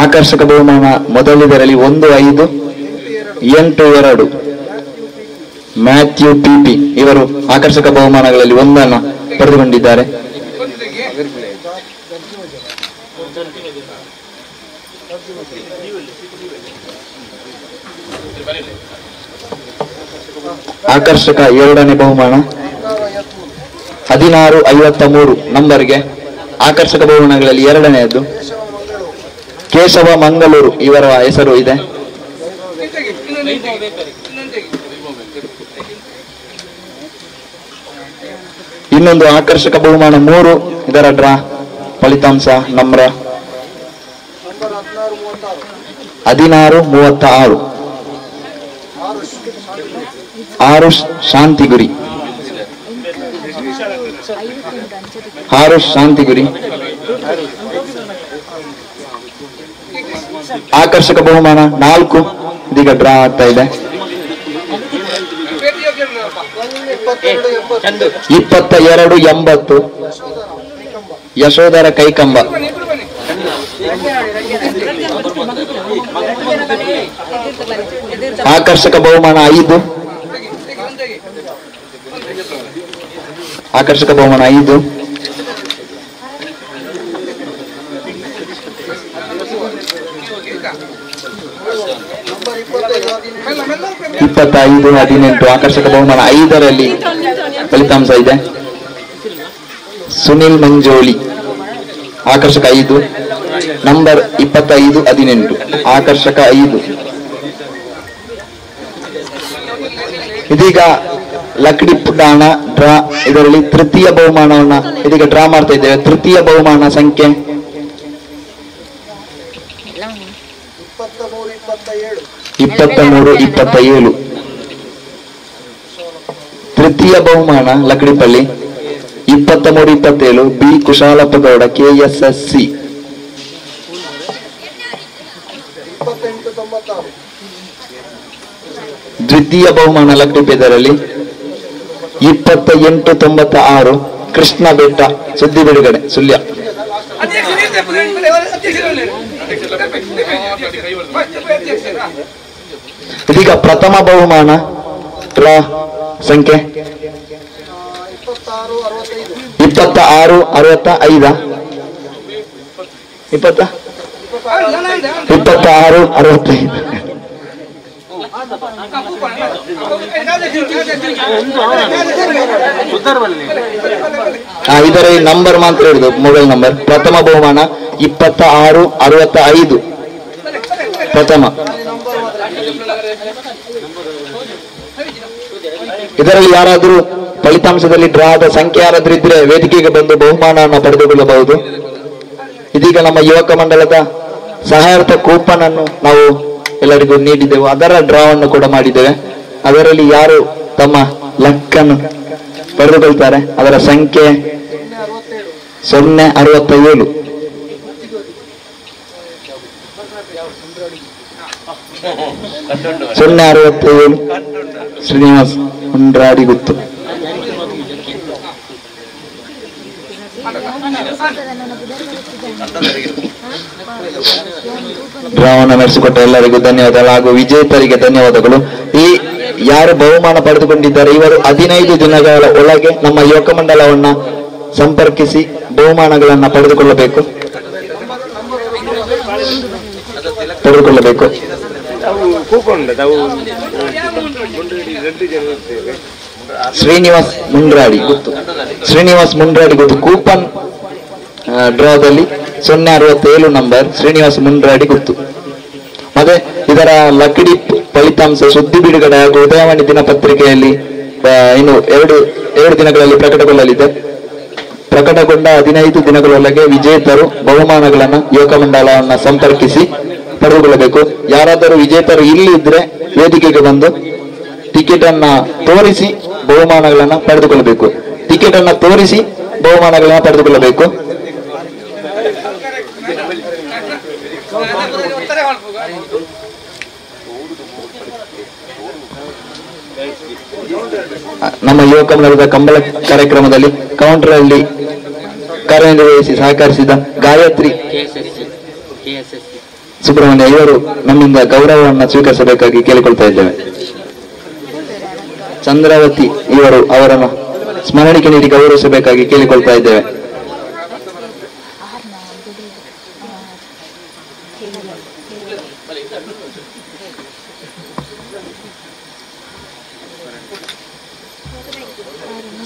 ಆಕರ್ಷಕ ಬಹುಮಾನ ಮೊದಲಿದರಲ್ಲಿ 1 5 8 2 ಮ್ಯಾಥ್ಯೂ ಪಿಪಿ ಇವರು ಆಕರ್ಷಕ ಬಹುಮಾನಗಳಲ್ಲಿ ಒಂದನ್ನು ಪಡೆದುಕೊಂಡಿದ್ದಾರೆ. ಆಕರ್ಷಕ ಎರಡನೇ ಬಹುಮಾನ 16 53 ನಂಬರ್ಗೆ ಆಕರ್ಷಕ ಬಹುಮಾನಗಳಲ್ಲಿ ಎರಡನೆಯದ್ದು ಕೇಶವ ಮಂಗಳೂರು ಇವರ ಹೆಸರು ಇದೆ. ಇನ್ನೊಂದು ಆಕರ್ಷಕ ಬಹುಮಾನ 3, ಇದರ ಡ್ರಾ ಫಲಿತಾಂಶ ನಂಬರ್ 16 36 ಆರುಷ್ ಶಾಂತಿಗುರಿ, ಆರುಷ್ ಶಾಂತಿಗುರಿ. ಆಕರ್ಷಕ ಬಹುಮಾನ 4 ಇದೀಗ ಡ್ರಾ ಆಗ್ತಾ ಇದೆ. 22 80 ಯಶೋಧರ ಕೈಕಂಬ. ಆಕರ್ಷಕ ಬಹುಮಾನ 5, ಆಕರ್ಷಕ ಬಹುಮಾನ 5. 25 18 ಆಕರ್ಷಕ ಬಹುಮಾನ 5ರಲ್ಲಿ ಫಲಿತಾಂಶ ಇದೆ. ಸುನಿಲ್ ಮಂಜೋಳಿ ಆಕರ್ಷಕ 5, ನಂಬರ್ 25 18 ಆಕರ್ಷಕ 5. ಇದೀಗ ಲಕ್ಡಿ ಪುಟಾಣ ಡ್ರಾ, ಇದರಲ್ಲಿ ತೃತೀಯ ಬಹುಮಾನವನ್ನ ಇದೀಗ ಡ್ರಾ ಮಾಡ್ತಾ ಇದ್ದೇವೆ. ತೃತೀಯ ಬಹುಮಾನ ಸಂಖ್ಯೆ 23 27. ತೃತೀಯ ಬಹುಮಾನ ಲಕ್ಡಿಪಳ್ಳಿ 23 27 ಬಿ ಕುಶಾಲಪ್ಪ ಗೌಡ KSSC. ದ್ವಿತೀಯ ಬಹುಮಾನ ಲಕ್ಡಿಪೇದರಲ್ಲಿ 28 96 ಕೃಷ್ಣ ಬೆಟ್ಟ ಸುದ್ದಿ ಬಿಡುಗಡೆ ಸುಳ್ಯ. ಇದೀಗ ಪ್ರಥಮ ಬಹುಮಾನ ಡ್ರಾ ಸಂಖ್ಯೆ 26 65 26 65. ಇದರ ನಂಬರ್ ಮಾತ್ರ ಇರುದು, ಮೊಬೈಲ್ ನಂಬರ್. ಪ್ರಥಮ ಬಹುಮಾನ 26 65 ಪ್ರಥಮ. ಇದರಲ್ಲಿ ಯಾರಾದರೂ ಫಲಿತಾಂಶದಲ್ಲಿ ಡ್ರಾ ಆದ ಸಂಖ್ಯೆ ಯಾರಾದ್ರೂ ಇದ್ರೆ ವೇದಿಕೆಗೆ ಬಂದು ಬಹುಮಾನವನ್ನು ಪಡೆದುಕೊಳ್ಳಬಹುದು. ಇದೀಗ ನಮ್ಮ ಯುವಕ ಮಂಡಲದ ಸಹಾಯಾರ್ಥ ಕೂಪನ್ ಅನ್ನು ನಾವು ಎಲ್ಲರಿಗೂ ನೀಡಿದ್ದೆವು, ಅದರ ಡ್ರಾವನ್ನು ಕೂಡ ಮಾಡಿದ್ದೇವೆ. ಅದರಲ್ಲಿ ಯಾರು ತಮ್ಮ ಲಕ್ಕನ್ನು ಪಡೆದುಕೊಳ್ತಾರೆ ಅದರ ಸಂಖ್ಯೆ 0 67. 0 67 ಶ್ರೀನಿವಾಸ್ ಹುಂಡ್ರಾಡಿ ಗುತ್ತು. ಡ್ರಾವನ್ನು ನಡೆಸಿಕೊಟ್ಟ ಎಲ್ಲರಿಗೂ ಧನ್ಯವಾದಗಳು ಹಾಗೂ ವಿಜೇತರಿಗೆ ಧನ್ಯವಾದಗಳು. ಈ ಯಾರು ಬಹುಮಾನ ಪಡೆದುಕೊಂಡಿದ್ದಾರೆ ಇವರು 15 ದಿನಗಳ ಒಳಗೆ ನಮ್ಮ ಯುವಕ ಮಂಡಲವನ್ನ ಸಂಪರ್ಕಿಸಿ ಬಹುಮಾನಗಳನ್ನ ಪಡೆದುಕೊಳ್ಳಬೇಕು. ಶ್ರೀನಿವಾಸ್ ಮುಂಡ್ರಾಡಿ ಗೊತ್ತು, ಶ್ರೀನಿವಾಸ್ ಮುಂಡ್ರಾಡಿ ಗೊತ್ತು. ಕೂಪನ್ ಡ್ರಾದಲ್ಲಿ 067 ನಂಬರ್ ಶ್ರೀನಿವಾಸ್ ಮುಂಡ್ರಾಡಿ ಗೊತ್ತು. ಮತ್ತೆ ಇದರ ಲಕ್ಕಡಿ ಫಲಿತಾಂಶ ಸುದ್ದಿ ಬಿಡುಗಡೆ ಹಾಗೂ ಉದಯವಾಣಿ ದಿನಪತ್ರಿಕೆಯಲ್ಲಿ ಇನ್ನು ಎರಡು ದಿನಗಳಲ್ಲಿ ಪ್ರಕಟಗೊಳ್ಳಲಿದೆ. ಪ್ರಕಟಗೊಂಡ 15 ದಿನಗಳೊಳಗೆ ವಿಜೇತರು ಬಹುಮಾನಗಳನ್ನು ಯುವಕ ಮಂಡಲವನ್ನು ಸಂಪರ್ಕಿಸಿ ಪಡೆದುಕೊಳ್ಳಬೇಕು. ಯಾರಾದರೂ ವಿಜೇತರು ಇಲ್ಲಿ ಇದ್ರೆ ವೇದಿಕೆಗೆ ಬಂದು ಟಿಕೆಟ್ ಅನ್ನ ತೋರಿಸಿ ಬಹುಮಾನಗಳನ್ನ ಪಡೆದುಕೊಳ್ಳಬೇಕು. ಟಿಕೆಟ್ ಅನ್ನ ತೋರಿಸಿ ಬಹುಮಾನಗಳನ್ನ ಪಡೆದುಕೊಳ್ಳಬೇಕು. ನಮ್ಮ ಯುವಕ ಮಂಡಲದ ಕಂಬಳ ಕಾರ್ಯಕ್ರಮದಲ್ಲಿ ಕೌಂಟರ್ ಅಲ್ಲಿ ಕಾರ್ಯನಿರ್ವಹಿಸಿ ಸಹಕರಿಸಿದ ಗಾಯತ್ರಿ ಸುಬ್ರಹ್ಮಣ್ಯ ಇವರು ನಮ್ಮಿಂದ ಗೌರವವನ್ನು ಸ್ವೀಕರಿಸಬೇಕಾಗಿ ಕೇಳಿಕೊಳ್ತಾ ಇದ್ದೇವೆ. ಚಂದ್ರಾವತಿ ಇವರು ಅವರನ್ನು ಸ್ಮರಣಿಕೆ ನೀಡಿ ಗೌರವಿಸಬೇಕಾಗಿ ಕೇಳಿಕೊಳ್ತಾ ಇದ್ದೇವೆ.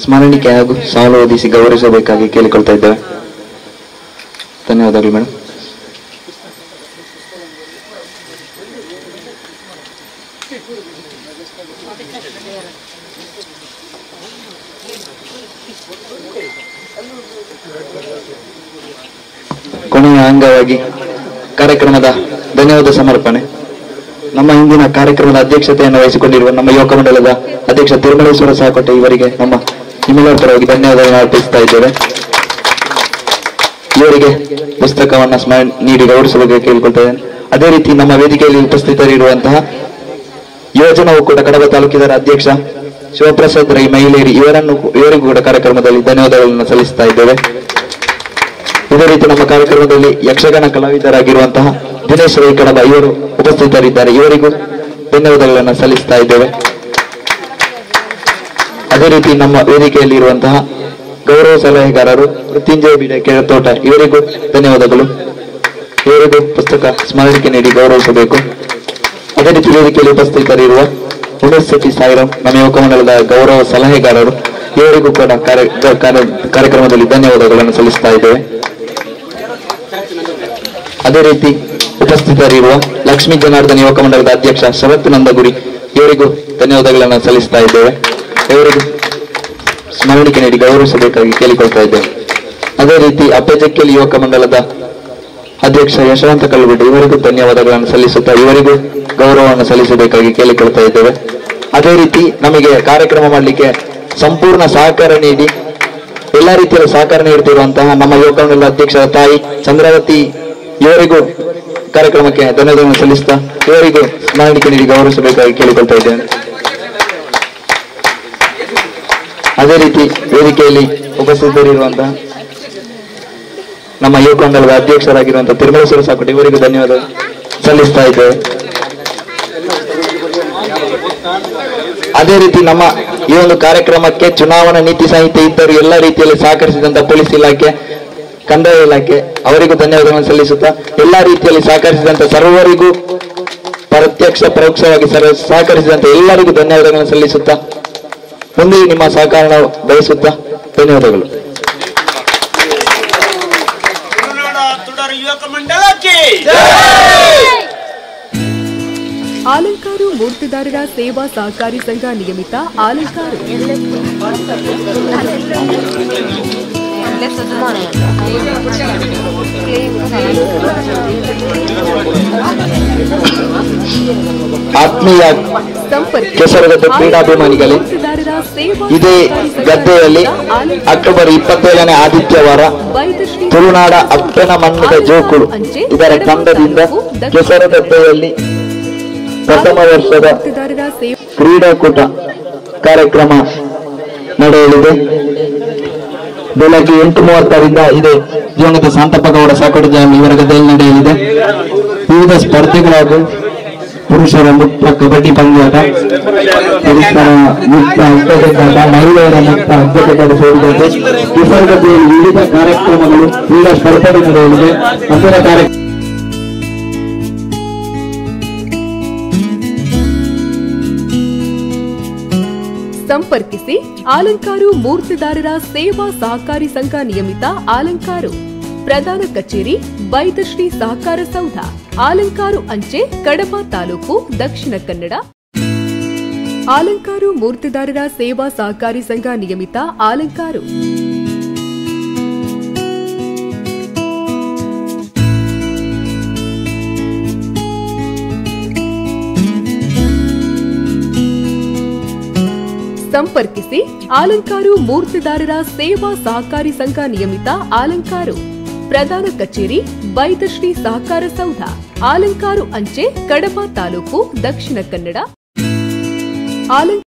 ಸ್ಮರಣಿಕೆ ಹಾಗೂ ಸಾಲು ಓದಿಸಿ ಗೌರವಿಸಬೇಕಾಗಿ ಕೇಳಿಕೊಳ್ತಾ ಇದ್ದೇವೆ. ಧನ್ಯವಾದಗಳು ಮೇಡಮ್. ಕೊನೆಯ ಅಂಗವಾಗಿ ಕಾರ್ಯಕ್ರಮದ ಧನ್ಯವಾದ ಸಮರ್ಪಣೆ. ನಮ್ಮ ಹಿಂದಿನ ಕಾರ್ಯಕ್ರಮದ ಅಧ್ಯಕ್ಷತೆಯನ್ನು ವಹಿಸಿಕೊಂಡಿರುವ ನಮ್ಮ ಯುವಕ ಮಂಡಲದ ಅಧ್ಯಕ್ಷ ತಿರುಮಲೇಶ್ವರ ಸಾಕೋಟೆ ಇವರಿಗೆ ನಮ್ಮ ನಿಮ್ಮೆಲ್ಲರ ಪರವಾಗಿ ಧನ್ಯವಾದಗಳನ್ನು ಅರ್ಪಿಸ್ತಾ ಇದ್ದೇವೆ. ಇವರಿಗೆ ಪುಸ್ತಕವನ್ನು ಸ್ಮರಣೆ ನೀಡಿ ಗೌರವಿಸಬೇಕು ಕೇಳಿಕೊಳ್ತಾ ಇದ್ದೇನೆ. ಅದೇ ರೀತಿ ನಮ್ಮ ವೇದಿಕೆಯಲ್ಲಿ ಉಪಸ್ಥಿತರಿರುವಂತಹ ಯುವಜನ ಒಕ್ಕೂಟ ಕಡಬ ತಾಲೂಕಿನ ಅಧ್ಯಕ್ಷ ಶಿವಪ್ರಸಾದ್ ರೈ ಮಹಿಳೆಯರಿ ಇವರಿಗೂ ಕೂಡ ಕಾರ್ಯಕ್ರಮದಲ್ಲಿ ಧನ್ಯವಾದಗಳನ್ನು ಸಲ್ಲಿಸ್ತಾ ಇದ್ದೇವೆ. ಇದೇ ರೀತಿ ನಮ್ಮ ಕಾರ್ಯಕ್ರಮದಲ್ಲಿ ಯಕ್ಷಗಾನ ಕಲಾವಿದರಾಗಿರುವಂತಹ ದಿನೇಶ್ ರೈ ಕಡಬ ಇವರು ಉಪಸ್ಥಿತರಿದ್ದಾರೆ, ಇವರಿಗೂ ಧನ್ಯವಾದಗಳನ್ನು ಸಲ್ಲಿಸ್ತಾ ಇದ್ದೇವೆ. ಅದೇ ರೀತಿ ನಮ್ಮ ವೇದಿಕೆಯಲ್ಲಿ ಇರುವಂತಹ ಗೌರವ ಸಲಹೆಗಾರರು ಮೃತ್ಯುಂಜಯ ಬಿಡೆ ಕೆಳತೋಟ ಇವರಿಗೂ ಧನ್ಯವಾದಗಳು. ಇವರಿಗೂ ಪುಸ್ತಕ ಸ್ಮರಣಿಕೆ ನೀಡಿ ಗೌರವಿಸಬೇಕು. ಅದೇ ರೀತಿ ವೇದಿಕೆಯಲ್ಲಿ ಉಪಸ್ಥಿತರಿರುವ ಉಮೇಶ್ ಶೆಟ್ಟಿ ಸಾಯಿರಾಮ್ ನಮ್ಮ ಯುವಕ ಮಂಡಲದ ಗೌರವ ಸಲಹೆಗಾರರು ಇವರಿಗೂ ಕೂಡ ಕಾರ್ಯಕ್ರಮದಲ್ಲಿ ಧನ್ಯವಾದಗಳನ್ನು ಸಲ್ಲಿಸ್ತಾ ಇದ್ದೇವೆ. ಅದೇ ರೀತಿ ಉಪಸ್ಥಿತರಿರುವ ಲಕ್ಷ್ಮೀ ಜನಾರ್ದನ್ ಯುವಕ ಮಂಡಲದ ಅಧ್ಯಕ್ಷ ಶರತ್ ನಂದಗುರಿ ಇವರಿಗೂ ಧನ್ಯವಾದಗಳನ್ನು ಸಲ್ಲಿಸ್ತಾ ಇದ್ದೇವೆ. ಇವರಿಗೂ ಸ್ಮರಣಿಕೆ ನೀಡಿ ಗೌರವಿಸಬೇಕಾಗಿ ಕೇಳಿಕೊಳ್ತಾ ಇದ್ದೇವೆ. ಅದೇ ರೀತಿ ಅಪ್ಪಜಕ್ಕೇಲಿ ಯುವಕ ಮಂಡಲದ ಅಧ್ಯಕ್ಷ ಯಶವಂತ ಕಲ್ಲುಗುಡ್ಡೆ ಇವರಿಗೂ ಧನ್ಯವಾದಗಳನ್ನು ಸಲ್ಲಿಸುತ್ತಾ ಇವರಿಗೂ ಗೌರವವನ್ನು ಸಲ್ಲಿಸಬೇಕಾಗಿ ಕೇಳಿಕೊಳ್ತಾ ಇದ್ದೇವೆ. ಅದೇ ರೀತಿ ನಮಗೆ ಕಾರ್ಯಕ್ರಮ ಮಾಡಲಿಕ್ಕೆ ಸಂಪೂರ್ಣ ಸಹಕಾರ ನೀಡಿ ಎಲ್ಲ ರೀತಿಯ ಸಹಕಾರ ನೀಡುತ್ತಿರುವಂತಹ ನಮ್ಮ ಯುವಕ ಮಂಡಲದ ಅಧ್ಯಕ್ಷರ ತಾಯಿ ಚಂದ್ರಾವತಿ ಇವರಿಗೂ ಕಾರ್ಯಕ್ರಮಕ್ಕೆ ಧನ್ಯವಾದಗಳನ್ನು ಸಲ್ಲಿಸುತ್ತಾ ಇವರಿಗೂ ಸ್ಮರಣಿಕೆ ನೀಡಿ ಗೌರವಿಸಬೇಕಾಗಿ ಕೇಳಿಕೊಳ್ತಾ ಇದ್ದೇನೆ. ಅದೇ ರೀತಿ ವೇದಿಕೆಯಲ್ಲಿ ಉಪಸ್ಥಿತರಿರುವಂತಹ ನಮ್ಮ ಯುವಕ ಮಂಡಲದ ಅಧ್ಯಕ್ಷರಾಗಿರುವಂತಹ ತಿರುಮಲೇಶ್ವರ ಸಾಕೋಟೆ ಇವರಿಗೂ ಧನ್ಯವಾದ ಸಲ್ಲಿಸ್ತಾ ಇದ್ದೇವೆ. ಅದೇ ರೀತಿ ನಮ್ಮ ಈ ಒಂದು ಕಾರ್ಯಕ್ರಮಕ್ಕೆ ಚುನಾವಣಾ ನೀತಿ ಸಂಹಿತೆ ಇದ್ದರು ಎಲ್ಲ ರೀತಿಯಲ್ಲಿ ಸಹಕರಿಸಿದಂತಹ ಪೊಲೀಸ್ ಇಲಾಖೆ, ಕಂದಾಯ ಇಲಾಖೆ ಅವರಿಗೂ ಧನ್ಯವಾದಗಳನ್ನು ಸಲ್ಲಿಸುತ್ತಾ ಎಲ್ಲ ರೀತಿಯಲ್ಲಿ ಸಹಕರಿಸಿದಂತ ಸರ್ವರಿಗೂ ಪ್ರತ್ಯಕ್ಷ ಪರೋಕ್ಷವಾಗಿ ಸಹಕರಿಸಿದಂತ ಎಲ್ಲರಿಗೂ ಧನ್ಯವಾದಗಳನ್ನು ಸಲ್ಲಿಸುತ್ತಾ ಮುಂದೆ ನಿಮ್ಮ ಸಹಕಾರ ಬಯಸುತ್ತಾ ಧನ್ಯವಾದಗಳು. ಆಲಂಕಾರು ಮೂರ್ತಿದಾರರ ಸೇವಾ ಸಹಕಾರಿ ಸಂಘ ನಿಯಮಿತ ಆಲಂಕಾರು. ಆತ್ಮೀಯ ಕೆಸರುಗದ್ದೆ ಕ್ರೀಡಾಭಿಮಾನಿಗಳೇ, ಇದೇ ಗದ್ದೆಯಲ್ಲಿ ಅಕ್ಟೋಬರ್ 27ನೇ ಆದಿತ್ಯವಾರ ತುಳುನಾಡ ಅಪ್ಪನ ಮಣ್ಣದ ಜೋಕುಳು ಇದರ ತಂಡದಿಂದ ಕೆಸರುಗದ್ದೆಯಲ್ಲಿ ಪ್ರಥಮ ವರ್ಷದ ಕ್ರೀಡಾಕೂಟ ಕಾರ್ಯಕ್ರಮ ನಡೆಯಲಿದೆ. ಬೆಳಗ್ಗೆ 8:30ರಿಂದ ಇದೆ ದಿವಂಗತ ಶಾಂತಪ್ಪ ಗೌಡ ಸಾಕೋಟ ಜಾಮಿ ಇವರ ಗದ್ದೆಯಲ್ಲಿ ನಡೆಯಲಿದೆ. ವಿವಿಧ ಸ್ಪರ್ಧೆಗಳಾಗೂ ಪುರುಷರ ಮುಕ್ತ ಕಬಡ್ಡಿ ಪಂದ್ಯಾಟ, ಪುರುಷರ ಮುಕ್ತ ಹಗ್ಗಜಗ್ಗಾಟ, ಮಹಿಳೆಯರ ಮುಕ್ತ ಹಗ್ಗಜಗ್ಗಾಟ ಸೇರಿದಂತೆ ನಿಸರ್ಗದಲ್ಲಿ ವಿವಿಧ ಕಾರ್ಯಕ್ರಮಗಳು, ಕ್ರೀಡಾ ಸ್ಪರ್ಧೆ ನಡೆಯಲಿದೆ. ಅಂದಿನ ಕಾರ್ಯಕ್ರಮ ಸಂಪರ್ಕಿಸಿ ಆಲಂಕಾರು ಮೂರ್ತಿದಾರರ ಸೇವಾ ಸಹಕಾರಿ ಸಂಘ ನಿಯಮಿತ ಆಲಂಕಾರು, ಪ್ರಧಾನ ಕಚೇರಿ ಬೈದಶ್ರೀ ಸಹಕಾರ ಸೌಧ, ಆಲಂಕಾರು ಅಂಚೆ, ಕಡಬ ತಾಲೂಕು, ದಕ್ಷಿಣ ಕನ್ನಡ. ಆಲಂಕಾರು ಮೂರ್ತಿದಾರರ ಸೇವಾ ಸಹಕಾರಿ ಸಂಘ ನಿಯಮಿತ ಆಲಂಕಾರು. ಸಂಪರ್ಕಿಸಿ ಆಲಂಕಾರು ಮೂರ್ತಿದಾರರ ಸೇವಾ ಸಹಕಾರಿ ಸಂಘ ನಿಯಮಿತ ಆಲಂಕಾರು, ಪ್ರಧಾನ ಕಚೇರಿ ಬೈದಶ್ರೀ ಸಹಕಾರ ಸೌಧ, ಆಲಂಕಾರು ಅಂಚೆ, ಕಡಬ ತಾಲೂಕು, ದಕ್ಷಿಣ ಕನ್ನಡ. ಆಲಂಕಾರು